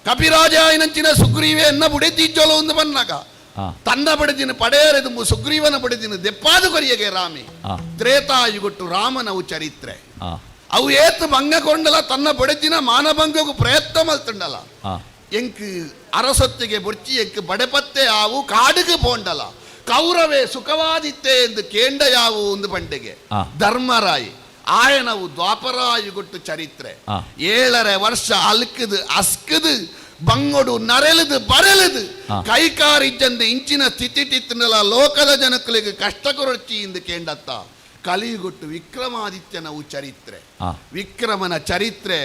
ಕಪಿರಾಜ ನಂಚಿನ ಸುಗ್ರೀವೆ ಎನ್ನ ಬುಡೆದಿಜ್ಜೊಲ ಒಂದು ಬನ್ನಾಗ ತನ್ನ ಬಡದಿನ ಪಡೆಯರೆದು ಸುಗ್ರೀವನ ಬಡದಿನ ದೆಪ್ಪಾದು ಕೊರಿಯಗೆ ರಾಮಿ ತ್ರೇತಾಯುಗೊಟ್ಟು ರಾಮನವು ಚರಿತ್ರೆ. ಅವು ಏತು ಭಂಗ ಕೊಂಡಲ ತನ್ನ ಬಡದಿನ ಮಾನಭಂಗಗೂ ಪ್ರಯತ್ನ ಮಲ್ತುಂಡಲ ಎಂಕ್ ಅರಸೊತ್ತಿಗೆ ಬೊರ್ಚಿ ಎಂಕ್ ಬಡೆಪತ್ತೆ ಆವು ಕಾಡುಗೆ ಪೋಂಡಲ ಕೌರವೇ ಸುಖವಾದಿತ್ತೆ ಎಂದು ಕೇಂಡ ಯಾವು ಒಂದು ಬಂಡೆಗೆ ಧರ್ಮರಾಯಿ ಆಯನವು ದ್ವಾಪರಾಯುಗೊಟ್ಟು ಚರಿತ್ರೆ. 7.5 ವರ್ಷ ಅಲ್ಕದು ಅಸ್ಕದು ಬಂಗೊಡು ನರೆಲದು ಬರೆಲದು ಕೈಕಾರಿಜ್ಜಂದೆ ಇಂಚಿನ ಸ್ಥಿತಿ ತಿತ್ತನಲ ಲೋಕದ ಜನಕ್ಕಳಿಗೆ ಕಷ್ಟ ಕೊರಚಿ ಎಂದು ಕೇಂಡತ್ತ ಕಲಿಯುಗೊಟ್ಟು ವಿಕ್ರಮಾದಿತ್ಯನವು ಚರಿತ್ರೆ. ವಿಕ್ರಮನ ಚರಿತ್ರೆ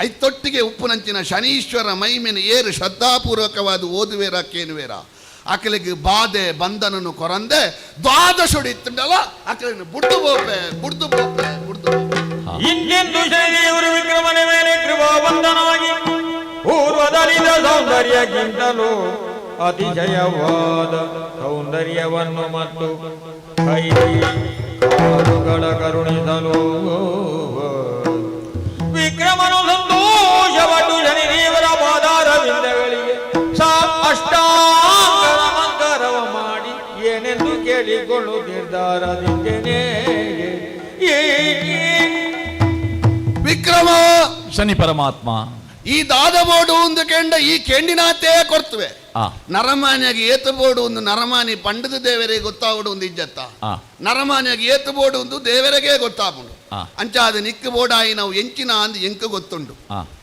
ಐತೊಟ್ಟಿಗೆ ಉಪ್ಪುನಂಚಿನ ಶನೀಶ್ವರ ಮೈಮೆನ ಏರು ಶ್ರದ್ಧಾಪೂರ್ವಕವಾದ ಓದುವೇರ ಕೇನುವೇರ ಆಕಲಿಗೆ ಬಾಧೆ ಬಂಧನನು ಕೊರಂದೆ ದ್ವಾದಶುಡಿತ್ತುಂಡಲ ಆಕಲಿನ ಬುಡ್ದು ಬೋಪೆ ಬುಡ್ದು ಬೋಪೆ ಬುಡ್ದು ಬೋಪೆ. ಇಂದೆಂದು ಶನಿದೇವರು ವಿಕ್ರಮನ ಮೇಲೆ ಕೃಪಾವಂತನಾಗಿ ಪೂರ್ವದಲ್ಲಿದ್ದ ಸೌಂದರ್ಯಕ್ಕಿಂತಲೂ ಅತಿಶಯವಾದ ಸೌಂದರ್ಯವನ್ನು ಮತ್ತು ಕೈ ಕಾಲುಗಳ ಕರುಣಿಸಲು ವಿಕ್ರಮನು ಸಂತೋಷಪಟ್ಟು ಶನಿದೇವರ ಪಾದಾರವಿಂದಗಳಿಗೆ ಅಷ್ಟಾಂಗ ನಮಸ್ಕಾರವ ಮಾಡಿ ಏನೆಂದು ಕೇಳಿಕೊಳ್ಳುತ್ತಿದ್ದಾರದಿದ್ದೇನೆ. ವಿಕ್ರಮ ಶನಿ ಪರಮಾತ್ಮ ಈ ದಾದಬೋಡು ಒಂದು ಕೆಂಡ ಈ ಕೆಂಡಿನಾತೇ ಕೊರ್ತುವೆ. ನರಮಾನಿಯಾಗಿ ಏತು ಬೋಡು ಒಂದು ನರಮಾನಿ ಪಂಡದ ದೇವರಿಗೆ ಗೊತ್ತಾಗುಡು ಒಂದು ಇಜ್ಜತ್ತ ನರಮಾನಿಯಾಗಿ ಏತು ಬೋಡು ಒಂದು ದೇವರಿಗೆ ಗೊತ್ತಾಗುಂಡು. ಅಂಚಾದ ನಿಕ್ಕು ಬೋಡಾಯಿ ನಾವು ಎಂಚಿನ ಅಂದ್ ಎಂಕು ಗೊತ್ತುಂಡು.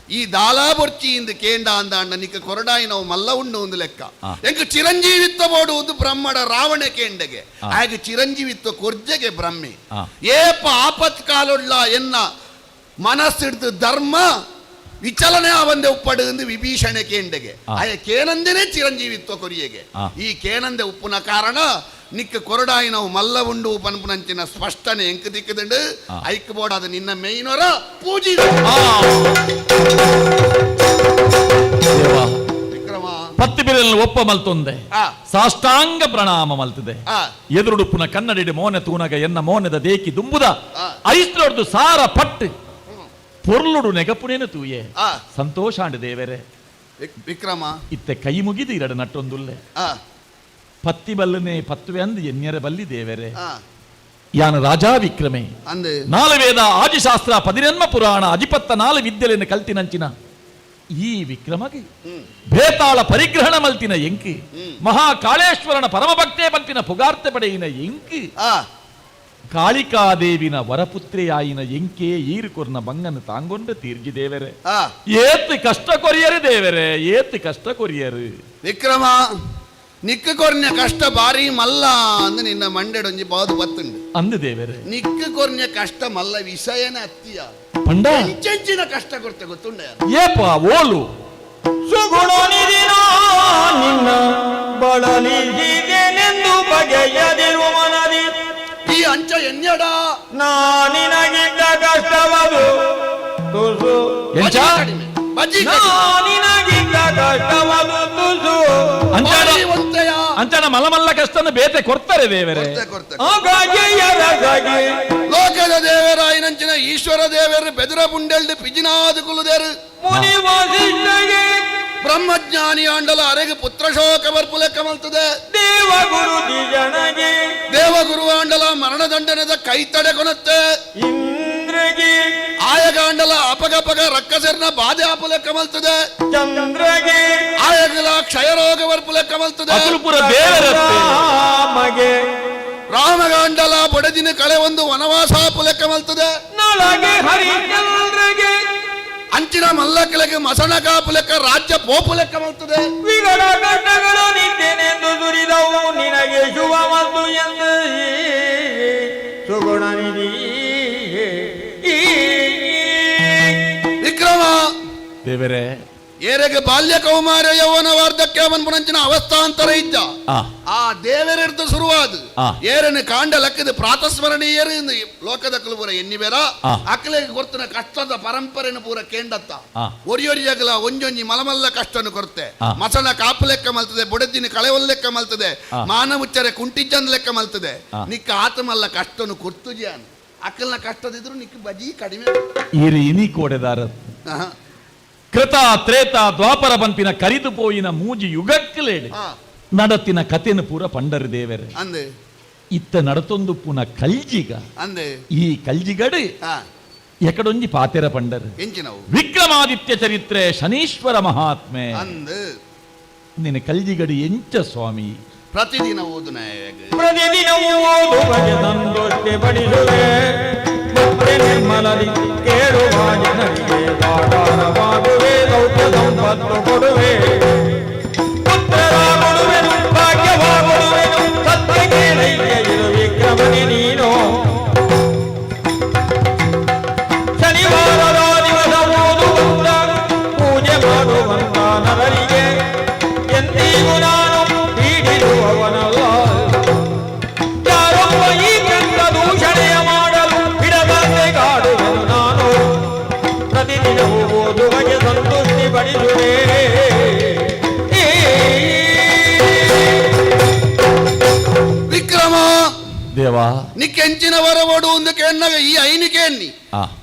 ಈ ದಾಲಾಬೊರ್ಚಿ ಇಂದು ಕೇಂಡ ಅಂದಾಂಡ ನಿಕ್ಕ ಕೊರಡಾಯಿ ನಾವು ಮಲ್ಲ ಉಂಡು ಒಂದು ಲೆಕ್ಕ. ಎಂಕ್ ಚಿರಂಜೀವಿತ್ವ ಬೋಡು ಒಂದು ಬ್ರಹ್ಮಡ ರಾವಣ ಕೇಂಡಗೆ ಆಗ ಚಿರಂಜೀವಿತ್ವ ಕೊರ್ಜೆಗೆ ಬ್ರಹ್ಮೆ ಏಪ ಆಪತ್ಕಾಲೊಳ್ಳ ಎನ್ನ ಮನಸ್ಸಿಡ್ದು ಧರ್ಮ ವಿಚಲನೆ ಆವಂದೆ ಉಪ್ಪಡು ಎಂದು ವಿಭೀಷಣೆ ಕೇಂಡಗೆ ಆಯ ಕೇನಂದೇನೆ ಚಿರಂಜೀವಿತ್ವ ಕೊರಿಯೆಗೆ. ಈ ಕೇನಂದೆ ಉಪ್ಪುನ ಕಾರಣ ನಿಕ್ಕ ಕೊರಡಾಯಿ ನಾವು ಮಲ್ಲ ಉಂಡು ಪನ್ಪುನಂಚಿನ ಸ್ಪಷ್ಟನೆ ಎಂಕ್ ದಿಕ್ಕದಂಡು ಐಕ್ ಬೋಡಾದ ನಿನ್ನ ಮೇಯ್ನೊರ ಪೂಜಿ ವಿಕ್ರಮ ಪತ್ತಿ ಬಿರಲ್ ಒಪ್ಪ ಮಲ್ತೊಂದೆ ಸಾಷ್ಟಾಂಗ ಪ್ರಣಾಮ ಮಲ್ತದೆ ಎದುರುಡುಪ್ಪುನ ಕನ್ನಡಿಡು ಮೋನೆ ತೂನಗ ಎನ್ನ ಮೋನೆದ ದೇಕಿ ದುಂಬುದ ಐಸ್ಲೊಡ್ದು ಸಾರ ಪಟ್ಟು ಪೊರ್ಲುಡು ನೆಗಪುನೇನು ತೂಯೆ ಸಂತೋಷಾಂಡು ದೇವರೇ. ವಿಕ್ರಮ ಇತ್ತೆ ಕೈ ಮುಗಿದು ಇರಡು ನಟ್ಟೊಂದುಲ್ಲೆ ಪತ್ತಿ ಬಲ್ಲನೆ ಪತ್ತುವೆ ಅಂದು ಎನ್ಯರ ಬಲ್ಲಿ ದೇವರೇ. ಯಾನ ರಾಜಾ ವಿಕ್ರಮೆ ನಾಲು ವೇದ ಆದಿಶಾಸ್ತ್ರ ಪದಿನೆನ್ಮ ಪುರಾಣ ಅಜಿಪತ್ತ ನಾಲು ವಿದ್ಯೆಲೆನ್ನು ಕಲ್ತಿನಂಚಿನ ಈ ವಿಕ್ರಮಗೆ ಭೇತಾಳ ಪರಿಗ್ರಹಣ ಮಲ್ತಿನ ಎಂಕಿ ಮಹಾಕಾಳೇಶ್ವರನ ಪರಮಭಕ್ತೇ ಮಲ್ತಿನ ಪುಗಾರ್ತೆ ಪಡೆಯಿನ ಎಂಕಿ ಕಾಳಿಕಾದೇವಿನ ವರಪುತ್ರಿಯಾಯಿನ ಎಂಕೆ ಈರು ಕೊರ್ನ ಬಂಗನ್ನು ತಾಂಗೊಂಡು ತೀರ್ಜಿ ದೇವರೇ. ಏತ್ ಕಷ್ಟ ಕೊರಿಯರು ದೇವರೇ, ಏತ್ ಕಷ್ಟ ಕೊರಿಯರು. ವಿಕ್ರಮ ನಿಕ್ಕ ಕೊರ್ನ ಕಷ್ಟ ಬಾರಿ ಮಲ್ಲ ಅಂದು ನಿನ್ನ ಮಂಡೆಡೊಂಜಿ ಬಾದು ಬತ್ತುಂಡು ಅಂದು ದೇವರೇ. ನಿಕ್ಕ ಕೊರ್ನ ಕಷ್ಟ ಮಲ್ಲ ವಿಷಯನ ಅತ್ತಿಯ ಪಂಡ ಎಂಚೆಂಚಿನ ಕಷ್ಟ ಕೊರ್ತೆ ಗೊತ್ತುಂಡ ಏಪ ಓಲು ಸುಗುಣ ನಿಧಿನ ನಿನ್ನ ಬಳಲಿಸಿದೆನೆಂದು ಬಗೆಯದಿರುವ ಮನದಿ ಈ ಅಂಚ ಎನ್ಯಡ ನಾನಿನಗಿದ್ದ ಕಷ್ಟವದು ತುಸು ನಾನಿನಗಿದ್ದ ಕಷ್ಟವದು ತುಸು ಅಂಚನ ಮಲಮಲ್ಲ ಕಷ್ಟನ ಬೇತೆ ಕೊಡ್ತಾರೆ ದೇವರೇ. ಲೋಕದ ದೇವರಾಯಿನಂಚಿನ ಈಶ್ವರ ದೇವರು ಬೆದರ ಪುಂಡೆಲ್ಡು ಪಿಜಿನಾದ ಕುಲುದೇರು ಬ್ರಹ್ಮಜ್ಞಾನಿ ಆಂಡಲ ಅರೆಗೆ ಪುತ್ರ ಶೋಕ ಬರ್ಪುಲೆ ಕಮಲ್ತದೆ ದೇವಗುರು ದೇವಗುರು ಆಂಡಲ ಮರಣದಂಡನದ ಕೈತಡೆ ಕೊನತ್ತೆ ಇಂದ್ರಗೆ ಆಯಗಾಂಡಲ ಅಪಗಪಗ ರಕ್ಕಸರ್ನ ಬಾಧೆ ಆಪುಲೆ ಕಮಲ್ತದೆ ಚಂದ್ರಗೆ ಆಯಗಲ ಕ್ಷಯರೋಗ ಬರ್ಪುಲೆ ಕಮಲ್ತದೆ ಮಗೆ ರಾಮಗಾಂಡಲ ಬಡದಿನ ಕಳೆ ಒಂದು ವನವಾಸ ಪುಲೆ ಕಮಲ್ತದೆ ನಳಗೆ ಹರಿಚಂದ್ರಗೆ ಅಂಚಿನ ಮಲ್ಲಕಲೆಗೆ ಮಸಣ ಕಾಪುಲೆಕ್ಕ ರಾಜ್ಯ ಪೋಪುಲೆಕ್ಕ ಮಲ್ತದೆ ವಿಗಡ ಕಷ್ಟಗಳು ನಿದ್ದೆನೆಂದು ಸುರಿದವು ನಿನಗೆ ಶುಭ ಮತ್ತು ಎಂದು ಸುಗುಣ ನಿಧಿ ವಿಕ್ರಮ ದೇವರೇ ಏರೆಗೆ ಬಾಲ್ಯ ಕೌಮಾರ ಯೌವನ ವಾರ್ಧಕ್ಯ ಮನ್ಪುನಂಚಿನ ಅವಸ್ಥಾಂತರ ಇದ್ದ ಆ ದೇವರಿರ್ದು ಶುರುವಾದ ಏರನ್ನು ಕಾಂಡ ಲಕ್ಕದ ಪ್ರಾತಸ್ಮರಣೀಯರು ಲೋಕದ ಕುಲಪುರ ಎನ್ನಿಬೇರ ಅಕ್ಕಲಿಗೆ ಕೊರ್ತನ ಕಷ್ಟದ ಪರಂಪರೆಯನ್ನು ಪೂರ ಕೇಂಡತ್ತ ಒರಿಯೊರಿಯಗಲ ಒಂಜೊಂಜಿ ಮಲಮಲ್ಲ ಕಷ್ಟನ್ನು ಕೊರ್ತೆ ಮಸಣ ಕಾಪು ಲೆಕ್ಕ ಮಲ್ತದೆ ಬೊಡದಿನ ಕಳೆವಲ್ ಲೆಕ್ಕ ಮಲ್ತದೆ ಮಾನವುಚ್ಚರೆ ಕುಂಟಿಚಂದ್ ಲೆಕ್ಕ ಮಲ್ತದೆ ನಿಕ್ಕ ಆತಮಲ್ಲ ಕಷ್ಟನು ಕೊರ್ತುಜಿಯಾನು ಅಕ್ಕಲ್ನ ಕಷ್ಟದಿದ್ರು ನಿಕ್ಕ ಬಜಿ ಕಡಿಮೆ ಈರಿ ಇನಿ ಕೋಡೆದಾರ ಕೃತ ತ್ರೇತ ದ್ವಾಪರ ಬಂಪಿನ ಕರಿದು ಪೋಯಿನ ಮೂಜಿ ಯುಗಕ್ಕಲೇಳಿ ನಡತಿನ ಕತೆನ ಪೂರ ಪಂಡರು ದೇವರೇ. ಇತ್ತ ನಡತೊಂದು ಪುನ ಕಲ್ಜಿಗ ಈ ಕಲ್ಜಿಗಡು ಎಕಡೊಂಜಿ ಪಾತೆರ ಪಂಡರು ವಿಕ್ರಮಾದಿತ್ಯ ಚರಿತ್ರೆ ಶನೀಶ್ವರ ಮಹಾತ್ಮೆ ನಿನ್ನ ಕಲ್ಜಿಗಡು ಎಂಚ ಸ್ವಾಮಿ ಪ್ರತಿದಿನ ಓದು ಪ್ರತಿದಿನವೂ ಓದುವಗೆ ಸಂತೋಷಕ್ಕೆ ಬಡಿಸುವೆ ನಿರ್ಮಲದಿ ಕೇಳುವ ಜನರಿಗೆ ದಾಟಾರವಾಗುವೆ ಲೌಕ್ಯ ಸಂಪತ್ತು ಕೊಡುವೆ ಪುತ್ರರ ಕೊಡುವೆನು ಭಾಗ್ಯವ ಕೊಡುವೆನು ಸತ್ಯ ಕೇಳಯ್ಯ ಇರು ವಿಕ್ರಮನೆ ನೀನು ಶನಿವಾರದ ದಿವಸ ಓದುವಂತ ಪೂಜೆ ಮಾಡುವಂತ ನರರಿಗೆ ಎಂದಿಗೂ ನಾನು ಪೀಡಿಸುವವನಲ್ಲ. ಯಾರೊಬ್ಬ ಈ ಗ್ರಂಥ ದೂಷಣೆಯ ಮಾಡಲು ಬಿಡದಂತೆ ಕಾಡುವನು ನಾನು ಪ್ರತಿದಿನವೂ ಓದುವಗೆ ಸಂತುಷ್ಟಿ ಪಡಿಸುವೆ. ವಿಕ್ರಮ ದೇವಾ ನಿಕ್ಕೆಂಚಿನ ವರವೋಡು ಒಂದು ಕೇಣ್ಣಗ ಈ ಐನಿಕೇನ್ನಿ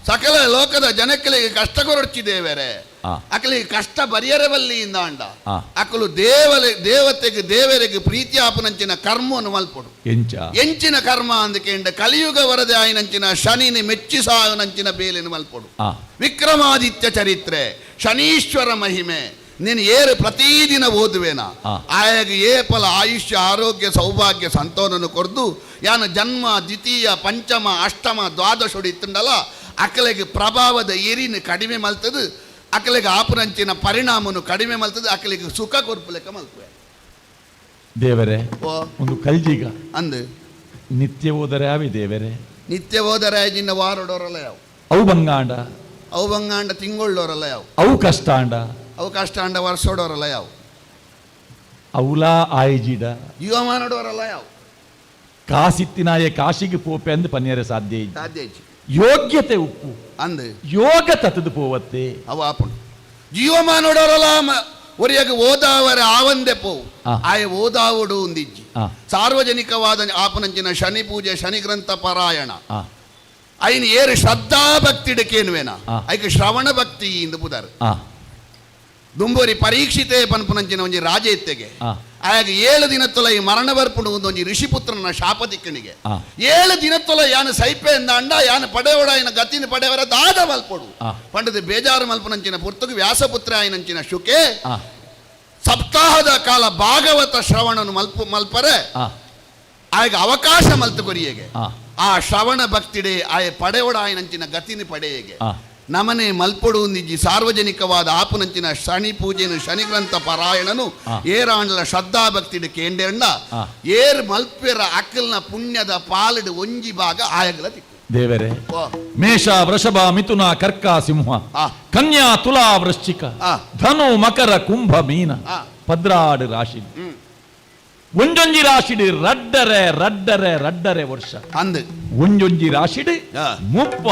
ಸಕಲ ಲೋಕದ ಜನಕ್ಕಲಿಗೆ ಕಷ್ಟ ಕೊರಡ್ಚಿದೇವರೆ ಅಕಲಿಗೆ ಕಷ್ಟ ಬರಿಯರೆ ಬಲ್ಲಿ ಇಂದಾಂಡ ಅಕಲು ದೇವಲೆ ದೇವತೆಗೆ ದೇವರಿಗೆ ಪ್ರೀತಿ ಆಪನಂಚಿನ ಕರ್ಮವನ್ನು ಮಲ್ಪೊಡು ಎಂಚಿನ ಕರ್ಮ ಅಂದಕೇಂಡ ಕಲಿಯುಗ ವರದೆ ಆಯಿನಂಚಿನ ಶನಿನಿ ಮೆಚ್ಚಿಸಾಯನಂಚಿನ ಬೇಲಿನ ಮಲ್ಪೊಡು. ವಿಕ್ರಮಾದಿತ್ಯ ಚರಿತ್ರೆ ಶನೀಶ್ವರ ಮಹಿಮೆ ನೀನು ಏರು ಪ್ರತಿದಿನ ಓದುವೇನ ಆಯಾಗ ಏಪಲ ಆಯುಷ್ಯ ಆರೋಗ್ಯ ಸೌಭಾಗ್ಯ ಸಂತೋನನ್ನು ಕೊರ್ದು ಯಾನ ಜನ್ಮ ದ್ವಿತೀಯ ಪಂಚಮ ಅಷ್ಟಮ ದ್ವಾದಶುಡಿ ಇತ್ತುಂಡಲ್ಲ ಅಕಲೆಗೆ ಪ್ರಭಾವದ ಎರಿನ ಕಡಿಮೆ ಮಲ್ತದು ಅಕಲೆಗೆ ಆಪುನಂಚಿನ ಪರಿಣಾಮನು ಕಡಿಮೆ ಮಲ್ತದೆ ಅಕಲೆಗೆ ಸುಖ ಕೊರ್ಪು ಲೆಕ್ಕ ಮಲ್ಪುವೆ. ದೇವರೇ, ಒಂದು ಕಲ್ಜಿಗ ಅಂದು ನಿತ್ಯ ಹೋದರೆ ಆವಿ ದೇವರೇ, ನಿತ್ಯ ಹೋದರೆ ನಿನ್ನ ವಾರಡೋರಲ್ಲ ಯಾವ, ಅವು ಬಂಗಾಂಡ, ಅವು ಬಂಗಾಂಡ ತಿಂಗೊಳ್ಳೋರಲ್ಲ ಯಾವ, ಅವು ಕಷ್ಟಾಂಡ, ಅವು ಕಷ್ಟಾಂಡ ವರ್ಷೋಡೋರಲ್ಲ ಯಾವ, ಅವುಲಾ ಆಯ್ಜಿಡ ಜೀವಮಾನಡೋರಲ್ಲ ಯಾವ, ಕಾಸಿತ್ತಿನಾಯ ಕಾಶಿಗೆ ಪೋಪೆ ಅಂದು ಪನ್ಯರೆ ಸಾಧ್ಯ ಸಾಧ್ಯ. ಯೋಗ್ಯತೆ ಉಪ್ಪು ಅಂದು ಯೋಗ ತತ್ತದು ಪೋವತ್ತೆ ಅವು ಆಪುಂಡು. ಜೀವಮಾನೋಡೋರಲ್ಲ ಒರಿಯಾಗ ಓದಾವರ ಆವಂದೆ ಪೋವು ಆಯ ಓದಾವಡು ಒಂದಿಜ್ಜಿ. ಸಾರ್ವಜನಿಕವಾದ ಆಪನಂಚಿನ ಶನಿ ಪೂಜೆ ಶನಿ ಗ್ರಂಥ ಪಾರಾಯಣ ಐನ್ ಏರು ಶ್ರದ್ಧಾ ಭಕ್ತಿ ಡಕೇನುವೇನ ಐಕ ಶ್ರವಣ ಭಕ್ತಿ ಇಂದು ಪುದಾರ್. ದುಂಬೋರಿ ಪರೀಕ್ಷಿತೆ ಪನ್ಪುನಂಚಿನ ಒಂಜಿ ರಾಜ ಇತ್ತೆಗೆ ಆಯಾಗ 7 ದಿನ ತೊಲ ಈ ಮರಣ ಬರ್ಪುಂಡು ಒಂಜಿ ಋಷಿಪುತ್ರನ ಶಾಪ ದಿಕ್ಕಣಿಗೆ 7 ದಿನ ತೊಲ ಯಾನು ಸೈಪೆ ಅಂದ ಯಾನು ಪಡೆಯೋಡ ಆಯನ ಗತಿನ ಪಡೆಯವರ ದಾದ ಮಲ್ಪೊಡು ಪಂಡದ ಬೇಜಾರು ಮಲ್ಪುನಂಚಿನ ಪುರ್ತకు ವ್ಯಾಸಪುತ್ರ ಆಯನಂಚಿನ ಶುಕೆ ಸಪ್ತಾಹದ ಕಾಲ ಭಾಗವತ ಶ್ರವಣನು ಮಲ್ಪ ಮಲ್ಪರೆ ಆಗ ಅವಕಾಶ ಮಲ್ತು ಕೊರಿಯೆಗೆ ಆ ಶ್ರವಣ ಭಕ್ತಿಡೆ ಆಯ ಪಡೆಯೋಡ ಆಯನಂಚಿನ ಗತಿನ ಪಡೆಯಗೆ ನಮನೆ ಮಲ್ಪೊಡು ನಿಜಿ ಸಾರ್ವಜನಿಕವಾದ ಆಪುನಂಚಿನ ಶನಿ ಪೂಜೆನು ಶನಿ ಗ್ರಂಥ ಪಾರಾಯಣನು ಏರಾಂಡ್ಲ ಶ್ರದ್ಧಾ ಭಕ್ತಿಡು ಕೇಂದ್ರಂಡ ಏರ್ ಮಲ್ಪೆರ ಅಕ್ಕಲ್ನ ಪುಣ್ಯದ ಪಾಲಡು ಒಂಜಿ ಭಾಗ ಆಯಗಲ ತಿಕ್ಕು. ದೇವರೇ, ಮೇಷ ವೃಷಭ ಮಿಥುನ ಕರ್ಕ ಸಿಂಹ ಕನ್ಯಾ ತುಲಾ ವೃಶ್ಚಿಕ ಧನು ಮಕರ ಕುಂಭ ಮೀನ 12 ರಾಶಿ ಒಂಜೊಂಜಿ ರಾಶಿಡು ರಡ್ಡರೆ ರಡ್ಡರೆ ರಡ್ಡರೆ ವರ್ಷ ಅಂದು ಒಂಜೊಂಜಿ ರಾಶಿಡು ಮುಪ್ಪ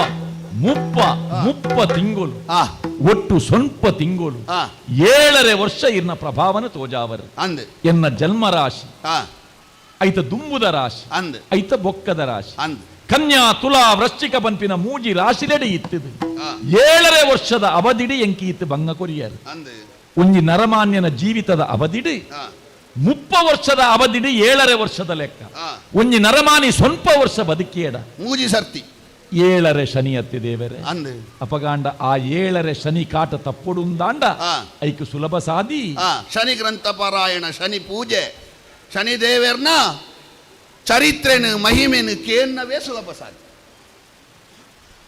ಮುಪ್ಪ ಮುಪ್ಪ ತಿಂಗಳು ಒಟ್ಟು ಸ್ವಲ್ಪ ತಿಂಗಳು 7.5 ವರ್ಷ ಇರ್ನ ಪ್ರಭಾವನ ತೋಜಾವರು ಅಂದು ಎನ್ನ ಜನ್ಮ ರಾಶಿ ಐತ ದುಂಬುದ ರಾಶಿ ಅಂದು ಐತ ಬೊಕ್ಕದ ರಾಶಿ ಅಂದು ಕನ್ಯಾ ತುಲಾ ವೃಶ್ಚಿಕ ಪಂಪಿನ ಮೂಜಿ ರಾಶಿಲೆಡೆ ಇತ್ತದು 7.5 ವರ್ಷದ ಅವಧಿಡಿ ಎಂಕಿ ಇತ್ತು ಬಂಗ ಕೊರಿಯರು ಒಂಜಿ ನರಮಾನ್ಯನ ಜೀವಿತದ ಅವಧಿಡಿ 30 ವರ್ಷದ ಅವಧಿಡಿ 7.5 ವರ್ಷದ ಲೆಕ್ಕ ಒಂಜಿ ನರಮಾನಿ ಸ್ವಲ್ಪ ವರ್ಷ ಬದುಕಿಯಡ ಮೂಜಿ ಸರ್ತಿ 7.5 ಶನಿ ಅತ್ತಿ ದೇವರೇ ಅಂದು ಅಪಗಾಂಡ ಆ 7.5 ಶನಿ ಕಾಟ ತಪ್ಪುಡುಂದಾಂಡ ಐಕು ಸುಲಭ ಸಾದಿ ಶನಿ ಗ್ರಂಥ ಪಾರಾಯಣ ಶನಿ ಪೂಜೆ ಶನಿ ದೇವರ್ನ ಚರಿತ್ರೆನು ಮಹಿಮೆನು ಕೇನ್ನವೇ ಸುಲಭ ಸಾಧ್ಯ.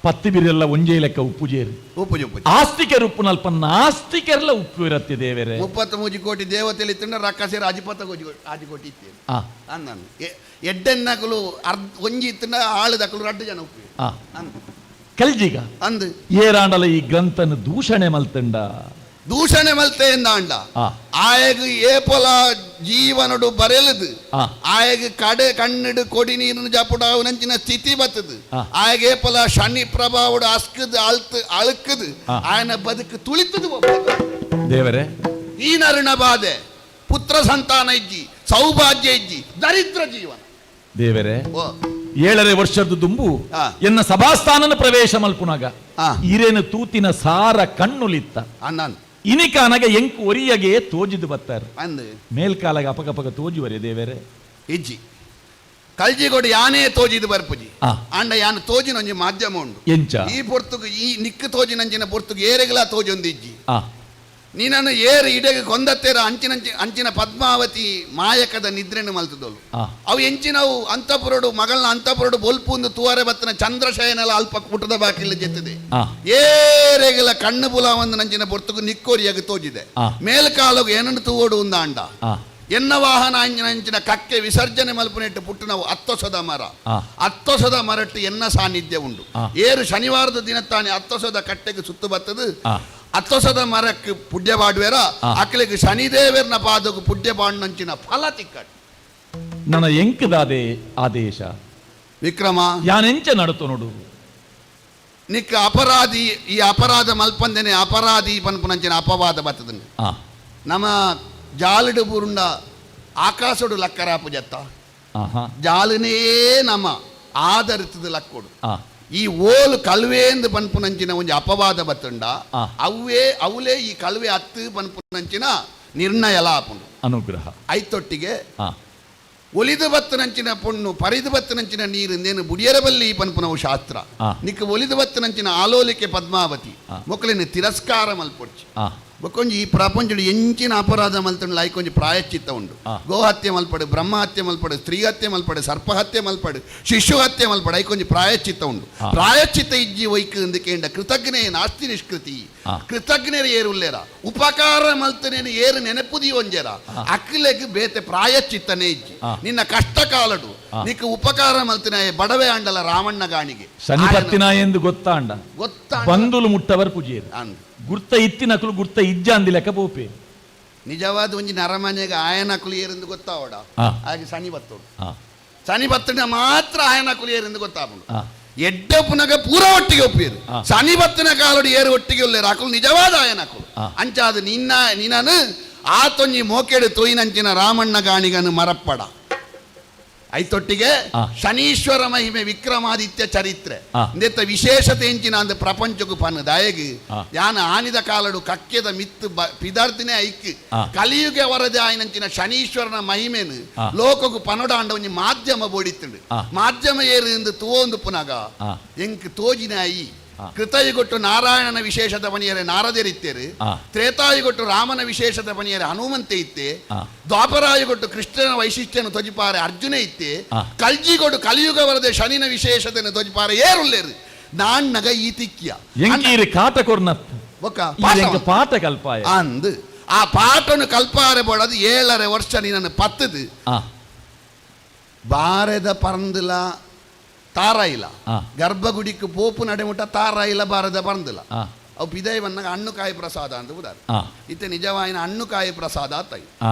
ಪತ್ತಿ ಬಿರೆಲ್ಲ ಒಂಜೇ ಲೆಕ್ಕ ಉಪ್ಪು ಜೇರು ಉಪ್ಪು ಆಸ್ತಿಕರು ಉಪ್ಪು ನಲ್ಪ ನಾಸ್ತಿಕರೆಲ್ಲ ಉಪ್ಪು ಇರತ್ತೆ ದೇವರೇ. 33 ಕೋಟಿ ದೇವತೆಲಿ ತಿಂಡ ರಕ್ಕಸೇರು ಅಜಿಪತ್ತ ಕೋಟಿ ಇತ್ತೇನೆ ಅಂದನು ಎಡ್ಡೆನ್ನಕಲು ಅರ್ಧ ಒಂಜಿ ಇತ್ತಿಂಡ ಆಳುದಕಲು ರಡ್ಡು ಜನ ಉಪ್ಪು ಕಲ್ಜಿಗ ಅಂದು ಏರಾಂಡಲ ಈ ಗ್ರಂಥನ ದೂಷಣೆ ಮಲ್ತಂಡ ದೂಷಣೆ ಮಲ್ತೆ ಎಂದಾಂಡ ಆಯಗ ಏಪೊಲ ಜೀವನಡು ಬರೆಲದು ಆಯಗ ಕಡೆ ಕಣ್ಣಿಡು ಕೊಡಿ ನೀರು ಜಪುಡಾವನಂಚಿನ ಸ್ಥಿತಿ ಬತ್ತದು ಆಯಗ ಏಪೊಲ ಶನಿ ಪ್ರಭಾವಡು ಅಸ್ಕದು ಅಳ್ತು ಅಳುಕದು ಆಯನ ಬದುಕು ತುಳಿತದು. ದೇವರೇ, ಈ ನರುಣ ಬಾಧೆ ಪುತ್ರ ಸಂತಾನ ಇಜ್ಜಿ ಸೌಭಾಗ್ಯ ಇಜ್ಜಿ ದರಿದ್ರ ಜೀವನ. ದೇವರೇ, 7.5 ವರ್ಷದ ದುಂಬು ಎನ್ನ ಸಭಾಸ್ಥಾನನ ಪ್ರವೇಶ ಮಲ್ಪುನಾಗ ಈರೇನು ತೂತಿನ ಸಾರ ಕಣ್ಣುಲಿತ್ತ ಇನಿಕಾನಗ ಎಂಕು ಒರಿಯಗೆ ತೋಜಿದು ಬತ್ತಾರೆ ಮೇಲ್ಕಾಲಗ ಅಪಗಪಗ ತೋಜುವರೆ ದೇವರೇ ಇಜ್ಜಿ ಕಲ್ಜಿಗೋಡು ಯಾನೇ ತೋಜಿದು ಬರ್ಪುಜಿ ಅಂಡ ಯಾನು ತೋಜಿನೊಂಜಿ ಮಾಧ್ಯಮ ಉಂಡು ಎಂಚ ಈ ಪೊರ್ತುಗು ಈ ನಿಕ್ಕು ತೋಜಿನಂಚಿನ ಪೊರ್ತುಗು ಏರೆಗಲ ತೋಜೊಂದು ಇಜ್ಜಿ ನೀನನ್ನು ಏರು ಇಡೆಗೆ ಕೊಂದತ್ತೇರ ಅಂಚಿನಂಚಿ ಅಂಚಿನ ಪದ್ಮಾವತಿ ಮಾಯಕದ ನಿದ್ರೆನು ಮಲ್ತದೋಳು ಅವು ಎಂಚಿನವು ಅಂತಪುರಡು ಮಗಳನ್ನ ಅಂತಪುರಡು ಬೊಲ್ಪುಂದು ತುವಾರೆ ಬತ್ತನ ಚಂದ್ರಶಯನೆಲ್ಲ ಅಲ್ಪ ಪುಟದ ಬಾಕಿಲ್ಲ ಜೆತ್ತದೆ ಏರೆಗಲ ಕಣ್ಣು ಬುಲ ಒಂದು ನಂಚಿನ ಪೊರ್ತುಗು ನಿಕ್ಕೋರಿಯಾಗಿ ತೋಜಿದೆ ಮೇಲ್ಕಾಲಗು ಏನನ್ನು ತೂವೋಡು ಒಂದು ಅಂಡ ಎನ್ನ ವಾಹನ ಅಂಚಿನ ಕಕ್ಕೆ ವಿಸರ್ಜನೆ ಮಲ್ಪನೆಟ್ಟು ಪುಟ್ಟು ನಾವು ಅತ್ತೊಸದ ಮರ ಅತ್ತೊಸದ ಮರಟ್ಟು ಎನ್ನ ಸಾನ್ನಿಧ್ಯ ಉಂಡು ಏರು ಶನಿವಾರದ ದಿನ ತಾನೇ ಅತ್ತೊಸದ ಕಟ್ಟೆಗೆ ಸುತ್ತು ಬತ್ತದು ಅತ್ತೊಸದ ಮರಕ್ಕೆ ಪುಡ್ಯ ಪಾಡುವೆರ ಅಕ್ಕಲಿಗೆ ಶನಿದೇವರ್ನ ಪಾದಕ್ಕೆ ಪುಡ್ಯ ಪಾಡುನಂಚಿನ ಫಲ ತಿಕ್ಕಟ್ಟು. ನನ್ನ ಎಂಕದಾದೆ ಆದೇಶ ವಿಕ್ರಮ ಯಾನೆಂಚ ನಡತು ನೋಡು ನಿಕ್ಕ ಅಪರಾಧಿ ಈ ಅಪರಾಧ ಮಲ್ಪಂದನೆ ಅಪರಾಧಿ ಪನ್ಪುನಂಚಿನ ಅಪವಾದ ಬತ್ತದನ್ನು ನಮ್ಮ ಜಾಲಿಡು ಬುರುಂಡ ಆಕಾಶಡು ಲಕ್ಕರಾಪು ಜತ್ತ ಜಾಲನೇ ನಮ್ಮ ಆಧರಿತದ ಲಕ್ಕೊಡು ಈ ಓಲು ಕಲ್ವೇಂದು ಪನ್ಪುನಂಚಿನ ಒಂಜಿ ಅಪವಾದ ಬತ್ತುಂಡ ಅವೇ ಅವಲೇ ಈ ಕಲ್ವೆ ಅತ್ತು ಪನ್ಪುನಂಚಿನ ನಿರ್ಣಯ ಲಾಪುಂಡು ಅನುಗ್ರಹ ಐತೊಟ್ಟಿಗೆ ಒಲಿದು ಬತ್ತನಂಚಿನ ಪೊಣ್ಣು ಪರಿದು ಬತ್ತನಂಚಿನ ನೀರು ನೇನು ಬುಡಿಯರಬಲ್ಲಿ ಪನ್ಪುನವು ಶಾಸ್ತ್ರ ನಿಕ್ಕ ಒಲಿದು ಬತ್ತನಂಚಿನ ಆಲೋಲಿಕೆ ಪದ್ಮಾವತಿ ಮೊಕ್ಕಲಿನ ತಿರಸ್ಕಾರ ಮಲ್ಪೊಡ್ಚಿ. ಬೊಕ್ಕೊಂಜಿ ಈ ಪ್ರಪಂಚಡು ಎಂಚಿನ ಅಪರಾಧ ಮಲ್ತಂಡ ಐಕೊಂಜಿ ಪ್ರಾಯಶ್ಚಿತ್ತ ಉಂಡು. ಗೋಹತ್ಯೆ ಮಲ್ಪಡು, ಬ್ರಹ್ಮಹತ್ಯೆ ಮಲ್ಪಡು, ಸ್ತ್ರೀ ಹತ್ಯೆ ಮಲ್ಪಡು, ಸರ್ಪಹತ್ಯೆ ಮಲ್ಪಡು, ಶಿಶು ಹತ್ಯೆ ಮಲ್ಪಡು, ಐಕೊಂಜಿ ಪ್ರಾಯಶ್ಚಿತ್ತ ಉಂಡು. ಪ್ರಾಯಶ್ಚಿತ್ತ ಇಜ್ಜಿ ಒಯ್ಕ್ ಅಂದಕೇಂಡ ಕೃತಜ್ಞೆ ನಾಸ್ತಿ ನಿಷ್ಕೃತಿ. ಕೃತಜ್ಞರು ಏರುಲ್ಲೇರ ಉಪಕಾರ ಮಲ್ತನೇನು ಏರು ನೆನಪುದಿ ಒಂಜೇರ ಅಕ್ಲೆಗ್ ಬೇತೆ ಪ್ರಾಯಶ್ಚಿತ್ತನೇ ಇಜ್ಜಿ. ನಿನ್ನ ಕಷ್ಟ ಕಾಲಡು ನಿಕ್ಕ ಉಪಕಾರ ಮಲ್ತನ ಬಡವೆ ಆಂಡಲ ರಾಮಣ್ಣ ಗಾಣಿಗೆ ಶನಿಪತ್ತಿನ ಎಂದು ಗೊತ್ತಾಂಡ ಗೊತ್ತಾಂಡ ಬಂದುಲು ಮುಟ್ಟವರ್ ಪೂಜೆಯರು ಗುರ್ತ ಇತ್ತಿನಕುಲು ಗುರ್ತ ಇಜ್ಜ ಅಂದಿ ಲೆಕ್ಕ ಪೋಪೆ. ನಿಜವಾದ ಒಂಜಿ ನರಮನೆಗೆ ಆಯನಕುಲು ಏರೆಂದು ಗೊತ್ತಾವಡ ಹಾಗೆ ಶನಿ ಬತ್ತೋಡು ಶನಿ ಬತ್ತನ ಮಾತ್ರ ಆಯನಕುಲು ಏರೆಂದು ಗೊತ್ತಾಪುಂಡು. ಎಡ್ಡೆ ಪುನಗ ಪೂರ ಒಟ್ಟಿಗೆ ಒಪ್ಪಿರು ಶನಿ ಬತ್ತಿನ ಕಾಲಡು ಏರು ಒಟ್ಟಿಗೆ ಉಲ್ಲೇರು ಅಕುಲು ನಿಜವಾದ ಆಯನಕುಲು. ಅಂಚಾದ ನಿನ್ನ ನಿನ್ನನು ಆತೊಂಜಿ ಮೋಕೆಡು ತೋಯಿನಂಚಿನ ರಾಮಣ್ಣ ಗಾಣಿಗನು ಮರಪ್ಪಡ. ಐತೊಟ್ಟಿಗೆ ಶನೀಶ್ವರ ಮಹಿಮೆ ವಿಕ್ರಮಾದಿತ್ಯ ಚರಿತ್ರೆ ಇಂದೆತ್ತ ವಿಶೇಷತೆ ಎಂಚಿನ ಅಂದ ಪ್ರಪಂಚಕ್ಕೂ ಪನ್ನು ದಾಯಗ್ ಯಾನ ಆನಿದ ಕಾಲಡು ಕಕ್ಕೆದ ಮಿತ್ತು ಪಿದಾರ್ತಿನೇ ಐಕ್ ಕಲಿಯುಗ ವರದೆ ಆಯ್ನಂಚಿನ ಶನೀಶ್ವರನ ಮಹಿಮೆನು ಲೋಕಕ್ಕೂ ಪನೊಡಾಂಡ ಒಂಜಿ ಮಾಧ್ಯಮ ಬೋಡಿತ್ತುಂಡು. ಮಾಧ್ಯಮ ಏರು ಎಂದು ತೋಂದು ಪುನಗ ಎಂಕ್ ತೋಜಿನ I ಕೃತಯುಗೊಟ್ಟು ನಾರಾಯಣನ ವಿಶೇಷದ ಬಣಿಯರೆ ನಾರದರಿತ್ತೇರು, ತ್ರೇತಾಯುಗೊಟ್ಟು ರಾಮನ ವಿಶೇಷದ ಬಣಿಯರೆ ಹನುಮಂತೆ ಇತ್ತೆ, ದ್ವಾಪರಾಯುಗೊಟ್ಟು ಕೃಷ್ಣನ ವೈಶಿಷ್ಟ್ಯನು ತೊಜಿಪಾರೆ ಅರ್ಜುನ ಇತ್ತೆ, ಕಲ್ಜಿಗೊಟ್ಟು ಕಲಿಯುಗ ವರದೆ ಶನಿನ ವಿಶೇಷತೆಯನ್ನು ತೊಜಿಪಾರೆ ಏರುಲ್ಲೇರು ನಾಣ್ಣಗ ಈ ತಿಕ್ಕಿಯ ಪಾಠ ಕಲ್ಪಾಯ ಅಂದು ಆ ಪಾಠನು ಕಲ್ಪಾರೆ ಬೋಡದು 7.5 ವರ್ಷ ನಿನ್ನನ್ನು ಪತ್ತದು ಬಾರದ ಪರಂದಿಲ ತಾರಾಯಿಲ ಗರ್ಭಗುಡಿக்கு ಪೋಪು ನಡೆಮುಟ್ಟ ತಾರಾಯಿಲ ಬಾರದ ಪರಂದಿಲ ಅವು ಪಿದೈ ಬಂದಾಗ ಹಣ್ಣುಕಾಯಿ ಪ್ರಸಾದ ಅಂತ ಉದಾರ. ಇತ್ತೆ ನಿಜವಾಯಿನ ಹಣ್ಣುಕಾಯಿ ಪ್ರಸಾದ ಆತಾಯಿ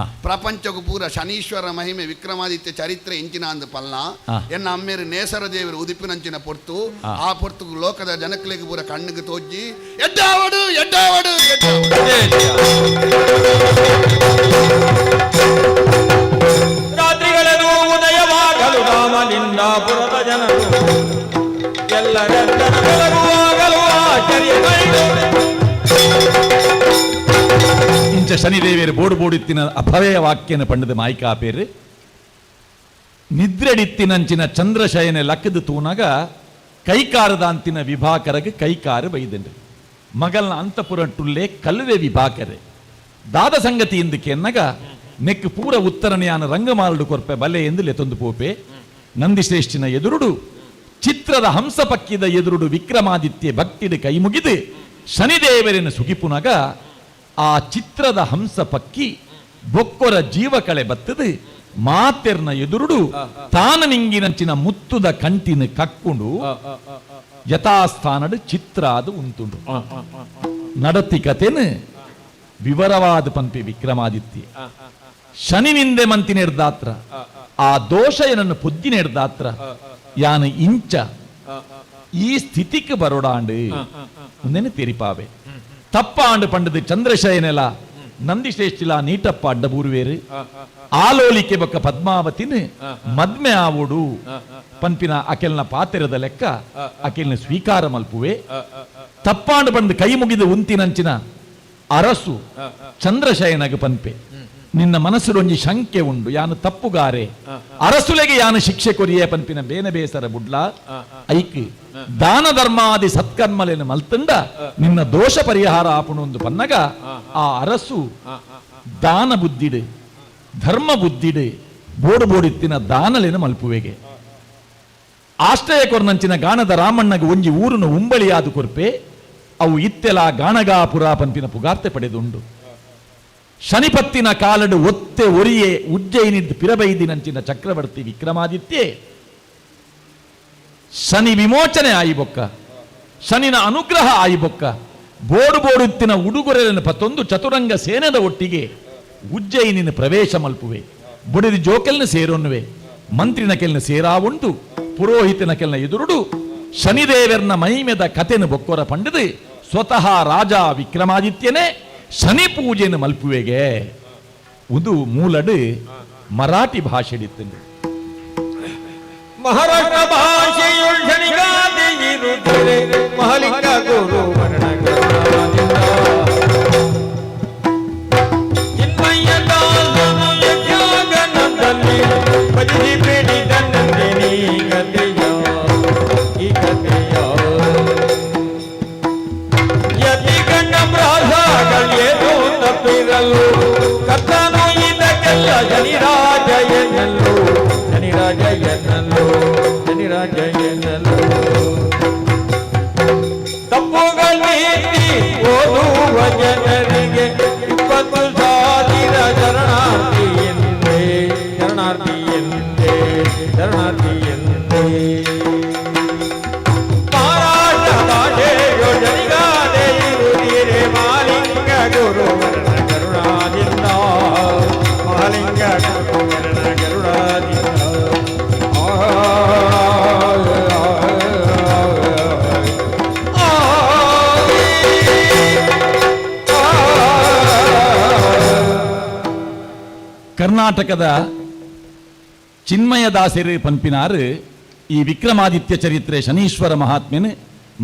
ಪ್ರಪಂಚಕ್ಕೂ ಪೂರ ಶನೀಶ್ವರ ಮಹಿಮೆ ವಿಕ್ರಮಾದಿತ್ಯ ಚರಿತ್ರೆ ಇಂಚಿನ ಅಂದ ಪಲ್ಲ ಎನ್ನ ಅಮ್ಮೇರು ನೇಸರ ದೇವರು ಉದಿಪಿನಂಚಿನ ಪೊರ್ತು ಆ ಪೊರ್ತು ಲೋಕದ ಜನಕ್ಲೆಗ್ ಪೂರ ಕಣ್ಣಿಗೆ ತೋಜಿ ಎಡ್ಡಾವಡು ಎಡ್ಡಾವಡು ರಾತ್ರಿಗಳನ್ನು ಉದಯವಾಗಲು ರಾಮಲಿಂಗಾಪುರದ ಜನರು ಎಲ್ಲರೆಲ್ಲರ ಬೆಳಗುವಾಗಲು ಆಶ್ಚರ್ಯಗೊಂಡು. ಇಂಚ ಶನಿದೇವಿಯರು ಬೋಡು ಬೋಡಿತ್ತಿನ ಅಭಯ ವಾಕ್ಯನ ಪಂಡದ ಮಾಯ್ಕಾಪೇರು ನಿದ್ರೆಡಿತ್ತಿನಂಚಿನ ಚಂದ್ರಶಯನೆ ಲಕ್ಕದ ತೂನಗ ಕೈಕಾರದಾಂತಿನ ವಿಭಾಕರಗೆ ಕೈಕಾರು ಬೈದಂಡ್ರಿ ಮಗಲ್ನ ಅಂತಪುರಟ್ಟುಲ್ಲೇ ಕಲ್ವೆ ವಿಭಾಕರೆ ದಾದ ಸಂಗತಿ ಎಂದು ಕೆನ್ನಗ ನೆಕ್ ಪೂರ ಉತ್ತರನೆಯಾನ ರಂಗಮಾಲಡು ಕೊರ್ಪೆ ಬಲೆ ಎಂದು ಲೆತೊಂದು ಪೋಪೆ. ನಂದಿಶ್ರೇಷ್ಠಿನ ಎದುರುಡು ಚಿತ್ರದ ಹಂಸಪಕ್ಕಿದ ಎದುರುಡು ವಿಕ್ರಮಾದಿತ್ಯ ಭಕ್ತಿಡು ಕೈ ಮುಗಿದು ಶನಿದೇವರಿನ ಸುಗಿಪುನಗ ಆ ಚಿತ್ರದ ಹಂಸಪಕ್ಕಿ ಬೊಕ್ಕೊರ ಜೀವಕಳೆ ಬತ್ತದು ಮಾತೆರ್ನ ಎದುರುಡು ತಾನ ನಿಂಗಿನಂಚಿನ ಮುತ್ತುದ ಕಂಟಿನ ಕಕ್ಕುಂಡು ಯಥಾಸ್ಥಾನಡು ಚಿತ್ರ ಅದು ಉಂಟುಂಡು. ನಡತಿ ಕತೆನು ವಿವರವಾದ ಪಂಪಿ ವಿಕ್ರಮಾದಿತ್ಯ ಶನಿ ನಿಂದೆ ಮಂತಿನೆರ್ದಾತ್ರ ಆ ದೋಷ ಏನನ್ನು ಪೊದ್ದಿನೆರ್ದಾತ್ರ ಯಾನ ಇಂಚ ಈ ಸ್ಥಿತಿಗೆ ಬರೋಡಾಂಡು ಮುಂದೆನೆ ತೆರಿಪಾವೆ ತಪ್ಪಾಂಡು ಪಂಡದು ಚಂದ್ರಶಯನೆಲ ನಂದಿಶ್ರೇಷ್ಠಿಲ ನೀಟಪ್ಪ ಅಡ್ಡಬೂರುವೇರು ಆಲೋಲಿಕೆ ಬೊಕ್ಕ ಪದ್ಮಾವತಿನ ಮದ್ಮೆ ಆವೋಡು ಪನ್ಪಿನ ಅಕೆಲ್ನ ಪಾತೆರದ ಲೆಕ್ಕ ಅಕೆಲ್ನ ಸ್ವೀಕಾರ ಮಲ್ಪುವೆ. ತಪ್ಪಾಂಡು ಪಂಡು ಕೈ ಮುಗಿದ ಉಂತಿನಂಚಿನ ಅರಸು ಚಂದ್ರಶಯನಗ ಪನ್ಪೆ ನಿನ್ನ ಮನಸ್ಸುಡೊಂಜಿ ಶಂಕೆ ಉಂಡು ಯಾನು ತಪ್ಪುಗಾರೆ ಅರಸುಲೆಗೆ ಯಾನು ಶಿಕ್ಷೆ ಕೊರಿಯೇ ಪನ್ಪಿನ ಬೇನೆ ಬೇಸರ ಬುಡ್ಲ ಐಕ್ ದಾನ ಧರ್ಮಾದಿ ಸತ್ಕರ್ಮಲೇನು ಮಲ್ತಂಡ ನಿನ್ನ ದೋಷ ಪರಿಹಾರ ಆಪುಣು ಒಂದು ಪನ್ನಗ ಆ ಅರಸು ದಾನ ಬುದ್ಧಿಡು ಧರ್ಮ ಬುದ್ಧಿಡು ಬೋಡು ಬೋಡಿತ್ತಿನ ದಾನಲೇನು ಮಲ್ಪುವೆಗೆ. ಆಶ್ರಯ ಕೊರ್ನಂಚಿನ ಗಾಣದ ರಾಮಣ್ಣಗೆ ಒಂಜಿ ಊರುನು ಉಂಬಳಿಯಾದು ಕೊರ್ಪೆ ಅವು ಇತ್ತೆಲ ಗಾಣಗಾಪುರ ಪನ್ಪಿನ ಪುಗಾರ್ತೆ ಪಡೆದುಂಡು. ಶನಿಪತ್ತಿನ ಕಾಲಡು ಒತ್ತೆ ಒರಿಯೆ ಉಜ್ಜಯಿನಿದ್ದು ಪಿರಬೈದಿನಂಚಿನ ಚಕ್ರವರ್ತಿ ವಿಕ್ರಮಾದಿತ್ಯೆ ಶನಿ ವಿಮೋಚನೆ ಆಯಿಬೊಕ್ಕ ಶನಿನ ಅನುಗ್ರಹ ಆಯಿಬೊಕ್ಕ ಬೋಡು ಬೋಡುತ್ತಿನ ಉಡುಗೊರೆಯನ್ನು ಪತ್ತೊಂದು ಚತುರಂಗ ಸೇನದ ಒಟ್ಟಿಗೆ ಉಜ್ಜಯಿನಿನ ಪ್ರವೇಶ ಮಲ್ಪುವೆ ಬುಡಿದ ಜೋಕೆಲ್ನ ಸೇರೊನ್ನುವೆ ಮಂತ್ರಿನ ಕೆಲ್ನ ಸೇರಾವುಂಟು ಪುರೋಹಿತನ ಕೆಲ್ನ ಎದುರುಡು ಶನಿದೇವರ್ನ ಮಹಿಮೆದ ಕತೆನು ಬೊಕ್ಕೊರ ಪಂಡದು ಸ್ವತಃ ರಾಜ ವಿಕ್ರಮಾದಿತ್ಯನೇ ಶನಿ ಪೂಜೆಯನ್ನು ಮಲ್ಪುವೆಗೆ. ಒಂದು ಮೂಲಡು ಮರಾಠಿ ಭಾಷೆಡಿತ್ತು. ಮಹಾರಾಷ್ಟ್ರ ಭಾಷೆಯುಳ್ ಶನಿಗಾದೆ ಇರುತ್ತದೆ ಮಹಲಿಂಗ ಗುರು ಚಿನ್ಮಯ ದಾಸನು ಯಜ್ಞಾಗನದಲ್ಲಿ ಭಜಿಸಿ ಬೇಡಿದನಂತೆ ನೀ ಕಥೆಯ ಈ ಕಥೆಯ ಯತಿಗಣ ಪ್ರಾಸಾಗಳೇನೋ ಎನ್ನಲು, ಶನಿರಾಜ ಎನ್ನಲು, ಶನಿರಾಜ ಎನ್ನಲು. ತಪ್ಪುಗಳೀತಿ ಓದುವ ಜನರಿಗೆ 20,000 ಶರಣಾರ್ಥಿ ಎಂದೇ, ಶರಣಾರ್ಥಿ ಎಂದೇ, ಶರಣಾರ್ಥಿ ಎಂದೇ. ಮಾರಾಟ ಭಾಷೆಯೋ ಜನಿಗಾದೆ ಇರುತ್ತೀರೆ ಮಾಲಿಂಗ ಗುರುವರನ ಕರುಣಾದಿಂದ, ಮಹಾಲಿಂಗ ಗುರುವರನ ಕರುಣಾದಿಂದ. ಕರ್ನಾಟಕದ ಚಿನ್ಮಯದಾಸರು ಪನ್ಪಿನಾರು ಈ ವಿಕ್ರಮಾದಿತ್ಯ ಚರಿತ್ರೆ ಶನೀಶ್ವರ ಮಹಾತ್ಮೆನು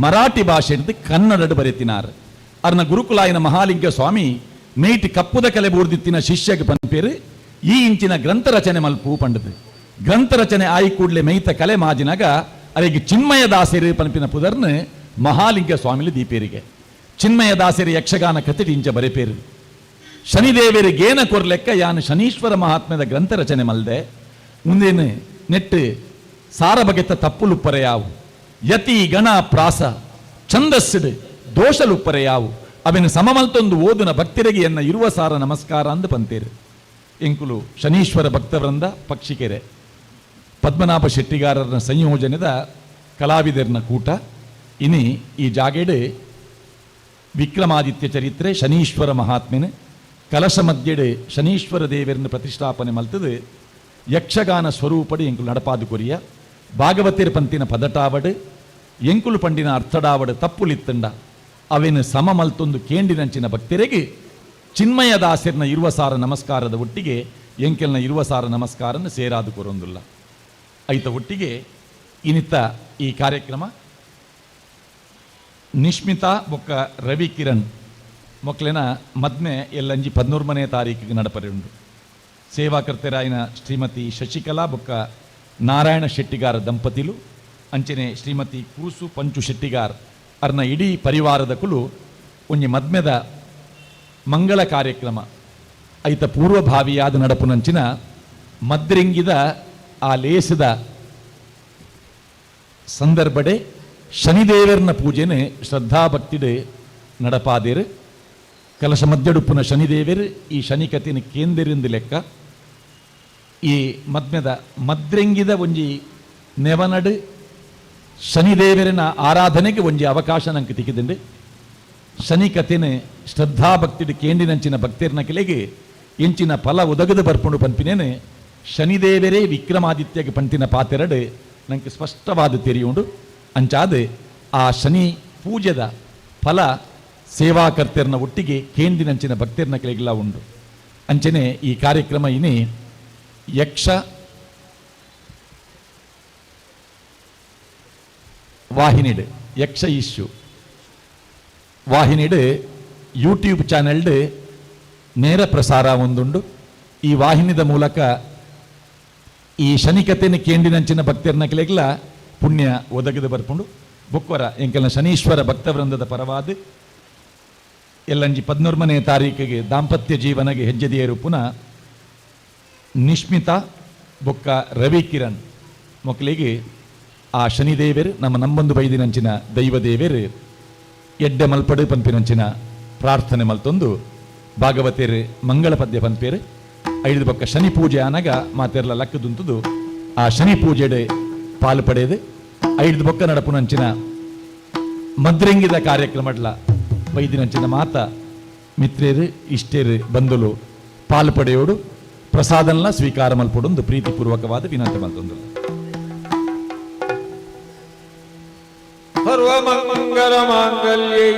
ಮರಾಠಿ ಭಾಷೆ ಕನ್ನಡಡ್ ಬರೆತಿನಾರ್. ಅರ್ನ ಗುರುಕುಲಾಯನ ಮಹಾಲಿಂಗ ಸ್ವಾಮಿ ಮೇಟ್ ಕಪ್ಪುದ ಕಲೆ ಬೂರ್ದಿತ್ತಿನ ಶಿಷ್ಯಗೆ ಪನ್ಪೇರು ಈ ಇಂಚಿನ ಗ್ರಂಥ ರಚನೆ ಮಲ್ಪು ಪಂಡದು. ಗ್ರಂಥ ರಚನೆ ಆಯಿ ಕೂಡ್ಲೆ ಮೇಯ್ತ ಕಲೆ ಮಾಜಿನಾಗ ಅರೆಗೆ ಚಿನ್ಮಯದಾಸರು ಪನ್ಪಿನ ಪುದರ್ನು ಮಹಾಲಿಂಗ ಸ್ವಾಮಿಲಿ ದೀಪೇರಿಗೆ. ಚಿನ್ಮಯದಾಸರು ಯಕ್ಷಗಾನ ಕಥೆಟಿ ಇಂಚ ಬರೆಪೇರು. ಶನಿದೇವರು ಗೇನ ಕೊರ್ಲೆಕ್ಕ ಯಾನು ಶನೀಶ್ವರ ಮಹಾತ್ಮ್ಯದ ಗ್ರಂಥ ರಚನೆ ಮಲ್ದೆ ಮುಂದೇನು ನೆಟ್ಟು ಸಾರ ಬಗೆತ ತಪ್ಪುಲುಪ್ಪರೆ ಯಾವು, ಯತಿ ಗಣ ಪ್ರಾಸ ಛಂದಸ್ಸಿಡು ದೋಷಲುಪ್ಪರೆ ಯಾವು, ಅವೆನು ಸಮಮಲ್ತೊಂದು ಓದುನ ಭಕ್ತರಿಗೆ ಎನ್ನ ಇರುವ ಸಾರ ನಮಸ್ಕಾರ ಅಂದು ಪಂತೇರು. ಎಂಕುಲು ಶನೀಶ್ವರ ಭಕ್ತವೃಂದ ಪಕ್ಷಿಕೆರೆ ಪದ್ಮನಾಭ ಶೆಟ್ಟಿಗಾರರ ಸಂಯೋಜನೆದ ಕಲಾವಿದರ್ನ ಕೂಟ. ಇನಿ ಈ ಜಾಗೆಡು ವಿಕ್ರಮಾದಿತ್ಯ ಚರಿತ್ರೆ ಶನೀಶ್ವರ ಮಹಾತ್ಮೆನು ಕಲಶ ಮಧ್ಯೆಡು ಶನೀಶ್ವರ ದೇವರನ್ನು ಪ್ರತಿಷ್ಠಾಪನೆ ಮಲ್ತದು ಯಕ್ಷಗಾನ ಸ್ವರೂಪಡು ಎಂಕುಲು ನಡಪಾದು ಕೊರಿಯ. ಭಾಗವತಿರ್ ಪಂತಿನ ಪದಟಾವಡು ಎಂಕುಲು ಪಂಡಿನ ಅರ್ಥಡಾವಡು ತಪ್ಪುಲಿತ್ತಂಡ ಅವೆನು ಸಮ ಮಲ್ತೊಂದು ಕೇಂಡಿನಂಚಿನ ಭಕ್ತರಿಗೆ ಚಿನ್ಮಯದಾಸರ್ನ ಇರುವ ಸಾರ ನಮಸ್ಕಾರದ ಒಟ್ಟಿಗೆ ಎಂಕೆಲ್ನ ಇರುವ ಸಾರ ನಮಸ್ಕಾರನ ಸೇರಾದು ಕೊರೊಂದುಲ್ಲ. ಐತ ಒಟ್ಟಿಗೆ ಇನಿತ ಈ ಕಾರ್ಯಕ್ರಮ ನಿಶ್ಮಿತಾ ಬೊಕ್ಕ ರವಿ ಕಿರಣ್ ಮೊಕ್ಕಲಿನ ಮದ್ಮೆ ಎಲ್ಲಂಜಿ 13ನೇ ತಾರೀಕಿಗೆ ನಡಪರೆ ಉಂಡು. ಸೇವಾಕರ್ತರಾಯಿನ ಶ್ರೀಮತಿ ಶಶಿಕಲಾ ಬೊಕ್ಕ ನಾರಾಯಣ ಶೆಟ್ಟಿಗಾರ ದಂಪತಿಲು ಅಂಚನೆ ಶ್ರೀಮತಿ ಕೂಸು ಪಂಚು ಶೆಟ್ಟಿಗಾರ್ ಅರ್ನ ಇಡೀ ಪರಿವಾರದ ಕುಲು ಒಂಜಿ ಮದ್ಮೆದ ಮಂಗಳ ಕಾರ್ಯಕ್ರಮ ಐತ ಪೂರ್ವಭಾವಿಯಾದ ನಡಪುನಂಚಿನ ಮದ್ರಿಂಗಿದ ಆ ಲೇಸದ ಸಂದರ್ಭಡೆ ಶನಿದೇವರ್ನ ಪೂಜೆನೆ ಶ್ರದ್ಧಾಭಕ್ತಿಡೆ ನಡಪಾದೇರು. ಕಲಶ ಮಧ್ಯಡುಪ್ಪುನ ಶನಿದೇವರು ಈ ಶನಿಕತಿನ ಕೇಂದ್ರಿಂದ ಲೆಕ್ಕ ಈ ಮದ್ಮೆದ ಮದ್ರಿಂಗಿದ ಒಂಜಿ ನೆವನಡು ಶನಿದೇವರಿನ ಆರಾಧನೆಗೆ ಒಂಜಿ ಅವಕಾಶ ನಂಗೆ ತಿಕ್ಕಿದಂಡು. ಶನಿಕತಿನ ಶ್ರದ್ಧಾಭಕ್ತಿಡು ಕೇಂದಿನಂಚಿನ ಭಕ್ತಿರ್ನ ಕೆಲೆಗೆ ಎಂಚಿನ ಫಲ ಒದಗದು ಬರ್ಪುಂಡು ಪನ್ಪಿನೇನು ಶನಿದೇವರೇ ವಿಕ್ರಮಾದಿತ್ಯಗೆ ಪಂತಿನ ಪಾತೆರಡು ನಂಗೆ ಸ್ಪಷ್ಟವಾದ ತೆರೆಯುಂಡು. ಅಂಚಾದ ಆ ಶನಿ ಪೂಜೆದ ಫಲ ಸೇವಾಕರ್ತರ್ನ ಒಟ್ಟಿಗೆ ಕೇಂದಿನಂಚಿನ ಭಕ್ತಿರ್ನ ಕೆಲೆಗೆಲ್ಲ ಉಂಡು. ಅಂಚನೆ ಈ ಕಾರ್ಯಕ್ರಮ ಇನಿ ಯಕ್ಷ ವಾಹಿನಿಡು ಯಕ್ಷ ಇಶ್ಯು ವಾಹಿನಿಡು ಯೂಟ್ಯೂಬ್ ಚಾನೆಲ್ಡು ನೇರ ಪ್ರಸಾರ ಒಂದುಂಡು. ಈ ವಾಹಿನಿದ ಮೂಲಕ ಈ ಶನಿಕತೆನ ಕೇಂದಿನಂಚಿನ ಭಕ್ತರ್ನ ಕೆಲೆಗ್ಲ ಪುಣ್ಯ ಒದಗದು ಬರ್ಪುಂಡು. ಬೊಕ್ವರ ಎಂಕೆಲ್ನ ಶನೀಶ್ವರ ಭಕ್ತವೃಂದದ ಪರವಾದ ಎಲ್ಲಂಜಿ 13ನೇ ತಾರೀಕಿಗೆ ದಾಂಪತ್ಯ ಜೀವನಗೆ ಹೆಜ್ಜೆದಿಯರು ಪುನಃ ನಿಶ್ಮಿತಾ ಬೊಕ್ಕ ರವಿ ಕಿರಣ್ ಮಕ್ಕಳಿಗೆ ಆ ಶನಿದೇವರು ನಮ್ಮ ನಂಬೊಂದು ಬೈದಿನಂಚಿನ ದೈವದೇವರು ಎಡ್ಡೆ ಮಲ್ಪಡು ಪನ್ಪಿನಂಚಿನ ಪ್ರಾರ್ಥನೆ ಮಲ್ತೊಂದು ಭಾಗವತೇರು ಮಂಗಳ ಪದ್ಯ ಪನ್ಪೇರು. ಐದು ಬೊಕ್ಕ ಶನಿ ಪೂಜೆ ಆನಗ ಮಾತೆರ್ಲ ಲಕ್ಕದುಂತುದು ಆ ಶನಿ ಪೂಜೆಡೆ ಪಾಲು ಪಡೆದು ಐದು ಬೊಕ್ಕ ನಡಪುನಂಚಿನ ಮದ್ರಂಗಿದ ಕಾರ್ಯಕ್ರಮಡ್ಲ ವೈದಿನಂಚಿನ ಮಾತ ಮಿತ್ರೇರು ಇಷ್ಟೇರು ಬಂಧುಲು ಪಾಲು ಪಡೆಯೋಡು ಪ್ರಸಾದನ್ಲ ಸ್ವೀಕಾರ ಮಲ್ಪೊಡೊಂದು ಪ್ರೀತಿಪೂರ್ವಕವಾದ ವಿನಂತಿ ಮಲ್ತೊಂದು. ಸರ್ವಮಂಗಲ ಮಾಂಗಲ್ಯೇ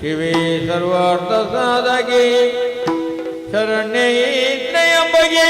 ಶಿವೇ ಸರ್ವಾರ್ಥ ಸಾಧಕೆ ಶರಣ್ಯೇ ತ್ರಯಂಬಕೆ.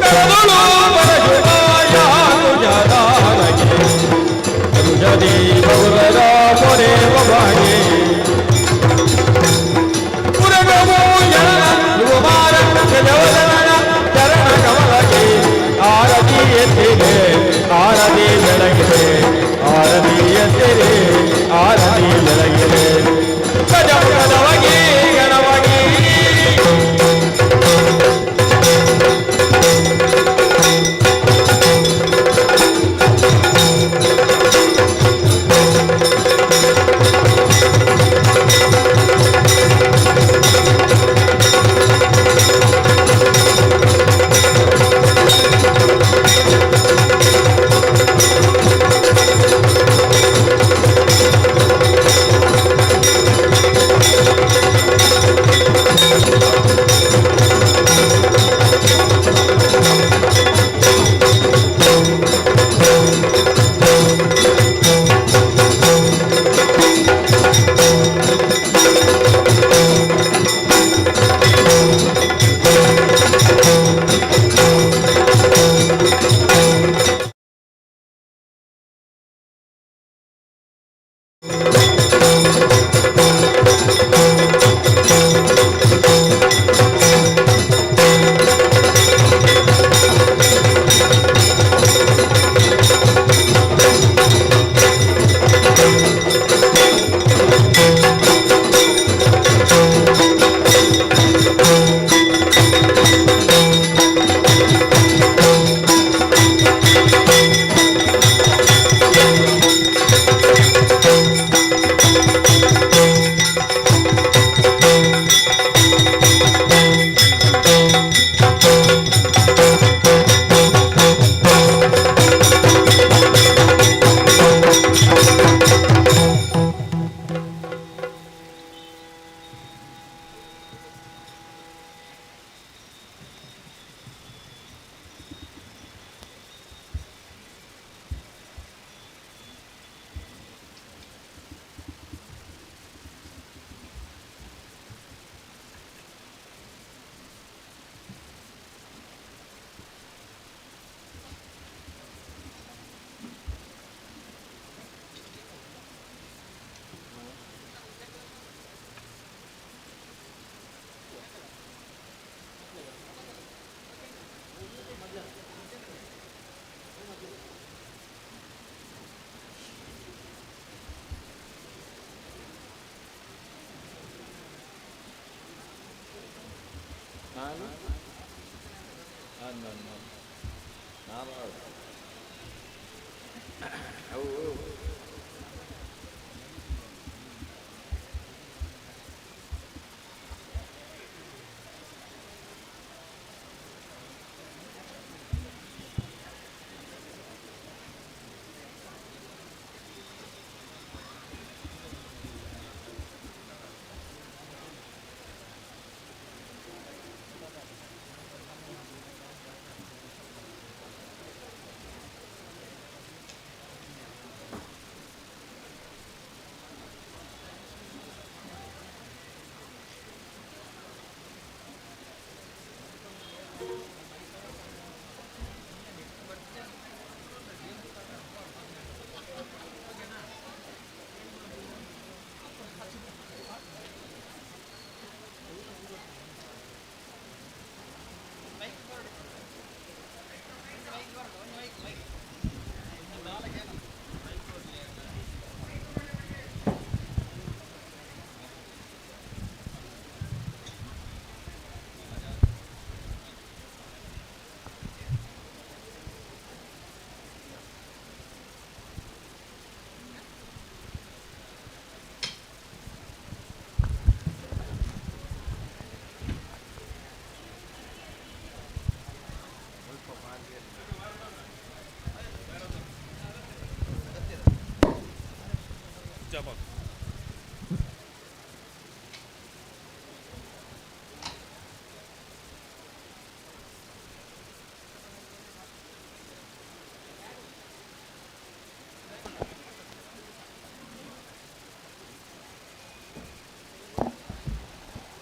ಕರದುಳು ಪರಶುರಾಯ.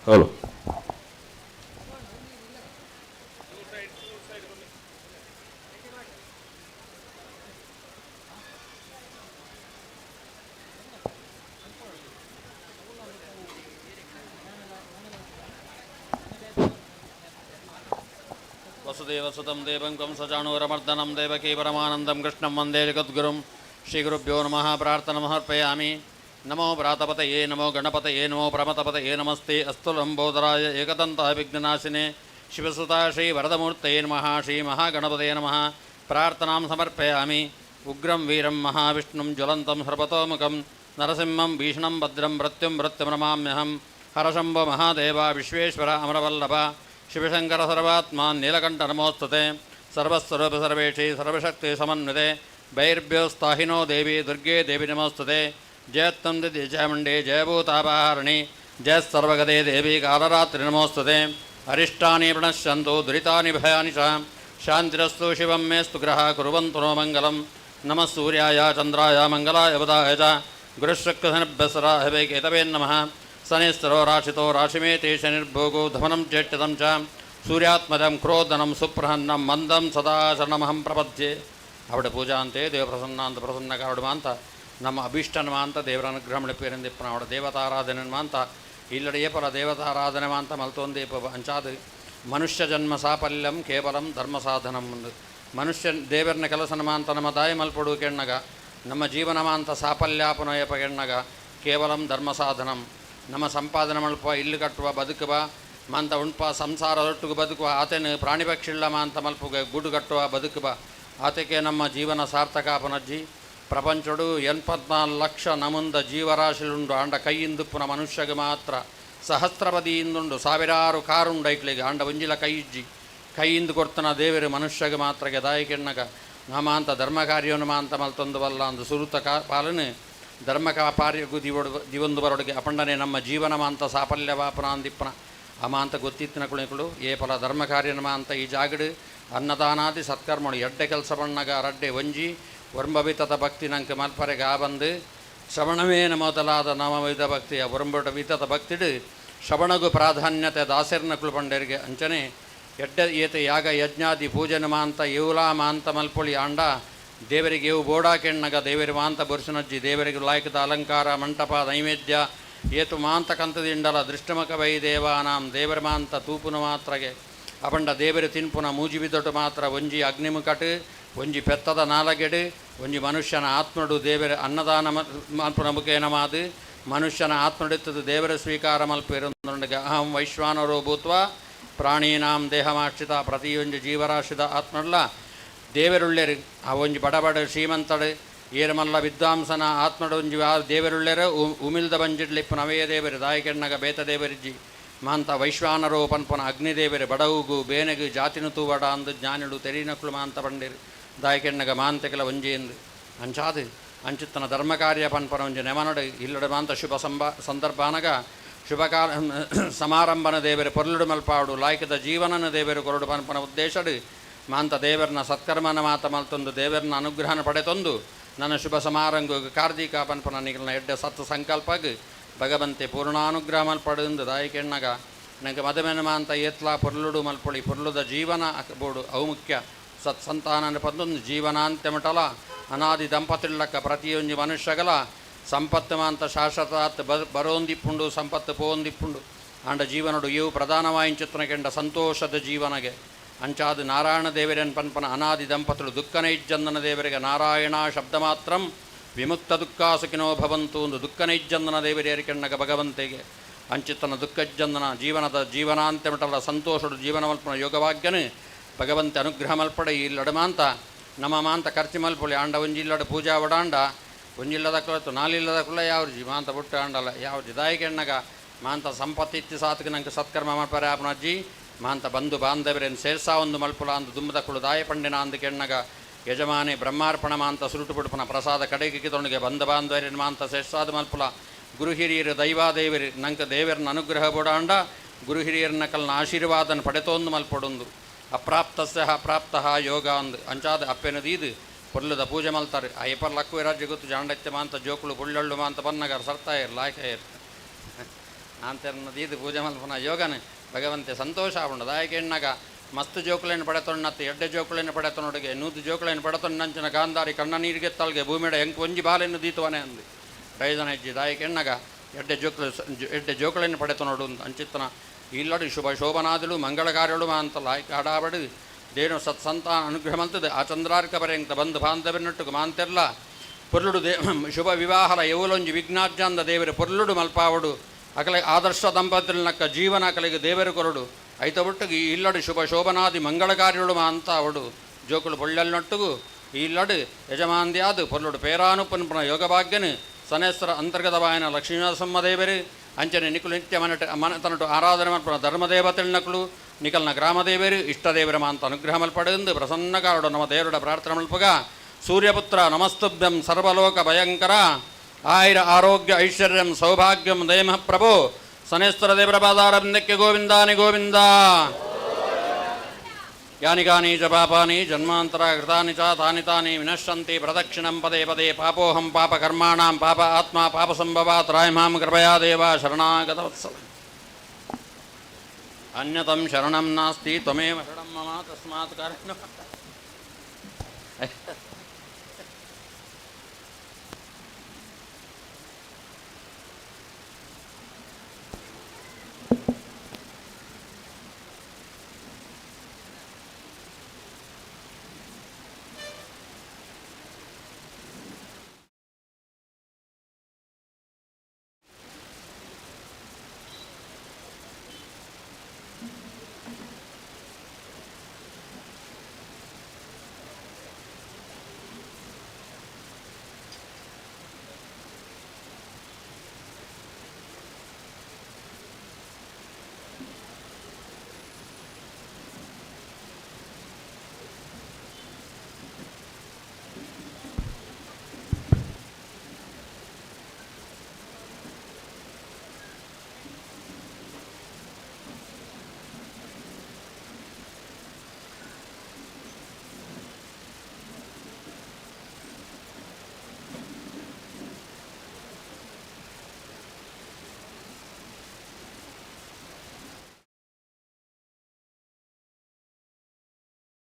ಹಲೋ. ವಸುದೇವಸುತಂ ದೇವಂ ಕಂಸಚಾಣೂರಮರ್ದನಂ ದೇವಕೀ ಪರಮಾನಂದಂ ಕೃಷ್ಣಂ ವಂದೇ ಜಗದ್ಗುರುಂ. ಶ್ರೀಗುರುಭ್ಯೋ ನಮಃ. ಪ್ರಾರ್ಥನಾ ಸಮರ್ಪಯಾಮಿ. ನಮೋ ಭ್ರಾತಪತಯೇ ನಮೋ ಗಣಪತಯೇ ನಮೋ ಪ್ರಮತಪತಯೇ ನಮಸ್ತೆ ಅಸ್ತು ಲಂಬೋದರಾಯ ಏಕದಂತಃ ವಿಘ್ನನಾಶಿನೇ ಶಿವಸುತಾ ಶ್ರೀ ವರದಮೂರ್ತಯೇ ನಮಃ. ಶ್ರೀ ಮಹಾಗಣಪತಯೇ ನಮಃ. ಪ್ರಾರ್ಥನಾಂ ಸಮರ್ಪಯಾಮಿ. ಉಗ್ರಂ ವೀರಂ ಮಹಾವಿಷ್ಣುಂ ಜ್ವಲಂತಂ ಸರ್ವತೋಮುಖಂ ನರಸಿಂಹಂ ಭೀಷಣಂ ಭದ್ರಂ ಮೃತ್ಯುಂ ಮೃತ್ಯುಂ ನಮಾಮ್ಯಹಂ. ಹರಶಂಭ ಮಹಾದೇವ ವಿಶ್ವೇಶ್ವರ ಅಮರವಲ್ಲಭ ಶಿವಶಂಕರ ಸರ್ವಾತ್ಮಾನ್ ನೀಲಕಂಠ ನಮೋಸ್ತುತೆ. ಸರ್ವಸ್ವರೂಪ ಸರ್ವೇಶಿ ಸರ್ವಶಕ್ತಿ ಸಮನ್ವಿತೆ ಬೈರ್ಭ್ಯೋಸ್ತಾಹಿನೋ ದೇವಿ ದುರ್ಗೆ ದೇವಿ ನಮೋಸ್ತುತೆ. ಜಯತ್ತಂ ಚಾಮುಂಡಿ ಜಯಭೂತಾಪಹಾರಿಣಿ ಜಯ ಸರ್ವಗದೆ ದೇವಿ ಕಾಲರಾತ್ರಿ ನಮೋಸ್ತುತೆ. ಅರಿಷ್ಟಾನಿ ಪ್ರಣಶ್ಯಂತು ದುರಿತಾನಿ ಭಯಾನಿ ಚ ಶಾಂತಿರಸ್ತು ಶಿವಂ ಮೇಸ್ತು ಗ್ರಹ ಕುರುವಂತು ನೋ ಮಂಗಲಂ. ನಮಃ ಸೂರ್ಯಾಯ ಚಂದ್ರಾಯ ಮಂಗಲಾಯ ಬುಧಾಯ ಚ ಗುರುಶುಕ್ರಶನಿಭ್ಯಸರಾಹವೇ ಕೇತವೇ ನಮಃ. ಶನಿಸ್ತರೋ ರಾಶಿತೋ ರಾಶಿಮೇತಿ ಶನಿರ್ಭೋಗೋ ಧಮನಂ ಚೇಷ್ಟಿತಂ ಚ ಸೂರ್ಯಾತ್ಮಜಂ ಕ್ರೋಧನಂ ಸುಪ್ರಹನ್ನಂ ಮಂದಂ ಸದಾ ಶರಣಮಹಂ ಪ್ರಪದ್ಯೆ. ಅವಡ ಪೂಜಾಂತೆ ದೇವಪ್ರಸನ್ನಾಂತ ಪ್ರಸನ್ನ ಕಾರುಡುಮಾಂತ ನಮ್ಮ ಅಭೀಷ್ಟನ ಮಾಂತ ದೇವರ ಅನುಗ್ರಹ ಮಳಿಪೇರಂದಿಪ್ಪನ ಅವಡ ದೇವತಾರಾಧನೆ ಮಾಂತ ಇಲ್ಲಡೆಯೇ ಪರ ದೇವತಾರಾಧನೆ ಮಾಂತ ಮಲ್ತೊಂದೀಪ ಅಂಚಾದು ಮನುಷ್ಯ ಜನ್ಮ ಸಾಫಲ್ಯಂ ಕೇವಲಂ ಧರ್ಮ ಸಾಧನಂ. ಒಂದು ಮನುಷ್ಯ ದೇವರನ್ನ ಕೆಲಸನ ಮಾಂತ ನಮ್ಮ ತಾಯಿ ಮಲ್ಪಡು ಕೆಣ್ಣಗ ನಮ್ಮ ಜೀವನ ಮಾಂತ ಸಾಫಲ್ಯಾಪನಯಪ ಕೆಣ್ಣಗ ಕೇವಲಂ ಧರ್ಮ ಸಾಧನಂ. ನಮ್ಮ ಸಂಪಾದನೆ ಮಲ್ಪ ಇಲ್ಲು ಕಟ್ಟುವ ಬದುಕುವ ಮಾಂತ ಉಂಪ ಸಂಸಾರದೊಟ್ಟಿಗೆ ಬದುಕುವ ಆತನ ಪ್ರಾಣಿ ಪಕ್ಷಿಳ್ಳ ಮಾಂತ ಮಲ್ಪುಗ ಗೂಡು ಕಟ್ಟುವ ಬದುಕುವ ಆತಕ್ಕೆ ನಮ್ಮ ಜೀವನ ಸಾರ್ಥಕಾಪನಜ್ಜಿ. ಪ್ರಪಂಚಡು 84 ಲಕ್ಷ ನಮುಂದ ಜೀವರಾಶಿಲುಂಡು ಆಂಡ ಕೈಯಿಂದುಪ್ಪುನ ಮನುಷ್ಯಗೆ ಮಾತ್ರ ಸಹಸ್ರಪದಿಯಿಂದುಂಡು ಸಾವಿರಾರು ಕಾರುಂಡು ಐಕ್ಲಿಗೆ ಆಂಡ ಒಂಜಿಲ ಕೈಯಿಜ್ಜಿ ಕೈಯಿಂದ ಕೊರ್ತನ ದೇವರು ಮನುಷ್ಯಗೆ ಮಾತ್ರಗೆ ದಾಯಿಕೆಣ್ಣಗ ನಾಮಾಂತ ಧರ್ಮ ಕಾರ್ಯವನ್ನು ಮಾಂತ ಮಲ್ತೊಂದು ಬಲ್ಲ ಅಂದು ಸುರುತ ಕಾ ಪಾಲನೆ ಧರ್ಮ ಕಾರ್ಯಕ್ಕೂ ದಿವೊಂದು ಬರೊಡಗೆ ಅಪಂಡನೆ ನಮ್ಮ ಜೀವನ ಮಾಂತ ಸಾಫಲ್ಯವಾಪನಾಂದಿಪ್ಪನ ಅಮಾಂತ ಗೊತ್ತಿತ್ತಿನ ಕುಣಿಕುಳು ಏ ಫಲ ಧರ್ಮ ಕಾರ್ಯನ ಮಾಂತ ಈ ಜಾಗಡು ಅನ್ನದಾನಾದಿ ಸತ್ಕರ್ಮಳು ಎಡ್ಡೆ ಕೆಲಸ ಬಣ್ಣಗ ರಡ್ಡೆ ಒಂಜಿ ಒರಂಬವಿತದ ಭಕ್ತಿ ನಂಗೆ ಮಲ್ಪರೆಗೆ ಆ ಬಂದು ಶ್ರವಣವೇನ ಮೊದಲಾದ ನವವಿಧ ಭಕ್ತಿಯ ಒರಂಬಟ ವಿತದ ಭಕ್ತಿಡು ಶ್ರವಣಗೂ ಪ್ರಾಧಾನ್ಯತೆ ದಾಸರ್ನ ಕುಳುಪಂಡರಿಗೆ ಅಂಚನೆ ಎಡ್ಡೆ ಏತ ಯಾಗ ಯಜ್ಞಾದಿ ಪೂಜನ ಮಾಂತ ಇವುಲಾ ಮಾಂತ ಮಲ್ಪೊಳಿ ಆಂಡ ದೇವರಿಗೆ ಇವು ಬೋಡಾ ಕೆಣ್ಣಗ ದೇವರಿ ಮಾಂತ ಬುರ್ಸುನಜ್ಜಿ ದೇವರಿಗೆ ಲಾಯಕದ ಅಲಂಕಾರ ಮಂಟಪ ನೈವೇದ್ಯ ಏತು ಮಾಂತ ಕಂತದಿಂಡಲ ದೃಷ್ಟಮಕ ವೈ ದೇವಾನಾಂ ದೇವರ ಮಾಂತ ತೂಪುನ ಮಾತ್ರಗೆ ಅಪಂಡ ದೇವರ ತಿನ್ಪುನ ಮೂಜಿಬಿದೊಟ್ಟು ಮಾತ್ರ ಒಂಜಿ ಅಗ್ನಿಮುಕಟು ಒಂಜಿ ಪೆತ್ತದ ನಾಲಗೆಡು ಒಂಜಿ ಮನುಷ್ಯನ ಆತ್ಮಡು ದೇವರ ಅನ್ನದಾನ ಮಲ್ಪುನ ಮುಖೇನ ಮಾದು ಮನುಷ್ಯನ ಆತ್ಮಡಿತ್ತದು ದೇವರ ಸ್ವೀಕಾರ ಮಲ್ಪಿರುಂದುಂಡಗೆ ಅಹಂ ವೈಶ್ವಾನರೋ ಭೂತ್ವ ಪ್ರಾಣೀನಾಂ ದೇಹಮಾಶ್ರಿತ ಪ್ರತಿಯೊಂಜಿ ಜೀವರಾಶಿದ ಆತ್ಮಡ್ಲ ದೇವರುಳ್ಳೆರು ಆ ಒಂಜಿ ಬಡಬಡ ಶ್ರೀಮಂತಡು ಏರಮಲ್ಲ ವಿದ್ವಾಂಸನ ಆತ್ಮಡೊಂಜಿ ಆ ದೇವರುಳ್ಳೆರು ಉಮಿಲ್ದ ಬಂಜಿಡ್ಲಿಪ್ಪು ನವೇ ದೇವರು ದಾಯಕೆಣ್ಣಗ ಬೇತ ದೇವರಿಜ್ಜಿ ಮಾಂತ ವೈಶ್ವಾನರೋ ಪನ್ಪನ ಅಗ್ನಿದೇವರು ಬಡವುಗು ಬೇನೆಗು ಜಾತಿನು ತೂವಡ ಅಂದು ಜ್ಞಾನಿಡು ತೆರಿನಕ್ಲು ಮಾಂತ ಪಂಡಿರು ದಾಯಕೆಣ್ಣಗ ಮಾಂತೆಕಲ ಒಂಜಿ ಎಂದು ಅಂಚಾದು ಅಂಚಿತ್ತನ ಧರ್ಮ ಕಾರ್ಯ ಪನ್ಪನ ಒಂಜಿ ನೆಮನಡು ಇಲ್ಲಡ ಮಾಂತ ಶುಭ ಸಂದರ್ಭಾನಗ ಶುಭಕಾರ ಸಮಾರಂಭನ ದೇವರು ಪೊರ್ಲುಡು ಮಲ್ಪಾಡು ಲಾಯ್ಕದ ಜೀವನನ ದೇವರು ಕೊರಡು ಪನ್ಪನ ಉದ್ದೇಶಡು ಮಾಂತ ದೇವರನ ಸತ್ಕರ್ಮನ ಮಾತ ಮಲ್ತೊಂದು ದೇವರನ ಅನುಗ್ರಹನ ಪಡೆತೊಂದು ನನ್ನ ಶುಭ ಸಮಾರಂಭ ಕಾರ್ತಿಕ ಪನ್ಪನ ನಿಗಲ್ನ ಎಡ್ಡೆ ಸತ್ ಸಂಕಲ್ಪಗ್ ಭಗವಂತೆ ಪೂರ್ಣಾನುಗ್ರಹ ಮಲ್ಪಡು ದಾಯಿಕೆಣ್ಣಗ ನಂಗೆ ಮದುಮೆನ ಮಾಂತ ಏತ್ಲಾ ಪೊರ್ಲುಡು ಮಲ್ಪೊಳಿ ಪೊರ್ಲುದ ಜೀವನ ಬೋಡು ಅವು ಮುಖ್ಯ ಸತ್ಸಂತಾನ ಪಂದೊಂದು ಜೀವನಾಂತ್ಯಮಟಲ ಅನಾದಿ ದಂಪತಿಳ್ಳಕ್ಕ ಪ್ರತಿಯೊಂಜಿ ಮನುಷ್ಯಗಲ ಸಂಪತ್ತು ಮಾಂತ ಶಾಶ್ವತ ಬರೋಂದಿಪ್ಪುಂಡು ಸಂಪತ್ತು ಪೋಂದಿಪ್ಪುಂಡು ಆಂಡ ಜೀವನಡು ಇವು ಪ್ರಧಾನವಾಯಿಂಚಿತ್ರನ ಸಂತೋಷದ ಜೀವನಗೆ ಅಂಚಾದು ನಾರಾಯಣ ದೇವರನ್ ಪನ್ಪನ ಅನಾದಿ ದಂಪతులు ದುಃಖನೈಜ್ಜಂದನ ದೇವರಿಗೆ ನಾರಾಯಣ ಶಬ್ದ ಮಾತ್ರಂ ವಿಮುಕ್ತ ದುಃಖಾಸುಕಿನೋ ಭವಂತು ಒಂದು ದುಃಖನೈಜ್ಜಂದನ ದೇವರೇರಿಕೆಣ್ಣಗ ಭಗವಂತೆಗೆ ಅಂಚಿತನ ದುಃಖಜ್ಜಂದನ ಜೀವನದ ಜೀವನಾಂತ್ಯಮಟಲ ಸಂತೋಷಡು ಜೀವನಮಲ್ಪನ ಯೋಗಭಾಗ್ಯನು ಭಗವಂತೆ ಅನುಗ್ರಹ ಮಲ್ಪಡ ಈ ಲಡಮಾಂತ ನಮ್ಮ ಮಾಂತ ಖರ್ಚು ಮಲ್ಪೊಳಿ ಆಂಡ ಒಂಜಿಲ್ಲಡ ಪೂಜಾ ಒಡಾಂಡ ಒಂಜಿಲ್ಲದ ಕುಲತ್ತು ನಾಲಿಲ್ಲದ ಕುಲ ಯಾವ್ಜಿ ಮಾಂತ ಬುಟ್ಟು ಆಂಡಲ್ಲ ಯಾವ್ಜಿ ದಾಯಿಕೆಣ್ಣಗ ಮಾಂತ ಸಂಪತ್ತಿತ್ತಿ ಸಾತಕ್ಕೆ ನಂಗೆ ಸತ್ಕರ್ಮ ಮಲ್ಪರೆ ಅಜ್ಜಿ ಮಾಂತ ಬಂಧು ಬಾಂಧವರೇನು ಸೇರ್ಸಾ ಒಂದು ಮಲ್ಪುಲ ಅಂದು ದುಂಬದ ಕುಳು ದಾಯ ಪಂಡಿನ ಅಂದು ಕೆಣ್ಣಗ ಯಜಮಾನಿ ಬ್ರಹ್ಮಾರ್ಪಣ ಮಾಂತ ಸುರುಟು ಪುಡುಪನ ಪ್ರಸಾದ ಕಡೆಗೆ ಕಿತೊಣಿಗೆ ಬಂಧು ಬಾಂಧವರೇನು ಮಾಂತ ಸೇರ್ಸಾದ ಮಲ್ಪುಲ ಗುರುಹಿರಿಯರು ದೈವಾದೇವರು ನಂಕ ದೇವರನ್ನ ಅನುಗ್ರಹ ಬೋಡಾಂಡ ಗುರುಹಿರಿಯರನ್ನ ಕಲ್ನ ಆಶೀರ್ವಾದನ ಪಡೆತೊಂದು ಮಲ್ಪೊಡೊಂದು ಅಪ್ರಾಪ್ತಸ್ಯ ಪ್ರಾಪ್ತಃ ಯೋಗ ಅಂದು ಅಂಚಾದ ಅಪ್ಪೆನದೀದು ಪೊರ್ಲುದ ಪೂಜೆ ಮಲ್ತಾರೆ ಆ ಎಪರ್ ಲಕ್ಕುವೆ ರಾಜ್ಯ ಗೊತ್ತು ಜಾಂಡತ್ಯ ಮಾಂತ ಜೋಕುಳು ಪುಳ್ಳಳ್ಳು ಮಾಂತ ಬನ್ನಗರ್ ಸರ್ತಾಯರ್ ಲಾಯ್ಕಾಯರ್ ಆಂತೆರ್ನದೀದು ಪೂಜೆ ಮಲ್ಪನ ಯೋಗನೆ ಭಗವಂತೆ ಸಂತೋಷ ಆಪುಂಡು ದಾಯಕೆಣ್ಣಗ ಮಸ್ತ್ ಜೋಕುಲೆನ್ ಪಡೆತೊಣ್ಣತ್ತು ಎಡ್ಡೆ ಜೋಕುಲೆನ್ ಪಡೆತೊನೊಡುಗೆ ನೂದು ಜೋಕುಲೆನ್ ಪಡೆತೊಣ್ಣಂಚಿನ ಗಾಂಧಾರಿ ಕಣ್ಣ ನೀರಿಗೆ ತಲ್ಗೆ ಭೂಮಿಡ ಎಂಕ್ ಒಂಜಿ ಬಾಲೆನ್ನು ದೀತವನೆ ಅಂದು ಪ್ರಯೋಜನ ಹೆಜ್ಜೆ ದಾಯಕೆಣ್ಣಗ ಎಡ್ಡೆ ಜೋಕುಲು ಎಡ್ಡೆ ಜೋಕುಲೆನ್ ಪಡೆತೊನೊಡು ಅಂಚಿತ್ತನ ಇಲ್ಲಡು ಶುಭ ಶೋಭನಾದುಲು ಮಂಗಳ ಕಾರ್ಯಳು ಮಾಂತ ಲಾಯ್ಕ ಆಡಾಬಡು ದೇನು ಸತ್ಸಂತಾನ ಅನುಗ್ರಹ ಮಂತದೆ ಆ ಚಂದ್ರಾರ್ಕ ಪರ್ಯಂತ ಬಂಧು ಬಾಂಧವ್ಯನೊಟ್ಟುಗು ಮಾಂತೆರ್ಲ ಪೊರ್ಲುಡು they ಶುಭ ವಿವಾಹಲ ಎವುಲೊಂಜಿ ವಿಘ್ನಾರ್ಜಾಂದ ದೇವರು ಪೊರ್ಲುಡು ಮಲ್ಪಾವಡು ಅಕಲೆ ಆದರ್ಶ ದಂಪತಿಲನಕ್ಕ ಜೀವನ ಅಕಲಿಗೆ ದೇವರು ಕೊರಡು ಐತ ಒಟ್ಟುಗು ಈ ಇಲ್ಲಡು ಶುಭ ಶೋಭನಾದಿ ಮಂಗಳ ಕಾರ್ಯಳು ಮಾಂತ ಅವಡು ಜೋಕುಳು ಪೊಳ್ಳಲ್ನೊಟ್ಟುಗು ಈ ಇಲ್ಲಡು ಯಜಮಾಂದ್ಯಾದು ಪೊರ್ಲುಡು ಪೇರಾನುಪನ್ಪನ ಯೋಗಭಾಗ್ಯನು ಸನೇಶ್ವರ ಅಂತರ್ಗತವಾಯನ ಲಕ್ಷ್ಮೀನರಸಿಂಹ ದೇವರು ಅಂಚನೆ ನಿಕುಲು ನಿತ್ಯ ಮನಟ ಮನತನಟು ಆರಾಧನೆ ಮಲ್ಪುನ ಧರ್ಮದೇವತೆಳ್ನಕುಲು ನಿಕಲ್ನ ಗ್ರಾಮದೇವರು ಇಷ್ಟದೇವರ ಮಾಂತ ಅನುಗ್ರಹ ಮಲ್ಪಡೆಂದು ಪ್ರಸನ್ನಕಾರುಡು ನಮ್ಮ ದೇವರುಡ ಪ್ರಾರ್ಥನೆ ಮಲ್ಪಗ ಸೂರ್ಯಪುತ್ರ ನಮಸ್ತುಭ್ಯಂ ಸರ್ವಲೋಕ ಭಯಂಕರ ಆಯುರ ಆರೋಗ್ಯ ಐಶ್ವರ್ಯಂ ಸೌಭಾಗ್ಯಂ ದಯಮಃ ಪ್ರಭು ಸನೇಶ್ವರ ದೇವರ ಪಾದಾರವಿಂದಕ್ಕೆ ಗೋವಿಂದಾನಿ ಗೋವಿಂದ. ಯಾನಿ ಕಾನಿ ಚ ಪಾಪಾನಿ ಜನ್ಮಾಂತರ ಕೃತಾನಿ ಚ ತಾನಿ ತಾನಿ ವಿನಶ್ಯಂತಿ ಪ್ರದಕ್ಷಿಣಂ ಪದೇ ಪದೇ ಪಾಪೋಹಂ ಪಾಪಕರ್ಮಾಣಾಂ ಪಾಪ ಆತ್ಮ ಪಾಪ ಸಂಭವಾತ್ ರಾಯಮಾಂ ಕೃಪಯಾ ದೇವ ಶರಣಾಗತವತ್ಸಲ. ಅನ್ಯತಂ ಶರಣಂ ನಾಸ್ತಿ ತ್ವಮೇವ ಶರಣಂ ಮಮ ತಸ್ಮಾತ್ ಕಾರಣ.